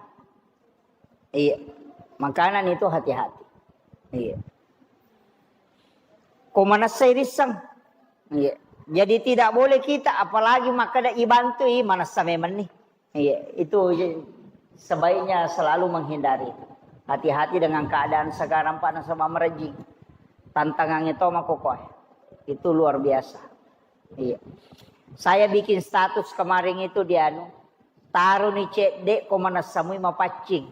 Iya. Makanan itu hati-hati. Iya. Ko manessai risseng. Iya. Jadi tidak boleh kita apalagi makkada ibantu i manessa memang nih. Iya, itu je-, sebaiknya selalu menghindari. Hati-hati dengan keadaan sekarang, Pak, nasaba merejing. Tantangannya to makokoe. Itu luar biasa. Iya. Saya bikin status kemarin itu di anu, taroni cedde ko manessa mui mapaccing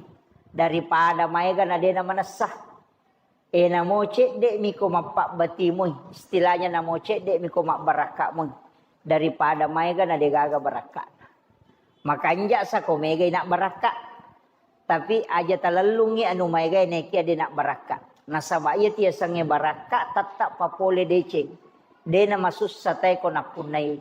daripada maega na dena manessa. Eh, namo cedde mi ko mappabbatimui, istilahnya namo cedde mi ko mabbarakka mui daripada maega na degaga barakka. Makanja sa ko mega ina barakka. Tapi aja talellungngi anu maegae nekia de nabbarakka. Nasaba iya tiasengnge barakka tetta papole deceng. De namasussa tae ko nappunnai.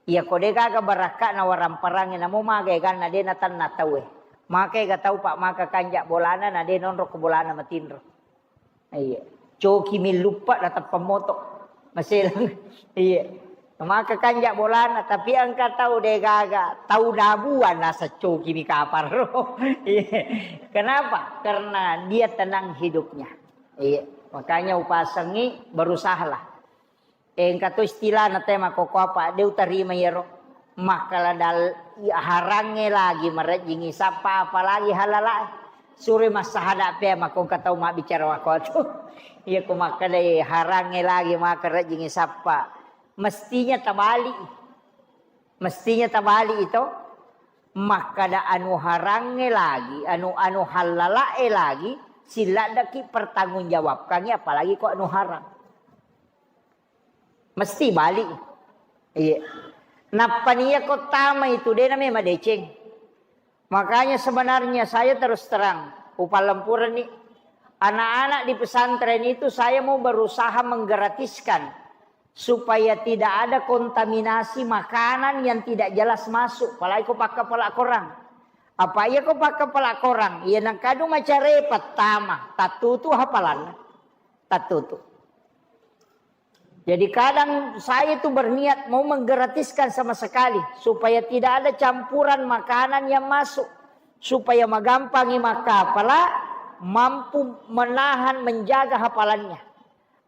Iya ko de gaga barakka na waramparangnge namo maga eganna de natanna tauwe. Maka ega tau pak maka kanja bolana na de nonro ko bolana matinro. Iya. Coki mi luppa na tappa moto. Maselang. Iya. Maka kanja bolana, tapi engka tau de gaga, tau dabuan nasa coki mi kaparo. Iya. Kenapa? Karena dia tenang hidupnya. Iya. Makanya upasengi berusahalah. Engka to istilahna te makkokko apa, de utarima iyaro. Makkala dal-, harangnge lagi marejjingi sappa, apalagi halalae. Sure massahada pe makko engka tau mabbicara makko tu. Iya ko makkeda harangnge lagi maka rejjingi sappa. Mestinya tabali. Mestinya tabali itu. Makkeda anu harangnge lagi, anu, anu halalae lagi, siladdaki pertanggungjawabkangi apalagi ko anu harang. Mesti balik. Iya. Nappa nia ko tama itu de namai madeceng. Makanya sebenarnya saya terus terang, upallempureni anak-anak di pesantren itu saya mau berusaha menggratiskan supaya tidak ada kontaminasi makanan yang tidak jelas masuk, apalagi ko pakkapala korang. Apa iya ko pakkapala korang, iya nangkadu macare pertama, tattutu hafalanna. Tattutu. Jadi kadang saya itu berniat mau menggratiskan sama sekali supaya tidak ada campuran makanan yang masuk, supaya magampangi makkapala mampu menahan, menjaga hafalannya.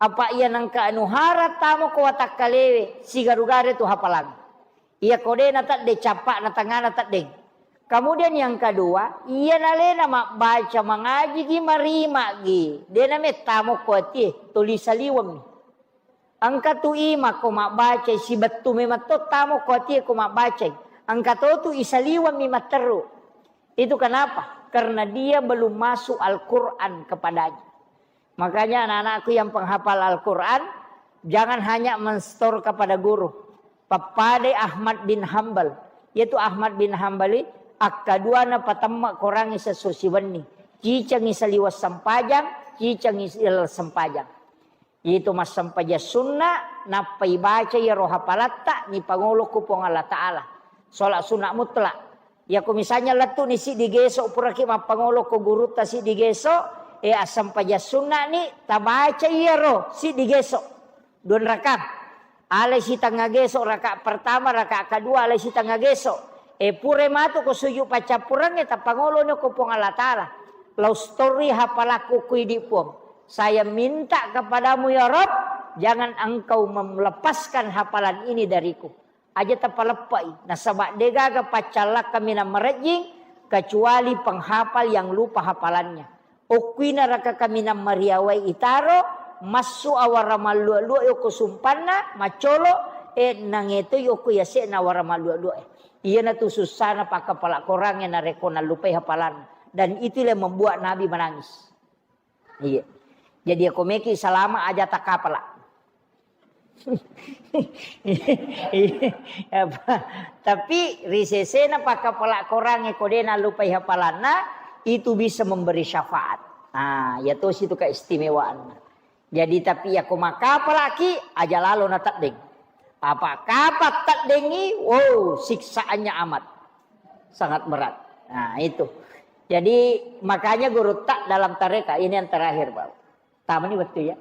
Apa iya nangka anu hara tamo ko watakkalewe sigaru-garu tu hafalang. Iya ko de natedde cappa'na tangngana teddeng. Kemudian yang kedua, iya nalena mabbaca mangajigi marimagi, de namettamo ko atie, tuli saliwemmi. Engka tu ima ko mabbacai sibettu memang to tamo ko atie ko mabbacai. Engka to tu isaliwemmi matteru. Itu kenapa? Karena dia belum masuk Al-Quran kepadanya. Makanya anak-anakku yang penghafal Al-Quran, jangan hanya menstor kepada guru. Pappadai Ahmad bin Hambal. Yaitu Ahmad bin Hambali, akkadua na patemme korangi sesusi wenni. Cicengi saliweng sempajang, cicengi sempajang. Itu massempajang sunna, nappa ibaca iyaro hapalatta, nipangolo ku Puang Allah Ta'ala. Sholat sunat mutlak. Yako misalnya lettu ni siddi geso, puraki mappangolo ko gurutta siddi geso, e, assempajang sunna ni, tabaca iyaro siddi geso. Dua raka. Alai sitengnga geso, raka pertama, raka kedua, alai sitengnga geso. E, pura matu ko sujud paccappureng, e, tappangolo ni ko Puang Allah Ta'ala. Lau stori hapalakku ku idi Puang. Saya minta kepadamu ya Rob, jangan engkau melepaskan hafalan ini dariku. Aja tapaleppai, nasaba degaga paccallakka minang marejjing kecuali penghafal yang lupa hafalannya. Okkuina raka kaminang mariawai itaro, massu awara mallua-lua yoko sumpanna, maccolo, e nangetoi yoko yase'na awara mallua-lua e. Iyanatu sussana pakkapala korangnge narekko nallupai hafalanna. Dan itulah yang membuat Nabi menangis. Iya. Jadi, ako meki salama aja takapala. Iya, apa? Tapi ri sesena pakkapala korangnge ko de nallupai hafalanna, itu bisa memberi syafaat. Nah, ya tosi itu keistimewaanna. Jadi, tapi yako makkapalaki, aja lalo nateddeng. Apa kapa teddengi, wow, siksaannya amat. Sangat berat. Nah, itu. Jadi, makanya guru tak dalam tareka, ini yang terakhir, Pak. Tamani betul ya.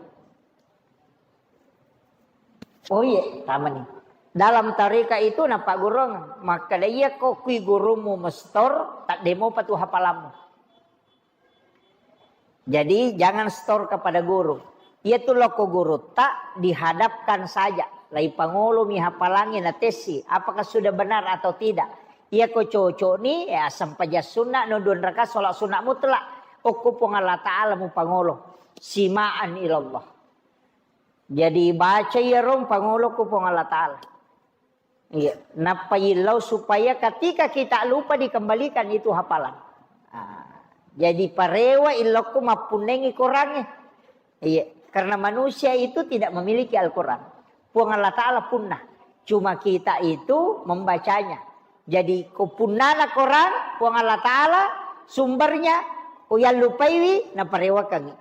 Oh iya, tamani. Dalam tareka itu napa gurung, maka iya ko kui gurumu mestor, tak demo patu hafalammu. Jadi, jangan store kepada guru. Iya tu loko gurutta dihadapkan saja. Lai pangolomi hafalangi na tessi, apakah sudah benar atau tidak. Iya ko cocok ni, ya, sempajang sunna, no dua raka sholat sunna mutlak. Okko Puang Allah Ta'ala mu pangolo. Simaan ilallah. Jadi, baca iya rong pangolo ko Puang Allah Ta'ala. Iya, nappa illau supaya ketika kita lupa dikembalikan itu hafalan. Ah, jadi parewa illokku mappunnengi korangnge. Iya, karena manusia itu tidak memiliki Al-Quran. Puang Allah Ta'ala punna. Cuma kita itu membacanya. Jadi ko punnana korang, Puang Allah Ta'ala, Sumbernya, ko yallupaiwi, naparewakangngi.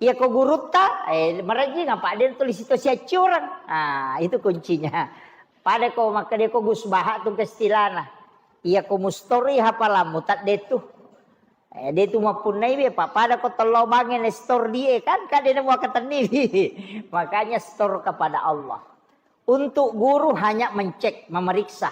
Iya ko gurutta, eh, marajing apa ada tulis itu siaccurang. Ah, itu kuncinya. Pada ko makkeda ko Gus Baha tu kestilana. Iya ko mustori hapalammu tadde tu. Eh, de tu mappunnai be, pa-, pada ko tello bange ne stor die kan, kan de nemu akatenni. Makanya store kepada Allah. Untuk guru hanya mencek, memeriksa.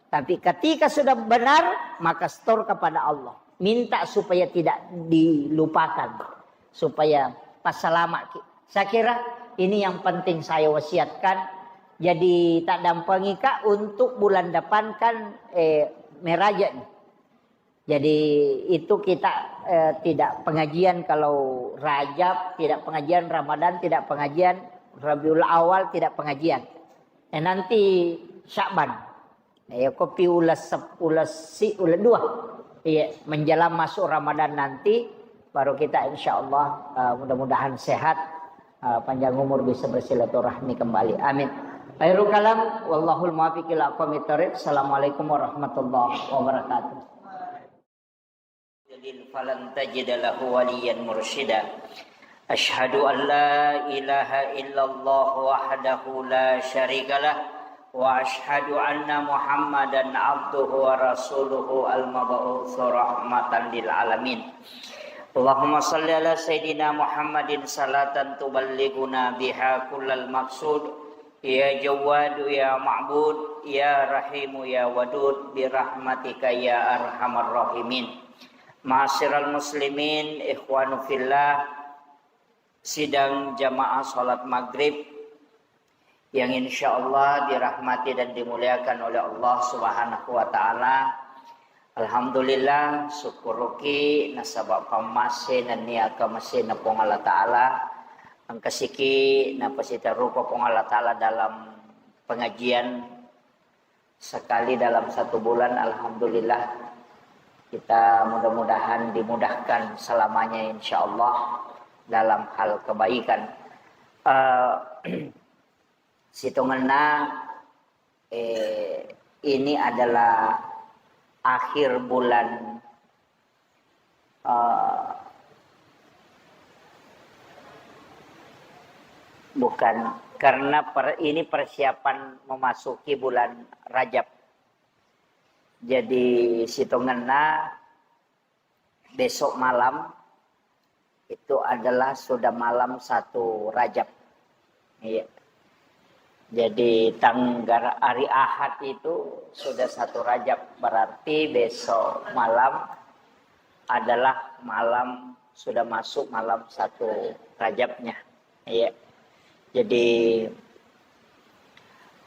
Tapi ketika sudah benar, maka store kepada Allah. Minta supaya tidak dilupakan. Supaya pasalamaki. Saya kira ini yang penting saya wasiatkan. Jadi tak dampengi Kak untuk bulan depan kan, eh, meraja nih. Jadi itu kita, eh, tidak pengajian kalau Rajab, tidak pengajian Ramadan, tidak pengajian Rabiul Awal, tidak pengajian. Eh, nanti Sya'ban. Eh, kopi ulas sep-, ulas si-, ulas dua. Iya, menjelang masuk Ramadan nanti, baru kita insya Allah, eh, mudah-mudahan sehat, eh, panjang umur bisa bersilaturahmi kembali. Amin. Khairul kalam, wallahul muwaffiq ila aqwamit thariq. Assalamualaikum warahmatullahi wabarakatuh. Yudlil falan tajida lahu waliyan mursyida. Asyhadu an la ilaha illallah wahdahu la syarikalah, wa asyhadu anna Muhammadan abduhu wa rasuluhu al-mab'uts rahmatan lil alamin. Allahumma shalli ala sayyidina Muhammadin salatan tuballighuna biha kullal maqsud. Ya Jawwadu, ya Ma'bud, ya Rahimu, ya Wadud, birahmatika ya arhamar rahimin. Ma'asyiral muslimin, ikhwanu fillah, sidang jamaah salat maghrib yang insya Allah dirahmati dan dimuliakan oleh Allah Subhanahu wa Ta'ala. Alhamdulillah, syukuruki nasaba pammase nennia kamasena Puang Allah Ta'ala. Engkasiki napasitarupa Puang Allah Ta'ala dalam pengajian sekali dalam satu bulan. Alhamdulillah, kita mudah-mudahan dimudahkan selamanya insya Allah dalam hal kebaikan. Eh, sitongenna, eh, ini adalah akhir bulan, eh, bukan, karena per-, ini persiapan memasuki bulan Rajab. Jadi sitongenna besok malam itu adalah sudah malam satu Rajab. Iya. Jadi tanggal hari Ahad itu sudah satu Rajab, berarti besok malam adalah malam, sudah masuk malam satu Rajabnya. Iya. Jadi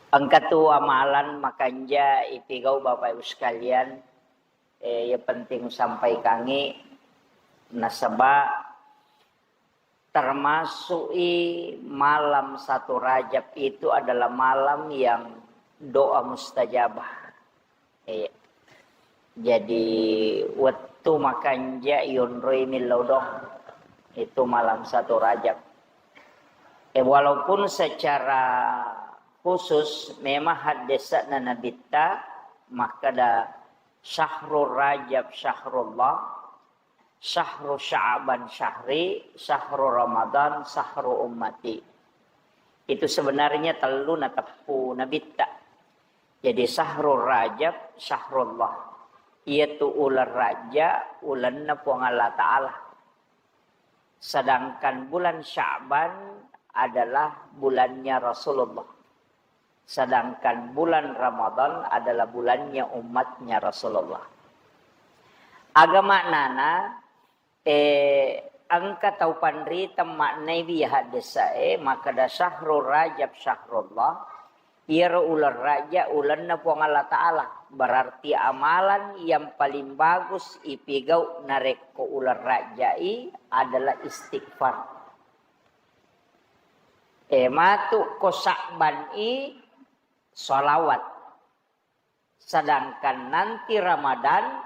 engka tu amalan makanja ipigau Bapak Ibu sekalian, eh, yang penting sampaikangi nasaba termasuk i malam satu Rajab itu adalah malam yang doa mustajabah. Iya. Jadi wettu makanja yonroi millau doang. Itu malam satu Rajab. Eh, walaupun secara khusus memang haddesana Nabitta makkeda, "Syahrul Rajab syahrullah, syahru Sya'ban syahri, syahru Ramadan syahru ummati." Itu sebenarnya tellu nateppu Nabitta. Jadi syahrul Rajab syahrullah. Iyatu uleng Rajab ulenna Puang Allah Ta'ala. Sedangkan bulan Sya'ban adalah bulannya Rasulullah. Sedangkan bulan Ramadan adalah bulannya umatnya Rasulullah. Aga maknana, eh, engka tau panriteng maknai wi haddesa'e, makkeda syahrul Rajab syahrullah, iyaro uleng Rajab ulenna Puang Allah Ta'ala. Berarti amalan yang paling bagus ipigau narekko uleng Rajab i adalah istighfar. Eh, matu ko Sya'ban i salawat. Sedangkan nanti Ramadan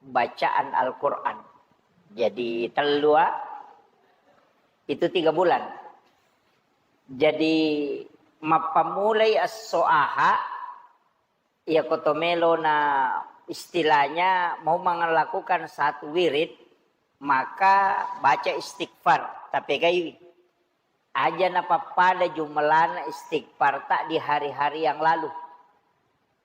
bacaan Al-Quran. Jadi tellu, ah, itu tiga bulan. Jadi mappammulai esso Aha, iyako to melo na istilahnya mau melakukan satu wirid, maka baca istighfar, tapegaiwi. Aja napappada jumlahna istighfar tak di hari-hari yang lalu.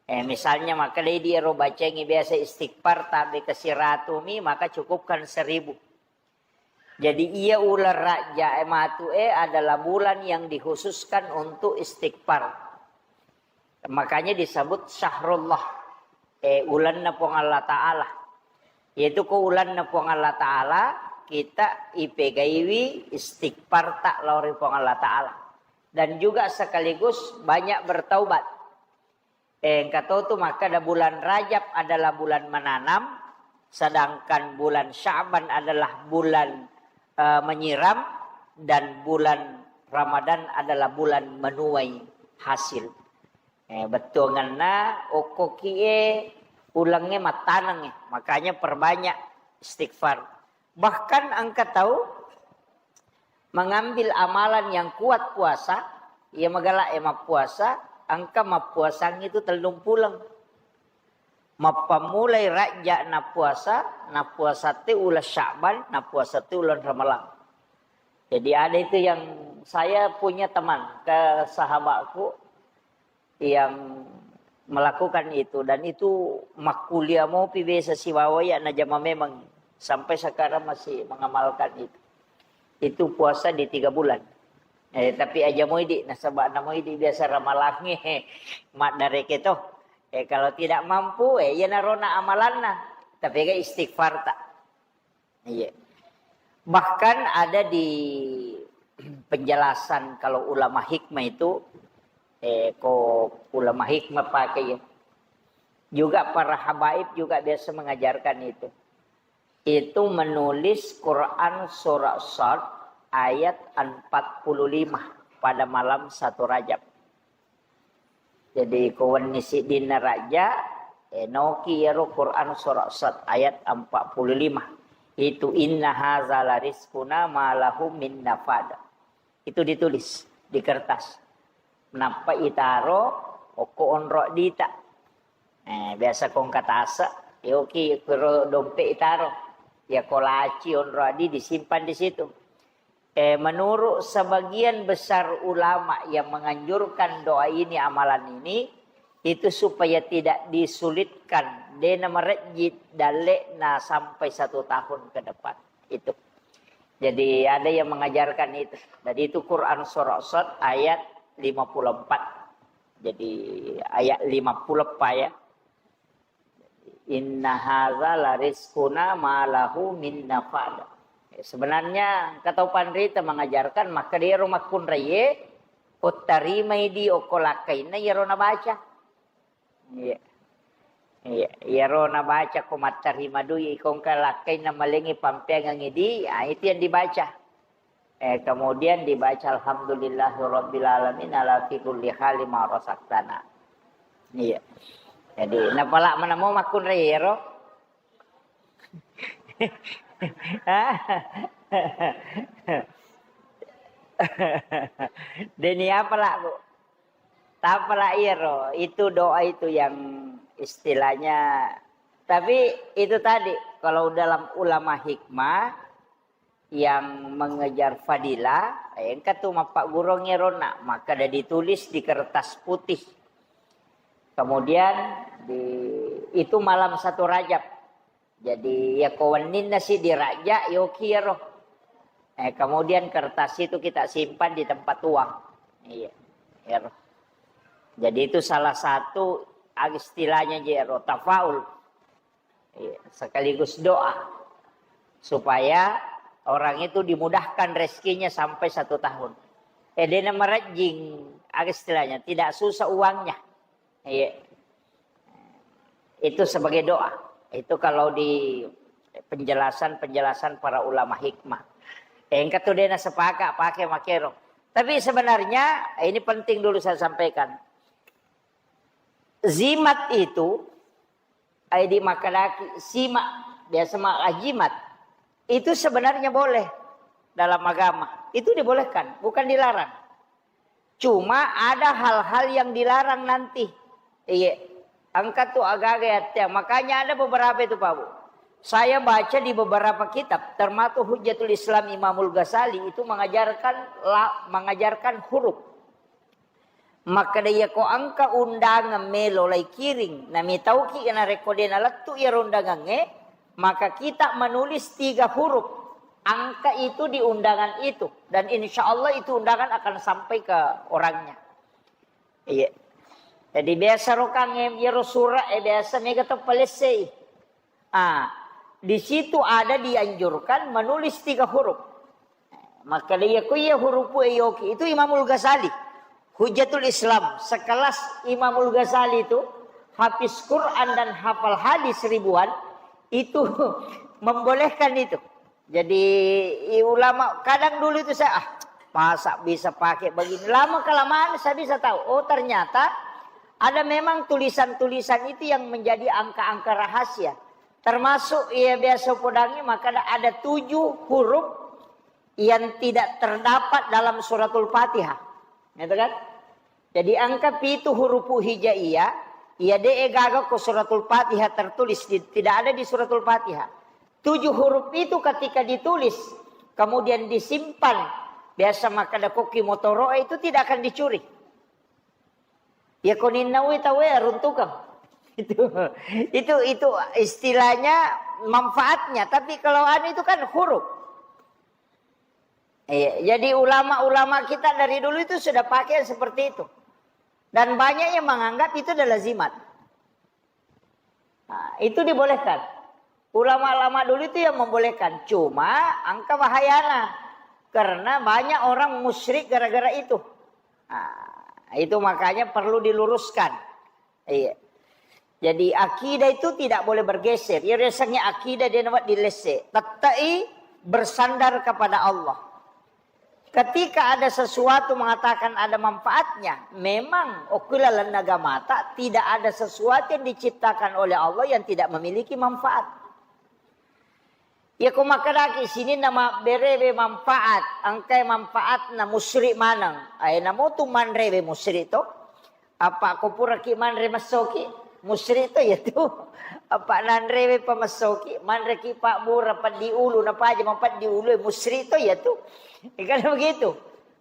Eh, misalnya maka di ero bacengi biasa istighfar tabe ke siratumi, maka cukupkan seribu. Jadi iya ular raja e matu e adalah bulan yang dikhususkan untuk istighfar. Makanya disebut syahrullah, eh, ulanna Puang Allah Ta'ala. Yaitu ko ulanna Puang Allah Ta'ala, kita ipegaiwi istighfar tak lao ri Puang Allah Ta'ala. Dan juga sekaligus banyak bertaubat. Eh, engka to tu makkeda bulan Rajab adalah bulan menanam, sedangkan bulan Sya'ban adalah bulan, eh, menyiram, dan bulan Ramadan adalah bulan menuai hasil. Eh, bettuanganna okko kie ulengnge mattanengnge, makanya perbanyak istighfar. Bahkan engka tau mengambil amalan yang kuat puasa, iya magala e mappuasa, engka mappuasang itu tellung puleng. Mappammulai rajja nappuasa, nappuasa te ulang Sya'ban, nappuasa te ulang Ramalang. Jadi ada itu yang saya punya teman ke sahabatku, yang melakukan itu, dan itu makkuliah mopi biasa sibawa ya najama memang sampai sekarang masih mengamalkan itu. Itu puasa di tiga bulan. Eh, tapi aja moidi nasaba namoidi biasa ramalangnge maddareke to. Eh, kalau tidak mampu, eh, iya narona amalanna. Tapi ga istighfar tak. Iya. Bahkan ada di penjelasan kalau ulama hikmah itu, eh, ko ulama hikmah pakai ya. Juga para habaib juga biasa mengajarkan itu. Itu menulis Quran surah Sad ayat empat puluh lima pada malam satu Rajab. Jadi ko wenni siddinna rajja, eh, noki iyaro Quran surah Sad ayat empat puluh lima. Itu inna haza la rizquna ma lahu min nafad. Itu ditulis di kertas. Nappa itaro okko onro dita. Eh, biasa kongka tase, yoki kuro dompet itaro. Ya ko laci onro adi disimpan di situ. Eh, menurut sebagian besar ulama yang menganjurkan doa ini, amalan ini, itu supaya tidak disulitkan, dena merejit dalekna sampai satu tahun ke depan. Itu. Jadi ada yang mengajarkan itu. Jadi itu Quran surah Sad ayat lima puluh empat. Jadi ayat lima puluh empat ya. Inna haza la rizquna ma lahu min nafad. Sebenarnya engka tau panrita mengajarkan maka dia rumah kunraye pottarimai di okko lakkainna iyaro nabaca. Iya. Iya, iyaro nabaca ko mattarima dui, ko engka lakkainna malengi pampeangengi di, ah, itu yang dibaca. Eh, kemudian dibaca alhamdulillahirabbil alamin ala fi kulli hali ma razaqtana. Iya. Jadi, napala manamo makkunrai ero. Deni apa lah, Bu? Tapala iyaro, itu doa itu yang istilahnya, tapi itu tadi, kalau dalam ulama hikmah yang mengejar fadilah, eh, engka tu mappaggurung iyarona, maka ada ditulis di kertas putih. Kemudian di, itu malam satu Rajab. Jadi, ya ko wenninna si dirajja, yoki iyaro. Eh, kemudian kertas itu kita simpan di tempat uang. Iya, iyaro. Jadi itu salah satu istilahnya je ro, tafaul. Iya, sekaligus doa. Supaya orang itu dimudahkan rezekinya sampai satu tahun. Eh, dena merejing, istilahnya, tidak susah uangnya. Iya. Itu sebagai doa. Itu kalau di penjelasan-penjelasan para ulama hikmah. Engka tu dena sepakat pakai makero. Tapi sebenarnya, ini penting dulu saya sampaikan. Zimat itu, ai di makadaki, simak, biasa maka jimat. Itu sebenarnya boleh dalam agama. Itu dibolehkan, bukan dilarang. Cuma ada hal-hal yang dilarang nanti. Iya. Engka tu agaga yatteang. Makanya ada beberapa itu, Pak Bu. Saya baca di beberapa kitab, termasuk Hujjatul Islam Imamul Ghazali itu mengajarkan la-, mengajarkan huruf. Makkeda, iyako engka undangan melo laikiring, namitauki narekko de nalettu iyaro undangangnge, maka kita menulis tiga huruf angka itu di undangan itu, dan insya Allah itu undangan akan sampai ke orangnya. Iya. Jadi biasa rokang, em, iyaro sura e biasa mega to palessei. Ah, di situ ada dianjurkan menulis tiga huruf. Maka iya ko iya hurupu e yoki itu Imamul Ghazali, Hujjatul Islam, sekelas Imamul Ghazali itu, hafiz Quran dan hafal hadis ribuan, itu membolehkan itu. Jadi, i-, ulama kadang dulu itu saya, "Ah, masa bisa pakai begini?" Lama kelamaan saya bisa tahu, oh, ternyata ada memang tulisan-tulisan itu yang menjadi angka-angka rahasia. Termasuk, iya, biasa podangi, maka ada, ada tujuh huruf yang tidak terdapat dalam Suratul Fatihah. Gitu kan? Jadi angka pitu hurupu hijaiyah, iya de gaga ko Suratul Fatihah tertulis, di-, tidak ada di Suratul Fatihah. Tujuh huruf itu ketika ditulis, kemudian disimpan, biasa makkeda koki motoro itu tidak akan dicuri. Ya ko ninnaui tauwe runtukang. Itu, itu, itu istilahnya manfaatnya. Tapi kalau anu itu kan huruf. Iya, jadi ulama-ulama kita dari dulu itu sudah pakai seperti itu. Dan banyak yang menganggap itu adalah lazimat. Nah, itu dibolehkan. Ulama-ulama dulu itu yang membolehkan. Cuma angka bahayana. Karena banyak orang musyrik gara-gara itu. Nah, itu makanya perlu diluruskan. Iya. Jadi akidah itu tidak boleh bergeser. Ya, rasanya akidah dia nampak di lese. Tettai bersandar kepada Allah. Ketika ada sesuatu mengatakan ada manfaatnya, memang okula lenna gamata tidak ada sesuatu yang diciptakan oleh Allah yang tidak memiliki manfaat. Iya ko makkedaki sininna mabberewe manfaat, engkai manfaatna musri maneng. Ae namotu manrewe musri to. Apa ko puraki manre messoki, musri to iya tu. Apa nanrewe pa messoki, manreki pabbura peddi ulu, napaja mapeddi ulu, musri to iya tu. Kan begitu.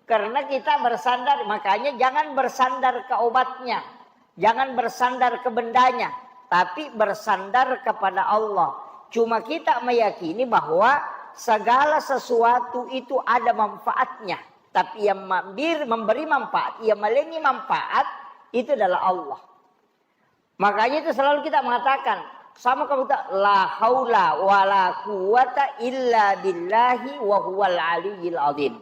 Karena kita bersandar, makanya jangan bersandar ke obatnya. Jangan bersandar ke bendanya, tapi bersandar kepada Allah. Cuma kita meyakini bahwa segala sesuatu itu ada manfaatnya. Tapi yang mambir-, memberi manfaat, yang malengi manfaat, itu adalah Allah. Makanya itu selalu kita mengatakan, sama kamu tak, "La haula wa la quwwata illa billahi wa huwal aliyyil azim."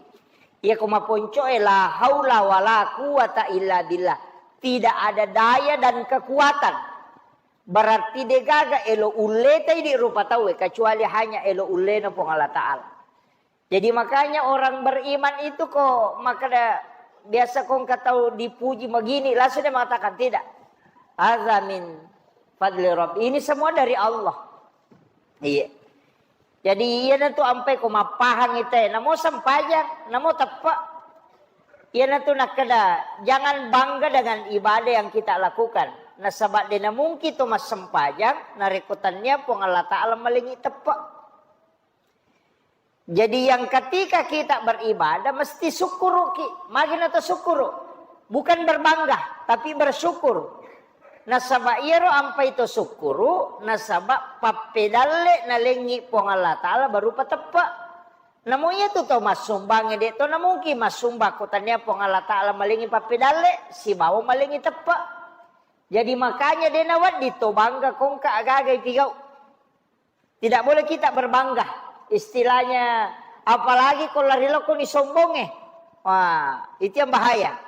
Iya ko maponcoe, "La haula wa la quwwata illa billah." Tidak ada daya dan kekuatan. Berarti degaga elo ulleta idi rupa tauwe, kecuali hanya elo ullena Puang Allah Ta'ala. Jadi makanya orang beriman itu ko makkeda biasa ko engka tau dipuji begini, langsung dia mengatakan, "Tidak. Hadza min fadli Rabbi." Ini semua dari Allah. Iya. Jadi iyanatu ampai ko mappahang ite, namo sempajang, namo teppe. Iyanatu nakkeda, jangan bangga dengan ibadah yang kita lakukan. Nasaba de namungki to massempajang, narekko tannia Puang Allah Ta'ala malengi teppe. Jadi yang ketika kita beribadah mesti sukkuruki. Magi nata sukkuru? Bukan berbangga, tapi bersyukur. Nasaba iyaro ampai to sukkuru, nasaba pappedalle nalengi Puang Allah Ta'ala berupa teppe. Namo iyatu to massumbangnge de to namungkin massumbang ko tania Puang Allah Ta'ala malengi pappedalle sibawa malengi teppe. Jadi makanya de nawedding to bangga ko engka agaga ipigau. Tidak boleh kita berbangga. Istilahnya, apalagi ko lari lokoni sombongnge. Wah, itu yang bahaya.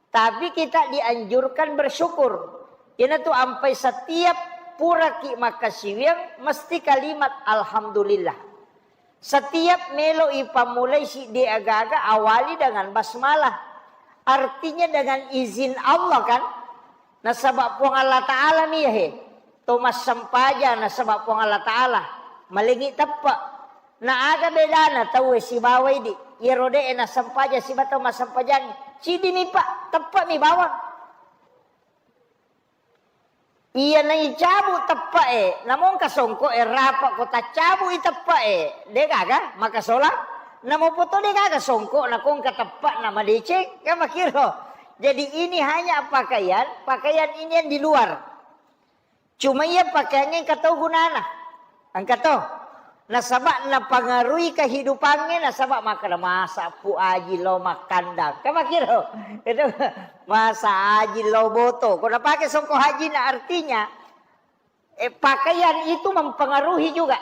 Tapi kita dianjurkan bersyukur. Iyanatu ampai setiap puraki makkasiwiang mesti kalimat alhamdulillah. Setiap melo ipammulai siddi aga-aga awali dengan basmalah. Artinya dengan izin Allah kan? Nasaba Puang Allah Ta'ala mi he. To massempajang nasaba Puang Allah Ta'ala. Malengi teppe. Na aga bedana tauwe sibawa idi. Iyaro de nassempajang siba tau massempajang. Siddi mi pa, teppe mi bawang. Iya naicabu teppe'e, namongka songko'e rapa ko taccabu i teppe'e, de gaga makasola. Namo poto de gaga songko nakongka teppe' na madeceng, kan makiro. Jadi ini hanya pakaian, pakaian ini yang di luar. Cuma iya pakaiannya engka tau gunana. Engka to. Nasaba napangaruhi kehidupannya, nasaba makkeda masa pu aji lo makkandang. Kan makiro. Itu masa aji lo boto. Ko napake songko haji na artinya, eh, pakaian itu mempengaruhi juga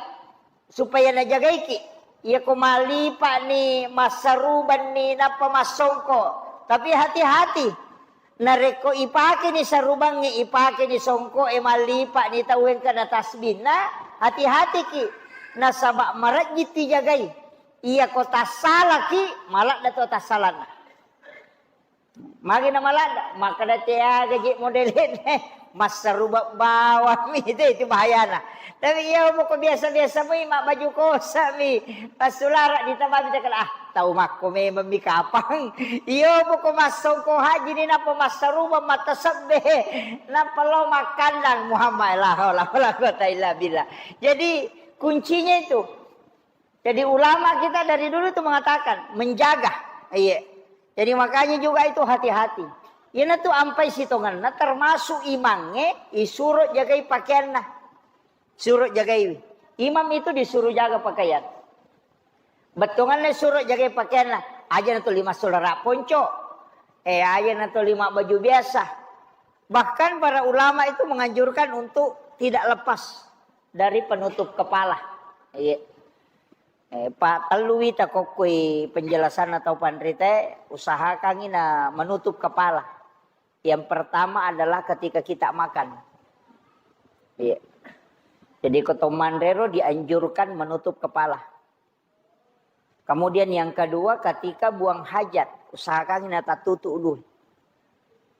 supaya najagaiki. Iya ko malipa ni, massaruban ni, nappa massongko. Tapi hati-hati. Narekko ipakeni sarubangnge, ipakeni songko'e, mallipa ni tau engka na tasbihna, hati-hatiki. Nasaba marejjitti jagai. Iya ko tassalaki, maladda to tassalanna. Magi na maladda, makkeda teaga je modelene, massaruba bawang mi, itu, itu bahayana. Tapi iya poko biasa-biasa mi, mabbaju kosa mi, passulara ditambahi cakala, ah, tau makko memang mi kapang. Iyo poko massongko haji ni nappa massaruba matasebbe, nappa lo makkandang Muhammad, la haula wala quwata illa billah. Jadi kuncinya itu. Jadi ulama kita dari dulu itu mengatakan menjaga. Iya. Jadi makanya juga itu hati-hati. Iyana tu ampai sitongenna termasuk imangnge isuro jagai pakaianna. Suro jagai. Imam itu disuruh jaga pakaian. Bettuanna suro jagai pakaianna. Aja na tuli massulara ponco. Eh, aja na tuli mabbaju biasa. Bahkan para ulama itu menganjurkan untuk tidak lepas dari penutup kepala. Iya. Eh, pa tellu wita kokkoi penjelasan atau panrite, usahakangi na menutup kepala. Yang pertama adalah ketika kita makan. Iya. Jadi ko to manrero dianjurkan menutup kepala. Kemudian yang kedua, ketika buang hajat, usahakan na tattutu ulu.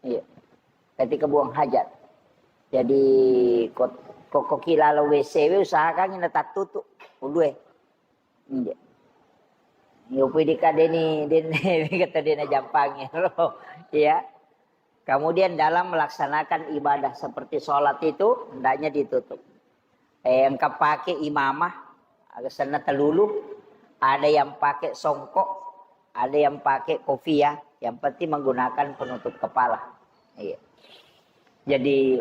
Iya. Ketika buang hajat. Jadi ko, ko, ko kilala W C W, usahakan na tattutu ulu. Iya. Yo pui dikadeni den kata dena jampangi. Iya. Kemudian dalam melaksanakan ibadah seperti sholat itu hendaknya ditutup. Eh, engka pake imamah, aga senna telulu, ada yang pakai songkok, ada yang pakai kopiah, yang penting menggunakan penutup kepala. Iya. Jadi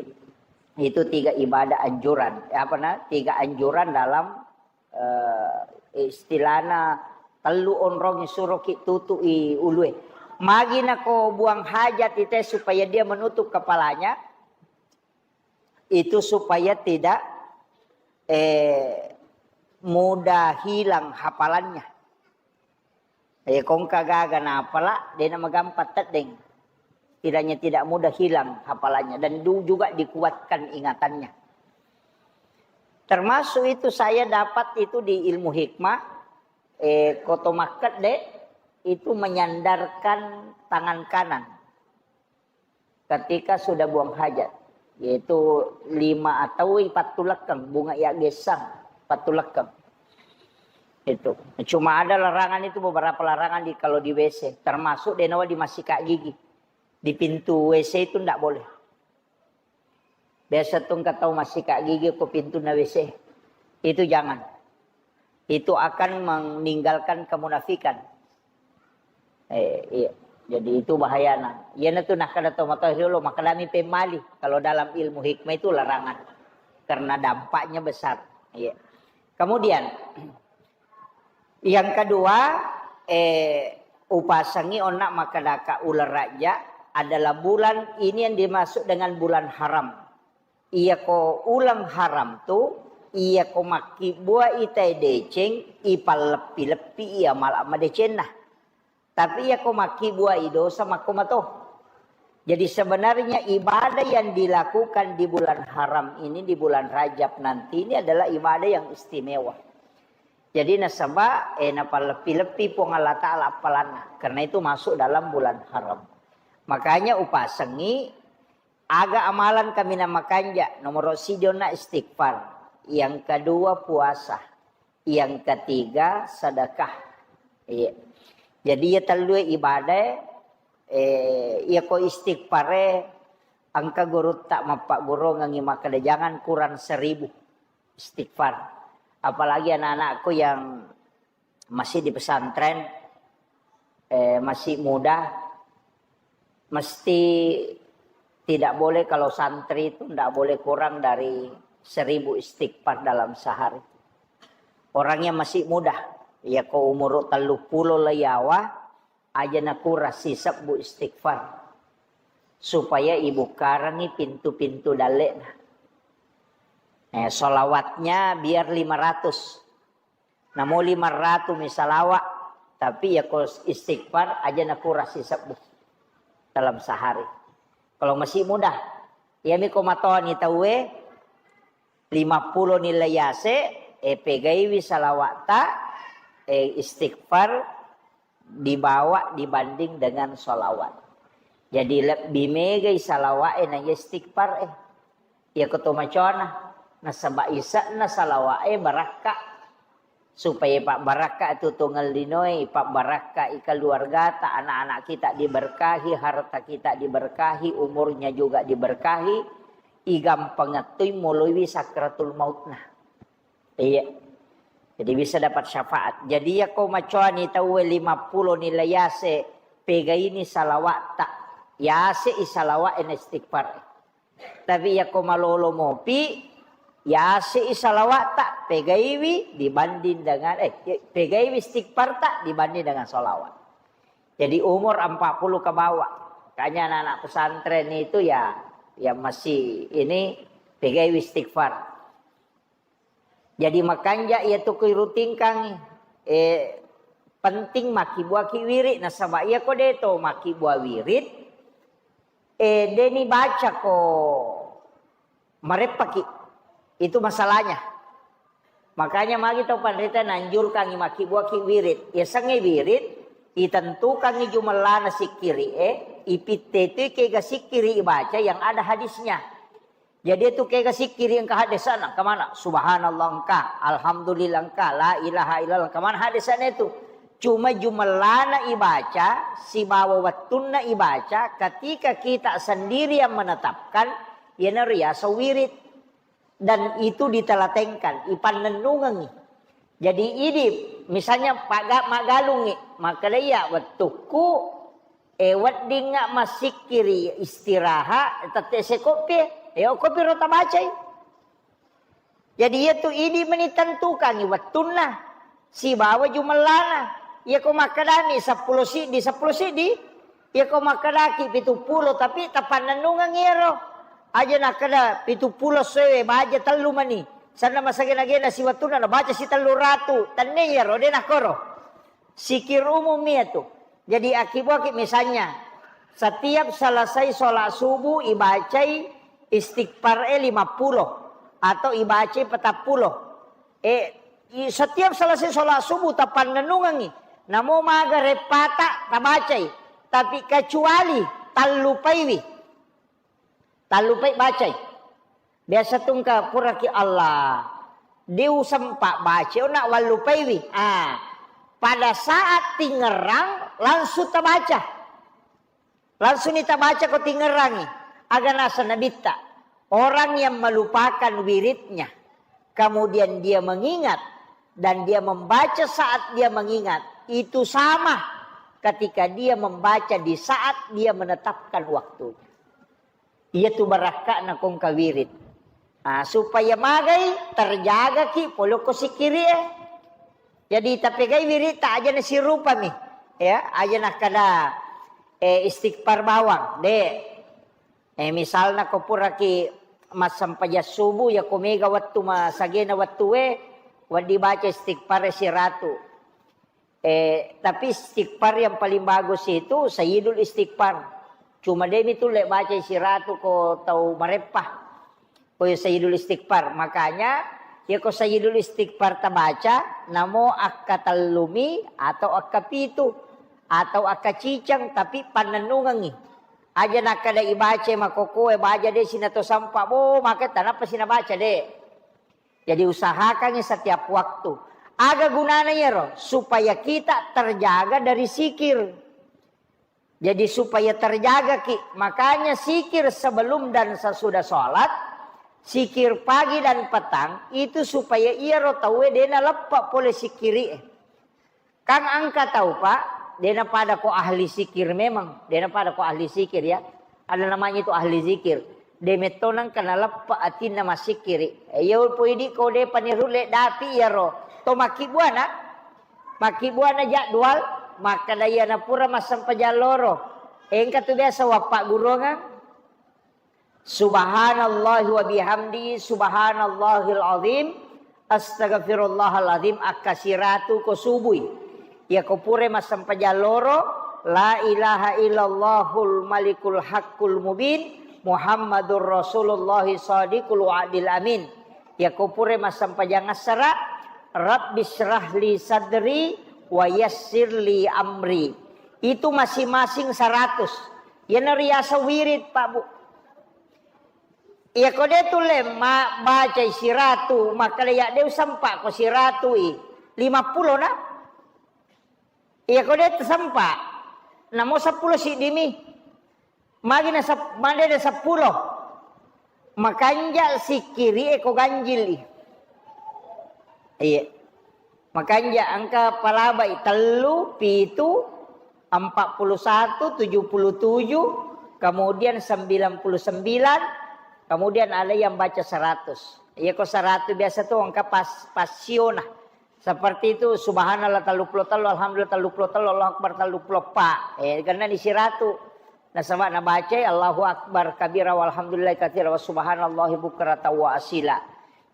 itu tiga ibadah anjuran, apa na, tiga anjuran dalam eh, istilahna tellu onrong suroki tutu'i ulue. Magi nako buang hajat ite supaya dia menutup kepalanya, itu supaya tidak eh, mudah hilang hafalannya. Eh, kongka gaga napala, dena magampang teddeng. Kiranya tidak mudah hilang hafalannya dan du- juga dikuatkan ingatannya. Termasuk itu saya dapat itu di ilmu hikmah, eh, koto makkedde itu menyandarkan tangan kanan ketika sudah buang hajat, yaitu lima atau pattulekkeng, bunga ya gesang, pattulekkeng. Itu. Cuma ada larangan itu, beberapa larangan di, kalau di W C, termasuk denawa di masika gigi. Di pintu W C itu ndak boleh. Biasa tu engka tau masika gigi ko pintunna W C. Itu jangan. Itu akan meninggalkan kemunafikan. Eh, iya. Jadi itu bahayana. Iyana tu nakkeda tau matoa riolo, makkedami pemmali. Kalau dalam ilmu hikmah itu larangan. Karena dampaknya besar. Iya. Kemudian, yang kedua, eh, upasengi onna makkedaka uleng Rajab adalah bulan ini yang dimaksud dengan bulan haram. Iyako uleng haram tu, iyako makkibbuai tae deceng, ipalleppi-leppi iya mala madecenna. Tapi iyako makkibbuai dosa makko mato. Jadi sebenarnya ibadah yang dilakukan di bulan haram ini, di bulan Rajab nanti ini adalah ibadah yang istimewa. Jadi nasaba, eh, napalleppi-leppi Puang Allah Ta'ala appalanna. Karena itu masuk dalam bulan haram. Makanya upasengi aga amalan kaminang makanja, nomoro siji onna istighfar, yang kedua puasa, yang ketiga sedekah. Iya. Jadi iya tellue ibadah, eh, iya ko istighfare, Engka gurutta mappaggurungengngi makkeda, "Jangan kurang seribu istighfar." Apalagi anak-anakku yang masih di pesantren, eh, masih muda, mesti tidak boleh, kalau santri itu ndak boleh kurang dari seribu istighfar dalam sehari. Orangnya masih muda, ya ko umur tellu pulo le yawa, aja nakurang sisebbu istighfar, supaya ibukkarangngi pintu-pintu dalle'na. Eh, salawatnya biar lima ratus. Namo lima ratus mi salawat, tapi ya ko istighfar aja nakurang sisebbu dalam sehari. Kalau masih muda, ya mi ko matoni tauwe, lima pulo ni le yase, eh, pegaiwi salawatta, eh, istighfar dibawa dibanding dengan salawat. Jadi lebbi megai salawat e na istighfar e. Iya ko to macona, nasaba ise'na salawat e barakka. Supaya pabbarakka tu tongeng linoe, pabbarakka i keluargata, anak-anak kita diberkahi, harta kita diberkahi, umurnya juga diberkahi, igampangeng toi moloiwi sakratul mautna. Iya. Jadi bisa dapat syafaat. Jadi ya ko macoani tauwe lima pulo ni le yase, pegaini salawatta. Yase i salawat e na istighfar. Tapi ya ko malolo mopi, yase i salawatta, pegaiwi dibanding dengan, eh, pegaiwi istighfarta dibanding dengan salawat. Jadi umur empat puluh ke bawah. Makanya anak-anak pesantren itu ya, yang masih ini pegaiwi istighfar. Jadi makanja iya tu kui rutingkang, eh, penting makkibbuaki wirid, nasaba iya ko de to makkibbuaki wirid, eh, de ni baca ko mareppaki. Itu masalahnya. Makanya magi tau panrita nanjurkangi makkibbuaki wirid. Yasengnge wirid, itentukangi jumellana sikkiri e, ipitte tu kega sikkiri ibaca yang ada hadisnya. Jadi itu kega sikkiri engka hadisna, engka mana? Subhanallah engka, alhamdulillah engka, la ilaha illallah engka mana hadisna itu. Cuma jumellana ibaca, sibawa wettunna ibaca, ketika kita sendiri yang menetapkan, iyanaro riaseng wirid. Dan itu ditelatenkan, ipannennungengi. Jadi idi, misalnya paga-, maggalungi, makkeda iya wettukku, eh, weddingnga massikkiri istirahat, tette sekoppi, eh, okkopi ro tabacai. Jadi iya tu idi meni tentukangi wettunna sibawa jumellana. Iya ko makkedami seppulo siddi, seppulo siddi, iya ko makkedaki pitu pulo, tapi tapannennungeng iyaro. Aja nakkeda pitu pulo sewe, baja tellu mani. Sanna masagena-gena siwettunna nabaca si tellu ratu. Tenne iyaro, de nakkoro. Sikir umum iya tu. Jadi akibuaki misalnya, setiap selesai sholat subuh ibacai istighfar e lima pulo atau ibacai petappulo. Eh, i-, setiap selesai sholat subuh tapannennungengi. Namo maga reppata tabacai. Tapi kecuali tallupaiwi. Tallupai bacai. Biasa tungka puraki Allah. Diusempa baca, nak wallupaiwi. Ah, pada saat tingerang langsung tabaca. Langsung ni tabaca ko tingerangi. Aga nasa nabitta. Orang yang melupakan wiridnya, kemudian dia mengingat dan dia membaca saat dia mengingat, itu sama ketika dia membaca di saat dia menetapkan waktunya. Iya tu barakka'na kongka wirid. Ah, supaya magai terjagaki polokko sikkiri e. Jadi tapegai wiritta aja nasirupami. Ya, aja nakkada, eh, istighfar bawang, de. Eh, misalna ko puraki massempajang subuh, ya ko mega wettu masagena wettue, wedding baca istighfar siratu. Eh, tapi istighfar yang paling bagus itu Sayyidul Istighfar. Cuma demi tu le baca siratu ko tau mareppa. Ko Sayyidul Istighfar. Makanya, ya ko Sayyidul Istighfar tabaca, namo akka tellumi atau akka pitu atau akka ciceng, tapi pannennungengi. Aja nakkada ibaca makokoe baja de sinato sampa, bo, maka tanapa sinabaca de. Jadi usahakangi setiap waktu. Aga gunana iyaro? Supaya kita terjaga dari sikir. Jadi supaya terjagaki, makanya sikir sebelum dan sesudah sholat, sikir pagi dan petang, itu supaya iyaro tauwe de naleppe pole sikiri'e. Kan engka tau, Pak, de napada ko ahli sikir memang, de napada ko ahli sikir ya. Ada namanya itu ahli zikir. De metto nengka naleppe atinna massikiri. Iya poi idi ko de paniru le dapi iyaro. To makkibbuana, makkibbuana jadwal, makkeda iyana pura massempajang loro. Engka tu biasa wappaggurungang. Subhanallahi wa bihamdi, subhanallahil azim, astaghfirullahal azim, akka siratu ko subui. Iya ko pura massempajang loro, la ilaha illallahul malikul haqqul mubin, Muhammadur Rasulullah sadiqul wa'dil amin. Iya ko pura massempajang assara, Rabbi syrahli sadri wa yassirli amri. Itu masing-masing seratus. Iyana riaseng wirid, Pak, Bu. Iya ko de tulle ma-, bacai siratu, makkeda ya de usempa ko siratu i, lima puluh na. Iya ko de tusempa, namo seppulo siddimi. Magi na sep-, magi de seppulo. Makanja sikiri e ko ganjil i. Iya. Makanja engka palabai tellu, pitu, empat puluh satu, tujuh puluh tujuh, kemudian sembilan puluh sembilan, kemudian ada yang baca seratus. Iya ko seratus biasa tu engka pas-, pasiona. Seperti itu, subhanallah tellu puluh tellu, alhamdulillah tellu puluh tellu, Allahu akbar tellu puluh empat. Eh, karena di siratu. Nasaba nabacai Allahu akbar kabira walhamdulillah katsira wa subhanallahi bukratan wa asila.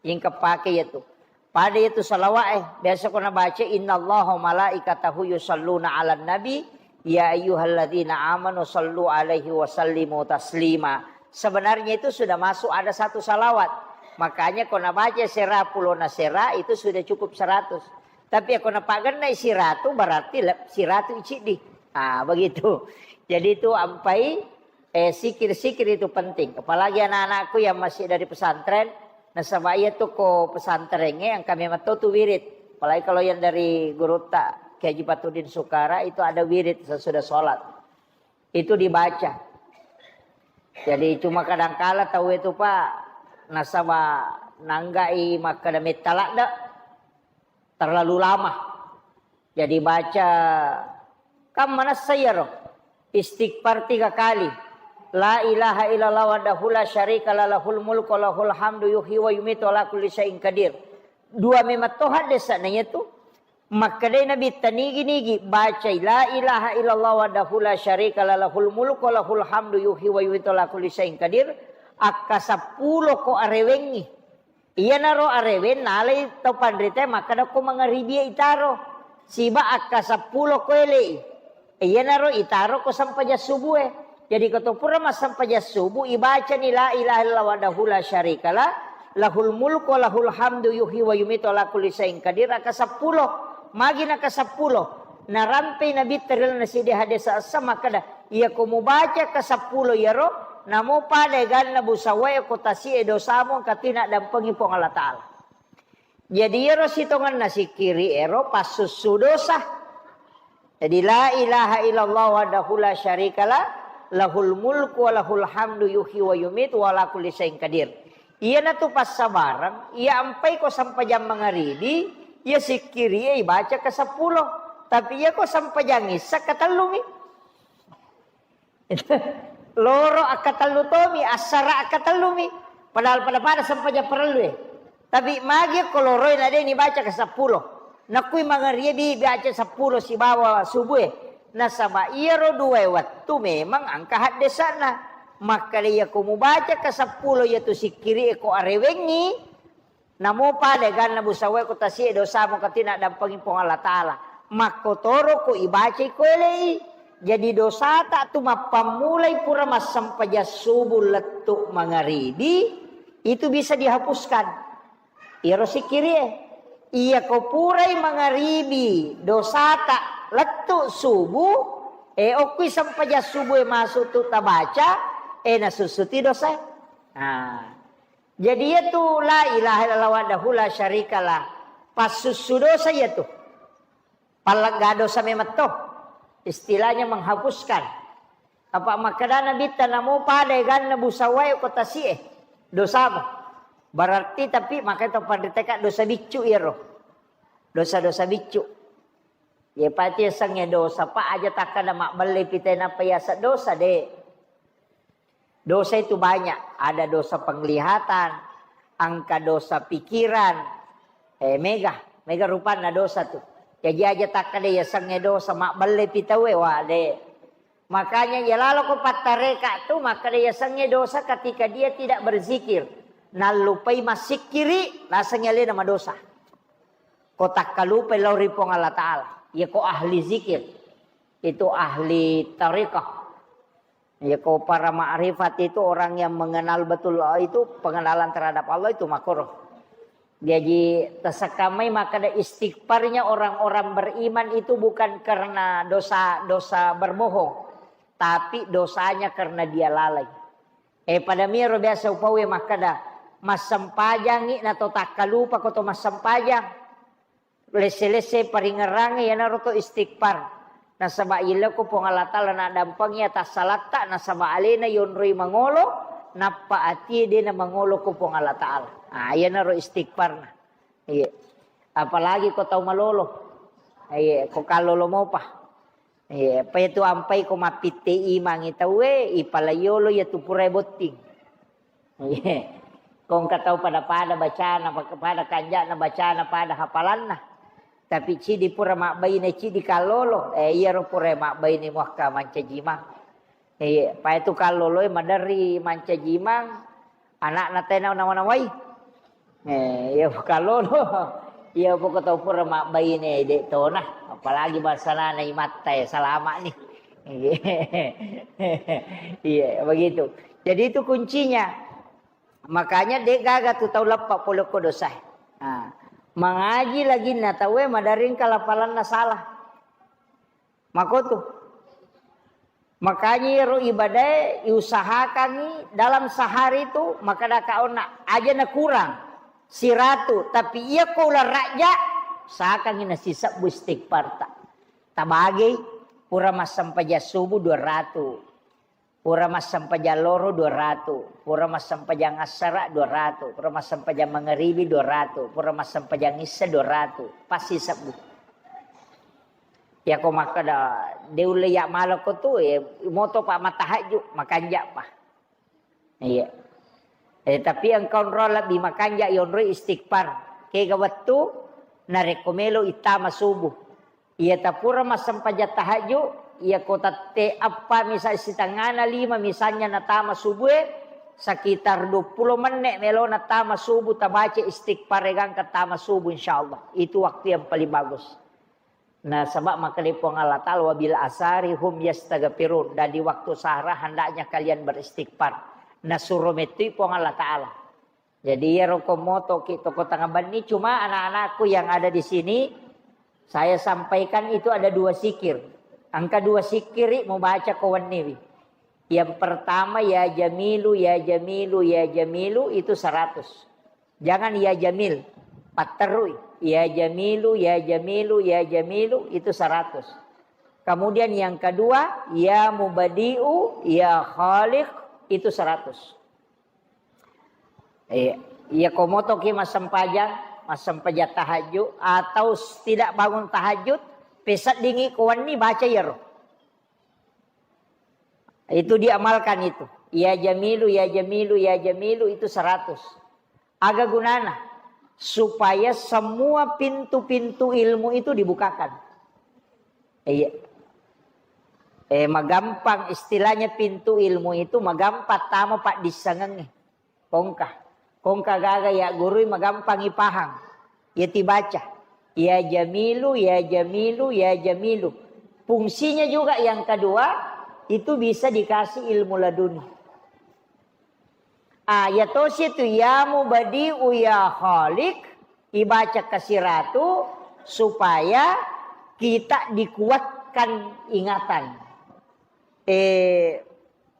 Engka pake iya tu. Pada itu salawat, eh, biasa ko nabaca, "Innallaha wa malaikatahu yusalluna 'alan nabi, ya ayyuhalladzina amanu sallu 'alaihi wa sallimu taslima." Sebenarnya itu sudah masuk ada satu salawat. Makanya ko nabaca sera pulona sera itu sudah cukup seratus. Tapi ko napagennai siratu berarti le-, siratu iciddi. Ah, begitu. Jadi itu ampai Eh, sikir-sikir itu penting. Apalagi anak-anakku yang masih dari pesantren, nasaba iya tu ko pesantren e, engka memang to tu wirid. Apalagi kalau yang dari gurutta, Kiai Haji Patudin Sukara, itu ada wirid sesudah sholat. Itu dibaca. Jadi cuma kadangkala tau itu, Pak, nasaba nanggai makkeda metta ladde, terlalu lama. Jadi baca, kan manessa iyaro? Istighfar tiga kali. La ilaha illallah wahdahu la syarika lah, lahul mulku wa lahul hamdu, yuhyi wa yumitu, ala kulli syai'in qadir. Dua memang to haddesa'na iyatu. Makkedai Nabitta nigi-nigi bacai la ilaha illallah wahdahu la syarika lah, lahul mulku wa lahul hamdu, yuhyi wa yumitu, ala kulli syai'in qadir. Akka seppulo ko arewengngi. Iyanaro arewe nalai tau panrita makkeda ko mangaribie itaro. Siba akka seppulo ko elei. Iyanaro itaro ko sempajang subue. Jadi ko to pura massempajang subu, ibacani la ilaha illallah wahdahu la syarikalah, lahul mulku wa lahul hamdu yuhyi wa yumitu ala kulli syai'in qadir, akka seppulo. Magi naka seppulo. Narampei Nabitta ri lalenna siddi hadis essa makkeda, iya ko mubaca ka seppulo iyaro, namo pada eganna busawae ko tasi'e dosamu engka tu naddampengi Puang Allah Ta'ala. Jadi iyaro sitongenna sikiri ero passussu dosa. Jadi la ilaha illallah wahdahu la syarikalah, lahul mulku wa lahul hamdu yuhyi wa yumitu wa ala kulli syai'in qadir. Iyanatu passabareng, iya ampai ko sempajang mangaribi, iya sikiri e ibaca ka seppulo. Tapi iya ko sempajang issa katellumi. Loro akkatellu tomi, assara akkatellumi. Padahal pada-pada sempajang parellu e. Tapi magi ko loroi na de nibaca ka seppulo. Nakui mangaribi baca seppulo sibawa subu e. Nasaba iyaro dua e wettu memang engka haddesa'na. Makkeda iya ko mubaca ka seppulo iyatu sikiri e ko arewengngi, namo pada eganna busawae ko tasi'e dosamu engka tu naddampengi Puang Allah Ta'ala. Makkotoro ko ibacai ko elei. Jadi dosata tu mappammulai pura massempajang subu lettu mangaribi, itu bisa dihapuskan. Iyaro sikiri e. Iya ko purai mangaribi dosata lettu subu, e okkui sempajang subu e masuk tu tabaca, e nasussuti dosa. Nah, jadi iyatu la ilaha illallah wahdahu la syarikalah. Passussu dosa iyatu. Pallegga dosa memetto. Istilahnya menghapuskan. Apa makkeda Nabitta, namo pada eganna busawae ko tasi'e, dosamu. Berarti tapi makanya to panriteka dosa biccu iyaro. Dosa-dosa biccu. Ye pati yasengnge dosa, Pak, aja takkada mabbelle pite nappa yaseng dosa, de. Dosa itu banyak, ada dosa penglihatan, engka dosa pikiran, eh, mega, mega rupanna dosa tu. Jaji aja takkada yasengnge dosa, mabbelle pi tauwe, wa, de. Makanya ya laloko pattareka tu makkada yasengnge dosa ketika dia tidak berzikir. Nallupai massikkiri, lasengngi alena madosa. Ko takkalupai lao ri Puang Allah Ta'ala. Ya ko ahli zikir. Itu ahli tarekah. Ya, ko para ma'rifat itu orang yang mengenal betul, oh, itu pengenalan terhadap Allah itu makruh. Jadi, tasekkamai makkeda istighfarnya orang-orang beriman itu bukan karena dosa-dosa berbohong, tapi dosanya karena dia lalai. Eh, pada miro biasa upawe makkeda, massempajangi na to takkalupa ko to massempajang. Lesse-lesse paringerrangnge iyanaro to istighfar. Nasaba yello ko Puang Allah Ta'ala naddampeng iya tassalatta, nasaba alena yonroi mangolo, nappa atie de namangolo ko Puang Allah Ta'ala. Ah, iyanaro istighfarna. Iya. Apalagi ko tau malolo. Iya, ko kallolo mopa. Iya, apa itu ampai ko mappitte imangi tauwe, ipalayolo iya tu purai botting. Iya. Ko engka tau pada-pada bacana, pada kanja'na bacana, pada hafalanna. Tapi cidi pura mabbaine, cidi kallolo. Eh, iyaro pura mabbaine muakka mancaji imang. Iya, pa itu kalloloe maderri mancaji imang, anakna tena nawa-nawai. Eh, iya kallolo. Iya poko tau pura mabbaine de tona, apalagi basanana imatta ya salama ni. Iya, begitu. Jadi itu kuncinya. Makanya de gaga tu tau leppa pole ko dosae. Nah, mangaji lagi na tauwe maderri engka lapalanna salah. Makotu. Makanya iyaro ibadae iusahakangi dalam sehari itu, makkeda ka onna, aja na kurang siratu, tapi iya ko uleng rajja, usahakangi nasisebbu istighfarta. Tabagei, pura massempajang subuh dua ratu, pura massempajang loro dua ratu, pura massempajang assara dua ratu, pura massempajang mangaribi dua ratu, pura massempajang issa dua ratu, pasti sebbu. Yako makkeda, de ulle ya malako tu, eh, moto pa matahajju, makanja pa. Iya. Eh, tapi engka onro lebbi makanja yonroi istighfar. Kega wettu, narekko melo ittama subuh. Iya tapura massempajang tahajju, iya ko tette appa misal sitengana lima misalnya natama subuh, eh, sekitar dua puluh menit melo natama subuh, tabaca istighfar gangka tama subuh, insyaallah. Itu waktu yang paling bagus. Nasaba makkeda Puang Allah Ta'ala, "Wa bil asari hum yastaghfirun." Dan di waktu sahara hendaknya kalian beristighfar. Nasuro mettui Puang Allah Ta'ala. Jadi iyaro ko motoki toko tengah benni, cuma anak-anakku yang ada di sini, saya sampaikan itu ada dua zikir. Engka dua zikiri mubaca ko wenniwi. Yang pertama, ya Jamilu, ya Jamilu, ya Jamilu, itu seratus. Jangan ya Jamil, patterui. Ya Jamilu, ya Jamilu, ya Jamilu, itu seratus. Kemudian yang kedua, ya Mubadi'u, ya Khaliq, itu seratus. Iya, iya, ko motoki massempajang, massempajang tahajud atau tidak bangun tahajud, peseddingi ko wenni baca iyaro. Itu diamalkan itu. Ya Jamilu, ya Jamilu, ya Jamilu itu seratus. Aga gunana? Supaya semua pintu-pintu ilmu itu dibukakan. Iya. Eh, magampang istilahnya pintu ilmu itu magampang tama paddissengengnge. Kongka. Kongka gaga ya gurui magampang ipahang. Ya tibaca. Ya Jamilu, ya Jamilu, ya Jamilu. Fungsinya juga yang kedua, itu bisa dikasih ilmu laduni. Ah, ya tosi tu ya Mubadi'u ya Khaliq, ibaca kasiratu supaya kita dikuatkan ingatan. Eh,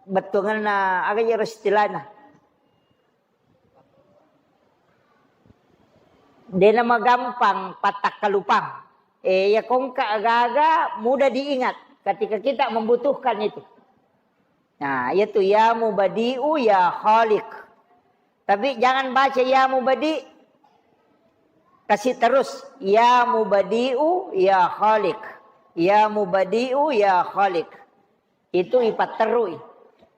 bettuanna aga iyaro istilahna. Dena magampang pattakkalupang. Eh, ya kongka agaga mudah diingat ketika kita membutuhkan itu. Nah, yaitu ya mubadi'u ya khaliq. Tapi jangan baca ya mubadi', kasih terus ya mubadi'u ya khaliq. Ya mubadi'u ya khaliq. Itu ipatterui.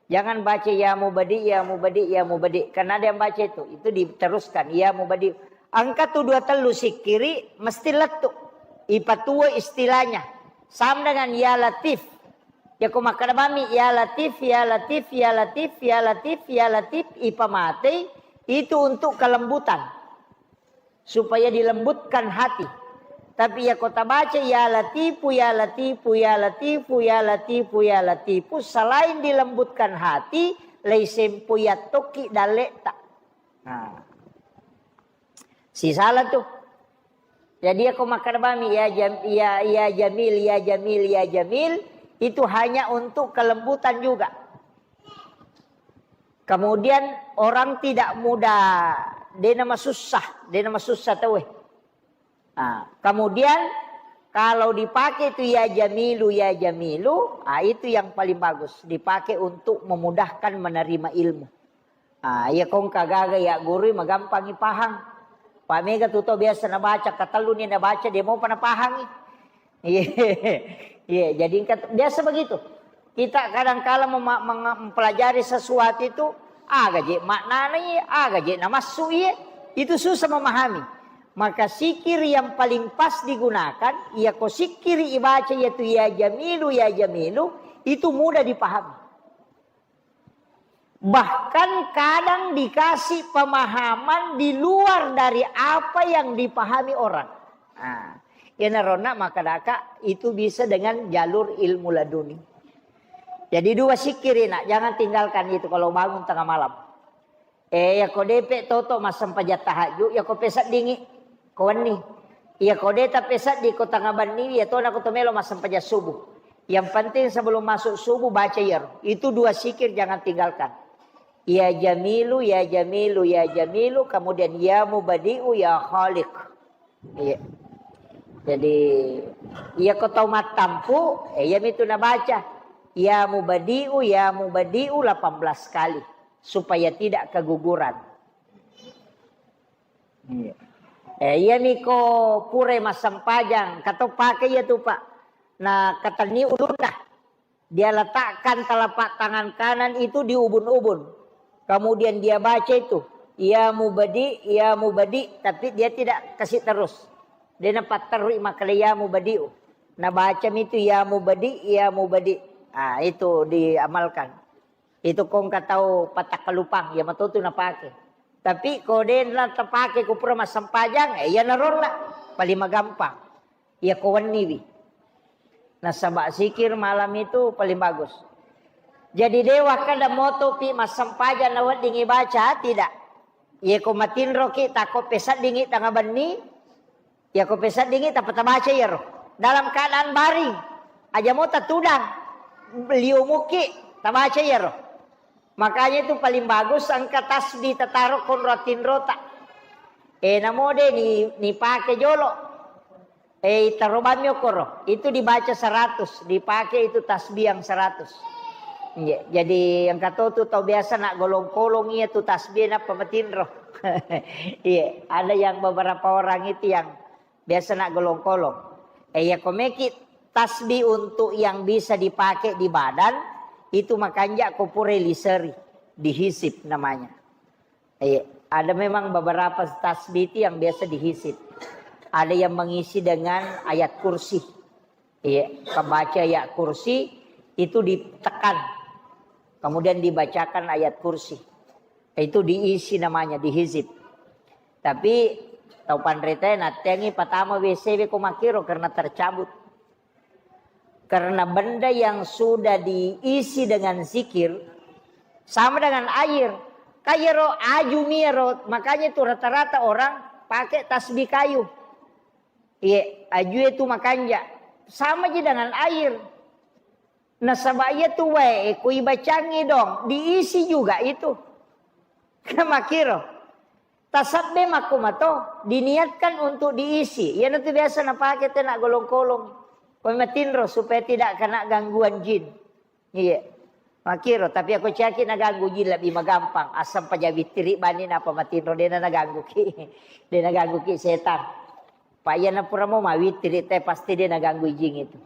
Jangan baca ya mubadi', ya mubadi', ya mubadi'. Karena ada yang baca itu, itu diteruskan ya mubadi'. Engka tu dua tellu sikkiri mesti lettu. Ipatuo istilahnya. Sama dengan ya latif. Ya ko makkeda bami ya latif, ya latif, ya latif, ya latif, ya latif, ipamatei itu untuk kelembutan. Supaya dilembutkan hati. Tapi ya ko tabaca ya latifu, ya latifu, ya latifu, ya latifu, ya latifu, selain dilembutkan hati, leisempo yattokki dalle'ta. Nah. Sisala tu. Jadi ya ko makkeda bami ya jam, ya, ya jamil, ya jamil, ya jamil, itu hanya untuk kelembutan juga. Kemudian orang tidak mudah, dena masussa, dena masussa tauwe. Ah, kemudian kalau dipakai itu ya jamilu, ya jamilu, ah, itu yang paling bagus. Dipakai untuk memudahkan menerima ilmu. Ah, iya kongka gaga ya guru magampangi pahang. Pak mega tu tau biasa nabaca, katellu ni nabaca dia mau pana pahangi. Iya, iya, jadi engka biasa begitu. Kita kadangkala mema-, menga-, mempelajari sesuatu itu, aga je maknana iya, aga je namassu iya, itu susah memahami. Maka sikir yang paling pas digunakan, iya ko sikir ibaca yaitu ya jamilu, ya jamilu, itu mudah dipahami. Bahkan kadang dikasih pemahaman di luar dari apa yang dipahami orang. Nah, iyanaronna makkedaka itu bisa dengan jalur ilmu laduni. Jadi dua sikiri nak, jangan tinggalkan itu kalau bangun tengah malam. Eh, ya ko depe toto massempajang tahajud, ya ko peseddingi. Ko wenni. Iya ko de tapeseddi ko tengnga benni, iya tona ko to melo massempajang subuh. Yang penting sebelum masuk subuh baca iyaro. Itu dua sikir jangan tinggalkan. Ya Jamilu, ya Jamilu, ya Jamilu, kemudian ya Mubadi'u, ya Khaliq. Iya. Jadi iya ko tau mattampu, eh, iya mitu nabaca. Ya Mubadi'u, ya Mubadi'u delapan belas kali supaya tidak keguguran. Iya. Eh, iyami ko pura massempajang, engka to pake iya tu, Pak. Na katenni ulunna. Dia letakkan telapak tangan kanan itu di ubun-ubun. Kemudian dia baca itu, "Ya Mubadi, ya Mubadi," tapi dia tidak kasih terus. Dia napatterui makkeda, "Ya Mubadi'u." Nah, baca itu, "Ya Mubadi, ya Mubadi." Ah, itu diamalkan. Itu ko engka tau patakkalupang, iya matotu napake. Tapi ko de na tapake ko pura massempajang, eh, iya naronna paling magampang. Iya ko wenniwi. Nasaba sikir malam itu paling bagus. Jadi de wakkeda motopi massempajang naweddingi baca, tidak. Iya ko matinroki, takko peseddingi tengnga benni, iya ko peseddingi tappa tabaca iyaro. Dalam keadaan baring, aja mo tatudang, liu muki, tabaca iyaro. Makanya itu paling bagus engka tasbih tataro konro tinrota. Eh, namo de ni, ni pake jolo. Eh, itaro bammi okoro. Itu dibaca seratus, dipake itu tasbih yang seratus. Iya, jadi engka to tu tau biasa nak golong-kolong iya tu tasbih nappa matinro. Iya, ada yang beberapa orang itu yang biasa nak golong-kolong. Eh, iya ko meki tasbih untuk yang bisa dipakai di badan, itu makanja ko pura liseri, dihisip namanya. Iya, ada memang beberapa tasbih itu yang biasa dihisip. Ada yang mengisi dengan ayat kursi. Iya, pembaca ayat kursi itu ditekan. Kemudian dibacakan ayat kursi. Itu diisi namanya, dihizib. Tapi tau panritae natteangi patama W C we ko makkiro karena tercabut. Karena benda yang sudah diisi dengan zikir sama dengan air. Kayero aju miero, makanya itu rata-rata orang pakai tasbih kayu. Iya, aju itu makanja. Sama aja dengan air. Nasaba iya tu wae ko ibacangi dong, diisi juga itu. Makkiro. Tasabbe makko mato, diniatkan untuk diisi. Iyana tu biasa napake te nak golong-kolong. Ko matinro supaya tidak kena gangguan jin. Iya. Makkiro, tapi ako caki naganggu ijing lebbi magampang. Asam paja wittiri bani napa matinro, dena naganggu ki. Dena ganggu ki setan. Pak, iya napura mau mawittiri te pasti dia naganggu ijing itu.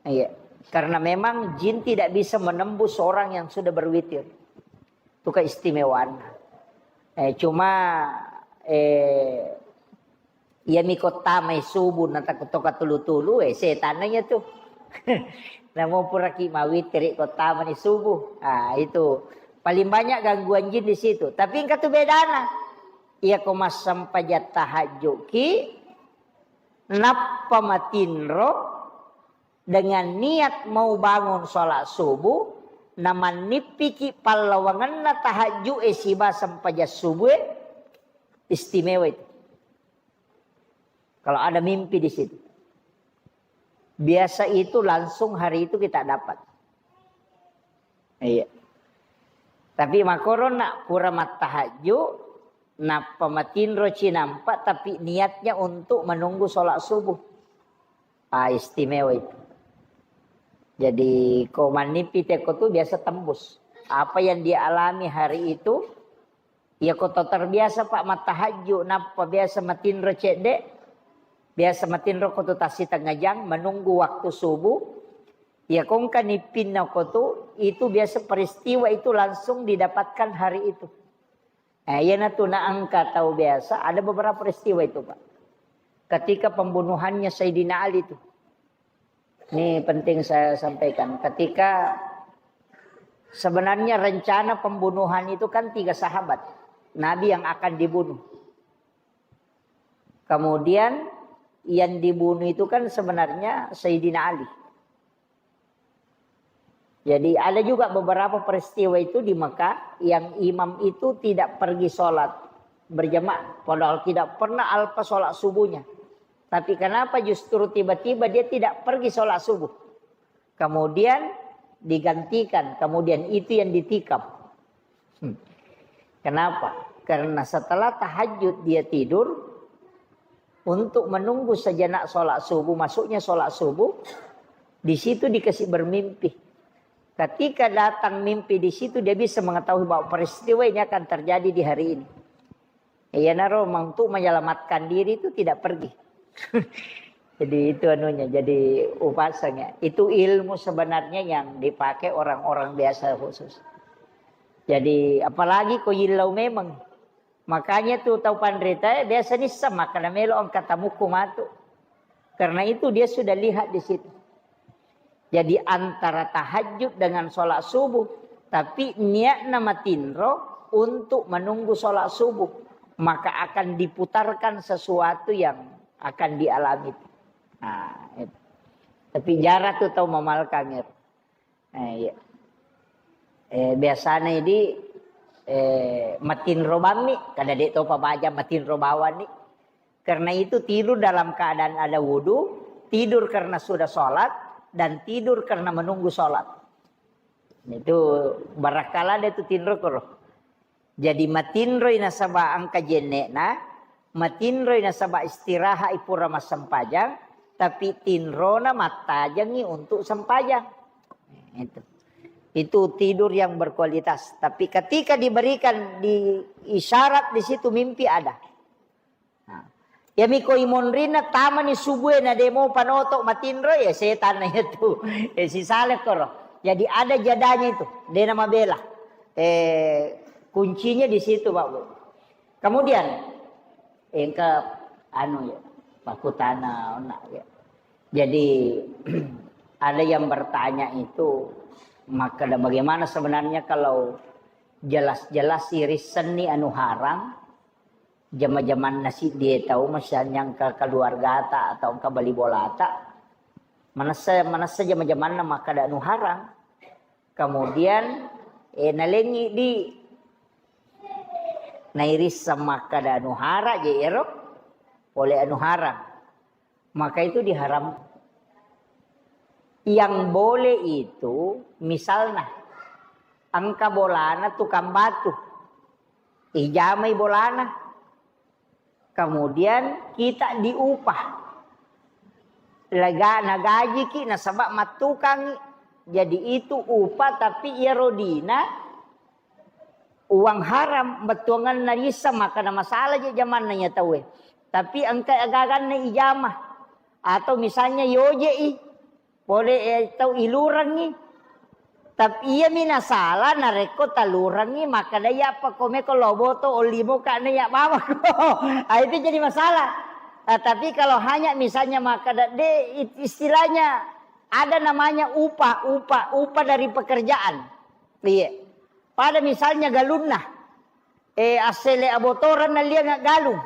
Iya. Karena memang jin tidak bisa menembus orang yang sudah berwitir. Itu keistimewaan. Eh, cuma eh, iya miko tamai subuh na takuttoka tulu-tulu, eh, setanna iya tu. Namo puraki mawittiri ko tamani subuh. Ah, itu paling banyak gangguan jin di situ. Tapi engka tu bedana. Iya ko massempajang tahajud ki, nappa matinro dengan niat mau bangun sholat subuh, namannippiki pallawangenna tahajud e siba sempajang subuh e, istimewa itu. Kalau ada mimpi di situ. Biasa itu langsung hari itu kita dapat. Iya. Tapi makkoro nak pura mattahajju, nappa matinro cinampa, tapi niatnya untuk menunggu sholat subuh. Ah, istimewa itu. Jadi, ko mannipi teko tu biasa tembus. Apa yang dia alami hari itu, iya ko to terbiasa, Pak, mattahajju, nappa biasa matinro cedde, biasa matinro ko tu tassi tengah jang, menunggu waktu subuh, iya ko engka nippinna ko tu, itu biasa peristiwa itu langsung didapatkan hari itu. Eh, iyanatu na engka tau biasa, ada beberapa peristiwa itu, Pak. Ketika pembunuhannya Sayyidina Ali itu. Ini penting saya sampaikan. Ketika sebenarnya rencana pembunuhan itu kan tiga sahabat Nabi yang akan dibunuh. Kemudian yang dibunuh itu kan sebenarnya Sayyidina Ali. Jadi ada juga beberapa peristiwa itu di Mekah yang imam itu tidak pergi sholat berjamaah. Padahal tidak pernah alpa sholat subuhnya. Tapi kenapa justru tiba-tiba dia tidak pergi sholat subuh? Kemudian digantikan, kemudian itu yang ditikam. Hmm. Kenapa? Karena setelah tahajud dia tidur untuk menunggu sejenak sholat subuh, masuknya sholat subuh, di situ dikasih bermimpi. Ketika datang mimpi di situ, dia bisa mengetahui bahwa peristiwa ini akan terjadi di hari ini. Iyanaro untuk menyelamatkan diri itu tidak pergi. Jadi itu anunya, jadi upasanya. Itu ilmu sebenarnya yang dipakai orang-orang biasa khusus. Jadi apalagi ko yillau memang. Makanya tu tau panrita, eh, biasa nisseng makkeda melo engka tamukku matu. Karena itu dia sudah lihat di situ. Jadi antara tahajud dengan sholat subuh, tapi niatna matinro untuk menunggu sholat subuh, maka akan diputarkan sesuatu yang akan dialami. Nah, itu. Tapi jarang tu tau mamalkang. Eh, iya. Eh, biasanya di eh, matinro bammi, kada dek topa baja matinro bawang ni. Karena itu tidur dalam keadaan ada wudhu, tidur karena sudah sholat, dan tidur karena menunggu sholat. Itu barakala ada itu tinro koro. Jadi matinroi nasaba engka jenne'na, matinroi nasaba istirahat ipura massempajang, tapi tinrona mattajengi untuk sempajang. Itu. Itu tidur yang berkualitas. Tapi ketika diberikan di isyarat di situ mimpi ada. Nah, iyami ko imonrinna tamani subue na demo panoto matinro, ya setan na itu. Ya sisale koro. Jadi ada jadanya itu, dena mabela. Eh, kuncinya di situ, Pak Bu. Kemudian engka anu ya, pakutana ona ya. Jadi ada yang bertanya itu, maka bagaimana sebenarnya kalau jelas-jelas irissenni anu harang, jama-jamanna siddie tau, misalnya engka keluargata atau engka bali bolata, manessa, manessa jama-jamanna makkeda anu harang. Kemudian eh, nalengi di nairisseng makkeda anu harang je ero, oleh anu harang. Maka itu diharam. Yang boleh itu misalnya engka bolana tukang batu. Ijamai bolana. Kemudian kita diupah. Lega-, nagajiki nasaba mattukangi. Jadi itu upah, tapi iyaro dina uang haram, bettuanganna rissa, maka na masalah je jamanna iya tauwe. Tapi engka agaganna ijama atau misalnya yoje'i, pole, eh, tau ilurengngi. Tapi iyami nasala narekko talurengngi, maka dai apa komeko loboto ollimo ka na iya bawako. Ah, itu jadi masalah. Ah, tapi kalau hanya misalnya maka de, istilahnya ada namanya upah, upah, upah dari pekerjaan. Iya. Pada misalnya galunna, eh, assele abotoran nalianga galung.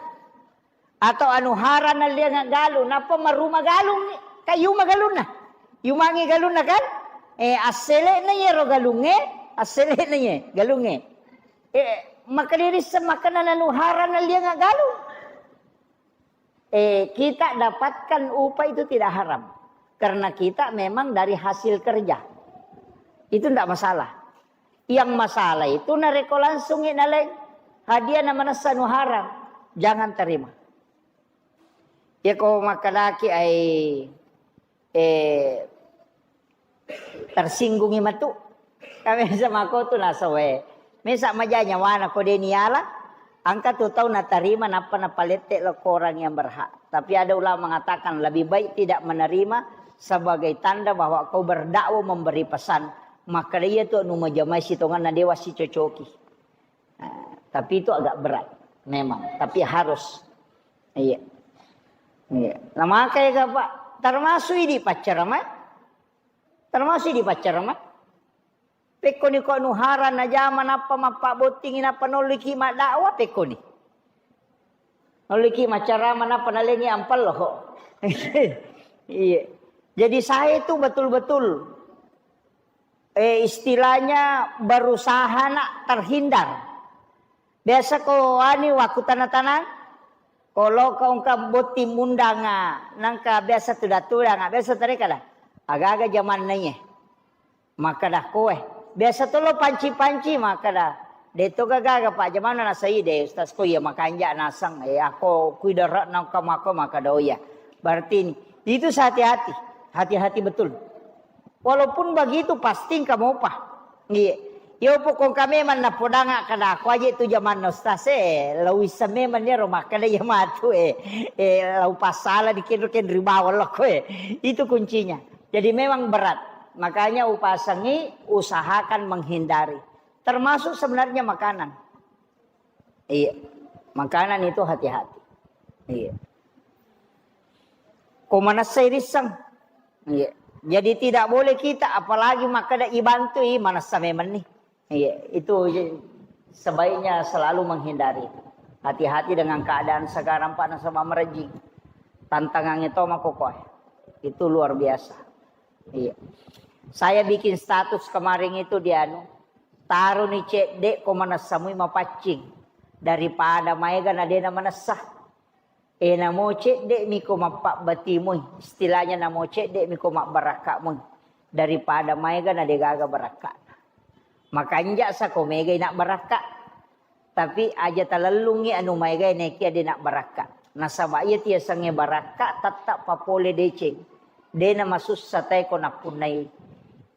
Atau anu hara nalianga galung, nappa maruma galung, kayuma galunna. Yumangi galunna kan? Eh, assele na yero galunge, assele na ye galunge. Eh, maka diri semakana nanu hara nalianga galung. Eh, kita dapatkan upah itu tidak haram. Karena kita memang dari hasil kerja. Itu ndak masalah. Yang masalah itu narekko langsung naleng hadiah na manessa nu haram, jangan terima. Yako makkadaki ai, eh, tersinggungi matu. Kami sama ko tu nasawe. Mesa maja nyawana ko deni ala, angka tu tau natarima nappa napalette lo ko orang yang berhak. Tapi ada ulama mengatakan lebih baik tidak menerima sebagai tanda bahwa kau berdakwah memberi pesan. Maka dia tu nu majamai sitongan na dewa si cocoki. Nah, tapi itu agak berat memang, tapi harus. Iya. Iya. Nah, makanya Pak, termasuk ini pacaran, Mak. Termasuk di pacaran, Mak. Pekkoni ko anu hara najama nappa mappabottingi nappa nolliki maddakwah, pekkoni. Nolliki maccarama nappa nalengi ampello. Iya. Jadi saya itu betul-betul, eh, istilahnya berusaha nak terhindar. Biasa ko ani waktu tanah-tanah, ko lo ko engka botting mundanga, nangka biasa tudang-tudanga, biasa tadi kada. Aga-aga jamanna iye. Makkada koe. Biasa to lo panci-panci, makkada, de to gaga Pak, jamanna nasai de Ustaz ko iya makanja nasang, eh, ako kuidara nangka mako, makkada, oh iya. Berarti ini, itu hati-hati. Hati-hati betul. Walaupun begitu pasti engka mopa. Iya. Yo pokok kami memang napodanga kada aku aja itu jamanna Ustaz, eh, lau issa memang iyaro makkada iya matu, eh, eh, lau pasala di kenro-kenro bawang lo ko, eh. Itu kuncinya. Jadi memang berat. Makanya upasangi, usahakan menghindari. Termasuk sebenarnya makanan. Iya. Makanan itu hati-hati. Iya. Ko manessai risseng. Iya. Jadi tidak boleh kita, apalagi makkada ibantui, manessa memang nih. Iya, itu je-, sebaiknya selalu menghindari. Hati-hati dengan keadaan sekarang, Pak, nasaba merejing. Tantangannya to makokoe. Itu luar biasa. Iya. Saya bikin status kemarin itu di anu, taro ni cedde ko manessa mui mapaccing daripada maega na dena manessa. Eh, namo cedde mi ko mappabbati mui, istilahnya namo cedde mi ko mabbarakka mui daripada maega na degaga barakka. Makanja sa ko megai nak barakka. Tapi aja talellungngi anu maegae nekia de nak barakka. Nasaba iya tiasengnge barakka tetta papole deceng. De na masussa tae ko nappunnai.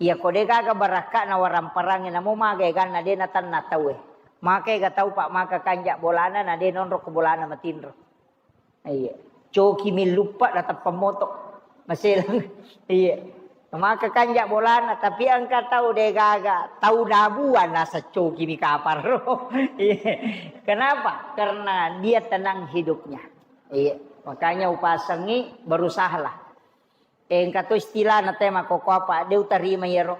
Iya ko de gaga barakka na waramparangnge namo maga eganna de na tanna tauwe. Maka ega tau pak maka kanja bolana na de nonro ko bolana matinro. Iya. Coki milluppa datang pammoto. Maselang. Iya. Maka kanja bolana, tapi engka tau degaga, tau dabuan nasa coki mi kaparo. Iya. Kenapa? Karena dia tenang hidupnya. Iya. Makanya upasangi berusahalah. Engka to istilahna te makkokkoe apa, de utarima iyaro.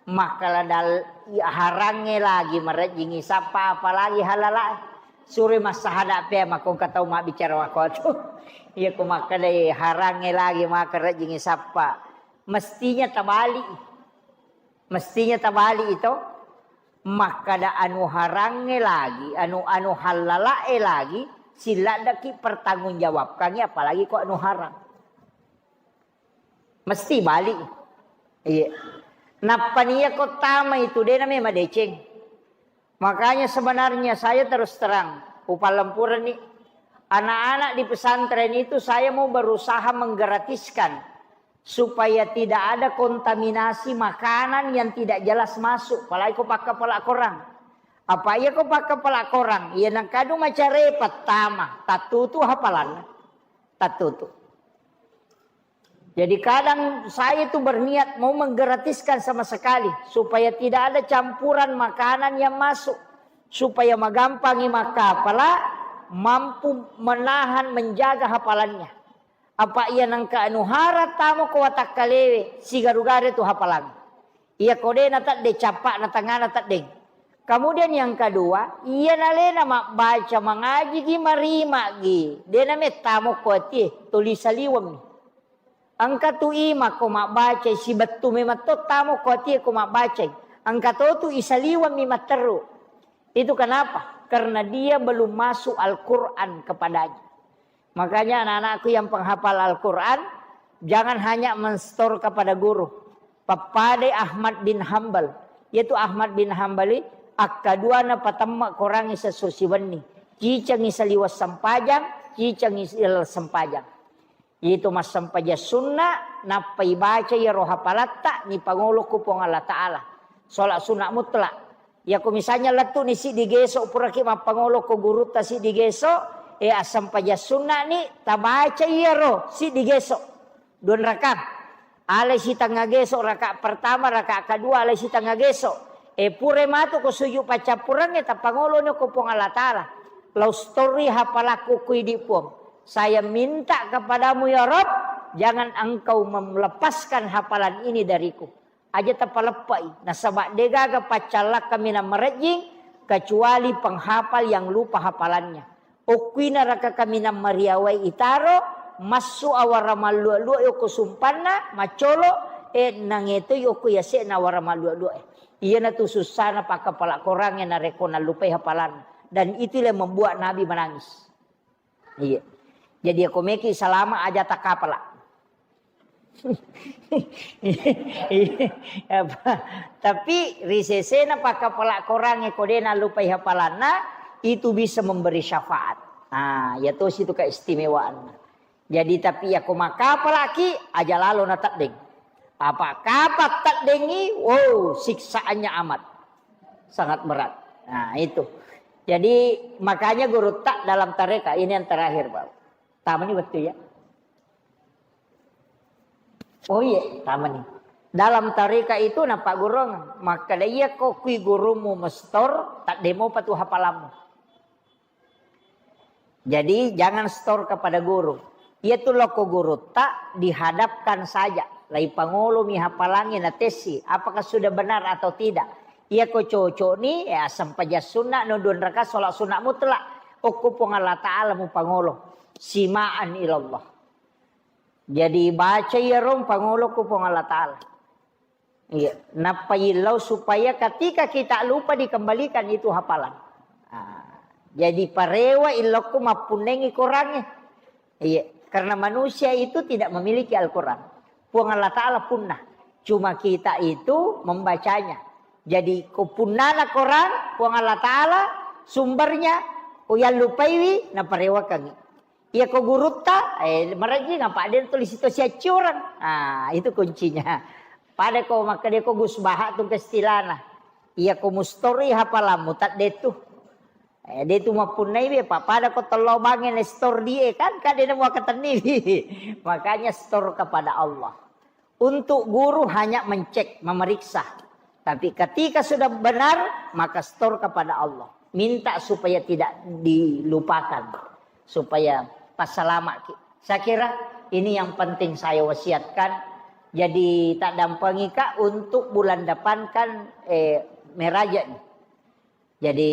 Makkala dal-, harangnge lagi marejjingi sappa, apalagi halalae. Suroi massahada pe makkongka tau mabbicara makkotu. Iya ko makkadai harangnge lagi maka rejjingi sappa. Mestinya tabali. Mestinya tabali itu. Makkada anu harangnge lagi, anu, anu halalae lagi, silladdaki pertanggungjawabkangi apalagi ko anu harang. Mesti balik. Iya. Nappa nia ko tama itu, dena memang deceng. Makanya sebenarnya saya terus terang, upalempureni anak-anak di pesantren itu saya mau berusaha menggratiskan supaya tidak ada kontaminasi makanan yang tidak jelas masuk, apalagi ko pakkapala korang. Apa iya ko pakkapala korang, iya nengkadu macare pertama, tattutu hafalanna. Tattutu. Jadi kadang saya itu berniat mau menggratiskan sama sekali supaya tidak ada campuran makanan yang masuk, supaya magampangi makkapala mampu menahan, menjaga hafalannya. Apa iya nengka anu hara tamo ko watakkalewe sigaru-garu tu hafalang. Iya ko de natedde cappa'na tengngana teddeng. Kemudian yang kedua, iya nalena mabbaca mangajigi marimagi. De namettamo ko atie, tuli saliwemmi. Engka tu ima ko mabbacai sibettu memang to tamo ko atie ko mabbacai. Engka to tu isaliwemmi matteru. Itu kenapa? Karena dia belum masuk Al-Quran kepadanya. Makanya anak-anakku yang penghafal Al-Quran, jangan hanya menstor kepada guru. Pappadai Ahmad bin Hambal. Yaitu Ahmad bin Hambali, akkaduana patemma korangi sesusi wenni. Cicengi saliweng sempajang, cicengi sempajang. Itu massempajang sunna, nappa ibaca iyaro hapalatta, nipangolo ku Puang Allah Ta'ala. Sholat sunat mutlak. Yako misalnya lettu ni siddi geso, puraki mappangolo ko gurutta siddi geso, e, assempajang sunna ni, tabaca iyaro siddi geso. Dua rakaat. Alai sitengnga geso, rakaat pertama, rakaat kedua, alai sitengnga geso. E, pura matu ko sujud paccappurengnge, tappangolo ni ko Puang Allah Ta'ala. Lau stori hapalakku ku idi Puang. Saya minta kepadamu ya Rabb, jangan engkau melepaskan hafalan ini dariku. Aja tapaleppai, nasaba degaga paccallakka minang marejjing kecuali penghafal yang lupa hafalannya. Okkuina raka kaminang mariawai itaro, massu awara mallua-lua yoko sumpanna, maccolo, e, nangeto yoko yase'na awara mallua-lua e. Iyanatu sussana pakkapala korangnge narekko nallupai hafalanna. Dan itulah membuat Nabi menangis. Iya. Jadi, ako meki salama aja takapala. Iya. Apa? Tapi ri sesena pakkapala korangnge ko de nallupai hafalanna, itu bisa memberi syafaat. Nah, ya tosi itu keistimewaanna. Jadi, tapi ya ko makkapalaki, aja lalo na teddeng. Apa kapa teddengi, wow, siksaannya amat. Sangat berat. Nah, itu. Jadi, makanya gurutta dalam tarekat, ini yang terakhir, Pak. Tamani betul ya? Oh iya, tamani. Dalam tarekat itu napaggurung, makkeda iya ko kui gurumu mestor, tak demo patu hafalammu. Jadi, jangan stor kepada guru. Iya tu loko gurutta dihadapkan saja. Lai pangolomi hafalangi na tessi, apakah sudah benar atau tidak. Iya ko cocok ni, ya, sempajang sunna no dua rakaat sholat sunat mutlak. Okko Puang Allah Ta'ala mu pangolo. Simaan ilallah. Jadi, baca iya rong pangolo ko Puang Allah Ta'ala. Iya, nappa illau supaya ketika kita lupa dikembalikan itu hafalan. Ah, jadi parewa illokku mappunnengi korangnge. Iya, karena manusia itu tidak memiliki Al-Quran. Puang Allah Ta'ala punna. Cuma kita itu membacanya. Jadi ko punnana Quran, Puang Allah Ta'ala sumbernya, ko yallupaiwi, naparewakangi. Iya ko gurutta, eh, marejjing apa de tuli sito siaccureng. Ah, itu kuncinya. Pada ko makkeda ko Gus Baha tu kestilana. Iya ko mustori hafalammu tadde tu. Eh, de tu mappunnai be, pa pada ko tello bange ne stor die kan, kan de nemu akatenni. Makanya stor kepada Allah. Untuk guru hanya mencek, memeriksa. Tapi ketika sudah benar, maka stor kepada Allah. Minta supaya tidak dilupakan, supaya passalamaki. Saya kira ini yang penting saya wasiatkan. Jadi tak dampengi Kak untuk bulan depan kan, eh, meraja nih. Jadi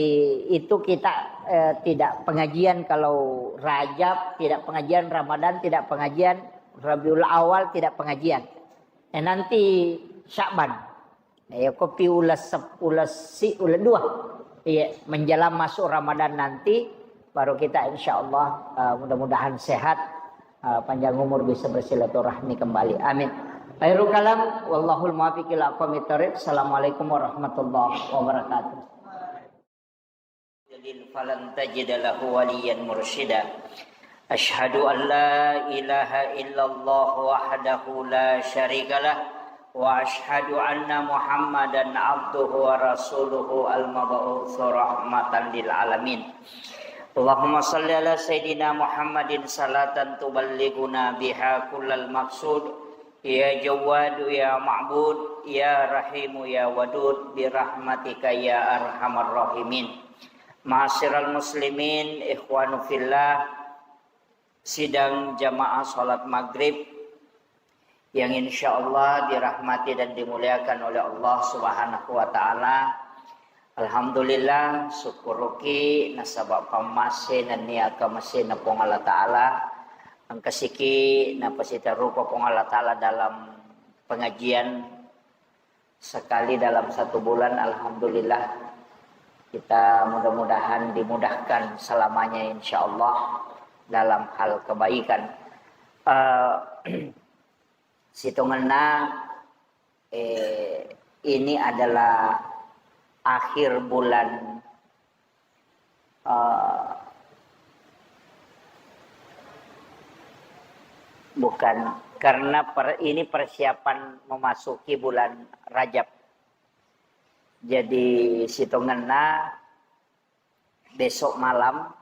itu kita, eh, tidak pengajian kalau Rajab, tidak pengajian Ramadan, tidak pengajian Rabiul Awal, tidak pengajian. Eh, nanti Sya'ban. Eh, kopi ulas sep-, ulas si, ulas dua. Iya, menjelang masuk Ramadan nanti, baru kita insya Allah, eh, mudah-mudahan sehat, eh, panjang umur bisa bersilaturahmi kembali. Amin. Khairul kalam, wallahul muwaffiq ila aqwamit thariq. Assalamualaikum warahmatullahi wabarakatuh. Yudlil falan tajida lahu waliyan mursyida. أشهد أن لا إله إلا الله وحده لا شريك له، وأشهد أن محمدا عبده ورسوله المبعوث رحمة للعالمين. اللهم صل على سيدنا محمد صلاة تبلغنا بها كل المقصود. يا جواد يا معبود، يا رحيم يا ودود، برحمتك يا أرحم الراحمين. معاشر المسلمين، إخوان في الله، sidang jamaah salat maghrib yang insya Allah dirahmati dan dimuliakan oleh Allah Subhanahu wa Ta'ala. Alhamdulillah, syukuruki nasaba pammase nennia kamasena Puang Allah Ta'ala, engkasiki napasitarupa Puang Allah Ta'ala dalam pengajian sekali dalam satu bulan. Alhamdulillah, kita mudah-mudahan dimudahkan selamanya, insya Allah, dalam hal kebaikan. Eh, sitongenna, eh, ini adalah akhir bulan, eh, bukan, karena per-, ini persiapan memasuki bulan Rajab. Jadi, sitongenna besok malam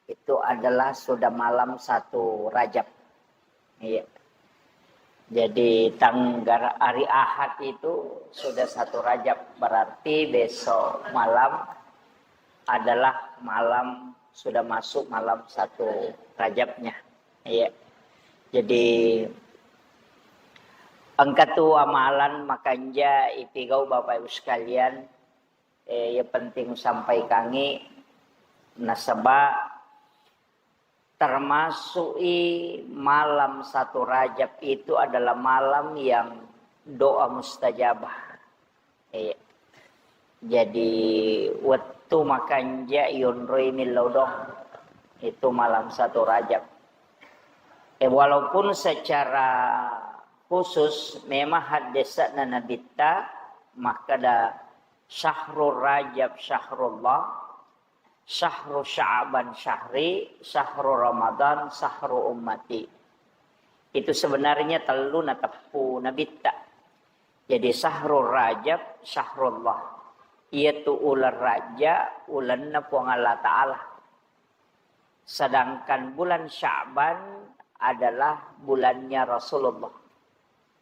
itu adalah sudah malam satu Rajab. Iya. Jadi, tanggal hari Ahad itu sudah satu Rajab, berarti besok malam adalah malam, sudah masuk malam satu Rajabnya. Iya. Jadi, engka tu amalan makanja ipigau Bapak Ibu sekalian, eh, ya penting sampaikangi, nasaba termasuk i malam satu Rajab itu adalah malam yang doa mustajabah. Iya. Jadi, wettu makanja yonroi millau doang. Itu malam satu Rajab. Eh, walaupun secara khusus memang haddesana Nabitta makkeda, "Syahrul Rajab syahrullah, syahru Sya'ban syahri, syahru Ramadan syahru ummati." Itu sebenarnya tellu nateppu Nabitta. Jadi, syahrul Rajab syahrullah, iyatu uleng Rajja ulenna Puang Allah Ta'ala. Sedangkan bulan Sya'ban adalah bulannya Rasulullah.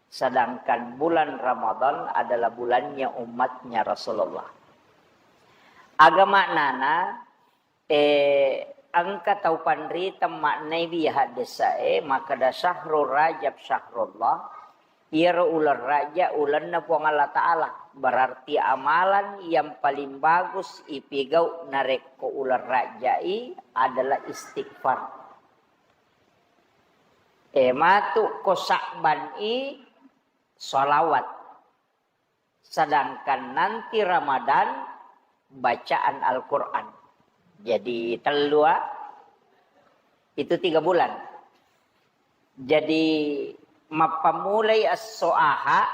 Sedangkan bulan Ramadan adalah bulannya umatnya Rasulullah. Aga maknana, eh, engka tau panriteng maknai wi haddesa'e, makkeda, "Syahrul Rajab syahrullah." Iyaro uleng Rajja ulenna Puang Allah Ta'ala. Berarti amalan yang paling bagus ipigau narekko uleng Rajja'i adalah istighfar. Eh, matu ko Sya'ban i salawat. Sedangkan nanti Ramadan bacaan Al-Quran. Jadi tellua, itu tiga bulan. Jadi mappammulai esso aha,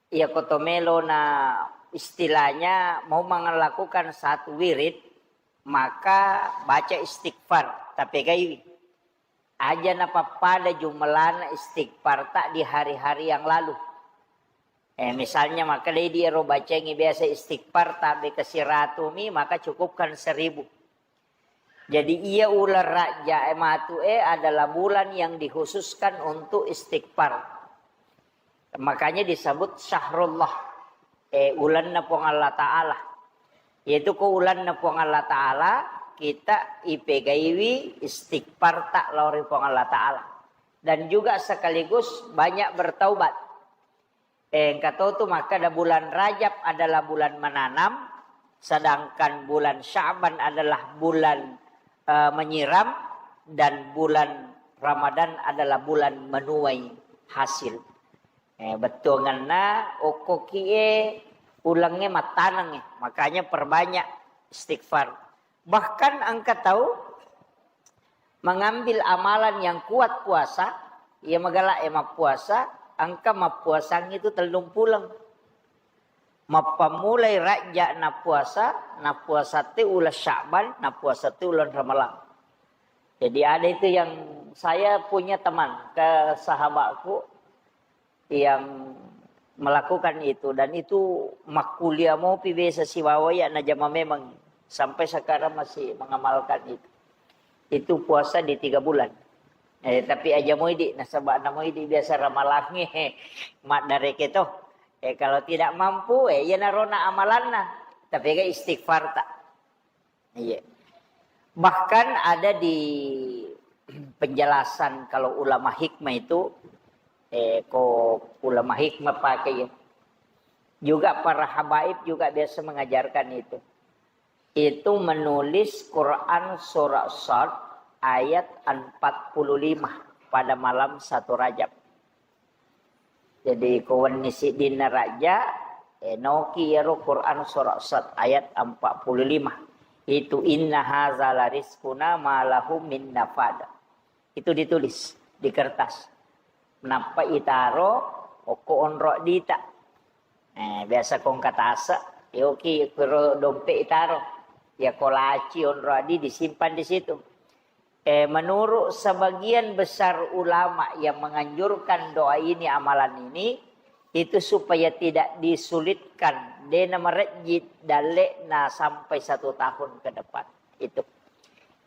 iya koto melona istilahnya mau melakukan satu wirid, maka baca istighfar, tapegaiwi. Aja napappada jumlana istighfar ta di hari-hari yang lalu. Eh, misalnya, maka dei di ero bacengi biasa istighfar tabe ke siratumi, maka cukupkan seribu. Jadi, iya uleng Rajja e matu e adalah bulan yang dikhususkan untuk istighfar. Makanya disebut syahrullah, eh, ulenna Puang Allah Ta'ala. Yaitu ko ulenna Puang Allah Ta'ala, kita ipegaiwi istighfar ta lao ri Puang Allah Ta'ala. Dan juga sekaligus banyak bertaubat. Eh, engka to tu makkeda bulan Rajab adalah bulan menanam, sedangkan bulan Sya'ban adalah bulan, eh, menyiram, dan bulan Ramadan adalah bulan menuai hasil. Eh, bettuangenna okkoki e ulengnge mattaneng e, makanya perbanyak istighfar. Bahkan engka tau mengambil amalan yang kuat puasa, iya magala e mappuasa, engka mappuasang itu tellung puleng. Mappammulai Rajja nappuasa, nappuasa te uleng Sya'ban, nappuasa te uleng Ramalang. Jadi ada itu yang saya punya teman ke sahabatku yang melakukan itu, dan itu makkuliah mopi biasa sibawa ya najama memang sampai sekarang masih mengamalkan itu. Itu puasa di tiga bulan. Eh, tapi aja moidi nasaba namoidi biasa ramalangnge maddareke to. Eh, kalau tidak mampu, eh, iya narona amalanna. Tapi ga istighfar tak. Iya. Bahkan ada di penjelasan kalau ulama hikmah itu, eh, ko ulama hikmah pakai ya. Juga para habaib juga biasa mengajarkan itu. Itu menulis Quran surah Sad ayat empat puluh lima pada malam satu Rajab. Jadi ko wenni siddinna Rajab, eh, noki iyaro Quran surah Sad ayat empat puluh lima. Itu inna haza la rizquna ma lahu min nafad. Itu ditulis di kertas. Nappa itaro okko onro dita. Eh, biasa kongka tase, yoki kuro dompet itaro. Ya kolaci onro adi disimpan di situ. Eh, menurut sebagian besar ulama yang menganjurkan doa ini, amalan ini, itu supaya tidak disulitkan, dena merejit dalekna sampai satu tahun ke depan. Itu.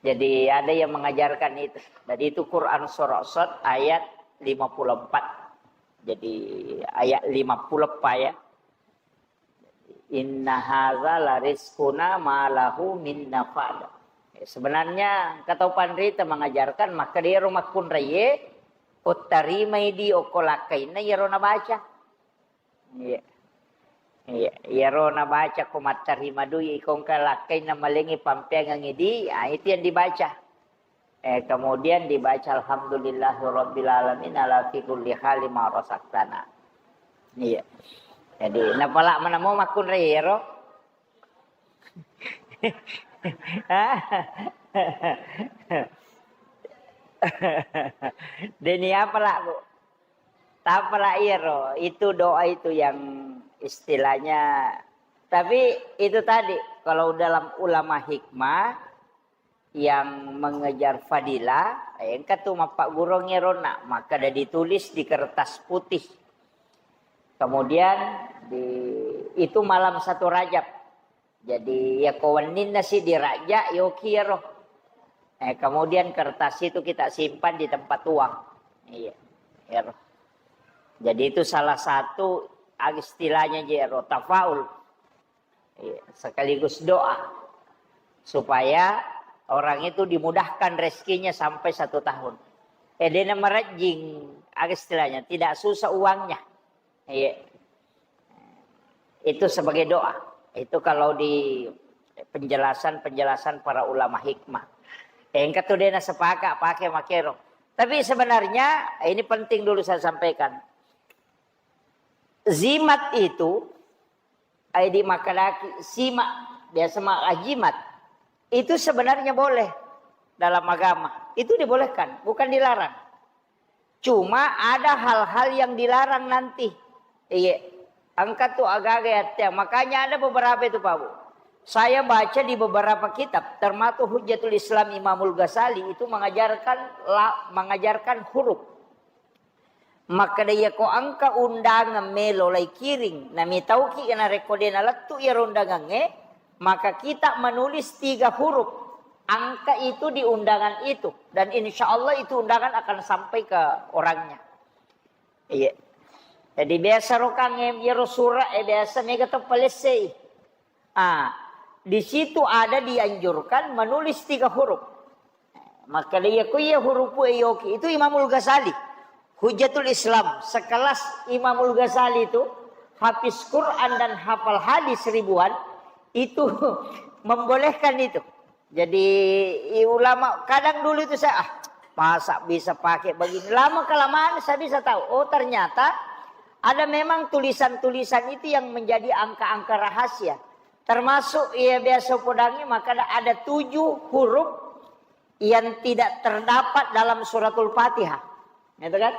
Jadi ada yang mengajarkan itu. Jadi itu Quran surah Sad ayat lima puluh empat. Jadi ayat lima puluh empat ya. Inna haza la rizquna ma lahu min nafad. Sebenarnya kata panrita mengajarkan maka dero makkunraie ottarimai di okko lakkainna iyaro nabaca. Iya. Iya, iyaro nabaca ko mattarima dui ikongka lakkainna malengi pampeangengi di, ah, itu yang dibaca. Eh, kemudian dibaca alhamdulillahirabbil alamin ala fi kulli hali ma razaqtana. Iya. Jadi napala manamo makkunrai ero. Deni apa lah, Bu? Tapala iyaro, itu doa itu yang istilahnya. Tapi itu tadi, kalau dalam ulama hikmah yang mengejar fadilah, engka tu mappaggurung iyarona, maka ada ditulis di kertas putih. Kemudian di, itu malam satu Rajab. Jadi, ya ko wenninna si diraja, yoki ero. Eh, kemudian kertas itu kita simpan di tempat uang. Iya, ero. Jadi itu salah satu, ah, istilahnya je ero, tafaul. Iya, sekaligus doa. Supaya orang itu dimudahkan rezekinya sampai satu tahun. Eh, dena merejing, ah, istilahnya, tidak susah uangnya. Iya. Itu sebagai doa. Itu kalau di penjelasan-penjelasan para ulama hikmah. Engka tu dena sepakat pakai makero. Tapi sebenarnya ini penting dulu saya sampaikan. Zimat itu, ai di makadaki, simak, biasa ma-, jimat. Itu sebenarnya boleh dalam agama. Itu dibolehkan, bukan dilarang. Cuma ada hal-hal yang dilarang nanti. Iya. Engka tu agaga ya, Teh. Makanya ada beberapa itu, Pak Bu. Saya baca di beberapa kitab, termasuk Hujjatul Islam Imamul Ghazali itu mengajarkan la-, mengajarkan huruf. Makkeda, iya ko engka undangan melo lai kiring, namitauki narekko de nalettu iyaro undangangnge, maka kita menulis tiga huruf angka itu di undangan itu, dan insya Allah itu undangan akan sampai ke orangnya. Iya. Jadi biasa rokang, eh, iyaro sura, eh, biasa mega to palessei. Ah, di situ ada dianjurkan menulis tiga huruf. Maka iya ku iya hurupu e yoki. Itu Imamul Ghazali. Hujjatul Islam. Sekelas Imamul Ghazali itu, hafiz Quran dan hafal hadis ribuan, itu membolehkan itu. Jadi, i-, ulama kadang dulu itu saya, "Ah, masa bisa pakai begini?" Lama kelamaan saya bisa tahu, oh, ternyata ada memang tulisan-tulisan itu yang menjadi angka-angka rahasia. Termasuk, iya, biasa podangi, maka ada, ada tujuh huruf yang tidak terdapat dalam Suratul Fatihah. Gitu kan?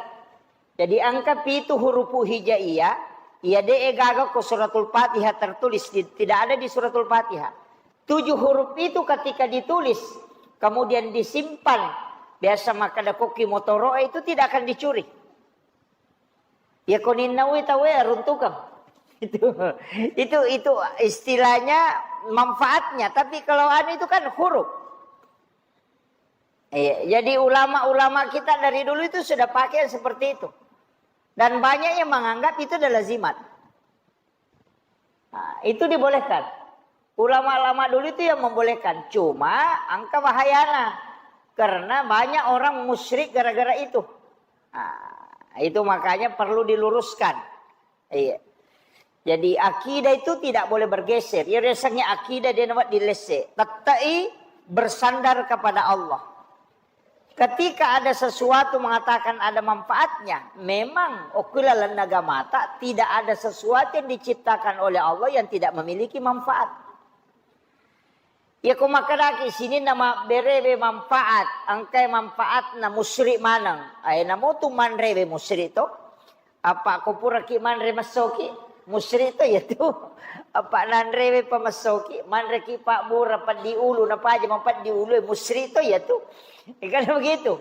Jadi angka pitu hurupu hijaiyah, iya de gaga ko Suratul Fatihah tertulis, di, tidak ada di Suratul Fatihah. Tujuh huruf itu ketika ditulis, kemudian disimpan, biasa makkeda kokki motoro itu tidak akan dicuri. Ya koninnaui tauwe runtukeng. Itu, itu, itu istilahnya manfaatnya. Tapi kalau anu itu kan huruf. Iya, jadi ulama-ulama kita dari dulu itu sudah pakai yang seperti itu. Dan banyak yang menganggap itu adalah lazimat. Nah, itu dibolehkan. Ulama-ulama dulu itu yang membolehkan. Cuma angka bahayana. Karena banyak orang musyrik gara-gara itu. Nah, itu makanya perlu diluruskan. Iya. Jadi akidah itu tidak boleh bergeser. Ya, rasanya akidah dia nampak dilese. Tettai bersandar kepada Allah. Ketika ada sesuatu mengatakan ada manfaatnya, memang okulalan nagamata tidak ada sesuatu yang diciptakan oleh Allah yang tidak memiliki manfaat. Ya, ko makkedaki sininna mabberewe manfaat, engkai manfaatna musyrik maneng. Ae, namotu manrewe musyrik to. Apa ko puraki manre messoki, musyrik to ya tu. Apa nanrewe pa messoki, manreki pa mura peddi ulu, napaja mapeddi ulu, musyrik to ya tu. Kan begitu.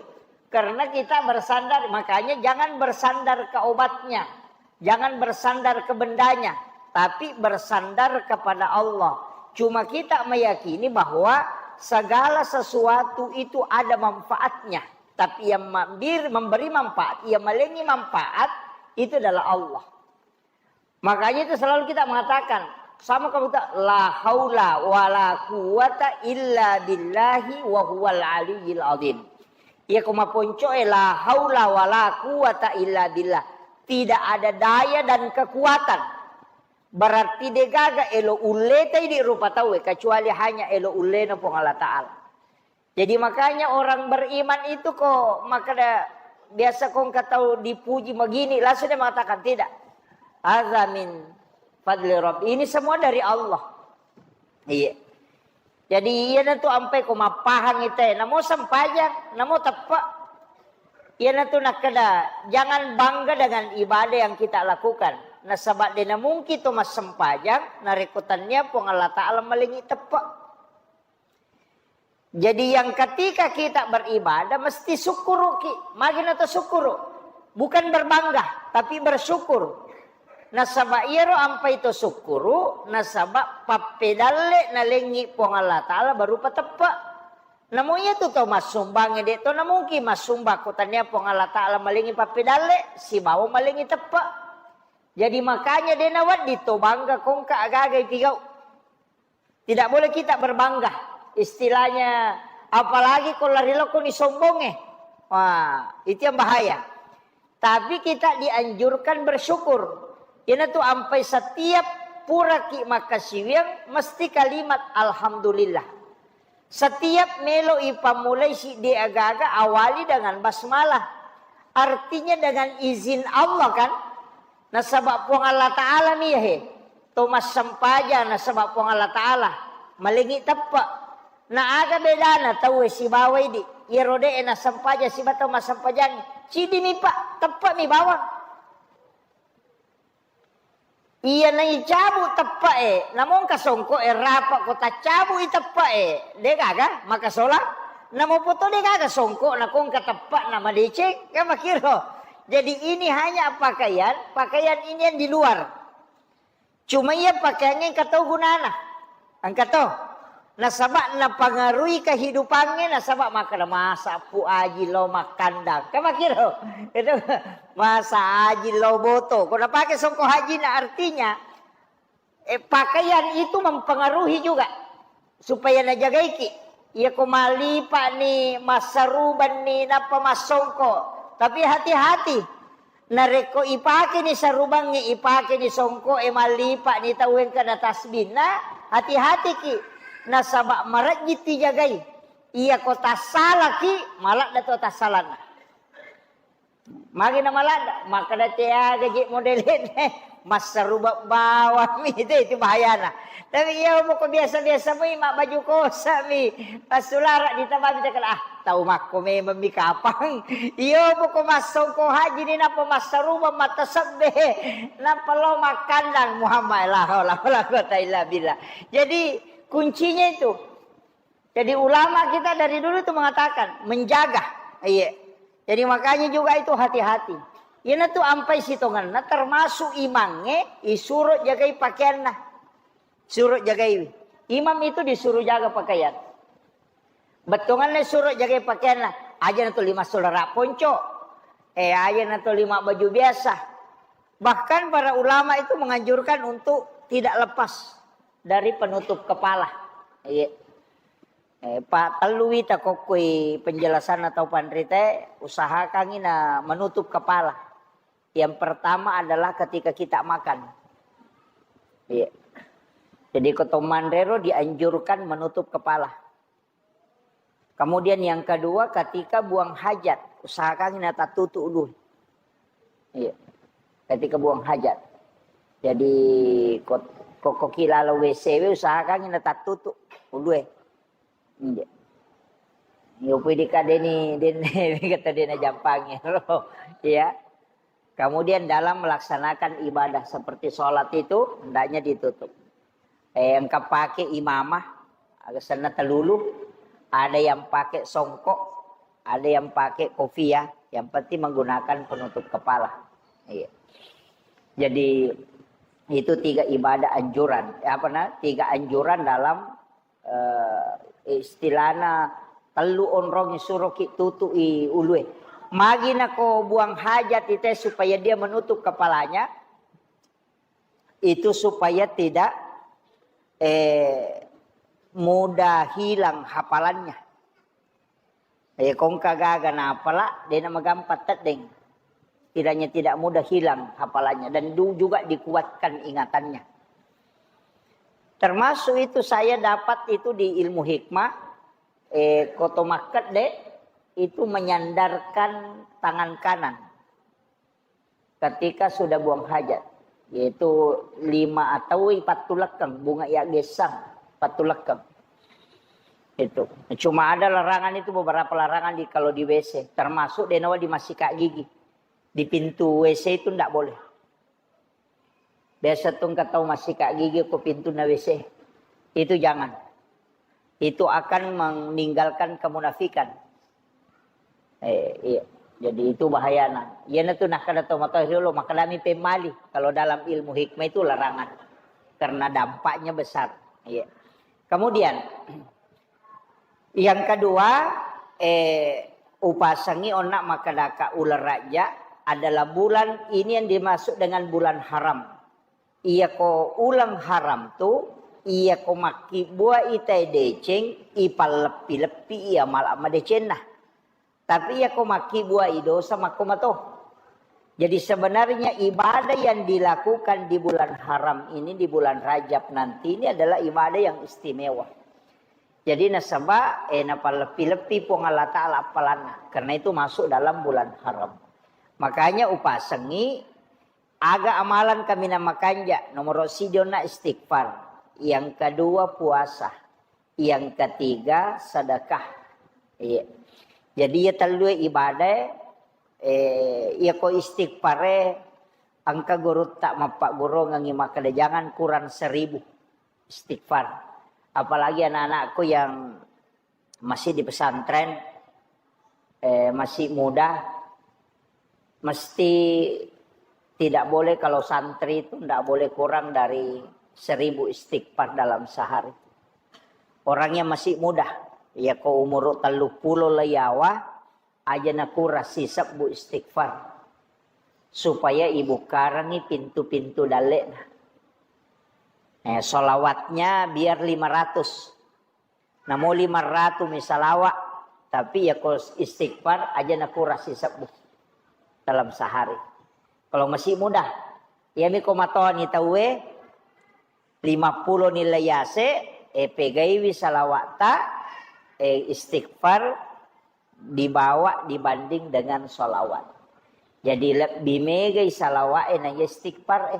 Karena kita bersandar, makanya jangan bersandar ke obatnya. Jangan bersandar ke bendanya, tapi bersandar kepada Allah. Cuma kita meyakini bahwa segala sesuatu itu ada manfaatnya. Tapi yang mambir-, memberi manfaat, yang malengi manfaat, itu adalah Allah. Makanya itu selalu kita mengatakan, sama kamu tak, "La haula wa la quwwata illa billahi wa huwal aliyyil azim." Iya, ko maponcoe, "La haula wa la quwwata illa billah." Tidak ada daya dan kekuatan. Berarti degaga elo ulleta idi rupa tauwe, kecuali hanya elo ullena Puang Allah Ta'ala. Jadi makanya orang beriman itu ko makkeda biasa ko engka tau dipuji begini, langsung dia mengatakan, "Tidak. Hadza min fadli Rabbi." Ini semua dari Allah. Iya. Jadi iyanatu ampai ko mappahang ite, namo sempajang, namo teppe. Iyanatu nakkeda, jangan bangga dengan ibadah yang kita lakukan. Nasaba de namungki to massempajang, narekko tania Puang Allah Ta'ala malengi teppe. Jadi yang ketika kita beribadah mesti sukkuruki. Magi na to sukkuru? Bukan berbangga, tapi bersyukur. Nasaba iyaro ampai to sukkuru, nasaba pappedalle nalengi Puang Allah Ta'ala baru pateppe. Namo iya tu to massumbangnge de to namungkin massumbang ko tania Puang Allah Ta'ala malengi pappedalle, sibawa malengi teppe. Jadi makanya de nawedding to bangga ko engka aga-aga ipigau. Tidak boleh kita berbangga. Istilahnya, apalagi ko lari lokko ni sombongnge. Wah, itu yang bahaya. Tapi kita dianjurkan bersyukur. Iyanatu ampai setiap puraki makkasiwiang mesti kalimat alhamdulillah. Setiap melo ipammulai siddi aga-aga awali dengan basmalah. Artinya dengan izin Allah kan? Nasaba Puang Allah Ta'ala mi he. To massempajang nasaba Puang Allah Ta'ala. Malengi teppe. Na aga bedana tauwe sibawa idi. Iyaro de nassempajang siba tau massempajang. Cidi mi pa, teppe mi bawang. Iya naicabu teppe'e, namongka songko'e rapa ko taccabu i teppe'e, degaga makasola. Namo poto degaga songko nakongka teppe'na madeceng, kan makiro. Jadi ini hanya pakaian, pakaian ini yang di luar. Cuma iya pakaiannya engka to gunana. Engka to. Nasaba napangaruhi kehidupannya, nasaba makkeda masa pu aji lo makkandang. Kan makiro. Itu masa aji lo boto. Ko napake songko hajina artinya, eh, pakaian itu mempengaruhi juga. Supaya najagaiki. Iya ko malipa ni, massaruban ni, nappa massongko. Tapi hati-hati. Narekko ipakeni sarubangnge, ipakeni songko'e, mallipa'ni tau engka na tasbinna, hati-hatiki. Nasaba marejjitti jagai. Iyako tassalaki, maladda to tassalanna. Magi na maladda, makkeda teaga je modelene, massaruba bawammi, itu, itu bahayana. Tapi iya moko biasa-biasa mui mabbaju kosa mi, passulara ditambabi cakala, ah, tau makko memang mi kapang. Iyo, poko massongko haji ni, nappa massarubang, mattasebbe, nappa lao makkandang Muhammad, la haula wala quwata illa billah. Jadi, kuncinya itu, Jadi ulama kita dari dulu itu mengatakan menjaga. Iya. Jadi makanya juga itu hati-hati. Iyana tu ampai sitongenna termasuk imangnge isuro jagai pakaianna. Suro jagai. Imam itu disuruh jaga pakaian. Bettuanna suro jagai pakaianna. Aja na tuli massulera ponco. Eh, aja na tuli baju biasa. Bahkan para ulama itu menganjurkan untuk tidak lepas dari penutup kepala. Iya. Eh, pa tellu wita kokkoi penjelasan atau panrite, usahakangi na menutup kepala. Yang pertama adalah ketika kita makan. Iya. Jadi ko to manrero dianjurkan menutup kepala. Kemudian yang kedua, ketika buang hajat, usahakan na tatutu ulu. Iya. Ketika buang hajat. Jadi ko, ko, ko ki lalo W C we, usahakan na tatutu ulu. Iya. Yo pui dikadeni den kata dena jampangi. Iya. Kemudian dalam melaksanakan ibadah seperti sholat itu hendaknya ditutup. Eh, engka pakai imamah, aga senna telulu, ada yang pakai songkok, ada yang pakai kopiah, yang penting menggunakan penutup kepala. Iya. Jadi itu tiga ibadah anjuran, apa na, tiga anjuran dalam eh, istilahna tellu onrong suroki tutu'i ulue. Magi nako buang hajat ite supaya dia menutup kepalanya, itu supaya tidak eh, mudah hilang hafalannya. Eh, kongka gaga napala, dena magampang teddeng. Kiranya tidak mudah hilang hafalannya dan du- juga dikuatkan ingatannya. Termasuk itu saya dapat itu di ilmu hikmah, eh, koto makkedde itu menyandarkan tangan kanan ketika sudah buang hajat, yaitu lima atau pattulekkeng, bunga ya gesang, pattulekkeng. Itu. Cuma ada larangan itu, beberapa larangan di, kalau di W C, termasuk denawa di masih gigi. Di pintu W C itu ndak boleh. Biasa tu engka tau massikat gigi ko pintunna W C. Itu jangan. Itu akan meninggalkan kemunafikan. Eh, iya. Jadi itu bahayana. Iyana tu nakkeda tau matoa riolo, makkedami pemmali. Kalau dalam ilmu hikmah itu larangan. Karena dampaknya besar. Iya. Kemudian, yang kedua, eh, upasengi onna makkedaka uleng Rajab adalah bulan ini yang dimaksud dengan bulan haram. Iyako uleng haram tu, iyako makkibbuai tae deceng, ipalleppi-leppi iya mala madecenna. Tapi iyako makkibbuai dosa makko mato. Jadi sebenarnya ibadah yang dilakukan di bulan haram ini, di bulan Rajab nanti ini adalah ibadah yang istimewa. Jadi nasaba, eh, napalleppi-leppi Puang Allah Ta'ala appalanna. Karena itu masuk dalam bulan haram. Makanya upasengi aga amalan kaminang makanja, nomor siji onna istighfar, yang kedua puasa, yang ketiga sedekah. Iya. Jadi iya tellue ibadah, eh, iya ko istighfare, engka gurutta mappaggurungengi makkeda jangan kurang seribu istighfar. Apalagi anak-anakku yang masih di pesantren, eh, masih muda, mesti tidak boleh, kalau santri itu tidak boleh kurang dari seribu istighfar dalam sehari. Orangnya masih muda, ya ko umur tellu pulo le yawa, aja nakurang sisebbu istighfar. Supaya ibukkarangi pintu-pintu dalle'na. Eh, salawatnya biar lima ratus. Namo lima ratu mi salawa, tapi ya ko istighfar aja nakurang sisebbu dalam sehari. Kalau masih muda, ya mi ko matoni tauwe, lima pulo nilai yase, eh, pegaiwi salawata, eh, istighfar, dibawa dibanding dengan salawat. Jadi lebbi megai salawa'e na istighfar e.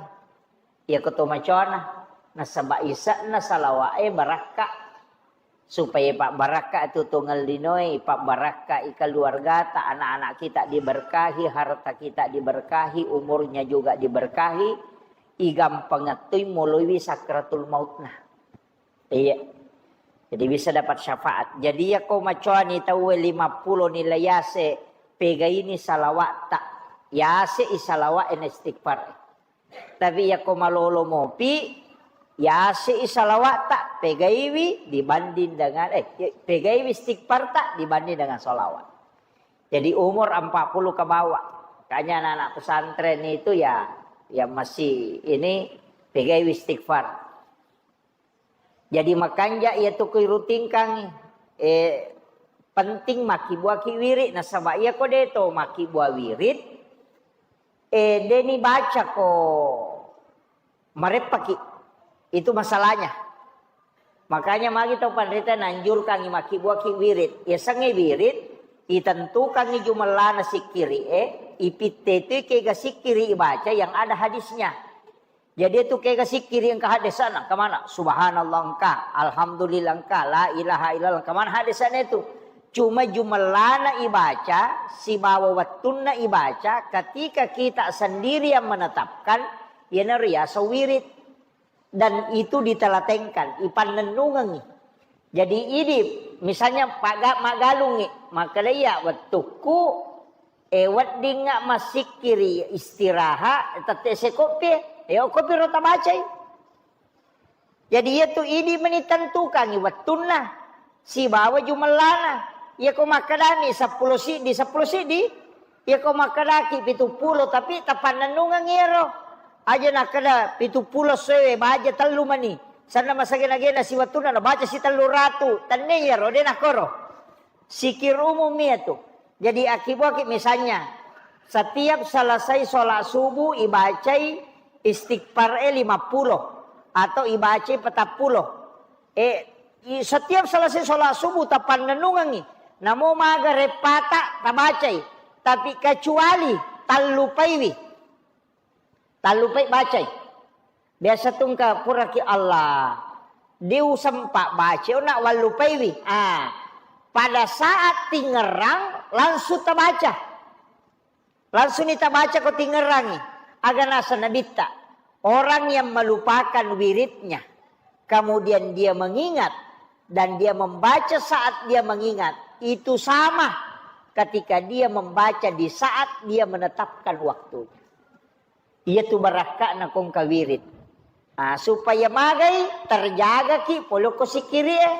Iya ko to macona, nasaba ise'na salawa'e barakka. Supaya pabbarakka tu tongeng linoe, pabbarakka i keluargata, anak-anak kita diberkahi, harta kita diberkahi, umurnya juga diberkahi, igampang tui moloiwi sakratul mautna. Iya. Jadi bisa dapat syafaat. Jadi yako macoani tauwe lima pulo nilai yase, pegaini salawa'ta. Yase i salawa'e na istighfar. Tapi yako malolo mopi, yase i salawa'ta, pegaiwi dibanding dengan, eh, pegaiwi istighfarta dibanding dengan salawat. Jadi umur empat puluh ke bawah. Makanya anak-anak pesantren itu ya, yang masih ini pegaiwi istighfar. Jadi makanja iya tu kuirutingkangi, eh, penting makkibbuaki wirid. Nasaba iya ko de to makkibbuaki wirid, eh, deni baca ko mareppaki. Itu masalahnya. Makanya magi tau panrita nanjurkangi makkibbuaki wirid. Yasengnge wirid, itentukangi jumellana sikkiri, eh, ipitte tu kega sikkiri ibaca yang ada hadisnya. Jadi itu kega sikkiri engka hadesana, engka mana? Subhanallah engka, alhamdulillah engka, la ilaha illallah engka mana hadesana itu. Cuma jumellana ibaca, sibawa wettunna ibaca, ketika kita sendiri yang menetapkan, yana riasa wirid. Dan itu ditelatenkan, ipannennungengi. Jadi idi, misalnya paga-, maggalungi, makkedai iya wettukku, eh, weddingnga massikkiri istirahat, tette sekoppi, eh, okkopi ro tabacai. Jadi iya tu idi meni tentukangi wettunna sibawa jumellana. Iya ko makkedami seppulo siddi, seppulo siddi, iya ko makkedaki pitu pulo, tapi tapannennungeng iyaro. Aja nakkeda pitu pulo sewe, baja tellu mani. Sanna masagena-gena siwettunna nabaca sitellu ratu. Tenne iyaro, de nakkoro. Sikir umum iya tu. Jadi akibuaki misalnya, setiap selesai sholat subuh ibacai istighfar e lima pulo atau ibacai petappulo. Eh, i-, setiap selesai sholat subuh tapannennungengi. Namo maga reppata tabacai. Tapi kecuali tallupaiwi. Tallupai bacai. Biasa tungka puraki Allah. Diusempa baca, ona wallupaiwi. Ah, pada saat tingerang langsung tabaca. Langsung ni tabaca ko tingerangi. Aga nasa nabitta. Orang yang melupakan wiridnya, kemudian dia mengingat, dan dia membaca saat dia mengingat, itu sama ketika dia membaca di saat dia menetapkan waktunya. Iya tu barakka'na kongka wirid. Ah, supaya magai terjagaki polokko sikkiri e.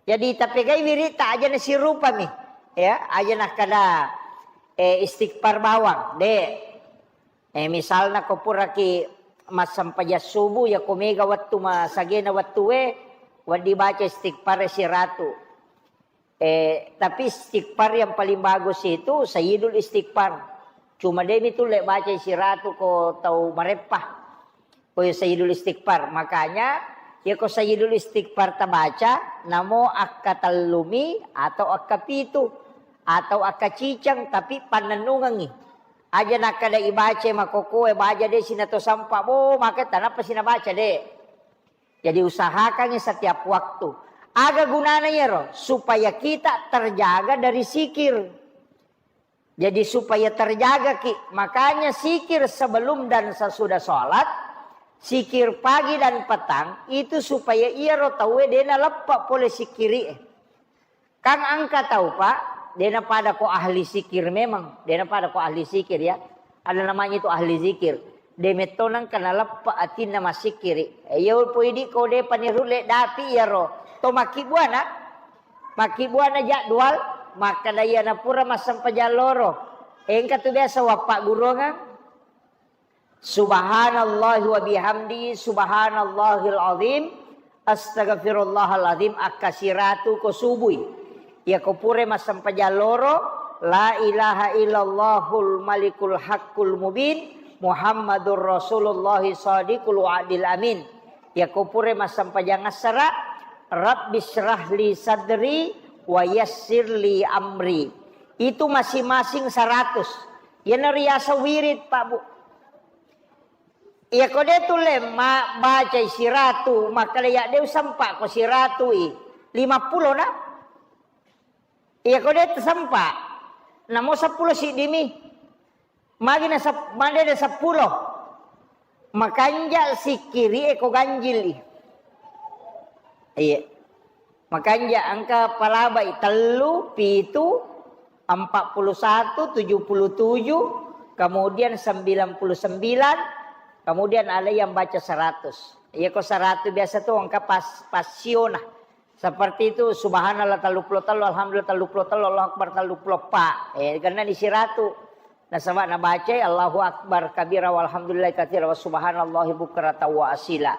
Jadi tapegai wiridta aja nasirupami. Ya, aja nakkeda, eh, istighfar bawang, de. Eh, misalna ko puraki massempajang subuh, ya ko mega wettu masagena wettue, wedding baca istighfar siratu. Eh, tapi istighfar yang paling bagus itu Sayyidul Istighfar. Cuma demi tulle baca siratu ko tau mareppa. Ko Sayyidul Istighfar. Makanya, ya ko Sayyidul Istighfar tabaca, namo akka tellumi atau akka pitu atau akka ciceng, tapi pannennungengi. Aja nakkeda ibaca makokoe, baja de sinato sampa, bo, maka tanapa sinabaca de. Jadi usahakangi setiap waktu. Aga gunana iyaro? Supaya kita terjaga dari sikir. Jadi supaya terjaga ki, makanya sikir sebelum dan sesudah sholat, sikir pagi dan petang, itu supaya iyaro tauwe dena leppa pole sikiri. Kan engka tau, Pak, dena pada ko ahli sikir memang, dena pada ko ahli sikir ya. Ada namanya itu ahli zikir. De metto nengka naleppa atinna massikkiri. Iya poi idi ko de panirulle dapi iyaro. To makkibbuana, makkibbuana jadwal, makkeda iyana pura massempajang loro. Engka tu biasa wappaggurungang. Subhanallahi wa bihamdi, subhanallahil azim, astaghfirullahal azim, akka siratu ko subui. Iya ko pura massempajang loro, la ilaha illallahul malikul haqqul mubin, Muhammadur Rasulullah shadiqul wa'dil amin. Iya ko pura massempajang assara, Rabbi syrah li sadri wa yassir li amri. Itu masing-masing seratus. Iyana riaseng wirid, Pak, Bu. Iya ko de tulle ma-, bacai siratu, makkeda ya de usempa ko siratu i. Lima pulo na. Iya ko de tasempa, namo seppulo siddimi. Magi na sep-, made de seppulo. Makanja sikkiri e ko ganjil i. Iya. Makanja engka palabai tellu, pitu, empat puluh satu, tujuh puluh tujuh, kemudian sembilan puluh sembilan, kemudian ada yang baca seratus. Iya ko seratus biasa tuh engka pas, pasiona. Seperti itu, subhanallah tellu puluh tellu, alhamdulillah tellu puluh tellu, Allahu Akbar tellu puluh empat. Eh, karena di siratu. Nasaba nabacai Allahu Akbar kabira walhamdulillah katsira wa subhanallahi bukratan wa asila.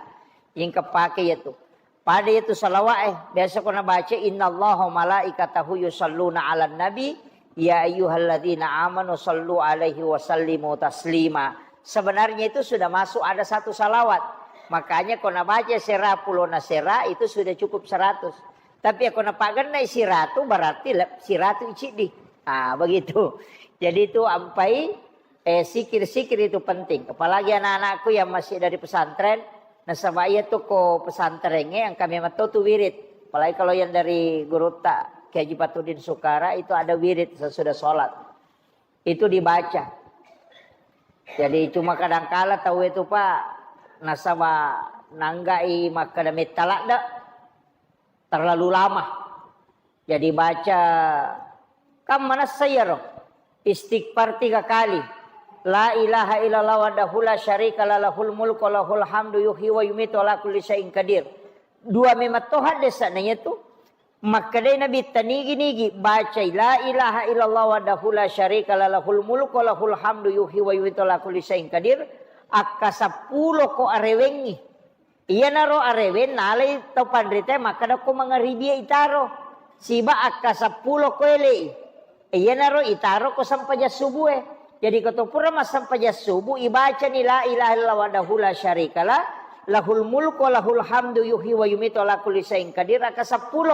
Yang kepake itu. Pada itu salawat, eh. Biasa ko nabaca, "Innallaha wa malaikatahu yusalluna 'alan nabi, ya ayyuhalladzina amanu sallu 'alaihi wa sallimu taslima." Sebenarnya itu sudah masuk ada satu salawat. Makanya ko nabaca sera pulona sera itu sudah cukup seratus. Tapi ko napagennai siratu berarti le-, siratu iciddi. Ah, begitu. Jadi itu ampai Eh, sikir-sikir itu penting. Apalagi anak-anakku yang masih dari pesantren, nasaba iya tu ko pesantrengnge engka memang to tu wirid. Apalagi kalau yang dari gurutta Kiai Haji Patudin Sukara itu ada wirid sesudah sholat. Itu dibaca. Jadi cuma kadangkala tau itu Pak, nasaba nanggai makkada metta ladde. Terlalu lama. Jadi baca, kan manessa iyaro? Istighfar tiga kali. La ilaha illallah wahdahu la syarika la lahul mulku wa lahul hamdu yuhyi wa yumitu ala kulli syai'in qadir. Dua memang to haddesa na iyatu. Makkedai Nabi tanigi-nigi bacai la ilaha illallah wahdahu la syarika la lahul mulku wa lahul hamdu yuhyi wa yumitu ala kulli syai'in qadir. Akka seppulo ko arewengngi. Iyanaro arewe nalai tau panritae makkeda ko mangaribie itaro. Siba akka seppulo ko elei. Iyanaro itaro ko sempajang subue. Jadi ko to pura massempajang subu ibacani la ilaha illallah wahdahu la syarikalah, lahul mulku wa lahul hamdu yuhyi wa yumitu ala kulli syai'in qadir akka seppulo.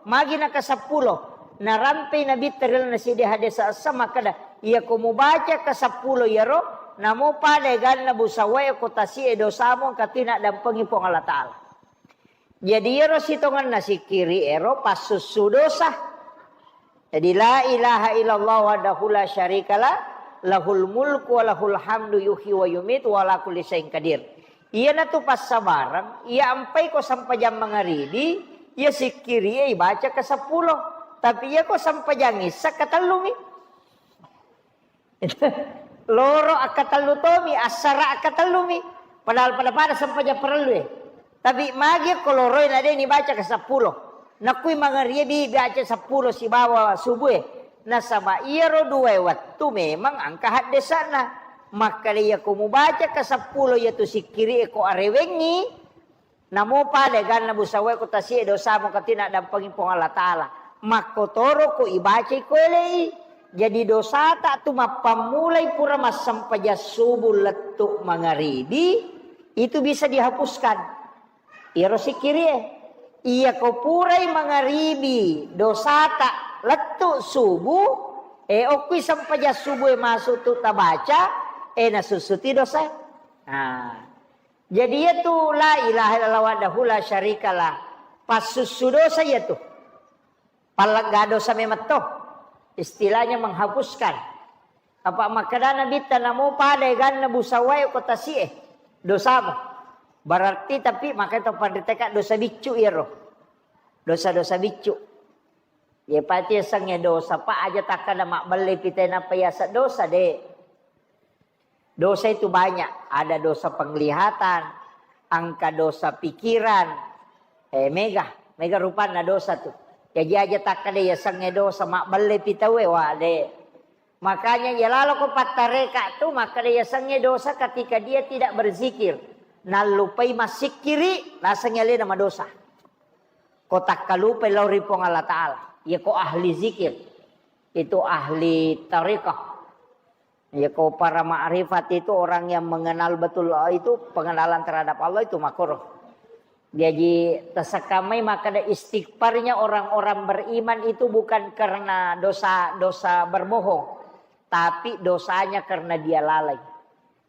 Magi naka seppulo. Narampei Nabitta ri lalenna siddi hadis essa makkeda, iyako mubaca ka seppulo iyaro, namo pada eganna busawae ko tasi'e dosamu engka tu naddampengi Puang Allah Ta'ala. Jadi iyaro sitongenna sikkiri ero passussu dosa. Jadi la ilaha illallah wahdahu la syarikalah, lahul mulku wa lahul hamdu yuhyi wa yumitu wa ala kulli syai'in qadir. Iyanatu passabareng, iya ampai ko sempajang mangaribi, iya sikkiri ibaca ka seppulo. Tapi iya ko sempajang issa katellumi. Loro akkatellu tomi, assara akkatellumi. Padahal pada-pada sempajang parellue. Tapi magi ko loroi na de nibaca ka seppulo. Nakui mangaribi baca seppulo sibawa subue. Nasaba iyaro duae wettu memang engka haddesana. Makkeda iyako mubaca ka seppulo iyatu sikkiri e ko arewengngi, namo pada eganna busawae ko tasi'e dosamu engka tu naddampengi Puang Allah Ta'ala. Makkotoro ko ibacai ko elei. Jadi dosata tu mappammulai pura massempajang subu lettu mangaribi, itu bisa dihapuskan. Iyaro sikkirie. Iyako purai mangaribi dosata lettu subu, e okkui sempajang subu e masuk tu tabaca, e nasussuti dosa. Nah, jadi iyatu la ilaha illallah wahdahu la syarikalah. Passussu dosa iyatu. Pallegga dosa memetto. Istilahnya menghapuskan. Apa makkedana Nabitta namo pada eganna busawae ko tasi'e dosamu. Berarti tapi makanya to panriteka dosa biccu iyaro. Dosa-dosa biccu. Ye pati yasengnge dosa, Pak, aja takkada mabbelle pite nappa yaseng dosa, de. Dosa itu banyak, ada dosa penglihatan, engka dosa pikiran, eh, mega, mega rupanna dosa tu. Jaji aja takkada yasengnge dosa, mabbelle pi tauwe, wa, de. Makanya iya laloko pattareka tu makkada yasengnge dosa ketika dia tidak berzikir. Nallupai massikkiri, lasengngi alena madosa. Ko takkalupai lao ri Puang Allah Ta'ala. Iya ko ahli zikir. Itu ahli tarekat. Ya, ko para ma'rifat itu orang yang mengenal betul Allah itu, pengenalan terhadap Allah itu makruh. Jadi, tasekkamai makkada istighfarnya orang-orang beriman itu bukan karena dosa, dosa berbohong, tapi dosanya karena dia lalai.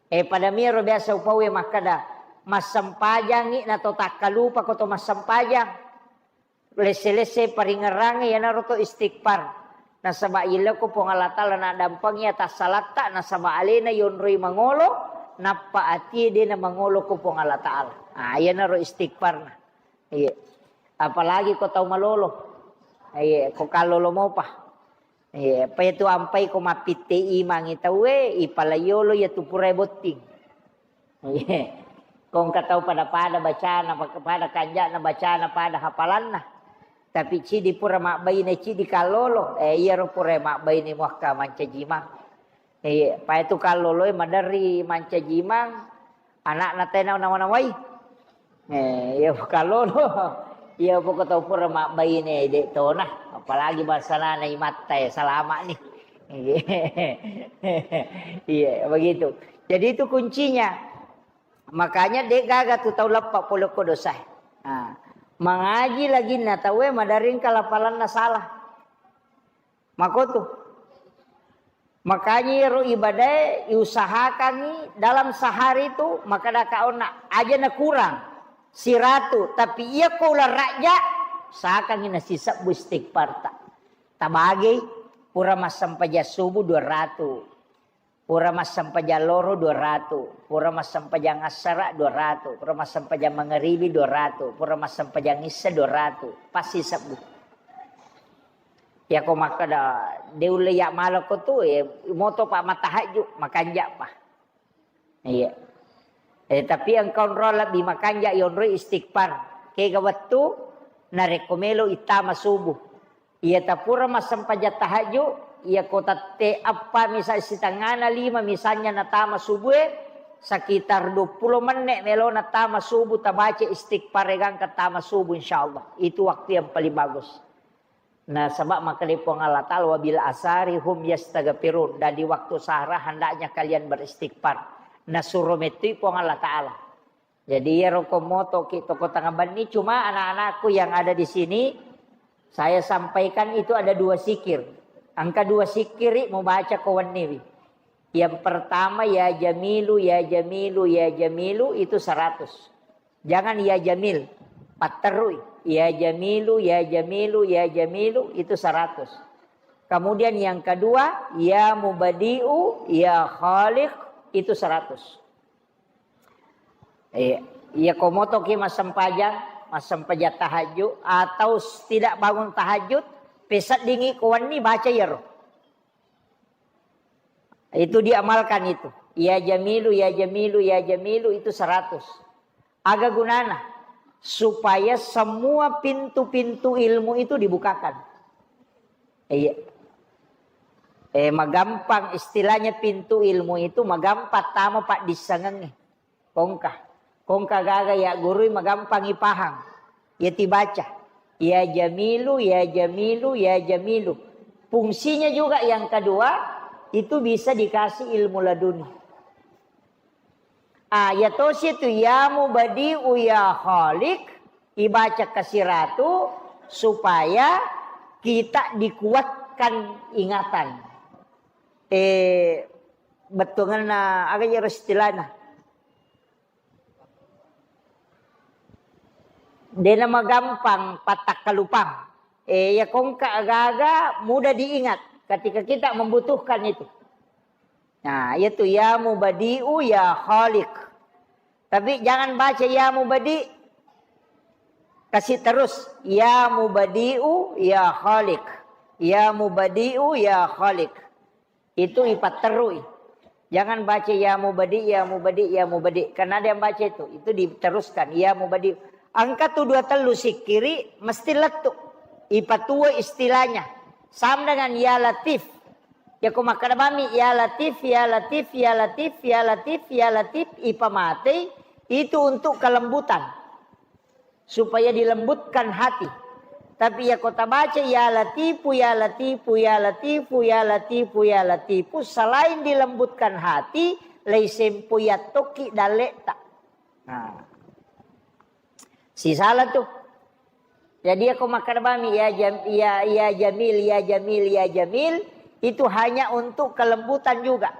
Eh, pada miro biasa upawe makkada, massempajangi na to takkalupa ko to massempajang. Lesse-lesse paringerrangnge iyanaro to istighfar. Nasaba yello ko Puang Allah Ta'ala naddampengi atassalatta, nasaba alena yonroi mangolo, nappa atie de namangolo ko Puang Allah Ta'ala. Ah, iyanaro istighfarna. Iya. Apalagi ko tau malolo. Iya, ko kallolo mopa. Iya, apa itu ampai ko mappitte imangi tauwe, ipalaiolo iya tu purai botting. Iya. Ko engka tau pada-pada bacana, pada kanja'na bacana, pada hafalanna. Tapi cidi pura mabbaine, cidi kallolo. Eh, iyaro pura mabbaine muakka mancaji imang. Iya, pa itu kalloloe maderri mancaji imang, anakna tena nawa-nawai. Eh, iya kallolo. Iya poko tau pura mabbaine de tona, apalagi bangsana imatta ya salama ni. Iya, begitu. Jadi itu kuncinya. Makanya de gaga tu tau leppa pole ko dosa. Nah, mangaji lagi na tauwe maderri engka lapalanna salah. Makotu. Makanya iyaro ibadae iusahakangi dalam sehari itu, makkeda ka onna, aja na kurang siratu, tapi iya ko uleng rajja, usahakangi nasisebbu istighfarta. Tabagei, pura massempajang subuh dua ratu, pura massempajang loro dua ratu, pura massempajang assara dua ratu, pura massempajang mangaribi dua ratu, pura massempajang issa dua ratu, pasti sebbu. Iyako makkeda, de ulle iya malako tu, eh, moto pa matahajju, makanja pa. Iya. Eh, tapi engka onrong lebbi makanja yonroi istighfar. Kega wettu, narekko melo ittama subuh. Iya tapura massempajang tahajju, iyako tette eppa misal sitengana lima misalnya natama subuh, eh, sekitar dua puluh menit melo natama subuh, tabaca istighfar egangka tama subuh, insyaallah. Itu waktu yang paling bagus. Nasaba makkeda Puang Allah Ta'ala, "Wa bil asari hum yastaghfirun." Dan di waktu sahara hendaknya kalian beristighfar. Nasuro mettui Puang Allah Ta'ala. Jadi iyaro ko motoki toko tengah benni, cuma anak-anakku yang ada di sini, saya sampaikan itu ada dua sikir. Engka dua sikiri mubaca ko wenniwi. Yang pertama, ya Jamilu, ya Jamilu, ya Jamilu, itu seratus. Jangan ya Jamil, patterui. Ya Jamilu, ya Jamilu, ya Jamilu, itu seratus. Kemudian yang kedua, ya Mubadi'u, ya Khaliq, itu seratus. Eh, iya komotoki massempajang, massempajang tahajud, atau tidak bangun tahajud, peseddingi ko wenni baca iyaro. Itu diamalkan itu. Ya Jamilu, ya Jamilu, ya Jamilu itu seratus. Aga gunana? Supaya semua pintu-pintu ilmu itu dibukakan. Iya. Eh, magampang istilahnya pintu ilmu itu magampang tama paddissengengnge. Kongka. Kongka gaga ya gurui magampang ipahang. Ya tibaca. Ya Jamilu, ya Jamilu, ya Jamilu. Fungsinya juga yang kedua, itu bisa dikasih ilmu laduni. Ah, ya tosi itu ya Mubadi'u ya Khaliq, ibaca kasiratu supaya kita dikuatkan ingatan. Eh, bettuanna aga iyaro istilahna. Dena magampang pattakkalupang. Eh, ya kongka agaga mudah diingat ketika kita membutuhkan itu. Nah, itu ya Mubadi'u ya Khaliq. Tapi jangan baca ya Mubadi. Kasih terus ya Mubadi'u ya Khaliq. Ya Mubadi'u ya Khaliq. Itu ipatterui. Jangan baca ya Mubadi, ya Mubadi, ya Mubadi. Karena ada yang baca itu. Itu diteruskan. Ya Mubadi. Engka tu dua tellu sikkiri mesti lettu. Ipatua istilahnya. Sama dengan ya Latif. Ya ko makkeda bami ya Latif, ya Latif, ya Latif, ya Latif, ya Latif, ipamatei itu untuk kelembutan. Supaya dilembutkan hati. Tapi ya ko tabaca ya Latifu, ya Latifu, ya Latifu, ya Latifu, ya Latifu, selain dilembutkan hati, lei sempo yattoki dalle'ta. Nah. Sisala tu. Jadi ya ko makkeda bami ya Jam, ya, ya Jamil, ya Jamil, ya Jamil, itu hanya untuk kelembutan juga.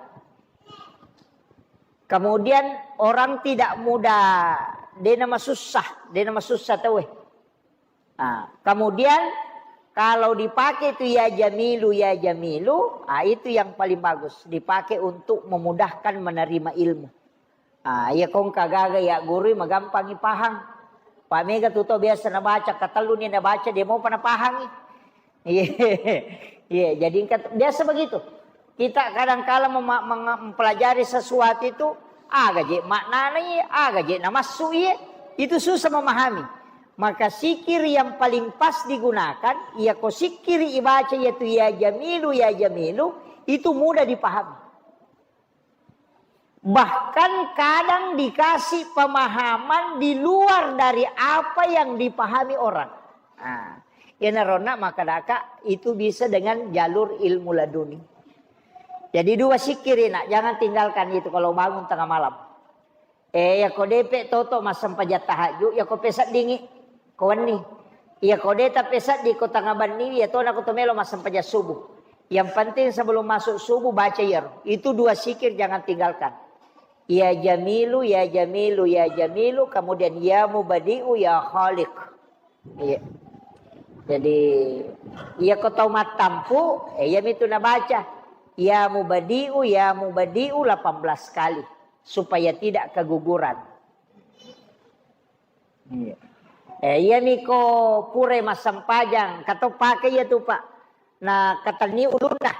Kemudian orang tidak mudah, dena masussa, dena masussa tauwe. Nah, kemudian kalau dipakai itu ya Jamilu, ya Jamilu, ah, itu yang paling bagus. Dipakai untuk memudahkan menerima ilmu. Ah, iya kongka gaga ya guru magampangi pahang. Pak mega tu tau biasa nabaca, katelluni nabaca, dia mau pernah pahangi. Iya, iya. Jadi engka biasa begitu. Kita kadangkala mema- menga- mempelajari sesuatu itu, aga je maknana iya, aga je namassu iya, itu susah memahami. Maka sikir yang paling pas digunakan, iya ko sikir ibaca yaitu ya jamilu, ya jamilu, itu mudah dipahami. Bahkan kadang dikasih pemahaman di luar dari apa yang dipahami orang. Nah, iyanaronna makkedaka itu bisa dengan jalur ilmu laduni. Jadi dua sikir, nak, jangan tinggalkan itu kalau bangun tengah malam. Eh, iya ko depe toto massempajang tahajud, iya ko peseddingi ko wenni. Iya ko de tapeseddi ko tengah benni, iya tona ko to melo massempajang subuh. Yang penting sebelum masuk subuh baca iyaro. Itu dua sikir jangan tinggalkan. Ya Jamilu, ya Jamilu, ya Jamilu, kemudian ya Mubadi'u, ya Khaliq. Iya. Jadi, iya ko tau mattampu, eh, iya mitu nabaca. Ya Mubadi'u, ya Mubadi'u delapan belas kali supaya tidak keguguran. Iya. Eh, iya miko pura massempajang, kato pake iya tu, Pak. Na katenni ulunna.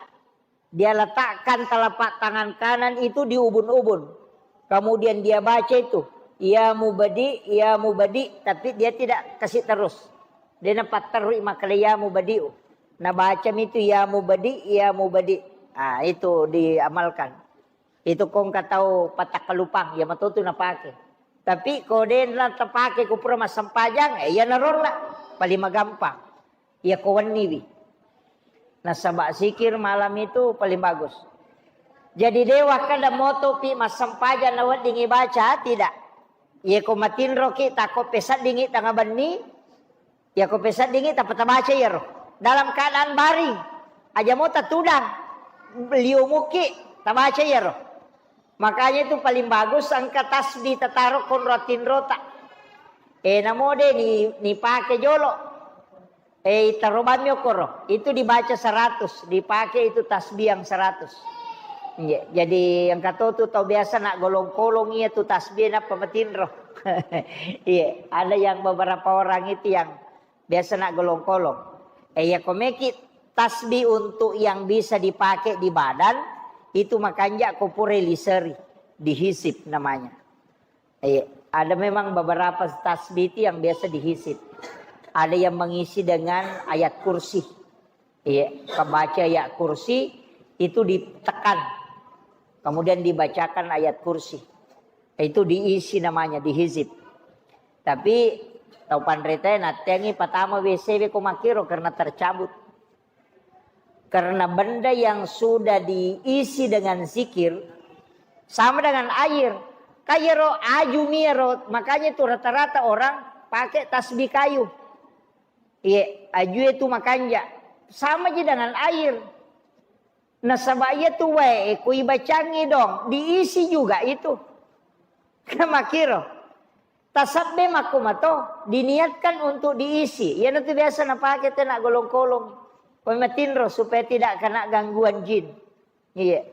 Dia letakkan telapak tangan kanan itu di ubun-ubun. Kemudian dia baca itu, "Ya Mubadi, ya Mubadi," tapi dia tidak kasih terus. Dia napatterui makkeda, "Ya Mubadi'u." Nah, baca itu, "Ya Mubadi, ya Mubadi." Ah, itu diamalkan. Itu ko engka tau patakkalupang, ya matotu napake. Tapi ko de na tapake ko pura massempajang, eh, iya narolla paling magampang. Iya ko wenniwi. Nasaba sikir malam itu paling bagus. Jadi dewa kada moto pi massempajang na weddingi baca, tidak. Iya ko matinroki tako peseddingi tengah benni, iya ko peseddingi tappa tabaca iyaro. Dalam keadaan baring, aja mo tatudang, liumuki tabaca iyaro. Makanya itu paling bagus engka tasbih tataro konro tinrota. Eh, namo de ni, ni pake jolo. Eh, tarobammi okoro. Itu dibaca seratus, dipakai itu tasbih yang seratus. Iya, jadi yang kata tu tau biasa nak golong-kolong iya tu tasbih nappa matinro. Iya, ada yang beberapa orang itu yang biasa nak golong-kolong. Eh, iya, ko meki tasbih untuk yang bisa dipakai di badan, itu makanja ko pura liseri, dihisip namanya. Iya, ada memang beberapa tasbih itu yang biasa dihisip. Ada yang mengisi dengan ayat kursi. Iya, pembaca ayat kursi itu ditekan. Kemudian dibacakan ayat kursi. Itu diisi namanya, dihisip. Tapi tau panrita nattengi patama W C we ko makkiro karena tercabut. Karena benda yang sudah diisi dengan zikir sama dengan air. Kayero aju miero, makanya itu rata-rata orang pakai tasbih kayu. Iya, aju itu makanja. Sama aja dengan air. Nasaba iya tu wae, eh, ku ibacangi dong, diisi juga itu. Makiro. Tasabbe makkumato, diniatkan untuk diisi. Iyanatu biasa napake tena golong-kolong. Pematinro supaya tidak kena gangguan jin. Iya.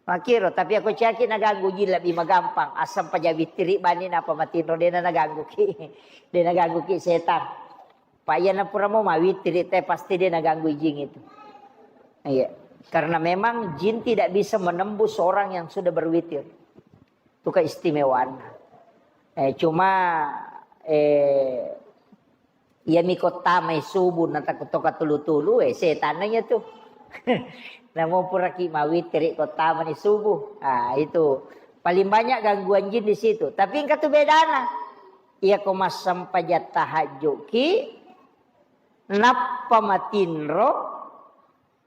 Makiro, tapi aku caki naganggu jin lebih magampang. Asam paja witiri bani napa matinro dena naganggu ki. Dena ganggu ki setan. Pak iya napura mau mawitiri te pasti dia naganggu jin itu. Iya. Karena memang jin tidak bisa menembus orang yang sudah berwitir. Itu keistimewaan. Eh, cuma eh, iya miko tamai subuh na takuttoka tulu-tulu, eh, setan iya tu. Namo puraki mawitiri ko tamani subuh. Ah, itu paling banyak gangguan jin di situ. Tapi engka tu bedana. Iya ko massempajang tahajud ki, nappa matinro,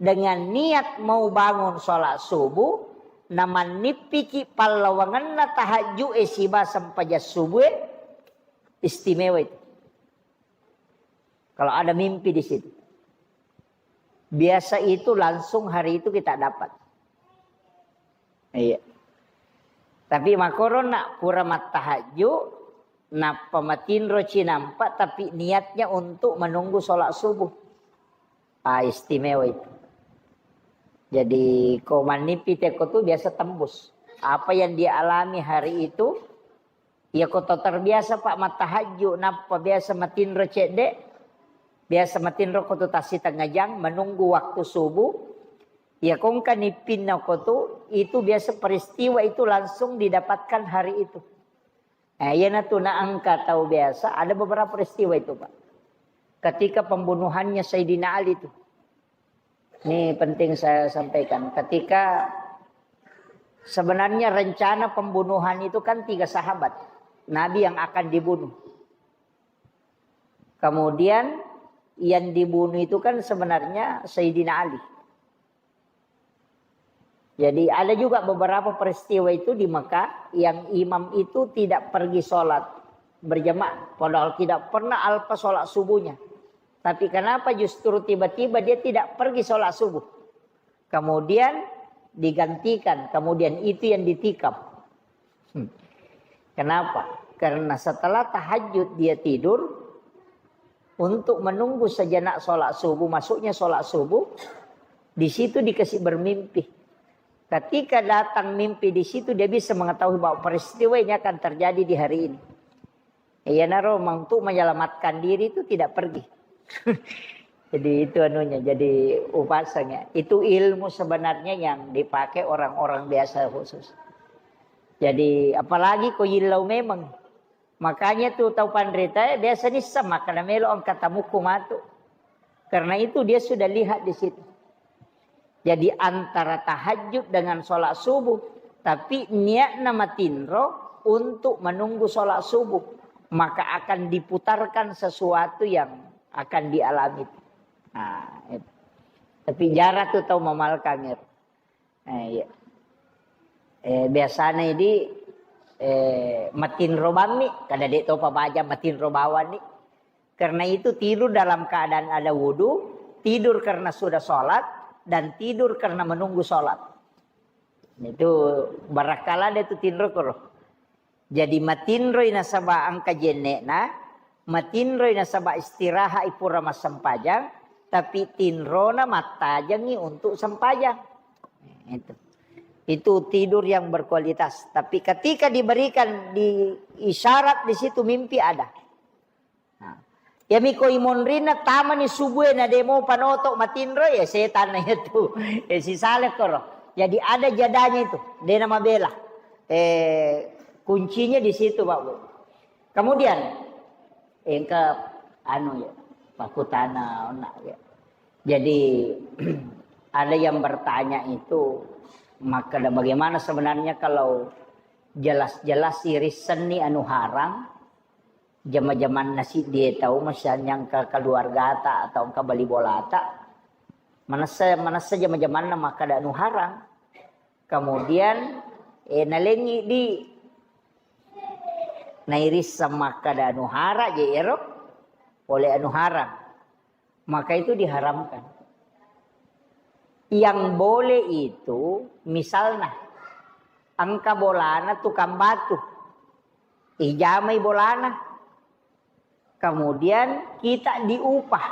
dengan niat mau bangun sholat subuh, namannippiki pallawangenna tahajud e siba sempajang subuh e, istimewa itu. Kalau ada mimpi di situ. Biasa itu langsung hari itu kita dapat. Iya. Tapi makoro nak pura mattahajud, nappa matinro cinampa, tapi niatnya untuk menunggu sholat subuh. Ah, istimewa itu. Jadi, ko mannipi teko tu biasa tembus. Apa yang dia alami hari itu, Iya ko to terbiasa, Pak, mattahajju, nappa biasa matinro cedde, biasa matinro ko tu tassitengnga jang menunggu waktu subuh. Iya ko engka nippinna ko tu, itu biasa peristiwa itu langsung didapatkan hari itu. Eh, iya na tu na engka tahu biasa, ada beberapa peristiwa itu, Pak. Ketika pembunuhannya Sayyidina Ali itu. Ini penting saya sampaikan. Ketika sebenarnya rencana pembunuhan itu kan tiga sahabat Nabi yang akan dibunuh. Kemudian yang dibunuh itu kan sebenarnya Sayyidina Ali. Jadi ada juga beberapa peristiwa itu di Mekah yang imam itu tidak pergi sholat berjamaah. Padahal tidak pernah alpa sholat subuhnya. Tapi kenapa justru tiba-tiba dia tidak pergi sholat subuh? Kemudian digantikan, kemudian itu yang ditikam. Hmm. Kenapa? Karena setelah tahajud dia tidur untuk menunggu sejenak sholat subuh, masuknya sholat subuh, di situ dikasih bermimpi. Ketika datang mimpi di situ, dia bisa mengetahui bahwa peristiwa ini akan terjadi di hari ini. Iyanaro untuk menyelamatkan diri itu tidak pergi. Jadi itu anunya, jadi upasanya. Itu ilmu sebenarnya yang dipakai orang-orang biasa khusus. Jadi apalagi ko yillau memang. Makanya tu tau panrita, eh, biasa nisseng makkeda melo engka tamukku matu. Karena itu dia sudah lihat di situ. Jadi antara tahajud dengan sholat subuh, tapi niatna matinro untuk menunggu sholat subuh, maka akan diputarkan sesuatu yang akan dialami. Nah, itu. Tapi jarang tu tau mamalkang. Eh, iya. Eh, biasanya ini, eh, matinro bammi, kada dek topa baja matinro bawani. Karena itu tidur dalam keadaan ada wudhu, tidur karena sudah sholat, dan tidur karena menunggu sholat. Itu barakala ada itu tinro koro. Jadi matinroi nasaba engka jenne'na, matinroi nasaba istirahat i pura massempajang, tapi tinrona mattajangi untuk sempajang. Itu. Itu tidur yang berkualitas. Tapi ketika diberikan di isyarat di situ mimpi ada. Nah, iyami ko imonrinna tamani subue na demo panoto matinro, ya setan na itu. Ya sisale koro. Jadi ada jadanya itu, dena mabela. Eh, kuncinya di situ, Pak Bu. Kemudian engka anu ya, pakutana ona ya. Jadi ada yang bertanya itu, maka bagaimana sebenarnya kalau jelas-jelas irissenni anu harang, jama-jamanna siddie tau, misalnya engka keluargata atau engka bali bolata, manessa, manessa jama-jamanna makkeda anu harang. Kemudian, eh, nalengi di nairisseng makkeda anu harang je ero, pole anu harang. Maka itu diharamkan. Yang boleh itu, misalnya, engka bolana tukang batu, ijamai bolana, kemudian kita diupah.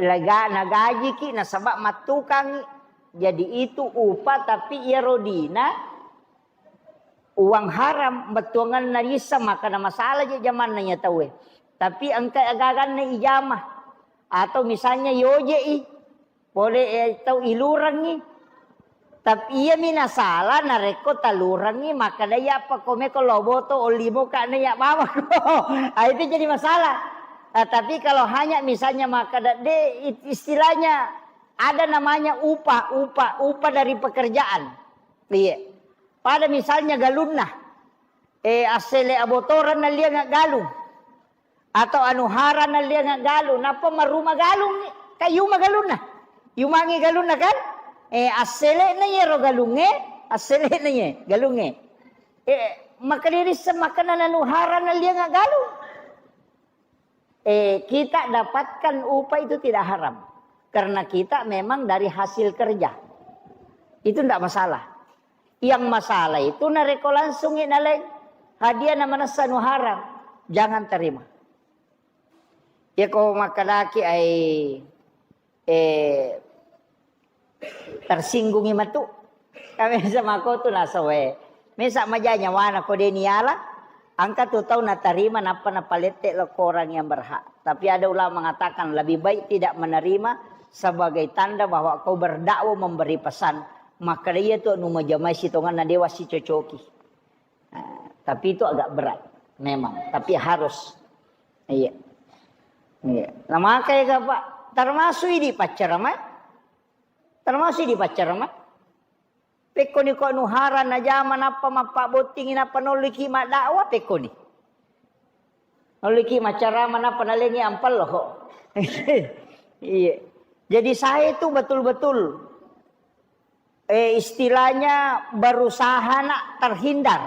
Lega-, nagajiki nasaba mattukangi. Jadi itu upah, tapi iyaro dina uang haram, bettuanganna rissa, maka na masalah je jamanna iya tauwe. Tapi engka agaganna ijama. Atau misalnya yoje'i, pole, eh, tau ilurengngi. Tapi iyami nasala narekko talurengngi, maka dai apa komeko loboto, ollimo ka na iya bawako. Ah, itu jadi masalah. Ah, tapi kalau hanya misalnya maka da-, de, it-, istilahnya ada namanya upah, upah, upah dari pekerjaan. Iya. Pada misalnya galunna, eh, assele abotoran nalliang galung. Atau anu harang nalliang galung, nappa maruma galung, kan yuma galunna. Yumangi galunna kan? Eh, assele'na iyaro galungnge, assele'na iye galungnge. Eh, maka dirisseng makkeda anu harang nalliang galung. Eh, kita dapatkan upah itu tidak haram. Karena kita memang dari hasil kerja. Itu ndak masalah. Yang masalah itu narekko langsungngi naleng hadiah na manessa nu haram, jangan terima. Ya ko makkedaki ai, eh, tersinggungi matu. Kami sama ko tu nasawe. Mesa maja nyawana ko de niala, engka tu tau natarima nappa napalette lo ko orang yang berhak. Tapi ada ulama mengatakan lebih baik tidak menerima sebagai tanda bahwa kau berdakwah memberi pesan. Maka dia tu nu majamai sitongan na dewa sicocoki. Nah, tapi itu agak berat memang, tapi harus. Iya. Iya. Nah, makanya Pak, termasuk ini pacar, Mak. Termasuk di pacar, Mak. Pekkoni ko nuhara najama nappa mappabottingi nappa nolliki maddakwah, pekkoni. Nolliki maccarama nappa nalengi ampello. Iya. Jadi saya itu betul-betul, eh, istilahnya berusaha nak terhindar.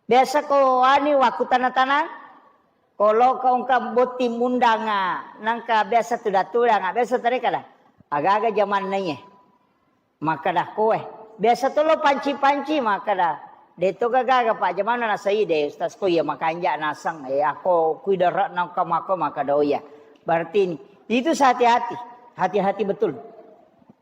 Biasa ko ani waktu tanah-tanah, ko lo ko engka botting mundanga, nangka biasa tuda-tudanga, biasa tadi kada. Aga-aga jamanna iye. Makkeda koe. Biasa to lo panci-panci makkeda. De to gaga Pak, jamanna nasai de Ustaz ko iya makanja naseng. Eh, ako kuidara nangka mako makkeda oh iya. Berarti ini. Itu hati-hati. Hati-hati betul.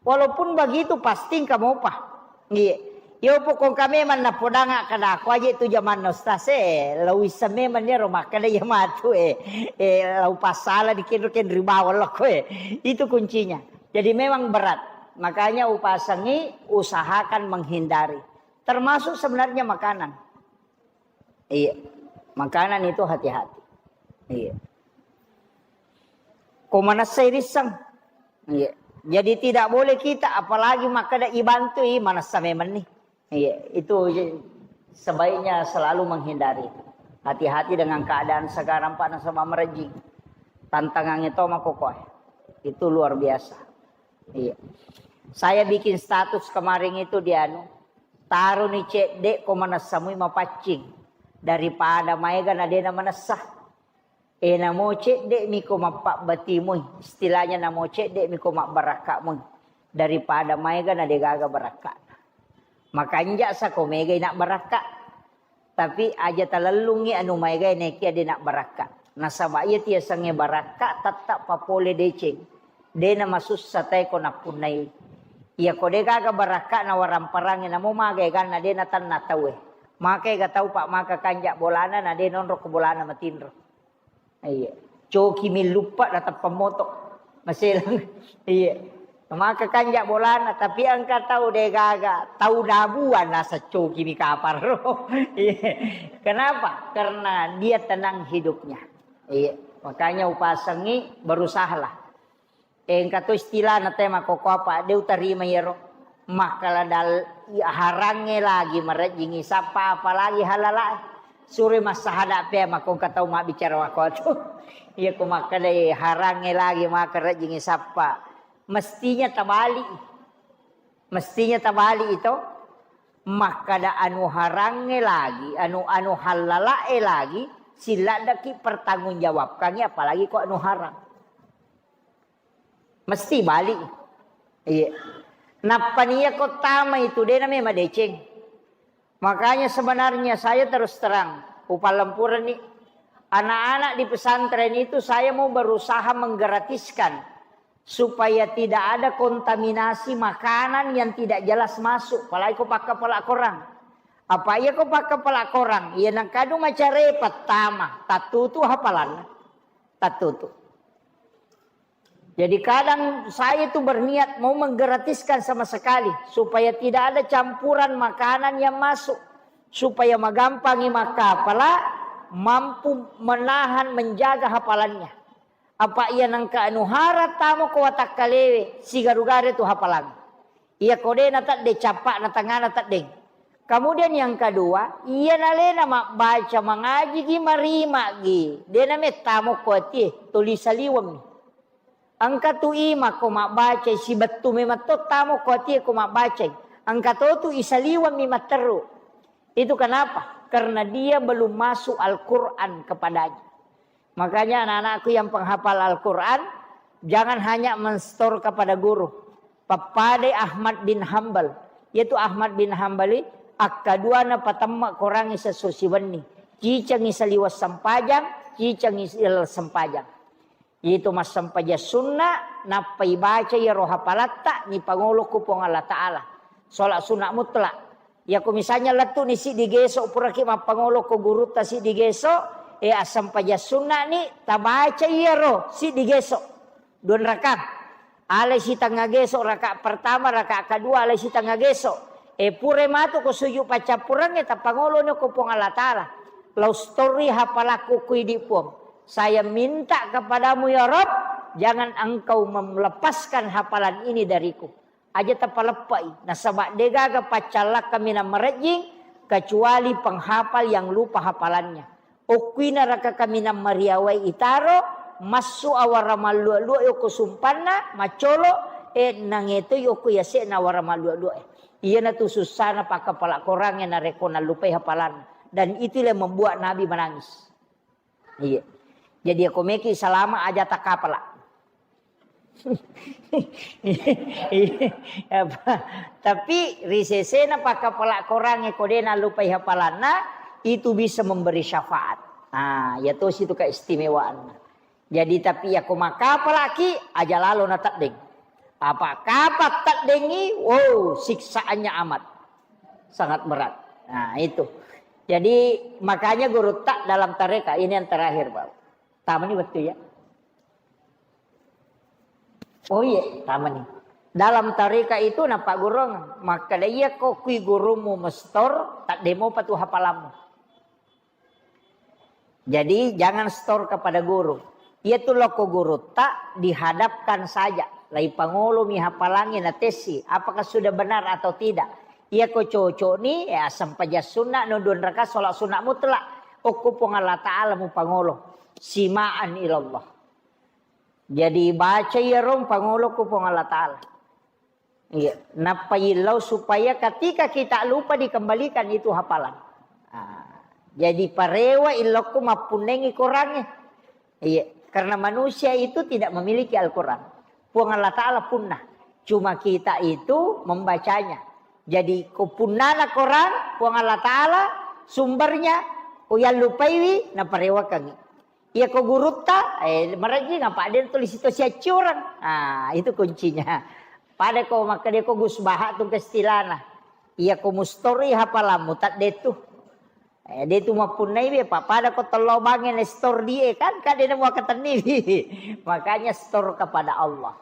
Walaupun begitu pasti engka mopa. Iya. Yo pokok kami memang napodanga kada aku aja itu jamanna Ustaz eh. Lo wisseng memang iyaro makkeda iya matu eh. Eh, lo pasala di kenro-kenro bawang lo koe. Itu kuncinya. Jadi memang berat. Makanya upasengi usahakan menghindari. Termasuk sebenarnya makanan. Iya. Makanan itu hati-hati. Iya. Ko manessai risseng. Iya. Jadi tidak boleh kita apalagi makkeda ibantui manessa memang nih. Iya, itu je-, sebaiknya selalu menghindari. Hati-hati dengan keadaan sekarang Pak nasaba merejing. Tantangannya to makokoe. Itu luar biasa. Iya. Saya bikin status kemarin itu di anu, taro ni cedde ko manessa mui mapaccing daripada maega na dena manessa. Eh, namo cedde mi ko mappabbati mui, istilahnya namo cedde mi ko mabbarakka mui daripada maega na degaga barakka. Makanja sa ko mega ina barakka. Tapi aja talellungngi anu maegae nekia de nabbarakka. Nasaba iya tiasengnge barakka tetta papole deceng. De namasussa tae ko nappunnai. Iya ko de gaga barakka na waramparangnge namo maga eganna de natanna taue. Maka ega tau pak maka kanja bolana na de nonro ko bolana matinro. Iya. Coki milluppe na teppa moto. Maselang. Iya. Maka kanja bolana, tapi engka tau degaga, tau dabuan nasa coki mi kapar. Iya. Kenapa? Karena dia tenang hidupnya. Iya. Makanya upasengi berusahalah. Engka to istilahna te makkokko apa, de utarima iyaro. Makkala dal-, harangnge lagi marejjingi sappa, apalagi halalae. Sure massahada pe makkongka tau mabbicara makkotu. Iya ko makkadai harangnge lagi maka rejjingi sappa. Mestinya tabali. Mestinya tabali itu. Makkada anu harangnge lagi, anu, anu halalae lagi, silladdaki pertanggungjawabkangi apalagi ko anu harang. Mesti balik. Iya. Nappa nia ko tama itu, de name madeceng. Makanya sebenarnya saya terus terang, upalempureni anak-anak di pesantren itu saya mau berusaha menggratiskan supaya tidak ada kontaminasi makanan yang tidak jelas masuk. Apalagi ko pakka pala korang. Apa iya ko pakka pala korang, iya nangkadu macare pertama, tattutu hafalanna. Tattutu. Jadi kadang saya itu berniat mau menggratiskan sama sekali supaya tidak ada campuran makanan yang masuk, supaya magampangi makkapala mampu menahan, menjaga hafalannya. Apa iya nangka anu hara tamo ko watakkalewe sigaru-garu tu hafalang. Iya ko de na tedde cappa'na tangana teddeng. Kemudian yang kedua, iya nalena mabbaca mangajigi marimagi, de na mettamo ko atie, tuli saliweng mi. Engka tu ima ko mabbaca sibettu memang to tamo ko atie ko mabbaca. Engka to tu isaliweng mi matteru. Itu kenapa? Karena dia belum masuk Al-Quran kepadanya. Makanya anak-anakku yang penghafal Al-Quran, jangan hanya menstor kepada guru. Pappadai Ahmad bin Hambal. Yaitu Ahmad bin Hambali, akkaduana patemma korangi sesso siwenni. Cicengi saliweng sempajang, cicengi ilal sempajang. Yaitu massempajang sunna, nappa ibaca iyaro hapalatta, nipangolo ku Puang Allah Ta'ala. Sholat sunat mutlak. Iyako misalnya lettu'ni siddi geso, puraki mappangolo ko gurutta siddi geso, e, assempajang sunna'ni, tabaca iyaro siddi geso. Dua raka. Alai sitengnga geso, raka pertama, raka kedua, alai sitengnga geso. E, pura matu ko sujud paccappurengnge, tappangoloni ko Puang Allah Ta'ala. Lau stori hapalakku ku idi Puang. Saya minta kepadamu ya Rabb, jangan engkau melepaskan hafalan ini dariku. Aja tapaleppai, nasaba degaga paccallakka minang marejjing kecuali penghafal yang lupa hafalannya. Okkuina raka kaminang mariawai itaro, massu awara mallua-lua yoko sumpanna, maccolo, e, nangeto yoko yase'na awara mallua-lua e. Iyanatu sussana pakkapala Korangnge narekko nallupai hafalanna. Dan itulah yang membuat Nabi menangis. Iya. Jadi, ako meki salama aja takapala. Iya, apa? Tapi ri sesena pakkapala Korangnge ko de nallupai hafalanna, itu bisa memberi syafaat. Nah, ya tosi itu keistimewaanna. Jadi, tapi ya ko makkapalaki aja lalo nateddeng. Apa kapa teddengi, wow, siksaannya amat. Sangat berat. Nah, itu. Jadi, makanya gurutta dalam tarekat, ini yang terakhir, Pak. Tamani betul ya. Oh iya, tamani. Dalam tarekat itu nampak gurung, maka iya ko kui gurumu mestor, tak demo patu hafalanmu. Jadi jangan store kepada guru. Iya tu loko gurutta dihadapkan saja. Lai pangolomi hafalangi na tessi, apakah sudah benar atau tidak. Iya ko cocok ni, ya sempajang sunnah, no dua raka sholat sunnah mutlak. Okko Puang Allah Ta'ala mu pangolo. Simaan ilallah. Jadi baca iya rong pangolo ku Puang Allah Ta'ala. Iya, nappa illau supaya ketika kita lupa dikembalikan itu hafalan. Ah, jadi parewa illokku mappunnengi Korangnge. Iya, karena manusia itu tidak memiliki Al-Quran. Puang Allah Ta'ala punna. Cuma kita itu membacanya. Jadi ko punnana Koran, Puang Allah Ta'ala sumbernya, ko yallupaiwi, naparewakangi. Iya ko gurutta, eh, marejjing apa de tulis itu siacciorang. Ah, itu kuncinya. Pada ko makkeda ko Gus Baha tu kestilana. Iya ko mustori hafalammu tak de tu. Eh, de tu mappunnai be, pa-, pada ko tello bange ne store die kan, kan de nemu akatenni. Makanya store kepada Allah.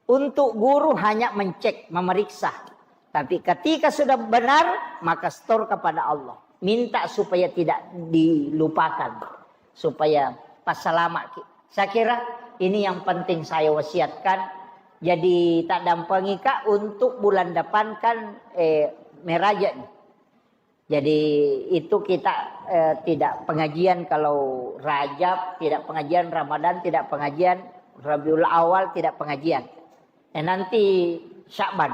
Untuk guru hanya mencek, memeriksa. Tapi ketika sudah benar, maka store kepada Allah. Minta supaya tidak dilupakan, supaya passalamaki. Saya kira ini yang penting saya wasiatkan. Jadi tak dampengika untuk bulan depan kan, eh, meraja nih. Jadi itu kita, eh, tidak pengajian kalau Rajab, tidak pengajian Ramadan, tidak pengajian Rabiul Awal, tidak pengajian. Eh, nanti Sya'ban.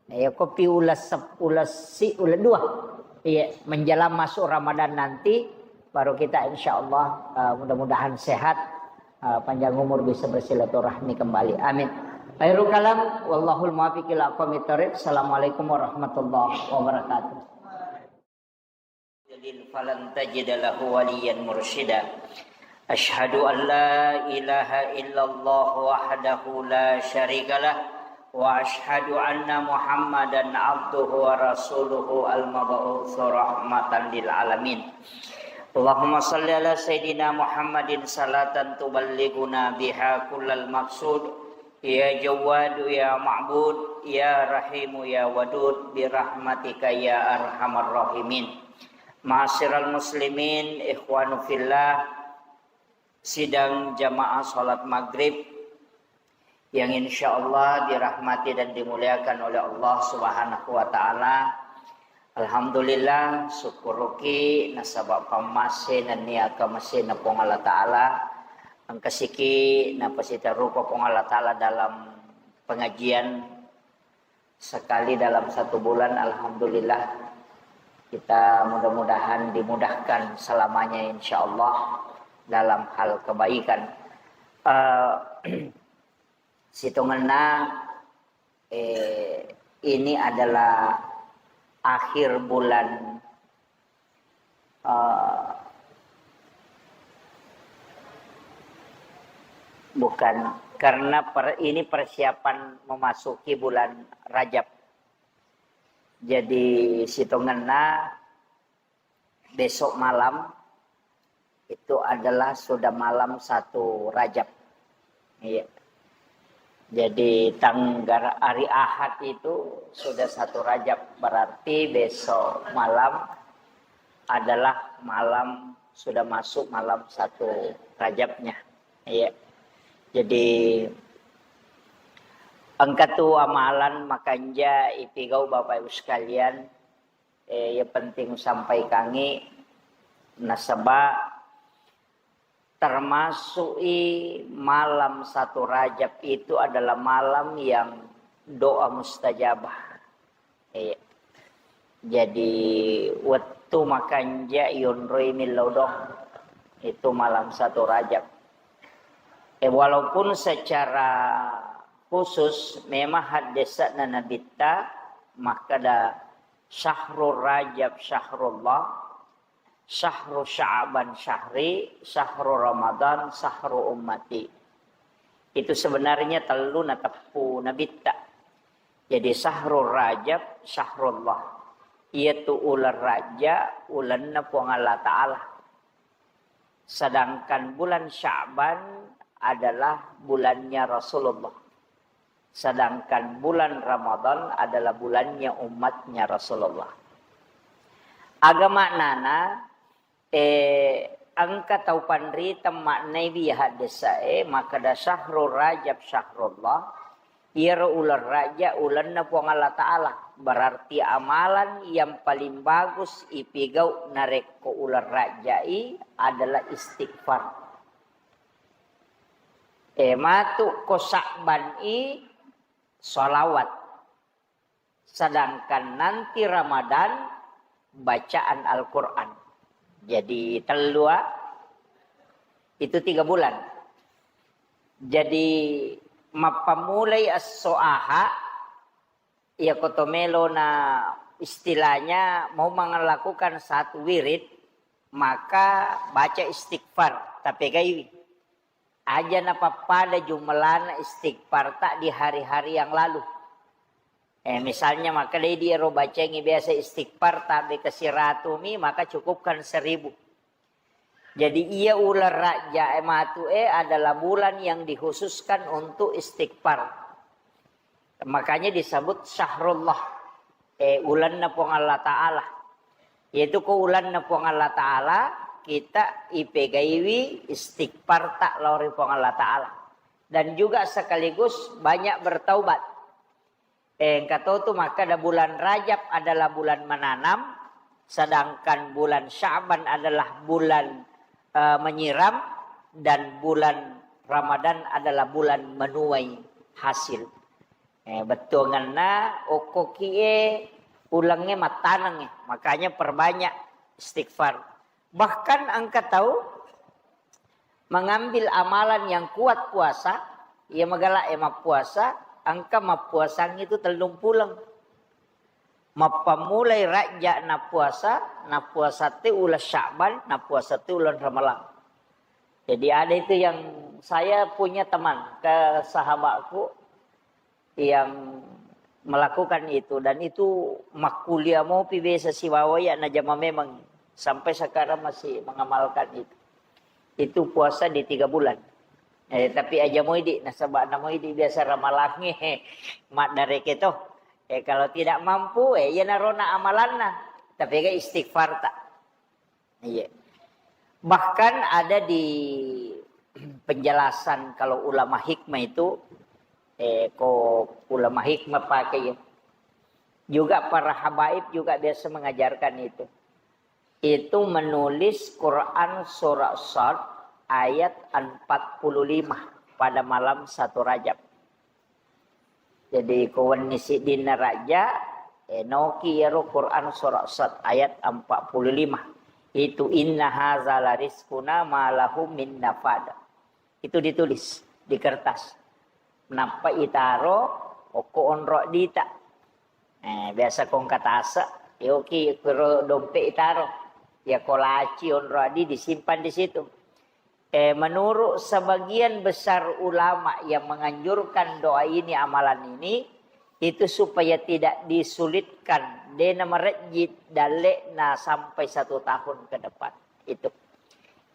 Eh, kopi ulas sep-, ulas si-, ulas dua. Iya, menjelang masuk Ramadan nanti, baru kita insya Allah, eh, mudah-mudahan sehat, eh, panjang umur bisa bersilaturahmi kembali. Amin. Khairul kalam, wallahul muwaffiq ila aqwamit thariq. Assalamualaikum warahmatullahi wabarakatuh. يضلل فلن تجد له وليا مرشدا. أشهد أن لا إله إلا الله وحده لا شريك له، وأشهد أن محمدا عبده ورسوله المبعوث رحمة للعالمين. اللهم صل على سيدنا محمد صلاة تبلغنا بها كل المقصود، يا جواد يا معبود يا رحيم يا ودود برحمتك يا أرحم الراحمين. Ma'asyiral muslimin, ikhwanu fillah, sidang jamaah salat maghrib yang insya Allah dirahmati dan dimuliakan oleh Allah Subhanahu wa Ta'ala. Alhamdulillah, sukkuruki nasaba pammase nennia kamasena Puang Allah Ta'ala. Engkasiki napasitarupa Puang Allah Ta'ala dalam pengajian sekali dalam satu bulan. Alhamdulillah, kita mudah-mudahan dimudahkan selamanya insya Allah dalam hal kebaikan. Eh, sitongenna, eh, ini adalah akhir bulan, eh, bukan, karena per-, ini persiapan memasuki bulan Rajab. Jadi sitongenna besok malam itu adalah sudah malam satu Rajab. Iya. Jadi tanggal hari Ahad itu sudah satu Rajab, berarti besok malam adalah malam, sudah masuk malam satu Rajabnya. Iya. Jadi engka tu amalan makanja ipigau Bapak Ibu sekalian, eh, yang penting sampaikangi nasaba termasuk i malam satu Rajab itu adalah malam yang doa mustajabah. Iya. Jadi wettu makanja yonroi millau doang. Itu malam satu Rajab. Eh, walaupun secara khusus memang haddesa'na Nabitta makkeda, "Syahrul Rajab syahrullah, syahru Sya'ban syahri, syahru Ramadan syahru ummati." Itu sebenarnya tellu nateppu Nabitta. Jadi syahrul Rajab syahrullah. Iyatu uleng Rajja ulenna Puang Allah Ta'ala. Sedangkan bulan Sya'ban adalah bulannya Rasulullah. Sedangkan bulan Ramadan adalah bulannya umatnya Rasulullah. Aga maknana, eh, engka tau panrita maknai wi haddesa'e, makkeda syahrul Rajab syahrullah, iyaro uleng Rajja ulenna Puang Allah Ta'ala. Berarti amalan yang paling bagus ipigau narekko uleng Rajai adalah istighfar. Eh, matu ko Sya'ban i salawat. Sedangkan nanti Ramadan bacaan Al-Quran. Jadi tellu, ah, itu tiga bulan. Jadi mappammulai esso aha, iya koto melo na istilahnya mau melakukan satu wirid, maka baca istighfar, tapegaiwi. Aja napappada jumlana istighfar tak di hari-hari yang lalu. Eh, misalnya, maka dei di ero bacengi biasa istighfar tabe ke siratu mi, maka cukupkan seribu. Jadi iya uleng Rajja e matu e adalah bulan yang dikhususkan untuk istighfar. Makanya disebut syahrullah, eh, ulenna Puang Allah Ta'ala. Yaitu ko ulenna Puang Allah Ta'ala, kita ipegaiwi istighfar tak lao ri Puang Allah Ta'ala. Dan juga sekaligus banyak bertaubat. Eh, engka to tu makkeda bulan Rajab adalah bulan menanam, sedangkan bulan Sya'ban adalah bulan, eh, menyiram, dan bulan Ramadan adalah bulan menuai hasil. Eh, bettuangenna okko kie ulengnge mattanengnge, makanya perbanyak istighfar. Bahkan engka tau mengambil amalan yang kuat puasa, iya magala e mappuasa, engka mappuasang itu tellung puleng. Mappammulai Rajja nappuasa, nappuasa te uleng Sya'ban, nappuasa te uleng Ramalang. Jadi ada itu yang saya punya teman ke sahabatku yang melakukan itu, dan itu makkuliah mopi biasa sibawa ya najama memang sampai sekarang masih mengamalkan itu. Itu puasa di tiga bulan. Eh, tapi aja moidi nasaba namoidi biasa ramalangnge maddareke to. Eh, kalau tidak mampu, eh, iya narona amalanna. Tapi ga istighfar tak. Iya. Bahkan ada di penjelasan kalau ulama hikmah itu, eh, ko ulama hikmah pakai ya. Juga para habaib juga biasa mengajarkan itu. Itu menulis Quran surah Sad ayat empat puluh lima pada malam satu Rajab. Jadi ko wenni siddinna Rajja, eh, noki iyaro Quran surah Sad ayat empat puluh lima. Itu inna haza la rizquna ma lahu min nafad. Itu ditulis di kertas. Nappa itaro okko onro dita. Eh, biasa kongka tase, yoki kuro dompet itaro. Ya ko laci onro adi disimpan di situ. Eh, menurut sebagian besar ulama yang menganjurkan doa ini, amalan ini, Itu supaya tidak disulitkan, de' namarejji dalle'na sampai satu tahun ke depan. Itu.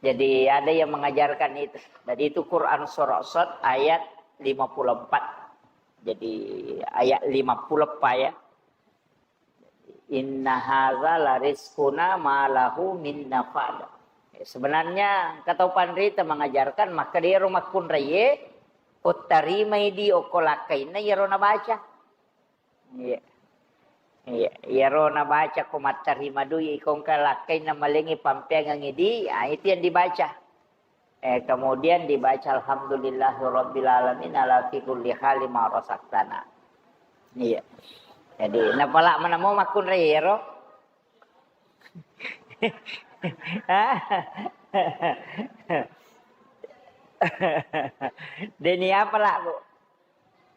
Jadi ada yang mengajarkan itu. Jadi itu Quran surah Sad ayat lima puluh empat. Jadi ayat lima puluh empat ya. Inna hadza larizquna ma lahu min nafad. Sebenarnya engka tau panrita mengajarkan, maka de' ro makkunraie, ottarimai di okko lakkainna iyaro nabaca. Iya. Iya, iyaro nabaca ko mattarima dui, ko engka lakkainna malengngi pampeangengngi di, ah, itu yang dibaca. Eh, kemudian dibaca alhamdulillahirabbil alamin ala fi kulli hali ma razaqtana. Iya. Jadi, napala manamo makkunrai ero. Deni apa lah, Bu?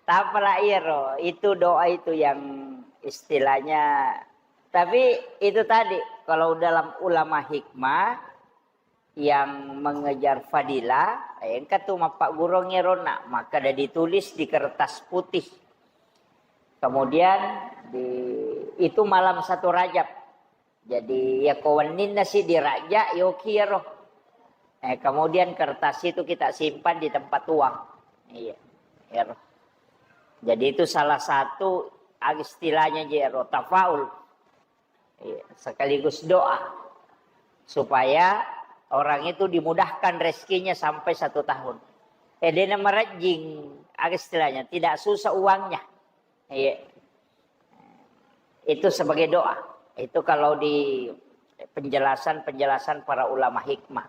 Tapala iyaro, itu doa itu yang istilahnya, tapi itu tadi, kalau dalam ulama hikmah yang mengejar fadilah, eh, engka tu mappaggurung iyarona, maka ada ditulis di kertas putih. Kemudian di, itu malam satu Rajab. Jadi, ya ko wenninna si dirajja, yoki ero. Eh, kemudian kertas itu kita simpan di tempat uang. Iya, ero. Jadi itu salah satu, ah, istilahnya je ero, tafaul. Iya, sekaligus doa. Supaya orang itu dimudahkan rezekinya sampai satu tahun. Eh, de' namarejjing, ah, istilahnya, tidak susah uangnya. Iya. Itu sebagai doa. Itu kalau di penjelasan-penjelasan para ulama hikmah.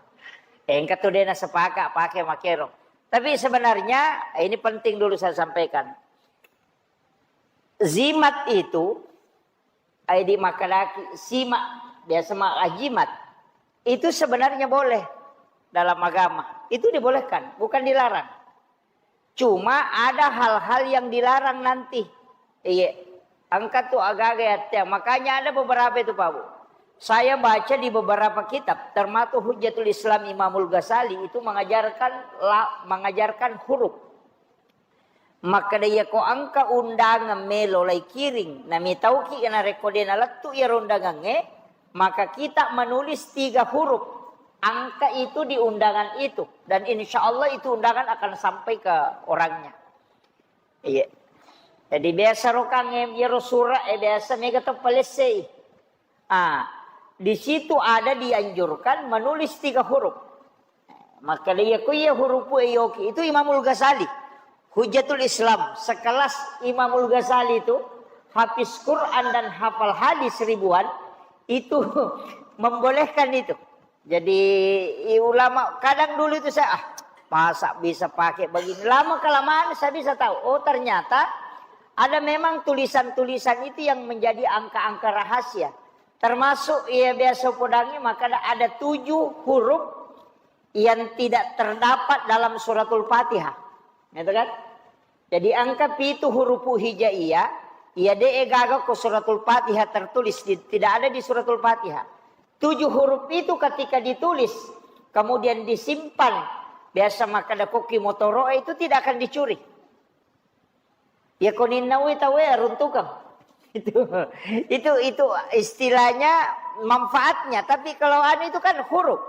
Eh, engka tu de' nasepaka pake makero. Tapi sebenarnya, eh, ini penting dulu saya sampaikan. Zimat itu, ai di makadaki, sima, biasa ma-, ajimat. Itu sebenarnya boleh dalam agama. Itu dibolehkan, bukan dilarang. Cuma ada hal-hal yang dilarang nanti. Iya. Engka tu agaga yatte. Makanya ada beberapa itu, Pak Bu. Saya baca di beberapa kitab, termasuk Hujjatul Islam Imamul Ghazali itu mengajarkan la-, mengajarkan huruf. Makkeda, iya ko engka undangan melo lai kiring, namitauki narekko de' nalettu iyaro undangangnge, maka kita menulis tiga huruf angka itu di undangan itu, dan insya Allah itu undangan akan sampai ke orangnya. Iya. Jadi biasa rokang, em, iyaro sura'e biasa mega to palessei. Ah, di situ ada dianjurkan menulis tiga huruf. Maka iya ku iya hurupu e yoki itu Imamul Ghazali. Hujjatul Islam, sekelas Imamul Ghazali itu, hafiz Quran dan hafal hadis ribuan, itu membolehkan itu. Jadi, i-, ulama kadang dulu itu saya, "Ah, masa bisa pakai begini?" Lama kelamaan saya bisa tahu, oh, ternyata ada memang tulisan-tulisan itu yang menjadi angka-angka rahasia. Termasuk, iya, biasa podangi, maka ada, ada tujuh huruf yang tidak terdapat dalam Suratul Fatihah. Gitu kan? Jadi angka pitu hurupu hijaiyah, iya de' gaga ko Suratul Fatihah tertulis, di, tidak ada di Suratul Fatihah. Tujuh huruf itu ketika ditulis, kemudian disimpan, biasa makkeda koki motoro itu tidak akan dicuri. Ya koninnaui tauwe runtukang. Itu, itu, itu istilahnya manfaatnya. Tapi kalau anu itu kan huruf.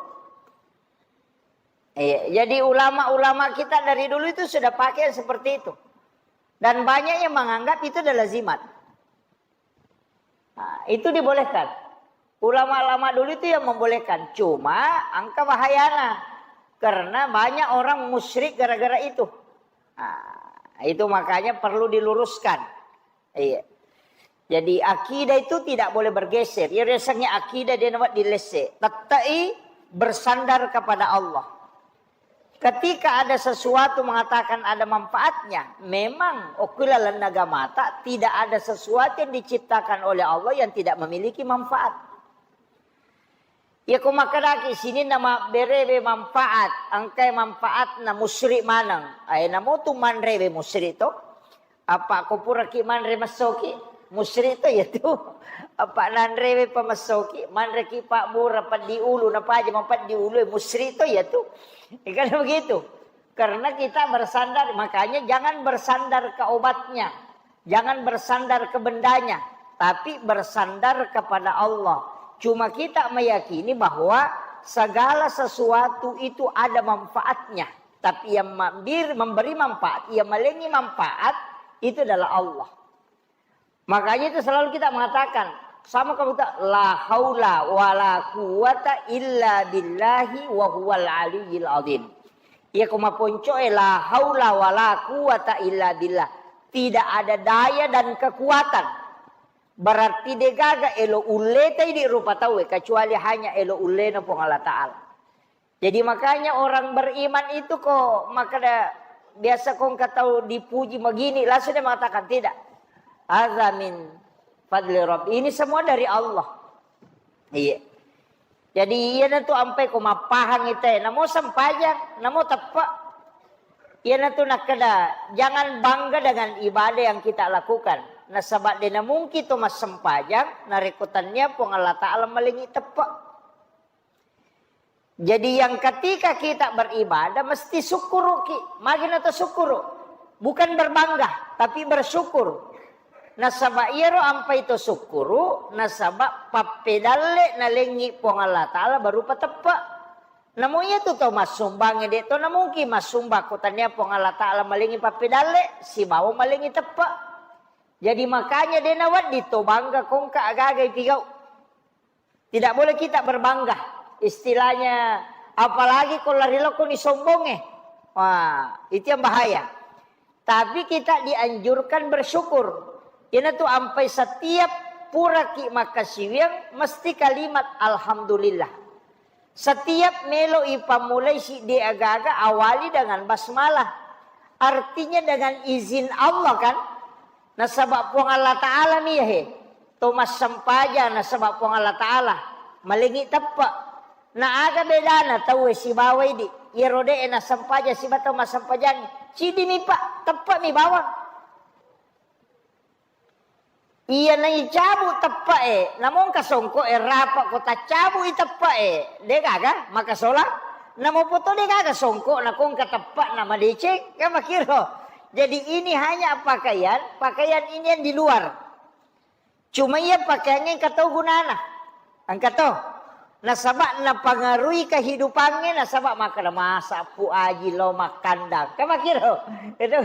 Iya, jadi ulama-ulama kita dari dulu itu sudah pakai yang seperti itu. Dan banyak yang menganggap itu adalah zimat. Nah, itu dibolehkan. Ulama-ulama dulu itu yang membolehkan. Cuma angka bahayana. Karena banyak orang musyrik gara-gara itu. Nah, itu makanya perlu diluruskan. Iya. Jadi akidah itu tidak boleh bergeser. Ya, rasanya akidah dia nampak dilese. Tettai bersandar kepada Allah. Ketika ada sesuatu mengatakan ada manfaatnya, memang okulalan agamata tidak ada sesuatu yang diciptakan oleh Allah yang tidak memiliki manfaat. Iya ko makkedaki sininna mabberewe manfaat, engkai manfaatna musyrik maneng. Ae namotu manrewe musyrik to. Apa ko puraki manre messoki, musyrik to iya tu. Apa nanrewe pa messoki, manreki pabbura peddi ulu, napaja mapeddi ulu, musyrik to iya tu. Kan begitu. Karena kita bersandar, makanya jangan bersandar ke obatnya. Jangan bersandar ke bendanya, tapi bersandar kepada Allah. Cuma kita meyakini bahwa segala sesuatu itu ada manfaatnya. Tapi yang mambir-, memberi manfaat, yang malengi manfaat, itu adalah Allah. Makanya itu selalu kita mengatakan, sama kamu tak, "La haula wa la quwwata illa billahi wa huwal aliyyil azim." Iya ko maponco e, "La haula wa la quwwata illa billah." Tidak ada daya dan kekuatan. Berarti degaga elo ulleta idi rupa tauwe, kecuali hanya elo ullena Puang Allah Ta'ala. Jadi makanya orang beriman itu ko makkeda biasa ko engka tau dipuji begini, langsung dia mengatakan, "Tidak. Hadza min fadli Rabbi." Ini semua dari Allah. Iya. Jadi iyanatu ampai ko mappahang ite, namo sempajang, namo teppe. Iyanatu nakkeda, jangan bangga dengan ibadah yang kita lakukan. Nasaba de namungki to massempajang narekko tennia Puang Allah Ta'ala malengi teppe. Jadi yang ketika kita beribadah mesti sukkuruki. Magi nato sukkuru? Bukan berbangga, tapi bersyukur. Nasaba iyaro ampai to sukkuru, nasaba pappedalle nalengi Puang Allah Ta'ala berupa teppe. Namo iyatu to massumbangnge de to namungki massumbang ko tania Puang Allah Ta'ala malengi pappedalle sibawa malengi teppe. Jadi makanya de nawedding to bangga ko engka agaga ipigau. Tidak boleh kita berbangga. Istilahnya, apalagi ko lari lokoni sombongnge. Wah, itu yang bahaya. Tapi kita dianjurkan bersyukur. Iyanatu ampai setiap puraki makkasiwiang mesti kalimat alhamdulillah. Setiap melo ipammulai siddi agaga awali dengan basmalah. Artinya dengan izin Allah kan? Nasaba Puang Allah Ta'ala mi he. To massempajang nasaba Puang Allah Ta'ala. Malengi teppe. Na aga bedana tauwe sibawa idi. Iyaro de e nassempajang siba tau massempajang. Cidi mi pa, teppe mi bawang. Iya naicabu teppe e, namongka songko e rapa ko taccabu i teppe e. De gaga, maka sola. Namo poto de gaga songko na kongka teppe na madeceng, kan makiro. Jadi ini hanya pakaian, pakaian ini yang di luar. Cuma iya pakaiannya engka to gunana. Engka to. Nasaba napangaruhi kehidupannya, nasaba makkeda masa Pu Aji lo makkandang. Kan makiro. Itu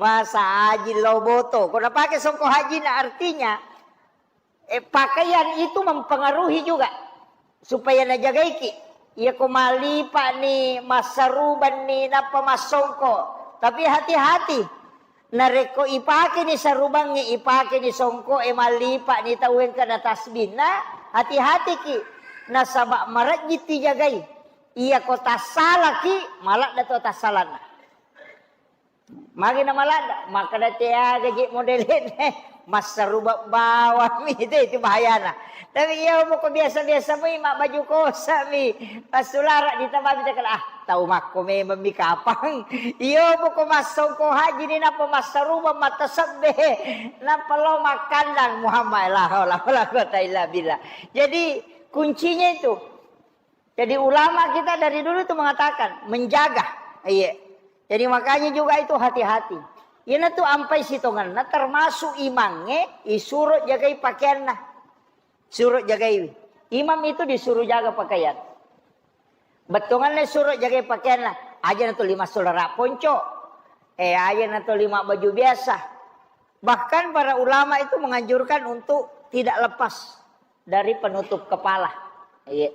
masa Aji lo boto. Ko napake songko haji na artinya, eh, pakaian itu mempengaruhi juga. Supaya najagaiki. Iya ko malipa ni, massarubang ni, nappa massongko. Tapi hati-hati. Narekko ipake ni sarubangnge, ipake ni songko e, malipa ni tau engka na tasbihna, hati-hatiki. Nasaba marejji tijagai. Iya ko tassalaki, maladda to tassalanna. Magi na maladda, makkeda teaga je modelene, massarubang bawang mi, itu, itu bahayana. Tapi iya poko biasa-biasa mi, mabbaju kosa mi, passulara ditamami takala, ah, tau makko memang mi kapang. Iya poko massongko haji ni nappa massarubang mattasebbe, nappa lo makkandang Muhammad, la haula wala quwata illa billah. Jadi kuncinya itu, jadi ulama kita dari dulu itu mengatakan, menjaga. Iya. Jadi makanya juga itu hati-hati. Iyanatu ampai sitongenna termasuk imangnge isuro jagai pakaianna. Suro jagai. Imam itu disuruh jaga pakaian. Bettuanna suro jagai pakaianna. Aja natu lima sulara ponco. Eh, aja natu lima baju biasa. Bahkan para ulama itu menganjurkan untuk tidak lepas dari penutup kepala. Iya.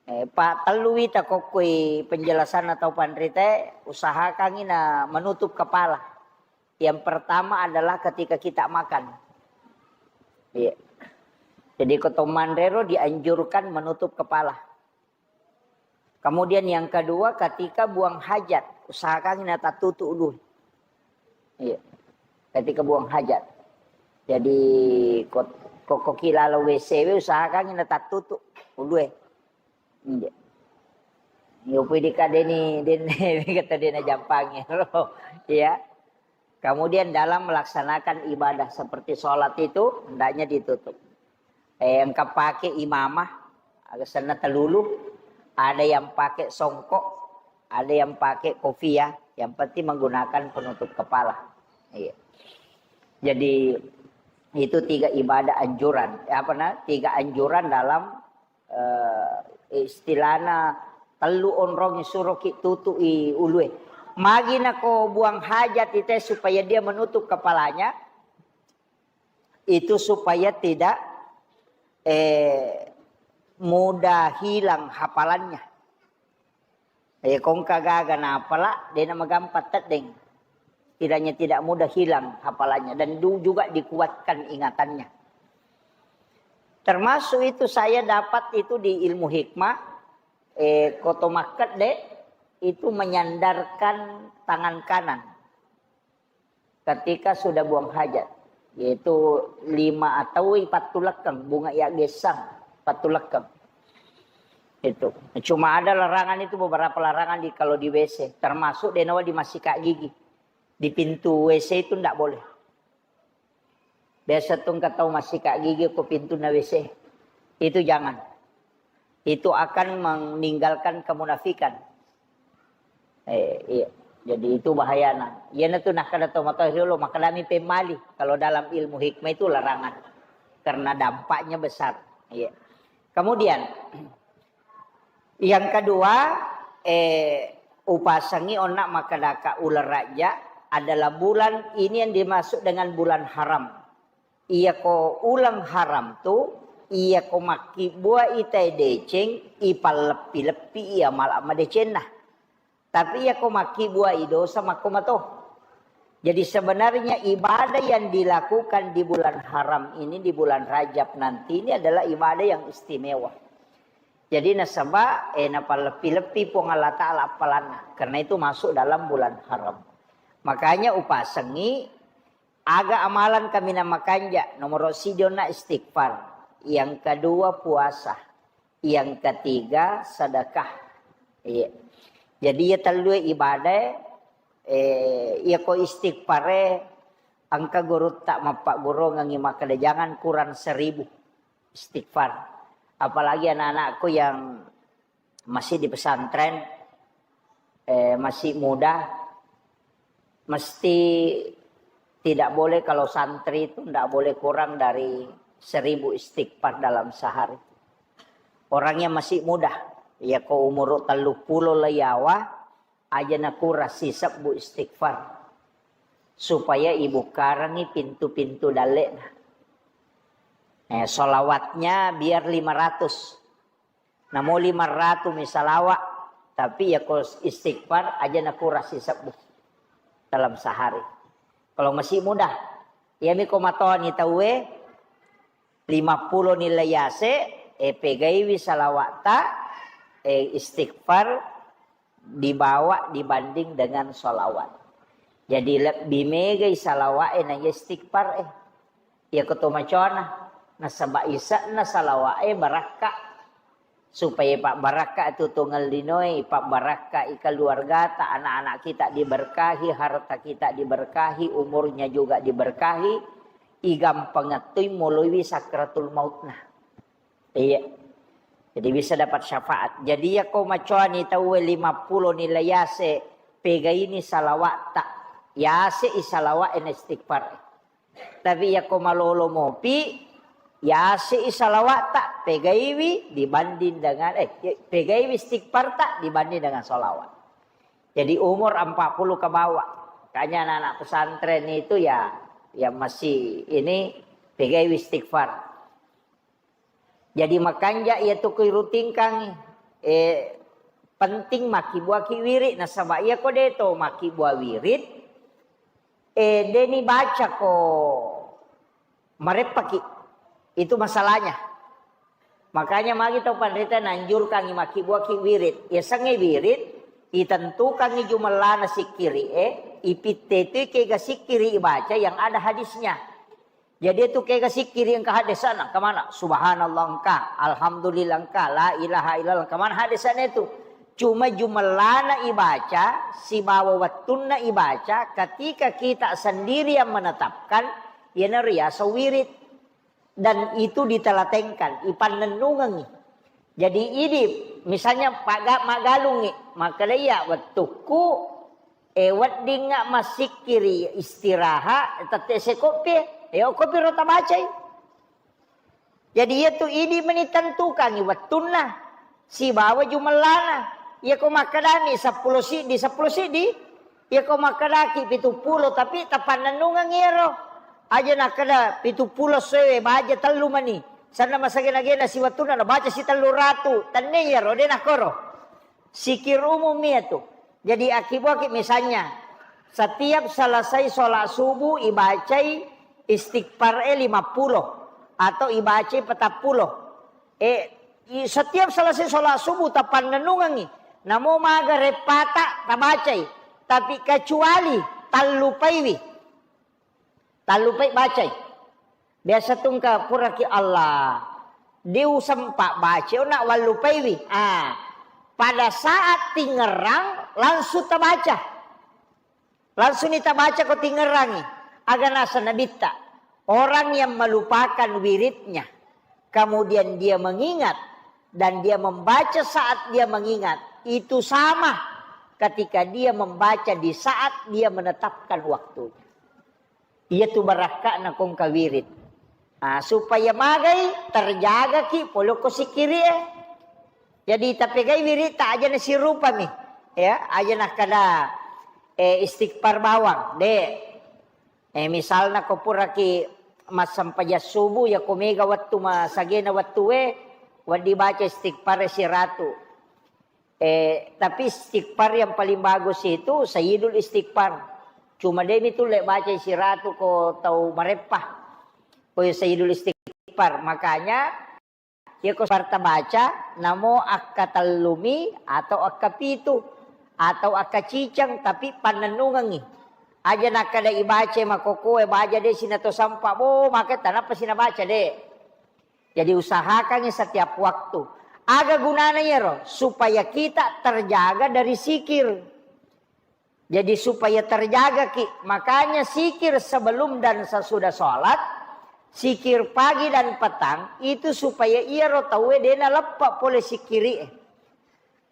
Eh, pa tellu wita kokkoi penjelasan atau panrita, usahakangi na menutup kepala. Yang pertama adalah ketika kita makan. Iya. Jadi ko to manrero dianjurkan menutup kepala. Kemudian yang kedua, ketika buang hajat, usahakan na tattutu ulue. Iya. Ketika buang hajat. Jadi ko, ko, ko kilalo W C we, usahakan na tattutu ulue. Iya. Yo pui dikadeni den kata dena jampangi. Iya. Kemudian dalam melaksanakan ibadah seperti sholat itu, hendaknya ditutup. Eh, engka pake imamah, aga senna telulu, ada yang pakai songkok, ada yang pakai kopiah, yang penting menggunakan penutup kepala. Iya. Jadi itu tiga ibadah anjuran. Eh, apa na? Tiga anjuran dalam, eh, istilahna tellu onrong suroki tutui ulue. Magi nako buang hajat ite supaya dia menutup kepalanya, itu supaya tidak, eh, mudah hilang hafalannya. Eh, kongka gaga napala, dena magampang teddeng. Kiranya tidak mudah hilang hafalannya dan du-, juga dikuatkan ingatannya. Termasuk itu saya dapat itu di ilmu hikmah, eh, koto makkedde itu menyandarkan tangan kanan ketika sudah buang hajat, yaitu lima atau pattulekkeng, bunga ya gesang, pattulekkeng. Itu. Cuma ada larangan itu, beberapa larangan di, kalau di W C, termasuk denawa di masika gigi. Di pintu W C itu ndak boleh. Biasa tu engka tau masika gigi ko pintu na W C. Itu jangan. Itu akan meninggalkan kemunafikan. Eh, iya. Jadi itu bahayana. Iyana tu nakkeda tau matoa riolo, makkedami pemmali. Kalau dalam ilmu hikmah itu larangan. Karena dampaknya besar. Iya. Kemudian, yang kedua, eh, upasengi onna makkedaka uleng Rajab adalah bulan ini yang dimaksud dengan bulan haram. Iyako uleng haram tu, iyako makkibbuai tae deceng, ipalleppi-leppi iya mala madecenna. Tapi iyako makkibbuai dosa makko mato. Jadi sebenarnya ibadah yang dilakukan di bulan haram ini, di bulan Rajab nanti ini adalah ibadah yang istimewa. Jadi nasaba, eh, napalleppi-leppi Puang Allah Ta'ala appalanna. Karena itu masuk dalam bulan haram. Makanya upasengi aga amalan kaminang makanja, nomor siji onna istighfar, yang kedua puasa, yang ketiga sedekah. Iya. Jadi iya tellue ibadah, eh, iya ko istighfare, engka gurutta mappaggurongengi makkeda jangan kurang seribu istighfar. Apalagi anak-anakku yang masih di pesantren, eh, masih muda, mesti tidak boleh kalau santri itu tidak boleh kurang dari seribu istighfar dalam sehari. Orangnya masih muda, ya ko umur tellu pulo le yawa, aja nakura sisebbu istighfar. Supaya ibukarangi pintu-pintu dalle'na. Eh, solawatnya biar lima ratus. Namo lima ratus mi salawa, tapi ya ko istighfar aja nakura sisebbu dalam sehari. Kalau masih muda, iyami ko matoni tauwe, lima pulo nilai yase, eh, pegaiwi salawata, eh, istighfar dibawa dibanding dengan salawat. Jadi lebbi megai salawa'e na istighfar e. Iya ko to macona, nasaba ise'na salawa'e barakka. Supaya pabbarakka tu tongeng linoe, pabbarakka i keluargata, anak-anak kita diberkahi, harta kita diberkahi, umurnya juga diberkahi, igampangeng toi moloiwi sakratul mautna. Iya. Jadi bisa dapat syafaat. Jadi ya ko macoani tauwe lima pulo nilai yase, pegaini salawa'ta. Yase i salawa'e na istighfar. Tapi ya ko malolo mopi, yase i salawa'ta, pegaiwi dibanding dengan, eh, pegaiwi istighfarta dibanding dengan salawat. Jadi umur empat puluh ke bawah. Makanya anak-anak pesantren itu ya, yang masih ini pegaiwi istighfar. Jadi makanja iya tu kui rutingkang, eh, penting makkibuaki wirid, nasaba iya ko de to makkibua wirid, eh, deni baca ko mareppaki. Itu masalahnya. Makanya magi tau panrita nanjurkangi makkibuaki wirid. Yasengnge wirid, itentukangi jumellana sikkiri e, ipitte tu kega sikkiri ibaca yang ada hadisnya. Jadi itu kega sikkiri engka hadesana, engka mana? Subhanallah engka, alhamdulillah engka, la ilaha illallah engka mana hadesana itu. Cuma jumellana ibaca, sibawa wettunna ibaca, ketika kita sendiri yang menetapkan, iyanaro riaseng wirid. Dan itu ditelatenkan, ipannennungengi. Jadi idi, misalnya paga-, maggalungi, makkeda iya wettukku E, weddingnga massikkiri istirahat, tette sekoppi, e, okkopi ro tabacai. Jadi, iyatu idi meni tentukangi wettunna sibawa jumellana. Iyako makkedami seppulo siddi, seppulo siddi, iyako makkedaki pitu pulo, tapi tapannennungengngi iyaro. Aja nakkeda pitu pulo sewe, baja tellu meni. Sanna masagena-gena siwettunna nabaca sitellu ratu, tenne iyaro, de nakkoro. Sikir umum iyatu. Jadi, akkibuaki, misalnya, setiap selesai sholat subuh ibacai istighfar e lima puluh atau ibacai petappulo. E, i-, setiap selesai sholat subuh tapannennungengngi. Namo maga reppata tabacai. Tapi kecuali tallupaiwi. Tallupai bacai. Biasa tungka puraki Allah. Diusempa baca, ona wallupaiwi. Ah, pada saat tingerang langsung tabaca. Langsung ni tabaca ko tingerangi. Aga nasa nabitta. Orang yang melupakan wiridnya, kemudian dia mengingat dan dia membaca saat dia mengingat, itu sama ketika dia membaca di saat dia menetapkan waktunya. Iyatu barakka'na kongka wirid. Ah, supaya magai terjagaki polokko sikkiri'e. Jadi tapegai wiritta aja nasirupami. Ya, aja nakkada, eh, istighfar bawang, de. Eh, misalna ko puraki massempajang subuh, ya ko mega wettu masagena wettue, wedding baca istighfar siratu. Eh, tapi istighfar yang paling bagus itu Sayyidul Istighfar. Cuma demi tulle baca siratu ko tau mareppa. Ko Sayyidul Istighfar. Makanya, iya ko sparta baca, namo akkatellumi atau akkapitu atau akkaciceng, tapi pannennungengngi. Aja nakkada ibaca makokoe, baja de sinato sampa, bo, maka tanappa sinabaca de. Jadi usahakangi setiap waktu. Aga gunana iyaro? Supaya kita terjaga dari sikir. Jadi supaya terjaga ki. Makanya sikir sebelum dan sesudah sholat, sikir pagi dan petang, itu supaya iyaro tauwe dena leppa pole sikiri.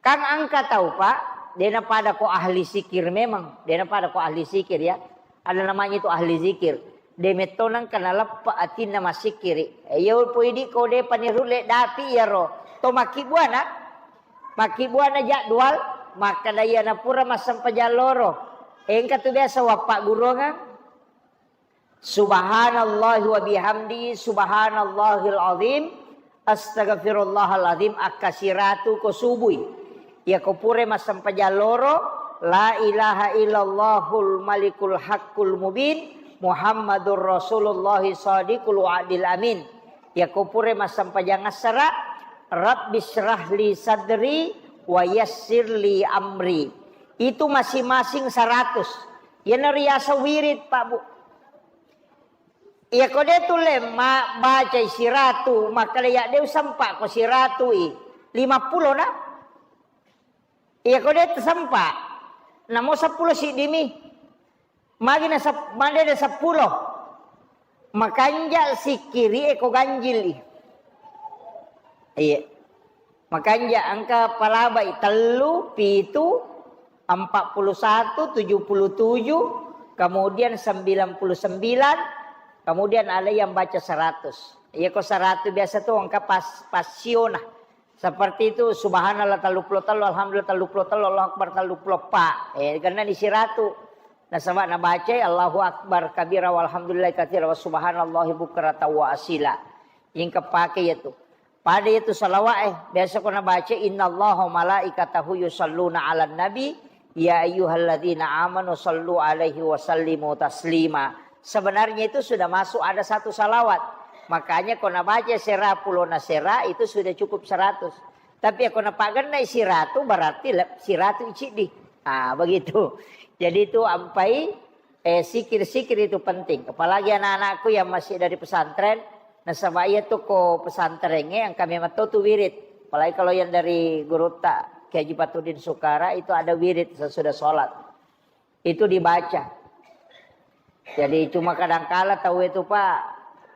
Kan engka tau, Pak, dena pada ko ahli sikir memang, dena pada ko ahli sikir ya. Ada namanya itu ahli zikir. De metto nengka naleppe atinna massikkiri. Iya poi idi ko de panirulle dapi iyaro. To makkibbuana, makkibbuana jadwal, makkada iyana pura massempajang loro. Engka tu biasa wappaggurungang. Subhanallahi wa bihamdi, subhanallahil azim, astaghfirullahal azim, akka siratu ko subui. Iya ko pura massempajang loro, la ilaha illallahul malikul haqqul mubin, Muhammadur Rasulullah sadiqul wa'dil amin. Iya ko pura massempajang assara, Rabbi syrah li sadri wa yassir li amri. Itu masing-masing seratus. Iyana riaseng wirid, Pak, Bu. Iya ko de tulle ma-, bacai siratu, makkada ya de usempa ko siratui. Lima pulo na. Iya ko de tasempa, namo seppulo siddimi. Magi na sep-, made na seppulo. Makanja sikkiri e ko ganjili. Iya. Makanja engka palabai tellu, pitu, empat puluh satu, tujuh puluh tujuh, kemudian sembilan puluh sembilan, kemudian ada yang baca seratus. Iya ko seratus biasa tu engka pas, pasiona. Seperti itu, subhanallah tellu puluh tellu, alhamdulillah tellu puluh tellu, Allahu Akbar tellu puluh empat. Eh, karena di siratu. Nasaba nabacai Allahu Akbar kabira walhamdulillahi katsira wa subhanallahi bukratan wa asila. Ingka pake iyatu. Pada iyatu salawat, eh, biasa ko nabaca, "Innallaha wa malaikatahu yusalluna 'alan nabi, ya ayyuhalladzina amanu sallu 'alaihi wa sallimu taslima." Sebenarnya itu sudah masuk ada satu salawat. Makanya ko nabaca sera pulona sera itu sudah cukup seratus. Tapi ko napagennai siratu berarti le-, siratu iciddi. Ah, begitu. Jadi itu ampai Eh, sikir-sikir itu penting. Apalagi anak-anakku yang masih dari pesantren, nasaba iya tu ko pesantrengnge engka memang to tu wirid. Apalagi kalau yang dari gurutta Kiai Haji Patudin Sukara itu ada wirid sesudah sholat. Itu dibaca. Jadi cuma kadangkala tau itu, Pak,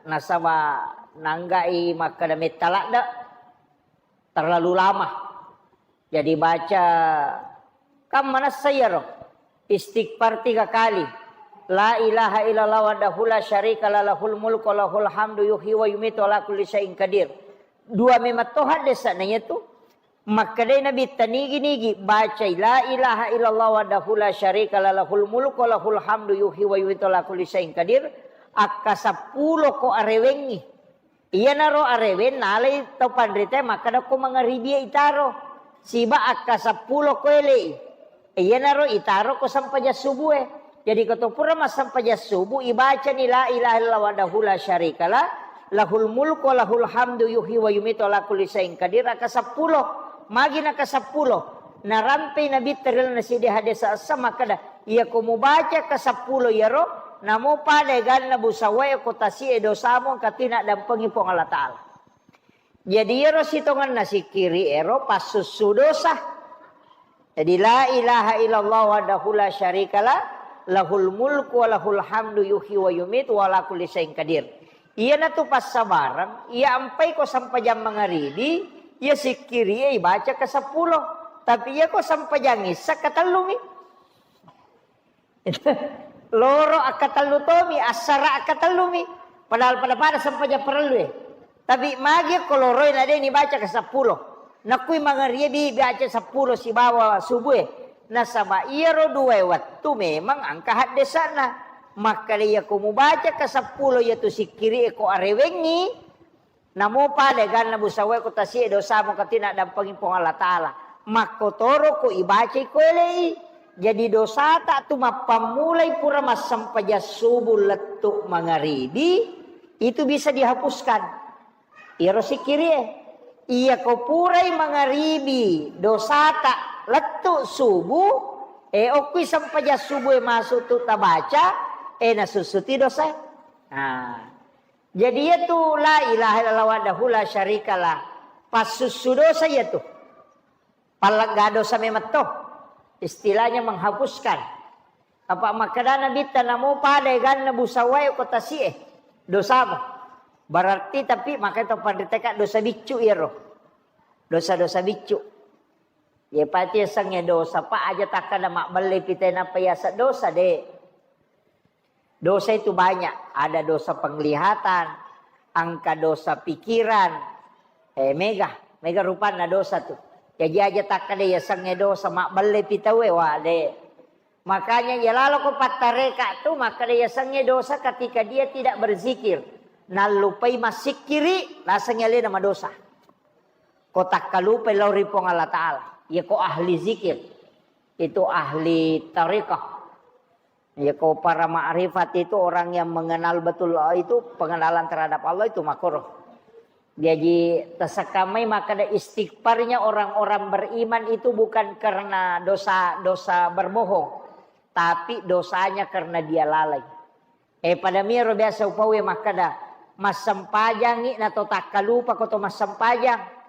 nasaba nanggai makkada metta ladde. Terlalu lama. Jadi baca, kan manessa iyaro. Istighfar tiga kali. La ilaha illallah wahdahu la syarika la lahul mulku wa lahul hamdu yuhyi wa yumitu ala kulli syai'in qadir. Dua memang to haddesa na yaitu. Makkedai Nabitta nigi-nigi bacai la ilaha illallah wahdahu la syarika la lahul mulku wa lahul hamdu yuhyi wa yumitu ala kulli syai'in qadir. Akka seppulo ko arewengngi. Iyanaro areweng nalai tau panritae makkeda ko mangaribie itaro. Siba akka seppulo ko elei. Iyanaro itaro ko sempajang subue. Jadi ko to pura massempajang subu ibacani la ilaha illallah wahdahu la syarikalah, lahul mulku wa lahul hamdu yuhyi wa yumitu ala kulli syai'in qadir akka seppulo. Magi naka seppulo. Narampei Nabitta ri lalenna siddi hadis essa makkeda, iyako mubaca ka seppulo iyaro, namo pada eganna busawae ko tasi'e dosamu engka tu naddampengi Puang Allah Ta'ala. Jadi iyaro sitongenna sikkiri ero passussu dosa. Jadi la ilaha illallah wahdahu la syarikalah, lahul mulku wa lahul hamdu yuhyi wa yumitu wa ala kulli syai'in qadir. Iyanatu passabareng, iya ampai ko sempajang mangaribi, iya sikkiri e ibaca ka seppulo. Tapi iya ko sempajang issa katellumi. Loro akkatellu tomi, assara akkatellumi. Padahal pada-pada sempajang parellue. Tapi magi ko loroi na de nibaca ka seppulo. Nakui mangaribi baca seppulo sibawa subue. Nasaba iyaro duae wettu memang engka haddesana. Makkeda iyako mubaca ka seppulo iyatu sikkiri e ko arewengngi, namo pada eganna busawae ko tasi'e dosamu engka tu naddampengi Puang Allah Ta'ala. Makkotoro ko ibacai ko elei. Jadi dosata tu mappammulai pura massempajang subu lettu mangaribi, itu bisa dihapuskan. Iyaro sikkiri e. Iyako purai mangaribi dosata lettu subu, e okkui sempajang subu e masuk tu tabaca, e nasussuti dosa. Nah, jadi iyatu la ilaha illallah wahdahu la syarikalah. Passussu dosa iyatu. Pallegga dosa memetto. Istilahnya menghapuskan. Apa makkedana Nabitta namo pada eganna busawae ko tasi'e dosamu. Berarti tapi makanya to panriteka dosa biccu iyaro. Dosa-dosa biccu. Ye pati yasengnge dosa, Pak, aja takkada mabbelle pite nappa yaseng dosa, de. Dosa itu banyak, ada dosa penglihatan, engka dosa pikiran, eh, mega, mega rupanna dosa tu. Jaji aja takkada yasengnge dosa, mabbelle pi tauwe, wa, de. Makanya iya laloko pattareka tu makkada yasengnge dosa ketika dia tidak berzikir. Nallupai massikkiri, lasengngi alena madosa. Ko takkalupai lao ri Puang Allah Ta'ala. Iya ko ahli zikir. Itu ahli tarekat. Ya, ko para ma'rifat itu orang yang mengenal betul Allah itu, pengenalan terhadap Allah itu makoro. Jaji, tasekkamai makkada istighfarnya orang-orang beriman itu bukan karena dosa, dosa berbohong, tapi dosanya karena dia lalai. Eh, pada miro biasa upawe makkada, massempajangi na to takkalupa ko to massempajang.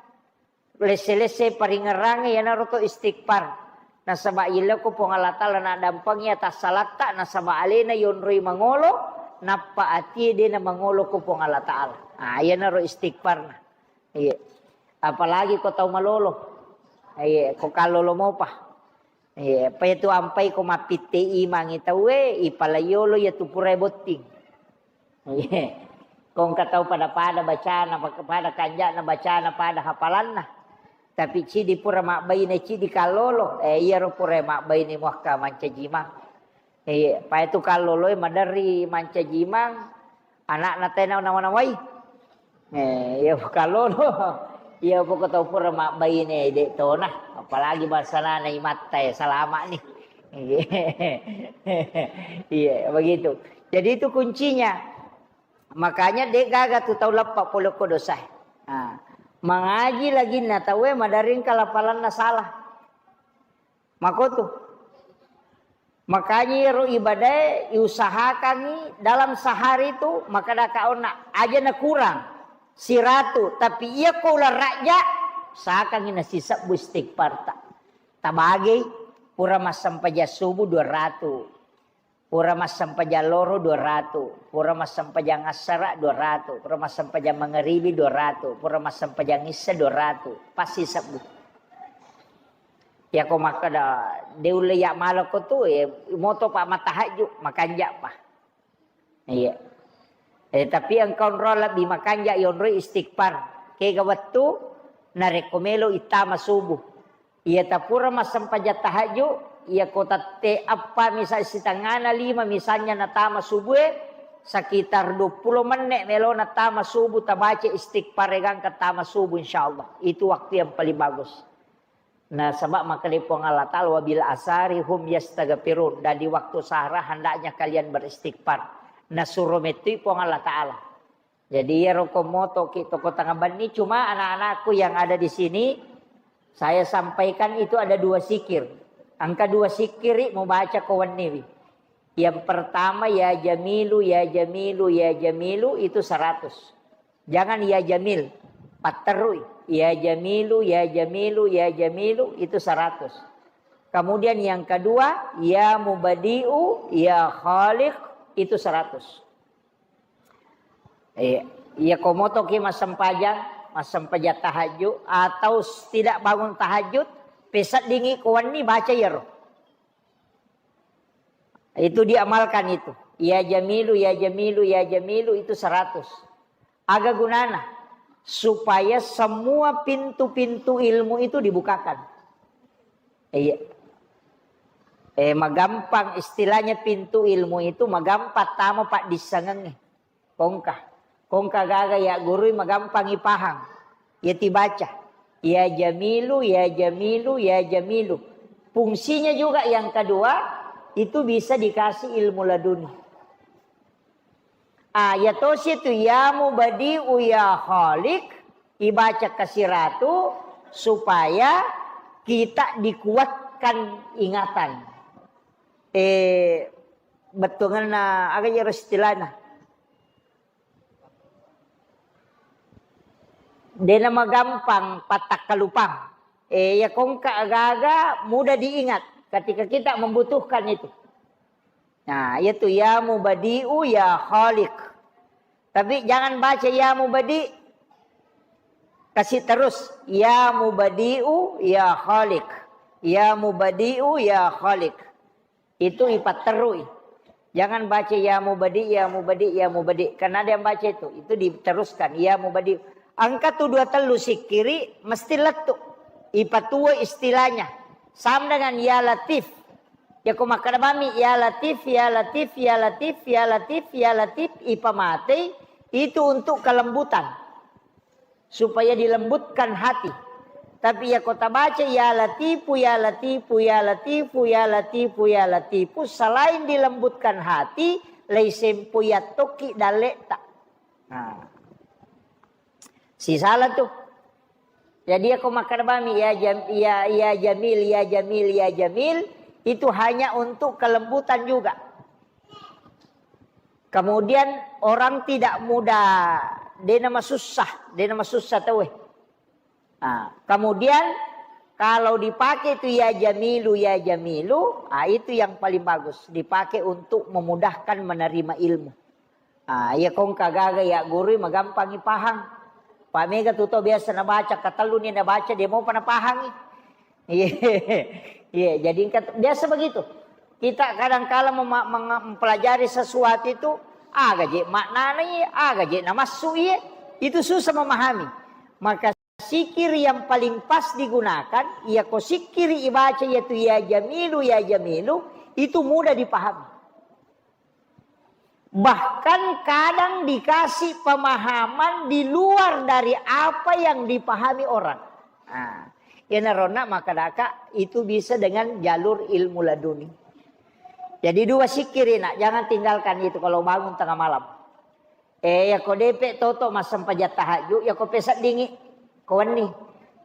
Lesse-lesse paringerrangnge iyanaro to istighfar. Nasaba yelleko Puang Allah Ta'ala naddampengi atassalatta, nasaba alena yonroi mangolo, nappa atie de namangolo ko Puang Allah Ta'ala. Ah, iyanaro istighfarna. Iya. Apalagi ko tau malolo. Iya, ko kallolo mopa. Iya, apa itu ampai ko mappitte imangi tauwe, ipalaiyolo iya tu purai botting. Iya. Ko engka tau pada-pada bacana, pada kanja'na bacana, pada hafalanna. Tapi cidi pura mabbaine, cidi kallolo. Eh, iyaro pura mabbaine muakka mancaji imang. Iya, pa itu kalloloe maderri mancaji imang, anakna tena nawa-nawai. Eh, iya kallolo. Iya poko tau pura mabbaine de tona, apalagi bangsana imatta ya, salama ni. Iya, begitu. Jadi itu kuncinya. Makanya de gaga tu tau leppa pole ko dosa. Nah, mangaji lagi na tauwe maderri engka lapalanna salah. Makotu. Makanya iyaro ibadae iusahakangi dalam sehari itu, makkadaka onna aja na kurang siratu, tapi iya ko ulang rajja, usahakangi nasisebbu istighfarta. Tabagei, pura massempajang subuh dua ratu, pura massempajang loro dua ratu, pura massempajang assara dua ratu, pura massempajang mangaribi dua ratu, pura massempajang issa dua ratu, pasti sebbu. Iyako makkeda, de ulle ya malako tu, eh, moto pa matahajju, makanja pa. Iya. Eh, tapi engka onro lebbi makanja yonroi istighfar. Kega wettu, narekko melo ittama subuh. Iya tapura massempajang tahajju, iyako tette eppa misal sitengana lima misalnya natama subuh, sekitar dua puluh menit melo natama subuh, tabaca istighfar gangka tama subuh, insyaallah. Itu waktu yang paling bagus. Nasaba makkeda Puang Allah Ta'ala, "Wabil asari hum yastaghfirun." Dan di waktu sahara hendaknya kalian beristighfar. Nasuro mettui Puang Allah Ta'ala. Jadi iyaro ko motoki toko tengah benni, cuma anak-anakku yang ada di sini, saya sampaikan itu ada dua sikir. Engka dua sikiri mubaca ko wenniwi. Yang pertama, ya Jamilu, ya Jamilu, ya Jamilu, itu seratus. Jangan ya Jamil, patterui. Ya Jamilu, ya Jamilu, ya Jamilu, itu seratus. Kemudian yang kedua, ya Mubadi'u, ya Khaliq, itu seratus. Eh, iya ko motoki massempajang, massempajang tahajud, atau tidak bangun tahajud, peseddingi ko wenni baca iyaro. Itu diamalkan itu. Ya Jamilu, ya Jamilu, ya Jamilu itu seratus. Aga gunana? Supaya semua pintu-pintu ilmu itu dibukakan. Iya. Eh, magampang istilahnya pintu ilmu itu magampang tama paddissengengnge. Kongka. Kongka gaga ya gurui magampangi pahang. Ya tibaca. Ya Jamilu, ya Jamilu, ya Jamilu. Fungsinya juga yang kedua, itu bisa dikasih ilmu laduni. Ah, ya tosi itu ya Mubadi'u ya Khaliq, ibaca kasiratu supaya kita dikuatkan ingatan. Eh, bettuanna aga iyaro istilahna. Dena magampang pattakkalupang. Eh, ya kongka agaga mudah diingat ketika kita membutuhkan itu. Nah, yaitu ya Mubadi'u ya Khaliq. Tapi jangan baca ya Mubadi'. Kasih terus ya Mubadi'u ya Khaliq. Ya Mubadi'u ya Khaliq. Itu ipatterui. Jangan baca ya Mubadi', ya Mubadi', ya Mubadi'. Karena ada yang baca itu. Itu diteruskan ya Mubadi'. Engka tu dua tellu sikkiri mesti lettu. Ipatua istilahnya. Sama dengan ya Latif. Ya ko makkeda bami ya Latif, ya Latif, ya Latif, ya Latif, ya Latif, ipamatei itu untuk kelembutan. Supaya dilembutkan hati. Tapi ya ko tabaca ya Latifu, ya Latifu, ya Latifu, ya Latifu, ya Latifu, selain dilembutkan hati, lei sempo ya tokki dalle'ta. Nah. Sisala tu. Jadi aku makkeda bami ya, Jam, ya, ya Jamil, ya Jamil, ya Jamil, itu hanya untuk kelembutan juga. Kemudian orang tidak mudah, dena masussa, dena masussa tauwe. Nah, kemudian kalau dipakai itu ya Jamilu, ya Jamilu, ah, itu yang paling bagus. Dipakai untuk memudahkan menerima ilmu. Ah, iya kongka gaga ya guru magampangi pahang. Pak mega tuto biasa nabaca, katelluni nabaca, dia mau pernah pahangi. Iya, iya, jadi engka, biasa begitu. Kita kadangkala mema-, menga-, mempelajari sesuatu itu, aga je maknana iya, aga je namassu iya, itu susah memahami. Maka sikir yang paling pas digunakan, iya ko sikir ibaca yaitu ya Jamilu, ya Jamilu, itu mudah dipahami. Bahkan kadang dikasih pemahaman di luar dari apa yang dipahami orang. Nah, iyanaronna makkadaka itu bisa dengan jalur ilmu laduni. Jadi dua sikiri nak, jangan tinggalkan itu kalau bangun tengah malam. Eh, yako depe toto massempajang tahajud, yako peseddingi ko wenni.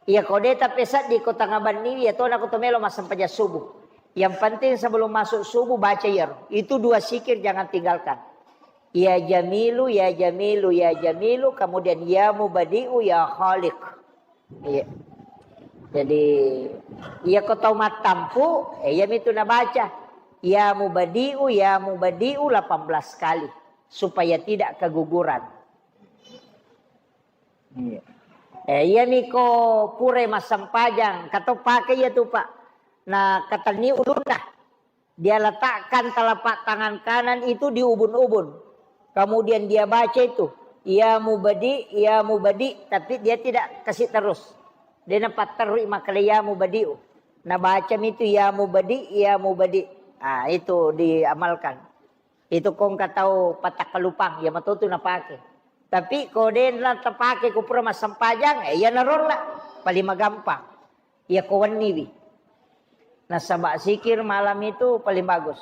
Iya ko de tapeseddi ko tengnga benni, iya tona ko to melo massempajang subuh. Yang penting sebelum masuk subuh baca iyaro. Itu dua sikir jangan tinggalkan. Ya Jamilu, ya Jamilu, ya Jamilu, kemudian ya Mubadi'u, ya Khaliq. Iya. Jadi, iya ko tau mattampu, eh, iya mitu nabaca. Ya Mubadi'u, ya Mubadi'u delapan belas kali. Supaya tidak keguguran. Iya. Eh, iya miko pura massempajang, kato pake iya tu, Pak. Nah, katenni ulunna. Dia letakkan telapak tangan kanan itu di ubun-ubun. Kemudian dia baca itu, "Ya Mubadi, ya Mubadi," tapi dia tidak kasih terus. Dia napatterui makkeda, "Ya Mubadiu." Nah, baca itu, "Ya Mubadi, ya Mubadi." Ah, itu diamalkan. Itu ko engka tau patakkalupang, ya matotu napake. Tapi ko de na tapake ko pura massempajang, eh, iya naronna paling magampang. Iya ko wenniwi. Nasaba zikir malam itu paling bagus.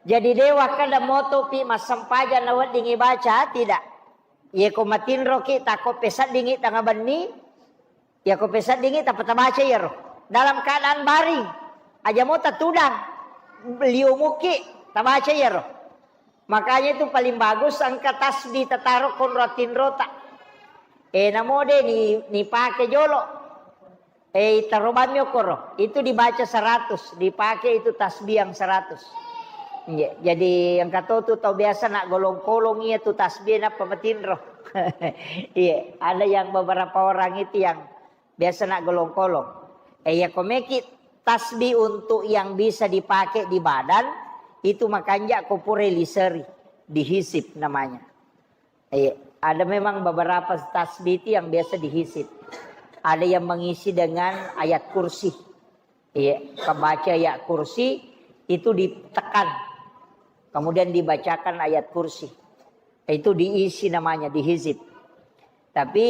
Jadi dewa kada moto pi massempajang na weddingi baca, tidak. Iya ko matinroki tako pesaddingi tengah benni, iya ko pesaddingi tappa tabaca iyaro. Dalam keadaan baring, aja mo tatudang, liumuki tabaca iyaro. Makanya itu paling bagus engka tasbih tataro konro tinrota. Eh, namo de ni, ni pake jolo. Eh, tarobammi okoro. Itu dibaca seratus, dipakai itu tasbih yang seratus. Iya, jadi engka to tu tau biasa nak golong-kolong iya tu tasbih nappa matinro. Iya, ada yang beberapa orang itu yang biasa nak golong-kolong. Eh, iya ko meki tasbih untuk yang bisa dipakai di badan, itu makanja ko pura liseri, dihisip namanya. Iya, ada memang beberapa tasbih itu yang biasa dihisip. Ada yang mengisi dengan ayat kursi. Iya, pembaca ayat kursi itu ditekan. Kemudian dibacakan ayat kursi. Itu diisi namanya, dihisip. Tapi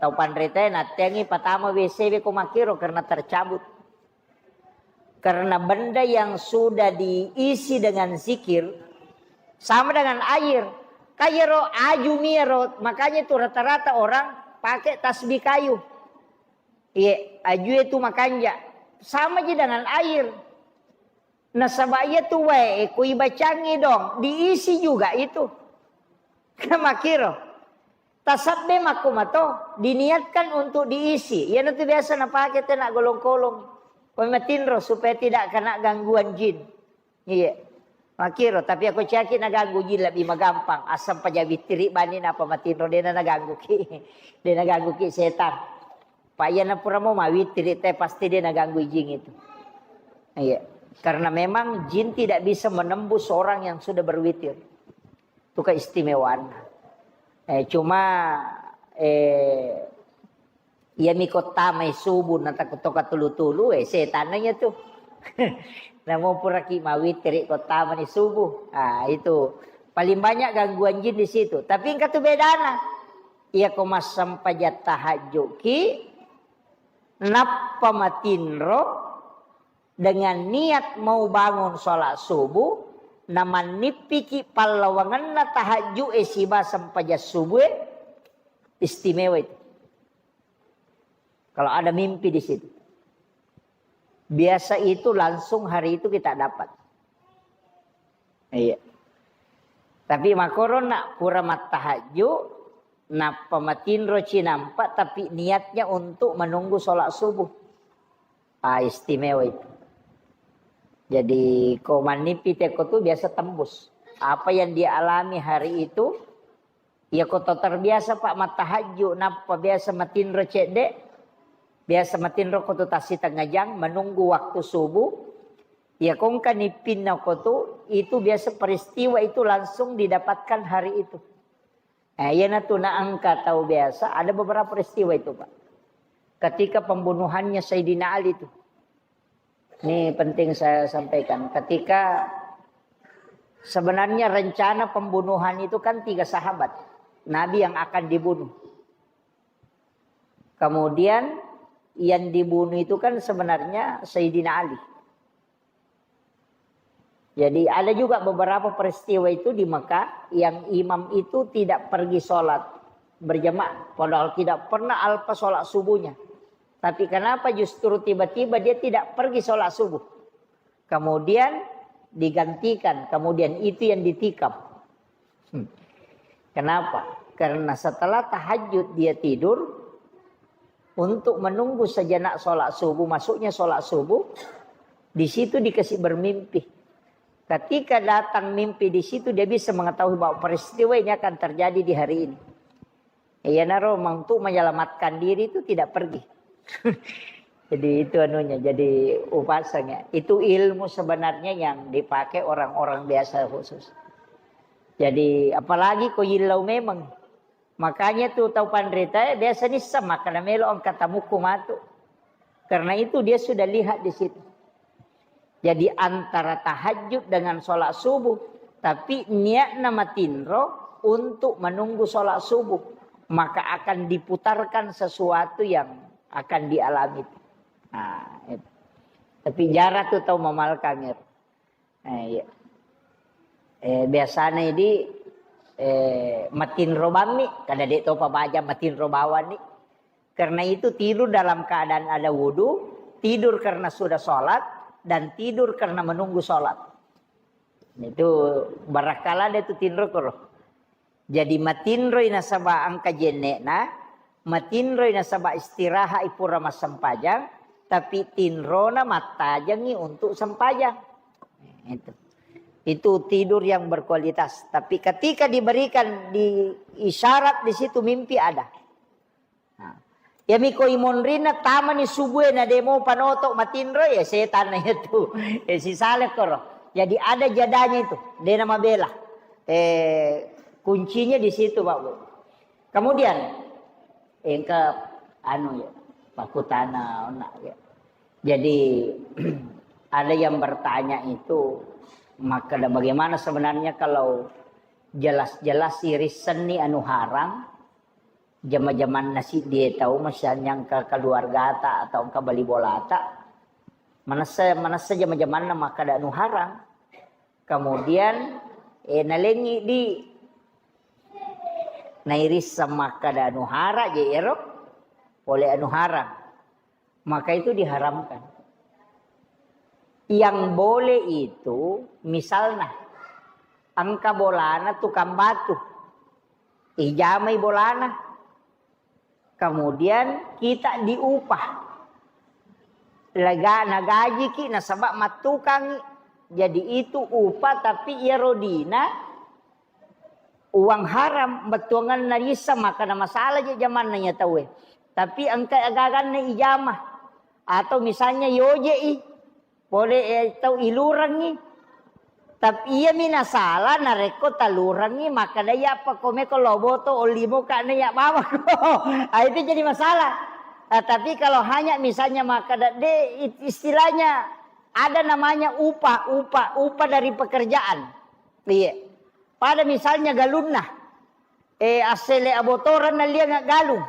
tau panrita natteangi patama W C we ko makkiro karena tercabut. Karena benda yang sudah diisi dengan zikir sama dengan air. Kayero aju miero, makanya itu rata-rata orang pakai tasbih kayu. Iya, aju itu makanja. Sama aja dengan air. Nasaba iya tu wae, eh, kui bacangi dong, diisi juga itu. Kan makkiro. Tasabbe makko mato, diniatkan untuk diisi. Iyanatu biasa napake tena golong-kolong. Ko matinro supaya tidak kena gangguan jin. Iya. Makkiro, tapi aku caki naganggu jin lebih magampang. Asam paja wittiri bani napa matinro dena naganggu ki. Dena ganggu ki setan. Pak iya napura mau mawittiri te pasti dia naganggu jin itu. Iya. Karena memang jin tidak bisa menembus orang yang sudah berwitir. Itu keistimewaan. Eh, cuma eh, iya mi kottamai subuh na takuttoka tulu-tulu, eh, setan nanya tu. Namo puraki mawittiri kottamani subuh. Ah, itu paling banyak gangguan jin di situ. Tapi engka tu bedana. Iya ko massempajang tahajud ki, nappa matinro, dengan niat mau bangun sholat subuh, namannippiki pallawangenna tahajju'e siba sempajang subuhe, istimewa itu. Kalau ada mimpi di situ. Biasa itu langsung hari itu kita dapat. Iya. Tapi makkoro nak pura mattahajju, nappa matinro cinampa, tapi niatnya untuk menunggu sholat subuh. Ah, istimewa itu. Jadi, ko mannipi teko tu biasa tembus. Apa yang dia alami hari itu, ya ko to terbiasa, Pak, mattahajju, nappa biasa matinro cedde, biasa matinro ko tu tassi tengah jang, menunggu waktu subuh, ya ko engka nippinna ko tu, itu biasa peristiwa itu langsung didapatkan hari itu. Eh, iyanatu na engka tau biasa, ada beberapa peristiwa itu, Pak. Ketika pembunuhannya Sayyidina Ali itu. Ini penting saya sampaikan. Ketika sebenarnya rencana pembunuhan itu kan tiga sahabat Nabi yang akan dibunuh. Kemudian yang dibunuh itu kan sebenarnya Sayyidina Ali. Jadi ada juga beberapa peristiwa itu di Mekah yang imam itu tidak pergi sholat berjamaah, padahal tidak pernah alpa sholat subuhnya. Tapi kenapa justru tiba-tiba dia tidak pergi sholat subuh? Kemudian digantikan, kemudian itu yang ditikam. Hmm. Kenapa? Karena setelah tahajud dia tidur untuk menunggu sejenak sholat subuh, masuknya sholat subuh, di situ dikasih bermimpi. Ketika datang mimpi di situ, dia bisa mengetahui bahwa peristiwa ini akan terjadi di hari ini. Iyanaro untuk menyelamatkan diri itu tidak pergi. Jadi itu anunya, jadi upasang ya. Itu ilmu sebenarnya yang dipakai orang-orang biasa khusus. Jadi apalagi ko yillau memang. Makanya tuh tau panrita biasa nissa makkada melo engka tamukku matu. Karena itu dia sudah lihat di situ. Jadi antara tahajud dengan sholat subuh, tapi niatna matinro untuk menunggu sholat subuh, maka akan diputarkan sesuatu yang akan dialami. Nah, itu. Tapi jarang tuh tau mamalkan ya. Eh, iya. Eh, biasanya di eh, matinro bammi, kada dek topa baja matinro bawani. Karena itu tidur dalam keadaan ada wudhu, tidur karena sudah sholat, dan tidur karena menunggu sholat. Itu barakala ada itu tinro koro. Jadi matinroi nasaba engka jenne'na, matinroi nasaba istirahat ipura massempajang, tapi tinrona mattajengi untuk sempajang. Itu. Itu tidur yang berkualitas. Tapi ketika diberikan di isyarat di situ mimpi ada. Nah, iyami ko imonrinna tamani subue na demo panoto matinro ya setan na itu. Ya sisale koro. Jadi ada jadanya itu. Dena mabela. Eh, kuncinya di situ, Pak Bu. Kemudian engka anu ya, pakutana ona ya. Jadi ada yang bertanya itu, maka bagaimana sebenarnya kalau jelas-jelas irisenni anu haram, jama-jamanna siddi tau, misalnya engka keluargata atau engka bali bolata, manessa manessa jama-jamanna makkada anu haram. Kemudian eh, nalengi di nairisseng makkada anu haram je ero pole anu haram, maka itu diharamkan. Yang boleh itu misalnya engka bolana tukang batu, ijamai bolana, kemudian kita diupah. Lega nagajiki nasaba mattukangi. Jadi itu upah tapi iyaro dina uang haram bettuanganna rissa maka na masalah je jamanna ya tauwe. Tapi engka agaganna ijama atau misalnya yoje'i pole eh, tau ilurengngi. Tapi iyami nasala narekko talurengngi makkada iya apa komeko loboto ollimo ka na iya bawako. Ah, itu jadi masalah. Ah, tapi kalau hanya misalnya makkada de istilahnya ada namanya upah, upah, upah dari pekerjaan. Iya. Pada misalnya galunna, eh, assele abotoran nalianga galung.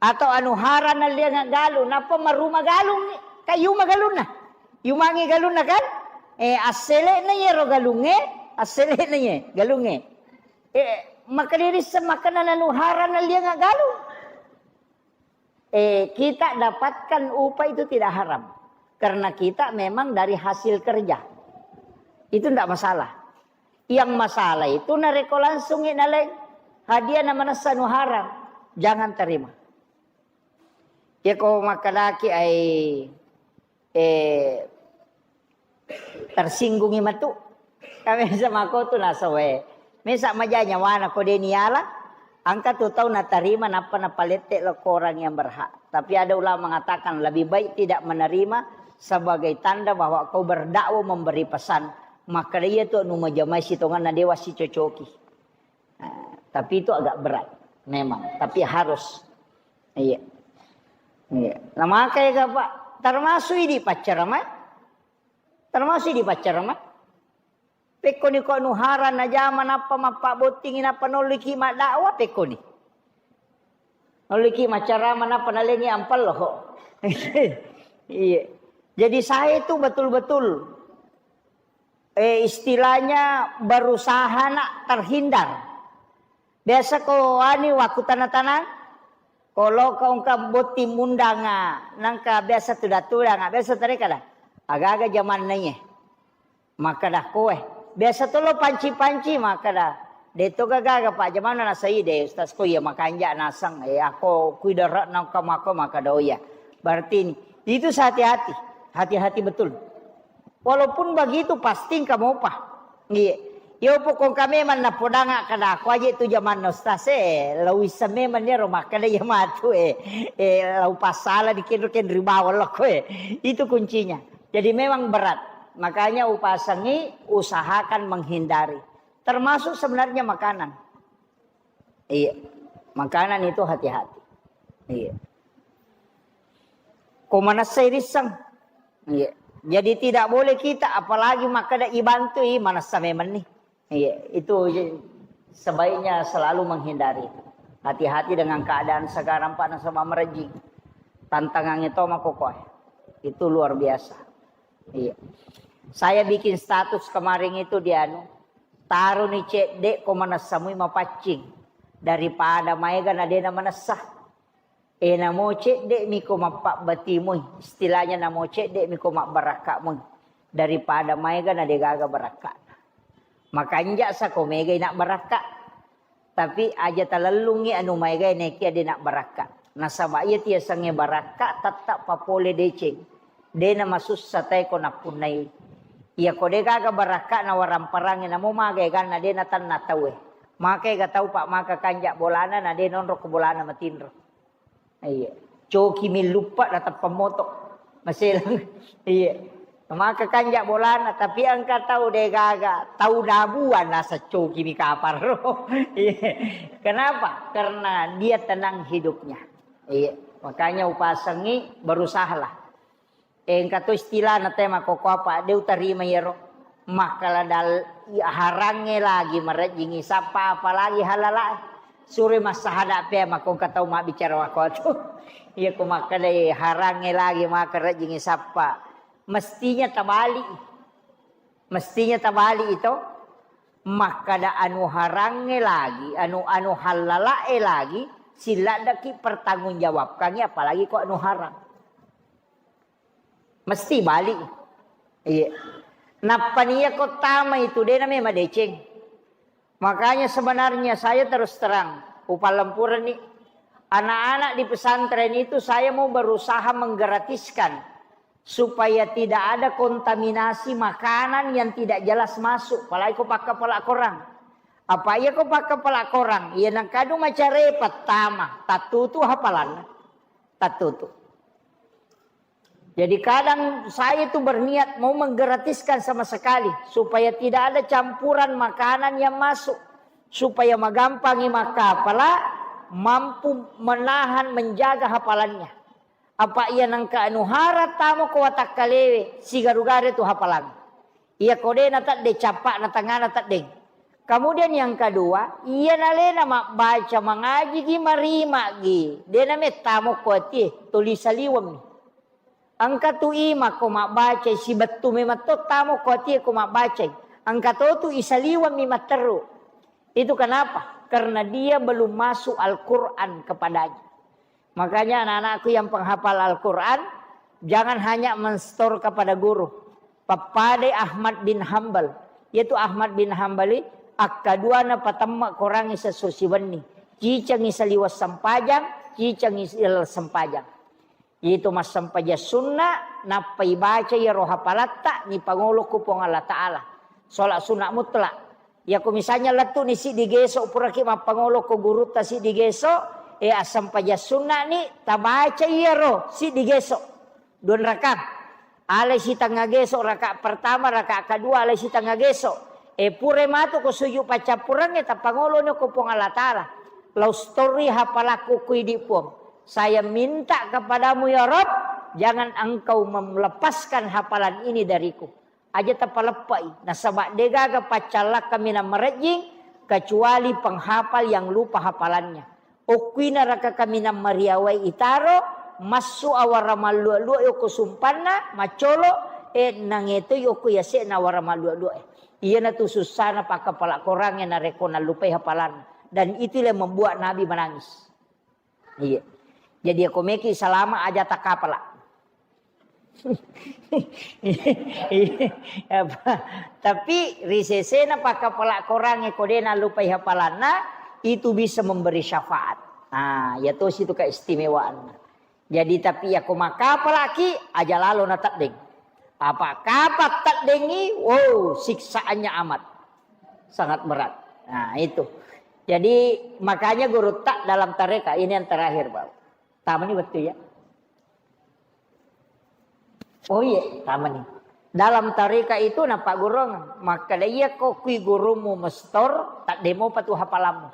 Atau anu hara nalianga galung, nappa maruma galung, kayuma galunna. Yumangi galunna kan? Eh, asselena yero galunge, asselena ye galunge. Eh, maka diri semakana nanu hara nalianga galung. Eh, kita dapatkan upah itu tidak haram. Karena kita memang dari hasil kerja. Itu tidak masalah. Yang masalah itu narekko langsung naleng hadiah na manessa nu haram, jangan terima. Ya ko makadaki ai eh, tersinggungi matu. Kami sama ko tu nasawe. Mesa maja nyawana ko deni ala. Engka tu tau natarima nappa napalette lo ko orang yang berhak. Tapi ada ulama mengatakan lebih baik tidak menerima sebagai tanda bahwa kau berdakwah memberi pesan. Maka dia tu nu majamai sitonganna dewa sicocoki. Nah, tapi itu agak berat memang, tapi harus. Iya. Iya. Nah, makanya Pak, termasuk ini pacar mai. Termasuk di pacara mai. Pekkoni ko anu hara najama nappa mappabottingi nappa nolliki maddakwah pekkoni. Nolliki macarama nappa nalengi ampello. Iya. Jadi saya itu betul-betul eh, istilahnya berusaha nak terhindar. Biasa ko ani waktu tanah-tanah, ko lo ko engka botting mundanga, nangka biasa tuda-tudanga, biasa tare kada. Aga-aga jamanna iye. Makkada koe. Biasa to lo panci-panci makkada. De to gaga Pak jamanna nasai de ustaz ko iya makanja nasang. Eh, ako kuidara nangka mako makkada oh iya. Berarti ini. Itu hati-hati. Hati-hati betul. Walaupun begitu pasti engka mopa. Iya. Yo pokokka memang napodanga kada ko aje tu jamanna ustaz e, lau issa memang nero makkada iya matu e, e lau passala di kenro kenri bawang lokko e. Itu kuncinya. Jadi memang berat. Makanya upasangi usahakan menghindari. Termasuk sebenarnya makanan. Iya. Makanan itu hati-hati. Iya. Ko manessai risseng. Iya. Jadi tidak boleh kita, apalagi makkada ibantu i manessa memang ni. Iya, itu je-, sebaiknya selalu menghindari. Hati-hati dengan keadaan sekarang, Pak, nasaba merejing. Tantangannya to makokoe. Itu luar biasa. Iya. Saya bikin status kemarin itu di anu, taro ni cedde ko manessa mui mapaccing daripada maega na dena manessa. E namo cedde mi ko mappabbati mui, istilahnya namo cedde mi ko mabbarakka mui daripada maega na degaga barakka. Makanja sa ko mega ina barakka. Tapi aja talellungngi anu maegae nekia de nabbarakka. Nasaba iya tiasengnge barakka tetta papole deceng. De namasussa tae ko nappunnai. Iya ko de gaga barakka na waramparangnge namo maga eganna de natanna tauwe. Maka ega tau pak maka kanja bolana na de nonro ko bolana matinro. Iya. Coki milluppa na tappa moto. Maselang. Iya. Maka kanja bolana, tapi engka tau degaga, tau dabuan nasa coki mi kapar. Iya. Kenapa? Karena dia tenang hidupnya. Iya. Makanya upasangi berusahalah. Engka to istilahna te makkokko apa, de utarima iyaro. Makkala dal-, harangnge lagi marejjingi sappa, apalagi halalae. Sure massahada pe makkongka tau mabbicara makkotu. Iya ko makkadai harangnge lagi maka rejjingi sappa. Mestinya tabali. Mestinya tabali itu. Makkada anu harangnge lagi, anu, anu halalae lagi, silladdaki pertanggungjawabkangi apalagi ko anu harang. Mesti balik. Iya. Nappa nia ko tama itu, de name madeceng. Makanya sebenarnya saya terus terang, upalempureni anak-anak di pesantren itu saya mau berusaha menggratiskan supaya tidak ada kontaminasi makanan yang tidak jelas masuk. Apalagi ko pakkapala korang. Apa iya ko pakkapala korang? Iya nangkadu macare pertama, tattutu hafalanna. Tattutu. Jadi kadang saya itu berniat mau menggratiskan sama sekali supaya tidak ada campuran makanan yang masuk, supaya magampangi makkapala mampu menahan, menjaga hafalannya. Apa iya nangka anu hara tamo ko watakkalewe sigaru-garu tu hafalang. Iya ko de na tedde, cappa'na tangana teddeng. Kemudian yang kedua, iya nalena mabbaca, mangajigi, marimagi, de na mettamo ko atie, tuli saliwemmi. Engka tu ima ko mabbacai, sibettu memang to tamo ko atie ko mabbacai. Engka to tu isaliwemmi matteru. Itu kenapa? Karena dia belum masuk Al-Quran kepadanya. Makanya anak-anakku yang penghafal Al-Quran, jangan hanya menstor kepada guru. Pappadai Ahmad bin Hambal. Yaitu Ahmad bin Hambali, akkaduana patemma korangi sesso siwenni. Cicengi saliweng sempajang, cicengi sempajang. Yaitu massempajang sunna, nappai baca iyaro hapalatta, nipangolo ku Puang Allah Ta'ala. Sholat sunat mutlak. Iyako misalnya lettu'ni siddi geso, puraki mappangolo ko gurutta siddi geso, e, assempajang sunna'ni, tabaca iyaro siddi geso. Dua rakang. Alai sitengnga geso, raka pertama, raka kedua, alai sitengnga geso. E, pura matu ko sujud paccappurengnge, tappangoloni ko Puang Allah Ta'ala. Lau stori hapalakku ku idi Puang. Saya minta kepadamu ya Rabb, jangan engkau melepaskan hafalan ini dariku. Aja tapaleppai, nasaba degaga paccallakka minang marejjing kecuali penghafal yang lupa hafalannya. Okkuina raka kaminang mariawai itaro, massu awara mallua-lua okko sumpanna, maccolo, e, nangetoi okko yase'na awara mallua-lua e. Iyanatu sussana pakkapala korangnge narekko nallupai hafalanna. Dan itulah yang membuat Nabi menangis. Iya. Jadi, ako meki salama aja takapala. Apa? Tapi ri sesena pakkapala korangnge ko de nallupai hafalanna, itu bisa memberi syafaat. Nah, ya tosi itu keistimewaanna. Jadi, tapi yako makkapalaki, aja lalo na teddeng. Apa kapa teddengi, wow, siksaannya amat. sangat berat. Nah, itu. Jadi, makanya gurutta dalam tareka, ini yang terakhir, Pak. Tamani betul ya. Oh iya, tamani. Dalam tareka itu napa gurung, maka iya ko kui gurumu mestor, tak demo patu hafalammu.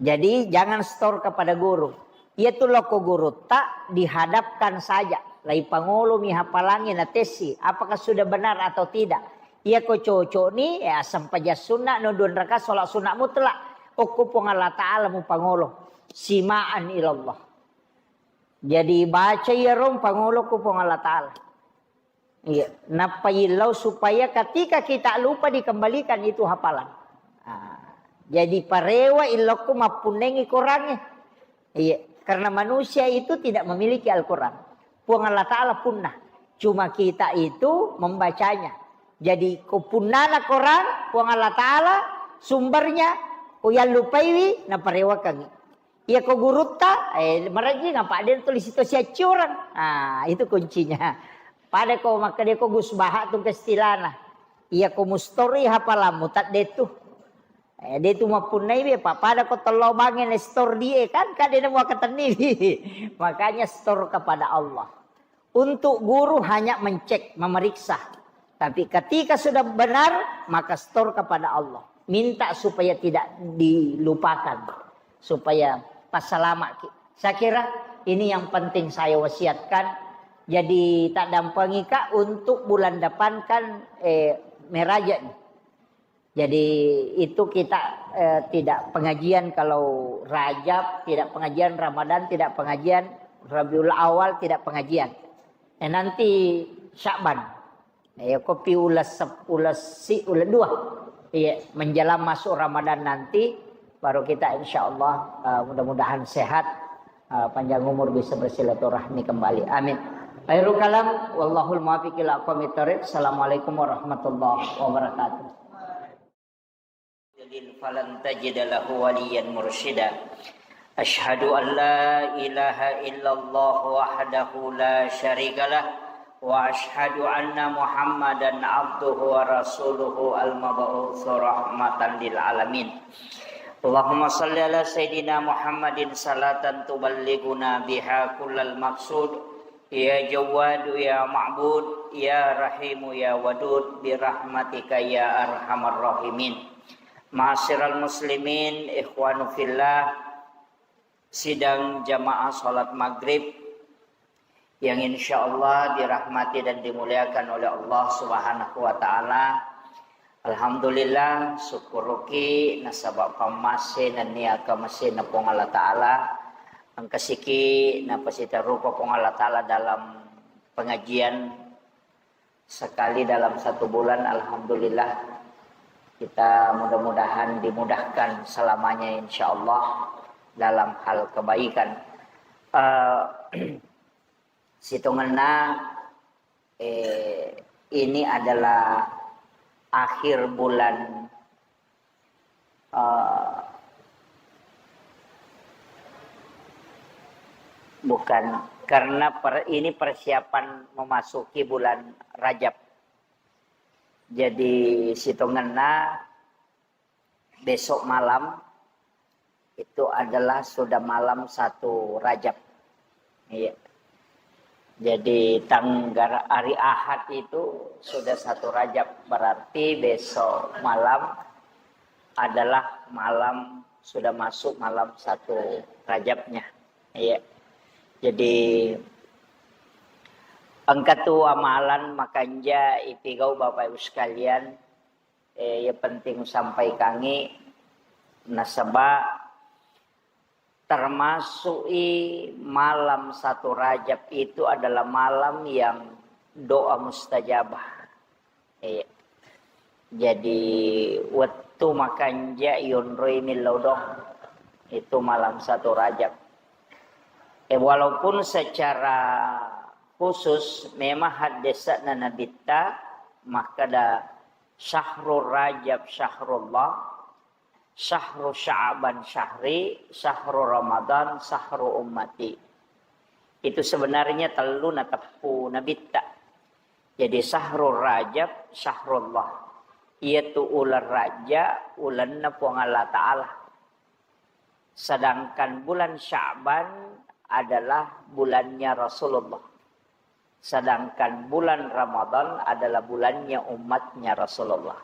Jadi, jangan store kepada guru. Iya tu loko gurutta dihadapkan saja. Lai pangolomi hafalangi na tesi, apakah sudah benar atau tidak. Iya ko cocok ni, ya, sempajang sunna, no dua rakaat sholat sunna mutlak. Okko Puang Allah Ta'ala mu pangolo. Simaan ilallah. Jadi, baca iya rong pangolo ku Puang Allah Ta'ala. Iya, nappa illau supaya ketika kita lupa dikembalikan itu hafalan. Ah, jadi parewa illokku mappunnengi Qurannya. Iya, karena manusia itu tidak memiliki Al-Quran. Puang Allah Ta'ala punna. Cuma kita itu membacanya. Jadi ko punnana Quran, Puang Allah Ta'ala sumbernya, ko yallupaiwi, naparewakangi. Iya ko gurutta, eh, marajing apa ada tulis itu siaciorang. Ah, itu kuncinya. Pada ko makkeda ko Gus Baha tu kestilana. Iya ko mustori hafalammu tak detu. Eh, detu mappunnai be, pa pada ko tello bangen store die kan, kan dia mau ketenni. Makanya store kepada Allah. Untuk guru hanya mencek, memeriksa. Tapi ketika sudah benar, maka store kepada Allah. Minta supaya tidak dilupakan. Supaya passalama ki. Saya kira ini yang penting saya wasiatkan. Jadi tak dampengi Kak untuk bulan depan kan, eh, meraja nih. Jadi itu kita, eh, tidak pengajian kalau Rajab, tidak pengajian Ramadan, tidak pengajian Rabiul Awal, tidak pengajian. Eh, nanti Sya'ban. Eh, kopi ulas sep-, ulas si, ulas dua. Iya, menjelang masuk Ramadan nanti, baru kita insya Allah, eh, mudah-mudahan sehat, eh, panjang umur bisa bersilaturahmi kembali. Amin. Akhirul kalam, wallahul muwaffiq ila aqwamit thariq. Assalamualaikum warahmatullahi wabarakatuh. يضلل فلن تجد له وليا مرشدا. أشهد أن لا إله إلا الله وحده لا شريك له، وأشهد أن محمدا عبده ورسوله المبعوث رحمة للعالمين. اللهم صل على سيدنا محمد صلاة تبلغنا بها كل المقصود يا جواد يا معبود يا رحيم يا ودود برحمتك يا أرحم الراحمين. Ma'asyiral muslimin, ikhwanu fillah, sidang jamaah salat maghrib yang insya Allah dirahmati dan dimuliakan oleh Allah Subhanahu wa Ta'ala. Alhamdulillah, syukuruki nasaba pammase nennia kamasena Puang Allah Ta'ala. Engkasiki napasitarupa Puang Allah Ta'ala dalam pengajian sekali dalam satu bulan. Alhamdulillah, kita mudah-mudahan dimudahkan selamanya insya Allah dalam hal kebaikan. Eh, sitongenna, eh, ini adalah akhir bulan, eh, bukan, karena per-, ini persiapan memasuki bulan Rajab. Jadi sitongenna besok malam itu adalah sudah malam satu Rajab. Iya. Jadi tanggal hari Ahad itu sudah satu Rajab, berarti besok malam adalah malam, sudah masuk malam satu Rajabnya. Iya. Jadi engka tu amalan makanja ipigau Bapak Ibu sekalian, eh, yang penting sampaikangi nasaba termasuk i malam satu Rajab itu adalah malam yang doa mustajabah. Iya. Jadi wettu makanja yonroi millau doang. Itu malam satu Rajab. Eh, walaupun secara khusus memang haddese'na Nabitta makkeda, "Syahrul Rajab syahrullah, syahru Sya'ban syahri, syahru Ramadan syahru ummati." Itu sebenarnya tellu nateppu Nabitta. Jadi, syahrul Rajab syahrullah. Iyatu uleng Rajab, ulenna Puang Allah Ta'ala. Sedangkan bulan Sya'ban adalah bulannya Rasulullah. Sedangkan bulan Ramadan adalah bulannya umatnya Rasulullah.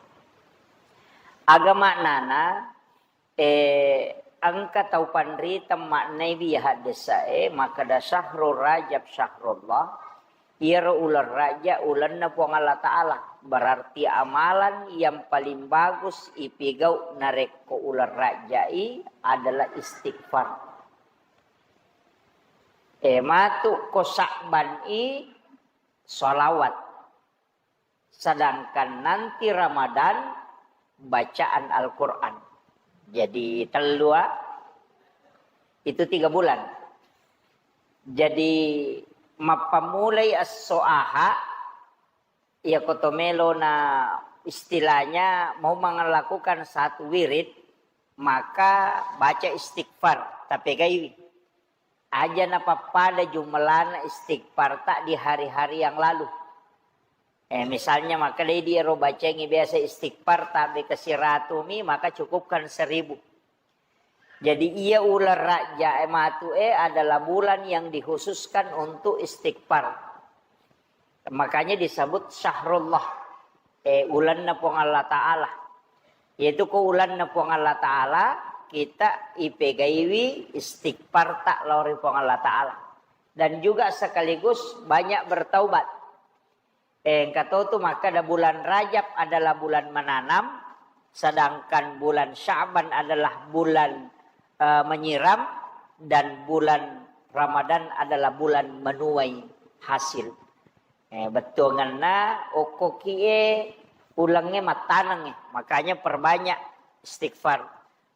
Aga maknana, eh, engka tau panrita maknaiwi haddesae, makkeda, "Syahrul Rajab syahrullah." Iyaro uleng Rajab ulenna Puang Allah Ta'ala. Berarti amalan yang paling bagus ipigau narekko uleng Rajab i adalah istighfar. Eh, matu ko Sya'ban i, salawat. Sedangkan nanti Ramadan, bacaan Al-Quran. Jadi, tellua, itu tiga bulan. Jadi, mappammulai esso Aha, iya ko to melo na istilahnya mau melakukan satu wirid, maka baca istighfar, tapegaiwi. Aja napappada jumlana istighfar ta di hari-hari yang lalu. Eh, misalnya, maka di ero bacengi biasa istighfar tabe ke siratumi, maka cukupkan seribu. Jadi, iya uleng Rajab e matu e adalah bulan yang dikhususkan untuk istighfar. Makanya disebut syahrullah, eh, ulenna Puang Allah Ta'ala. Yaitu ko ulenna Puang Allah Ta'ala, kita ipegaiwi istighfar ta lao ri Puang Allah Ta'ala. Dan juga sekaligus banyak bertaubat. Eh, engka to tu makkeda bulan Rajab adalah bulan menanam, sedangkan bulan Sya'ban adalah bulan, eh, menyiram, dan bulan Ramadan adalah bulan menuai hasil. Eh, bettuangenna okko kie ulengnge mattanengnge, makanya perbanyak istighfar.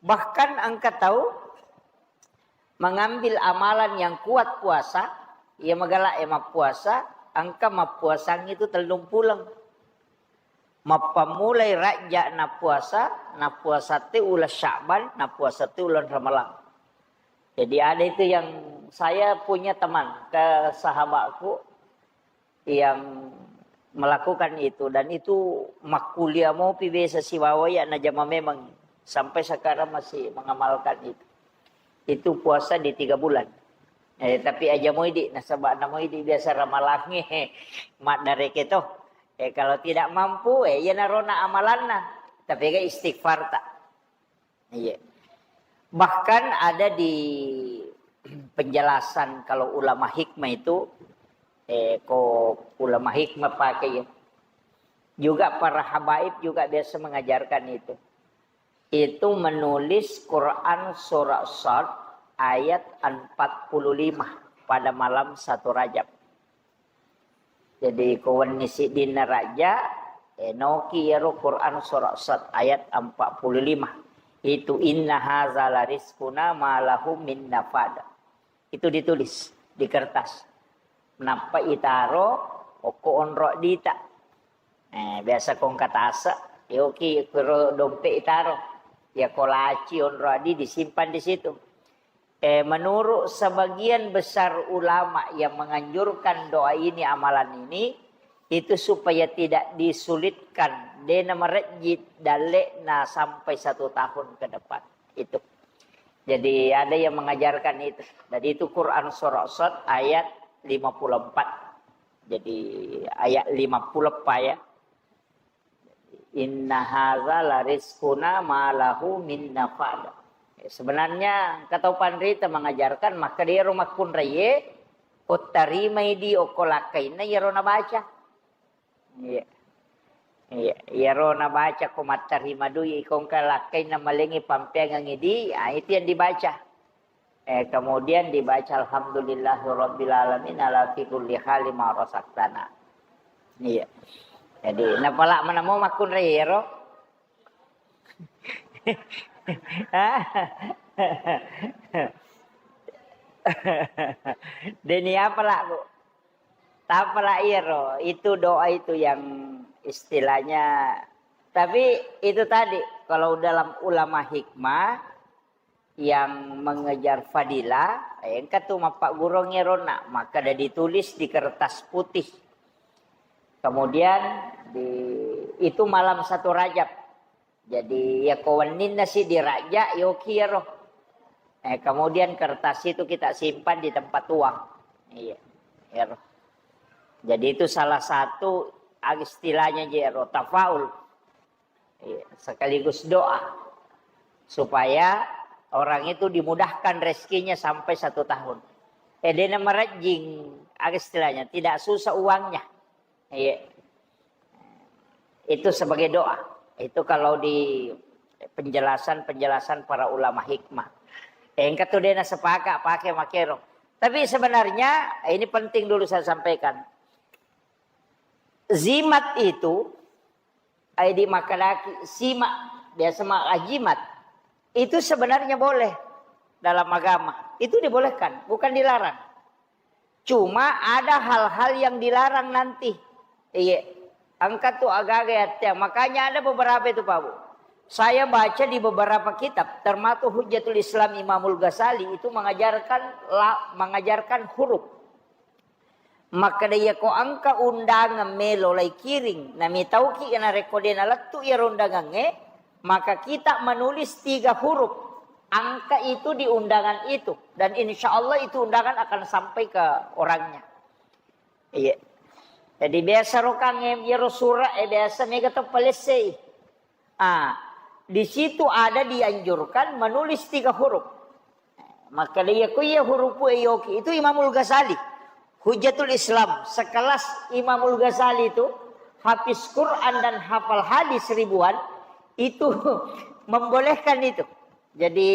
Bahkan engka tau mengambil amalan yang kuat puasa, iya magala e mappuasa, engka mappuasang itu tellung puleng. Mappammulai Rajab nappuasa, nappuasa te uleng Sya'ban, nappuasa te uleng Ramalang. Jadi ada itu yang saya punya teman, ke sahabatku, yang melakukan itu, dan itu makkuliah mopi biasa sibawa ya najama memang sampai sekarang masih mengamalkan itu. Itu puasa di tiga bulan. Eh, tapi aja moidi, nasaba na moidi biasa ramalangnge maddareke to. Eh, kalau tidak mampu, eh, iya narona amalanna. Tapi ga istighfar ta. Iya. Bahkan ada di penjelasan kalau ulama hikmah itu, eh, ko ulama hikmah pakai ya. Juga para habaib juga biasa mengajarkan itu. Itu menulis Quran surah Sad ayat empat puluh lima pada malam satu Rajab. Jadi, ko wenni siddinna Rajab, eh, noki iyaro Quran surah Sad ayat empat puluh lima. Itu, "Inna haza la rizquna ma lahu min nafad." Itu ditulis di kertas. Nappa itaro okko onro dita. Eh, biasa ko engka tase, yoki kuro dompet itaro. Ya ko laci onro adi disimpan di situ. Eh, menurut sebagian besar ulama yang menganjurkan doa ini, amalan ini, itu supaya tidak disulitkan, dena merejit dalekna sampai satu tahun ke depan. Itu. Jadi ada yang mengajarkan itu. Jadi itu Quran surah Sad ayat lima puluh empat. Jadi ayat lima puluh empat ya. "Inna haza la rizquna ma lahu min nafad." Sebenarnya, engka tau panrita mengajarkan, maka dia rumah kunraye, ko tarimai di okko lakkainna, iyaro nabaca. Iya. Iya, iyaro nabaca ko mattarima dui, ko engka lakkainna malengi pampeangengi di, ah, itu yang dibaca. Eh, kemudian dibaca, "Alhamdulillahirabbil alamin ala fi kulli hali ma razaqtana." Iya. Jadi, napala manamo makkunrai ero. Deni apa lah, Bu? Tapala iyaro, itu doa itu yang istilahnya, tapi itu tadi, kalau dalam ulama hikmah yang mengejar fadilah, eh, engka tu mappaggurung iyarona, maka ada ditulis di kertas putih. Kemudian di, itu malam satu Rajab. Jadi, ya ko wenninna si di Rajab, yoki yero. Eh, kemudian kertas itu kita simpan di tempat uang. Iya, yero. Jadi itu salah satu istilahnya jero tafaul. Iya, sekaligus doa supaya orang itu dimudahkan rezekinya sampai satu tahun. Eh, dena merejing, istilahnya tidak susah uangnya. Iya. Itu sebagai doa. Itu kalau di penjelasan-penjelasan para ulama hikmah. Engka tu dena sepakat pakai makero. Tapi sebenarnya ini penting dulu saya sampaikan. Zimat itu, ai di makadaki, simak, biasa maka jimat. Itu sebenarnya boleh dalam agama. Itu dibolehkan, bukan dilarang. Cuma ada hal-hal yang dilarang nanti. Iya. Engka tu agaga ya, Teh. Makanya ada beberapa itu, Pak Bu. Saya baca di beberapa kitab, termasuk Hujjatul Islam Imamul Ghazali itu mengajarkan la, mengajarkan huruf. Makkeda, iya ko engka undangan melo lai kiring, namitauki narekko de nalettu iyaro undangangnge, maka kita menulis tiga huruf angka itu di undangan itu, dan insya Allah itu undangan akan sampai ke orangnya. Iya. Jadi biasa rokang em, iyaro surat e biasa mega to palessei. Ah, di situ ada dianjurkan menulis tiga huruf. Maka iya ko iya huruf e yoki itu Imamul Ghazali. Hujjatul Islam, sekelas Imamul Ghazali itu, hafiz Quran dan hafal hadis ribuan, itu membolehkan itu. Jadi,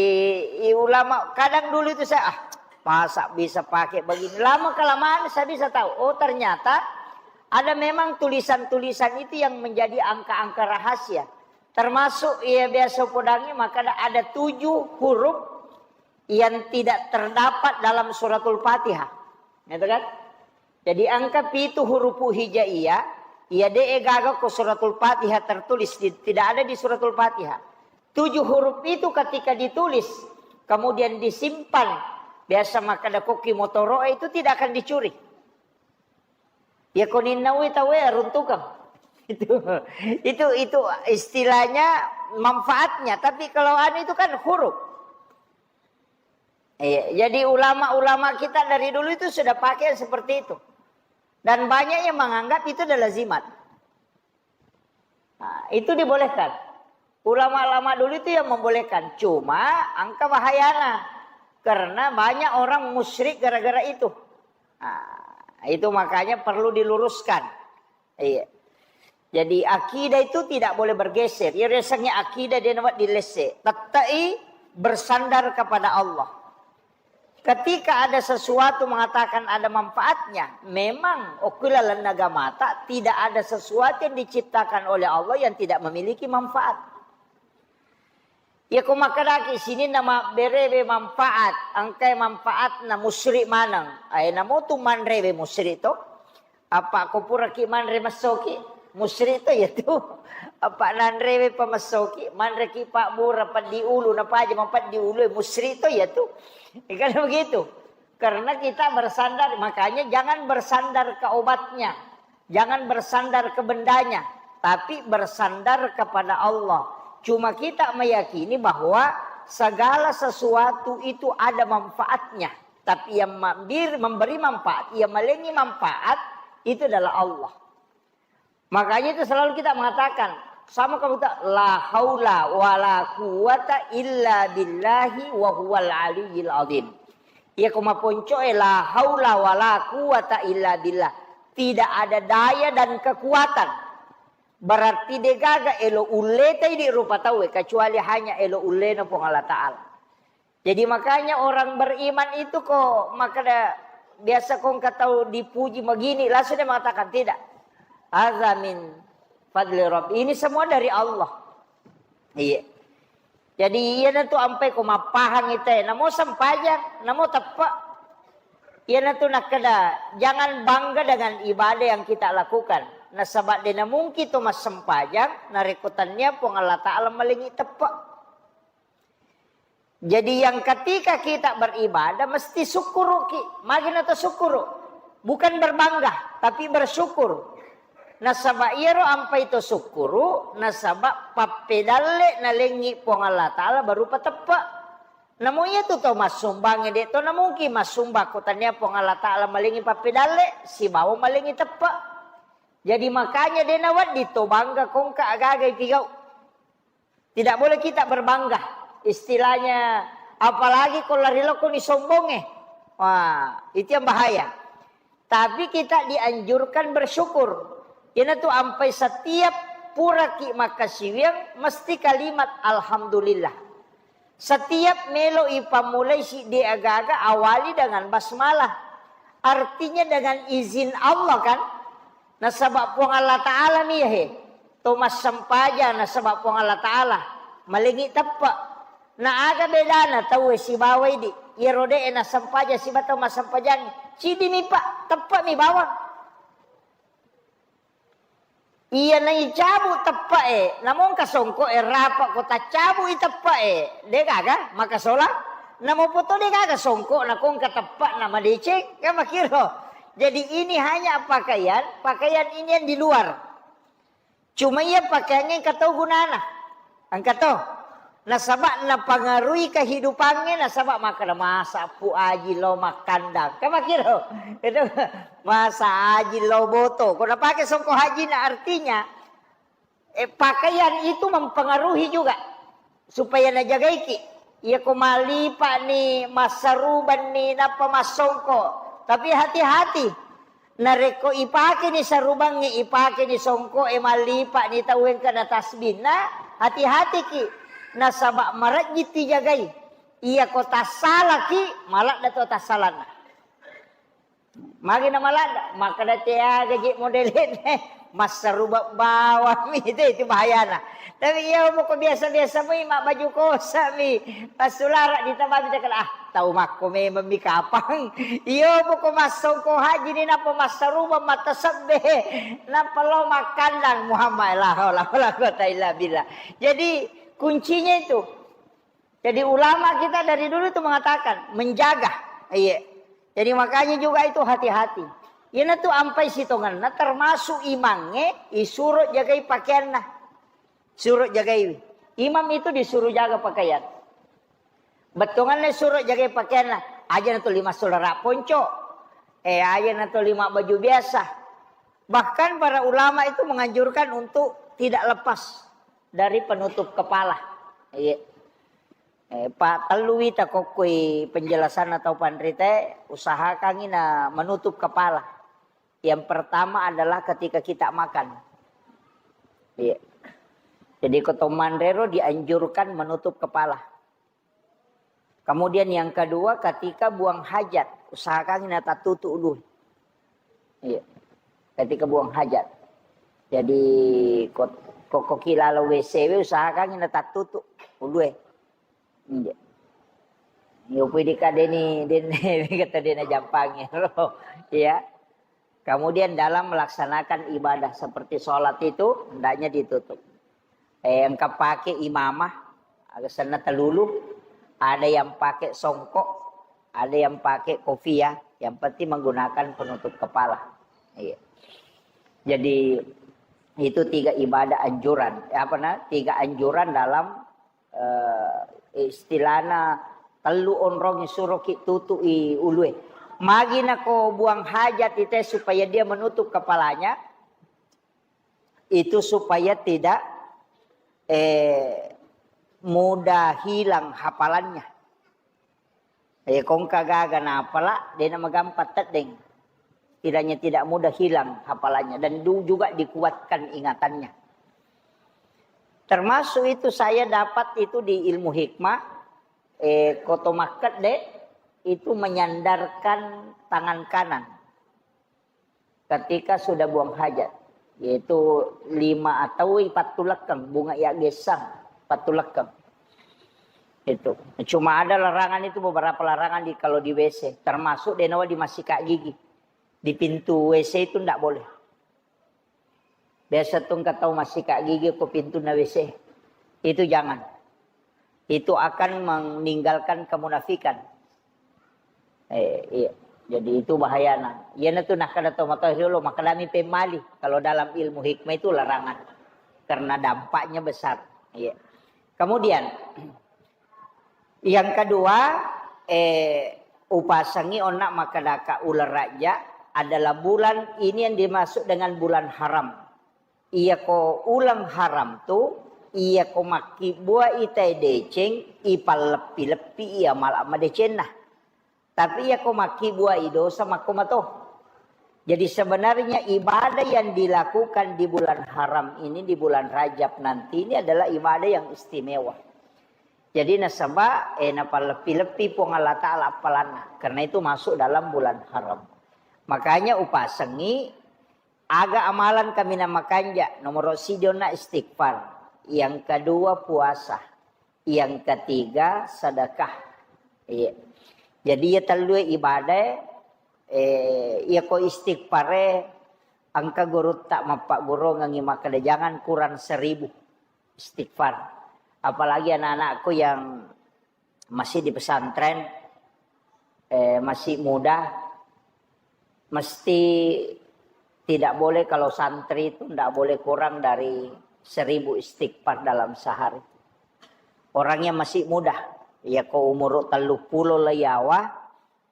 i-, ulama kadang dulu itu saya, "Ah, masa bisa pakai begini?" Lama kelamaan saya bisa tahu, oh, ternyata ada memang tulisan-tulisan itu yang menjadi angka-angka rahasia. Termasuk, iya, biasa podangi, maka ada, ada tujuh huruf yang tidak terdapat dalam Suratul Fatihah. Gitu kan? Jadi angka pitu huruf hijaiyah, iya de gaga ko Suratul Fatihah tertulis, di, tidak ada di Suratul Fatihah. Tujuh huruf itu ketika ditulis, kemudian disimpan, biasa makkeda koki motoro itu tidak akan dicuri. Ya ko ninnaui tau e runtukang. Itu, itu, itu istilahnya manfaatnya. Tapi kalau anu itu kan huruf. Iya, jadi ulama-ulama kita dari dulu itu sudah pakai seperti itu. Dan banyak yang menganggap itu adalah zimat. Nah, itu dibolehkan. Ulama-ulama dulu itu yang membolehkan. Cuma angka bahayana. Karena banyak orang musyrik gara-gara itu. Nah, itu makanya perlu diluruskan. Iya. Jadi akidah itu tidak boleh bergeser. Ya, rasanya akidah dia nampak di lese. Tettai bersandar kepada Allah. Ketika ada sesuatu mengatakan ada manfaatnya, memang okula lenna gamata tidak ada sesuatu yang diciptakan oleh Allah yang tidak memiliki manfaat. Iya ko makkedaki sininna mabberewe manfaat, engkai manfaatna musyrik maneng. Ae namotu manrewe musyrik to. Apa ko puraki manre messoki, musyrik to iya tu. Apa nanrewe pa messoki, manreki pabbura peddi ulu, napaja mapeddi ulu, musyrik to iya tu. Kan begitu. Karena kita bersandar, makanya jangan bersandar ke obatnya, jangan bersandar ke bendanya, tapi bersandar kepada Allah. Cuma kita meyakini bahwa segala sesuatu itu ada manfaatnya. Tapi yang mambir-, memberi manfaat, yang malengi manfaat, itu adalah Allah. Makanya itu selalu kita mengatakan, sama kamu tak, "La haula wa la quwwata illa billahi wa huwal aliyyil azim." Iya ko maponco e, "La haula wa la quwwata illa billah." Tidak ada daya dan kekuatan. Berarti degaga elo ulle tai di rupa tau e, kecuali hanya elo ullena Puang Allah Ta'ala. Jadi makanya orang beriman itu ko makkeda biasa ko engka tau dipuji begini, langsung dia mengatakan, "Tidak. Hadza min fadli Rabbi." Ini semua dari Allah. Iya. Jadi iyanatu ampai ko mappahang ite, namo sempajang, namo teppe. Iyanatu nakkeda, jangan bangga dengan ibadah yang kita lakukan. Nasaba de namungki to massempajang, narekko tannia Puang Allah Ta'ala malengi teppe. Jadi yang ketika kita beribadah mesti syukuruki. Magi nata syukuru. Bukan berbangga, tapi bersyukur. Nasaba iyaro ampai to sukkuru, nasaba pappedalle nalengngi Puang Allah Ta'ala barupa teppe. Namo iyatu to massumbangnge de to namungkin massumbang ko tania Puang Allah Ta'ala malengngi pappedalle sibawa malengngi teppe. Jadi makanya de nawedding to bangga kongka agaga ipigau. Tidak boleh kita berbangga. Istilahnya, apalagi ko lari lokoni sombongnge. Wah, itu yang bahaya. Tapi kita dianjurkan bersyukur. Iyanatu ampai setiap puraki makkasiwiang mesti kalimat alhamdulillah. Setiap melo ipammulai siddi aga-aga awali dengan basmalah. Artinya dengan izin Allah kan? Nasaba Puang Allah Ta'ala mi he. To massempajang nasaba Puang Allah Ta'ala. Malengi teppe. Na aga bedana tauwe sibawa idi. Iyaro de e nassempajang siba tau massempajang. Cidi mi pa, teppe mi bawang. Iya naicabu teppe e, namongka songko e rapa ko taccabu i teppe e. De gaga maka sola. Namo poto de gaga songko na kongka teppe na madeceng, kan makiro. Jadi ini hanya pakaian, pakaian ini yang di luar. Cuma iya pakaiannya engka tau gunana. Engka to. Nasaba napangaruhi kehidupannya, nasaba makkeda masa pu aji lo makkandang. Kan makiro. Itu masa aji lo boto. Ko napake songko haji na artinya eh, pakaian itu mempengaruhi juga. Supaya najagaiki. Iya ko malipa ni, massarubang ni, nappa massongko. Tapi hati-hati. Narekko ipake ni sarubangnge, ipake ni songko e, malipa ni tau engka na tasbihna, hati-hatiki. Nasaba marejji tijagai. Iya ko tassalaki, maladda to tassalanna. Magi na maladda, makkeda te aga je modelene, massaruba bawang mi itu, itu bahayana. Tapi iya moko biasa-biasa mi, mabbaju kosa mi, passulara ditambabi cakala, ah, tau makko memang mi kapang. Iya moko massongko haji ni nappa massaruba matasebbe, nappa lo makkandang Muhammad, la haula wala quwata illa billah. Jadi kuncinya itu Jadi ulama kita dari dulu itu mengatakan menjaga. Iya. Jadi makanya juga itu hati-hati. Iyanatu ampai sitongenna termasuk imangnge isuro jagai pakaianna. Suro jagai. Imam itu disuruh jaga pakaian. Bettuanna suro jagai pakaianna. Aja na tuli massulara ponco. Eh, aja na tuli mabbaju biasa. Bahkan para ulama itu menganjurkan untuk tidak lepas dari penutup kepala. Iya. Eh, pa tellu wita kokkoi penjelasan atau panrita, usahakangi na menutup kepala. Yang pertama adalah ketika kita makan. Iya. Jadi ko to manrero dianjurkan menutup kepala. Kemudian yang kedua, ketika buang hajat, usahakan na tattutu ulu. Iya. Ketika buang hajat. Jadi ko, ko, ko kilala W C W, usahakan na tattutu ulu. Iya. Yo pui dikadeni, den, kata dena jampangi. Iya. Kemudian dalam melaksanakan ibadah seperti sholat itu, hendaknya ditutup. Eh, engka pake imamah, aga senna telulu, ada yang pakai songkok, ada yang pakai kopiah, yang penting menggunakan penutup kepala. Iya. Jadi, itu tiga ibadah anjuran. Eh, apa na? Tiga anjuran dalam eh, istilahna tellu onrong suroki tutu'i ulue. Magi nako buang hajat ite supaya dia menutup kepalanya, itu supaya tidak, eh, mudah hilang hafalannya. Eh, kongka gaga napala, dena magampang teddeng. Kiranya tidak mudah hilang hafalannya dan du-, juga dikuatkan ingatannya. Termasuk itu saya dapat itu di ilmu hikmah, eh, koto makkedde itu menyandarkan tangan kanan ketika sudah buang hajat, yaitu lima atau pattulekkeng, bunga ya gesang, pattulekkeng. Itu. Cuma ada larangan itu, beberapa larangan di, kalau di W C, termasuk denawa di masika gigi. Di pintu W C itu ndak boleh. Biasa tu engka tau massika gigi ko pintunna W C. Itu jangan. Itu akan meninggalkan kemunafikan. Eh, iya. Jadi itu bahayana. Iyanatu nakkeda tomatoa riolo, makkedami pemmali. Kalau dalam ilmu hikmah itu larangan. Karena dampaknya besar. Iya. Kemudian, yang kedua, eh, upasengi onna makkedaka uleng Rajab adalah bulan ini yang dimaksud dengan bulan haram. Iyako uleng haram tu, iyako makkibbuai tae deceng, ipalleppi-leppi iya mala madecenna. Tapi iyako makkibbuai dosa makko mato. Jadi sebenarnya ibadah yang dilakukan di bulan haram ini, di bulan Rajab nanti ini adalah ibadah yang istimewa. Jadi nasaba, eh, napalleppi-leppi Puang Allah Ta'ala appalanna. Karena itu masuk dalam bulan haram. Makanya upasengi, aga amalan kaminang makanja, nomor siji onna istighfar. Yang kedua puasa. Yang ketiga sedekah. Iya. Jadi ya tellue ibadah, eh, iyako istighfare engka gurutta mappagguruangengi makkeda jangan kurang seribu istighfar. Apalagi anak-anakku yang masih di pesantren, eh, masih muda, mesti tidak boleh kalau santri itu ndak boleh kurang dari seribu istighfar dalam sehari. Orang yang masih muda, ya ko umur tellu pulo le yawa,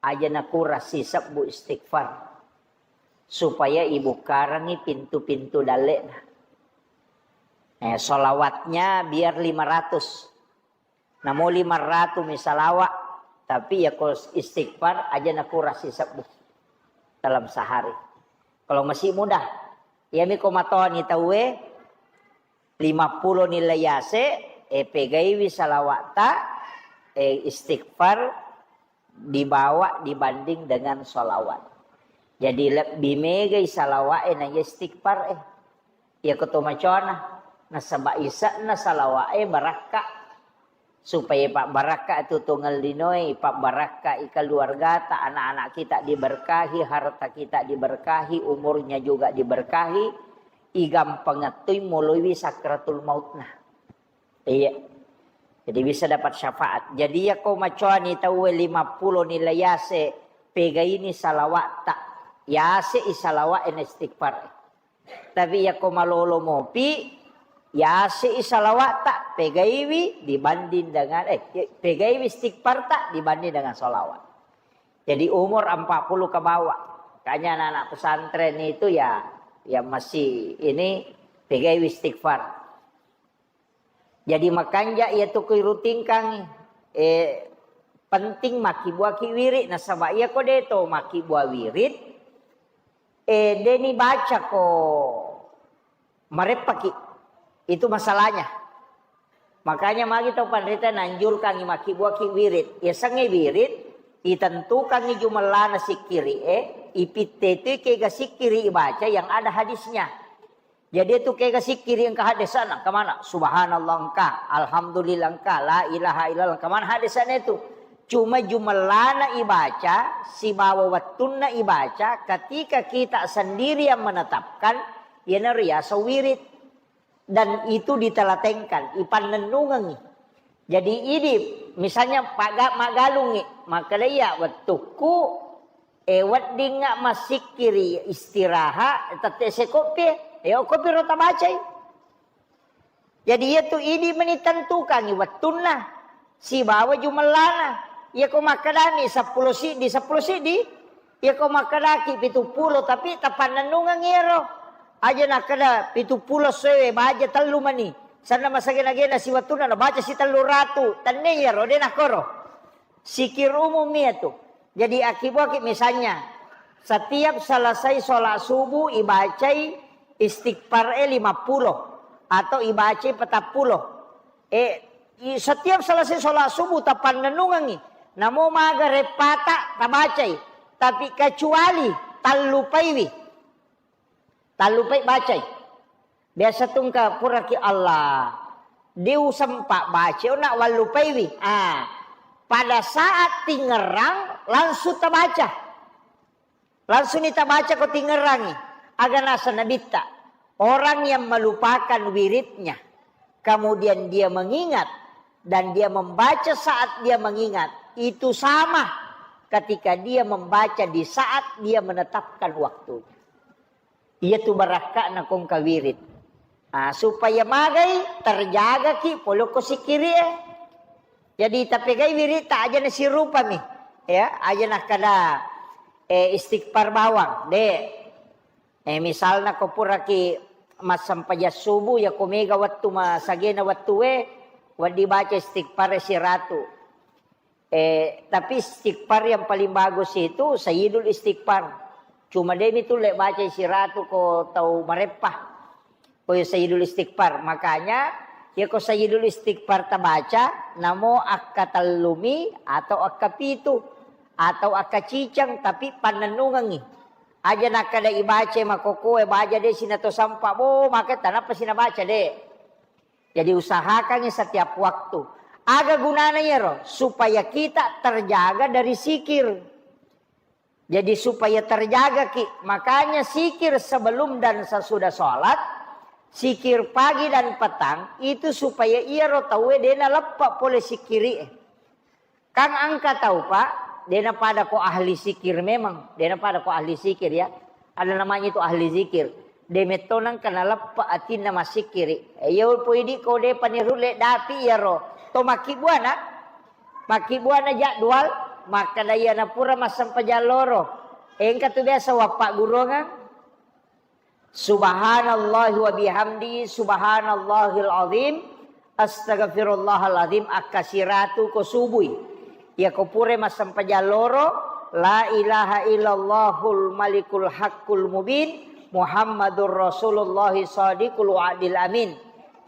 aja nakura sisebbu istighfar. Supaya ibukkarangi pintu-pintu dalle'na. Eh, salawatnya biar lima ratus. Namo lima ratus mi salawa, tapi ya ko istighfar aja nakura sisebbu dalam sehari. Kalau masih muda, ya mi ko matoni tauwe, lima pulo nila yase, eh, pegaiwi salawata, eh, istighfar dibawa dibanding dengan salawat. Jadi lebbi megai salawa'e na istighfar e. Iya ko to macona, nasaba ise'na salawa'e barakka. Supaya pabbarakka tu tongeng linoe, pabbarakka i keluargata, anak-anak kita diberkahi, harta kita diberkahi, umurnya juga diberkahi, igampang ettui moloiwi sakratul mautna. Iya. Jadi bisa dapat syafaat. Jadi ya ko macoani tauwe lima pulo nila yase, pegaini salawatta. Yase i salawat ena istighfar. Tapi ya ko malolo mopi, yase i salawatta, pegaiwi dibanding dengan, eh, pegaiwi istighfarta dibanding dengan salawat. Jadi umur empat puluh ke bawah. Kayaknya anak-anak pesantren itu ya, ya masih ini pegaiwi istighfar. Jadi makanja iya tu kui rutingkang, eh, penting makkibbuaki wirid, nasaba iya ko de to makkibbua wirid, eh, de ni baca ko mareppaki. Itu masalahnya. Makanya magi tau panrita nanjurkangi makkibbuaki wirid. Yasengnge wirid, itentukangi jumellana sikkiri e, ipitte tu kega sikkiri ibaca yang ada hadisnya. Jadi itu kega sikkiri engka hadesana, engka mana? Subhanallah engka, alhamdulillah engka, la ilaha illallah engka mana hadesana itu. Cuma jumellana ibaca, sibawa wettunna ibaca, ketika kita sendiri yang menetapkan, iyanaro riaseng wirid. Dan itu ditelatenkan, ipannennungengi. Jadi idi, misalnya paga-, maggalungi, makkeda iya wettukku, eh, weddingnga massikkiri istirahat, tette sekoppi, eh, okkopi ro tabacai. Jadi iya tu idi meni tentukangi wettunna sibawa jumellana. Iya ko makkedami seppulo siddi, seppulo siddi, iya ko makkedaki pitu pulo, tapi tapannennungeng iyaro. Aja nakkeda pitu pulo sewe, baja tellu mani. Sanna masagena-gena siwettunna nabaca si tellu ratu. Tenne iyaro, de nakkoro. Sikir umum iya tu. Jadi akibuaki misalnya, setiap selesai sholat subuh ibacai istighfar e lima pulo atau ibacai petappulo. Eh, i-, setiap selesai sholat subuh tapannennungengi. Namo maga reppata tabacai. Tapi kecuali tallupaiwi. Tallupai bacai. Biasa tungka puraki Allah. Diusempa baca, nak wallupaiwi. Ah, pada saat tingerang langsung tabaca. Langsung ni tabaca ko tingerangi. Aga nasa nabitta. Orang yang melupakan wiridnya, kemudian dia mengingat, dan dia membaca saat dia mengingat, itu sama ketika dia membaca di saat dia menetapkan waktunya. Iyatu barakka'na kongka wirid. Ah, supaya magai terjagaki polokko sikkiri'e. Jadi tapegai wiritta aja nasirupami. Ya, aja nakkada, eh, istighfar bawang, de. Eh, misalna ko puraki massempajang subuh, ya ko mega wettu masagena wettue, wedding baca istighfar siratu. Eh, tapi istighfar yang paling bagus itu Sayyidul Istighfar. Cuma demi tulle baca siratu ko tau mareppa. Ko ya Sayyidul Istighfar. Makanya, ya ko Sayyidul Istighfar tabaca, namo akka tellumi atau akka pitu atau akka cicang, tapi pannennungengi. Aja nakkada ibaca makokoe baja de sinato sampa, bo, maka tanapa sinabaca de. Jadi usahakangi setiap waktu. Aga gunana iyaro? Supaya kita terjaga dari sikir. Jadi supaya terjaga ki. Makanya sikir sebelum dan sesudah sholat, sikir pagi dan petang, itu supaya iyaro tauwe dena leppa pole sikiri. Kan engka tau, Pak, dena pada ko ahli sikir memang, dena pada ko ahli sikir ya. Ada namanya itu ahli zikir. De metto nengka naleppa atinna massikiri. Iya poi di ko de paniru le dapi iyaro. To makkibbuana? Makkibbuana jadwal, makkada iyana pura massempajang loro. Engka tu biasa wappaggurungang. Subhanallahi wa bihamdi, subhanallahil azim, astaghfirullahal azim, akka siratu ko subui. Iya ko pura massempajang loro, la ilaha illallahul malikul haqqul mubin, Muhammadur Rasulullah sadiqul wa'dil amin.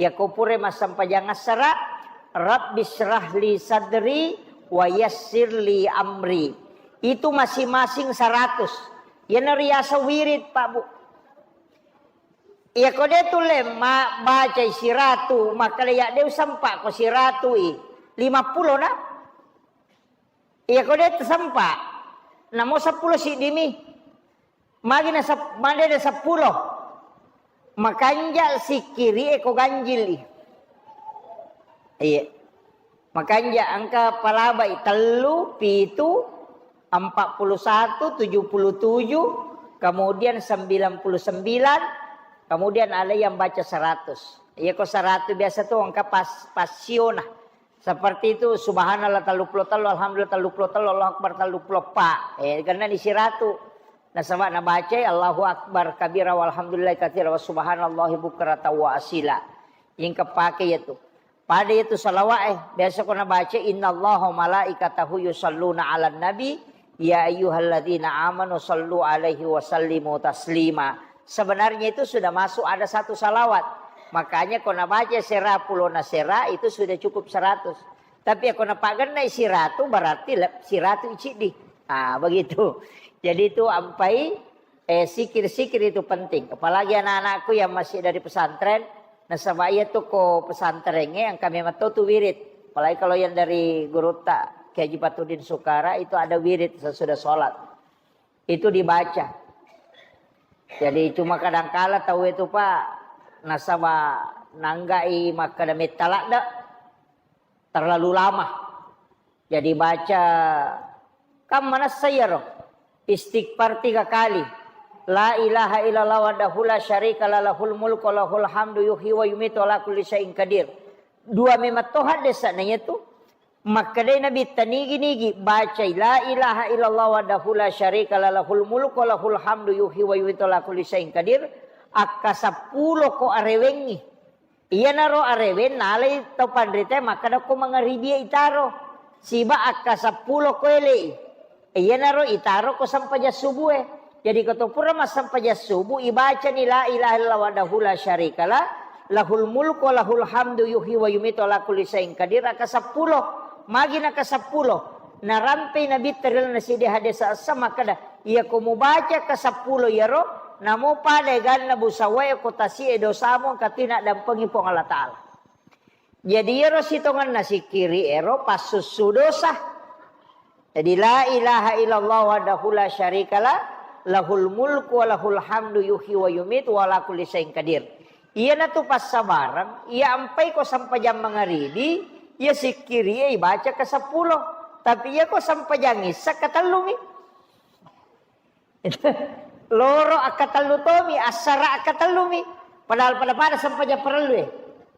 Iya ko pura massempajang assara, Rabbi syrahli sadri wa yassirli amri. Itu masing-masing seratus. Iyana riaseng wirid, Pak, Bu. Iya ko de tulle ma-, bacai siratu, makkada ya de usempa ko siratu i. Lima puluh na? Iya ko de tesempa. Namo seppulo siddimi. Magi na sep-, magi na seppulo. Makanja sikkiri e ko ganjil i. Iya. Makanja engka palabai tellu, pitu, empat puluh satu, tujuh puluh tujuh, kemudian sembilan puluh sembilan, kemudian ada yang baca seratus. Iya ko seratus biasa tu engka pas, pasiona. Seperti itu, subhanallah tellu puluh tellu, alhamdulillah tellu puluh tellu, Allahu akbar tellu puluh empat. Eh, karena di siratu. Nasaba nabacai Allahu akbar kabira walhamdulillahi katsira wa subhanallahi bukratan wa asila. Yang kepake yaitu. Pada yaitu salawat eh. Biasa ko nabaca innallaha malaikatahu yusalluna ala nabi ya ayyuhalladzina amanu sallu alaihi wa sallimu taslima. Sebenarnya itu sudah masuk ada satu salawat. Makanya ko nabaca sera pulona sera itu sudah cukup seratus. Tapi ako napagennai siratu, berarti le-, siratu iciddi. Ah, begitu. Jadi itu ampai, eh, sikir-sikir itu penting. Apalagi anak-anakku yang masih dari pesantren, nasaba iya tu ko pesantren e, engka memang to tu wirid. Apalagi kalau yang dari gurutta, Kiai Haji Patudin Sukara, itu ada wirid sesudah sholat. Itu dibaca. Jadi cuma kadangkala tau itu, Pak, nasaba nanggai makkada metta ladde. Terlalu lama. Jadi baca, kan manessa iyaro? Istighfar tiga kali. La ilaha illallah wahdahu la syarika la lahul mulku wa lahul hamdu yuhyi wa yumitu ala kulli syai'in qadir. Dua memang to haddesa na iyatu. Makkedai Nabi, tanigi-nigi bacai la ilaha illallah wahdahu la syarika la lahul mulku wa lahul hamdu yuhyi wa yumitu ala kulli syai'in qadir. Akka seppulo ko arewengi. Iyanaro arewe nalai tau panrita makkeda ko mangaribie itaro. Siba akka seppulo ko elei. Iyanaro itaro ko sempajang subue. Jadi ko to pura massempajang subu ibacani la ilaha illallah wahdahu la syarikalah, lahul mulku wa lahul hamdu yuhyi wa yumitu ala kulli syai'in qadir, akka seppulo. Magi naka seppulo. Narampei Nabitta ri lalenna siddi hadis essa makkeda, iya ko mubaca ka seppulo iyaro, namo pada eganna busawae ko tasi'e dosamu engka tu naddampengi Puang Allah Ta'ala. Jadi iyaro sitongenna sikkiri ero passussu dosa. Jadi la ilaha illallah wahdahu la syarikalah, lahul mulku wa lahul hamdu yuhyi wa yumitu wa ala kulli syai'in qadir. Iyanatu passabareng, iya ampai ko sempajang mangaribi, iya sikkiri e ibaca ka seppulo. Tapi iya ko sempajang issa katellumi. Loro akkatellu tomi, assara akkatellumi. Padahal pada-pada sempajang parellue.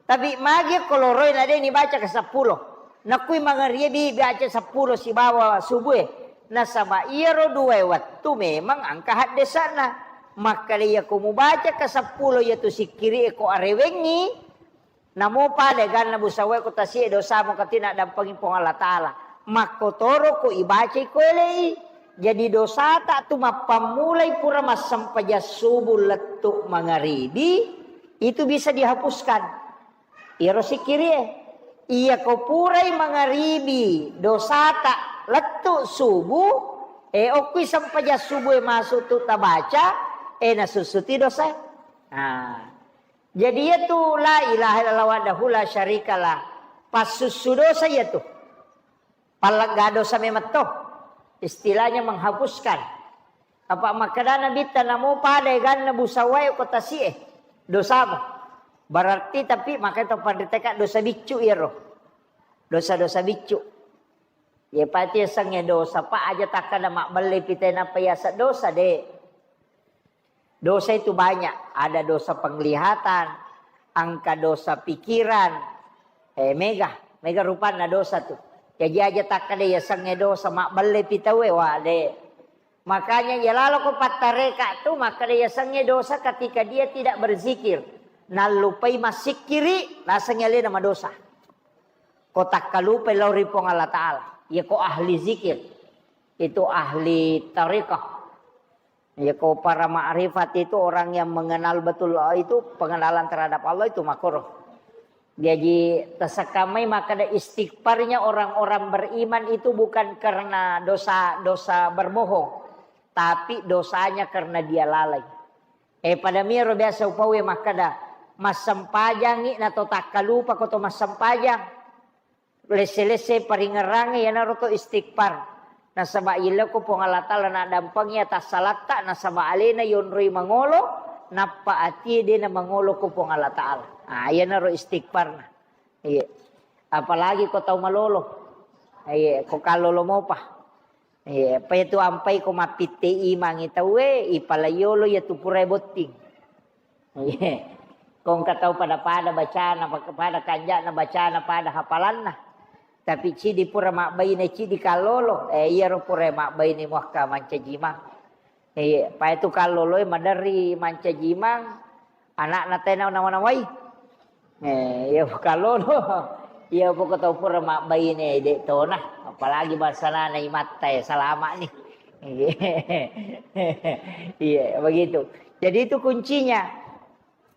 Tapi magi ko loroi na de nibaca ke seppulo. Nakui mangaribi baca seppulo sibawa subue. Nasaba iyaro duae wettu memang engka haddesana. Makkeda iya ko mubaca ke seppulo iya tu sikkiri e ko arewengi, namo pada ganna busawai ko tasie dosamu katina dampengi Puang Allah Ta'ala. Makkotoro ko ibacai ko elei. Jadi dosata tu mappammulai pura massempajang subuh lettu mangaribi, itu bisa dihapuskan. Iyaro sikkirie. Iya ko purai mangaribi dosata lettu subuh, e okkui sempajang subuh e masuk tu tabaca, e nasussuti dosa. Nah, jadi iya tu la ilaha illallah wahdahu la syarikalah. Passussu dosa iya tu. Pallegga dosa memetto. Istilahnya menghapuskan. Apa makkeda Nabitta namo pada ganna busawai ko tasie dosamu. Berarti tapi makanya to panriteka dosa biccu iyaro. Dosa-dosa biccu. Iya pati yasengnge dosa, Pak, aja takkada mabbelle pita e nappa yaseng dosa, de. Dosa itu banyak, ada dosa penglihatan, engka dosa pikiran, eh, mega, mega rupanna dosa tu. Jaji aja takkada yasengnge dosa, mabbelle pita e, wa, de. Makanya iya laloko pattareka tu makkada yasengnge dosa ketika dia tidak berzikir. Nallupai massikkiri, nasengngi alena madosa. Ko takkalupai lao ri Puang Allah Ta'ala. Iya ko ahli zikir. Itu ahli tarekah. Iya ko para ma'rifat itu orang yang mengenal betul Allah itu, pengenalan terhadap Allah itu makoro. Jadi, tasekkamai makkada istighfarnya orang-orang beriman itu bukan karena dosa-dosa berbohong, tapi dosanya karena dia lalai. Eh, pada miro biasa upaue makkada, massempajangngi na to takkalupa ko to massempajang. Lesse-lesse paringerrangnge iyanaro to istighfar. Nasaba yelleko Puang Allah Ta'ala naddampengi atassalatta, nasaba alena yonroi mangolo, nappa atie de namangolo ko Puang Allah Ta'ala. Ah, iyanaro istighfarna. Iya. Apalagi ko tau malolo. Iya, ko kallolo mopa. Iya, apa itu ampai ko mappitte imangi tauwe, ipalaiolo iya tu purai botting. Iya. Ko engka tau pada-pada bacana, pada kanja'na bacana, pada hafalanna. Tapi cidi pura mabbaine, cidi kallolo. Eh, iyaro pura mabbaine muakka mancaji imang. Iya, pae tu kalloloe maderri mancaji imang, anakna tena nawa-nawai. Eh, iya kallolo. Iya poko tau pura mabbaine de tona, apalagi bangsana imatta e, salama ni. Iya, begitu. Jadi itu kuncinya.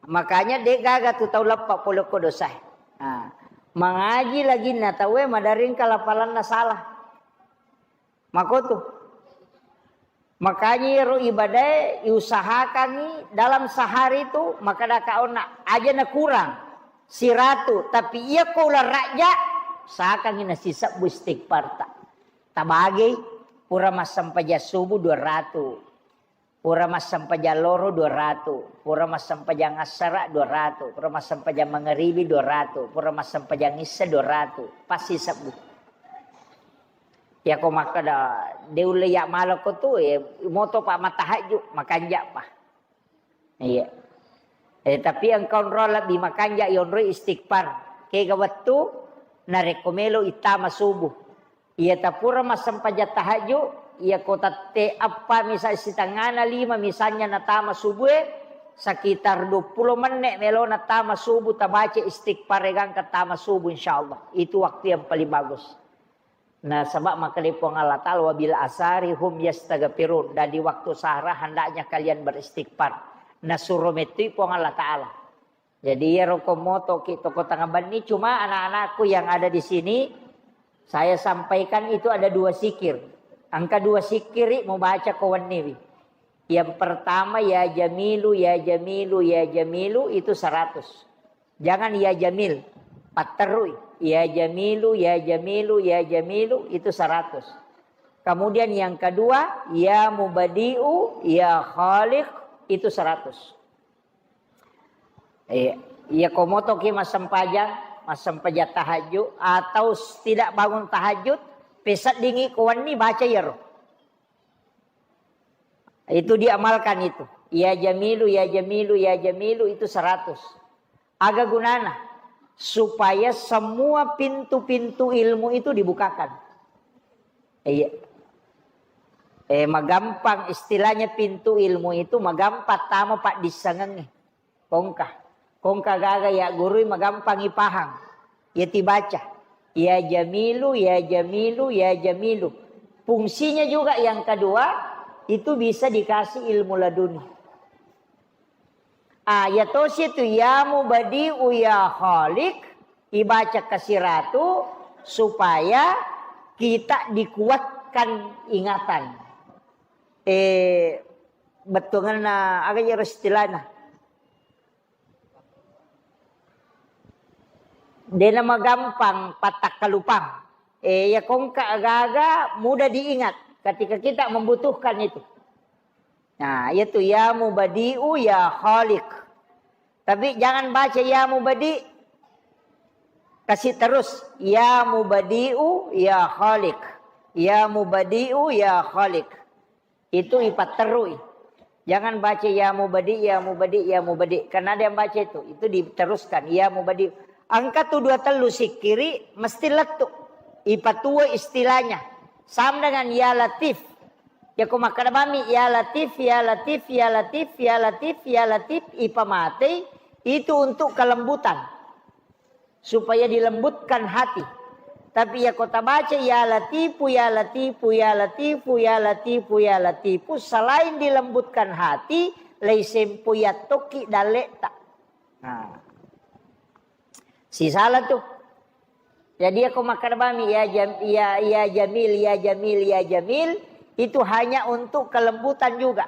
Makanya de gaga tu tau leppa pole ko dosae. Nah, mangaji lagi na tauwe maderri engka lapalanna salah. Makotu. Makanya iyaro ibadae iusahakangi dalam sehari tu, makkadaka onna aja na kurang siratu, tapi iya ko uleng rajja, usahakangi nasisebbu istighfarta. Tabagei, pura massempajang subuh dua ratu, pura massempajang loro dua ratu, pura massempajang assara dua ratu, pura massempajang mangaribi dua ratu, pura massempajang issa dua ratu, pasti sebbu. Yako makkeda, de ulle ya malako tu, eh, moto pa matahajju, makanja pa. Iya. Eh, tapi engka onro lebbi makanja yonroi istighfar. Kega wettu, narekko melo ittama subuh. Iya tapura massempajang tahajju, iya ko tette eppa misal sitengana lima misalnya natama subuh, sekitar dua puluh menit melo natama subuh tabaca istighfar gangka tama subuh insyaallah. Itu waktu yang paling bagus. Nasaba makkeda Puang Allah Ta'ala, "Wabil asari hum yastaghfirun." Dan di waktu sahara hendaknya kalian beristighfar. Nasuro mettui Puang Allah Ta'ala. Jadi iyaro ko motoki toko tengah benni, cuma anak-anakku yang ada di sini, saya sampaikan itu ada dua zikir. Engka dua zikiri mubaca ko wenniwi. Yang pertama, ya Jamilu, ya Jamilu, ya Jamilu, itu seratus. Jangan ya Jamil, patterui. Ya Jamilu, ya Jamilu, ya Jamilu, itu seratus. Kemudian yang kedua, ya Mubadi'u, ya Khaliq, itu seratus. Iya, iya ko motoki massempajang, massempajang tahajud, atau tidak bangun tahajud, Peseddingi ko wenni baca iyaro. Itu diamalkan itu. Ya Jamilu, ya Jamilu, ya Jamilu itu seratus. Aga gunana? Supaya semua pintu-pintu ilmu itu dibukakan. Iya. Eh, magampang istilahnya pintu ilmu itu magampang tama paddissengengnge. Kongka. Kongka gaga ya gurui magampang ipahang. Ya tibaca. Ya Jamilu, ya Jamilu, ya Jamilu. Fungsinya juga yang kedua, itu bisa dikasih ilmu laduni. Ah, ya tosi itu ya Mubadi'u ya Khaliq, ibaca kasiratu supaya kita dikuatkan ingatan. Eh, bettuanna aga jero istilahna. Dena magampang patakkalupang. Eh, ya kongka agaga mudah diingat ketika kita membutuhkan itu. Nah, yaitu ya Mubadi'u ya Khaliq. Tapi jangan baca ya Mubadi, kasih terus ya Mubadi'u ya Khaliq. Ya Mubadi'u ya Khaliq. Itu ipatterui. Jangan baca ya Mubadi, ya Mubadi, ya Mubadi. Karena ada yang baca itu. Itu diteruskan ya Mubadi. Engka tu dua tellu sikkiri mesti lettu. Ipatua istilahnya. Sama dengan ya Latif. Ya ko makkeda bami ya Latif, ya Latif, ya Latif, ya Latif, ya Latif, ipamatei itu untuk kelembutan. Supaya dilembutkan hati. Tapi ya ko tabaca ya Latifu, ya Latifu, ya Latifu, ya Latifu, ya Latifu, selain dilembutkan hati, leisempo yattoki dalle'ta. Nah. Sisala tu. Jadi ya ko makkeda bami ya jam, ya, ya Jamil, ya Jamil, ya Jamil, itu hanya untuk kelembutan juga.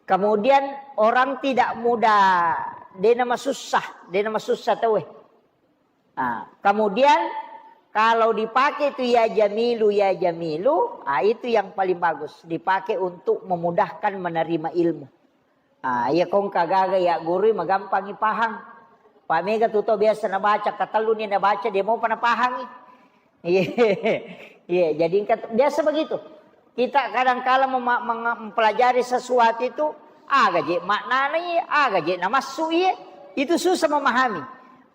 Kemudian orang tidak mudah, dena masussa, dena masussa tauwe. Ah, kemudian kalau dipakai itu ya Jamilu, ya Jamilu, ah, itu yang paling bagus. Dipakai untuk memudahkan menerima ilmu. Ah, iya kongka gaga ya guru magampang ipahang. Pak mega tu tau biasa nabaca, katellu ni nabaca, dia mau pana pahangi. Iya, iya, jadi engka biasa begitu. Kita kadangkala mema-, menga-, mempelajari sesuatu itu, aga je maknana iye, aga je namassu iye, itu susah memahami.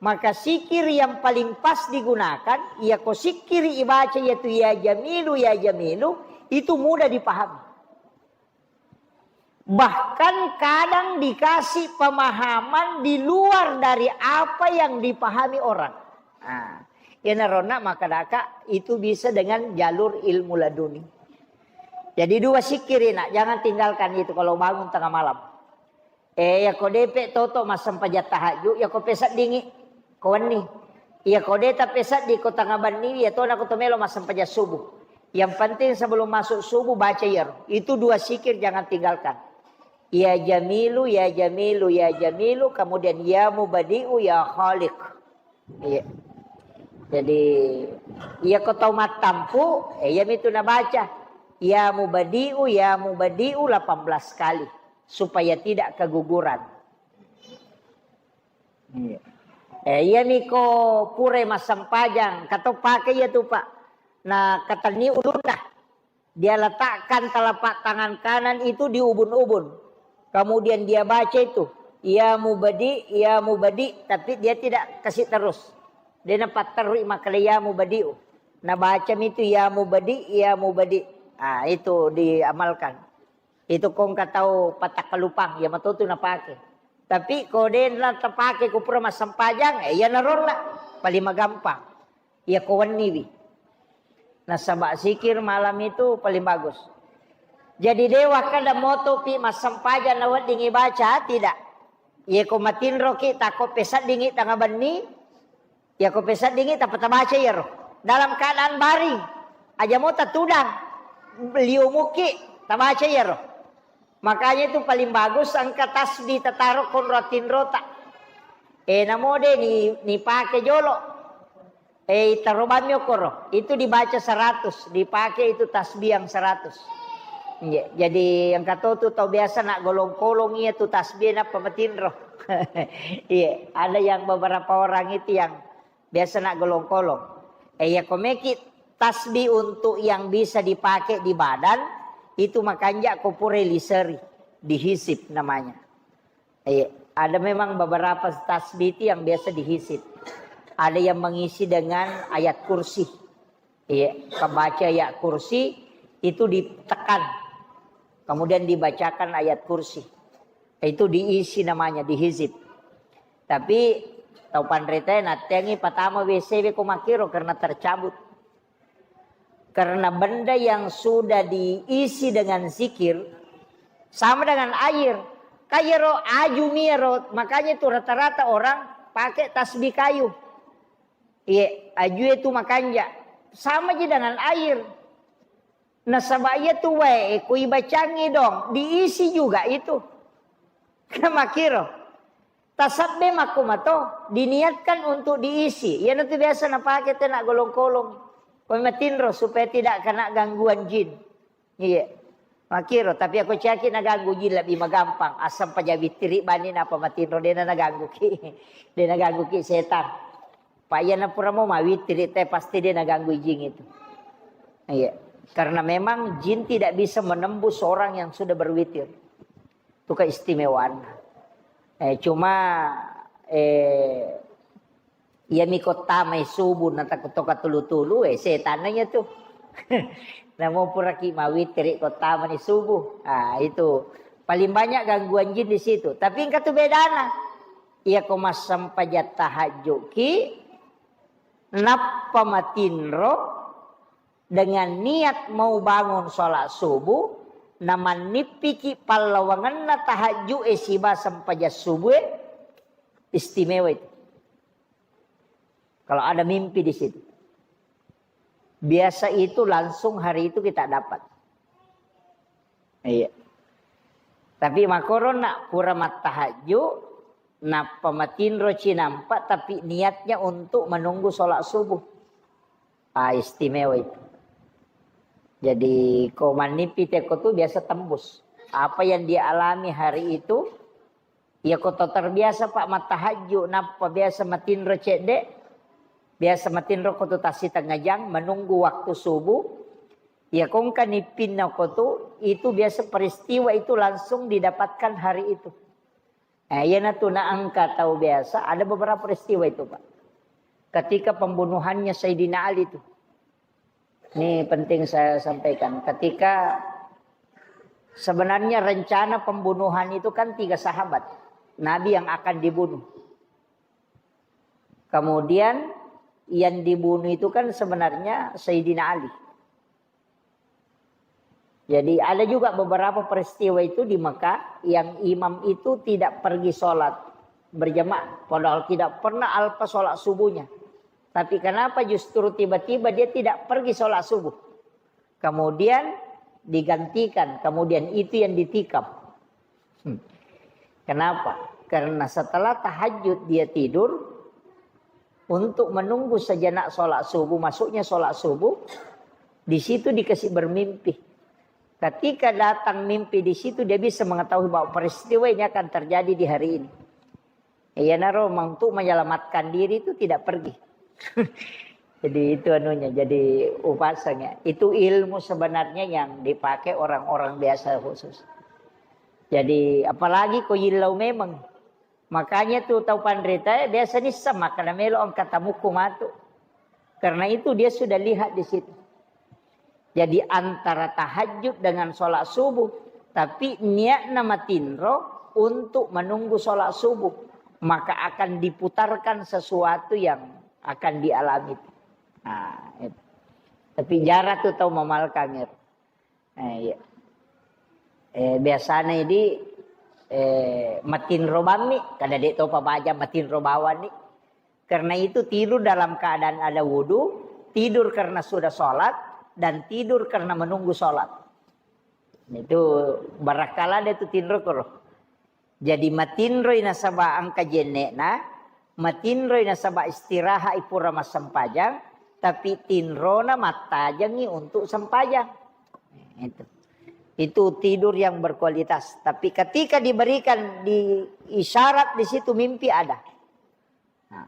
Maka sikir yang paling pas digunakan, iya ko sikir ibaca yaitu ya Jamilu, ya Jamilu, itu mudah dipahami. Bahkan kadang dikasih pemahaman di luar dari apa yang dipahami orang. Nah, iyanaronna makkadaka itu bisa dengan jalur ilmu laduni. Jadi dua sikir, nak, jangan tinggalkan itu kalau bangun tengah malam. Eh, ya ko depe toto massempajang tahajud, ya ko peseddingi. Ko wenni. Iya ko de tapeseddi ko tengnga benni, iya tona ko to melo massempajang subuh. Yang penting sebelum masuk subuh baca iyaro. Itu dua sikir jangan tinggalkan. Ya Jamilu, ya Jamilu, ya Jamilu, kemudian ya Mubadi'u, ya Khaliq. Iya. Jadi iya ko tau mattampu, eh, iya mitu nabaca. Ya Mubadi'u, ya Mubadi'u delapan belas kali supaya tidak keguguran. Iya. Eh, iyami ko pura massempajang, kato pake iya tu, Pak. Na katenni ulunna. Dia letakkan telapak tangan kanan itu di ubun-ubun. Kemudian dia baca itu, "Ya Mubadi, ya Mubadi," tapi dia tidak kasih terus. Dia napatterui makkeda, "Ya Mubadi'u." Nabacami itu, "Ya Mubadi, ya Mubadi." Ah, itu diamalkan. Itu ko engka tau patakkalupang, iya matotu napake. Tapi ko de natapake ko pura massempajang, eh, iyanaronna paling magampang. Iya ko wenniwi. Nasaba sikir malam itu paling bagus. Jadi de wakkeda motopi massempajang naweddingi baca, tidak. Iya ko matinroki, takko peseddingi tengnga benni, iya ko peseddingi tappa tabaca iyaro. Dalam keadaan baring, aja mo tatudang, liu muki, tabaca iyaro. Makanya itu paling bagus engka tasbih tataro konro tinrota. Eh, namo de ni, ni pake jolo. Eh, itaro bammi okoro. Itu dibaca seratus, dipakai itu tasbih yang seratus. Iya, jadi engka to tu tau biasa nak golong-kolong iya tu tasbih nappa matinro. Iya, ada yang beberapa orang itu yang biasa nak golong-kolong. Eh, ya komeki tasbih untuk yang bisa dipakai di badan, itu makanja ko pura liseri, dihisip namanya. Eh, ada memang beberapa tasbih itu yang biasa dihisip. Ada yang mengisi dengan ayat kursi. Iya, pembaca ayat kursi itu ditekan, kemudian dibacakan ayat kursi. Itu diisi namanya, dihizib. Tapi tau panritae natteangi patama W C we ko makkiro karena tercabut. Karena benda yang sudah diisi dengan zikir sama dengan air. Kayero aju miero, makanya itu rata-rata orang pakai tasbih kayu. Iya, ajue tu makanja. Sama ji dengan air. Nasaba iya tu wae ko ibacangi dong, diisi juga itu. Makiro. Tasabbe makkumato, diniatkan untuk diisi. Iyana tu biasa napake tena golong-kolong. Ko matinro supaya tidak kena gangguan jin. Iya. Makiro, tapi aku caki naganggu jin lebih magampang. Asam paja witiri bani napa matinro, dena naganggu ki. Dena ganggu ki setan. Pak, iya na pura mau mawitiri te pasti dia naganggu jin itu. Iya. Karena memang jin tidak bisa menembus orang yang sudah berwitir. Itu keistimewaan. Eh, cuma eh, iya miko tamai subuh na takuttoka tulu-tulu, eh, setannya tu. Namo puraki mawitiri ko tamani subuh. Ah, itu paling banyak gangguan jin di situ. Tapi engka tu bedana. Iya ko massempajang tahajud ki, nappa matinro dengan niat mau bangun sholat subuh, namannippiki pallawangenna tahajud e siba sempajang subuh e, istimewa itu. Kalau ada mimpi di situ. Biasa itu langsung hari itu kita dapat. Iya. Tapi makorona pura mattahajju, nappa matinro cinampa, tapi niatnya untuk menunggu sholat subuh. Ah, istimewa itu. Jadi, ko mannipi teko tu biasa tembus. Apa yang dia alami hari itu, iya ko to terbiasa, Pak, mattahajju, nappa biasa matinro cedde, biasa matinro ko tu tassi tengah jang, menunggu waktu subuh, iya ko engka nippinna ko tu, itu biasa peristiwa itu langsung didapatkan hari itu. Eh, iyanatu naengka tau biasa, ada beberapa peristiwa itu, Pak. Ketika pembunuhannya Sayyidina Ali itu. Ini penting saya sampaikan. Ketika sebenarnya rencana pembunuhan itu kan tiga sahabat Nabi yang akan dibunuh. Kemudian yang dibunuh itu kan sebenarnya Sayyidina Ali. Jadi ada juga beberapa peristiwa itu di Mekah yang imam itu tidak pergi sholat berjamaah, padahal tidak pernah alpa sholat subuhnya. Tapi kenapa justru tiba-tiba dia tidak pergi sholat subuh? Kemudian digantikan, kemudian itu yang ditikam. Hmm. Kenapa? Karena setelah tahajud dia tidur untuk menunggu sejenak sholat subuh, masuknya sholat subuh, di situ dikasih bermimpi. Ketika datang mimpi di situ, dia bisa mengetahui bahwa peristiwa ini akan terjadi di hari ini. Iyanaro untuk menyelamatkan diri itu tidak pergi. Jadi itu anunya, jadi upasanya. Itu ilmu sebenarnya yang dipakai orang-orang biasa khusus. Jadi apalagi ko yillau memang. Makanya tu tau panrita, eh, biasa nissa makkeda melo engka tamukku matu. Karena itu dia sudah lihat di situ. Jadi antara tahajud dengan sholat subuh, tapi niatna matinro untuk menunggu sholat subuh, maka akan diputarkan sesuatu yang akan dialami. Nah, itu. Tapi jarang tu tau mamalkang. Eh, iya. Eh, biasanya di eh, matinro bammi, kada dek topa baja matinro bawani. Karena itu tidur dalam keadaan ada wudhu, tidur karena sudah sholat, dan tidur karena menunggu sholat. Itu barakala ada itu tinro koro. Jadi matinroi nasaba engka jenne'na, matinroi nasaba istirahat ipura massempajang, tapi tinrona mattajengi untuk sempajang. Itu. Itu tidur yang berkualitas. Tapi ketika diberikan di isyarat di situ mimpi ada. Nah,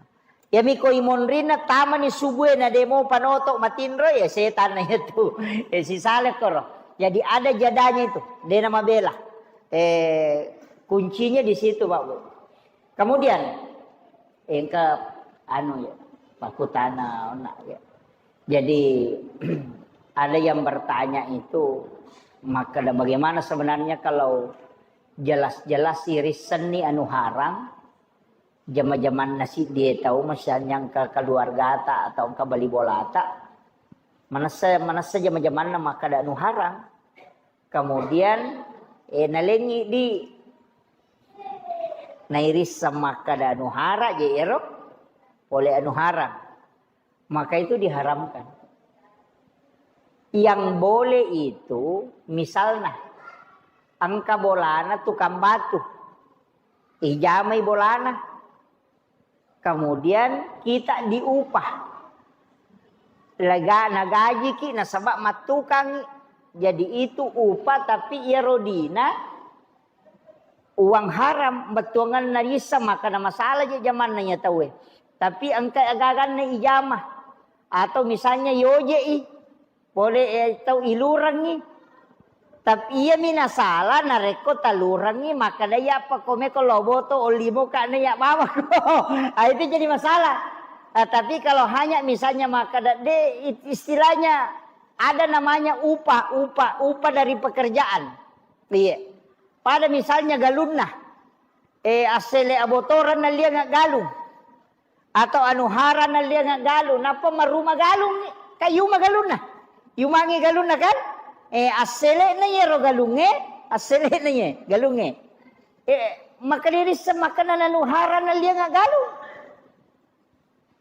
Iyami ko imonrinna tamani subue na demo panoto matinro, ya setan na itu. Eh, sisale koro. Jadi ada jadanya itu, dena mabela. Eh, kuncinya di situ, Pak Bu. Kemudian, engka anu ya, pakutana ona ya. Jadi ada yang bertanya itu, maka bagaimana sebenarnya kalau jelas-jelas irissenni anu harang, jama-jamanna siddie tau, misalnya engka keluargata atau engka bali bolata, manessa, manessa jama-jamanna makkada anu harang. Kemudian, eh, nalengi di nairisseng makkada anu harang je ero pole anu harang. Maka itu diharamkan. Yang boleh itu, misalnya, engka bolana tukang batu. Ijamai bolana. Kemudian kita diupah. Lega-, nagajiki nasaba mattukangi. Jadi itu upah, tapi iyaro dina uang haram, bettuanganna rissa, maka na masalah je jamanna iya tauwe. Tapi engka agaganna ijama. Atau misalnya yoje'i, pole, eh, tau ilurengngi. Tapi iyami nasala narekko talurengngi, makkada iya apa komeko loboto ollimo ka na iya bawako. Ah, itu jadi masalah. Ah, tapi kalau hanya misalnya makkada de, it-, istilahnya ada namanya upah, upah, upah dari pekerjaan. Iya. Pada misalnya galunna, eh, assele abotoran nallianga galung. Atau anu harang nallianga galung, nappa maruma galung, ka yuma galunna. Yumangi galunna kan? Eh, assele'na iyaro galungnge, assele'na iye galungnge. Eh, maka dirisseng makkada anu harang nallianga galung.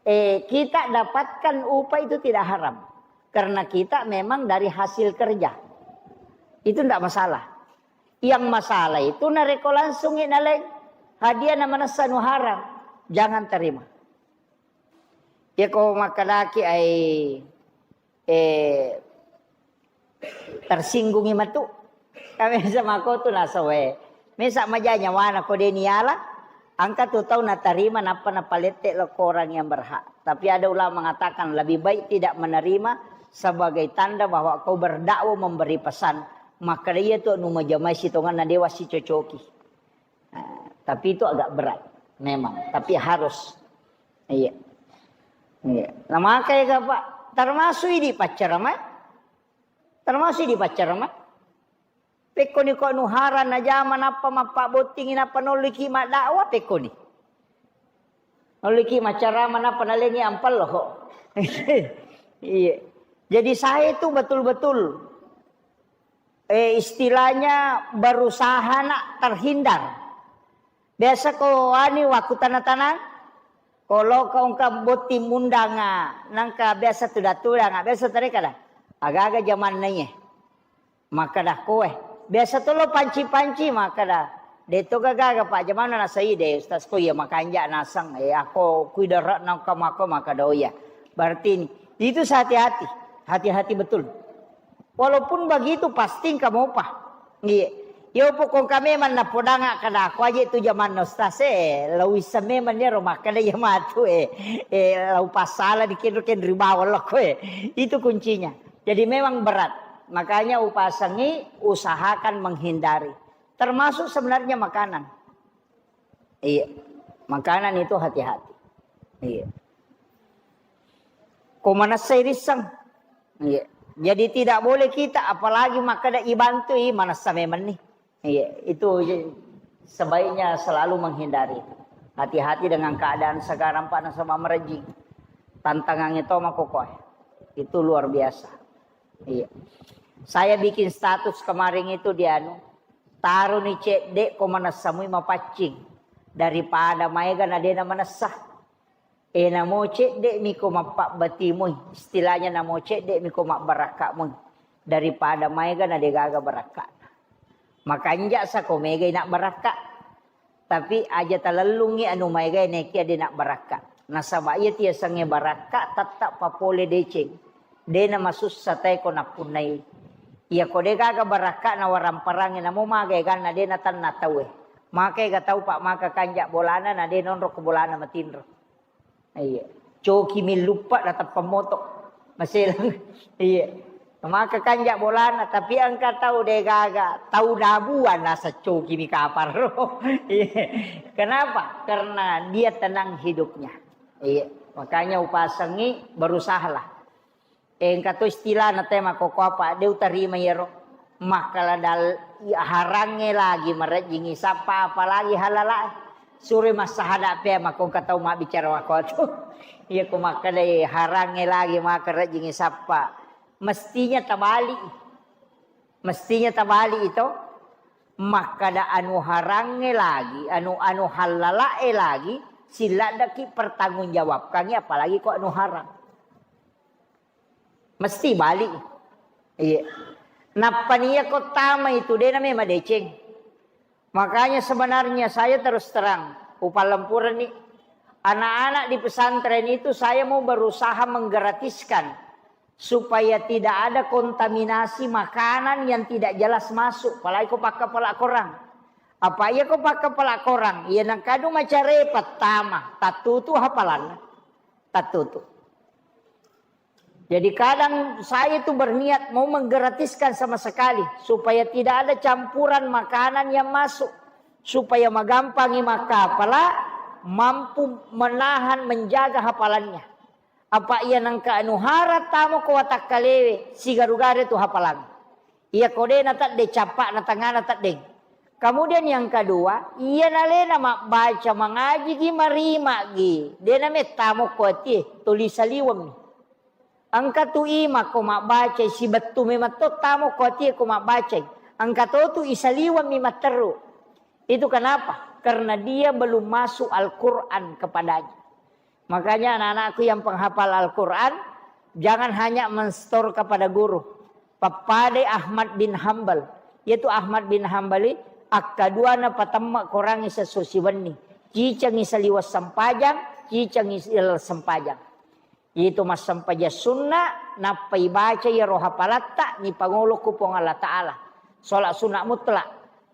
Eh, kita dapatkan upah itu tidak haram. Karena kita memang dari hasil kerja. Itu ndak masalah. Yang masalah itu narekko langsung i naleng hadiah na manessa nu haram, jangan terima. Iya ko makkedaki ai, eh, tersinggungi matu. Kami sama ko tu nasawe. Mesa maja nyawana ko deni ala, angka tu tau natarima nappa napalette lo ko orang yang berhak. Tapi ada ulama mengatakan lebih baik tidak menerima sebagai tanda bahwa kau berdakwah memberi pesan. Maka dia tu nu majamai sitonganna dewa sicocoki. Nah, tapi itu agak berat memang, tapi harus. Iya. Iya. Nah, makanya Pak, termasuk ini pacaran, eh? Termasuk di pacaran, eh? Pekkoni ko nu harang najama nappa mappabottingi nappa nolliki maddakwah, pekkoni. Nolliki macarama nappa nalengi ampallo. Iya. Jadi saya itu betul-betul, eh, istilahnya berusaha nak terhindar. Biasa ko ani waktu tanah-tanah, ko lo ko engka botting mundanga, nangka biasa tuda-tudanga, biasa tadi kada. Aga-aga zaman naiye. Makkada koe. Biasa to lo panci-panci makkada. De to gaga Pak, jamanna nasai de Ustaz ko iya makanja naseng. Eh, ako kui dara nangka mako makkada, oh iya. Berarti ini. Itu hati-hati. Hati-hati betul. Walaupun begitu pasti engka mopa. Iya. Yo pokok kami memang napodanga kada aku aja itu zaman Ustaz eh. Lau isa memang dia rumah kada ya matu eh. Eh, lau pasala di kendro kendri bawah lo koe. Itu kuncinya. Jadi memang berat. Makanya upasangi, usahakan menghindari. Termasuk sebenarnya makanan. Iya. Makanan itu hati-hati. Iya. Ko manessa irisseng. Iya. Jadi tidak boleh kita, apalagi makkada ibantui, manessa memang nih. Iya, itu je-, sebaiknya selalu menghindari. Hati-hati dengan keadaan sekarang, Pak, nasaba merejing. Tantangannya to makokoe. Itu luar biasa. Iya. Saya bikin status kemarin itu di anu, taruh ni cedde ko manessa mui mapaccing daripada maega na dena manessa. Eh, namo cedde miko mappabbati mui, istilahnya namo cedde miko mabbarakka mui daripada maega na degaga barakka. Makanja sako mega ina barakka. Tapi aja talellungngi anu maega nekia de na barakka. Nasaba iya tiasengnge barakka tetta papole deceng. De na masussa tae ko nappunnai. Iya ko de gaga barakka na waramparangnge namo maga eganna de na tanna tauwe. Maka ega tau pak maka kanja bolana na de nonro ko bolana matinro. Iya. Coki mi luppa na teppa moto. Maselang. Iya. Maka kanja bolana, tapi engka tau degaga, tau dabuan nasa coki mi kapar. Iya. Kenapa? Karena dia tenang hidupnya. Iya. Makanya upasengi berusahalah. Engka to istilahna te makkokko apa, de utarima iyaro. Makkala dal-, harangnge lagi marejjingi sappa, apalagi halalae. Sure massahada pe makkongka tau mabbicara makkotu. Iya ko makkadai harangnge lagi maka rejjingi sappa. Mestinya tabali. Mestinya tabali itu. Makkada anu harangnge lagi, anu, anu halalae lagi, silladdaki pertanggungjawabkangi apalagi ko anu harang. Mesti balik. Iya. Nappa nia ko tama itu, de name madeceng. Makanya sebenarnya saya terus terang, upalempureni anak-anak di pesantren itu saya mau berusaha menggratiskan supaya tidak ada kontaminasi makanan yang tidak jelas masuk, apalagi ko pakkapala korang. Apa iya ko pakkapala korang, iya nangkadu macare pertama, tattutu hafalanna. Tattutu. Jadi kadang saya itu berniat mau menggratiskan sama sekali supaya tidak ada campuran makanan yang masuk, supaya magampangi makkapala mampu menahan, menjaga hafalannya. Apa iya nangka anu hara tamo ko watakkalewe sigaru-garu tu hafalang. Iya ko de na tedde cappa'na tangana teddeng. Kemudian yang kedua, iya nalena mabbaca mangajigi marimagi, de na mettamo ko atie, tuli saliwemmi. Engka tu ima ko mabbacai sibettu memang to tamo ko atie ko mabbacai. Engka to tu isaliwemmi matteru. Itu kenapa? Karena dia belum masuk Al-Quran kepadanya. Makanya anak-anakku yang penghafal Al-Quran, jangan hanya menstor kepada guru. Pappadai Ahmad bin Hambal. Yaitu Ahmad bin Hambali, akkaduana patemma korangi sesso siwenni. Cicengi saliweng sempajang, cicengi sempajang. Itu massempajang sunna, nappa ibaca iyaro hapalatta, nipangolo ku Puang Allah Ta'ala. Sholat sunat mutlak.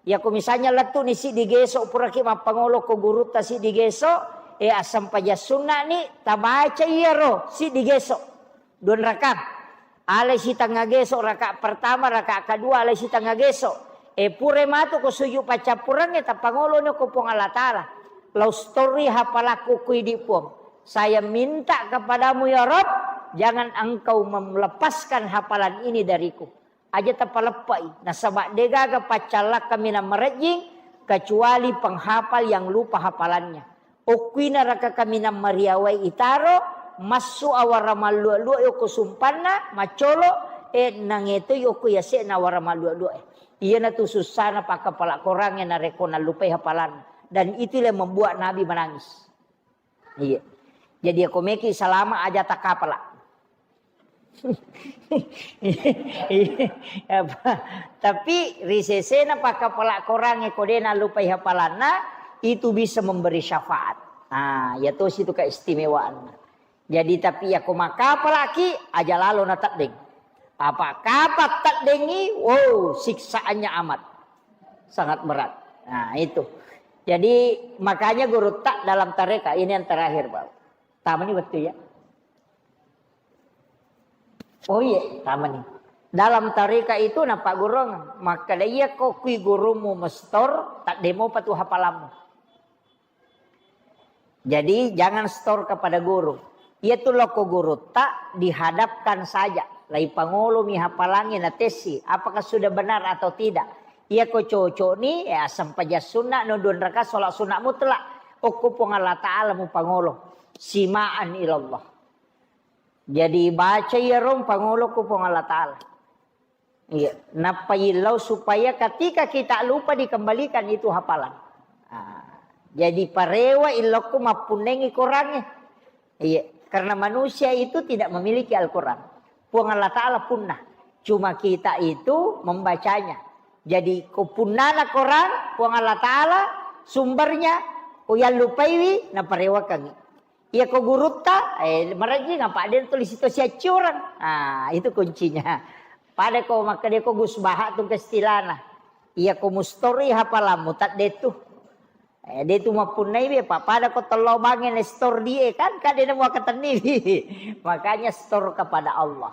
Yako misalnya lettu ni siddi geso, puraki mappangolo ko gurutta siddi geso, e, assempajang sunna ni, tabaca iyaro siddi geso. Dua raka. Alai sitengnga geso, raka pertama, raka kedua, alai sitengnga geso. E, pura matu ko sujud paccappurengnge, tappangolo ni ko Puang Allah Ta'ala. Lau stori hapalakku ku idi Puang. Saya minta kepadamu ya Rob, jangan engkau melepaskan hafalan ini dariku. Aja tapaleppai, nasaba degaga paccallakka minang marejjing kecuali penghafal yang lupa hafalannya. Okkuina raka kaminang mariawai itaro, massu awara mallua-lua yoko sumpanna, maccolo, e, nangetoi yoko yase'na awara mallua-lua e. Iyana tu sussana pakkapala korangnge narekko nallupai hafalanna. Dan itulah yang membuat Nabi menangis. Iya. Jadi, ako meki salama aja takapala. Iya, apa? Tapi ri sesena pakkapala korangnge ko de nallupai hafalanna, itu bisa memberi syafaat. Nah, ya tosi itu keistimewaanna. Jadi, tapi yako makkapalaki, aja lalo nateddeng. Apa kapa teddengi, wow, siksaannya amat. Sangat berat. Nah, itu. Jadi, makanya gurutta dalam tareka, ini yang terakhir, Pak. Tamani wettu ya. Oh iya, tamani. Dalam tareka itu napa gurung, makkeda iya ko kui gurumu mestor, tak demo patu hafalammu. Jadi jangan store kepada guru. Iya tu loko gurutta dihadapkan saja. Lai pangolo mi hafalangi na tessi, apakah sudah benar atau tidak. Iya ko cocok ni, ya sempajang sunna, no dua raka sholat sunna mutlak. Okko Puang Allah Ta'ala mu pangolo. Simaan ilallah. Jadi baca iya rong pangolo ko Puang Allah Ta'ala. Iya, nappa illau supaya ketika kita lupa dikembalikan itu hafalan. Ah, jadi parewa illokku mappunnengi korangnge. Iya, karena manusia itu tidak memiliki Al-Quran. Puang Allah Ta'ala punna. Cuma kita itu membacanya. Jadi ko punnana korang, Puang Allah Ta'ala sumbernya, ko yallupaiwi, naparewakangi. Iya ko gurutta, eh, marejjing apa de tuli situasi accurang. Ah, itu kuncinya. Pada ko makkeda ko Gus Baha tu kestilana. Iya ko mustori hafalammu tadde tu. Eh, de tu mappunnai be, pa-, pada ko tello bangnge ne store die kan, kan de nemu akatenni. Makanya store kepada Allah.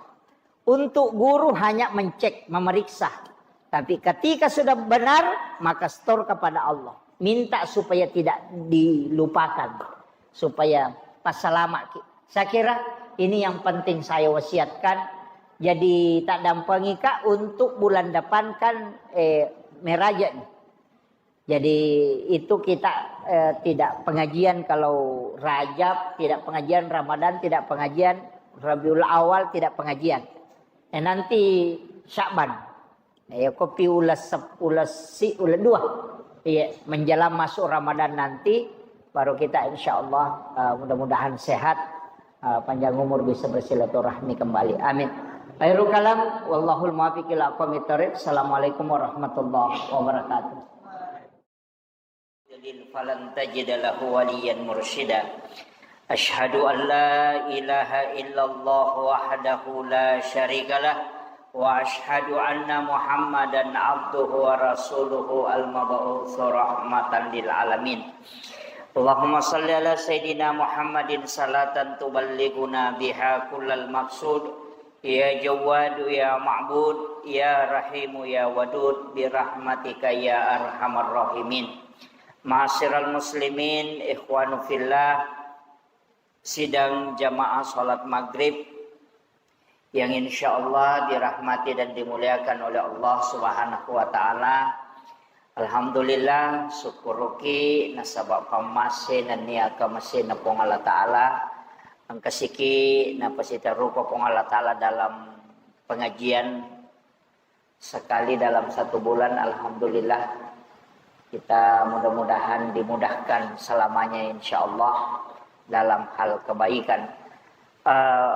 Untuk guru hanya mencek, memeriksa. Tapi ketika sudah benar, maka store kepada Allah. Minta supaya tidak dilupakan. Supaya pasalama ki. Saya kira ini yang penting saya wasiatkan. Jadi tak dampengi kak untuk bulan depan kan, eh, meraja nih. Jadi itu kita, eh, tidak pengajian kalau Rajab, tidak pengajian Ramadan, tidak pengajian Rabiul Awal, tidak pengajian. Eh, nanti Sya'ban. Eh, kopi ulas sep-, ulas si-, ulas dua. Iya, menjelang masuk Ramadan nanti, baru kita insya Allah, eh, mudah-mudahan sehat, eh, panjang umur bisa bersilaturahmi kembali. Amin. Khairul kalam, wallahul muwaffiq ila aqwamit thariq. Assalamualaikum warahmatullahi wabarakatuh. يضلل فلن تجد له وليا مرشدا. أشهد أن لا إله إلا الله وحده لا شريك له، وأشهد أن محمدا عبده ورسوله المبعوث رحمة للعالمين. اللهم صل على سيدنا محمد صلاة تبلغنا بها كل المقصود يا جواد يا معبود يا رحيم يا ودود برحمتك يا أرحم الراحمين. Ma'asyiral muslimin, ikhwanu fillah, sidang jamaah salat maghrib yang insya Allah dirahmati dan dimuliakan oleh Allah Subhanahu wa Ta'ala. Alhamdulillah, syukuruki nasaba pammase nennia kamasena Puang Allah Ta'ala. Engkasiki napasitarupa Puang Allah Ta'ala dalam pengajian sekali dalam satu bulan. Alhamdulillah, kita mudah-mudahan dimudahkan selamanya insya Allah dalam hal kebaikan. Eh,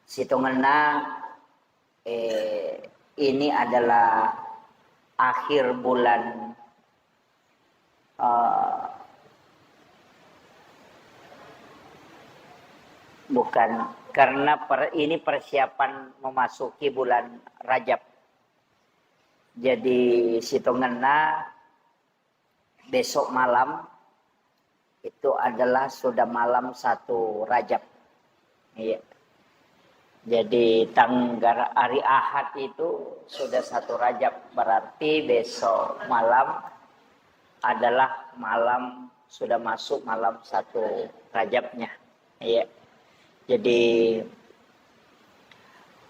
sitongenna, eh, ini adalah akhir bulan, eh, bukan, karena per-, ini persiapan memasuki bulan Rajab. Jadi sitongenna besok malam itu adalah sudah malam satu Rajab. Iya. Jadi tanggal hari Ahad itu sudah satu Rajab, berarti besok malam adalah malam, sudah masuk malam satu Rajabnya. Iya. Jadi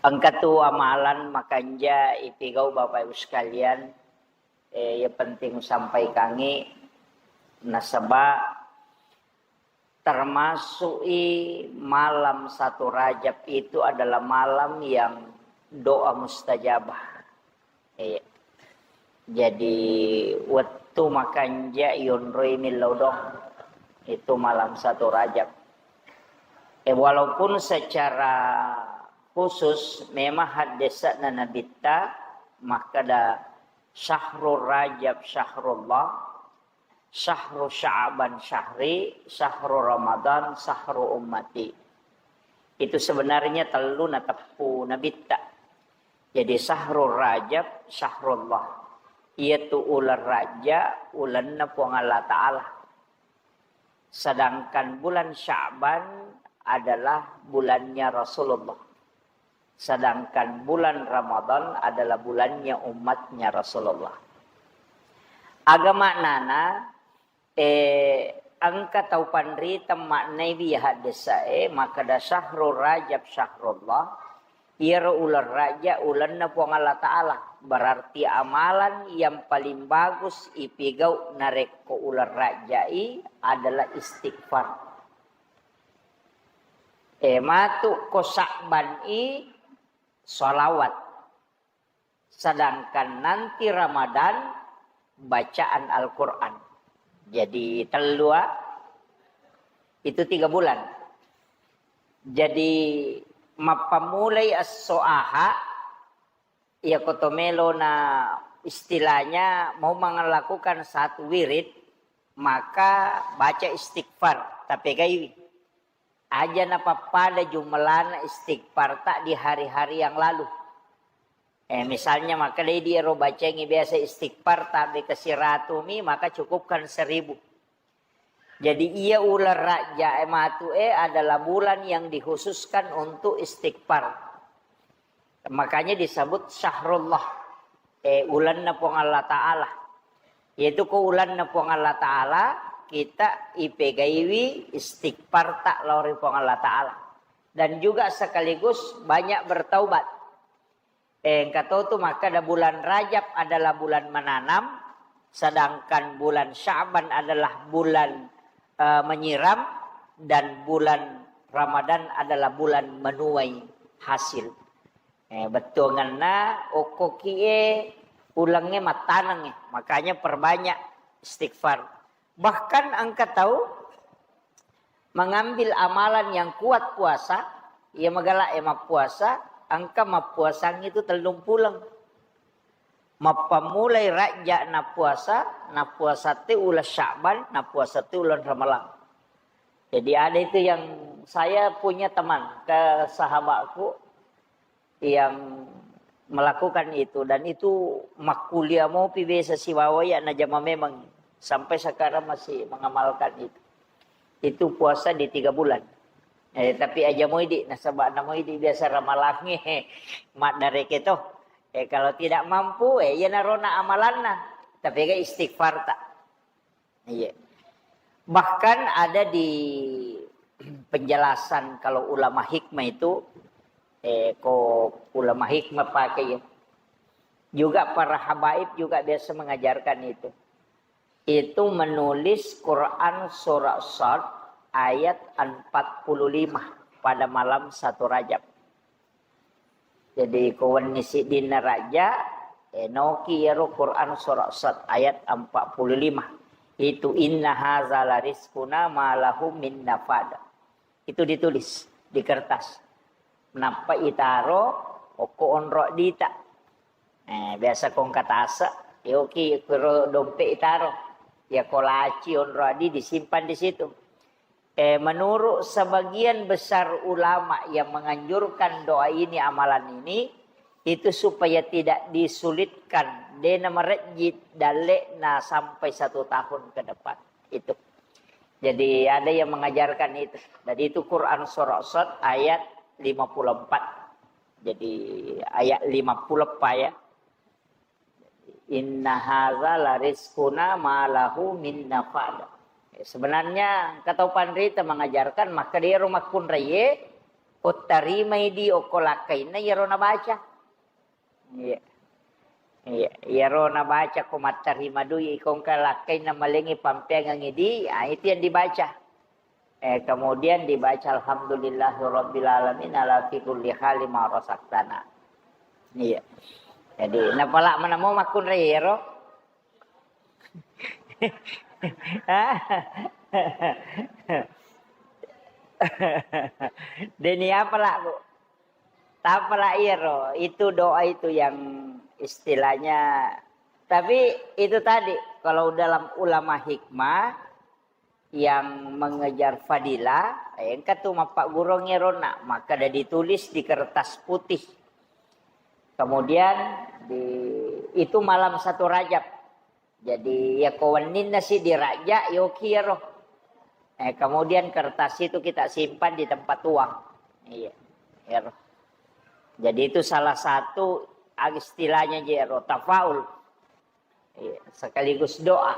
engka tu amalan makanja ipigau Bapak Ibu sekalian, eh, yang penting sampaikangi nasaba termasuk i malam satu Rajab itu adalah malam yang doa mustajabah. Iya. Jadi wettu makanja yonroi millau doang. Itu malam satu Rajab. Eh, walaupun secara khusus memang haddese'na Nabitta makkeda, "Syahrul Rajab syahrullah, syahru Sya'ban syahri, syahru Ramadan syahru ummati." Itu sebenarnya tellu nateppu Nabitta. Jadi syahrul Rajab syahrullah. Iyatu uleng Raja ulenna Puang Allah Ta'ala. Sedangkan bulan Sya'ban adalah bulannya Rasulullah. Sedangkan bulan Ramadan adalah bulannya umatnya Rasulullah. Aga maknana, eh, engka tau panriteng maknai wi haddesa e, makkeda syahrul Rajab syahrullah, iyaro uleng Raja ulenna Puang Allah Ta'ala. Berarti amalan yang paling bagus ipigau narekko uleng Raja i adalah istighfar. Eh, matu ko Sya'ban i salawat. Sedangkan nanti Ramadan bacaan Al-Quran. Jadi tellu, ah, itu tiga bulan. Jadi mappammulai esso Aha, iya ko to melo na istilahnya mau melakukan satu wirid, maka baca istighfar, tapegaiwi. Aja napappada jumlahna istighfar ta di hari-hari yang lalu. Eh, misalnya makkeda idi ero bacengi biasa istighfar tabe ke siratumi, maka cukupkan seribu. Jadi iya uleng Rajab e matu e adalah bulan yang dikhususkan untuk istighfar. Makanya disebut syahrullah, eh, ulanna Puang Allah Ta'ala. Yaitu ko ulanna Puang Allah Ta'ala, kita ipegaiwi istighfar tak lao ri Puang Allah Ta'ala. Dan juga sekaligus banyak bertaubat. Eh, engka to tu makkeda bulan Rajab adalah bulan menanam, sedangkan bulan Sya'ban adalah bulan, eh, menyiram, dan bulan Ramadan adalah bulan menuai hasil. Eh, bettuangenna okkoki e ulengnge mattanengnge, makanya perbanyak istighfar. Bahkan engka tau mengambil amalan yang kuat puasa, iya magala e mappuasa, engka mappuasang itu tellung puleng. Mappammulai Rajab nappuasa, nappuasa te uleng Sya'ban, nappuasa te uleng Ramalang. Jadi ada itu yang saya punya teman ke sahabatku yang melakukan itu, dan itu makkuliah mopi biasa sibawa iya najama memang sampai sekarang masih mengamalkan itu. Itu puasa di tiga bulan. Eh, tapi aja moidi nasaba namoidi biasa ramalangnge maddareke to. Eh, kalau tidak mampu, eh, iya narona amalanna. Tapi ga istighfar tak. Iya. Bahkan ada di penjelasan kalau ulama hikmah itu, eh, ko ulama hikmah pakai ya. Juga para habaib juga biasa mengajarkan itu. Itu menulis Quran surah Sad ayat empat puluh lima pada malam satu Rajab. Jadi ko wenni siddinna Rajab, eh, noki iyaro Quran surah Sad ayat empat puluh lima. Itu inna haza la rizquna ma lahu min nafad. Itu ditulis di kertas. Nappa itaro okko onro dita. Eh, biasa kongka tase, yoki kuro dompet itaro. Ya kolaci onro adi disimpan di situ. Eh, menurut sebagian besar ulama yang menganjurkan doa ini, amalan ini, itu supaya tidak disulitkan, dena merejit dalekna sampai satu tahun ke depan. Itu. Jadi ada yang mengajarkan itu. Jadi itu Quran surah Sad ayat lima puluh empat. Jadi ayat lima puluh empat ya. Inna haza la rizquna ma lahu min nafad. Sebenarnya kata panrita mengajarkan maka dia rumah kunraye, ko tarimai di okko lakkainna iyaro nabaca. Iya. Iya, iyaro nabaca ko mattarima dui ikongka lakkainna malengi pampeangengi di, ah, itu yang dibaca. Eh, kemudian dibaca alhamdulillahirabbil alamin ala fi kulli hali ma razaqtana. Iya. Jadi napala mana mau makkunrai ero. Deni apa lah, Bu? Tapala iyaro, itu doa itu yang istilahnya, tapi itu tadi, kalau dalam ulama hikmah yang mengejar fadilah, eh, engka tu mappaggurung iyarona, maka ada ditulis di kertas putih. Kemudian di, itu malam satu Rajab. Jadi, ya ko wenninna si diraja, yoki ero. Eh, kemudian kertas itu kita simpan di tempat uang. Iya, ero. Jadi itu salah satu, ah, istilahnya je ero, tafaul. Iya, sekaligus doa.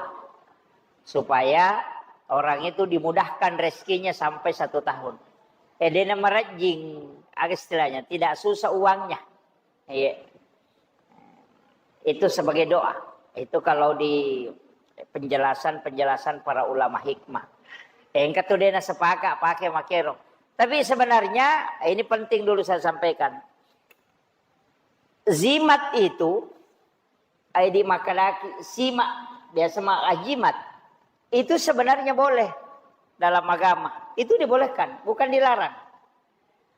Supaya orang itu dimudahkan rezekinya sampai satu tahun. Eh, dia merajing, ah, istilahnya, tidak susah uangnya. Iya. Itu sebagai doa. Itu kalau di penjelasan-penjelasan para ulama hikmah. Engka tu dena sepakat pakai makero. Tapi sebenarnya, ini penting dulu saya sampaikan. Zimat itu, ai di makalaki, simak, biasa maka jimat. Itu sebenarnya boleh dalam agama. Itu dibolehkan, bukan dilarang.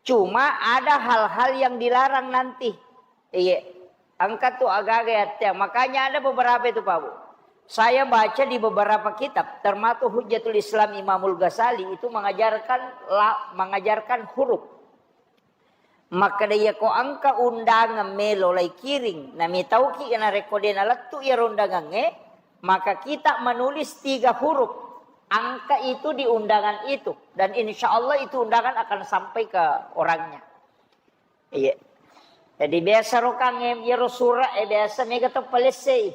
Cuma ada hal-hal yang dilarang nanti. Iya. Engka tu agaga ya, Teh. Makanya ada beberapa itu, Pak Bu. Saya baca di beberapa kitab, termasuk Hujjatul Islam Imamul Ghazali itu mengajarkan la-, mengajarkan huruf. Makkeda, iyako engka undangan melo lai kiring, namitauki narekko de nalettu iyaro undangangnge, maka kita menulis tiga huruf angka itu di undangan itu, dan insya Allah itu undangan akan sampai ke orangnya. Iya. Jadi biasa rokang iyaro sura e biasa mega to palessei.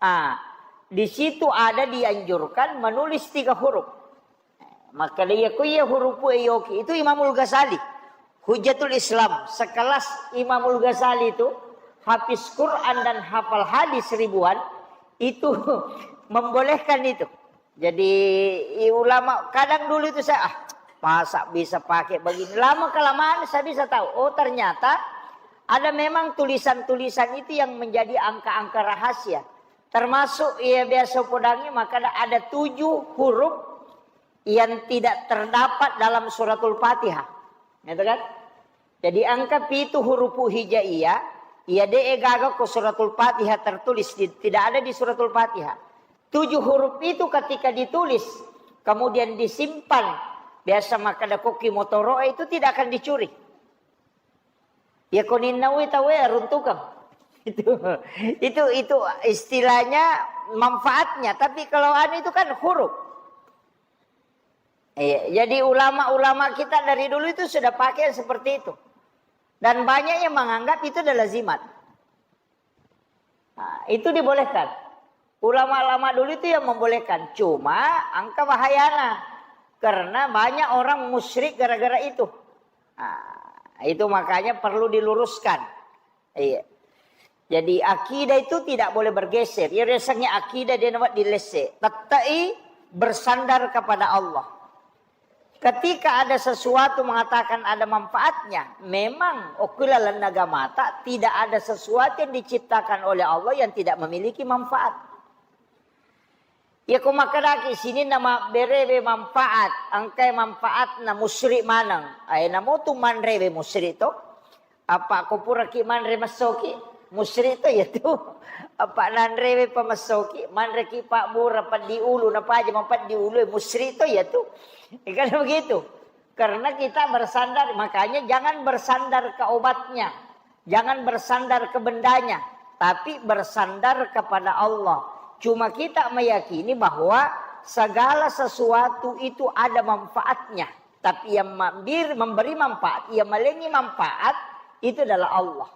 Ah, di situ ada dianjurkan menulis tiga huruf. Makkeda, iya ko iya hurupu e yoki, itu Imamul Ghazali, Hujjatul Islam, sekelas Imamul Ghazali itu, hafiz Quran dan hafal hadis ribuan, itu membolehkan itu. Jadi, i-, ulama kadang dulu itu saya, "Ah, masa bisa pakai begini?" Lama kelamaan saya bisa tahu, oh, ternyata ada memang tulisan-tulisan itu yang menjadi angka-angka rahasia. Termasuk, iya, biasa podangi, maka ada, ada tujuh huruf yang tidak terdapat dalam Suratul Fatihah. Gitu kan? Jadi angka pitu hurupu hijaiyah, iya de gaga ko Suratul Fatihah tertulis, di, tidak ada di Suratul Fatihah. Tujuh huruf itu ketika ditulis, kemudian disimpan, biasa makkeda koki motoro itu tidak akan dicuri. Ya koninnawi tawe runtukang. Itu, itu, itu istilahnya manfaatnya. Tapi kalau anu itu kan huruf. Iya, jadi ulama-ulama kita dari dulu itu sudah pakai yang seperti itu. Dan banyak yang menganggap itu adalah lazimat. Nah, itu dibolehkan. Ulama-ulama dulu itu yang membolehkan. Cuma angka bahayana. Karena banyak orang musyrik gara-gara itu. Nah, itu makanya perlu diluruskan. Iya. Jadi akidah itu tidak boleh bergeser. Ya, rasanya akidah dia nampak dilese. Tettai bersandar kepada Allah. Ketika ada sesuatu mengatakan ada manfaatnya, memang okulalan nagamata tidak ada sesuatu yang diciptakan oleh Allah yang tidak memiliki manfaat. Iya ko makkedaki sininna mabberewe manfaat, engkai manfaatna musri maneng. Ae namotu manrewe musri to. Apa ko puraki manre messoki, musri to iya tu. Apa nanrewe pa messoki, manreki pa mura peddi ulu, napaja mapeddi ulu, musri to iya tu. Kan begitu. Karena kita bersandar, makanya jangan bersandar ke obatnya. Jangan bersandar ke bendanya, tapi bersandar kepada Allah. Cuma kita meyakini bahwa segala sesuatu itu ada manfaatnya. Tapi yang mambir-, memberi manfaat, yang malengi manfaat, itu adalah Allah.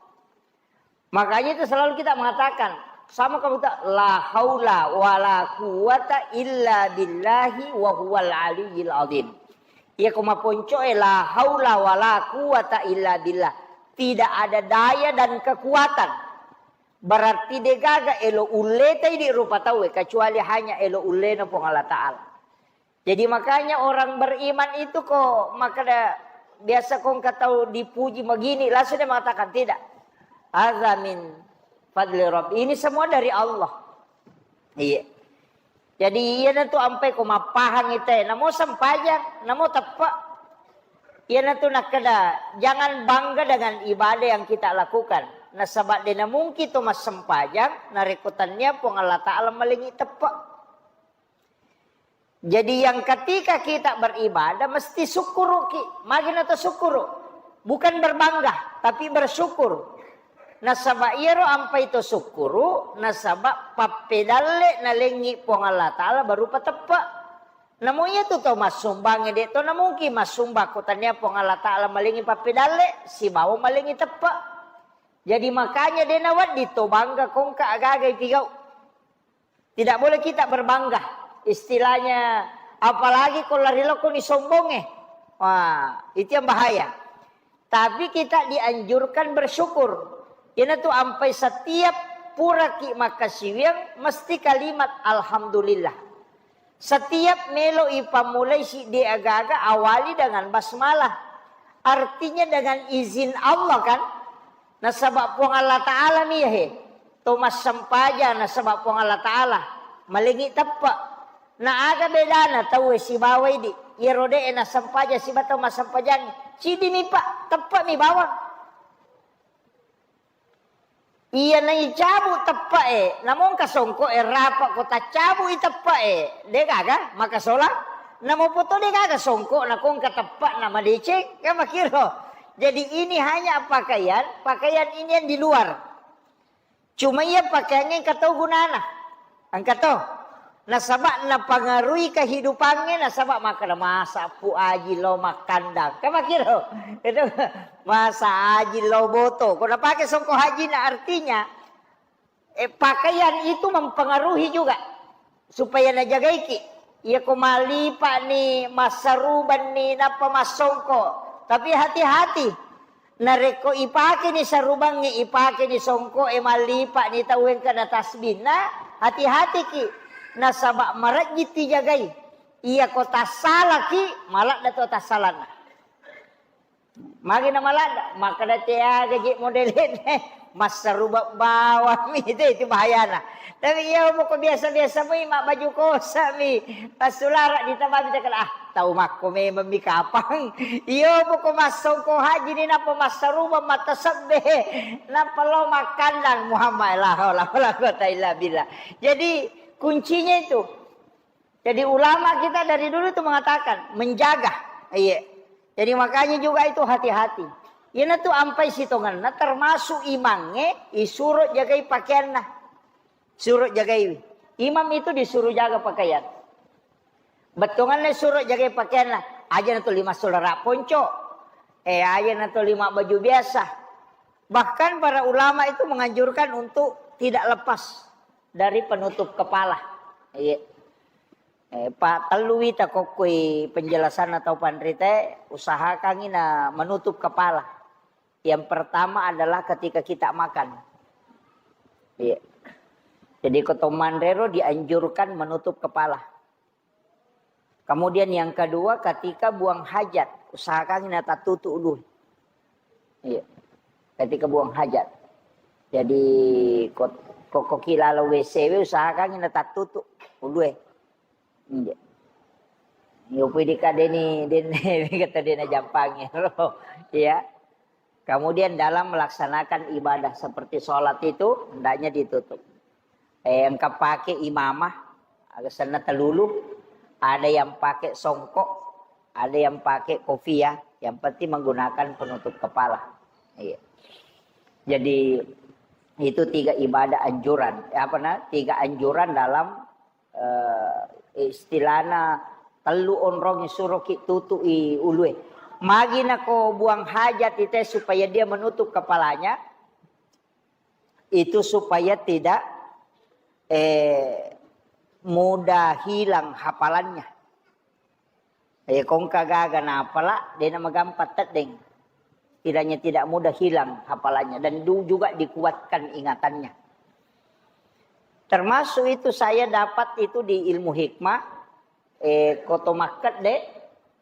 Makanya itu selalu kita mengatakan, sama kamu tak, "La haula wa la quwwata illa billahi wa huwal aliyyil azim." Iya ko maponcoe, "La haula wa la quwwata illa billah." Tidak ada daya dan kekuatan. Berarti degaga elo ulleta idi rupa tauwe, kecuali hanya elo ullena Puang Allah Ta'ala. Jadi makanya orang beriman itu ko makkeda biasa ko engka tau dipuji begini, langsung dia mengatakan, "Tidak. Hadza min fadli Rabb." Ini semua dari Allah. Iya. Jadi iyanatu ampai ko mappahang ite, namo sempajang, namo teppe. Iyanatu nakkeda, jangan bangga dengan ibadah yang kita lakukan. Nasaba de namungki to massempajang, narekko tannia Puang Allah Ta'ala malengi teppe. Jadi yang ketika kita beribadah mesti sukkuruki. Magi na to sukkuru? Bukan berbangga, tapi bersyukur. Nasaba iyaro ampai to sukkuru, nasaba pappedalle nalengi Puang Allah Ta'ala baru pateppe. Namo iya tu to massumbangnge de to namungkin massumbang ko tania Puang Allah Ta'ala malengi pappedalle sibawa malengi teppe. Jadi makanya de nawedding to bangga ko engka agaga ipigau. Tidak boleh kita berbangga. Istilahnya, apalagi ko lari lokoni sombongnge. Wah, itu yang bahaya. Tapi kita dianjurkan bersyukur. Iyanatu ampai setiap puraki makkasiwiang mesti kalimat alhamdulillah. Setiap melo ipammulai siddi agaga awali dengan basmalah. Artinya dengan izin Allah kan? Nasaba Puang Allah Ta'ala mi yahe. To massempajang nasaba Puang Allah Ta'ala. Malengi teppe. Na aga bedana tauwe sibawa idi. Iyaro de e nassempajang siba tau massempajang. Cidi mi pa, teppe mi bawang. Iya naicabu teppe e, namongka songko e rapa ko taccabu i teppe e. De gaga, maka sola. Namo poto de gaga songko, nakongka teppe na madeceng, kan makiro. Jadi ini hanya pakaian, pakaian ini yang di luar. Cuma iya pakaiannya engka to gunana. Engka to. Nasaba napangaruhi kehidupannya, nasaba makkeda masa pu aji lo makkandang. Kan makkiro? Itu masa aji lo boto. Ko napake songko hajina, artinya eh, pakaian itu mempengaruhi juga supaya najagaiki. Iya ko malipa ni, massaruban ni, nappa massongko. Tapi hati-hati. Narekko ipake ni sarubangnge, ipake ni songko e, malipa ni tau engka na tasbinna, hati-hatiki. Nasaba marejji tijagai. Iya ko tassalaki, maladda to tassalanna. Magi na maladda, makkeda teaga je modelene, massaruba bawang mi itu, itu bahayana. Tapi iya poko biasa-biasa mi, mabbaju kosa mi, passulara ditamami cakala, ah, tau makko memang mi kapang. Iya poko massongko haji ni, nappa massaruba, matasebbe, nappa lo makkandang, Muhammad, la haula wala quwata illa billah. Jadi kuncinya itu. Jadi ulama kita dari dulu itu mengatakan menjaga. Iya. Jadi makanya juga itu hati-hati. Iyana tu ampai sitongenna termasuk imangnge isuro jagai pakaianna. Suro jagai. Imam itu disuruh jaga pakaian. Bettuanna suro jagai pakaianna. Aja na tuli massulara ponco. Eh, aja na tuli mabbaju biasa. Bahkan para ulama itu menganjurkan untuk tidak lepas dari penutup kepala. Iya. Eh, pa tellu wita kokkoi penjelasan atau panrite, usahakangi na menutup kepala. Yang pertama adalah ketika kita makan. Iya. Jadi ko to manrero dianjurkan menutup kepala. Kemudian yang kedua, ketika buang hajat, usahakan na tattutu ulu. Iya. Ketika buang hajat. Jadi ko, ko, ko ki lalo W C we, usahakan na tattutu ulu. Iya. Yo pui dikadeni den kata dena jampangi. Iya. Kemudian dalam melaksanakan ibadah seperti sholat itu hendaknya ditutup. Eh, engka pake imamah, aga senna telulu, ada yang pakai songkok, ada yang pakai kopiah, yang penting menggunakan penutup kepala. Iya. Jadi itu tiga ibadah anjuran, apa na, tiga anjuran dalam eh, istilahna tellu onrong suroki tutu'i ulue. Magi nako buang hajat ite supaya dia menutup kepalanya, itu supaya tidak eh, mudah hilang hafalannya. Eh, kongka gaga napala, dena magampang teddeng. Kiranya tidak mudah hilang hafalannya dan du-, juga dikuatkan ingatannya. Termasuk itu saya dapat itu di ilmu hikmah, eh, koto makkedde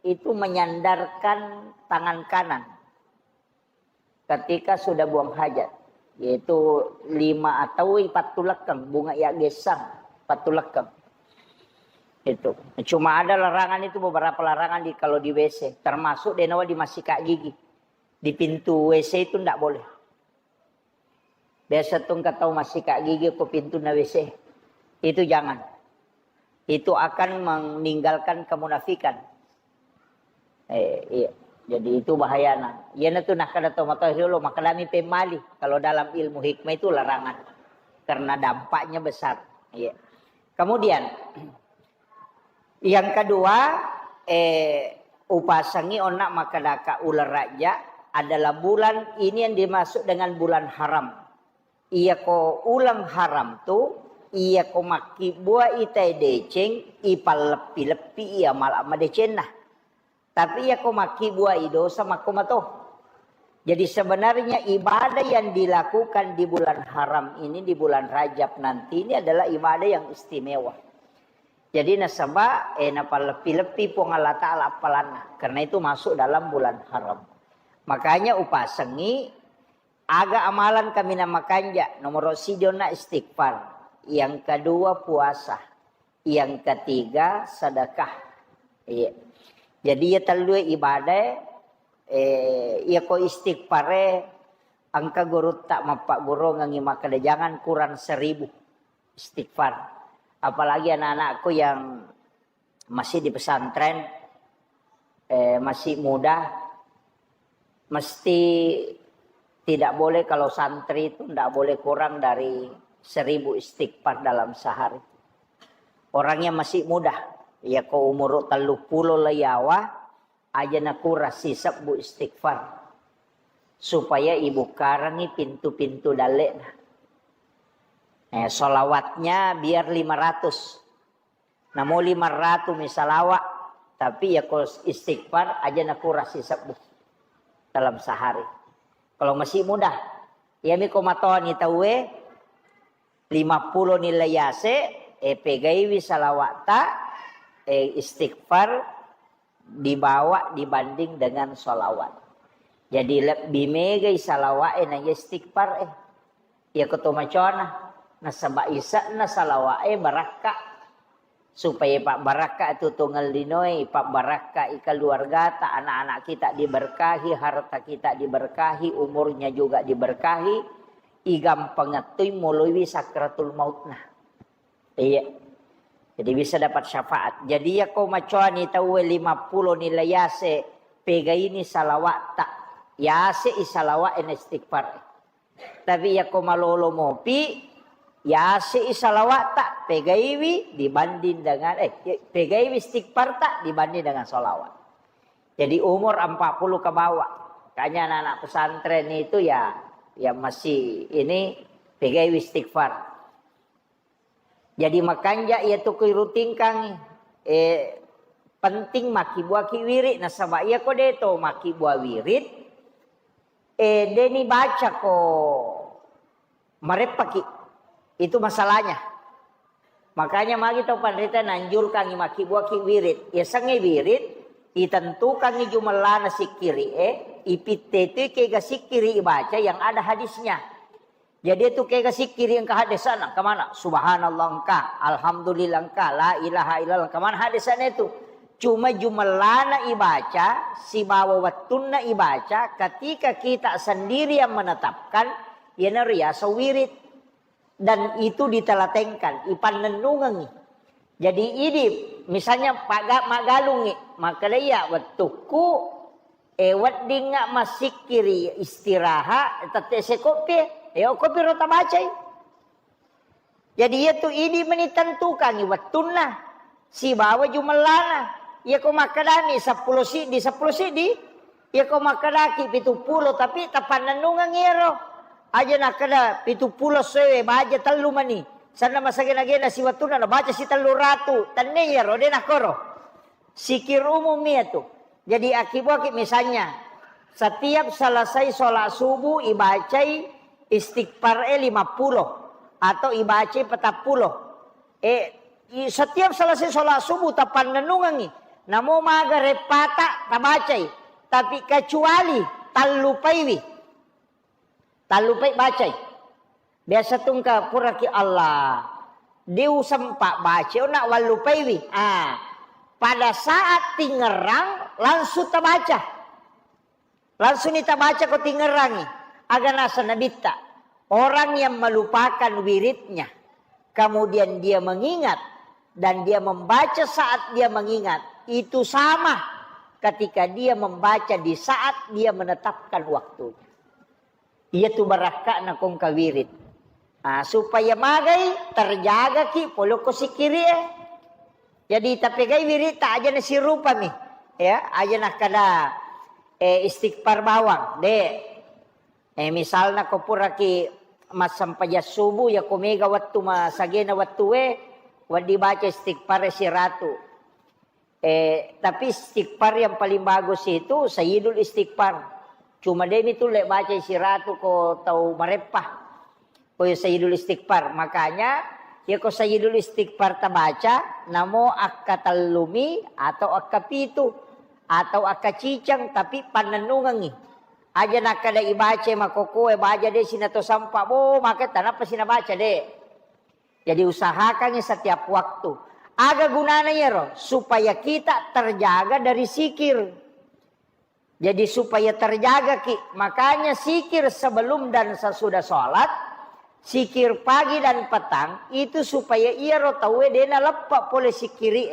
itu menyandarkan tangan kanan ketika sudah buang hajat, yaitu lima atau pattulekkeng, bunga ya gesang, pattulekkeng. Itu. Cuma ada larangan itu, beberapa larangan di, kalau di W C, termasuk denawa di masika gigi. Di pintu W C itu ndak boleh. Biasa tu engka tau masika gigi ko pintunna W C. Itu jangan. Itu akan meninggalkan kemunafikan. Eh, iya. Jadi itu bahayana. Iyana tu nakkeda tau matoa riolo, makkedami pemmali. Kalau dalam ilmu hikmah itu larangan. Karena dampaknya besar. Iya. Kemudian, yang kedua, eh, upasengi onna makkedaka uleng Rajab adalah bulan ini yang dimaksud dengan bulan haram. Iyako uleng haram tu, iyako makkibbuai tae deceng, ipalleppi-leppi iya mala madecenna. Tapi iyako makkibbuai dosa makko mato. Jadi sebenarnya ibadah yang dilakukan di bulan haram ini, di bulan Rajab nanti ini adalah ibadah yang istimewa. Jadi nasaba, eh, napalleppi-leppi Puang Allah Ta'ala appalanna. Karena itu masuk dalam bulan haram. Makanya upasengi, aga amalan kaminang makanja, nomor siji onna istighfar, yang kedua puasa, yang ketiga sedekah. Iya. Jadi iya tellue ibadah, eh, iya ko istighfare, engka gurutta mappagguruangengi makkeda jangan kurang seribu istighfar. Apalagi anak-anakku yang masih di pesantren, eh, masih muda, Mesti tidak boleh, kalau santri itu tidak boleh kurang dari seribu istighfar dalam sehari. Orang yang masih muda, ya ko umur tellu pulo le yawa, aja nakurang sisebbu istighfar. Supaya ibukkarangi pintu-pintu dalle'na. Eh, salawatnya biar lima ratus. Namo lima ratu mi salawa, tapi ya ko istighfar aja nakurang sisebbu dalam sehari. Kalau masih muda, ya mi ko matoni tauwe, lima pulo ni le yase, eh, pegaiwi salawata, eh, istighfar dibawa dibanding dengan salawat. Jadi lebbi megai salawa'e na istighfar e. Iya ko to macoana, nasaba ise'na salawa'e barakka. Supaya pabbarakka tu tongeng linoe, pabbarakka i keluargata, anak-anak kita diberkahi, harta kita diberkahi, umurnya juga diberkahi, igampang ettui moloiwi sakratul mautna. Iya. Jadi bisa dapat syafaat. Jadi ya ko macoani tauwe lima pulo ni le yase, pegaini salawa'ta. Yase i salawa'e na istighfar. Tapi ya ko malolo mopi, yase i salawa'ta, pegaiwi dibanding dengan, eh, pegaiwi istighfarta dibanding dengan salawat. Jadi umur empat puluh ke bawah. Makanya anak-anak pesantren itu ya, yang masih ini pegaiwi istighfar. Jadi makanja iya tu kuirutingkangngi, eh, penting makkibbuaki wirid, nasaba iya ko de to makkibbuaki wirid, eh, de ni baca ko mareppaki. Itu masalahnya. Makanya magi tau panrita nanjurkangngi makkibbuaki wirid. Yasengnge wirid, itentukangngi jumellana sikkiri e, ipitte tu kega sikkiri ibaca yang ada hadisnya. Jadi itu kega sikkiri engka hadesana, engka mana? Subhanallah engka, alhamdulillah engka, la ilaha illallah engka mana hadesana itu. Cuma jumellana ibaca, sibawa wettunna ibaca, ketika kita sendiri yang menetapkan, iyanaro riaseng wirid. Dan itu ditelatenkan, ipannennungengi. Jadi idi, misalnya paga-, maggalungi, makkeda iya wettukku, eh, weddingnga massikkiri istirahat, tette sekoppi, eh, okkopi ro tabacai. Jadi iya tu idi meni tentukangi wettunna sibawa jumellana. Iya ko makkedami seppulo siddi, seppulo siddi, iya ko makkedaki pitu pulo, tapi tapannennungeng iyaro. Aja nakkeda pitu pulo sewe baja tellu mani. Sanna masagena-gena siwettunna nabaca si tellu ratu. Tenne iyaro, de nakkoro. Sikir umum iya tu. Jadi akibuaki misalnya, setiap selesai sholat subuh ibacai istighfar e lima pulo atau ibacai petappulo. Eh, i-, setiap selesai sholat subuh tapannennungengi. Namo maga reppata tabacai. Tapi kecuali tallupaiwi. Tallupai bacai. Biasa tungka puraki Allah. Diusempa baca, nak wallupaiwi. Ah, pada saat tingerang langsung tabaca. Langsung ni tabaca ko tingerangi. Aga nasa nabitta. Orang yang melupakan wiridnya, kemudian dia mengingat dan dia membaca saat dia mengingat, itu sama ketika dia membaca di saat dia menetapkan waktunya. Iya tu barakka'na kongka wirid. Ah, supaya magai terjagaki polokko sikkiri e. Jadi tapegai wirid ta aja nasirupami. Ya, aja nakkada, eh, istighfar bawang, de. Eh, misalna ko puraki massempajang subuh, ya ko mega wettu masagena wettue, wedding baca istighfar siratu. Eh, tapi istighfar yang paling bagus itu Sayyidul Istighfar. Cuma demi tulle baca siratu ko tau mareppa. Ko Sayyidul Istighfar. Makanya, ya ko Sayyidul Istighfar tabaca, namo akka tellumi atau akka pitu atau akka ciceng, tapi pannennungengi. Aja nakkada ibaca makokoe baja de sinato sampa, bo, maka tanapa sinabaca de. Jadi usahakangi setiap waktu. Aga gunana iyaro? Supaya kita terjaga dari sikir. Jadi supaya terjagaki. Makanya sikir sebelum dan sesudah sholat, sikir pagi dan petang, itu supaya iyaro tauwe dena leppa pole sikiri.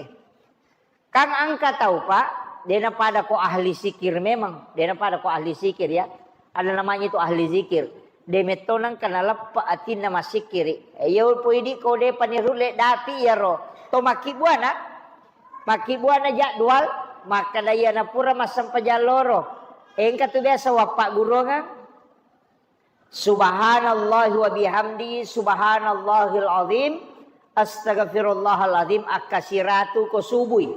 Kan engka tau, Pak, Dena pada ko ahli zikir memang, dena pada ko ahli zikir ya. Ada namanya itu ahli zikir. De metto nangka naleppe atinna massikkiri. Eh, iya poi idi ko de panirulle dapi iyaro. To makkibbuana, makkibbuana jadwal, makkeda iyana pura massempajang loro. Engka tu biasa wappaggurungang. Subhanallahi wa bihamdi, subhanallahil azim, astaghfirullahal azim, akka siratu ko subui.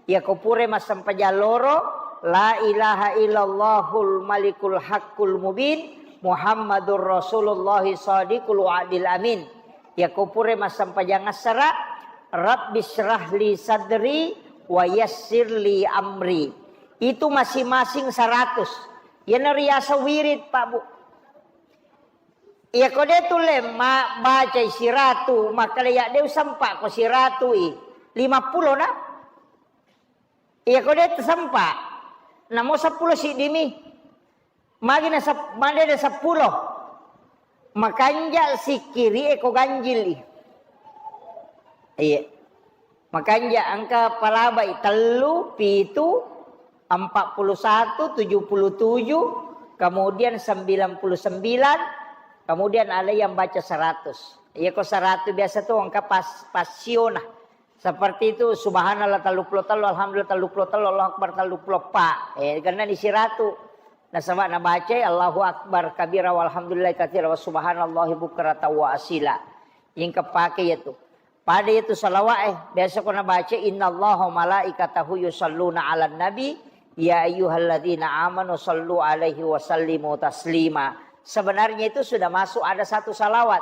Iya ko pura massempajang loro, la ilaha illallahul malikul haqqul mubin, Muhammadur Rasulullah sadiqul wa'dil amin. Iya ko pura massempajang assara, Rabbi syrahli sadri wa yassirli amri. Itu masing-masing seratus. Iyana riaseng wirid, Pak, Bu. Iya ko de tulle ma-, bacai siratu, makkeda ya de usempa ko siratu i. Lima pulo na. Iya ko de tusempa. Namo seppulo siddimi. Magi na sep-, magi de seppulo. Makanja sikkiri e ko ganjil i. Iya. Makanja engka palabai tellu, pitu, empat puluh satu, tujuh puluh tujuh, kemudian sembilan puluh sembilan, kemudian ada yang baca seratus. Iya ko seratus biasa tu engka pas, pasiona. Seperti itu, subhanallah tellu puluh tellu, alhamdulillah tellu puluh tellu, Allahu akbar tellu puluh empat. Eh, karena di siratu. Nasaba nabacai Allahu akbar kabira walhamdulillahi katsira wa subhanallahi bukratan wa asila. Engka pake iya tu. Pada itu salawat, eh, biasa ko nabaca, "Innallaha wa malaikatahu yusalluna 'alan nabi, ya ayyuhalladzina amanu sallu 'alaihi wa sallimu taslima." Sebenarnya itu sudah masuk ada satu salawat.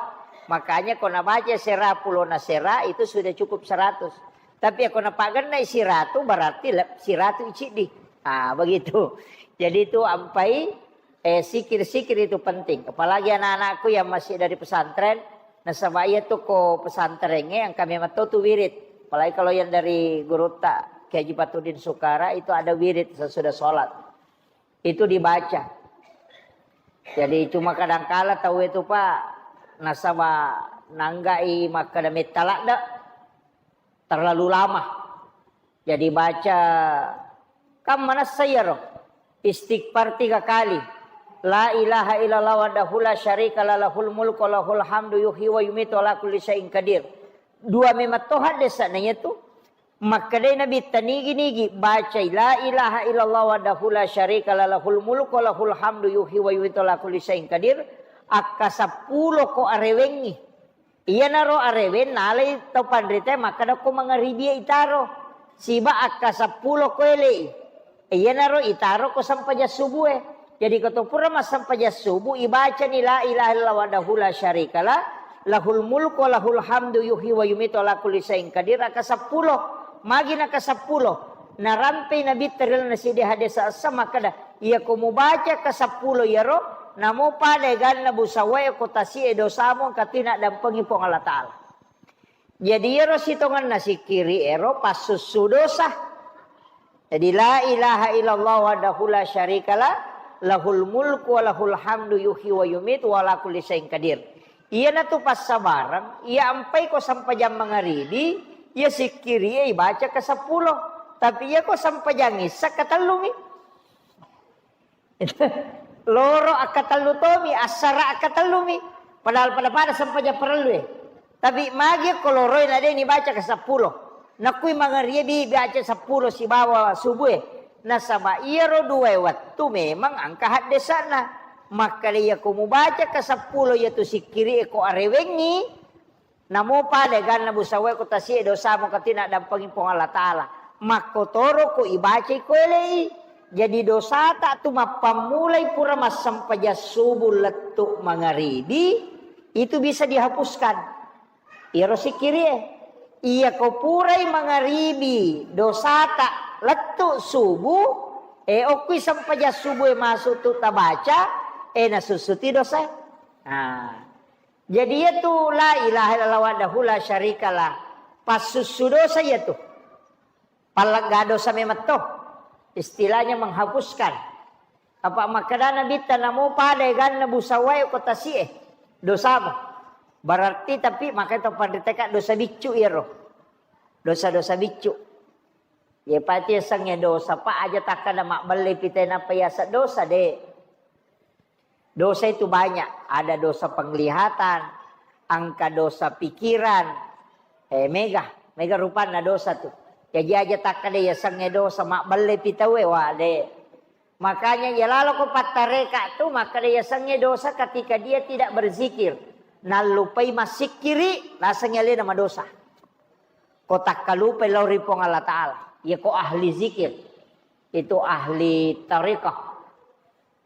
Makanya ko nabaca sera pulona sera itu sudah cukup seratus. Tapi ko napagennai siratu berarti le-, siratu iciddi. Ah, begitu. Jadi itu ampai Eh, sikir-sikir itu penting. Apalagi anak-anakku yang masih dari pesantren, nasaba iya tu ko pesantrengnge engka memang to tu wirid. Apalagi kalau yang dari gurutta Kiai Haji Patudin Sukara itu ada wirid sesudah sholat. Itu dibaca. Jadi cuma kadangkala tau itu, Pak, nasaba nanggai makkeda metta ladde. Terlalu lama. Jadi baca, kan manessa iyaro? Istighfar tiga kali. La ilaha illallah wahdahu la syarika la lahul mulku wa lahul hamdu yuhyi wa yumitu ala kulli syai'in qadir. Dua memang to haddesana iyatu. Makkedai Nabi tanigi-nigi bacai la ilaha illallah wahdahu la syarika la lahul mulku wa lahul hamdu yuhyi wa yumitu ala kulli syai'in qadir. Akka seppulo ko arewengngi. Iyanaro areweng nalai tau panritae makkeda ko mangaribie itaro. Siba akka seppulo ko elei. Iyanaro itaro ko sempajang subue. Jadi ko to pura massempajang subu ibacani la ilaha illallah wahdahu la syarikalah, lahul mulku wa lahul hamdu yuhyi wa yumitu ala kulli syai'in qadir akka seppulo. Magi naka seppulo. Narampei Nabitta ri lalenna siddi hadis essa makkeda, iya ko mubaca ka seppulo iyaro, namo pada eganna busawae ko tasi'e dosamu engka tu inaddampengi Puang Allah Ta'ala. Jadi iyaro sitongenna sikkiri ero passussu dosa. Jadi la ilaha illallah wahdahu la syarikalah, lahul mulku wa lahul hamdu yuhyi wa yumitu wa ala kulli syai'in qadir. Iyanatu passabareng, iya ampai ko sempajang mangaribi, iya sikkiri e ibaca ka seppulo. Tapi iya ko sempajang issa katellumi. Loro akkatellu tomi, assara akkatellumi. Padahal pada-pada sempajang parellu e. Tapi magi ko loro e na de nibaca ka seppulo. Nakui mangaribi baca seppulo sibawa subu e. Nasaba iyaro dua e wettu memang engka haddesana. Makkeda iya ko mubaca ka seppulo iyatu sikkiri e ko arewengngi, namo pada eganna busawae ko tasi'e dosamu engka tu inaddampengi Puang Allah Ta'ala. Makkotoro ko ibacai ko elei. Jadi dosata tu mappammulai pura massempajang subu lettu mangaribi, itu bisa dihapuskan. Iyaro sikkiri e. Iya ko purai mangaribi dosata lettu subu, e okkui sempajang subu e masuk tu tabaca, e nasussuti dosa. Nah. Jadi iyatu la ilaha illallah wahdahu la syarikalah. Passussu dosa iyatu. Pallegga dosa memetto. Istilahnya menghapuskan. Apa makkedana Nabitta namo pada eganna busawae ko tasi'e dosamu. Berarti tapi makanya to panriteka dosa biccu iyaro. Dosa-dosa biccu. Ye pati yasengnge dosa, Pak, aja takkada mabbelle pite nappa yaseng dosa, de. Dosa itu banyak, ada dosa penglihatan, engka dosa pikiran, eh, mega, mega rupanna dosa tu. Jaji aja takkada yasengnge dosa, mabbelle pi tauwe, wa, de. Makanya iya laloko pattareka tu makkada yasengnge dosa ketika dia tidak berzikir. Nallupai massikkiri, lasengngi alena madosa. Ko takkalupai lao ri Puang Allah Ta'ala. Iya ko ahli zikir, itu ahli tarekah.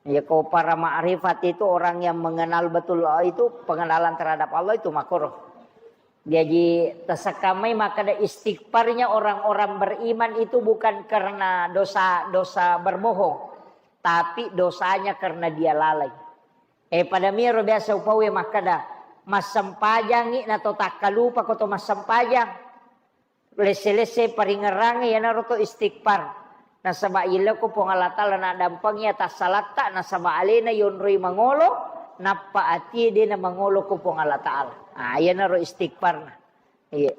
Iya ko para ma'rifat itu orang yang mengenal betul Allah itu, pengenalan terhadap Allah itu makruh. Jaji, tasekkamai makkada istighfarnya orang-orang beriman itu bukan karena dosa-dosa berbohong, tapi dosanya karena dia lalai. Eh, pada miro biasa upauwe makkada, massempajangi na to takkalupa ko to massempajang. Lesse-lesse paringerrangnge iyanaro to istighfar. Nasaba yelleko Puang Allah Ta'ala naddampengi atassalatta, nasaba alena yonroi mangolo, nappa atie de namangolo ko Puang Allah Ta'ala. Ah, iyanaro istighfarna. Iya.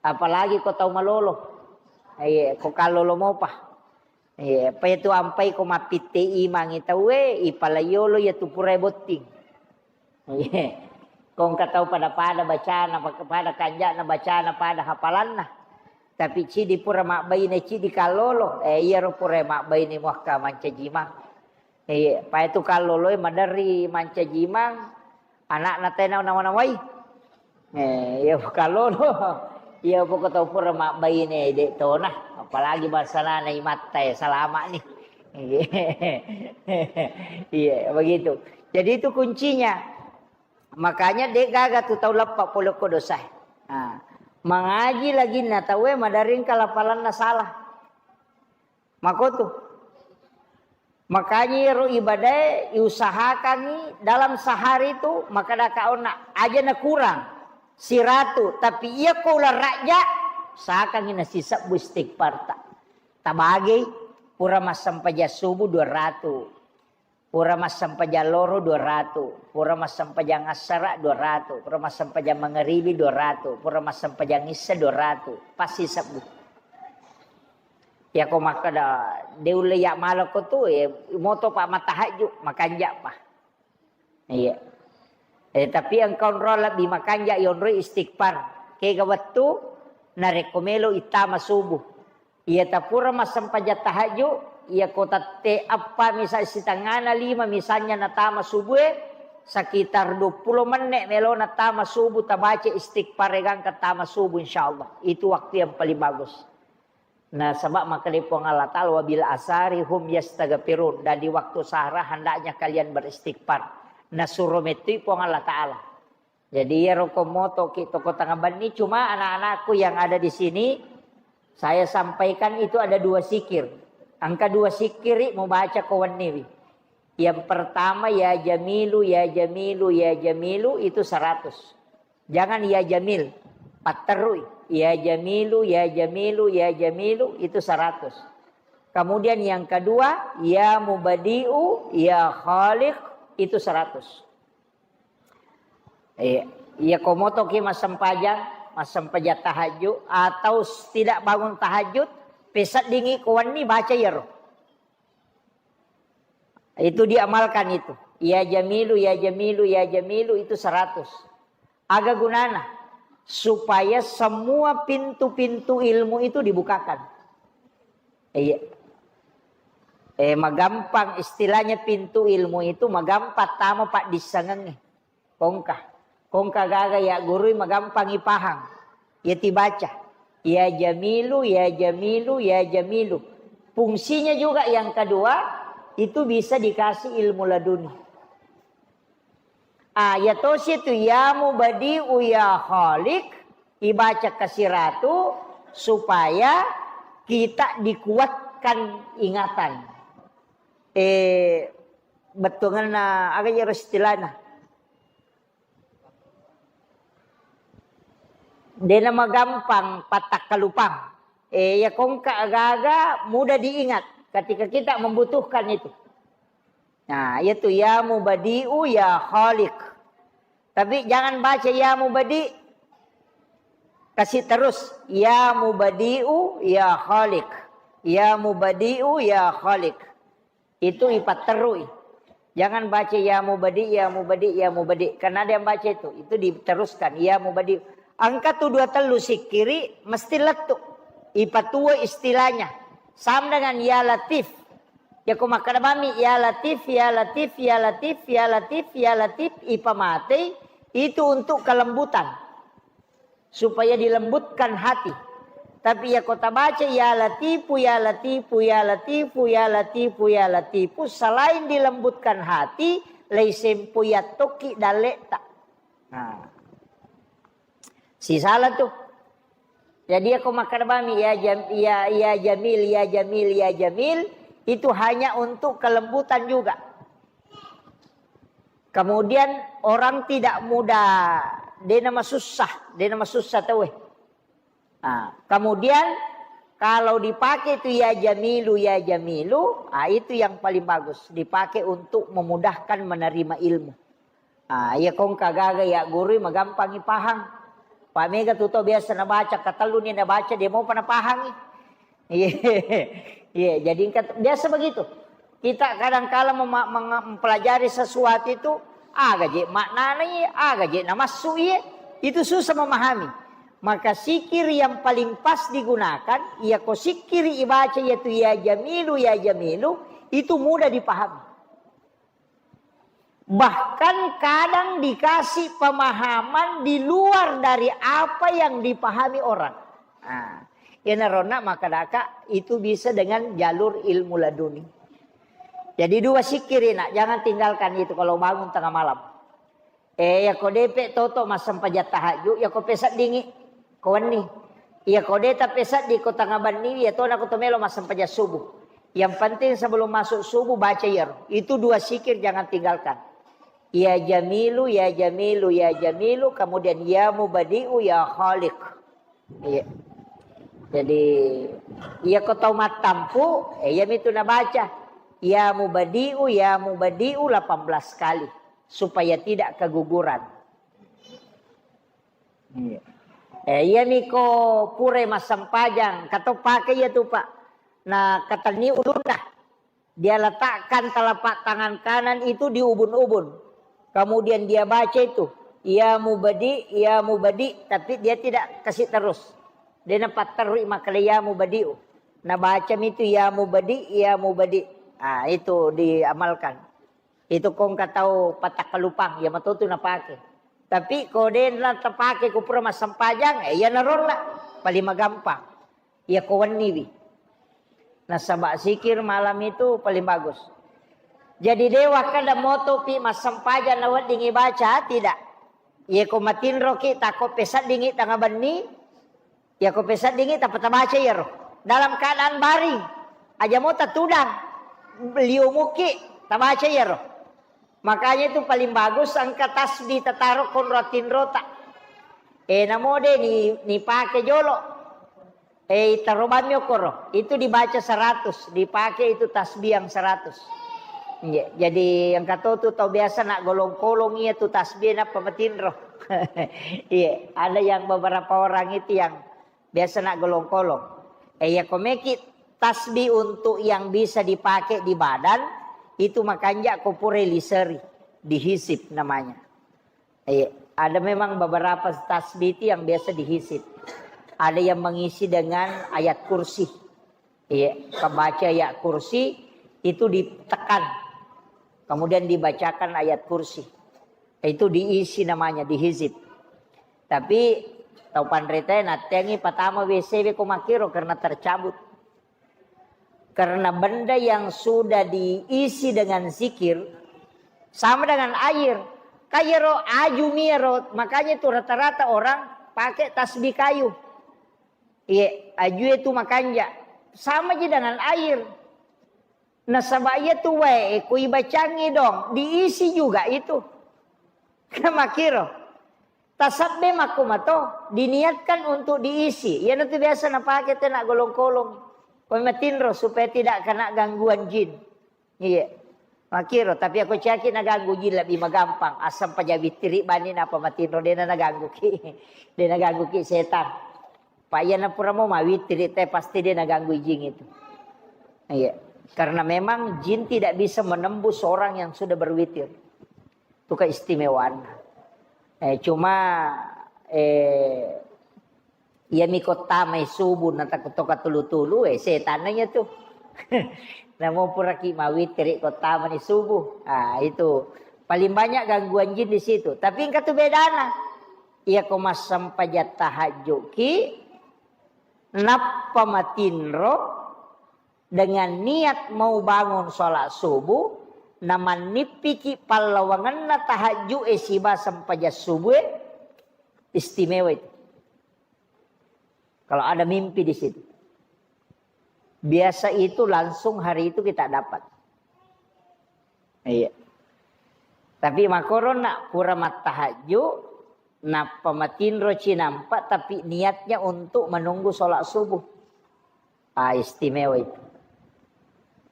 Apalagi ko tau malolo. Iya, ko kallolo mopa. Iya, apa itu ampai ko mappitte imangi tauwe, ipala yolo iya tu purai botting. Iya. Ko engka tau pada-pada bacana, pada kanja'na bacana, pada hafalanna. Tapi cidi pura mabbaine, cidi kallolo. Eh, iyaro pura mabbaine muakka mancaji imang. Iya, pa itu kalloloe maderri mancaji imang, anakna tena nawa-nawai. Eh, iya kallolo. Iya poko tau pura mabbaine de tona, apalagi bangsana imatta e, salama ni. Iya. Iya, begitu. Jadi itu kuncinya. Makanya de gaga tu tau leppa pole ko dosa. Nah, mangaji lagi na tauwe maderri engka lapalanna salah. Makotu. Makanya iyaro ibadae iusahakangi dalam sehari itu, makkadaka onna aja na kurang siratu, tapi iya ko uleng rajja, usahakangi nasisebbu istighfarta. Tabagei, pura massempajang subuh dua ratu, pura massempajang loro dua ratu, pura massempajang assara dua ratu, pura massempajang mangaribi dua ratu, pura massempajang issa dua ratu, pasti sebbu. Yako makkeda, de ulle ya malako tu, eh, moto pa matahajju, makanja pa. Iya. Eh, tapi engka onro lebbi makanja yonroi istighfar. Kega wettu, narekko melo ittama subuh. Iya tapura massempajang tahajju, iya ko tette eppa misal sitengana lima misalnya natama subuh, eh, sekitar dua puluh menit melo natama subuh, tabaca istighfar gangka tama subuh, insyaallah. Itu waktu yang paling bagus. Nasaba makkeda Puang Allah Ta'ala, "Wabil asari hum yastaghfirun." Dan di waktu sahara hendaknya kalian beristighfar. Nasuro mettui Puang Allah Ta'ala. Jadi, iyaro ko motoki toko tengah benni, cuma anak-anakku yang ada di sini, saya sampaikan itu ada dua sikir. Engka dua sikiri mubaca ko wenniwi. Yang pertama, ya Jamilu, ya Jamilu, ya Jamilu, itu seratus. Jangan ya Jamil, patterui. Ya Jamilu, ya Jamilu, ya Jamilu, itu seratus. Kemudian yang kedua, ya Mubadi'u, ya Khaliq, itu seratus. Iya, iya ko motoki massempajang, massempajang tahajud, atau tidak bangun tahajud, peseddingi ko wenni baca iyaro. Itu diamalkan itu. Ya Jamilu, ya Jamilu, ya Jamilu itu seratus. Aga gunana? Supaya semua pintu-pintu ilmu itu dibukakan. Iya. Eh, magampang istilahnya pintu ilmu itu magampang tama paddissengengnge. Kongka. Kongka gaga ya gurui magampang ipahang. Ya tibaca. Ya Jamilu, ya Jamilu, ya Jamilu. Fungsinya juga yang kedua, itu bisa dikasih ilmu laduni. Ah, ya tosi tu ya Mubadi'u ya Khaliq, ibaca kasiratu supaya kita dikuatkan ingatan. Eh, bettuanna aga iyaro istilahna. Dena magampang pattakkalupang. Eh, ya kongka agaga mudah diingat ketika kita membutuhkan itu. Nah, yaitu ya Mubadi'u ya Khaliq. Tapi jangan baca ya Mubadi'. Kasih terus ya Mubadi'u ya Khaliq. Ya mubadi'u, ya khaliq. Itu ipatterui. Jangan baca ya mubadi, ya mubadi, ya mubadi. Karena ada yang baca itu. Itu diteruskan. Ya mubadi. Engka tu dua tellu sikkiri, mesti lettu. Ipatuo istilahnya. Sama dengan ya latif. Ya ko makkeda bami, ya latif, ya latif, ya latif, ya latif, ya latif, ipamatei, itu untuk kelembutan. Supaya dilembutkan hati. Tapi ya ko tabaca, ya latifu, ya latifu, ya latifu, ya latifu, ya latifu, selain dilembutkan hati, leisempo yattoki dalle'ta. Nah. Sisala tu. Jadi ya ko makkeda bami, ya jam, ya, ya jamil, ya jamil, ya jamil, itu hanya untuk kelembutan juga. Kemudian orang tidak mudah, de namasussa, de namasussa tauwe. Nah, kemudian kalau dipakai itu ya jamilu, ya jamilu, ah, itu yang paling bagus. Dipakai untuk memudahkan menerima ilmu. Ah, iya kongka gaga ya guru magampangi pahang. Pak mega tu tau biasa nabaca, katellu ni nabaca, dia mau pernah pahangi. Iya, iya, jadi engka biasa begitu. Kita kadangkala mema-, menga-, mempelajari sesuatu itu, aga je maknana iye, aga je namassu iye, itu susah memahami. Maka sikir yang paling pas digunakan, iya ko sikir ibaca yaitu ya jamilu, ya jamilu, itu mudah dipahami. Bahkan kadang dikasih pemahaman di luar dari apa yang dipahami orang. Nah, iyanaronna makkedaka itu bisa dengan jalur ilmu laduni. Jadi dua sikiri nak, jangan tinggalkan itu kalau bangun tengah malam. Eh, yako depe toto massempajang tahajud, yako peseddingi ko wenni. Iya ko de tapeseddi ko tanga benni, iya tona ko to melo massempajang subuh. Yang penting sebelum masuk subuh baca iyaro. Itu dua sikir jangan tinggalkan. Ya Jamilu, ya Jamilu, ya Jamilu, kemudian ya Mubadi'u, ya Khaliq. Iya. Jadi, iya ko tau mattampu, eh, iya mitu nabaca. Ya Mubadi'u, ya Mubadi'u delapan belas kali supaya tidak keguguran. Iya. Eh, iya miko pura massempajang, kato pake iya tu, Pak. Na katenni ulunna. Dia letakkan telapak tangan kanan itu di ubun-ubun. Kemudian dia baca itu, "Ya Mubadi, ya Mubadi," tapi dia tidak kasih terus. Dia napatterui makkeda, "Ya Mubadi'u." Nah, baca itu, "Ya Mubadi, ya Mubadi." Ah, itu diamalkan. Itu kongka tau patakkalupang, ya matotu napake. Tapi ko de na tapake ko pura massempajang, eh, iya narolla. Paling magampang. Iya ko wenniwi. Nasaba sikir malam itu paling bagus. Jadi dewa kada moto pi massempajang na weddingi baca, tidak. Iya ko matinroki tako peseddingi tanga benni, iya ko peseddingi tappa tabaca iyaro. Dalam keadaan baring, aja mo tatudang, liumuki tabaca iyaro. Makanya itu paling bagus engka tasbih tataro konro tinrota. Eh, namo de ni, ni pake jolo. Eh, itaro bammi okoro. Itu dibaca seratus, dipakai itu tasbih yang seratus. Iya, jadi yang katotu tau biasa nak golong-kolong iya tu tasbih nappa matinro. Iya, ada yang beberapa orang itu yang biasa nak golong-kolong. Eh, iya ko meki tasbih untuk yang bisa dipakai di badan, itu makanja ko pura liseri, dihisip namanya. Iya, ada memang beberapa tasbih itu yang biasa dihisip. Ada yang mengisi dengan ayat kursi. Iya, kebaca ayat kursi itu ditekan. Kemudian dibacakan ayat kursi. Itu diisi namanya, dihisip. Tapi tau panrita natteangi patama W C we ko makkiro karena tercabut. Karena benda yang sudah diisi dengan zikir sama dengan air. Kayero aju miero, makanya itu rata-rata orang pakai tasbih kayu. Iya, aju itu makanja. Sama aja dengan air. Nasaba iya tu wae ko ibacangi dong, diisi juga itu. Makiro. Tasabbe makkumato, diniatkan untuk diisi. Iyanatu biasa napake tena golong-kolong. Ko matinro supaya tidak kena gangguan jin. Iya. Makiro, tapi aku caki naganggu jin lebih magampang. Asam paja witiri bani napa matinro dena naganggu ki. Dena ganggu ki setan. Pak iya napura mau mawittiri te pasti dia naganggu ijing itu. Iya. Karena memang jin tidak bisa menembus orang yang sudah berwitir. Itu keistimewaannya. Eh, cuma, eh, iya miko tamai subuh na takuttoka tulu-tulu, eh, setannya tuh. Namo puraki mawitiri ko tamani subuh. Ah, itu paling banyak gangguan jin di situ. Tapi engka tu bedana. Iya ko massempajang tahajud ki, nappa matinro dengan niat mau bangun sholat subuh, namannippiki pallawangenna tahajud e siba sempajang subuh e, istimewa itu. Kalau ada mimpi di situ. Biasa itu langsung hari itu kita dapat. Iya. Tapi makkoro nak pura mattahajju, nappa matinro cinampa, tapi niatnya untuk menunggu sholat subuh. Ah, istimewa itu.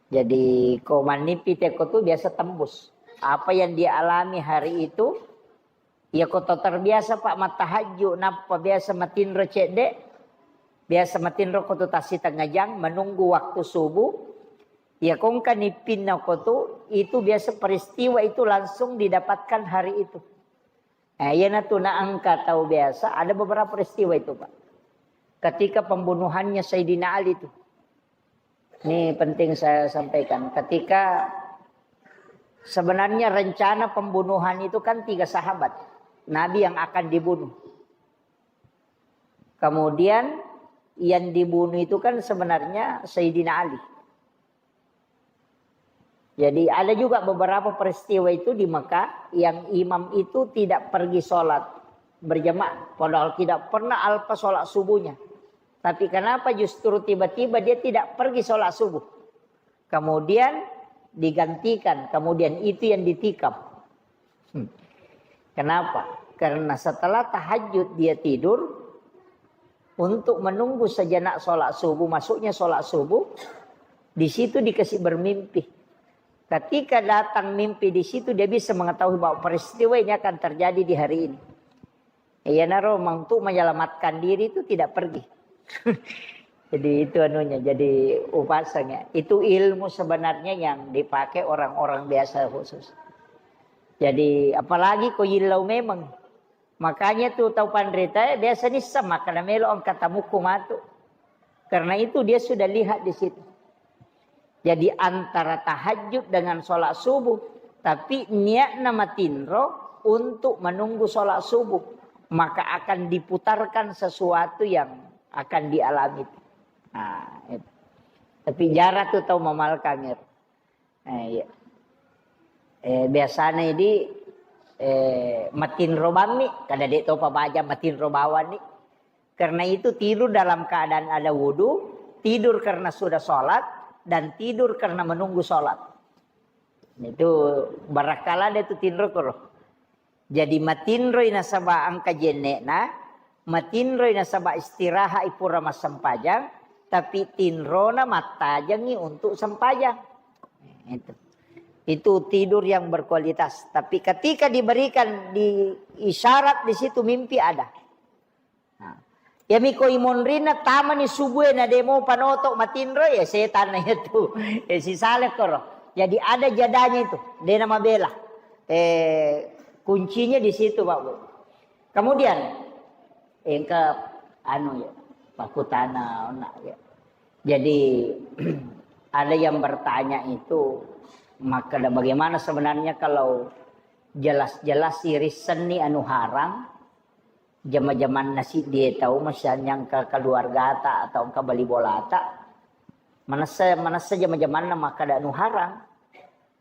Jadi, ko mannipi teko tu biasa tembus. Apa yang dia alami hari itu, iya ko to terbiasa, Pak, mattahajju, nappa biasa matinro cedde, biasa matinro ko tu tassi tengah jang, menunggu waktu subuh, iya ko engka nippinna ko tu, itu biasa peristiwa itu langsung didapatkan hari itu. Eh, iya na tu na engka tau biasa, ada beberapa peristiwa itu, Pak. Ketika pembunuhannya Sayyidina Ali itu. Ini penting saya sampaikan. Ketika sebenarnya rencana pembunuhan itu kan tiga sahabat Nabi yang akan dibunuh. Kemudian yang dibunuh itu kan sebenarnya Sayyidina Ali. Jadi ada juga beberapa peristiwa itu di Mekah yang imam itu tidak pergi sholat berjamaah. Padahal tidak pernah alpa sholat subuhnya. Tapi kenapa justru tiba-tiba dia tidak pergi sholat subuh? Kemudian digantikan, kemudian itu yang ditikam. Hmm. Kenapa? Karena setelah tahajud dia tidur untuk menunggu sejenak sholat subuh, masuknya sholat subuh, di situ dikasih bermimpi. Ketika datang mimpi di situ, dia bisa mengetahui bahwa peristiwa ini akan terjadi di hari ini. Iyanaro untuk menyelamatkan diri itu tidak pergi. Jadi itu anunya, jadi upasanya. Itu ilmu sebenarnya yang dipakai orang-orang biasa khusus. Jadi apalagi ko yillau memang. Makanya tu tau panrita, eh, biasa nissa maka namelo engka tamukku matu. Karena itu dia sudah lihat di situ. Jadi antara tahajud dengan sholat subuh, tapi niatna matinro untuk menunggu sholat subuh, maka akan diputarkan sesuatu yang akan dialami. Nah, itu. Tapi jarang tu tau mamalkang. Eh, iya. Eh, biasanya di, eh, matinro bammi, kada dek topa baja matinro bawang ni. Karena itu tidur dalam keadaan ada wudhu, tidur karena sudah sholat, dan tidur karena menunggu sholat. Itu barakala ada itu tinro koro. Jadi matinroi nasaba engka jenne'na, matinroi nasaba istirahat ipura massempajang, tapi tinrona mattajengi untuk sempajang. Itu. Itu tidur yang berkualitas. Tapi ketika diberikan di isyarat di situ mimpi ada. Nah, iyami ko imonrinna tamani subue na demo panoto matinro, ya setan na itu. Ya sisale koro. Jadi ada jadanya itu, dena mabela. Eh, kuncinya di situ, Pak Bu. Kemudian engka anu ya, pakutana ona ya. Jadi ada yang bertanya itu, maka bagaimana sebenarnya kalau jelas-jelas irissenni anu harang, jama-jamanna siddie tau, misalnya engka keluargata atau engka bali bolata, manessa, manessa jama-jamanna makkada anu harang.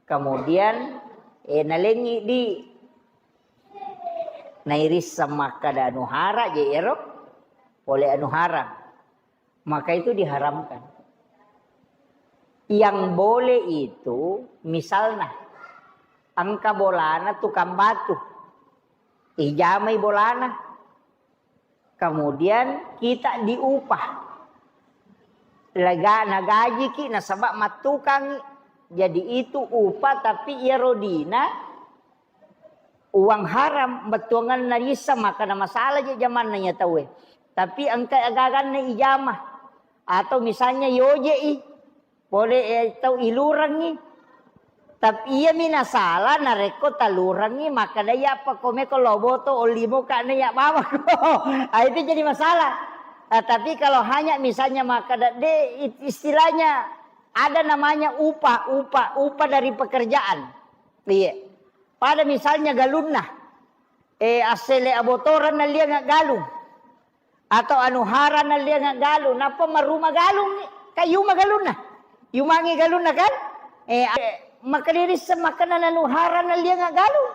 Kemudian, eh, nalengi di nairisseng makkada anu harang je ero pole anu harang. Maka itu diharamkan. Yang boleh itu, misalnya, engka bolana tukang batu, ijamai bolana, kemudian kita diupah, lega nagajiki nasaba mattukangi, jadi itu upah, tapi iyaro dina uang haram, bettuanganna rissa, maka na masalah je jamanna iya tauwe. Tapi engka agaganna ijama. Atau misalnya yoje'i, Pole, eh, tau ilurengngi. Tapi iyami nasala narekko talurengngi, makkeda, "Iya, apa komeko lo boto, ollimo ka na iya bawako." Ah, itu jadi masalah. Ah, tapi kalau hanya misalnya makkeda, de, it-, istilahnya ada namanya upah, upah, upah dari pekerjaan. Iya. Pada misalnya galunna, eh, assele abotoran nalianga galung. Atau anu hara nalianga galung, nappa maruma galung, kayuma galunna. Yumangi galunna kan? Eh, a-, maka dirisseng makkeda nanu hara nalianga galung.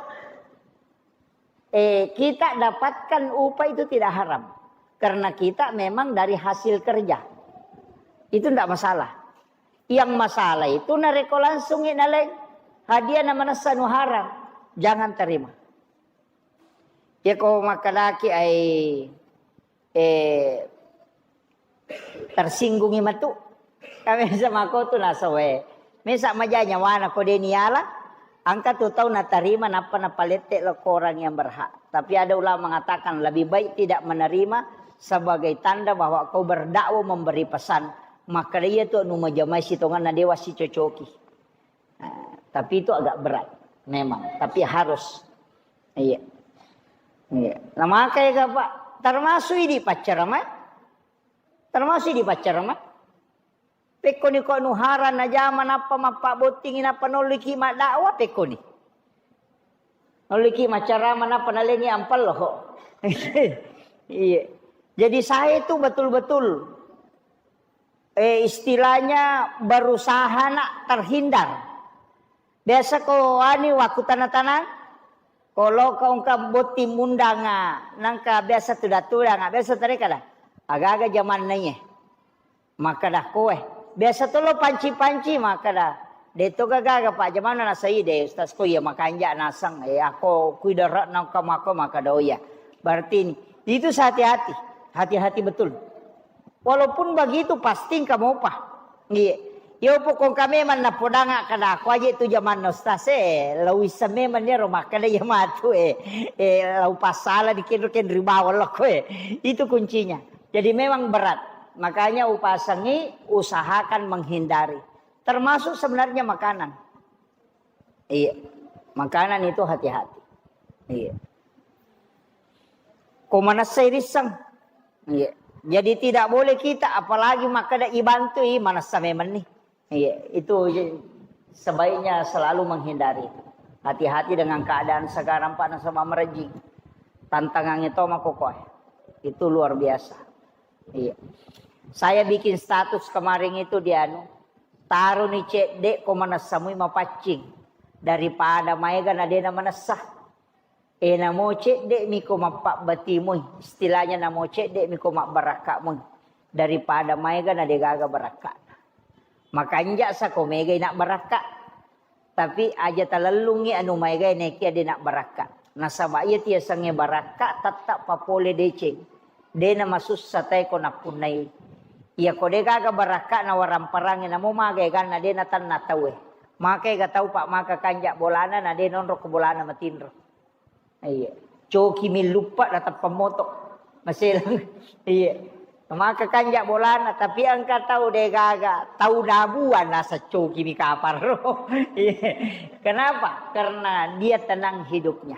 Eh, kita dapatkan upah itu tidak haram. Karena kita memang dari hasil kerja. Itu ndak masalah. Yang masalah itu narekko langsungi naleng hadiah na manessa anu haram, jangan terima. Yako makkedaki ai, eh, tersinggungi matu. Kami sama ko tu nasawe. Mesa maja nyawana ko deni ala, angka tu tau natarima nappa napalette lo ko orang yang berhak. Tapi ada ulama mengatakan lebih baik tidak menerima sebagai tanda bahwa kau berdakwah memberi pesan. Maka dia tu anu majamai sitongan na dewa si cocoki. Nah, tapi itu agak berat memang, tapi harus. Iya. Iya. Nah, makanya Pak, termasuk ini pacaran, Mak. Termasuk di pacaran, Mak. Pekkoni ko nuhara najama nappa mappabottingi nappa nolliki maddakwah pekkoni. Nolliki macarama nappa nalengi ampello. Iya. Jadi saya itu betul-betul, eh, istilahnya berusaha nak terhindar. Biasa ko ani waktu tanah-tanah, ko lo ko engka botting mundanga, nangka biasa tuda-tudanga, biasa tadi kada. Aga-aga jamanna iye. Makkeda koe. Biasa to lo panci-panci makkeda. De to gaga Pak jamanna nasai de Ustaz ko iya makanja nasang. Eh, ako kuidara nangka mako makkeda oh iya. Berarti ini. Itu hati-hati. Hati-hati betul. Walaupun begitu pasti engka mopa. Iya. Yo pokok kami memang napodanga kada aku aja itu jamanna Ustaz eh. Lau issa memang nero makkeda iya matu eh. Eh, lau pasala di kendro kendri bawang lo koe. Itu kuncinya. Jadi memang berat. Makanya upasangi usahakan menghindari. Termasuk sebenarnya makanan. Iya. Makanan itu hati-hati. Iya. Ko manessai risseng. Iya. Jadi tidak boleh kita apalagi makkeda ibantu i manessa memang nih. Iya, itu je-, sebaiknya selalu menghindari. Hati-hati dengan keadaan sekarang Pak nasaba merejing. Tantangannya to makokoe. Itu luar biasa. Iya. Saya bikin status kemarin itu di anu, taro ni cedde ko manessa mui mapaccing daripada maega na dena manessa. E namo cedde mi ko mappabbatimui, istilahnya namo cedde mi ko mabbarakka mui daripada maega na degaga barakka. Makanja sa ko mega ina barakka. Tapi aja talellungngi anu maegae nekia de nabbarakka. Nasaba iya tiasengnge barakka tetta papole deceng. De namasussa tae ko nappunnai. Iya ko de gaga barakka na waramparangnge namo maga eganna de natanna tauwe. Maka ega tau pak maka kanja bolana na de nonro ko bolana matinro. Iya. Coki milluppe na teppa moto. Maselang. Iya. Maka kanja bolana, tapi engka tau degaga, tau dabuan nasa coki mi kaparo. Iya. Kenapa? Karena dia tenang hidupnya.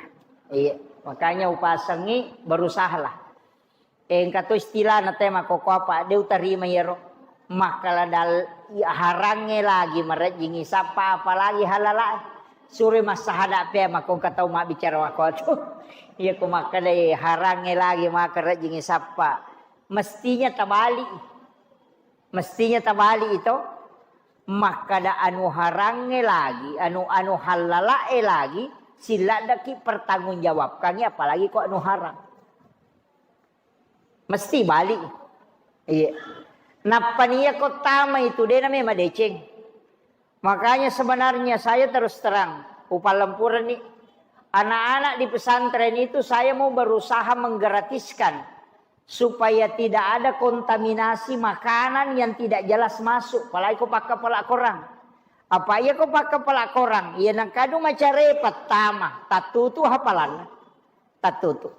Iya. Makanya upasengi berusahalah. Engka to istilahna te makkokko apa, de utarima iyaro. Makkala dal-, harangnge lagi marejjingi sappa, apalagi halalae. Sure massahada pe makkongka tau mabbicara makkotu. Iya ko makkadai harangnge lagi maka rejjingi sappa. Mestinya tabali. Mestinya tabali itu. Makkada anu harangnge lagi, anu, anu halalae lagi, silladdaki pertanggungjawabkangi apalagi ko anu harang. Mesti balik. Iya. Nappa nia ko tama itu dena memang deceng. Makanya sebenarnya saya terus terang, upalempureni anak-anak di pesantren itu saya mau berusaha menggratiskan supaya tidak ada kontaminasi makanan yang tidak jelas masuk, apalagi ko pakkapala korang. Apa iya ko pakkapala korang, iya nangkadu macare pertama, tattutu hafalanna. Tattutu.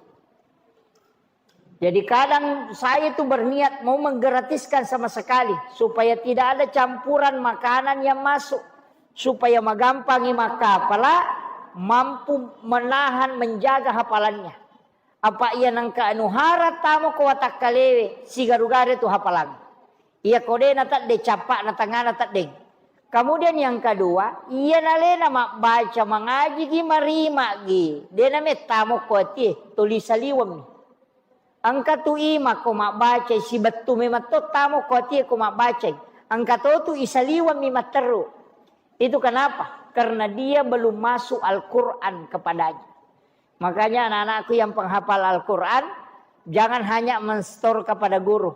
Jadi kadang saya itu berniat mau menggratiskan sama sekali supaya tidak ada campuran makanan yang masuk, supaya magampangi makkapala, mampu menahan, menjaga hafalannya. Apa iya nangka anu hara tamo ko watakkalewe sigaru-garu tu hafalang. Iya ko de na tedde cappa'na tengana teddeng. Kemudian yang kedua, iya nalena mabbaca mangaji gi marima gi. De na mettamo ko atie tuli saliweng. Engka tu ima ko mabbacai sibettu memang to tamo ko atie ko mabbacai. Engka to tu isaliweng mi matteru. Itu kenapa? Karena dia belum masuk Al-Quran kepadanya. Makanya anak-anakku yang penghafal Al-Quran, jangan hanya menstor kepada guru.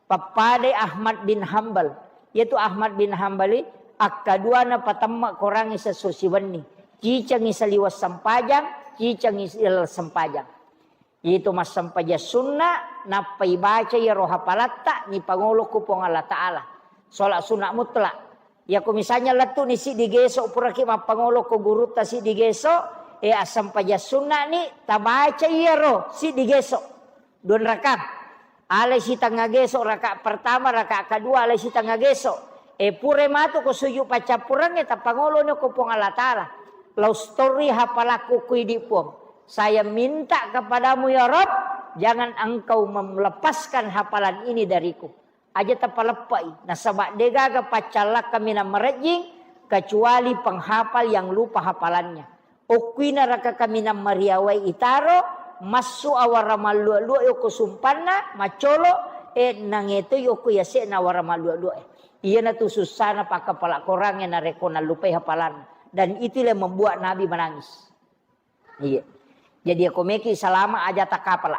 Pappadai Ahmad bin Hambal. Yaitu Ahmad bin Hambali, akkaduana patemma korangi sesusi wenni. Cicengi saliweng sempajang, cicengi saliweng sempajang. Itu massempajang sunna, nappa ibaca iyaro hapalatta, nipangolo ku Puang Allah Ta'ala. Sholat sunat mutlak. Yako misalnya lettu ni siddi geso, puraki mappangolo ko gurutta siddi geso, e, assempajang sunna ni, tabaca iyaro siddi geso. Dua raka. Alai sitengnga geso, raka pertama, raka kedua, alai sitengnga geso. E, pura matu ko sujud paccappurengnge, tappangolo ni ko Puang Allah Ta'ala. Lau stori hapalakku ku idi Puang. Saya minta kepadamu ya Rob, jangan engkau melepaskan hafalan ini dariku. Aja tapaleppai, nasaba degaga paccallakka minang marejjing kecuali penghafal yang lupa hafalannya. Okkuina raka kaminang mariawai itaro, massu awara mallua-lua yoko sumpanna, maccolo, e, nangetoi yoko yase'na awara mallua-lua e. Iyanatu sussana pakkapala korangnge narekko nallupai hafalanna. Dan itulah yang membuat Nabi menangis. Iya. Jadi, ako meki salama aja takapala.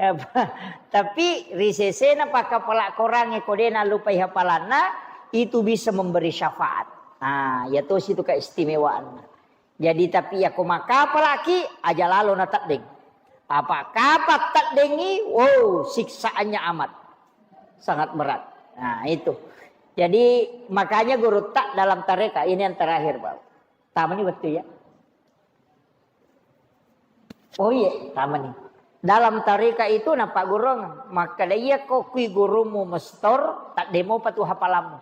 Apa? Tapi ri sesena pakkapala korangnge ko de nallupai hafalanna, itu bisa memberi syafaat. Nah, ya tosi itu keistimewaanna. Jadi, tapi yako makkapalaki, aja lalo na teddeng. Apa kapa teddengi, wow, siksaannya amat. Sangat berat. Nah, itu. Jadi, makanya gurutta dalam tareka, ini yang terakhir, Pak. Tamani wettu ya. Oh iya, tamani. Dalam tareka itu napaggurung, makkeda iyako kui gurumu mestor, taddemo patu hafalammu.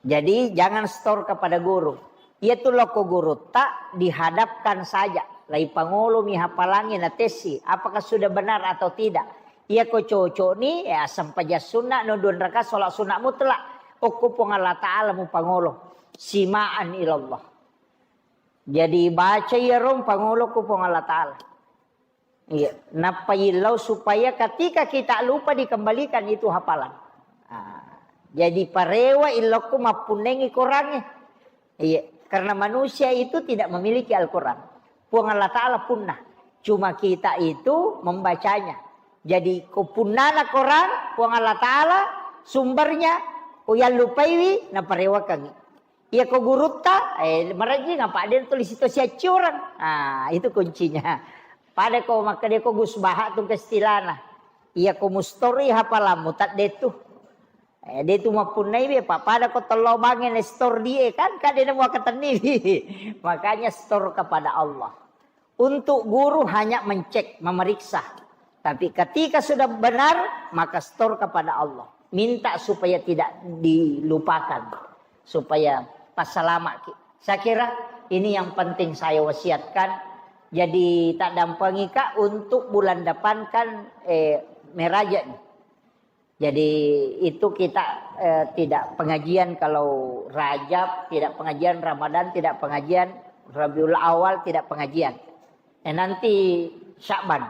Jadi jangan store kepada guru. Iyatu lokko gurutta dihadapkan saja. Laipangolomi hafalangi na tessi, apakah sudah benar atau tidak. Iyako cocokni, ya, sempajang sunna, no dua raka sholat sunat mutlak. Okko Puang Allah Ta'ala mupangolo. Simaan ilallah. Jadi baca iyaro pangolo ku Puang Allah Ta'ala. Iya, nappa illau supaya ketika kita lupa dikembalikan itu hafalan. Ah, jadi parewa illokku mappunnengi korangnge. Iya, karena manusia itu tidak memiliki Al-Quran. Puang Allah Ta'ala punna. Cuma kita itu membacanya. Jadi ko punnana korang, Puang Allah Ta'ala sumbernya, ko yallupaiwi, naparewakangi. Iyako gurutta, eh, marejjing apa de tuli sitosi acciorang. Ah, itu kuncinya. Pada ko makkeda ko Gus Baha tu kestilana. Iyako mustori hafalammu tadde tu. Eh, de tu mappunnai be, pa-, pada ko tello bange ne store die kan, kade nemu akatenni. Makanya store kepada Allah. Untuk guru hanya mencek, memeriksa. Tapi ketika sudah benar, maka store kepada Allah. Minta supaya tidak dilupakan. Supaya passalamaki. Saya kira ini yang penting saya wasiatkan. Jadi tak dampengika untuk bulan depan kan, eh, meraja nih. Jadi itu kita, eh, tidak pengajian kalau Rajab, tidak pengajian Ramadan, tidak pengajian Rabiul Awal, tidak pengajian. Eh, nanti Sya'ban.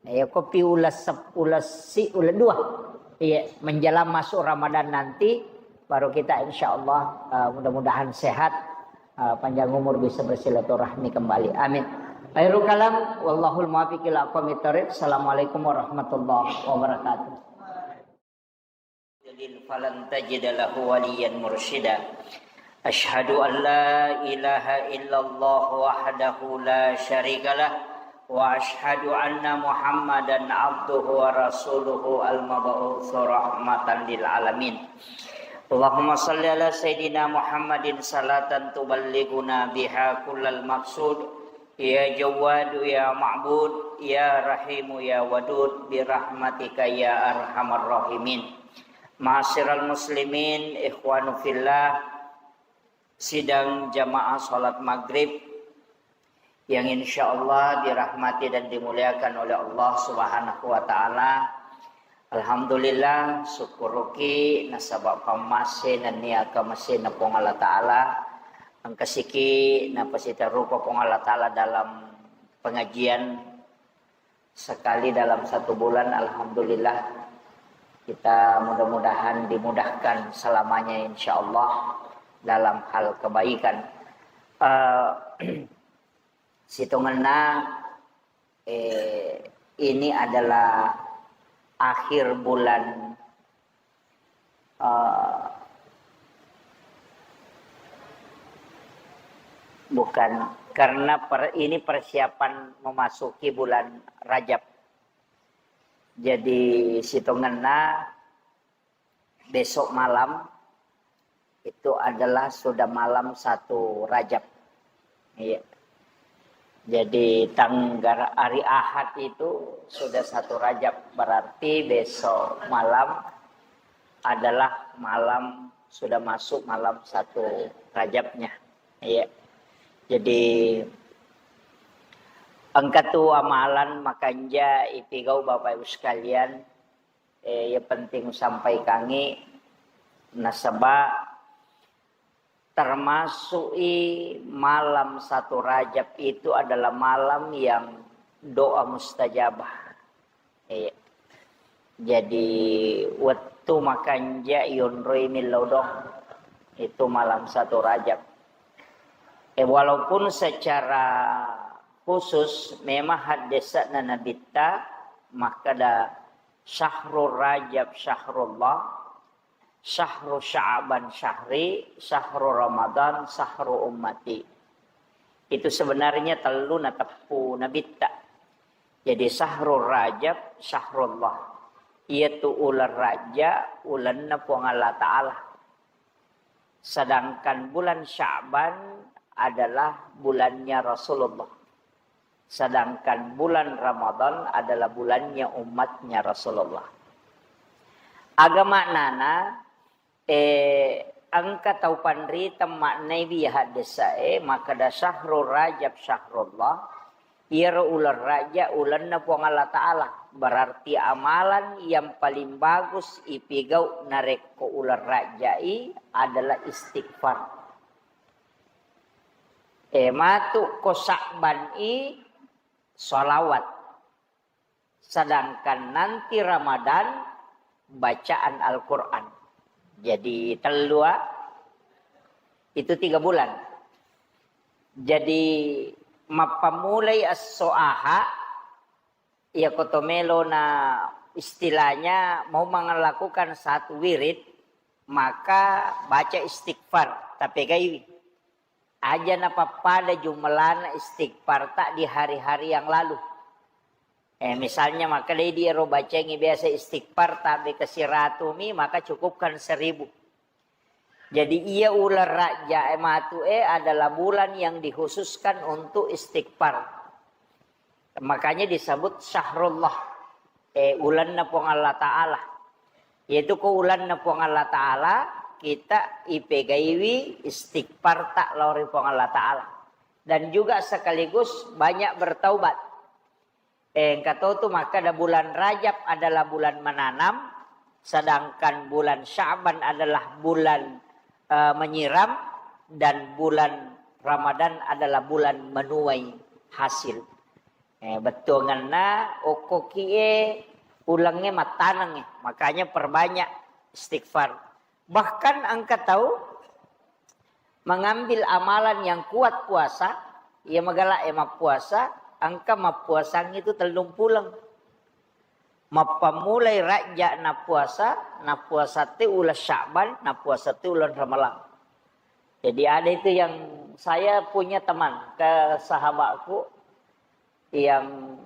Eh, kopi ulas sep-, ulas si-, ulas dua. Iya, menjelang masuk Ramadan nanti, baru kita insya Allah, eh, mudah-mudahan sehat, eh, panjang umur bisa bersilaturahmi kembali. Amin. Khairul kalam, wallahul muwaffiq ila aqwamit thariq. Assalamualaikum warahmatullahi wabarakatuh. يضلل فلن تجد له وليا مرشدا. أشهد أن لا إله إلا الله وحده لا شريك له، وأشهد أن محمدا عبده ورسوله المبعوث رحمة للعالمين. اللهم صل على سيدنا محمد صلاة تبلغنا بها كل المقصود Ya Jawwadu ya Ma'bud, ya Rahimu ya Wadud, bi rahmatika ya arhamar rahimin. Ma'asyiral muslimin, ikhwanu fillah, sidang jamaah salat maghrib yang insyaallah dirahmati dan dimuliakan oleh Allah Subhanahu wa Ta'ala. Alhamdulillah, syukuruki nasaba pammase nennia kamasena Puang Allah Ta'ala, engkasiki napasitarupa Puang Allah Ta'ala dalam pengajian sekali dalam satu bulan. Alhamdulillah, kita mudah-mudahan dimudahkan selamanya insyaallah dalam hal kebaikan. Eh, sitongenna, eh, ini adalah akhir bulan, eh, bukan, karena per-, ini persiapan memasuki bulan Rajab. Jadi sitongenna besok malam itu adalah sudah malam satu Rajab. Iya. Jadi tanggal hari Ahad itu sudah satu Rajab, berarti besok malam adalah malam, sudah masuk malam satu Rajabnya. Iya. Jadi engka tu amalan makanja ipigau Bapak Ibu sekalian, eh, yang penting sampaikangi nasaba termasuk i malam satu Rajab itu adalah malam yang doa mustajabah. Iya. Jadi wettu makanja yonroi millau doang itu malam satu Rajab. Eh, walaupun secara khusus memang haddesana Nabitta makkada, "Syahrul Rajab syahrullah, syahru Sya'ban syahri, syahru Ramadan syahru ummati." Itu sebenarnya tellu nateppu Nabitta. Jadi syahrul Rajab syahrullah. Iyatu uleng Rajja ulenna Puang Allah Ta'ala. Sedangkan bulan Sya'ban adalah bulannya Rasulullah. Sedangkan bulan Ramadan adalah bulannya umatnya Rasulullah. Aga maknana, eh, engka tau panrita maknai wi haddesa e, makkada syahrul Rajab syahrullah, iyaro uleng Rajja ulenna Puang Allah Ta'ala. Berarti amalan yang paling bagus ipigau narekko uleng Rajja i adalah istighfar. Eh, matu ko Sya'ban i salawat. Sedangkan nanti Ramadan bacaan Al-Quran. Jadi tellu, ah, itu tiga bulan. Jadi mappammulai esso Aha, iya ko to melo na istilahnya mau melakukan satu wirid, maka baca istighfar, tapegaiwi. Aja napappada jumlana istighfar ta di hari-hari yang lalu. Eh, misalnya, maka dei di ero bacengi biasa istighfar tabe ke siratumi, maka cukupkan seribu. Jadi, iya uleng Rajja e matu e adalah bulan yang dikhususkan untuk istighfar. Makanya disebut syahrullah, eh, ulenna Puang Allah Ta'ala. Yaitu ko ulenna Puang Allah Ta'ala, kita ipegaiwi istighfar ta lao ri Puang Allah Ta'ala. Dan juga sekaligus banyak bertaubat. Eh, engka to tu makkada bulan Rajab adalah bulan menanam, sedangkan bulan Sya'ban adalah bulan, eh, menyiram, dan bulan Ramadan adalah bulan menuai hasil. Eh, bettuangenna okkokie ulengnge mattanengnge, makanya perbanyak istighfar. Bahkan engka tau mengambil amalan yang kuat puasa, iya magalak e mappuasa, engka mappuasang itu tellung puleng. Mappammulai Rajja nappuasa, nappuasa te uleng Sya'ban, nappuasa te uleng Ramalang. Jadi ada itu yang saya punya teman, ke sahabatku, yang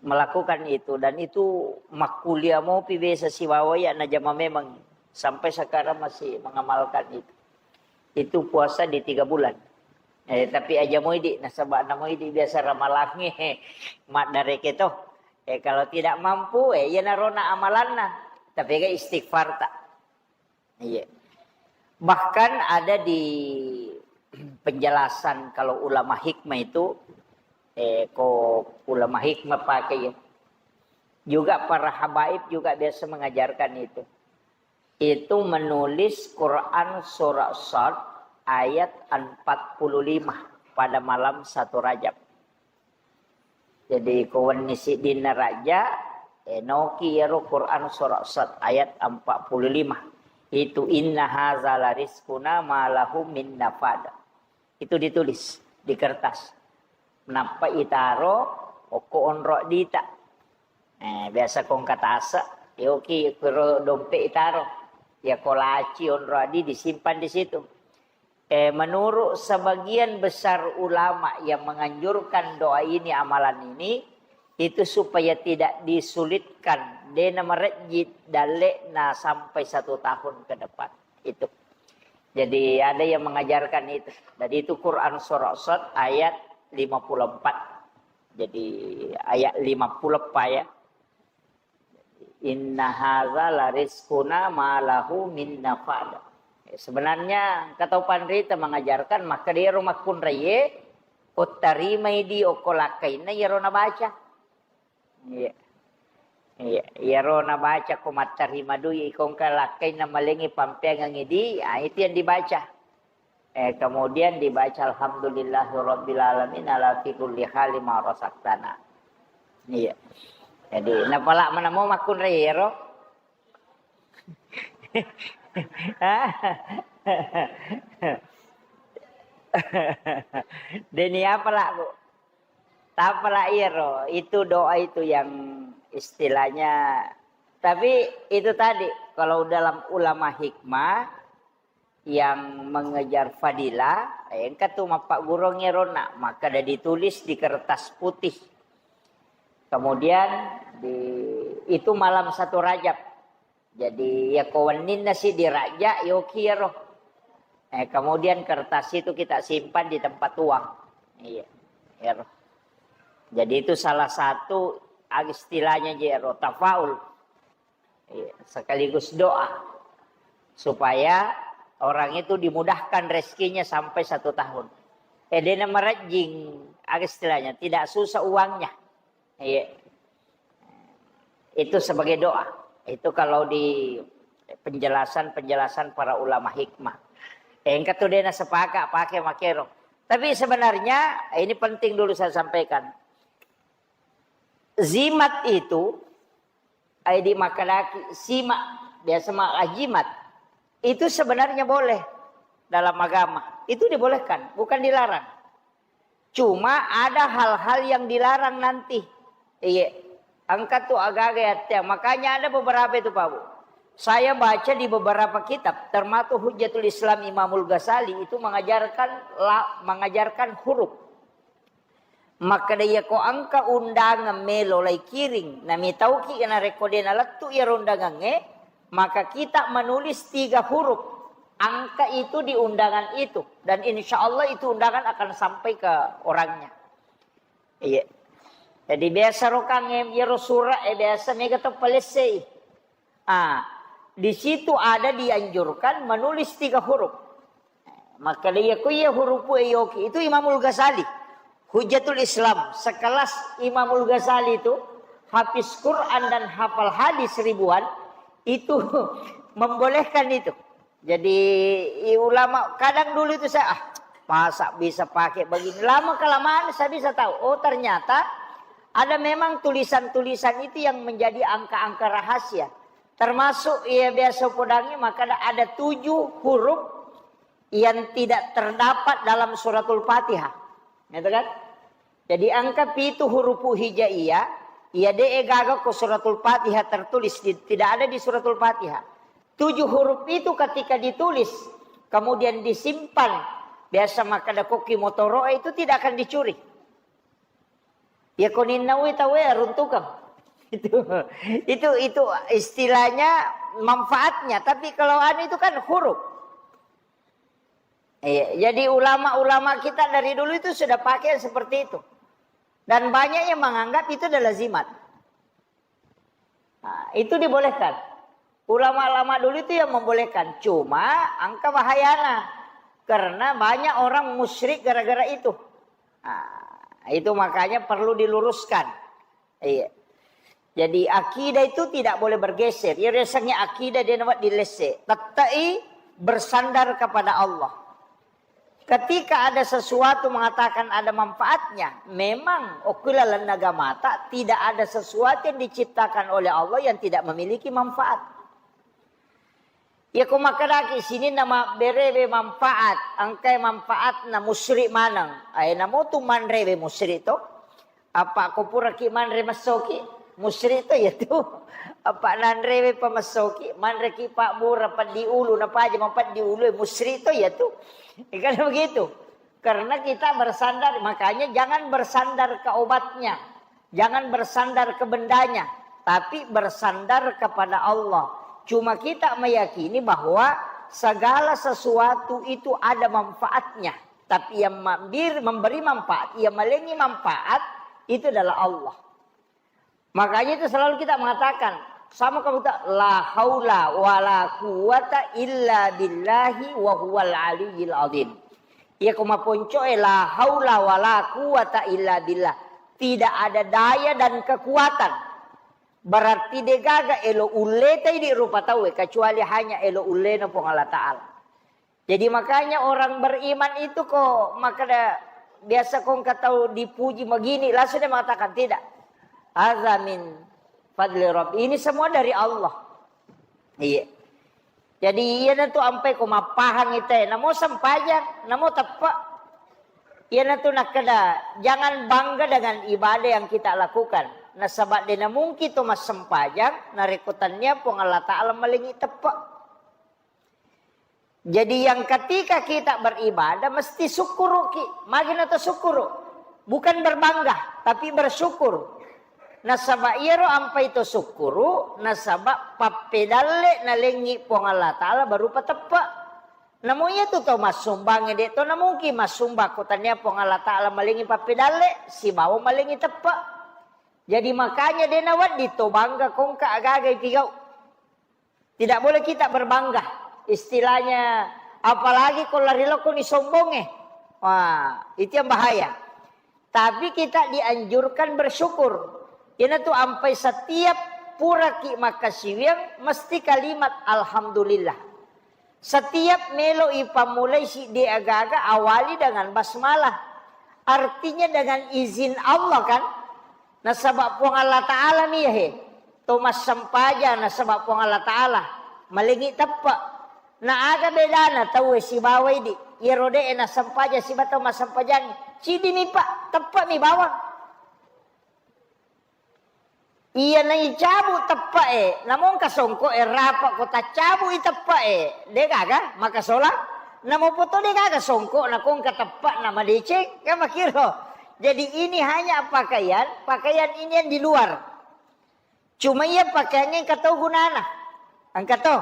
melakukan itu, dan itu makkuliah mopi biasa sibawa ya najama memang sampai sekarang masih mengamalkan itu. Itu puasa di tiga bulan. Eh, tapi aja moidi, nasaba namoidi biasa ramalangnge maddareke to. Eh, kalau tidak mampu, eh, iyanarona amalanna. Tapi ga istighfar ta. Iya. Bahkan ada di penjelasan kalau ulama hikmah itu, eh, ko ulama hikmah pakai ya. Juga para habaib juga biasa mengajarkan itu. Itu menulis Quran surah Sad ayat empat puluh lima pada malam satu Rajab. Jadi, ko wenni siddinna Rajab, eh, noki iyaro Quran surah Sad ayat empat puluh lima. Itu, "Inna haza la rizquna ma lahu min nafad." Itu ditulis di kertas. Nappa itaro okko onro dita. Eh, biasa kongka tase, yoki kuro dompet itaro. Ya ko laci onro adi disimpan di situ. Eh, menurut sebagian besar ulama yang menganjurkan doa ini, amalan ini, itu supaya tidak disulitkan, dena marejji dalle'na sampai satu tahun ke depan. Itu. Jadi ada yang mengajarkan itu. Jadi itu Quran surah Sad ayat lima puluh empat. Jadi ayat lima puluh empat ya. "Inna haza la rizquna ma lahu min nafad." Sebenarnya engka tau panrita mengajarkan, maka dero makkunraie, ko tarimai di okko lakkainna iyaro nabaca. Iya. Iya, iyaro nabaca ko mattarima dui, ko engka lakkainna malengi pampeangengi di, ah, itu yang dibaca. Eh, kemudian dibaca, "Alhamdulillahirabbil alamin ala fi kulli hali ma razaqtana." Iya. Jadi, napala manamo makkunrai ero. Deni apa lah, Bu? Tapala iyaro, itu doa itu yang istilahnya, tapi itu tadi, kalau dalam ulama hikmah yang mengejar fadilah, eh, engka tu mappaggurung iyarona, maka ada ditulis di kertas putih. Kemudian di, itu malam satu Rajab. Jadi, ya ko wenninna si di Rajab, yoki iyaro. Eh, kemudian kertas itu kita simpan di tempat uang. Iya, iyaro. Jadi itu salah satu istilahnya je ero, tafaul. Iya, sekaligus doa. Supaya orang itu dimudahkan rezekinya sampai satu tahun. Eh, dena marejjing, istilahnya, tidak susah uangnya. Iya. Itu sebagai doa. Itu kalau di penjelasan-penjelasan para ulama hikmah. Eh, engka tu dena sepakat pakai makero. Tapi sebenarnya, eh, ini penting dulu saya sampaikan. Zimat itu, ai di makadaki, simak, biasa maka jimat. Itu sebenarnya boleh dalam agama. Itu dibolehkan, bukan dilarang. Cuma ada hal-hal yang dilarang nanti. Iya. Engka tu agaga yattea. Makanya ada beberapa itu, Pak Bu. Saya baca di beberapa kitab, termasuk Hujjatul Islam Imamul Ghazali itu mengajarkan la-, mengajarkan huruf. Makkeda, iya ko engka undangan melo lai kiring, namitauki narekko de nalettu iyaro undangangnge, maka kita menulis tiga huruf angka itu di undangan itu, dan insya Allah itu undangan akan sampai ke orangnya. Iya. Jadi biasa rokang, eh, iyaro surah, eh, biasa mega to palessei. Ah, di situ ada dianjurkan menulis tiga huruf. Maka iya ku iya hurupu eyoki itu Imamul Ghazali. Hujjatul Islam, sekelas Imamul Ghazali itu, hafiz Quran dan hafal hadis ribuan, itu membolehkan itu. Jadi, i-, ulama kadang dulu itu saya, "Ah, masa bisa pakai begini?" Lama kelamaan saya bisa tahu, oh, ternyata ada memang tulisan-tulisan itu yang menjadi angka-angka rahasia. Termasuk, iya, biasa podangi, maka ada, ada tujuh huruf yang tidak terdapat dalam Suratul Fatihah. Gitu kan? Jadi angka pitu hurupu hijaiyah, iya de gaga ko Suratul Fatihah tertulis, di, tidak ada di Suratul Fatihah. Tujuh huruf itu ketika ditulis, kemudian disimpan, biasa makkeda koki motoro itu tidak akan dicuri. Ya koninnaui tauwe aruntukeng. Itu, itu, itu istilahnya manfaatnya. Tapi kalau anu itu kan huruf. Iya, jadi ulama-ulama kita dari dulu itu sudah pakai yang seperti itu. Dan banyak yang menganggap itu adalah lazimat. Nah, itu dibolehkan. Ulama-ulama dulu itu yang membolehkan. Cuma angka bahayana. Karena banyak orang musyrik gara-gara itu. Nah, itu makanya perlu diluruskan. Iya. Jadi akidah itu tidak boleh bergeser. Ya, rasanya akidah dia nampak dilese. Tettai bersandar kepada Allah. Ketika ada sesuatu mengatakan ada manfaatnya, memang okula lalenna agamata tidak ada sesuatu yang diciptakan oleh Allah yang tidak memiliki manfaat. Iya, ko makkedaki sininna mabberewe manfaat, engkai manfaatna musyrik maneng. Ae, namo tu manrewe musyrik to. Apa ko puraki manre messoki, musyrik to iya tu. Apa nanrewe pa messoki, manreki pabbura peddi ulu, napaja mapeddi ulu, musyrik to iya tu. Kan begitu. Karena kita bersandar, makanya jangan bersandar ke obatnya, jangan bersandar ke bendanya, tapi bersandar kepada Allah. Cuma kita meyakini bahwa segala sesuatu itu ada manfaatnya. Tapi yang mambir-, memberi manfaat, yang malengi manfaat, itu adalah Allah. Makanya itu selalu kita mengatakan, sama kamu tak, "La haula wa la quwwata illa billahi wa huwal aliyyil azim." Iya, ko maponcoe, "La haula wa la quwwata illa billah." Tidak ada daya dan kekuatan. Berarti degaga elo ulletai di rupa tauwe, kecuali hanya elo ullena Puang Allah Ta'ala. Jadi makanya orang beriman itu ko makkeda biasa ko engka tau dipuji magini, langsung dia mengatakan, "Tidak. Hadza min fadli Rabbi." Ini semua dari Allah. Iya. Jadi iyanatu ampai ko mappahang ite, namo sempajang, namo teppe. Iyanatu nakkeda, jangan bangga dengan ibadah yang kita lakukan. Nasaba de namungkin to massempajang narekko tania Puang Allah Ta'ala malengi teppe. Jadi yang ketika kita beribadah mesti sukkuruki. Magi nato sukkuru? Bukan berbangga, tapi bersyukur. Nasaba iyaro ampai to sukkuru, nasaba pappedalle nalengi Puang Allah Ta'ala baru pateppe. Namo iyatu to massumbangnge de to namungkin massumbang ko tania Puang Allah Ta'ala malengi pappedalle sibawa malengi teppe. Jadi makanya de nawedding to bangga ko engka aga-aga ipigau. Tidak boleh kita berbangga. Istilahnya, apalagi ko lari lokoni sombongnge. Wah, itu yang bahaya. Tapi kita dianjurkan bersyukur. Iyanatu ampai setiap puraki makkasiwiang mesti kalimat alhamdulillah. Setiap melo ipammulai siddi aga-aga awali dengan basmalah. Artinya dengan izin Allah kan? Nasaba Puang Allah Ta'ala mi he. To massempajang nasaba Puang Allah Ta'ala. Malengi teppe. Na aga bedana tauwe sibawa idi. Iyaro de e nassempajang siba tau massempajang. Ciddi mi pa, teppe mi bawang. Iya naicabu teppe e, namo engka songko e rapa ko taccabu i teppe e. De gaga makasola. Namo poto de gaga songko na ko engka teppe na madeceng. Kan makiro. Jadi ini hanya pakaian, pakaian ini yang di luar. Cuma iya pakaiangnge engka to gunana. Engka to.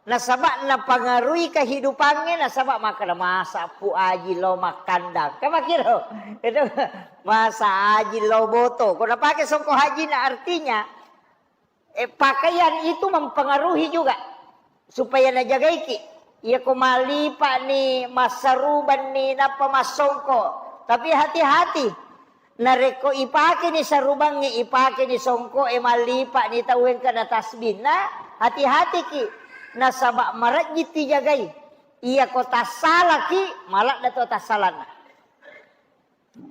Nasaba napangaruhi kehidupangnge, nasaba makkeda masa pu aji lo makkandang. Kan makiro. Itu masa aji lo boto. Ko napake songko hajina artinya, eh, pakaian itu mempengaruhi juga. Supaya najagaiki. Iya ko mallipa'ni, massarubanni, nappa massongko. Tapi hati-hati. Narekko ipakeni sarubangnge, ipakeni songko e, mallipa'ni tau engka na tasbihna, hati-hatiki. Nasaba marejjitti jagai. Iya ko tassalaki, maladda to tassalanna.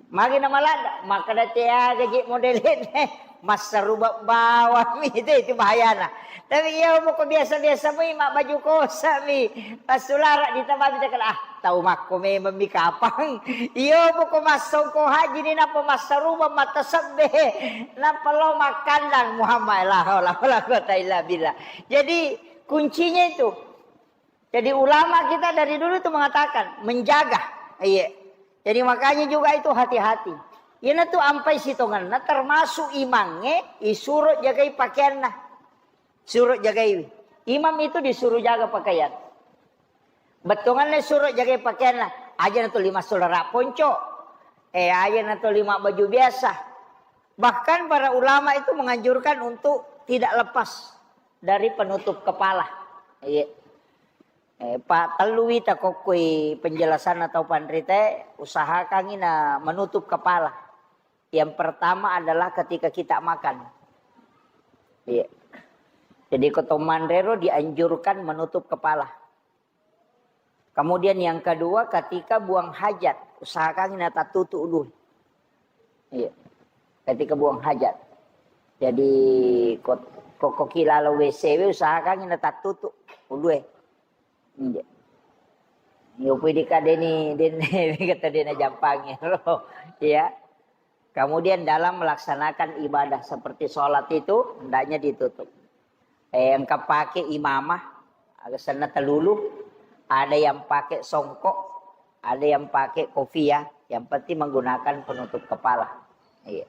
Magi na maladda, makkeda teaga je modelena, massaruba bawang mi, itu, itu bahayana. Tapi iya moko biasa-biasa mui, mabbaju kosa mi, passulara ditambabi, takala, ah, tau makko memang mi kapang. Iya moko massongko haji ni, nappa massaruba, matasebbe, nappa lo makkandang, Muhammad, la haula wala quwata illa billah. Jadi kuncinya itu, Jadi ulama kita dari dulu itu mengatakan, menjaga. Iya. Jadi makanya juga itu hati-hati. Iyanatu ampai sitongenna termasuk imangnge isuro jagai pakaianna. Suro jagai. Imam itu disuruh jaga pakaian. Bettuanna suro jagai pakaianna, aja na tuli massulara ponco, eh, aja na tuli mabbaju biasa. Bahkan para ulama itu menganjurkan untuk tidak lepas dari penutup kepala. Iya. Eh, pa tellu wita kokkoi penjelasan atau panrite, usahakangi na menutup kepala. Yang pertama adalah ketika kita makan. Iya. Jadi ko to manrero dianjurkan menutup kepala. Kemudian yang kedua, ketika buang hajat, usahakan na tattutu ulu. Iya. Ketika buang hajat. Jadi ko, ko, ko kilalo W C W, usahakan na tattutu ulu. Iya. Yo pui dikadeni den kata dena jampangi. Iya. Kemudian dalam melaksanakan ibadah seperti sholat itu, hendaknya ditutup. Eh, engka pakai imamah, aga senna telulu, ada yang pakai songkok, ada yang pakai kopiah, yang penting menggunakan penutup kepala. Iya.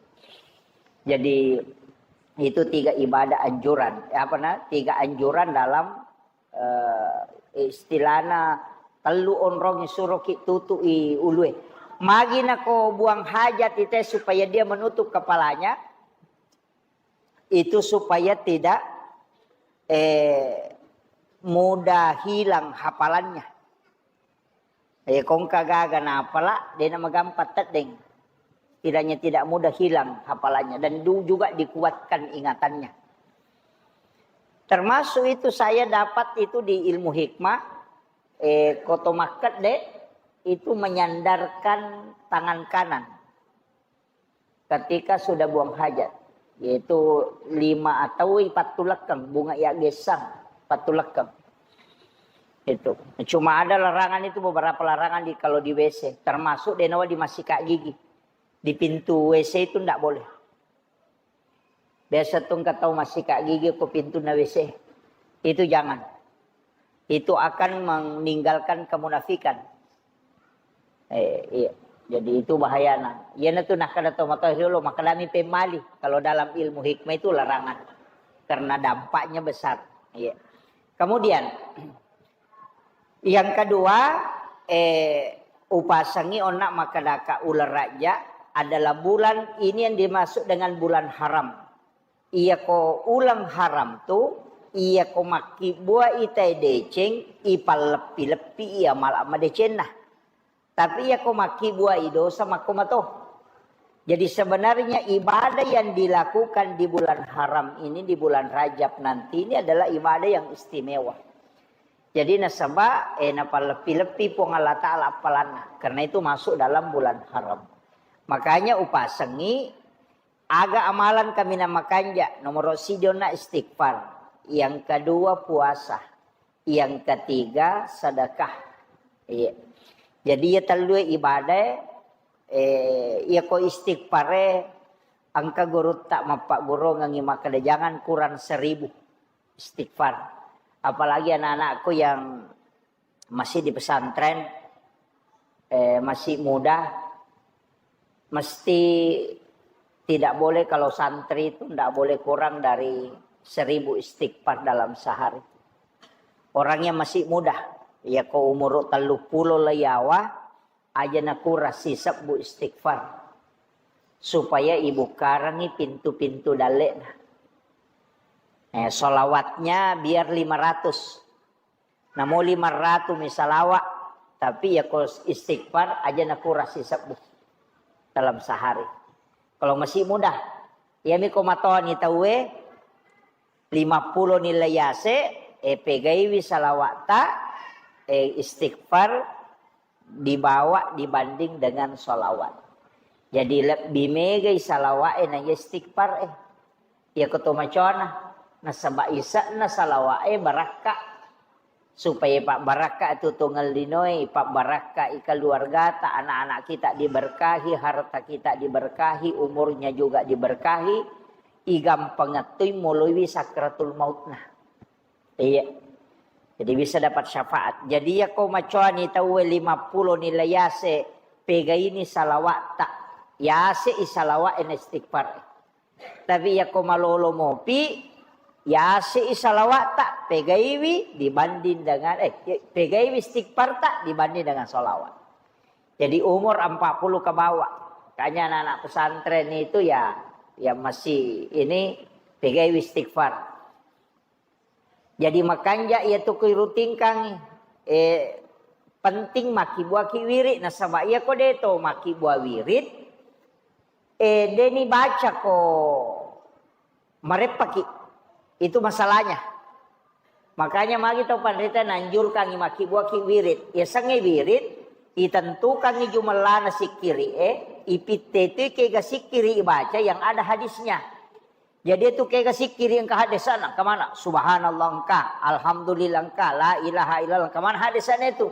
Jadi itu tiga ibadah anjuran, eh, apa na, tiga anjuran dalam eh, istilahna tellu onrong suroki tutu'i ulue. Magi nako buang hajat ite supaya dia menutup kepalanya, itu supaya tidak, eh, mudah hilang hafalannya. Eh, kongka gaga napala, dena magampang teddeng. Kiranya tidak mudah hilang hafalannya dan du-, juga dikuatkan ingatannya. Termasuk itu saya dapat itu di ilmu hikmah, eh, koto makkedde itu menyandarkan tangan kanan ketika sudah buang hajat, yaitu lima atau pattulekkeng, bunga ya gesang, pattulekkeng. Itu. Cuma ada larangan itu, beberapa larangan di, kalau di W C, termasuk denawa di masika gigi. Di pintu W C itu ndak boleh. Biasa tu engka tau masika gigi ko pintunna W C. Itu jangan. Itu akan meninggalkan kemunafikan. Eh, iya. Jadi itu bahayana. Iyana tu nakkeda tomatoa riolo, makkedami pemmali. Kalau dalam ilmu hikmah itu larangan. Karena dampaknya besar. Iya. Kemudian, yang kedua, eh, upasengi onna makkedaka uleng Rajab adalah bulan ini yang dimaksud dengan bulan haram. Iyako uleng haram tu, iyako makkibbuai tae deceng, ipalleppi-leppi iya mala madecenna. Tapi iyako makkibbuai dosa makko mato. Jadi sebenarnya ibadah yang dilakukan di bulan haram ini, di bulan Rajab nanti ini adalah ibadah yang istimewa. Jadi nasaba, eh, napalleppi-leppi Puang Allah Ta'ala appalanna. Karena itu masuk dalam bulan haram. Makanya upasengi aga amalan kaminang makanja, nomoro siji onna istighfar, yang kedua puasa, yang ketiga sedekah. Iya. Jadi iya tellue ibadah, eh, iya ko istighfare, engka gurutta mappaggurungengi makkeda jangan kurang seribu istighfar. Apalagi anak-anakku yang masih di pesantren, eh, masih muda, mesti tidak boleh kalau santri itu tidak boleh kurang dari seribu istighfar dalam sehari. Orangnya masih muda, ya ko umur tellu pulo le yawa, aja nakurang sisebbu istighfar. Supaya ibukkarangi pintu-pintu dalle'na. Eh, salawatnya biar lima ratus. Namo lima ratu mi salawa, tapi ya ko istighfar aja nakurang sisebbu dalam sehari. Kalau masih muda, ya mi ko matoni tauwe lima pulo nilai yase, eh, pegaiwi salawata, eh, istighfar dibawa dibanding dengan salawat. Jadi lebih megai salawat eh na istighfar eh. Iya ko to macona, nasaba ise'na salawa'e barakka. Supaya pabbarakka tu tongeng linoe, pabbarakka i keluargata, anak-anak kita diberkahi, harta kita diberkahi, umurnya juga diberkahi, igampang ettui moloiwi sakratul mautna. Iya. Jadi bisa dapat syafaat. Jadi iya ko macoani tauwe lima pulo nilai yase, pegaini salawatta. Yase i salawa'e na istighfar. Tapi iya ko malolo mopi, Yase i salawata pegaiwi dibanding dengan, eh, pegaiwi istighfarta dibanding dengan salawat. Jadi umur empat puluh ke bawah. Makanya anak-anak pesantren itu ya, ya masih ini pegaiwi istighfar. Jadi makanja iya tu kuirutingkang, eh, penting makkibbuaki wirid, nasaba iya ko de to makkibua wirid, eh, deni baca ko mareppaki. Itu masalahnya. Makanya magi tau panrita nanjurkangi makkibbuaki wirid. Yasengnge wirid, itentukangi jumellana sikkiri e, ipitte tu kega sikkiri ibaca yang ada hadisnya. Jadi itu kega sikkiri engka hadesana, engka mana? Subhanallah engka, alhamdulillah engka, la ilaha illallah engka mana hadesana itu.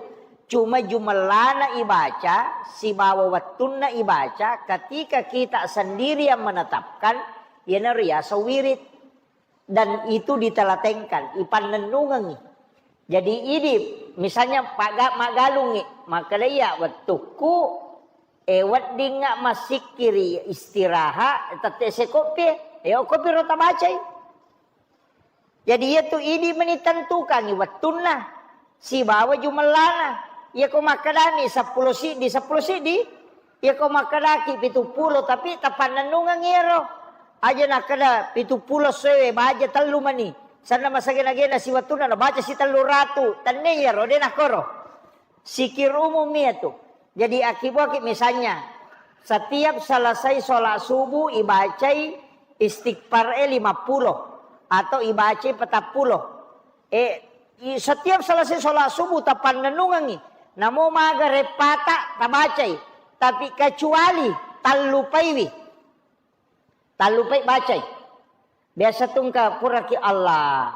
Cuma jumellana ibaca, sibawa wettunna ibaca, ketika kita sendiri yang menetapkan, iyanaro riaseng wirid. Dan itu ditelatenkan, ipannennungengi. Jadi idi, misalnya paga-, maggalungi, makkeda iya wettukku, eh, weddingnga massikkiri istirahat, tette sekoppi, eh, okkopi ro tabacai. Jadi iya tu idi meni tentukangi wettunna. Sibawa jumellana. Iyako makkedami seppulo siddi, seppulo siddi. Iyako makkedaki pitu pulo, tapi tapannennungeng iyaro. Aja nakkeda pitu pulo sewe, baja tellu mani. Sanna masagena-gena siwettunna nabaca si tellu ratu. Tenne iyaro, de nakkoro. Sikir umum iya tu. Jadi akibuaki misalnya, setiap selesai sholat subuh ibacai istighfar e lima pulo atau ibacai petappulo. Eh, i-, setiap selesai sholat subuh tapannennungengi. Namo maga reppata tabacai. Tapi kecuali tallupaiwi. Tallupai bacai. Biasa tungka puraki Allah.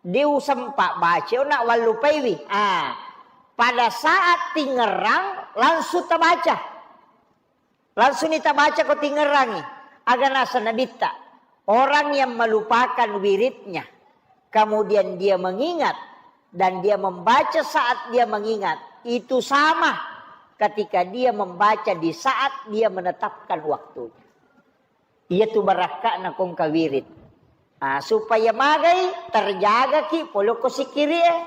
Diusempa baca, nak wallupaiwi. Ah, pada saat tingerang langsung tabaca. Langsung ni tabaca ko tingerangi. Aga nasa nabitta. Orang yang melupakan wiridnya, kemudian dia mengingat, dan dia membaca saat dia mengingat, itu sama ketika dia membaca di saat dia menetapkan waktunya. Iya tu barakka'na kongka wirid. Ah, supaya magai terjagaki polokko sikkiri e.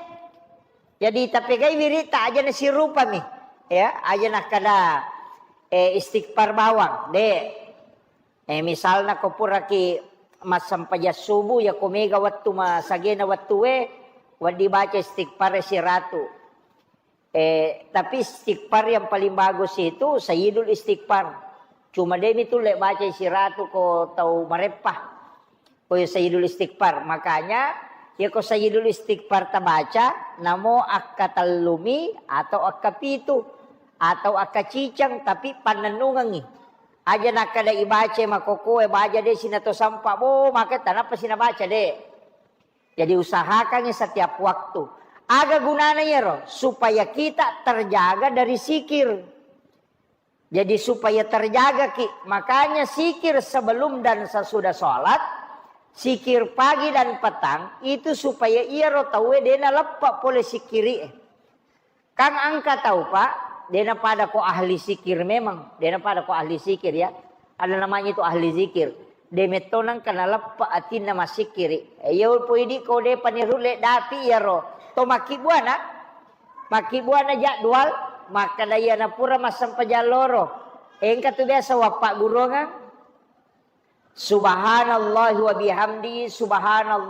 Jadi tapegai wirid ta aja nasirupami. Ya, aja nakkada, eh, istighfar bawang, de. Eh, misalna ko puraki massempajang subuh, ya ko mega wettu masagena wettu e, wedding baca istighfar siratu. Eh, tapi istighfar yang paling bagus itu Sayyidul Istighfar. Cuma demi tulle baca siratu ko tau mareppa. Ko Sayyidul Istighfar. Makanya, ya ko Sayyidul Istighfar tabaca, namo akka tellumi atau akka pitu atau akka cicang, tapi pannennungengi. Aja nakkada ibaca makokoe, baja de sinato sampa, bo, maka tanapa sinabaca de. Jadi usahakangi setiap waktu. Aga gunana iyaro? Supaya kita terjaga dari sikir. Jadi supaya terjagaki. Makanya sikir sebelum dan sesudah sholat, sikir pagi dan petang, itu supaya iyaro tauwe dena leppa pole sikiri. Kan engka tau, Pak, dena pada ko ahli sikir memang, dena pada ko ahli sikir ya. Ada namanya itu ahli zikir. De metto nengka naleppe atinna massikiri. Iya ulpo idi ko de panirulle dapi iyaro. To makkibbuana, makkibbuana jadwal, makkada iyana pura massempajang loro. Engka tu biasa wappa gurungang. Subhanallah wa bihamdi, subhanallah.